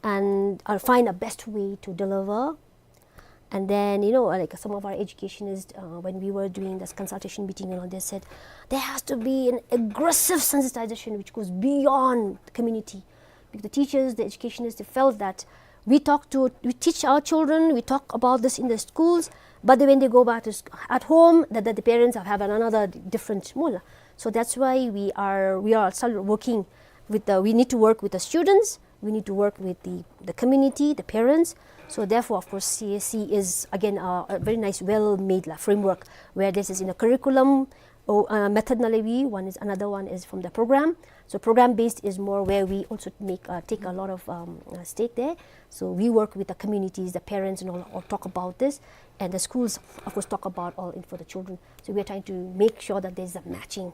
and, uh, find a best way to deliver. And then, you know, like, some of our educationists, uh, when we were doing this consultation meeting and all, they said there has to be an aggressive sensitization which goes beyond the community. Because the teachers, the educationists, they felt that we talk to, we teach our children, we talk about this in the schools, but then when they go back to sc-, at home, that, that the parents have, have another different mula. So that's why we are, we are still working with the, we need to work with the students, we need to work with the, the community, the parents. So therefore, of course, C A C is again a, a very nice, well-made, la, framework where this is in the curriculum, or, uh, method ནང་ལས་བའི, one is, another one is from the program. So program based is more where we also make, uh, take a lot of, um, uh, stake there. So we work with the communities, the parents and all, all talk about this. And the schools, of course, talk about all in for the children. So we are trying to make sure that there's a matching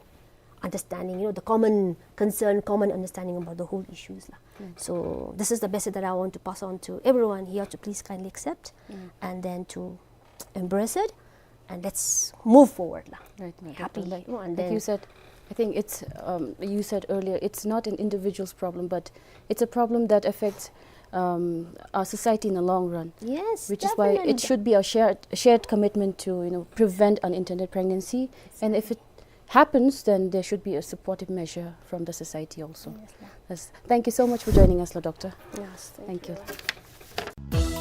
understanding, you know, the common concern, common understanding about the whole issues, la. So this is the message that I want to pass on to everyone here to please kindly accept and then to embrace it, and let's move forward, la. Right, right, happy, Doctor. Like, you know, and like then you said, I think it's, um, you said earlier, it's not an individual's problem, but it's a problem that affects, um, our society in the long run. Yes, which is why it definitely should be a shared, shared commitment to, you know, prevent unintended pregnancy. And if it happens, then there should be a supportive measure from the society also. Yes, ma'am. Yes. Thank you so much for joining us, la, Doctor. Yes, thank you. Thank you.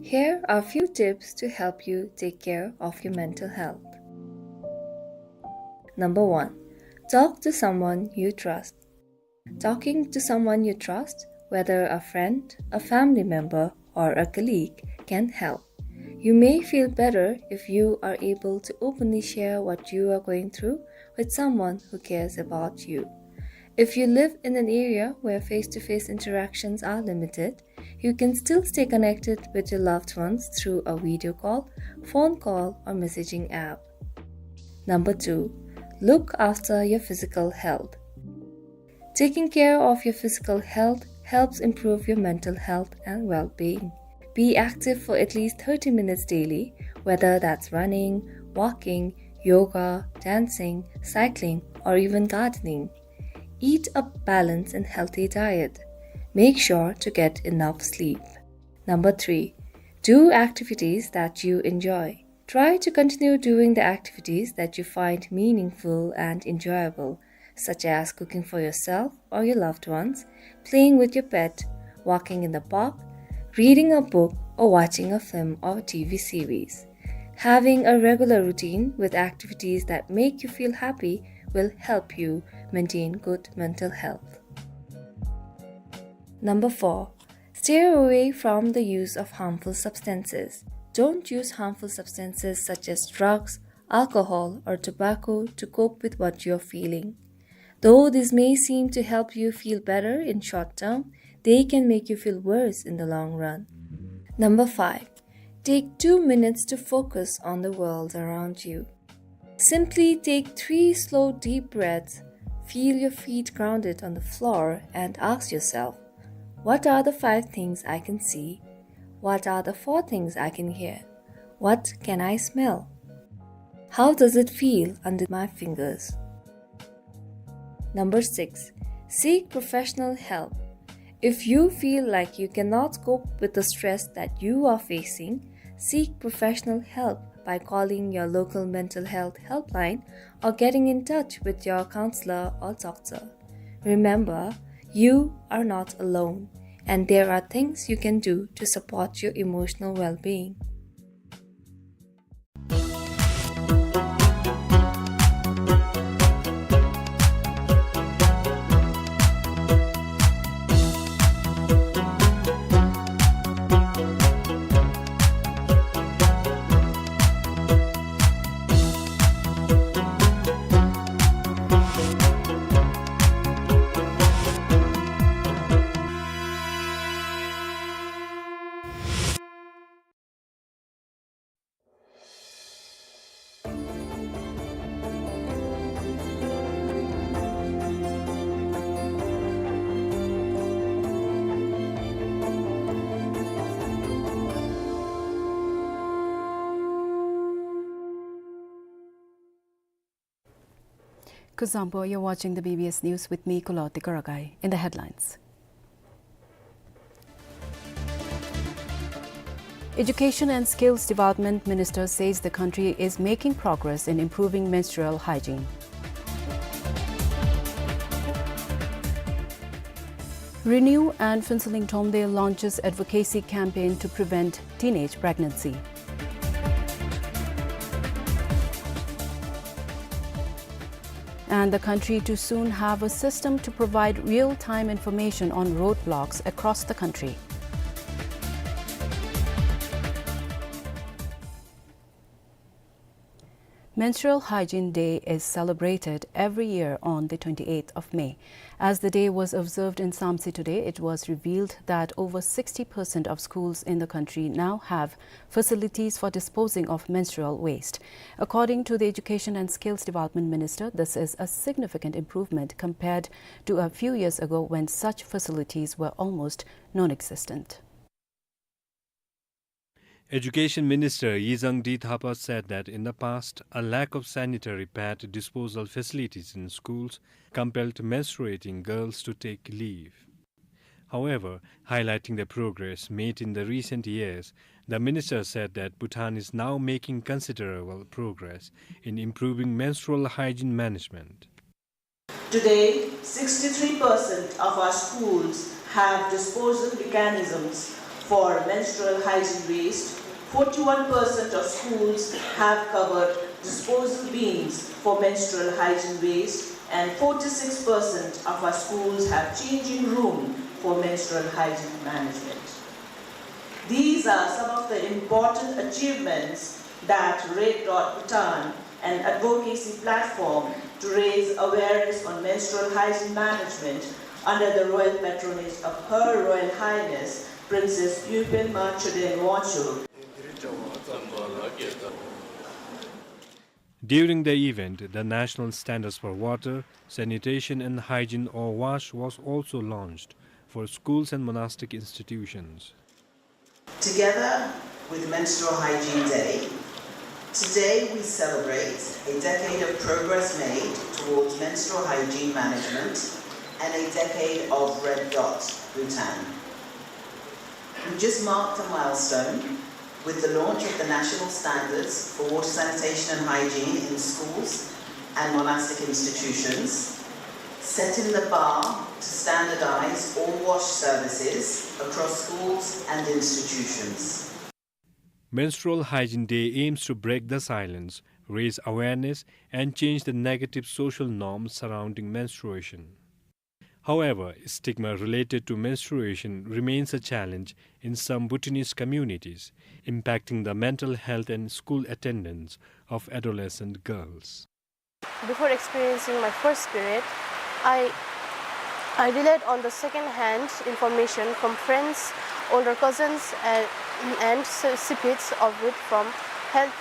Here are few tips to help you take care of your mental health. Number one, talk to someone you trust. Talking to someone you trust, whether a friend, a family member, or a colleague, can help. You may feel better if you are able to openly share what you are going through with someone who cares about you. If you live in an area where face-to-face interactions are limited, you can still stay connected with your loved ones through a video call, phone call, or messaging app. Number two, look after your physical health. Taking care of your physical health helps improve your mental health and well-being. Be active for at least thirty minutes daily, whether that's running, walking, yoga, dancing, cycling, or even gardening. Eat a balanced and healthy diet. Make sure to get enough sleep. Number three, do activities that you enjoy. Try to continue doing the activities that you find meaningful and enjoyable, such as cooking for yourself or your loved ones, playing with your pet, walking in the park, reading a book, or watching a film or T V series. Having a regular routine with activities that make you feel happy will help you maintain good mental health. Number four, steer away from the use of harmful substances. Don't use harmful substances such as drugs, alcohol, or tobacco to cope with what you're feeling. Though this may seem to help you feel better in short term, they can make you feel worse in the long run. Number five, take two minutes to focus on the world around you. Simply take three slow, deep breaths, feel your feet grounded on the floor, and ask yourself, "What are the five things I can see? What are the four things I can hear? What can I smell? How does it feel under my fingers?" Number six, seek professional help. If you feel like you cannot cope with the stress that you are facing, seek professional help by calling your local mental health helpline or getting in touch with your counselor or doctor. Remember, you are not alone, and there are things you can do to support your emotional well-being. Kuzuzangpo, you're watching the B B S News with me, Kulo Tikaragai. In the headlines. Education and Skills Development Minister says the country is making progress in improving menstrual hygiene. Renew and Phuentsholing Thromde launches advocacy campaign to prevent teenage pregnancy. And the country to soon have a system to provide real-time information on roadblocks across the country. Menstrual Hygiene Day is celebrated every year on the twenty-eighth of May. As the day was observed in Samtse today, it was revealed that over sixty percent of schools in the country now have facilities for disposing of menstrual waste. According to the Education and Skills Development Minister, this is a significant improvement compared to a few years ago when such facilities were almost non-existent. Education Minister Yizang D Thapa said that in the past, a lack of sanitary pad disposal facilities in schools compelled menstruating girls to take leave. However, highlighting the progress made in the recent years, the minister said that Bhutan is now making considerable progress in improving menstrual hygiene management. Today, sixty-three percent of our schools have disposal mechanisms For menstrual hygiene waste, forty-one percent of schools have covered disposal bins for menstrual hygiene waste, and forty-six percent of our schools have changing room for menstrual hygiene management. These are some of the important achievements that Red Dot Bhutan, an advocacy platform to raise awareness on menstrual hygiene management under the royal patronage of Her Royal Highness Princess Yuypelma Choden Wangchuck. During the event, the National Standards for Water, Sanitation and Hygiene, or WASH, was also launched for schools and monastic institutions. Together with Menstrual Hygiene Day, today we celebrate a decade of progress made towards menstrual hygiene management and a decade of Red Dot Bhutan. We just marked a milestone with the launch of the national standards for water, sanitation and hygiene in schools and monastic institutions, setting the bar to standardize all WASH services across schools and institutions. Menstrual Hygiene Day aims to break the silence, raise awareness, and change the negative social norms surrounding menstruation. However, stigma related to menstruation remains a challenge in some Bhutanese communities, impacting the mental health and school attendance of adolescent girls. Before experiencing my first period, I, I relied on the second-hand information from friends, older cousins, and, and s-, snippets of it from health,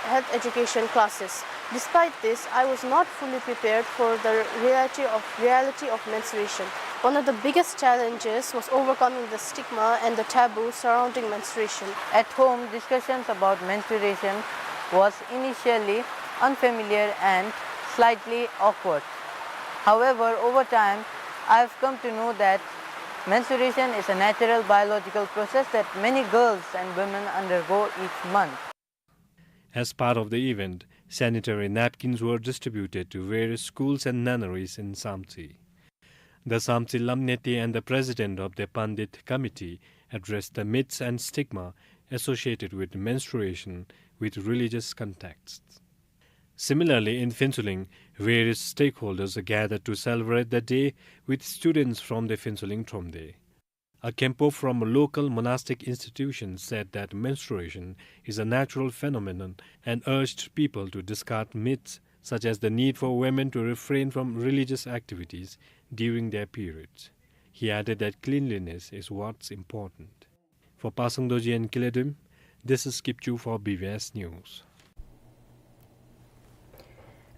health education classes. Despite this, I was not fully prepared for the reality of, reality of menstruation. One of the biggest challenges was overcoming the stigma and the taboo surrounding menstruation. At home, discussions about menstruation was initially unfamiliar and slightly awkward. However, over time, I've come to know that menstruation is a natural biological process that many girls and women undergo each month. As part of the event, sanitary napkins were distributed to various schools and nunneries in Samtse. The Samtse Lamnete and the president of the Pandit Committee addressed the myths and stigma associated with menstruation with religious contexts. Similarly, in Phuentsholing, various stakeholders gathered to celebrate the day with students from the Phuentsholing Thromde. A Khenpo from a local monastic institution said that menstruation is a natural phenomenon and urged people to discard myths such as the need for women to refrain from religious activities during their periods. He added that cleanliness is what's important. For Pasang Dorji and Kile Doim, this is Kipchu for B B S News.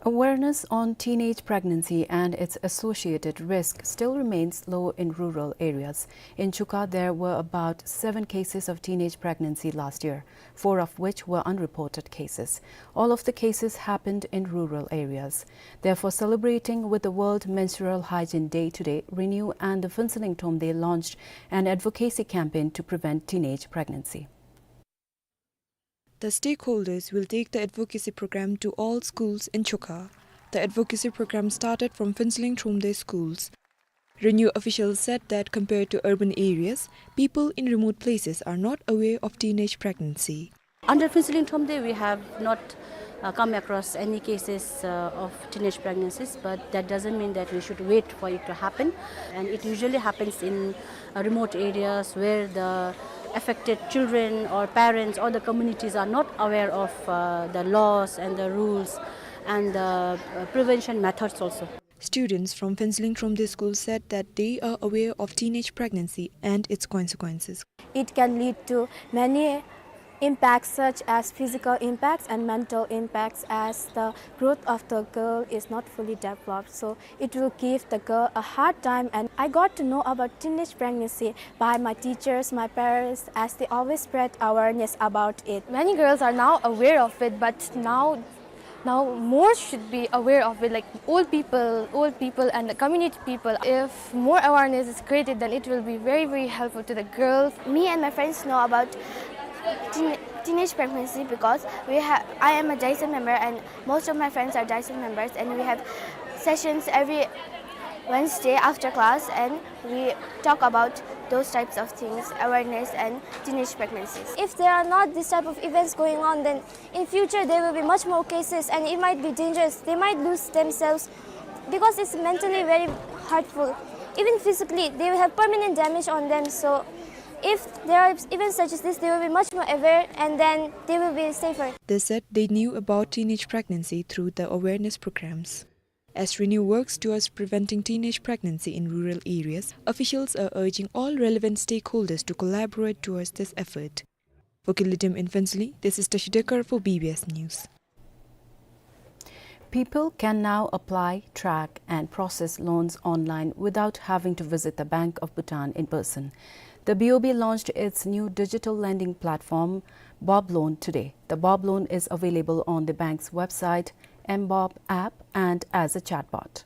Awareness on teenage pregnancy and its associated risk still remains low in rural areas. In Chuka, there were about seven cases of teenage pregnancy last year, four of which were unreported cases. All of the cases happened in rural areas. Therefore, celebrating with the World Menstrual Hygiene Day today, RENEW and the Phuentsholing Thromde launched an advocacy campaign to prevent teenage pregnancy. The stakeholders will take the advocacy program to all schools in Chuka. The advocacy program started from Phuentsholing Thromde schools. RENEW officials said that compared to urban areas, people in remote places are not aware of teenage pregnancy. Under Phuentsholing Thromde, we have not, uh, come across any cases, uh, of teenage pregnancies, but that doesn't mean that we should wait for it to happen. And it usually happens in, uh, remote areas where the affected children or parents or the communities are not aware of, uh, the laws and the rules and the, uh, prevention methods also. Students from Phuentsholing Thromde School said that they are aware of teenage pregnancy and its consequences. It can lead to many impacts such as physical impacts and mental impacts, as the growth of the girl is not fully developed. So it will give the girl a hard time, and I got to know about teenage pregnancy by my teachers, my parents, as they always spread awareness about it. Many girls are now aware of it, but now, now more should be aware of it, like old people, old people and the community people. If more awareness is created, then it will be very, very helpful to the girls. Me and my friends know about teen-, teenage pregnancy because we ha-, I am a JICEM member and most of my friends are JICEM members, and we have sessions every, Wednesday after class, and we talk about those types of things, awareness and teenage pregnancies. If there are not this type of events going on, then in future there will be much more cases and it might be dangerous. They might lose themselves because it's mentally very hurtful. Even physically, they will have permanent damage on them. So if there are events such as this, they will be much more aware and then they will be safer. They said they knew about teenage pregnancy through the awareness programs. As RENEW works towards preventing teenage pregnancy in rural areas, officials are urging all relevant stakeholders to collaborate towards this effort. For Kilidim in Phuentsholing, this is Tashi Dekar for B B S News. People can now apply, track, and process loans online without having to visit the Bank of Bhutan in person. The B O B launched its new digital lending platform, Bob Loan, today. The Bob Loan is available on the bank's website, M Bob app, and as a chatbot.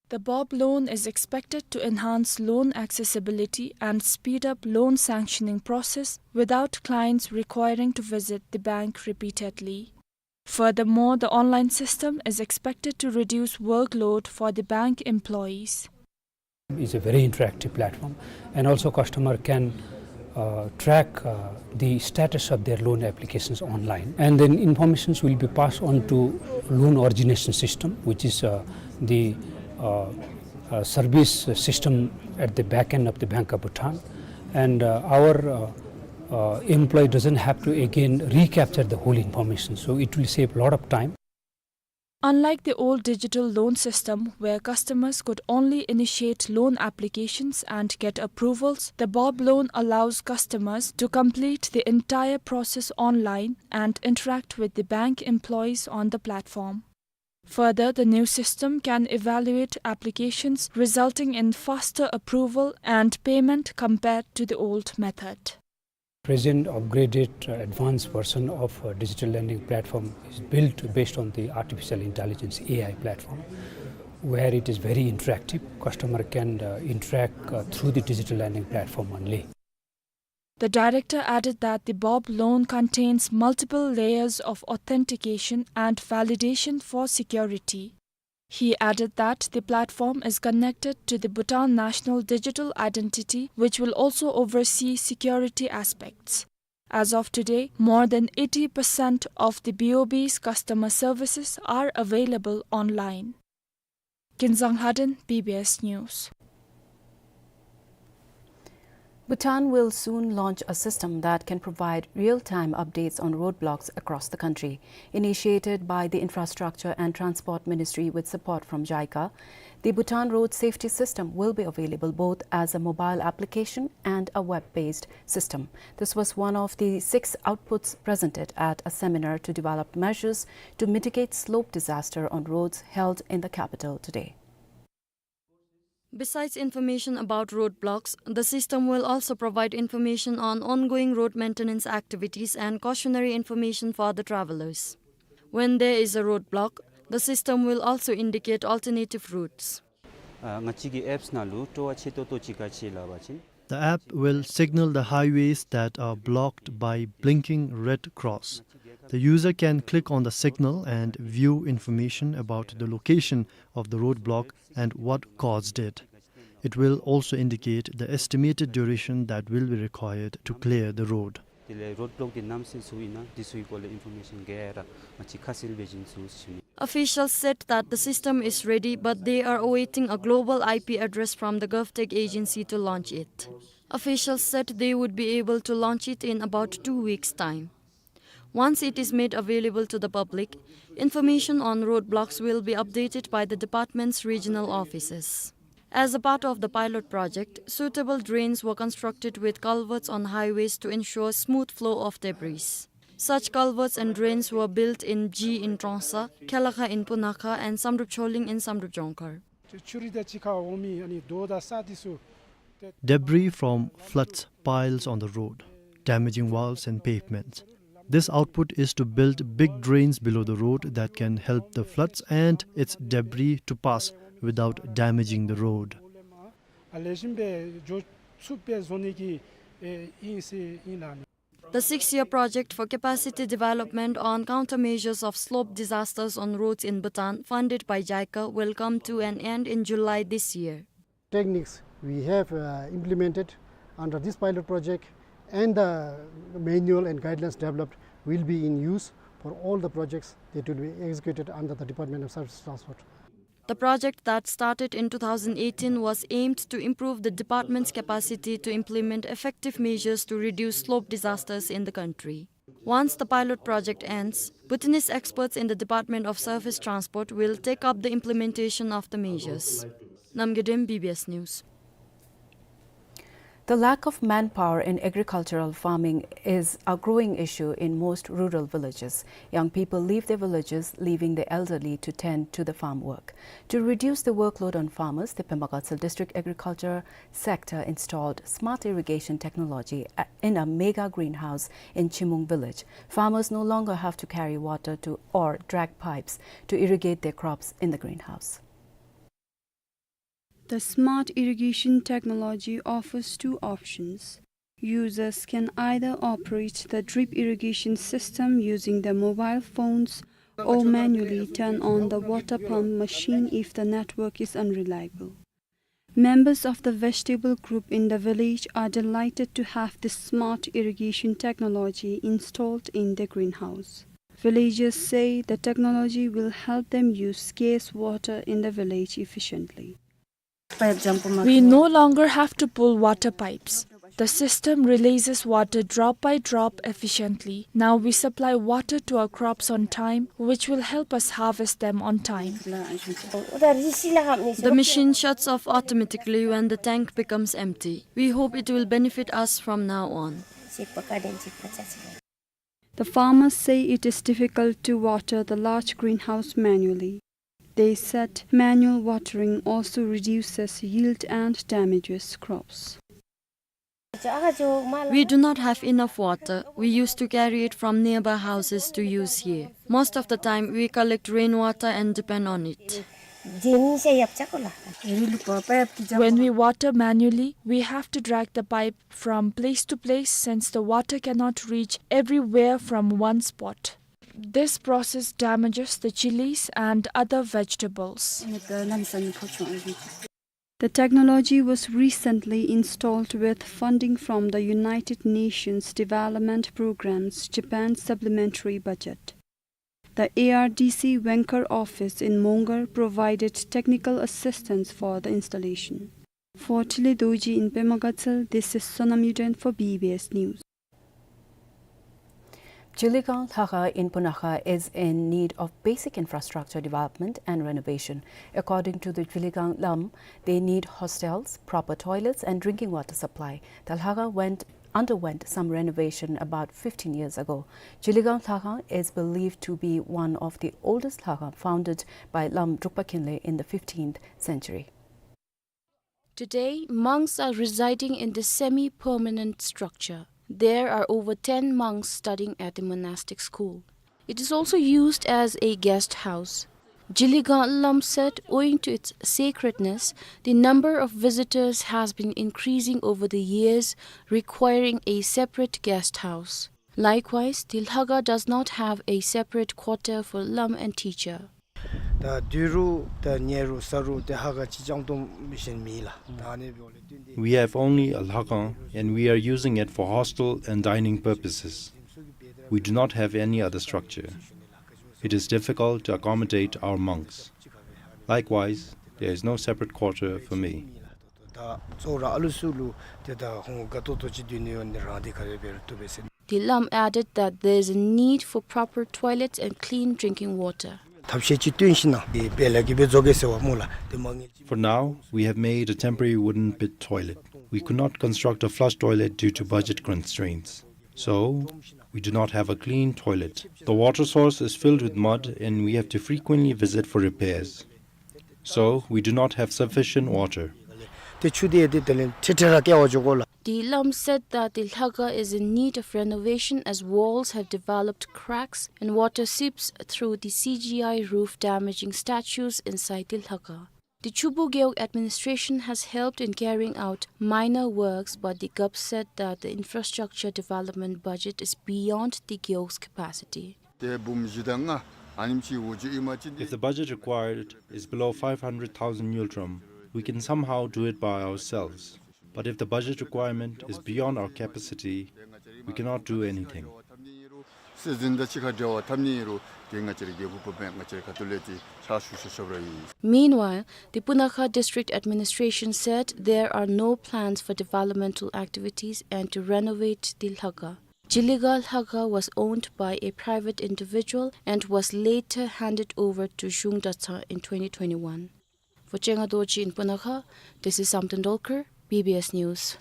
The Bob Loan is expected to enhance loan accessibility and speed up loan sanctioning process without clients requiring to visit the bank repeatedly. Furthermore, the online system is expected to reduce workload for the bank employees. It's a very interactive platform, and also customer can, uh, track, uh, the status of their loan applications online, and then informations will be passed on to loan origination system, which is, uh, the, uh, uh, service system at the back end of the Bank of Bhutan, and, uh, our, uh, uh, employee doesn't have to again recapture the whole information, so it will save a lot of time. Unlike the old digital loan system, where customers could only initiate loan applications and get approvals, the Bob Loan allows customers to complete the entire process online and interact with the bank employees on the platform. Further, the new system can evaluate applications, resulting in faster approval and payment compared to the old method. Present upgraded, uh, advanced version of, uh, digital lending platform is built based on the artificial intelligence, A I platform, where it is very interactive. Customer can, uh, interact, uh, through the digital lending platform only. The director added that the Bob Loan contains multiple layers of authentication and validation for security. He added that the platform is connected to the Bhutan National Digital Identity, which will also oversee security aspects. As of today, more than eighty percent of the B O B's customer services are available online. Kinzang Lhaden, B B S News. Bhutan will soon launch a system that can provide real-time updates on roadblocks across the country. Initiated by the Infrastructure and Transport Ministry with support from JICA, the Bhutan Road Safety System will be available both as a mobile application and a web-based system. This was one of the six outputs presented at a seminar to develop measures to mitigate slope disaster on roads held in the capital today. Besides information about roadblocks, the system will also provide information on ongoing road maintenance activities and cautionary information for the travelers. When there is a roadblock, the system will also indicate alternative routes. ཨ་ང་བཅས་ཀྱི་ཨེཔསི་ནང་ལུ་སྤྲོ་བ་ཆེ་ཏོག་ཏོ་ཅིག་ག་ཅི་སླབ་པ་ཅིན། The app will signal the highways that are blocked by blinking red cross. The user can click on the signal and view information about the location of the roadblock and what caused it. It will also indicate the estimated duration that will be required to clear the road. དེ་ལས་རོཌ་བློག་འདི་ནམ་ཚུན་ཚུགས་ཨིན་ན་འདི་ཚུ་གི་སྐོར་ལས་ཨིན་ཕོར་མེ་ཤཱན་ག་ར་ང་བཅས་ཁ་གསལ་སྦེ་བྱིན་ཚུགས་ཟེར་ཞུ་ནི། Officials said that the system is ready, but they are awaiting a global I P address from the GovTech agency to launch it. Officials said they would be able to launch it in about two weeks' time. Once it is made available to the public, information on roadblocks will be updated by the department's regional offices. As a part of the pilot project, suitable drains were constructed with culverts on highways to ensure smooth flow of debris. Such culverts and drains were built in Ji in Trongsa, Khelakha in Punakha, and Samdrup Choling in Samdrup Jongkhar. Debris from floods piles on the road, damaging walls and pavements. This output is to build big drains below the road that can help the floods and its debris to pass without damaging the road. The six-year project for capacity development on countermeasures of slope disasters on roads in Bhutan, funded by JICA, will come to an end in July this year. Techniques we have, uh, implemented under this pilot project and the manual and guidelines developed will be in use for all the projects that will be executed under the Department of Surface Transport. The project that started in two thousand eighteen was aimed to improve the department's capacity to implement effective measures to reduce slope disasters in the country. Once the pilot project ends, Bhutanese experts in the Department of Surface Transport will take up the implementation of the measures. Namgay Dem, B B S News. The lack of manpower in agricultural farming is a growing issue in most rural villages. Young people leave their villages, leaving the elderly to tend to the farm work. To reduce the workload on farmers, the Pema Gatshel District Agriculture Sector installed smart irrigation technology a-, in a mega greenhouse in Chimung village. Farmers no longer have to carry water to or drag pipes to irrigate their crops in the greenhouse. The smart irrigation technology offers two options. Users can either operate the drip irrigation system using their mobile phones or manually turn on the water pump machine if the network is unreliable. Members of the vegetable group in the village are delighted to have this smart irrigation technology installed in their greenhouse. Villagers say the technology will help them use scarce water in the village efficiently. We no longer have to pull water pipes. The system releases water drop by drop efficiently. Now we supply water to our crops on time, which will help us harvest them on time. The machine shuts off automatically when the tank becomes empty. We hope it will benefit us from now on. The farmers say it is difficult to water the large greenhouse manually. They said manual watering also reduces yield and damages crops. We do not have enough water. We used to carry it from nearby houses to use here. Most of the time, we collect rainwater and depend on it. When we water manually, we have to drag the pipe from place to place since the water cannot reach everywhere from one spot. This process damages the chilies and other vegetables. The technology was recently installed with funding from the United Nations Development Programme's Japan Supplementary Budget. The A R D C Vanker office in Mongar provided technical assistance for the installation. For Tili Dorji in Pema Gatshel, this is Sonam Yuden for B B S News. Zhiligang Lhakhang in Punakha is in need of basic infrastructure development and renovation. According to the Zhiligang Lam, they need hostels, proper toilets, and drinking water supply. The Lhakhang went, underwent some renovation about fifteen years ago. Zhiligang Lhakhang is believed to be one of the oldest Lhakhang, founded by Lam Drukpa Khinley in the fifteenth century. Today, monks are residing in the semi-permanent structure. There are over ten monks studying at the monastic school. It is also used as a guest house. Zhiligang Lam said, owing to its sacredness, the number of visitors has been increasing over the years, requiring a separate guest house. Likewise, the Lhakhang does not have a separate quarter for Lam and teacher. ད་དུས་རུ་ད་ཉལ་རུ་ཟ་རུ་དེ་ཧ་ག་ཅིག་རྐྱང་སྟོང་མི་ཤེས་མེད་ལགས། ད་ཨ་ནི་འབདཝ་ལས་བརྟེན་ཏེ། We have only a Lhakhang and we are using it for hostel and dining purposes. We do not have any other structure. It is difficult to accommodate our monks. Likewise, there is no separate quarter for me. ད་གཙོ་བོ་ར་ཨ་ལུ་ཚུ་ལུ་དེ་ད་ཁོང་དགའ་ཏོག་ཏོ་ཅིག་སྡོད་ནི་ཡོད་ནི་རང་དེ་ག་རེ་འབད་རུང་བཏུབ་པས་ཟེར། The Lam added that there is a need for proper toilets and clean drinking water. ཐབས་ཤེས་ཅིག་བཏོན་ཞིནམ་ལས་དེ་སྦེ་ལས་ཀྱི་སྦེ་བཟོ་གེ་ཟེར་བ་སྨོ་ལགས། དེ་མ་ངེས། For now, we have made a temporary wooden pit toilet. We could not construct a flush toilet due to budget constraints. So, we do not have a clean toilet. The water source is filled with mud and we have to frequently visit for repairs. So, we do not have sufficient water. དེ་ཆུ་དེ་དེ་དེ་ལས་ཁྲེ་ཁྲེ་ར་སྐྱེ་བ་འཇུག་གོ་ལགས། The Lam said that the Lhakhang is in need of renovation as walls have developed cracks and water seeps through the C G I roof, damaging statues inside the Lhakhang. The Chubu Gewog administration has helped in carrying out minor works, but the Gewog said that the infrastructure development budget is beyond the Gewog's capacity. If the budget required is below five hundred thousand ngultrum, we can somehow do it by ourselves. But if the budget requirement is beyond our capacity, we cannot do anything. Meanwhile, the Punakha District Administration said there are no plans for developmental activities and to renovate the Lhakha. Jiliga Lhakha was owned by a private individual and was later handed over to Zhung Datsa in twenty twenty-one. For Chenga Dorji in Punakha, this is Samten Dolkar, B B S News.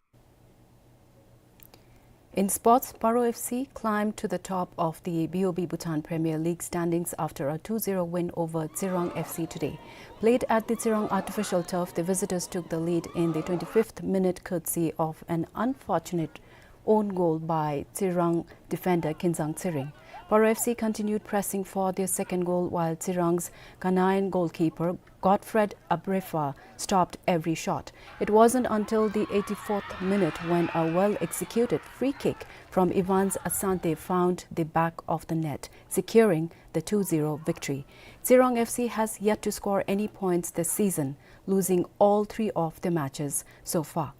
In sports, Paro F C climbed to the top of the B O B Bhutan Premier League standings after a two zero win over Tsirang F C today. Played at the Tsirang artificial turf, the visitors took the lead in the twenty-fifth minute courtesy of an unfortunate own goal by Tsirang defender Kinzang Tsiring. Paro F C continued pressing for their second goal, while Tsirang's Ghanaian goalkeeper Godfred Abrefa stopped every shot. It wasn't until the eighty-fourth minute when a well-executed free kick from Evans Asante found the back of the net, securing the two zero victory. Tsirang F C has yet to score any points this season, losing all three of their matches so far.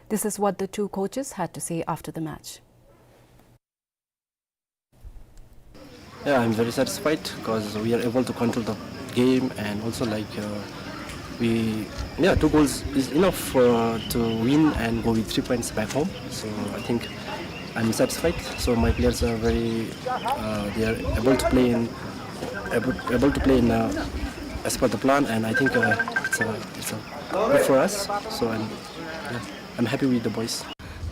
This is what the two coaches had to say after the match. Yeah, I'm very satisfied 'cause we are able to control the game, and also, like, uh, we, yeah, two goals is enough, uh, to win and go with three points back home. So I think I'm satisfied. So my players are very, uh, they are able to play in, able, able to play in, uh, as per the plan, and I think, uh, it's a, it's a good for us. So I'm, yeah, I'm happy with the boys.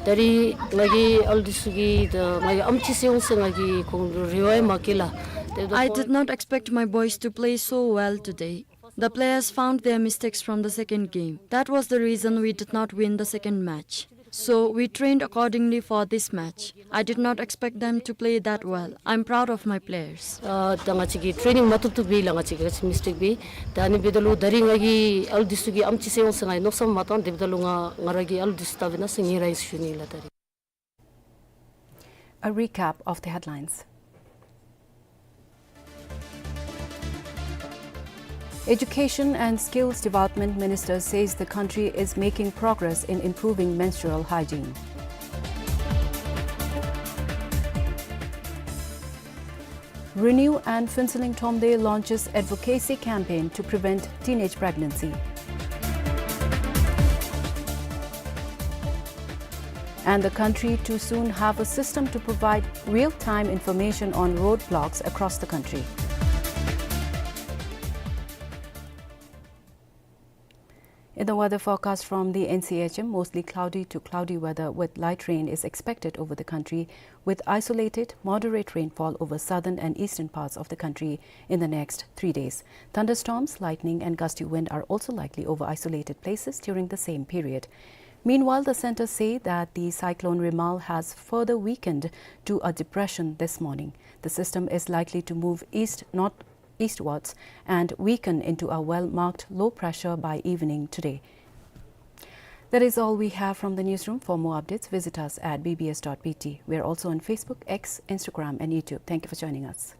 ད་རིས་ང་གིས་ཨ་ལུ་འདི་ཚུ་གིས་ད་ང་གི་ཨམ་ཅིག་སེ་འོང་ཟེར་ང་གིས་ཁོང་ལུ་རེ་བ་ཡང་མ་བསྐྱེད་ལགས། I did not expect my boys to play so well today. The players found their mistakes from the second game. That was the reason we did not win the second match. So we trained accordingly for this match. I did not expect them to play that well. I'm proud of my players. ཨ་ད་ང་བཅས་ཀྱིས་ཊེ་རེ་ནིང་མ་བཏུབ་བཏུབ་འབད་ལགས། ང་བཅས་ཀྱིས་ང་བཅས་མིས་ཊེཀ་འབད། ད་ཨ་ནི་འབདཝ་ད་ལུ་ད་རིས་ང་གིས་ཨ་ལུ་འདི་ཚུ་གིས་ཨམ་ཅིག་སེ་འོང་ཟེར་ང་གིས་མནོ་བསམ་མ་བཏང་། དེ་འབདཝ་ད་ལུ་ང་ང་ར་གིས་ཨ་ལུ་འདི་ཚུ་བལྟ་སྦེ་ན་ཟེར་ངེའི་ར་ཨིན་ཟེར་ཞུ་ནི་ལགས། ད་རིས། A recap of the headlines. Education and Skills Development Minister says the country is making progress in improving menstrual hygiene. RENEW and Phuentsholing Thromde launches advocacy campaign to prevent teenage pregnancy. And the country to soon have a system to provide real-time information on roadblocks across the country. In the weather forecast from the N C H M, mostly cloudy to cloudy weather with light rain is expected over the country, with isolated moderate rainfall over southern and eastern parts of the country in the next three days. Thunderstorms, lightning and gusty wind are also likely over isolated places during the same period. Meanwhile, the center say that the cyclone Remal has further weakened to a depression this morning. The system is likely to move east, north, eastwards and weaken into a well-marked low pressure by evening today. That is all we have from the newsroom. For more updates, visit us at B B S dot B T. We are also on Facebook, X, Instagram, and YouTube. Thank you for joining us.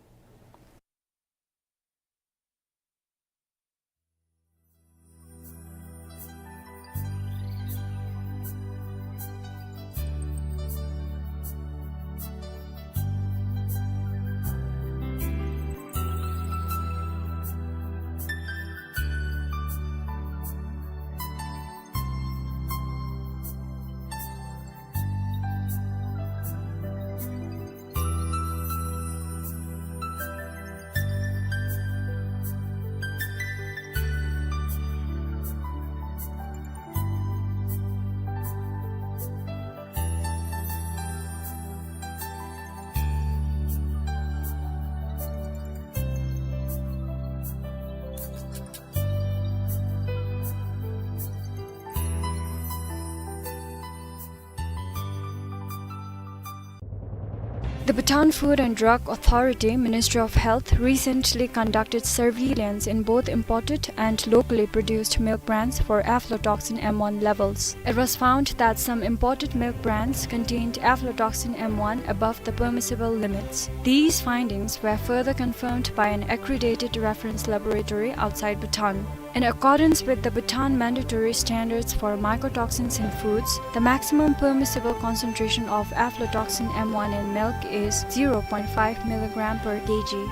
The Bhutan Food and Drug Authority, Ministry of Health, recently conducted surveillance in both imported and locally produced milk brands for aflatoxin M one levels. It was found that some imported milk brands contained aflatoxin M one above the permissible limits. These findings were further confirmed by an accredited reference laboratory outside Bhutan. In accordance with the Bhutan mandatory standards for mycotoxins in foods, the maximum permissible concentration of aflatoxin M one in milk is zero point five milligram per kg.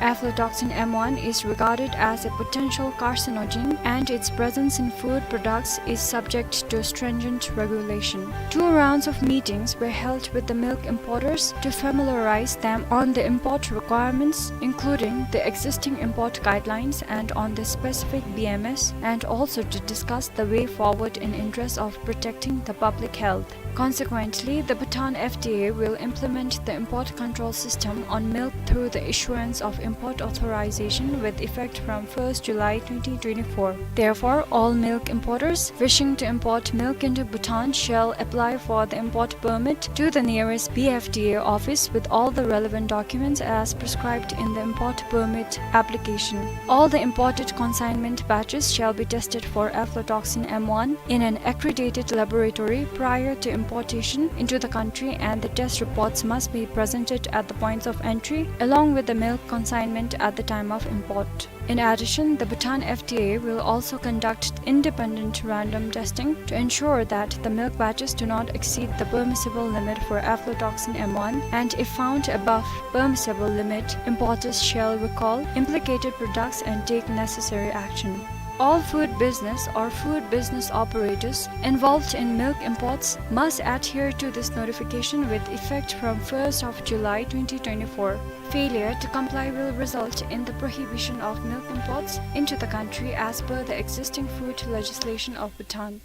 Aflatoxin M one is regarded as a potential carcinogen, and its presence in food products is subject to stringent regulation. Two rounds of meetings were held with the milk importers to familiarize them on the import requirements, including the existing import guidelines and on the specific B M S, and also to discuss the way forward in interest of protecting the public health. Consequently, the Bhutan F D A will implement the import control system on milk through the issuance of import authorization with effect from first July twenty twenty-four. Therefore, all milk importers wishing to import milk into Bhutan shall apply for the import permit to the nearest B F D A office with all the relevant documents as prescribed in the import permit application. All the imported consignment batches shall be tested for aflatoxin M one in an accredited laboratory prior to importation into the country, and the test reports must be presented at the points of entry along with the milk consignment at the time of import. In addition, the Bhutan F D A will also conduct independent random testing to ensure that the milk batches do not exceed the permissible limit for aflatoxin M one, and if found above permissible limit, importers shall recall implicated products and take necessary action. All food business or food business operators involved in milk imports must adhere to this notification with effect from first of July twenty twenty-four. Failure to comply will result in the prohibition of milk imports into the country as per the existing food legislation of Bhutan.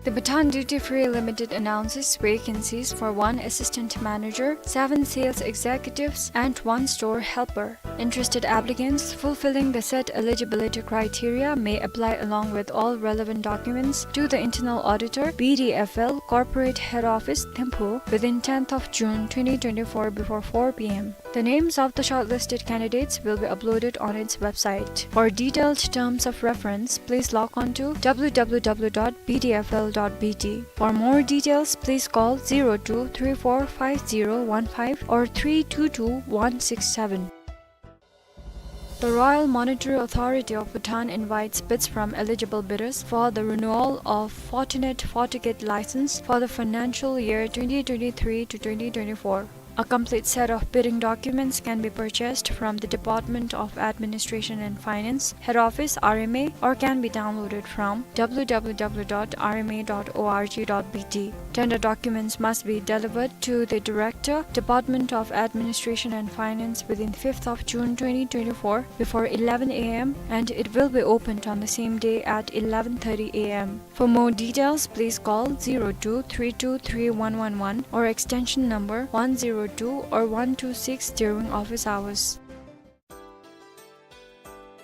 The Bhutan Duty Free Limited announces vacancies for one assistant manager, seven sales executives, and one store helper. Interested applicants fulfilling the said eligibility criteria may apply along with all relevant documents to the Internal Auditor, B D F L, Corporate Head Office, Thimphu, within tenth of June twenty twenty-four before four P M. The names of the shortlisted candidates will be uploaded on its website. For detailed terms of reference, please log on to W W W dot B D F L dot B T. For more details, please call zero two three four five zero one five or three two two one six seven. The Royal Monetary Authority of Bhutan invites bids from eligible bidders for the renewal of Fortinet FortiGate license for the financial year twenty twenty-three to twenty twenty-four. A complete set of bidding documents can be purchased from the Department of Administration and Finance, Head Office, R M A, or can be downloaded from W W W dot R M A dot org dot B T. Tender documents must be delivered to the Director, Department of Administration and Finance, within fifth of June twenty twenty-four before eleven A M, and it will be opened on the same day at eleven thirty A M. For more details, please call zero two three two three one one one or extension number one zero two or one two six during office hours.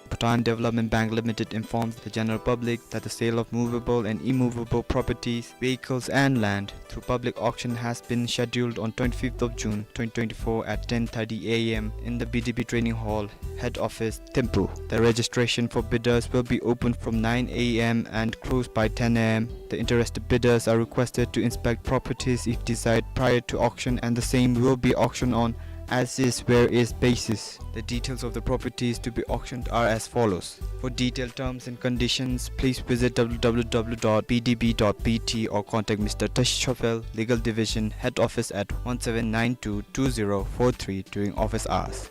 Bhutan Development Bank Limited informs the general public that the sale of movable and immovable properties, vehicles and land through public auction has been scheduled on twenty-fifth of June twenty twenty-four at ten thirty A M in the B D B Training Hall, Head Office, Thimphu. The registration for bidders will be open from nine A M and closed by ten A M. The interested bidders are requested to inspect properties if desired prior to auction, and the same will be auctioned on as is where is basis. The details of the properties to be auctioned are as follows. For detailed terms and conditions, please visit W W W dot B D B dot B T or contact Mister Tashi Chofel, Legal Division, Head Office at one seven nine two two zero four three during office hours.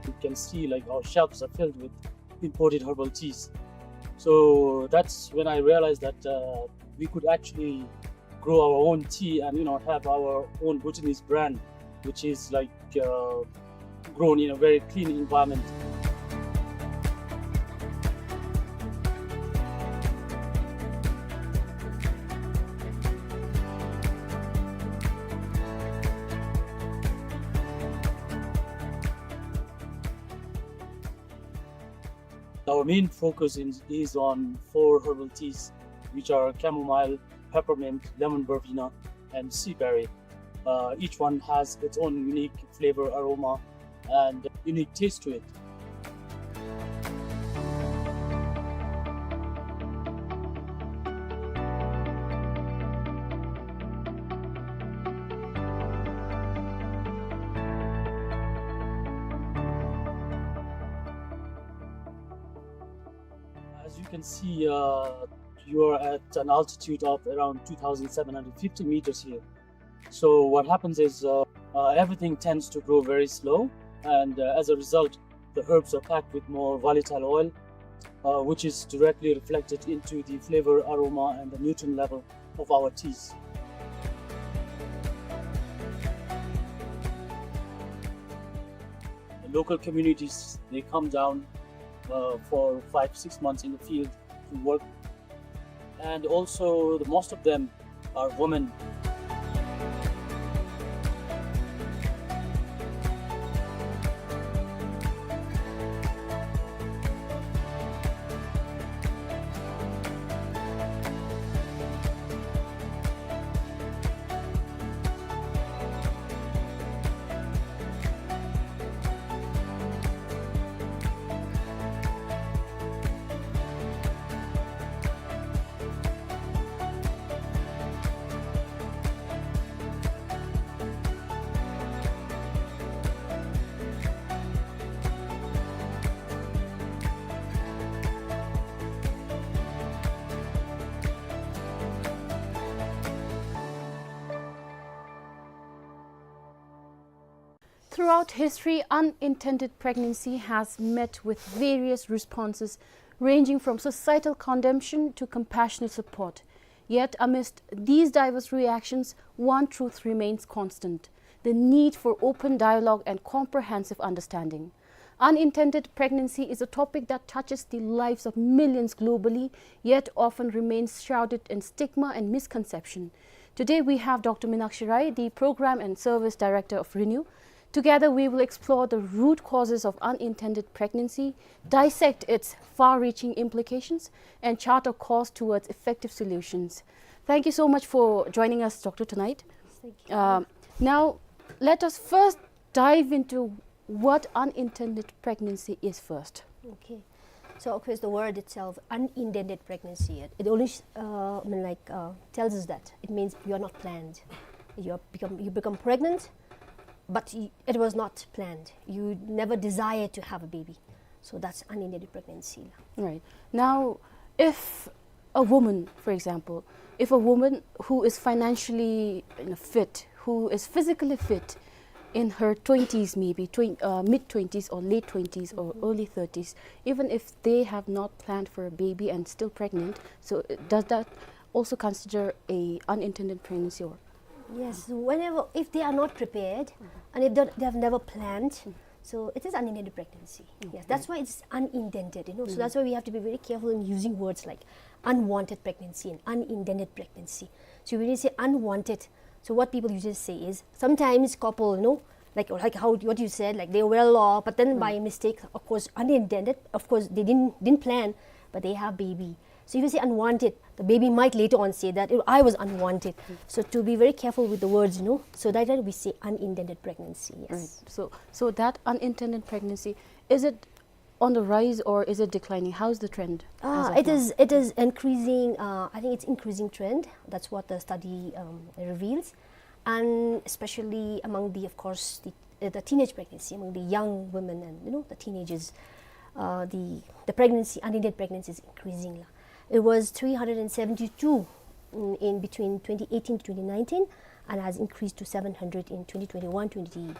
You can see, like, our shelves are filled with imported herbal teas. So that's when I realized that, uh, we could actually grow our own tea and, you know, have our own Bhutanese brand, which is, like, uh, grown in a very clean environment. Our main focus is, is on four herbal teas, which are chamomile, peppermint, lemon verbena, and sea berry. Uh, each one has its own unique flavor, aroma, and unique taste to it. As you can see, uh, you are at an altitude of around two thousand seven hundred fifty meters here. So what happens is, uh, uh, everything tends to grow very slow, and, uh, as a result, the herbs are packed with more volatile oil, uh, which is directly reflected into the flavor, aroma, and the nutrient level of our teas. The local communities, they come down, uh, for five, six months in the field to work. And also, the most of them are women. Throughout history, unintended pregnancy has met with various responses, ranging from societal condemnation to compassionate support. Yet, amidst these diverse reactions, one truth remains constant: the need for open dialogue and comprehensive understanding. Unintended pregnancy is a topic that touches the lives of millions globally, yet often remains shrouded in stigma and misconception. Today, we have Doctor Minakshi Rai, the Program and Service Director of RENEW. Together, we will explore the root causes of unintended pregnancy, dissect its far-reaching implications, and chart a course towards effective solutions. Thank you so much for joining us, Doctor, tonight. Thank you. Um, now, let us first dive into what unintended pregnancy is first. Okay. So, of course, the word itself, unintended pregnancy, it, it only, uh, I mean, like, uh, tells us that it means you are not planned. You are become, you become pregnant, but y-, it was not planned. You never desired to have a baby. So that's unintended pregnancy. Right. Now, if a woman, for example, if a woman who is financially, you know, fit, who is physically fit, in her twenties maybe, twen-, uh, mid twenties or late twenties or early thirties, even if they have not planned for a baby and still pregnant, so, uh, does that also consider a unintended pregnancy or? Yes, whenever, if they are not prepared and if they, they have never planned, so it is unintended pregnancy. Yes, okay, that's why it's unintended, you know. So that's why we have to be very careful in using words like unwanted pregnancy and unintended pregnancy. So when you say unwanted, so what people usually say is, sometimes couple, you know, like, like how, what you said, like, they were well off, but then by mistake, of course, unintended, of course, they didn't, didn't plan, but they have baby. So if you say unwanted, the baby might later on say that, "Oh, I was unwanted." So to be very careful with the words, you know, so that, that we say unintended pregnancy, yes. Right. So, so that unintended pregnancy, is it on the rise or is it declining? How's the trend as of now? Ah, it is, it is increasing, uh, I think it's increasing trend. That's what the study, um, reveals. And especially among the, of course, the, uh, the teenage pregnancy, among the young women and, you know, the teenagers, uh, the, the pregnancy, unintended pregnancy is increasing la. It was three hundred and seventy-two in, in between twenty eighteen to twenty nineteen and has increased to seven hundred in twenty twenty-one, twenty,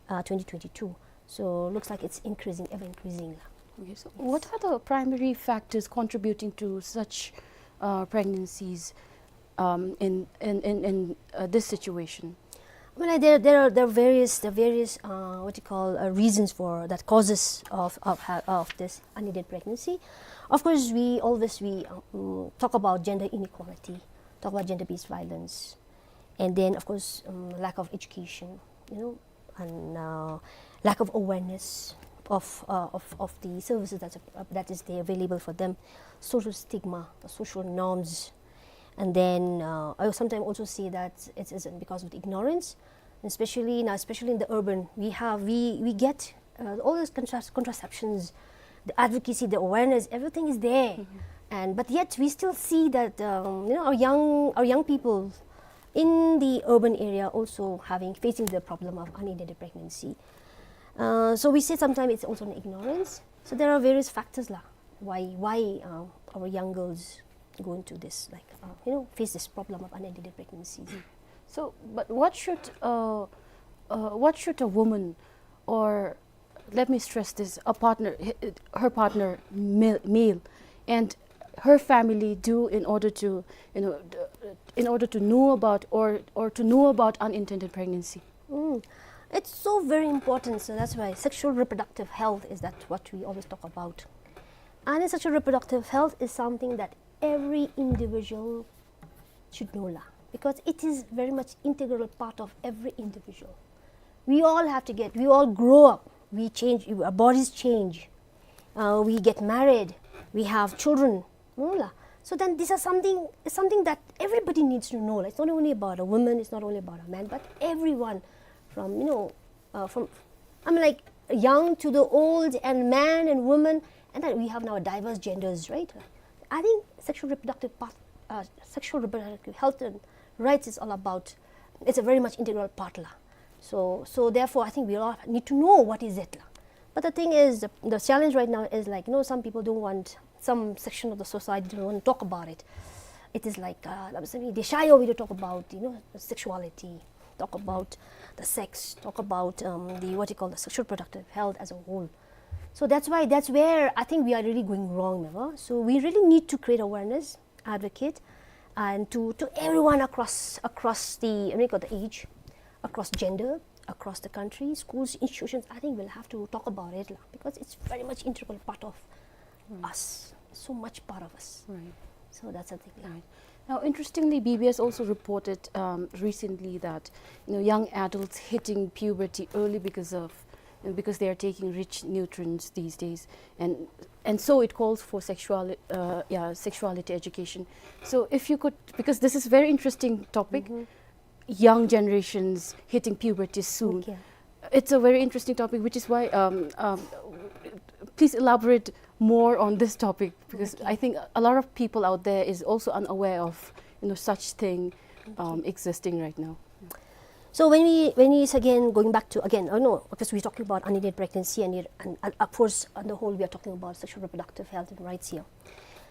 uh, twenty twenty-two. So looks like it's increasing, ever increasing la. Okay, so what are the primary factors contributing to such, uh, pregnancies? um, in, in, in, in uh, this situation? I mean, like, there, there are, there are various, there are various, uh, what you call, uh, reasons for that, causes of, of, ha- of this unintended pregnancy. Of course, we always, we um, talk about gender inequality, talk about gender-based violence, and then, of course, um, lack of education, you know, and uh, lack of awareness of, uh, of, of the services that's, uh, that is there available for them, social stigma, the social norms, and then uh, I sometimes also see that it is because of the ignorance, especially now, especially in the urban, we have, we, we get uh, all those contras- contraceptions, the advocacy, the awareness, everything is there. And but yet we still see that, um, you know, our young, our young people in the urban area also having, facing the problem of unintended pregnancy. Uh, so we say sometimes it's also an ignorance. So there are various factors lah, why, why uh, our young girls go into this, like, uh, you know, face this problem of unintended pregnancies. So, but what should uh, uh, what should a woman, or let me stress this, a partner, h- her partner, male, male, and her family do in order to, you know, d- in order to know about, or or to know about unintended pregnancy? Mm. It's so very important. So that's why sexual reproductive health is that what we always talk about. And sexual reproductive health is something that every individual should know lah, because it is very much integral part of every individual. We all have to get, we all grow up, we change, our bodies change, uh, we get married, we have children, no lah. So then these are something, something that everybody needs to know lah. It's not only about a woman, it's not only about a man, but everyone, from, you know, uh, from, I mean, like, young to the old, and man and woman, and then we have now diverse genders, right? I think sexual reproductive part, uh, sexual reproductive health and rights is all about, it's a very much integral part lah. So, so therefore, I think we all need to know what is it lah. But the thing is, the, the challenge right now is, like, you know, some people don't want, some section of the society don't want to talk about it. It is like, uh, let me say, they shy away to talk about, you know, sexuality, talk about the sex, talk about um, the, what you call, the sexual productive health as a whole. So that's why, that's where I think we are really going wrong, never. So we really need to create awareness, advocate, and to, to everyone across, across the, I mean, the age, across gender, across the country, schools, institutions. I think we'll have to talk about it lah, because it's very much integral part of us, so much part of us. Right. So that's the thing lah. Right. Now, interestingly, B B S also reported um, recently that, you know, young adults hitting puberty early because of, because they are taking rich nutrients these days, and and so it calls for sexual, uh, yeah, sexuality education. So if you could, because this is very interesting topic, young generations hitting puberty soon. Okay. It's a very interesting topic, which is why um, um, please elaborate more on this topic, because I think a lot of people out there is also unaware of, you know, such thing um, existing right now. So when we, when we again going back to, again, oh no, because we're talking about unintended pregnancy and, it, and uh, of course on the whole we are talking about sexual reproductive health and rights here.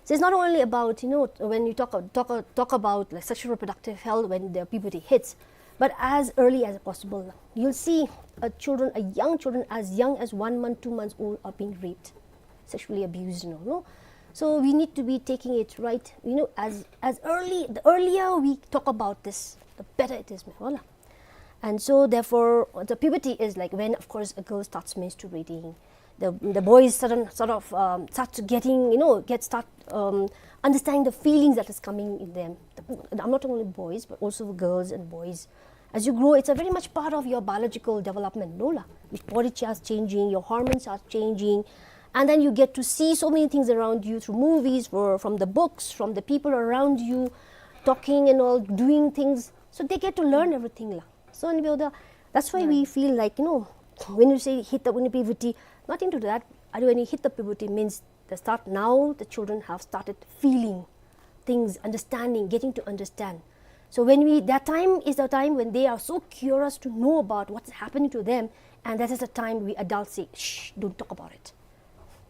So it's not only about, you know, when you talk talk talk about, like, sexual reproductive health when the puberty hits, but as early as possible. You'll see uh, children, uh, young children as young as one month, two months old are being raped, sexually abused, you know, no? So we need to be taking it right, you know, as as early, the earlier we talk about this, the better it is, ma'am. And so therefore the puberty is like when, of course, a girl starts menstruating, the, the boys sudden sort of um, start to getting, you know, get start um, understanding the feelings that is coming in them. I'm not only boys, but also girls and boys. As you grow, it's a very much part of your biological development, no lah? Your body starts changing, your hormones are changing, and then you get to see so many things around you through movies, for, from the books, from the people around you, talking and all, doing things. So they get to learn everything lah. So, and we are the, that's why we feel like, you know, when you say hit the, when you puberty, not into that. When you hit the puberty means the start, now the children have started feeling things, understanding, getting to understand. So when we, that time is the time when they are so curious to know about what's happening to them, and that is the time we adults say, "Shh, don't talk about it.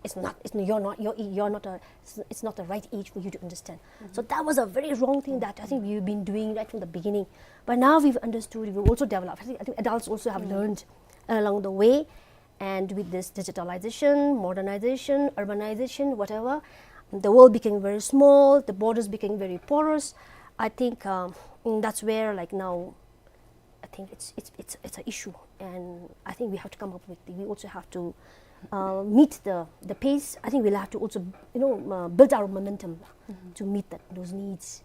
It's not, it's not, you're not, you're, you're not a, it's, it's not the right age for you to understand." So that was a very wrong thing that I think we've been doing right from the beginning. But now we've understood, we've also developed. I think, I think adults also have learned along the way. And with this digitalization, modernization, urbanization, whatever, the world became very small, the borders became very porous. I think, um, mm, that's where, like, now, I think it's, it's, it's, it's an issue, and I think we have to come up with, we also have to, uh, meet the, the pace. I think we'll have to also, you know, uh, build our momentum to meet that, those needs.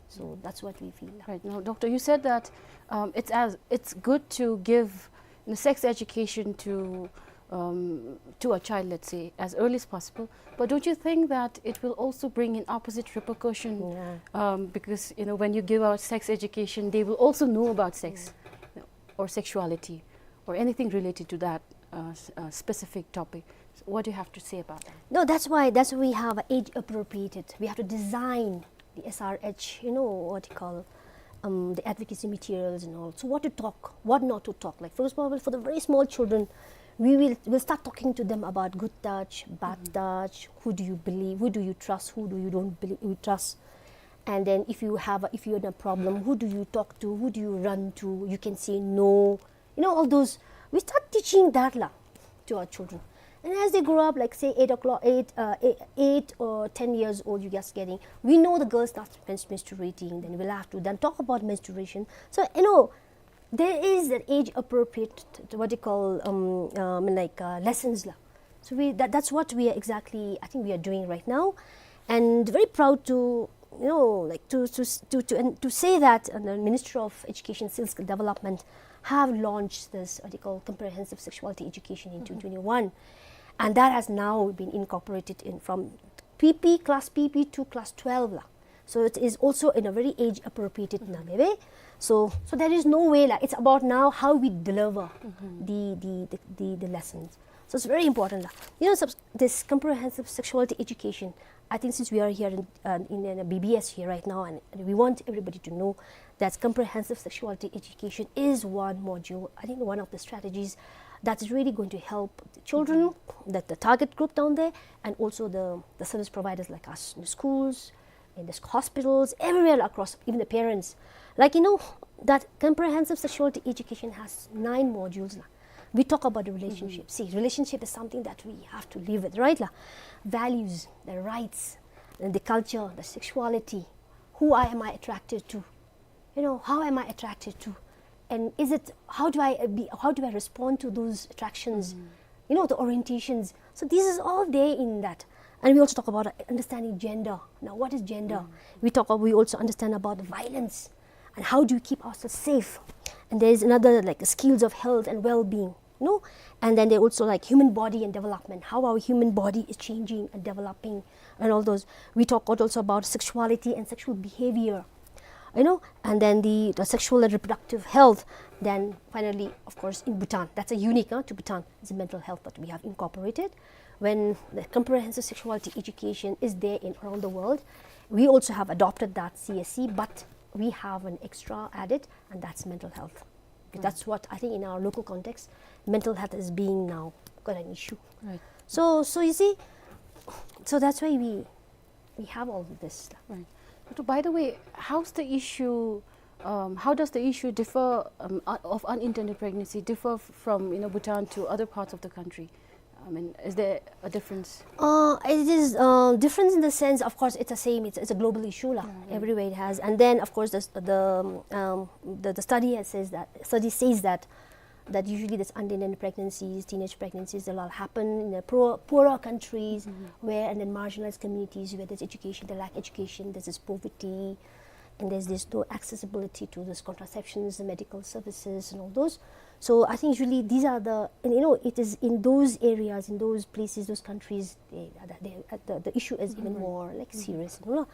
So that's what we feel. Right. Now, Doctor, you said that, um, it's as, it's good to give, you know, sex education to, um, to a child, let's say, as early as possible. But don't you think that it will also bring in opposite repercussion? Yeah. Um, because, you know, when you give out sex education, they will also know about sex, you know, or sexuality, or anything related to that, uh, s-, uh, specific topic. So what do you have to say about that? No, that's why, that's why we have age appropriated. We have to design the S R H, you know, what you call, um, the advocacy materials and all. So what to talk, what not to talk. Like, for example, for the very small children, we will, we'll start talking to them about good touch, bad touch, who do you believe, who do you trust, who do you don't believe, you trust. And then if you have a, if you're in a problem, who do you talk to, who do you run to? You can say no. You know, all those, we start teaching that la to our children. And as they grow up, like, say, eight o'clock, eight, uh, eight, eight or ten years old, you just getting, we know the girl starts mens-, menstruating, then we'll have to then talk about menstruation. So, you know, there is an age appropriate, what you call, um, um, like, uh, lessons la. So we, that, that's what we are exactly, I think we are doing right now. And very proud to, you know, like, to, to s-, to, to, and to say that, uh, the Ministry of Education, Skill Development have launched this, what you call, comprehensive sexuality education in twenty twenty-one. And that has now been incorporated in from P P, class P P to class twelve la. So it is also in a very age appropriated na bebe. So, so there is no way la. It's about now how we deliver the, the, the, the, the lessons. So it's very important la. You know, subs-, this comprehensive sexuality education, I think since we are here in, uh, in, in a B B S here right now, and we want everybody to know that comprehensive sexuality education is one module, I think one of the strategies that is really going to help the children, that the target group down there, and also the, the service providers like us in the schools, in the hospitals, everywhere across, even the parents. Like, you know, that comprehensive sexuality education has nine modules la. We talk about the relationship. See, relationship is something that we have to live with, right la? Values, the rights, and the culture, the sexuality. Who I, am I attracted to? You know, how am I attracted to? And is it, how do I, uh, be, how do I respond to those attractions? You know, the orientations. So this is all there in that. And we also talk about, uh, understanding gender. Now, what is gender? We talk, we also understand about the violence and how do we keep ourselves safe. And there is another, like, skills of health and well-being, you know? And then they also, like, human body and development, how our human body is changing and developing and all those. We talk also about sexuality and sexual behavior, you know, and then the, the sexual and reproductive health. Then finally, of course, in Bhutan, that's a unique, uh, to Bhutan, is the mental health that we have incorporated. When the comprehensive sexuality education is there in around the world, we also have adopted that C S E, but we have an extra added, and that's mental health. Because that's what I think in our local context, mental health is being now quite an issue. Right. So, so you see, so that's why we, we have all this. Right. But by the way, how's the issue, um, how does the issue differ, um, uh, of unintended pregnancy differ f-, from, you know, Bhutan to other parts of the country? I mean, is there a difference? Uh, it is, uh, difference in the sense, of course, it's the same. It's, it's a global issue la. Everywhere it has. And then, of course, the, the, um, the, the study has says that, study says that, that usually this unintended pregnancies, teenage pregnancies, they'll all happen in the poor, poorer countries where, and then marginalized communities where there's education, they lack education, there's this poverty, and there's this no accessibility to this contraceptions, the medical services, and all those. So I think usually these are the, and, you know, it is in those areas, in those places, those countries, they, they, the, the issue is even more, like, serious, you know.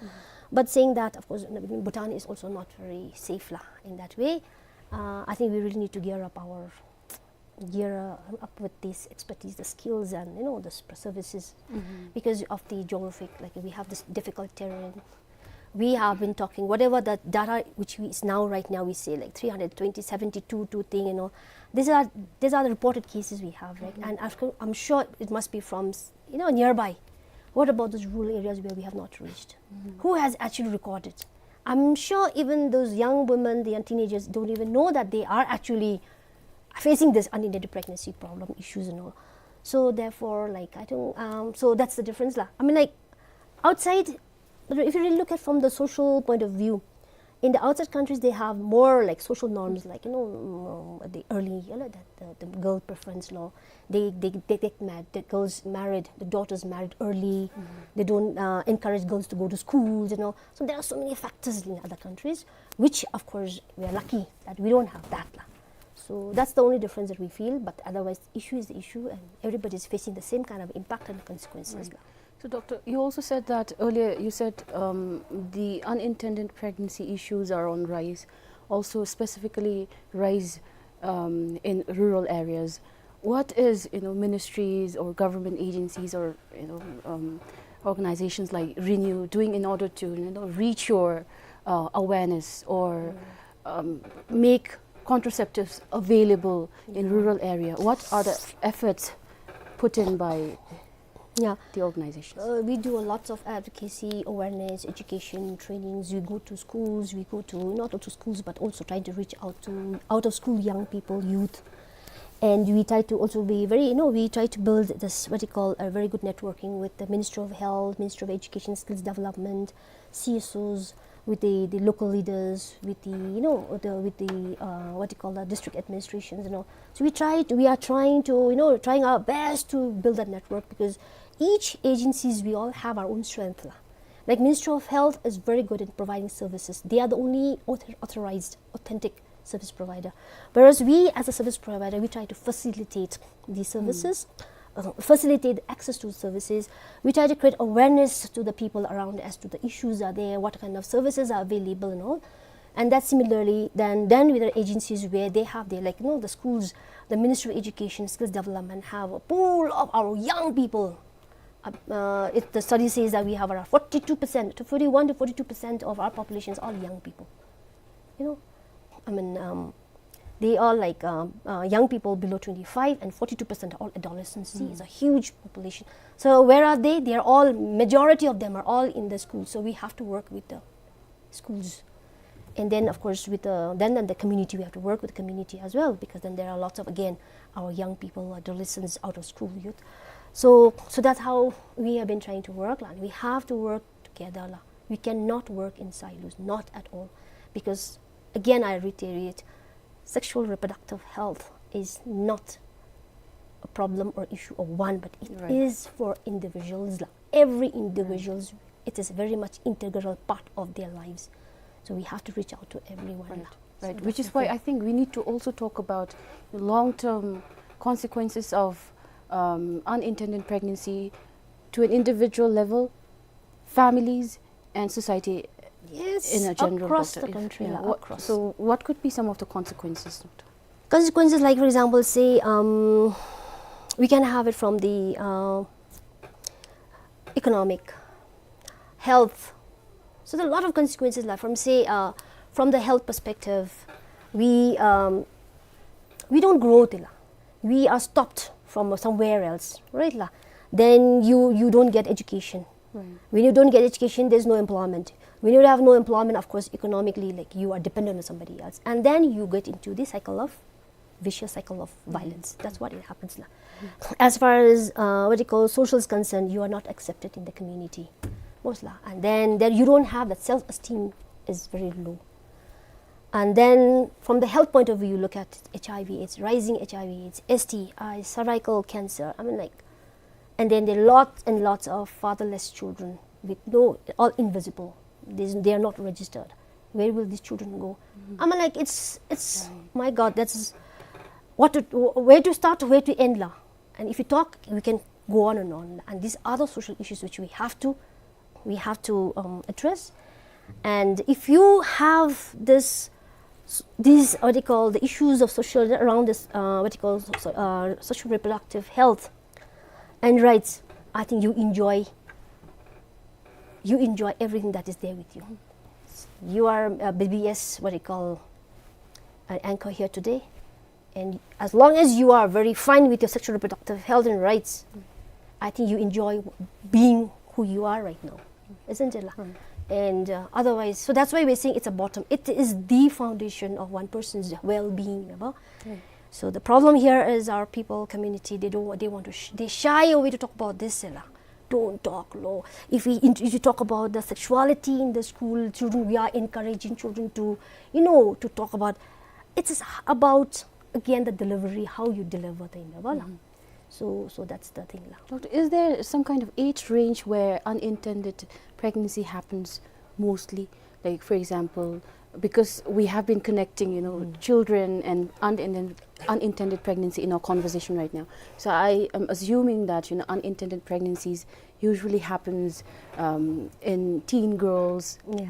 But saying that, of course, Bhutan is also not very safe la in that way. Uh, I think we really need to gear up our, gear, uh, up with this expertise, the skills, and, you know, the s-, services, because of the geographic, like, we have this difficult terrain. We have been talking, whatever the data which we, is now, right now, we say, like, three hundred twenty, seventy-two, two thing, you know. These are, these are the reported cases we have, right? And after, I'm sure it must be from, s-, you know, nearby. What about those rural areas where we have not reached? Who has actually recorded? I'm sure even those young women, the young teenagers don't even know that they are actually facing this unintended pregnancy problem issues and all. So therefore, like, I don't, um, so that's the difference la. I mean, like, outside, but if you really look at from the social point of view, In the outside countries, they have more, like, social norms, like, you know, mm, the early, you know, the, the, the girl preference law. They, they, they get married, the girls married, the daughters married early. They don't, uh, encourage girls to go to schools, you know. So there are so many factors in other countries, which, of course, we are lucky that we don't have that, la. So that's the only difference that we feel, but otherwise, the issue is the issue, and everybody is facing the same kind of impact and consequences, la. So, Doctor, you also said that earlier, you said, um, the unintended pregnancy issues are on rise, also specifically rise, um, in rural areas. What is, you know, ministries or government agencies or, you know, um, organizations like Renew doing in order to, you know, reach your, uh, awareness or, um, make contraceptives available in rural area? What are the efforts put in by Yeah. the organizations? Uh, we do a lot of advocacy, awareness, education, trainings. We go to schools, we go to, not only to schools, but also trying to reach out to out of school young people, youth. And we try to also be very, you know, we try to build this, what you call, a very good networking with the Ministry of Health, Ministry of Education, Skills Development, C S Os, with the, the local leaders, with the, you know, the, with the, uh, what you call that, district administrations, you know. So we try to, we are trying to, you know, trying our best to build that network, because each agencies, we all have our own strength, la. Like, Ministry of Health is very good in providing services. They are the only author-, authorized, authentic service provider. Whereas we, as a service provider, we try to facilitate these services, uh, facilitate access to services. We try to create awareness to the people around as to the issues are there, what kind of services are available and all. And that similarly, then, then with the agencies where they have their, like, you know, the schools, the Ministry of Education, Skills Development have a pool of our young people. Uh, uh, it, the study says that we have around forty-two percent, to forty-one to forty-two percent of our population is all young people. You know, I mean, um, they are, like, um, uh, young people below twenty-five, and forty-two percent are all adolescents. See, it's a huge population. So where are they? They are all, majority of them are all in the schools. So we have to work with the schools. And then, of course, with the, then, then the community, we have to work with the community as well, because then there are lots of, again, our young people, adolescents, out of school youth. So, so that's how we have been trying to work, la. We have to work together, la. We cannot work in silos, not at all. Because, again, I reiterate, sexual reproductive health is not a problem or issue of one, but it Right. is for individuals, la. Every individuals, it is very much integral part of their lives. So we have to reach out to everyone, Right. la. So Right. Which that's is the why thing. I think we need to also talk about the long-term consequences of, um, unintended pregnancy to an individual level, families, and society Yes, in a general, across Doctor, the if, country, yeah, la, what, across. So what could be some of the consequences, Doctor? Consequences, like, for example, say, um, we can have it from the, uh, economic, health. So there are a lot of consequences, la, from, say, uh, from the health perspective, we, um, we don't grow, te, la. We are stopped from somewhere else, right, la? Then you, you don't get education. Right. When you don't get education, there's no employment. When you have no employment, of course, economically, like, you are dependent on somebody else. And then you get into the cycle of, vicious cycle of violence. That's what it happens, la. As far as, uh, what you call, social is concerned, you are not accepted in the community, most, la. And then, then you don't have that, self-esteem is very low. And then from the health point of view, you look at H I V AIDS, rising H I V AIDS, S T I, cervical cancer. I mean, like, and then there are lots and lots of fatherless children with no, all invisible. There's, they are not registered. Where will these children go? I mean, like, it's, it's, my God, that's what to, where to start, where to end, la. And if you talk, we can go on and on. And these are the social issues which we have to, we have to, um, address. And if you have this, s-, these, what you call, the issues of social, around this, uh, what you call, so, so, uh, social reproductive health and rights, I think you enjoy, you enjoy everything that is there with you. You are a B B S, what you call, an anchor here today. And as long as you are very fine with your sexual reproductive health and rights, I think you enjoy being who you are right now, isn't it, la? And, uh, otherwise, so that's why we're saying it's a bottom. It is the foundation of one person's well-being, ya ba? So the problem here is our people, community, they don't, they want to, sh-, they shy away to talk about this, la. don't talk, lo. If we int-, if you talk about the sexuality in the school, children, we are encouraging children to, you know, to talk about. It's about, again, the delivery, how you deliver the thing, la. So, so that's the thing, la. Doctor, is there some kind of age range where unintended pregnancy happens mostly? Like, for example, because we have been connecting, you know, children and unintended, unintended pregnancy in our conversation right now. So I am assuming that, you know, unintended pregnancies usually happens, um, in teen girls. Yeah.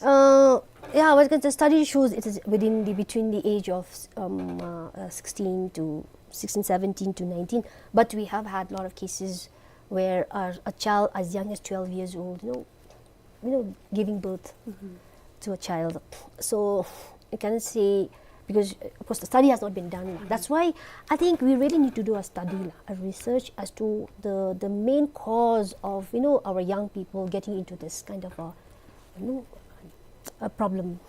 Uh, yeah, well, the study shows it is within the, between the age of, um, uh, uh, sixteen to, sixteen, seventeen to nineteen. But we have had a lot of cases where a, a child as young as twelve years old, you know, you know, giving birth to a child. So you can say, because, of course, the study has not been done. That's why I think we really need to do a study, la, a research as to the, the main cause of, you know, our young people getting into this kind of a, you know, a problem.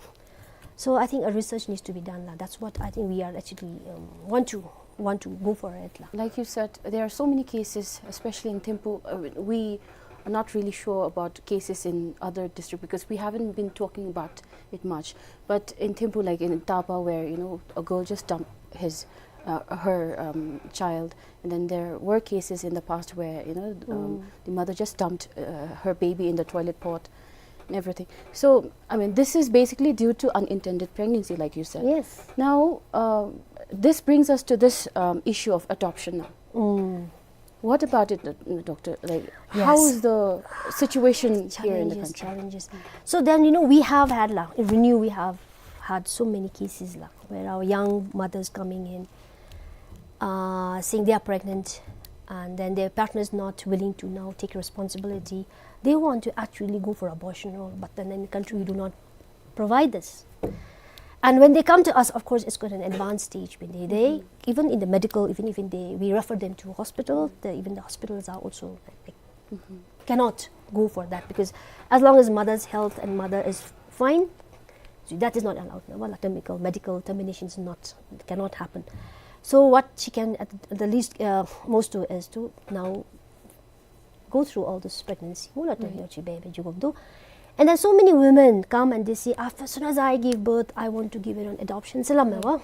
So I think a research needs to be done, la. That's what I think we are actually, um, want to, want to go for it, la. Like you said, there are so many cases, especially in Thimphu. Uh, we are not really sure about cases in other district because we haven't been talking about it much. But in Thimphu, like in Tapa, where, you know, a girl just dumped his, uh, her, um, child, and then there were cases in the past where, you know, um, the mother just dumped, uh, her baby in the toilet pot and everything. So, I mean, this is basically due to unintended pregnancy, like you said. Yes. Now, um, this brings us to this, um, issue of adoption now. What about it, uh, Doctor? Like, how is the situation here in the country? Challenges, challenges. So then, you know, we have had, la, in Renew, we have had so many cases, la, where our young mothers coming in, uh, saying they are pregnant, and then their partner is not willing to now take responsibility. They want to actually go for abortion, or, but then in the country we do not provide this. And when they come to us, of course, it's quite an advanced stage. When they, they even in the medical, even, even they, we refer them to hospital. The, even the hospitals are also like, cannot go for that, because as long as mother's health and mother is fine, so that is not allowed. No, well, medical, medical termination is not, cannot happen. So what she can at the least, uh, most do is to now go through all this pregnancy. Mula to yochi baby jugo do. And then so many women come and they say, "After, as soon as I give birth, I want to give it on adoption." Salam wa.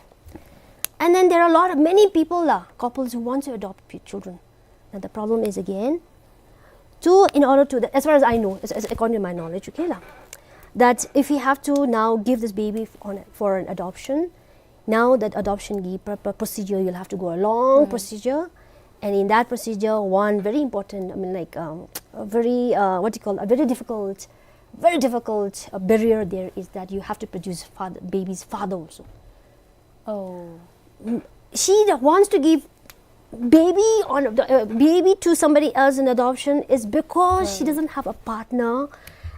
And then there are a lot of, many people, la, couples who want to adopt p-, children. And the problem is again, to, in order to, the, as far as I know, as, as according to my knowledge, okay, la, that if you have to now give this baby f-, on, for an adoption, now that adoption ki pr-, pr-, procedure, you'll have to go a long procedure. And in that procedure, one very important, I mean, like, um, a very, uh, what do you call, a very difficult, very difficult, uh, barrier there is that you have to produce father, baby's father also. Oh. She that wants to give baby on the, uh, baby to somebody else in adoption is because she doesn't have a partner,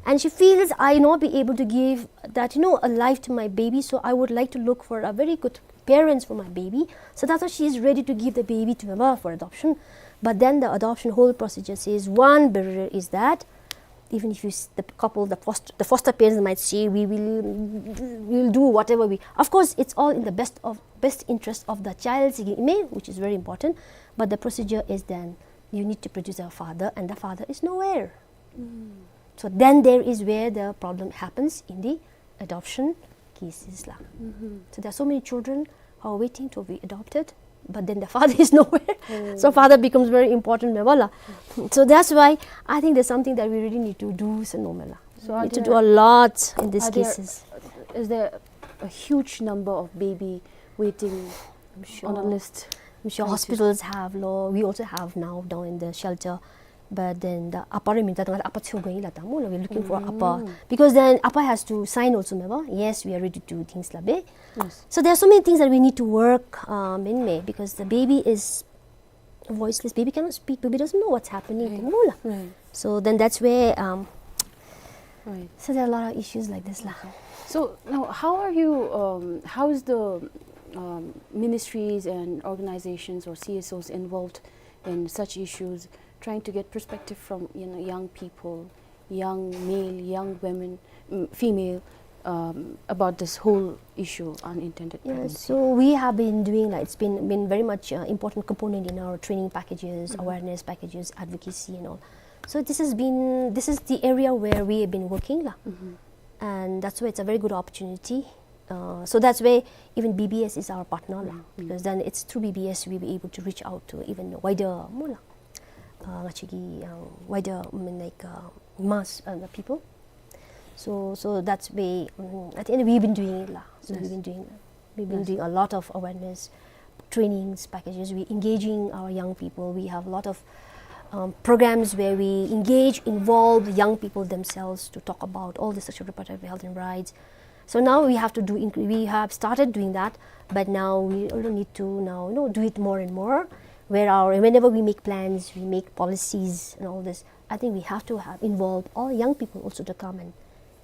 and she feels, "I not be able to give that, you know, a life to my baby, so I would like to look for a very good parents for my baby." So that's why she is ready to give the baby to mama for adoption. But then the adoption whole procedure says one barrier is that even if you s-, the couple, the foster, the foster parents might say, "We will, we will do whatever we," of course, it's all in the best of, best interest of the child, which is very important. But the procedure is then you need to produce a father, and the father is nowhere. So then there is where the problem happens in the adoption cases la. So there are so many children who are waiting to be adopted, but then the father is nowhere. So father becomes very important, me wala. So that's why I think there's something that we really need to do, so no, me la. So are need to do there, a lot in these are there, cases. Is there a huge number of baby waiting on a list? I'm sure hospitals have, lo. We also have now down in the shelter. But then the upper, I mean, that upper, we're looking for upper. Because then upper has to sign also, me wa. Yes, we are ready to do things la be. So there are so many things that we need to work, um, in me, because the baby is voiceless. Baby cannot speak. Baby doesn't know what's happening. So then that's where, um, so there are a lot of issues like this la. So now, how are you, um, how is the, um, ministries and organizations or C S Os involved in such issues, trying to get perspective from, you know, young people, young male, young women, mm, female, um, about this whole issue, unintended Yeah, pregnancy? So we have been doing, like, it's been, been very much, uh, important component in our training packages, Mm-hmm. awareness packages, advocacy and all. So this has been, this is the area where we have been working, la. Mm-hmm. And that's why it's a very good opportunity. Uh, so that's why even B B S is our partner, la, Mm-hmm. because then it's through B B S we were able to reach out to even wider, more, la, uh, actually, uh, wider, I mean, like, uh, mass, uh, the people. So, so that's why, um, at the end, we've been doing it, la. So we've Yes. been doing, we've been Yes. doing a lot of awareness trainings, packages. We engaging our young people. We have a lot of, um, programs where we engage, involve young people themselves to talk about all the sexual reproductive health and rights. So now we have to do, inc-, we have started doing that, but now we also need to now, you know, do it more and more, where our, whenever we make plans, we make policies and all this, I think we have to have involve all young people also to come and,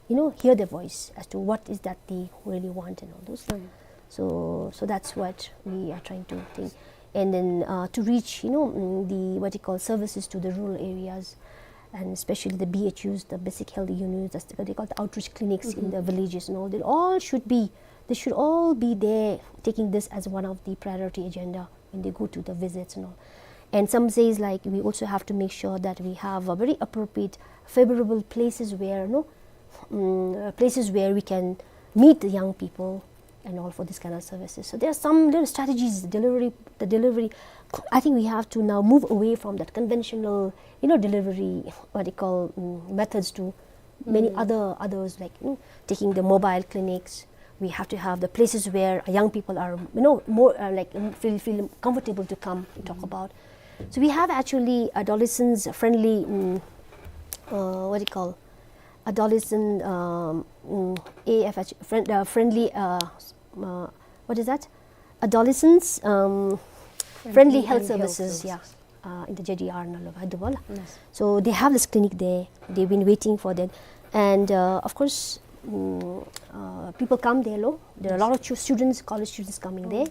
you know, hear their voice as to what is that they really want and all those. Mm. So, so that's what we are trying to think. And then, uh, to reach, you know, mm, the, what you call, services to the rural areas, and especially the B H Us, the basic health units, that's what they call the outreach clinics in Mm-hmm. the villages and all. They all should be, they should all be there, taking this as one of the priority agenda when they go to the visits and all. And some says, like, we also have to make sure that we have a very appropriate, favorable places where, no, mm, uh, places where we can meet the young people and all for this kind of services. So there are some little strategies, delivery, the delivery. I think we have to now move away from that conventional, you know, delivery, what they call, mm, methods to many Mm. other, others, like, mm, taking the mobile clinics. We have to have the places where, uh, young people are, you know, more, uh, like, mm, feel, feel comfortable to come and talk Mm. about. So we have actually adolescents friendly, mm, uh, what do you call, adolescent, um, mm, A F H, friend, uh, friendly, uh, s-, uh, what is that? Adolescents, um, friendly Friendly health and health services, yeah. services. Uh, in the J D R ནང་ལུ་བ་འདུག་པ་ལགས། Yes. So they have this clinic there. They've been waiting for that. And, uh, of course, mm, uh, people come there, lo. There are a lot of Yes. chu-, students, college students coming Mm. there.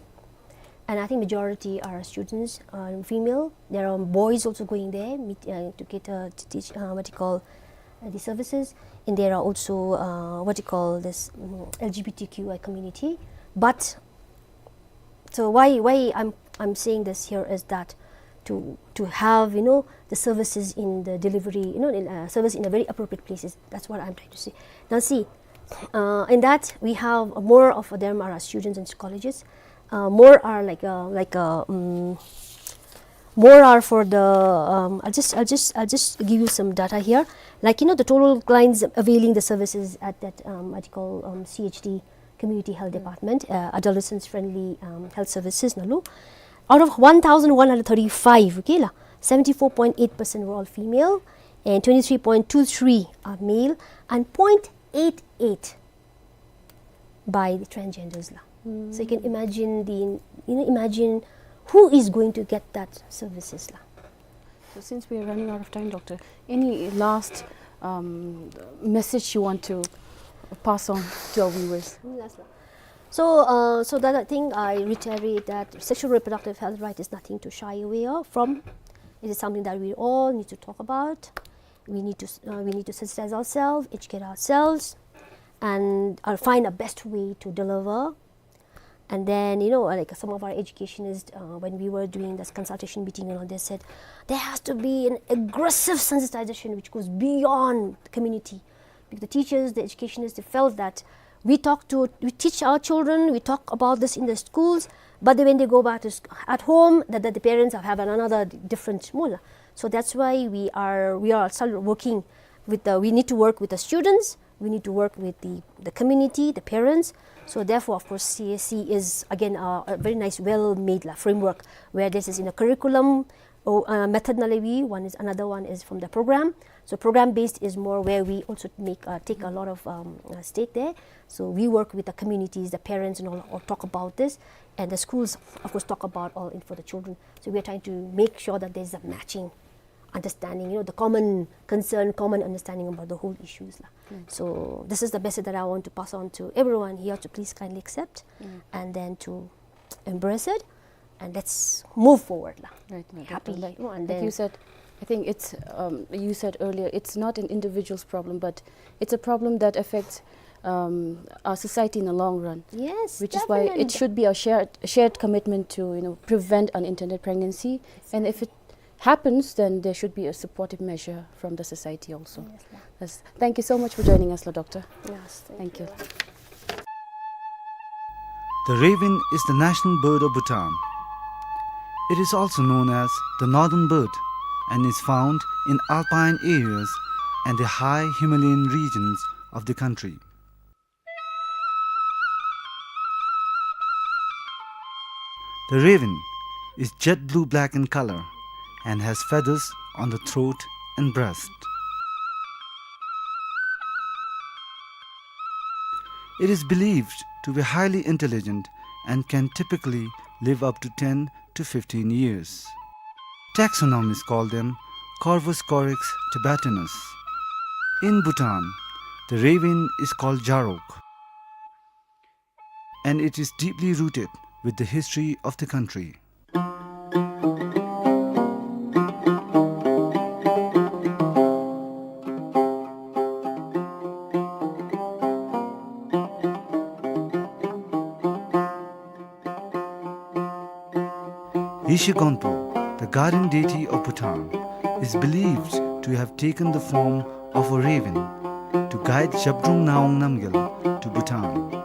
And I think majority are students, uh, female. There are boys also going there, meet, uh, to get, uh, to teach, uh, what you call, uh, the services. And there are also, uh, what you call this, mm, L G B T Q I community. But so why, why I'm, I'm saying this here is that to, to have, you know, the services in the delivery, you know, in, uh, service in a very appropriate places. That's what I'm trying to say. Now see, uh, in that we have more of them are students in colleges. Uh, more are like, uh, like, uh, mm, more are for the, um, I'll just, I'll just, I'll just give you some data here. Like, you know, the total clients availing the services at that, um, what you call, um, C H D, Community Health Mm. Department, uh, Adolescents Friendly, um, Health Services ནང་ལུ། Out of one thousand one hundred thirty-five, okay ལགས། Seventy-four point eight percent were all female, and twenty-three point two three are male, and point eight eight by the transgenders, ལགས། So you can Mm. imagine the, you know, imagine who is going to get that services, ལགས། So since we are running out of time, Doctor, any last, um, message you want to pass on to our viewers? Mm, last one. So, uh, so that I think I reiterate that sexual reproductive health right is nothing to shy away of, from. It is something that we all need to talk about. We need to s-, uh, we need to sensitize ourselves, educate ourselves, and, uh, find a best way to deliver. And then, you know, like, some of our educationists, uh, when we were doing this consultation meeting and all, they said there has to be an aggressive sensitization which goes beyond the community. Because the teachers, the educationists, they felt that we talk to, we teach our children, we talk about this in the schools, but then when they go back to sc-, at home, that, that the parents have, have another d-, different mula. So that's why we are, we are still working with the, we need to work with the students, we need to work with the, the community, the parents. So therefore, of course, C A C is again a, a very nice, well-made, la, framework where this is in a curriculum, oh, uh, method ནང་ལས་ཝ་one is, another one is from the program. So program based is more where we also make, uh, take a lot of, um, uh, stake there. So we work with the communities, the parents and all, all talk about this. And the schools, of course, talk about all in for the children. So we are trying to make sure that there's a matching understanding, you know, the common concern, common understanding about the whole issues, la. Mm. So this is the message that I want to pass on to everyone here to please kindly accept Mm. and then to embrace it, and let's move forward, la. Right, right, Happy, right. you know, and Like then you said, I think it's, um, you said earlier, it's not an individual's problem, but it's a problem that affects um, our society in the long run. Yes, which is why it definitely should be a shared, shared commitment to, you know, prevent unintended pregnancy. And if it happens, then there should be a supportive measure from the society also. Yes, ma'am. Yes. Thank you so much for joining us, la doctor. Yes, thank you. Thank you. The raven is the national bird of Bhutan. It is also known as the northern bird and is found in alpine areas and the high Himalayan regions of the country. The raven is jet blue black in color and has feathers on the throat and breast. It is believed to be highly intelligent and can typically live up to ten to fifteen years. Taxonomists call them Corvus corax tibetanus. In Bhutan, the raven is called Jarok, and it is deeply rooted with the history of the country. Yeshe Gonpo, the guardian deity of Bhutan, is believed to have taken the form of a raven to guide Zhabdrung Ngawang Namgyal to Bhutan.